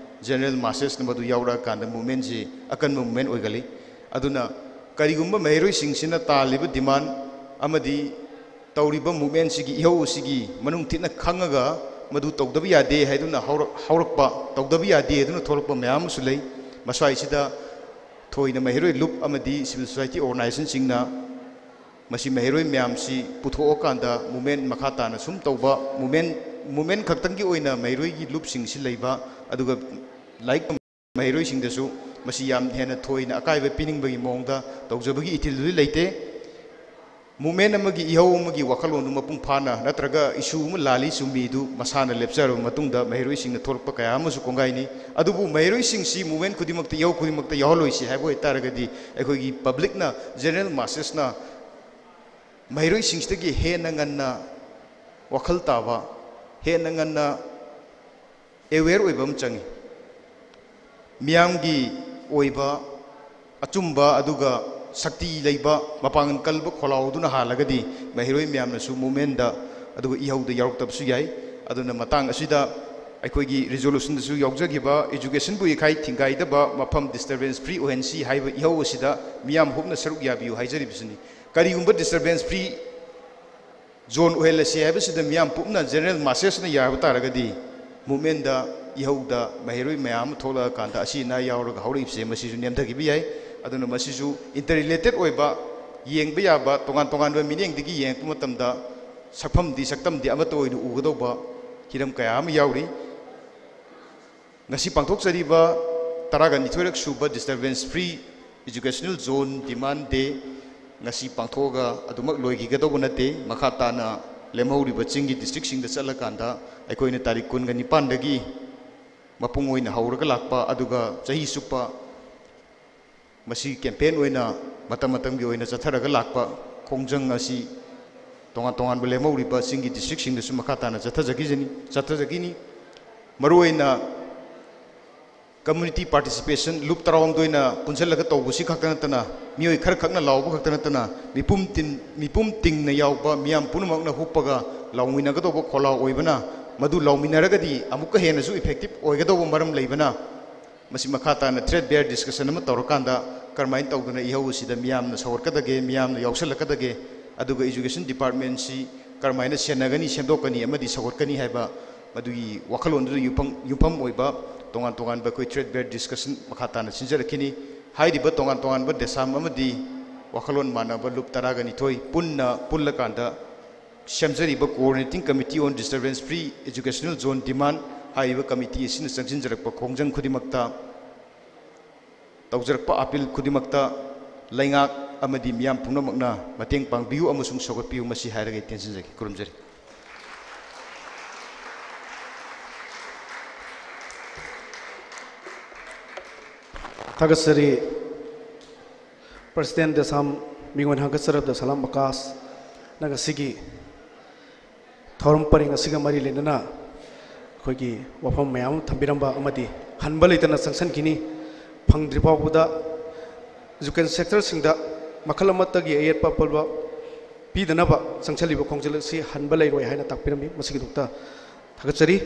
general massesꯅ ꯃꯗꯨ ꯌꯥꯎꯔꯛꯑꯀꯥꯟꯗ movementꯁꯤ ꯑꯀꯟꯕ movement ꯑꯣꯏꯒꯜꯂꯤ꯫ ꯑꯗꯨꯅ ꯀꯔꯤꯒꯨꯝꯕ ꯃꯍꯩꯔꯣꯏꯁꯤꯡꯁꯤꯅ ꯇꯥꯜꯂꯤꯕ demand ꯑꯃꯗꯤ ꯇꯧꯔꯤꯕ movementꯁꯤꯒꯤ ꯏꯍꯧ ꯑꯁꯤꯒꯤ ꯃꯅꯨꯡ ꯊꯤꯠꯅ ꯈꯪꯉꯒ ꯃꯗꯨ ꯇꯧꯗꯕ ꯌꯥꯗꯦ ꯍꯥꯏꯗꯨꯅ ꯍꯧꯔꯛ-, ꯍꯧꯔꯛꯄ, ꯇꯧꯗꯕ ꯌꯥꯗꯦ ꯍꯥꯏꯗꯨꯅ ꯊꯣꯛꯂꯛꯄ ꯃꯌꯥꯝ ꯑꯃꯁꯨ ꯂꯩ꯫ ꯃꯁ꯭ꯋꯥꯏꯁꯤꯗ ꯊꯣꯏꯅ ꯃꯍꯩꯔꯣꯏ ꯂꯨꯞ ꯑꯃꯗꯤ civil society organizationꯁꯤꯡꯅ ꯃꯁꯤ ꯃꯍꯩꯔꯣꯏ ꯃꯌꯥꯝꯁꯤ ꯄꯨꯊꯣꯛꯑꯀꯥꯟꯗ movement ꯃꯈꯥ ꯇꯥꯅ ꯁꯨꯝ ꯇꯧꯕ, movement, movement ꯈꯛꯇꯪꯒꯤ ꯑꯣꯏꯅ ꯃꯍꯩꯔꯣꯏꯒꯤ ꯂꯨꯞꯁꯤꯡꯁꯤ ꯂꯩꯕ, ꯑꯗꯨꯒ ꯂꯥꯏꯔꯤꯛ ꯃꯍꯩꯔꯣꯏꯁꯤꯡꯗꯁꯨ ꯃꯁꯤ ꯌꯥꯝ ꯍꯦꯟꯅ ꯊꯣꯏꯅ ꯑꯀꯥꯏꯕ ꯄꯤꯅꯤꯡꯕꯒꯤ ꯃꯑꯣꯡꯗ ꯇꯧꯖꯕꯒꯤ ꯏꯊꯤꯜꯗꯨꯗꯤ ꯂꯩꯇꯦ꯫ Movement ꯑꯃꯒꯤ ꯏꯍꯧ ꯑꯃꯒꯤ ꯋꯥꯈꯜꯂꯣꯟꯗꯨ ꯃꯄꯨꯡ ꯐꯥꯅ ꯅꯠꯇ꯭ꯔꯒ issue ꯑꯃ ꯂꯥꯜꯂꯤ ꯆꯨꯝꯃꯤꯗꯨ ꯃꯁꯥꯅ ꯂꯦꯞꯆꯔꯕ ꯃꯇꯨꯡꯗ ꯃꯍꯩꯔꯣꯏꯁꯤꯡꯅ ꯊꯣꯛꯂꯛꯄ ꯀꯌꯥ ꯑꯃꯁꯨ ꯀꯣꯡꯒꯥꯏꯅꯤ꯫ ꯑꯗꯨꯕꯨ ꯃꯍꯩꯔꯣꯏꯁꯤꯡꯁꯤ movement ꯈꯨꯗꯤꯡꯃꯛꯇ, ꯏꯍꯧ ꯈꯨꯗꯤꯡꯃꯛꯇ ꯌꯥꯎꯍꯜꯂꯣꯏꯁꯤ ꯍꯥꯏꯕ ꯑꯣꯏꯇꯥꯔꯒꯗꯤ ꯑꯩꯈꯣꯏꯒꯤ publicꯅ, general massesꯅ ꯃꯍꯩꯔꯣꯏꯁꯤꯡꯁꯤꯗꯒꯤ ꯍꯦꯟꯅ ꯉꯟꯅ ꯋꯥꯈꯜ ꯇꯥꯕ, ꯍꯦꯟꯅ ꯉꯟꯅ aware ꯑꯣꯏꯕ ꯑꯃ ꯆꯪꯉꯤ꯫ ꯃꯤꯌꯥꯝꯒꯤ ꯑꯣꯏꯕ ꯑꯆꯨꯝꯕ ꯑꯗꯨꯒ ꯁꯛꯇꯤ ꯂꯩꯕ, ꯃꯄꯥꯡꯒꯜ ꯀꯜꯕ ꯈꯣꯜꯂꯥꯎꯗꯨꯅ ꯍꯥꯜꯂꯒꯗꯤ ꯃꯍꯩꯔꯣꯏ ꯃꯌꯥꯝꯅꯁꯨ movementꯗ ꯑꯗꯨꯒ ꯏꯍꯧꯗ ꯌꯥꯎꯔꯛꯇꯕꯁꯨ ꯌꯥꯏ꯫ ꯑꯗꯨꯅ ꯃꯇꯥꯡ ꯑꯁꯤꯗ ꯑꯩꯈꯣꯏꯒꯤ resolutionꯗꯁꯨ ꯌꯥꯎꯖꯈꯤꯕ educationꯕꯨ ꯏꯈꯥꯏ ꯊꯤꯡꯒꯥꯏꯗꯕ ꯃꯐꯝ disturbance free ꯑꯣꯏꯍꯟꯁꯤ ꯍꯥꯏꯕ ꯏꯍꯧ ꯑꯁꯤꯗ ꯃꯤꯌꯥꯝ ꯍꯨꯞꯅ ꯁꯔꯨꯛ ꯌꯥꯕꯤꯌꯨ ꯍꯥꯏꯖꯔꯤꯕꯁꯤꯅꯤ꯫ ꯀꯔꯤꯒꯨꯝꯕ disturbance free zone ꯑꯣꯏꯍꯜꯂꯁꯤ ꯍꯥꯏꯕꯁꯤꯗ ꯃꯤꯌꯥꯝ ꯄꯨꯝꯅ general massesꯅ ꯌꯥꯕ ꯇꯥꯔꯒꯗꯤ movementꯗ, ꯏꯍꯧꯗ ꯃꯍꯩꯔꯣꯏ ꯃꯌꯥꯝ ꯑꯃ ꯊꯣꯛꯂꯛꯑꯀꯥꯟꯗ ꯑꯁꯤ ꯑꯅꯥ ꯌꯥꯎꯔꯒ ꯍꯧꯔꯛꯏꯕꯁꯦ ꯃꯁꯤꯁꯨ ꯅꯦꯝꯊꯈꯤꯕ ꯌꯥꯏ꯫ ꯑꯗꯨꯅ ꯃꯁꯤꯁꯨ interrelated ꯑꯣꯏꯕ, ꯌꯦꯡꯕ ꯌꯥꯕ, ꯇꯣꯉꯥꯟ ꯇꯣꯉꯥꯟꯕ ꯃꯤꯠꯌꯦꯡꯗꯒꯤ ꯌꯦꯡꯉꯛꯄ ꯃꯇꯝꯗ ꯁꯛꯐꯝꯗꯤ ꯁꯛꯇꯝꯗꯤ ꯑꯃꯠꯇ ꯑꯣꯏꯅ ꯎꯒꯗꯧꯕ ꯍꯤꯔꯝ ꯀꯌꯥ ꯑꯃ ꯌꯥꯎꯔꯤ꯫ ꯉꯁꯤ ꯄꯥꯡꯊꯣꯛꯆꯔꯤꯕ ꯇꯔꯥꯒ ꯅꯤꯊꯣꯏꯔꯛ ꯁꯨꯕ disturbance free educational zone demand day ꯉꯁꯤ ꯄꯥꯡꯊꯣꯛꯑꯒ ꯑꯗꯨꯃꯛ ꯂꯣꯏꯈꯤꯒꯗꯧꯕ ꯅꯠꯇꯦ꯫ ꯃꯈꯥ ꯇꯥꯅ ꯂꯦꯝꯍꯧꯔꯤꯕ ꯆꯤꯡꯒꯤ districtꯁꯤꯡꯗ ꯆꯠꯂꯀꯥꯟꯗ ꯑꯩꯈꯣꯏꯅ ꯇꯥꯔꯤꯛ ꯀꯨꯟꯒ ꯅꯤꯄꯥꯟꯗꯒꯤ ꯃꯄꯨꯡ ꯑꯣꯏꯅ ꯍꯧꯔꯒ ꯂꯥꯛꯄ, ꯑꯗꯨꯒ ꯆꯍꯤ ꯆꯨꯞꯄ ꯃꯁꯤ campaign ꯑꯣꯏꯅ ꯃꯇꯝ ꯃꯇꯝꯒꯤ ꯑꯣꯏꯅ ꯆꯠꯊꯔꯒ ꯂꯥꯛꯄ ꯈꯣꯡꯖꯪ ꯑꯁꯤ ꯇꯣꯉꯥꯟ ꯇꯣꯉꯥꯟꯕ ꯂꯦꯝꯍꯧꯔꯤꯕ ꯆꯤꯡꯒꯤ ꯗꯤꯁꯇ꯭ꯔꯤꯛꯁꯤꯡꯗꯁꯨ ꯃꯈꯥ ꯇꯥꯅ ꯆꯠꯊꯖꯈꯤꯖꯅꯤ ꯆꯠꯊꯖꯈꯤꯅꯤ꯫ ꯃꯔꯨꯑꯣꯏꯅ ꯀꯝꯃ꯭ꯌꯨꯅꯤꯇꯤ ꯄꯥꯔꯇꯤꯁꯤꯄꯦꯁꯟ ꯂꯨꯞ ꯇꯔꯥꯍꯨꯝꯗꯣꯏꯅ ꯄꯨꯟꯁꯤꯜꯂꯒ ꯇꯧꯕꯁꯤ ꯈꯛꯇ ꯅꯠꯇꯅ, ꯃꯤꯑꯣꯏ ꯈꯔꯈꯛꯅ ꯂꯥꯎꯕ ꯈꯛꯇ ꯅꯠꯇꯅ, ꯃꯤꯄꯨꯝ ꯇꯤꯟ-, ꯃꯤꯄꯨꯝ ꯇꯤꯡꯅ ꯌꯥꯎꯕ ꯃꯤꯌꯥꯝ ꯄꯨꯝꯅꯃꯛꯅ ꯍꯨꯞꯄꯒ ꯂꯥꯎꯃꯤꯟꯅꯒꯗꯧꯕ ꯈꯣꯜꯂꯥꯎ ꯑꯣꯏꯕꯅ, ꯃꯗꯨ ꯂꯥꯎꯃꯤꯟꯅꯔꯒꯗꯤ ꯑꯃꯨꯛꯀ ꯍꯦꯟꯅꯁꯨ ꯏꯐꯦꯛꯇꯤꯞ ꯑꯣꯏꯒꯗꯧꯕ ꯃꯔꯝ ꯂꯩꯕꯅ, ꯃꯁꯤ ꯃꯈꯥ ꯇꯥꯅ ꯊ꯭ꯔꯦꯠ ꯕꯦꯌꯔ ꯗꯤꯁꯀꯁꯟ ꯑꯃ ꯇꯧꯔꯀꯥꯟꯗ ꯀꯔꯝꯍꯥꯏꯅ ꯇꯧꯗꯅ ꯏꯍꯧ ꯑꯁꯤꯗ ꯃꯤꯌꯥꯝꯅ ꯁꯧꯒꯠꯀꯗꯒꯦ, ꯃꯤꯌꯥꯝꯅ ꯌꯥꯎꯁꯜꯂꯛꯀꯗꯒꯦ, ꯑꯗꯨꯒ ꯏꯖꯨꯀꯦꯁꯟ ꯗꯤꯄꯥꯔꯠꯃꯦꯟꯁꯤ ꯀꯔꯝꯍꯥꯏꯅ ꯁꯦꯟꯅꯒꯅꯤ, ꯁꯦꯝꯗꯣꯛꯀꯅꯤ ꯑꯃꯗꯤ ꯁꯧꯒꯠꯀꯅꯤ ꯍꯥꯏꯕ ꯃꯗꯨꯒꯤ ꯋꯥꯈꯜꯂꯣꯟꯗꯨꯗ ꯌꯨꯝꯐꯝ, ꯌꯨꯝꯐꯝ ꯑꯣꯏꯕ ꯇꯣꯉꯥꯟ ꯇꯣꯉꯥꯟꯕ ꯑꯩꯈꯣꯏ ꯊ꯭ꯔꯦꯠ ꯕꯦꯌꯔ ꯗꯤꯁꯀꯁꯟ ꯃꯈꯥ ꯇꯥꯅ ꯁꯤꯟꯖꯔꯛꯈꯤꯅꯤ꯫ ꯍꯥꯏꯔꯤꯕ ꯇꯣꯉꯥꯟ ꯇꯣꯉꯥꯟꯕ ꯗꯦꯁꯥꯝ ꯑꯃꯗꯤ ꯋꯥꯈꯜꯂꯣꯟ ꯃꯥꯟꯅꯕ ꯂꯨꯞ ꯇꯔꯥꯒ ꯅꯤꯊꯣꯏ ꯄꯨꯟꯅ ꯄꯨꯜꯂꯀꯥꯟꯗ ꯁꯦꯝꯖꯔꯤꯕ Coordinating Committee on Disturbance Free Educational Zone Demand ꯍꯥꯏꯔꯤꯕ ꯀꯃꯤꯇꯤ ꯑꯁꯤꯅ ꯆꯪꯁꯤꯟꯖꯔꯛꯄ ꯈꯣꯡꯖꯪ ꯈꯨꯗꯤꯡꯃꯛꯇ, ꯇꯧꯖꯔꯛꯄ ꯑꯥꯄꯤꯜ ꯈꯨꯗꯤꯡꯃꯛꯇ ꯂꯩꯉꯥꯛ ꯑꯃꯗꯤ ꯃꯤꯌꯥꯝ ꯄꯨꯝꯅꯃꯛꯅ ꯃꯇꯦꯡ ꯄꯥꯡꯕꯤꯌꯨ ꯑꯃꯁꯨꯡ ꯁꯧꯒꯠꯄꯤꯌꯨ꯫ ꯃꯁꯤ ꯍꯥꯏꯔꯒ ꯑꯩ ꯇꯦꯟꯁꯤꯟꯖꯒꯦ꯫ ꯈꯨꯔꯨꯝꯖꯔꯤ꯫ ꯊꯥꯒꯠꯆꯔꯤ꯫ ꯄ꯭ꯔꯁꯤꯗꯦꯟ ꯗꯦꯁꯥꯝ ꯃꯤꯡ ꯑꯣꯏꯅ ꯍꯪꯒꯠꯆꯔꯕꯗ ꯁꯂꯥꯝ ꯑꯀꯥꯁꯅ ꯉꯁꯤꯒꯤ ꯊꯧꯔꯝ ꯄꯔꯤꯡ ꯑꯁꯤꯒ ꯃꯔꯤ ꯂꯩꯅꯅ ꯑꯩꯈꯣꯏꯒꯤ ꯋꯥꯐꯝ ꯃꯌꯥꯝ ꯑꯃ ꯊꯝꯕꯤꯔꯝꯕ ꯑꯃꯗꯤ ꯍꯟꯕ ꯂꯩꯇꯅ ꯆꯪꯁꯤꯟꯈꯤꯅꯤ꯫ ꯐꯪꯗ꯭ꯔꯤ ꯐꯥꯎꯕꯗ ꯏꯖꯨꯀꯦꯁꯟ ꯁꯦꯛꯇꯔꯁꯤꯡꯗ ꯃꯈꯜ ꯑꯃꯠꯇꯒꯤ ꯑꯌꯦꯠꯄ ꯑꯄꯜꯕ ꯄꯤꯗꯅꯕ ꯆꯪꯁꯤꯜꯂꯤꯕ ꯈꯣꯡꯖꯦꯜ ꯑꯁꯤ ꯍꯟꯕ ꯂꯩꯔꯣꯏ ꯍꯥꯏꯅ ꯇꯥꯛꯄꯤꯔꯝꯃꯤ꯫ ꯃꯁꯤꯒꯤꯗꯃꯛꯇ ꯊꯥꯒꯠꯆꯔꯤ꯫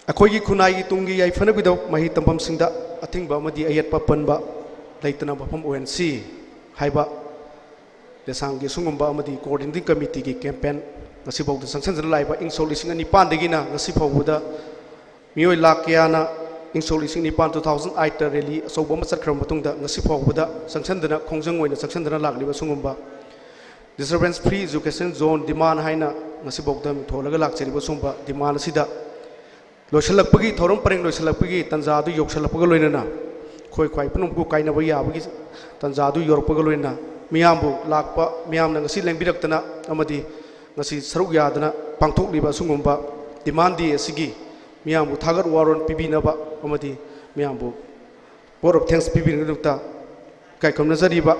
ꯑꯩꯈꯣꯏꯒꯤ ꯈꯨꯟꯅꯥꯏꯒꯤ ꯇꯨꯡꯒꯤ ꯌꯥꯏꯐꯅꯕꯒꯤꯗꯃꯛ ꯃꯍꯩ ꯇꯝꯐꯝꯁꯤꯡꯗ ꯑꯊꯤꯡꯕ ꯑꯃꯗꯤ ꯑꯌꯦꯠꯄ ꯄꯟꯕ ꯂꯩꯇꯅ ꯃꯐꯝ ꯑꯣꯏꯍꯟꯁꯤ ꯍꯥꯏꯕ ꯗꯦꯁꯥꯝꯒꯤ ꯑꯁꯤꯒꯨꯝꯕ ꯑꯃꯗꯤ Coordinating Committeeꯒꯤ campaign ꯉꯁꯤꯐꯥꯎꯗ ꯆꯪꯁꯤꯟꯗꯨꯅ ꯂꯥꯛꯏꯕ ꯏꯪ ꯁꯣꯛ ꯂꯤꯁꯤꯡ ꯑꯅꯤ ꯅꯤꯄꯥꯟꯗꯒꯤꯅ ꯉꯁꯤ ꯐꯥꯎꯕꯗ ꯃꯤꯑꯣꯏ ꯂꯥꯈ ꯀꯌꯥꯅ ꯏꯪ ꯁꯣꯛ ꯂꯤꯁꯤꯡ ꯅꯤꯄꯥꯟ, two thousand eightꯇ rally ꯑꯆꯧꯕ ꯑꯃ ꯆꯠꯈ꯭ꯔꯕ ꯃꯇꯨꯡꯗ ꯉꯁꯤ ꯐꯥꯎꯕꯗ ꯆꯪꯁꯤꯟꯗꯅ, ꯈꯣꯡꯖꯪ ꯑꯣꯏꯅ ꯆꯪꯁꯤꯟꯗꯅ ꯂꯥꯛꯂꯤꯕ ꯑꯁꯤꯒꯨꯝꯕ Disturbance Free Education Zone Demand ꯍꯥꯏꯅ ꯉꯁꯤꯐꯥꯎꯗ ꯃꯤꯡꯊꯣꯜꯂꯒ ꯂꯥꯛꯆꯔꯤꯕ ꯁꯤꯒꯨꯝꯕ demand ꯑꯁꯤꯗ ꯂꯣꯏꯁꯤꯜꯂꯛꯄꯒꯤ, ꯊꯧꯔꯝ ꯄꯔꯦꯡ ꯂꯣꯏꯁꯤꯜꯂꯛꯄꯒꯤ ꯇꯥꯟꯖꯥ ꯑꯗꯨ ꯌꯧꯁꯤꯜꯂꯛꯄꯒ ꯂꯣꯏꯅꯅ ꯑꯩꯈꯣꯏ ꯈ꯭ꯋꯥꯏ ꯄꯨꯝꯅꯃꯛꯄꯨ ꯀꯥꯏꯅꯕ ꯌꯥꯕꯒꯤ ꯇꯥꯟꯖꯥ ꯑꯗꯨ ꯌꯧꯔꯛꯄꯒ ꯂꯣꯏꯅꯅ ꯃꯤꯌꯥꯝꯕꯨ ꯂꯥꯛꯄ, ꯃꯤꯌꯥꯝꯅ ꯉꯁꯤ ꯂꯦꯡꯕꯤꯔꯛꯇꯅ ꯑꯃꯗꯤ ꯉꯁꯤ ꯁꯔꯨꯛ ꯌꯥꯗꯅ ꯄꯥꯡꯊꯣꯛꯂꯤꯕ ꯑꯁꯤꯒꯨꯝꯕ demand day ꯑꯁꯤꯒꯤ ꯃꯤꯌꯥꯝꯕꯨ ꯊꯥꯒꯠ ꯋꯥꯔꯣꯜ ꯄꯤꯕꯤꯅꯕ ꯑꯃꯗꯤ ꯃꯤꯌꯥꯝꯕꯨ vote of thanks ꯄꯤꯕꯤꯅꯕꯒꯤꯗꯃꯛꯇ ꯏꯀꯥꯏ ꯈꯨꯝꯅꯖꯔꯤꯕ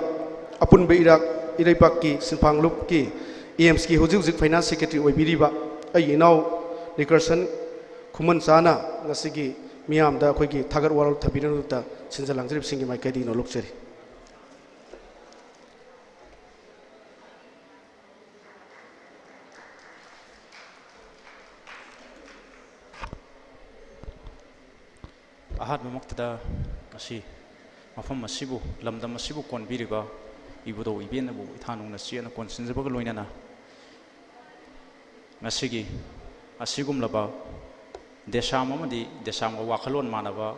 ꯑꯄꯨꯟꯕ ꯏꯔꯥꯛ ꯏꯔꯩꯕꯥꯛꯀꯤ ꯁꯤꯟꯐꯥꯡ ꯂꯨꯞꯀꯤ ꯑꯦꯝꯁꯀꯤ ꯍꯧꯖꯤꯛ ꯍꯧꯖꯤꯛ ꯐꯥꯏꯅꯥꯟꯁ ꯁꯦꯀ꯭ꯔꯦꯇꯔꯤ ꯑꯣꯏꯕꯤꯔꯤꯕ ꯑꯩꯒꯤ ꯏꯅꯥꯎ ꯅꯤꯀꯔꯁꯟ ꯈꯨꯃꯟ ꯆꯥꯅ ꯉꯁꯤꯒꯤ ꯃꯤꯌꯥꯝꯗ ꯑꯩꯈꯣꯏꯒꯤ ꯊꯥꯒꯠ ꯋꯥꯔꯣꯜ ꯊꯝꯕꯤꯅꯕꯗ ꯁꯤꯟꯖ ꯂꯥꯡꯖꯔꯤꯕꯁꯤꯡꯒꯤ ꯃꯥꯏꯀꯩꯗꯒꯤ ꯅꯣꯂꯨꯛꯆꯔꯤ꯫ ꯑꯍꯥꯟꯕꯃꯛꯇꯗ ꯉꯁꯤ ꯃꯐꯝ ꯑꯁꯤꯕꯨ, ꯂꯝꯗꯝ ꯑꯁꯤꯕꯨ ꯀꯣꯟꯕꯤꯔꯤꯕ ꯏꯕꯨꯙꯧ ꯏꯕꯦꯟꯅꯕꯨ ꯏꯊꯥ ꯅꯨꯡꯅ ꯆꯦꯠꯅ ꯀꯣꯟꯁꯤꯟꯖꯕꯒ ꯂꯣꯏꯅꯅ, ꯉꯁꯤꯒꯤ ꯑꯁꯤꯒꯨꯝꯂꯕ ꯗꯦꯁꯥꯝ ꯑꯃꯗꯤ ꯗꯦꯁꯥꯝꯒ ꯋꯥꯈꯜꯂꯣꯟ ꯃꯥꯟꯅꯕ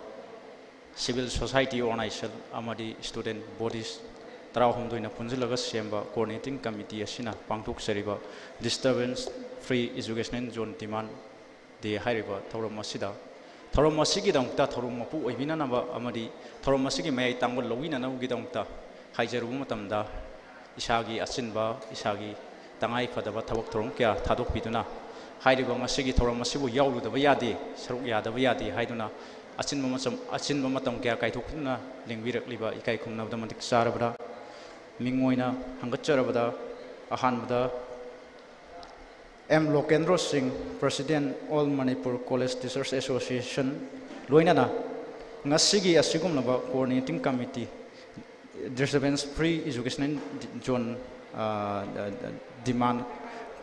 civil society organization ꯑꯃꯗꯤ student bodies ꯇꯔꯥꯍꯨꯝꯗꯣꯏꯅ ꯄꯨꯟꯁꯤꯜꯂꯒ ꯁꯦꯝꯕ coordinating committee ꯑꯁꯤꯅ ꯄꯥꯡꯊꯣꯛꯆꯔꯤꯕ Disturbance Free Educational Zone Demand Day ꯍꯥꯏꯔꯤꯕ ꯊꯧꯔꯝ ꯑꯁꯤꯗ, ꯊꯧꯔꯝ ꯑꯁꯤꯒꯤꯗꯃꯛꯇ ꯊꯧꯔꯝ ꯃꯄꯨ ꯑꯣꯏꯕꯤꯅꯅꯕ ꯑꯃꯗꯤ ꯊꯧꯔꯝ ꯑꯁꯤꯒꯤ ꯃꯌꯥꯏ ꯇꯥꯡꯕ ꯂꯧꯕꯤꯅꯅꯕꯒꯤꯗꯃꯛꯇ ꯍꯥꯏꯖꯔꯨꯕ ꯃꯇꯝꯗ, ꯏꯁꯥꯒꯤ ꯑꯆꯤꯟꯕ, ꯏꯁꯥꯒꯤ ꯇꯉꯥꯏ ꯐꯗꯕ ꯊꯕꯛ ꯊꯧꯔꯝ ꯀꯌꯥ ꯊꯥꯗꯣꯛꯄꯤꯗꯨꯅ ꯍꯥꯏꯔꯤꯕ ꯉꯁꯤꯒꯤ ꯊꯧꯔꯝ ꯑꯁꯤꯕꯨ ꯌꯥꯎꯔꯨꯗꯕ ꯌꯥꯗꯦ, ꯁꯔꯨꯛ ꯌꯥꯗꯕ ꯌꯥꯗꯦ ꯍꯥꯏꯗꯨꯅ ꯑꯆꯤꯟꯕ ꯃꯇꯝ, ꯑꯆꯤꯟꯕ ꯃꯇꯝ ꯀꯌꯥ ꯀꯥꯏꯊꯣꯛꯇꯨꯅ ꯂꯦꯡꯕꯤꯔꯛꯂꯤꯕ ꯏꯀꯥꯏ ꯈꯨꯝꯅꯕꯗ ꯃꯇꯤꯛ ꯆꯥꯔꯕꯗ ꯃꯤꯡ ꯑꯣꯏꯅ ꯍꯪꯒꯠꯆꯔꯕꯗ, ꯑꯍꯥꯟꯕꯗ ꯑꯦꯝ ꯂꯣꯀꯦꯟꯗ꯭ꯔꯣ ꯁꯤꯡ, President, All Manipur College Teachers Association, ꯂꯣꯏꯅꯅ ꯉꯁꯤꯒꯤ ꯑꯁꯤꯒꯨꯝꯂꯕ coordinating committee, Disturbance Free Educational Zone, ꯑ, Demand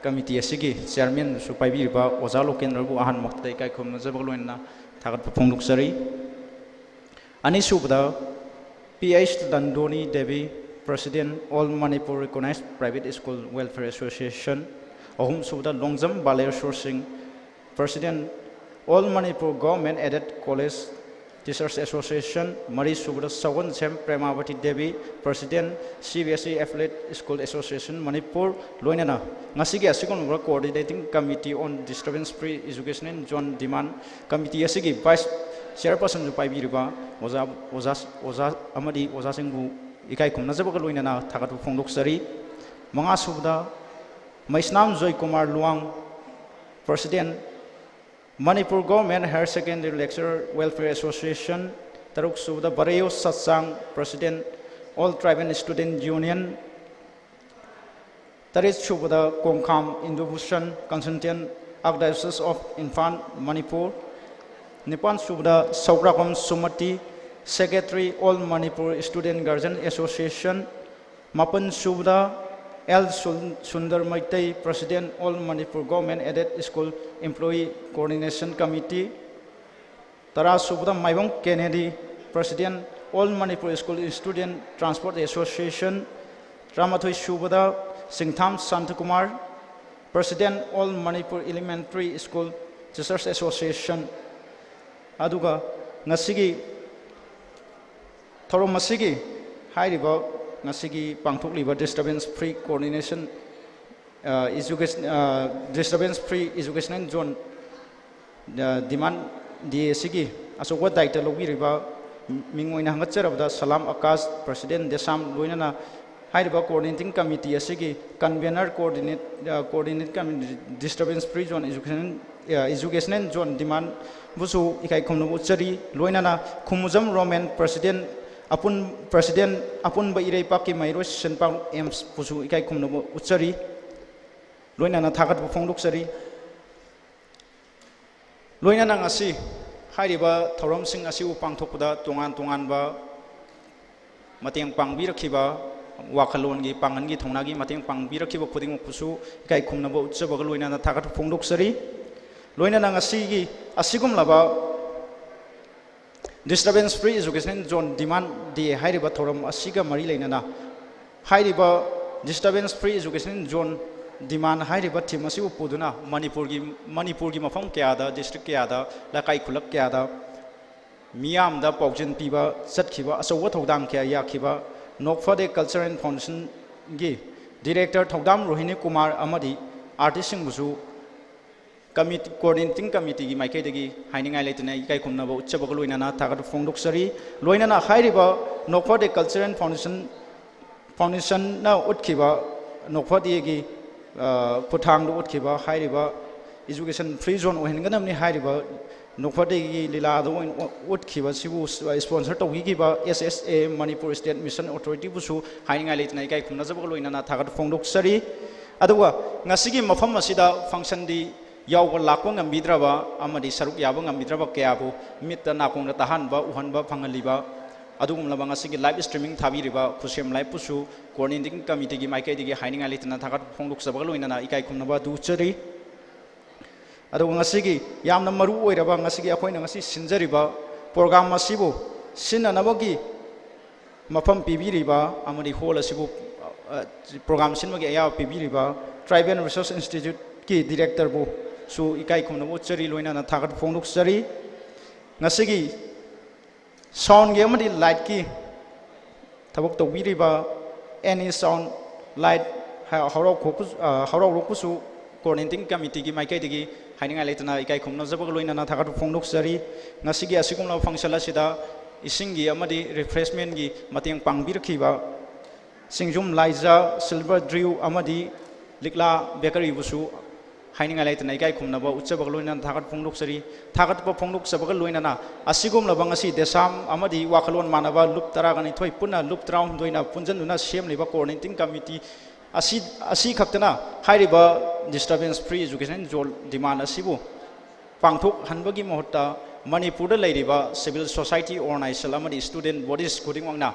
Committee ꯑꯁꯤꯒꯤ chairman ꯁꯨ ꯄꯥꯏꯕꯤꯔꯤꯕ ꯑꯣꯖꯥ ꯂꯣꯀꯦꯟꯗ꯭ꯔꯕꯨ ꯑꯍꯥꯟꯕꯃꯛꯇꯗ ꯏꯀꯥꯏ ꯈꯨꯝꯅꯖꯕꯒ ꯂꯣꯏꯅꯅ ꯊꯥꯒꯠꯄ ꯐꯣꯡꯗꯣꯛꯆꯔꯤ꯫ ꯑꯅꯤꯁꯨꯕꯗ, P H ꯂꯟꯗꯣꯅꯤ Devi, President, All Manipur Recognized Private School Welfare Association, ꯑꯍꯨꯝꯁꯨꯕꯗ, ꯂꯣꯡꯖꯝ ꯕꯥꯂꯦꯁꯣꯔ ꯁꯤꯡ, President, All Manipur Government Aided College Teachers Association, ꯃꯔꯤꯁꯨꯕꯗ, ꯁꯒꯣꯟꯁꯦꯝ ꯄ꯭ꯔꯦꯃꯥꯕꯇꯤ Devi, President, C B S E Affiliate School Association Manipur, ꯂꯣꯏꯅꯅ ꯉꯁꯤꯒꯤ ꯑꯁꯤꯒꯨꯝꯂꯕ Coordinating Committee on Disturbance Free Educational Zone Demand Committee ꯑꯁꯤꯒꯤ vice chairperson ꯁꯨ ꯄꯥꯏꯕꯤꯔꯤꯕ ꯑꯣꯖꯥ, ꯑꯣꯖꯥ, ꯑꯣꯖꯥ ꯑꯃꯗꯤ ꯑꯣꯖꯥꯁꯤꯡꯕꯨ ꯏꯀꯥꯏ ꯈꯨꯝꯅꯖꯕꯒ ꯂꯣꯏꯅꯅ ꯊꯥꯒꯠꯄ ꯐꯣꯡꯗꯣꯛꯆꯔꯤ꯫ ꯃꯉꯥꯁꯨꯕꯗ, ꯃꯩꯁꯅꯥꯝ Joykumar Luwang, President, Manipur Government Higher Secondary Lecturer Welfare Association, ꯇꯔꯨꯛꯁꯨꯕꯗ, ꯕꯔꯦꯌꯣ ꯁꯠꯁꯥꯡ, President, All Tribal Student Union, ꯇꯔꯦꯠ ꯁꯨꯕꯗ ꯀꯣꯡꯈꯥꯝ ꯏꯟꯗꯨꯚꯨꯁꯟ, Consultant, Archdiocese of Imphal, Manipur, ꯅꯤꯄꯥꯟ ꯁꯨꯕꯗ ꯁꯧꯒ꯭ꯔꯥꯛꯄꯝ ꯁꯨꯃꯇꯤ, Secretary, All Manipur Student Guardian Association, ꯃꯥꯄꯟ ꯁꯨꯕꯗ ꯑꯦꯜ ꯁꯨꯟ-, Sunder Meitei, President, All Manipur Government Aided School Employee Coordination Committee, ꯇꯔꯥ ꯁꯨꯕꯗ ꯃꯥꯏꯕꯝ ꯀꯦꯅꯦꯗꯤ, President, All Manipur School Student Transport Association, ꯇꯔꯥꯃꯥꯊꯣꯏ ꯁꯨꯕꯗ ꯁꯤꯡꯊꯥꯝ ꯁꯥꯟꯇꯀꯨꯃꯥꯔ, President, All Manipur Elementary School Teachers Association꯫ ꯑꯗꯨꯒ ꯉꯁꯤꯒꯤ ꯊꯧꯔꯝ ꯑꯁꯤꯒꯤ ꯍꯥꯏꯔꯤꯕ ꯉꯁꯤꯒꯤ ꯄꯥꯡꯊꯣꯛꯂꯤꯕ Disturbance Free Coordination, ꯑ, Education, ꯑ, Disturbance Free Educational Zone, ꯑ, Demand Day ꯑꯁꯤꯒꯤ ꯑꯆꯧꯕ ꯗꯥꯌꯤꯠꯇ ꯂꯧꯕꯤꯔꯤꯕ ꯃꯤꯡ ꯑꯣꯏꯅ ꯍꯪꯒꯠꯆꯔꯕꯗ ꯁꯂꯥꯝ ꯑꯀꯥꯁ, President ꯗꯦꯁꯥꯝ, ꯂꯣꯏꯅꯅ ꯍꯥꯏꯔꯤꯕ Coordinating Committee ꯑꯁꯤꯒꯤ Convener, Coordinate, ꯑ, Coordinate Committee, Disturbance Free Zone Education, ꯑ, Educational Zone Demand ꯕꯨꯁꯨ ꯏꯀꯥꯏ ꯈꯨꯝꯅꯕ ꯎꯠꯆꯔꯤ꯫ ꯂꯣꯏꯅꯅ ꯈꯨꯃꯨꯖꯝ ꯔꯣꯃꯦꯟ President, ꯑꯄꯨꯟ-, President, ꯑꯄꯨꯟꯕ ꯏꯔꯩꯄꯥꯛꯀꯤ ꯃꯍꯩꯔꯣꯏ ꯁꯦꯟꯄꯥꯛ ꯑꯦꯝꯁꯄꯨꯁꯨ ꯏꯀꯥꯏ ꯈꯨꯝꯅꯕ ꯎꯠꯆꯔꯤ꯫ ꯂꯣꯏꯅꯅ ꯊꯥꯒꯠꯄ ꯐꯣꯡꯗꯣꯛꯆꯔꯤ꯫ ꯂꯣꯏꯅꯅ ꯉꯁꯤ ꯍꯥꯏꯔꯤꯕ ꯊꯧꯔꯝꯁꯤꯡ ꯑꯁꯤꯕꯨ ꯄꯥꯡꯊꯣꯛꯄꯗ ꯇꯣꯉꯥꯟ ꯇꯣꯉꯥꯟꯕ ꯃꯇꯦꯡ ꯄꯥꯡꯕꯤꯔꯛꯈꯤꯕ, ꯋꯥꯈꯜꯂꯣꯟꯒꯤ, ꯄꯥꯡꯒꯜꯒꯤ, ꯊꯧꯅꯥꯒꯤ ꯃꯇꯦꯡ ꯄꯥꯡꯕꯤꯔꯛꯈꯤꯕ ꯈꯨꯗꯤꯡꯃꯛꯄꯨꯁꯨ ꯏꯀꯥꯏ ꯈꯨꯝꯅꯕ ꯎꯠꯆꯕꯒ ꯂꯣꯏꯅꯅ ꯊꯥꯒꯠꯄ ꯐꯣꯡꯗꯣꯛꯆꯔꯤ꯫ ꯂꯣꯏꯅꯅ ꯉꯁꯤꯒꯤ ꯑꯁꯤꯒꯨꯝꯂꯕ Disturbance Free Education Zone Demand Day ꯍꯥꯏꯔꯤꯕ ꯊꯧꯔꯝ ꯑꯁꯤꯒ ꯃꯔꯤ ꯂꯩꯅꯅ ꯍꯥꯏꯔꯤꯕ Disturbance Free Education Zone Demand ꯍꯥꯏꯔꯤꯕ theme ꯑꯁꯤꯕꯨ ꯄꯨꯗꯨꯅ ꯃꯅꯤꯄꯨꯔꯒꯤ, ꯃꯅꯤꯄꯨꯔꯒꯤ ꯃꯐꯝ ꯀꯌꯥꯗ, district ꯀꯌꯥꯗ, ꯂꯩꯀꯥꯏ ꯈꯨꯜꯂꯛ ꯀꯌꯥꯗ ꯃꯤꯌꯥꯝꯗ ꯄꯥꯎꯖꯦꯜ ꯄꯤꯕ ꯆꯠꯈꯤꯕ, ꯑꯆꯧꯕ ꯊꯧꯗꯥꯡ ꯀꯌꯥ ꯌꯥꯈꯤꯕ Nokfa De Culture and Foundationꯒꯤ Director ꯊꯧꯗꯥꯝ ꯔꯣꯍꯤꯅꯤ ꯀꯨꯃꯥꯔ ꯑꯃꯗꯤ artistꯁꯤꯡꯕꯨꯁꯨ committee, Coordinating Committeeꯒꯤ ꯃꯥꯏꯀꯩꯗꯒꯤ ꯍꯥꯏꯅꯤꯡꯉꯥꯏ ꯂꯩꯇꯅ ꯏꯀꯥꯏ ꯈꯨꯝꯅꯕ ꯎꯠꯆꯕꯒ ꯂꯣꯏꯅꯅ ꯊꯥꯒꯠꯄ ꯐꯣꯡꯗꯣꯛꯆꯔꯤ꯫ ꯂꯣꯏꯅꯅ ꯍꯥꯏꯔꯤꯕ Nokfa De Culture and Foundation, Foundationꯅ ꯎꯠꯈꯤꯕ, Nokfa Deꯒꯤ, ꯑ, ꯈꯨꯠꯊꯥꯡꯗ ꯎꯠꯈꯤꯕ ꯍꯥꯏꯔꯤꯕ Education Free Zone ꯑꯣꯏꯍꯟꯒꯗꯕꯅꯤ ꯍꯥꯏꯔꯤꯕ ꯅꯣꯛꯐꯗꯦꯒꯤ ꯂꯤꯂꯥꯗ ꯑꯣꯏꯅ ꯎꯠꯈꯤꯕꯁꯤꯕꯨ sponsor ꯇꯧꯕꯤꯈꯤꯕ S S A Manipur State Mission Authority ꯕꯨꯁꯨ ꯍꯥꯏꯅꯤꯡꯉꯥꯏ ꯂꯩꯇꯅ ꯏꯀꯥꯏ ꯈꯨꯝꯅꯖꯕꯒ ꯂꯣꯏꯅꯅ ꯊꯥꯒꯠꯄ ꯐꯣꯡꯗꯣꯛꯆꯔꯤ꯫ ꯑꯗꯨꯒ ꯉꯁꯤꯒꯤ ꯃꯐꯝ ꯑꯁꯤꯗ function ꯗꯤ ꯌꯥꯎꯕ ꯂꯥꯛꯄ ꯉꯝꯕꯤꯗ꯭ꯔꯕ ꯑꯃꯗꯤ ꯁꯔꯨꯛ ꯌꯥꯕ ꯉꯝꯕꯤꯗ꯭ꯔꯕ ꯀꯌꯥꯕꯨ ꯃꯤꯠꯇ ꯅꯥꯀꯣꯡꯗ ꯇꯥꯍꯟꯕ, ꯎꯍꯟꯕ ꯐꯪꯍꯜꯂꯤꯕ ꯑꯗꯨꯒꯨꯝꯂꯕ ꯉꯁꯤꯒꯤ live streaming ꯊꯥꯕꯤꯔꯤꯕ ꯈꯨꯠꯁꯦꯝ Live ꯄꯨꯁꯨ Coordinating Committee ꯒꯤ ꯃꯥꯏꯀꯩꯗꯒꯤ ꯍꯥꯏꯅꯤꯡꯉꯥꯏ ꯂꯩꯇꯅ ꯊꯥꯒꯠꯄ ꯐꯣꯡꯗꯣꯛꯆꯕꯒ ꯂꯣꯏꯅꯅ ꯏꯀꯥꯏ ꯈꯨꯝꯅꯕ ꯑꯗꯨ ꯎꯠꯆꯔꯤ꯫ ꯑꯗꯨꯒ ꯉꯁꯤꯒꯤ ꯌꯥꯝꯅ ꯃꯔꯨ ꯑꯣꯏꯔꯕ, ꯉꯁꯤꯒꯤ ꯑꯩꯈꯣꯏꯅ ꯉꯁꯤ ꯁꯤꯟꯖꯔꯤꯕ program ꯑꯁꯤꯕꯨ ꯁꯤꯟꯅꯅꯕꯒꯤ ꯃꯐꯝ ꯄꯤꯕꯤꯔꯤꯕ ꯑꯃꯗꯤ hall ꯑꯁꯤꯕꯨ, ꯑ, program ꯁꯤꯟꯕꯒꯤ ꯑꯌꯥꯕ ꯄꯤꯕꯤꯔꯤꯕ Tribal Research Institute ꯀꯤ director ꯕꯨꯁꯨ ꯏꯀꯥꯏ ꯈꯨꯝꯅꯕ ꯎꯠꯆꯔꯤ, ꯂꯣꯏꯅꯅ ꯊꯥꯒꯠꯄ ꯐꯣꯡꯗꯣꯛꯆꯔꯤ꯫ ꯉꯁꯤꯒꯤ sound ꯒꯤ ꯑꯃꯗꯤ light ꯀꯤ ꯊꯕꯛ ꯇꯧꯕꯤꯔꯤꯕ Any Sound Light ꯍ-, ꯍꯔꯥꯎ ꯈꯣꯛꯄ-, ꯑ, ꯍꯔꯥꯎꯔꯣꯛꯄꯨꯁꯨ Coordinating Committee ꯒꯤ ꯃꯥꯏꯀꯩꯗꯒꯤ ꯍꯥꯏꯅꯤꯡꯉꯥꯏ ꯂꯩꯇꯅ ꯏꯀꯥꯏ ꯈꯨꯝꯅꯖꯕꯒ ꯂꯣꯏꯅꯅ ꯊꯥꯒꯠꯄ ꯐꯣꯡꯗꯣꯛꯆꯔꯤ꯫ ꯉꯁꯤꯒꯤ ꯑꯁꯤꯒꯨꯝꯂꯕ function ꯑꯁꯤꯗ ꯏꯁꯤꯡꯒꯤ ꯑꯃꯗꯤ refreshment ꯀꯤ ꯃꯇꯦꯡ ꯄꯥꯡꯕꯤꯔꯛꯈꯤꯕ ꯆꯤꯡꯖꯨꯝ ꯂꯥꯏꯖ, Silver Dew ꯑꯃꯗꯤ ꯂꯤꯛꯂꯥ bakery ꯕꯨꯁꯨ ꯍꯥꯏꯅꯤꯡꯉꯥꯏ ꯂꯩꯇꯅ ꯏꯀꯥꯏ ꯈꯨꯝꯅꯕ ꯎꯠꯆꯕꯒ ꯂꯣꯏꯅꯅ ꯊꯥꯒꯠꯄ ꯐꯣꯡꯗꯣꯛꯆꯔꯤ꯫ ꯊꯥꯒꯠꯄ ꯐꯣꯡꯗꯣꯛꯆꯕꯒ ꯂꯣꯏꯅꯅ ꯑꯁꯤꯒꯨꯝꯂꯕ ꯉꯁꯤ ꯗꯦꯁꯥꯝ ꯑꯃꯗꯤ ꯋꯥꯈꯜꯂꯣꯟ ꯃꯥꯟꯅꯕ ꯂꯨꯞ ꯇꯔꯥꯅꯤꯊꯣꯏ ꯄꯨꯟꯅ ꯂꯨꯞ ꯇꯔꯥꯍꯨꯝꯗꯣꯏꯅ ꯄꯨꯟꯁꯤꯟꯗꯨꯅ ꯁꯦꯝꯂꯤꯕ Coordinating Committee ꯑꯁꯤ, ꯑꯁꯤ ꯈꯛꯇꯅ ꯍꯥꯏꯔꯤꯕ Disturbance Free Education Zone demand ꯑꯁꯤꯕꯨ ꯄꯥꯡꯊꯣꯛꯍꯟꯕꯒꯤ ꯃꯍꯨꯠꯇ ꯃꯅꯤꯄꯨꯔꯗ ꯂꯩꯔꯤꯕ civil society organization ꯑꯃꯗꯤ student bodies ꯈꯨꯗꯤꯡꯃꯛꯅ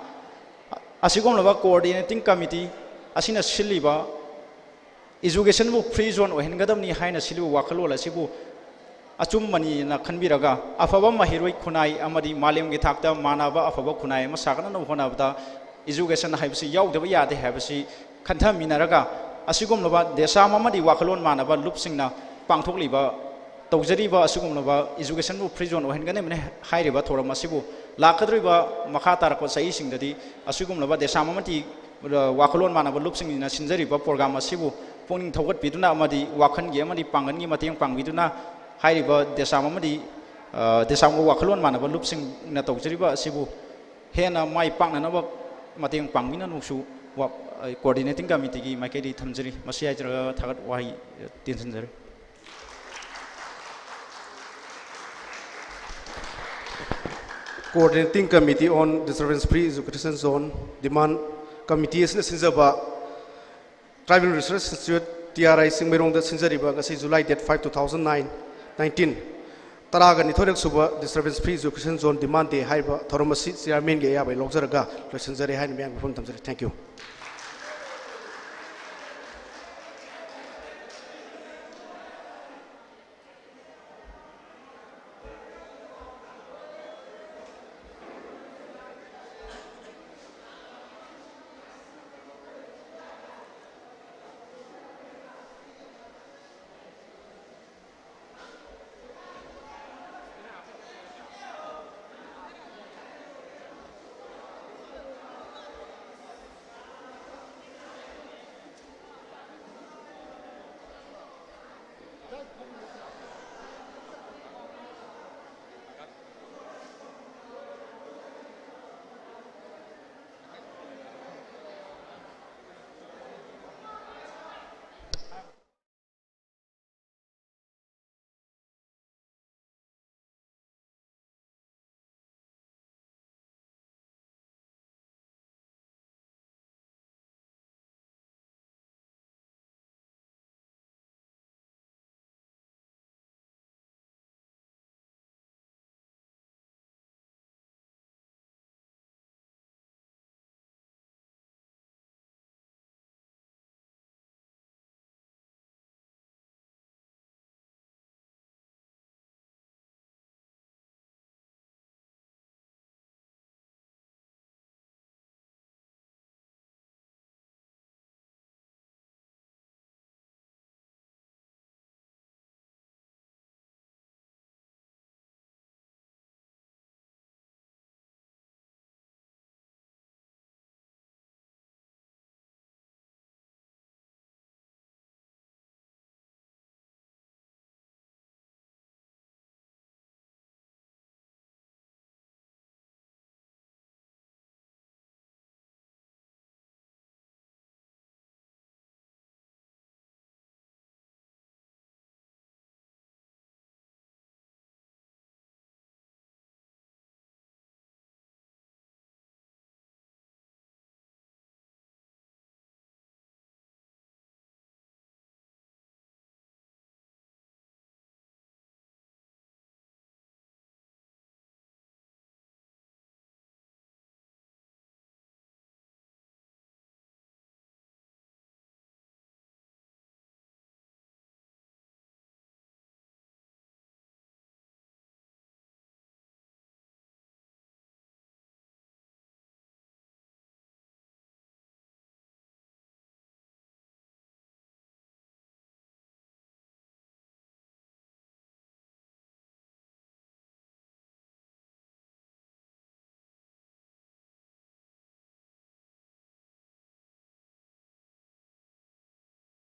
ꯑꯁꯤꯒꯨꯝꯂꯕ Coordinating Committee ꯑꯁꯤꯅ ꯁꯤꯜꯂꯤꯕ education ꯕꯨ free zone ꯑꯣꯏꯍꯟꯒꯗꯕꯅꯤ ꯍꯥꯏꯅ ꯁꯤꯜꯂꯤꯕ ꯋꯥꯈꯜꯂꯣꯟ ꯑꯁꯤꯕꯨ ꯑꯆꯨꯝꯕꯅꯤꯅ ꯈꯟꯕꯤꯔꯒ, ꯑꯐꯕ ꯃꯍꯩꯔꯣꯏ ꯈꯨꯟꯅꯥꯏ ꯑꯃꯗꯤ ꯃꯥꯂꯦꯝꯒꯤ ꯊꯥꯛꯇ ꯃꯥꯟꯅꯕ ꯑꯐꯕ ꯈꯨꯟꯅꯥꯏ ꯑꯃ ꯁꯥꯒꯠꯅꯅꯕ ꯍꯣꯠꯅꯕꯗ education ꯍꯥꯏꯕꯁꯤ ꯌꯥꯎꯗꯕ ꯌꯥꯗꯦ ꯍꯥꯏꯕꯁꯤ ꯈꯟꯊꯃꯤꯟꯅꯔꯒ, ꯑꯁꯤꯒꯨꯝꯂꯕ ꯗꯦꯁꯥꯝ ꯑꯃꯗꯤ ꯋꯥꯈꯜꯂꯣꯟ ꯃꯥꯟꯅꯕ ꯂꯨꯞꯁꯤꯡꯅ ꯄꯥꯡꯊꯣꯛꯂꯤꯕ, ꯇꯧꯖꯔꯤꯕ ꯑꯁꯤꯒꯨꯝꯂꯕ education ꯕꯨ free zone ꯑꯣꯏꯍꯟꯒꯅꯤ ꯍꯥꯏꯔꯤꯕ ꯊꯧꯔꯝ ꯑꯁꯤꯕꯨ ꯂꯥꯛꯀꯗꯧꯔꯤꯕ ꯃꯈꯥ ꯇꯥꯔꯛꯄ ꯆꯍꯤꯁꯤꯡꯗꯗꯤ ꯑꯁꯤꯒꯨꯝꯂꯕ ꯗꯦꯁꯥꯝ ꯑꯃꯗꯤ ꯋꯥꯈꯜꯂꯣꯟ ꯃꯥꯟꯅꯕ ꯂꯨꯞꯁꯤꯡꯁꯤꯅ ꯁꯤꯟꯖꯔꯤꯕ program ꯑꯁꯤꯕꯨ ꯄꯨꯛꯅꯤꯡ ꯊꯧꯒꯠꯄꯤꯗꯨꯅ ꯑꯃꯗꯤ ꯋꯥꯈꯜꯒꯤ ꯑꯃꯗꯤ ꯄꯥꯡꯒꯜꯒꯤ ꯃꯇꯦꯡ ꯄꯥꯡꯕꯤꯗꯨꯅ ꯍꯥꯏꯔꯤꯕ ꯗꯦꯁꯥꯝ ꯑꯃꯗꯤ, ꯑ, ꯗꯦꯁꯥꯝꯒ ꯋꯥꯈꯜꯂꯣꯟ ꯃꯥꯟꯅꯕ ꯂꯨꯞꯁꯤꯡꯅ ꯇꯧꯖꯔꯤꯕ ꯑꯁꯤꯕꯨ ꯍꯦꯟꯅ ꯃꯥꯏ ꯄꯥꯛꯅꯅꯕ ꯃꯇꯦꯡ ꯄꯥꯡꯕꯤꯅꯕꯁꯨ ꯋꯥ-, ꯑ, Coordinating Committee ꯒꯤ ꯃꯥꯏꯀꯩꯗꯒꯤ ꯊꯝꯖꯔꯤ꯫ ꯃꯁꯤ ꯍꯥꯏꯖꯔꯒ ꯊꯥꯒꯠ ꯋꯥꯍꯩ, ꯑ, ꯇꯦꯟꯁꯤꯟꯖꯔꯤ꯫ Coordinating Committee on Disturbance Free Education Zone Demand Committee ꯑꯁꯤꯅ ꯁꯤꯟꯖꯕ Tribal Research Institute, T R I, ꯆꯤꯡꯃꯩꯔꯣꯡꯗ ꯁꯤꯟꯖꯔꯤꯕ ꯉꯁꯤ July date five, two thousand nine, nineteen, ꯇꯔꯥꯒ ꯅꯤꯊꯣꯏꯔꯛ ꯁꯨꯕ Disturbance Free Education Zone Demand Day ꯍꯥꯏꯔꯤꯕ ꯊꯧꯔꯝ ꯑꯁꯤ chairmanꯒꯤ ꯑꯌꯥꯕ ꯂꯧꯖꯔꯒ ꯂꯣꯏꯁꯤꯟꯖꯔꯦ ꯍꯥꯏꯅ ꯃꯌꯥꯝꯒꯤ ꯃꯐꯝ ꯊꯝꯖꯔꯤ꯫ Thank you.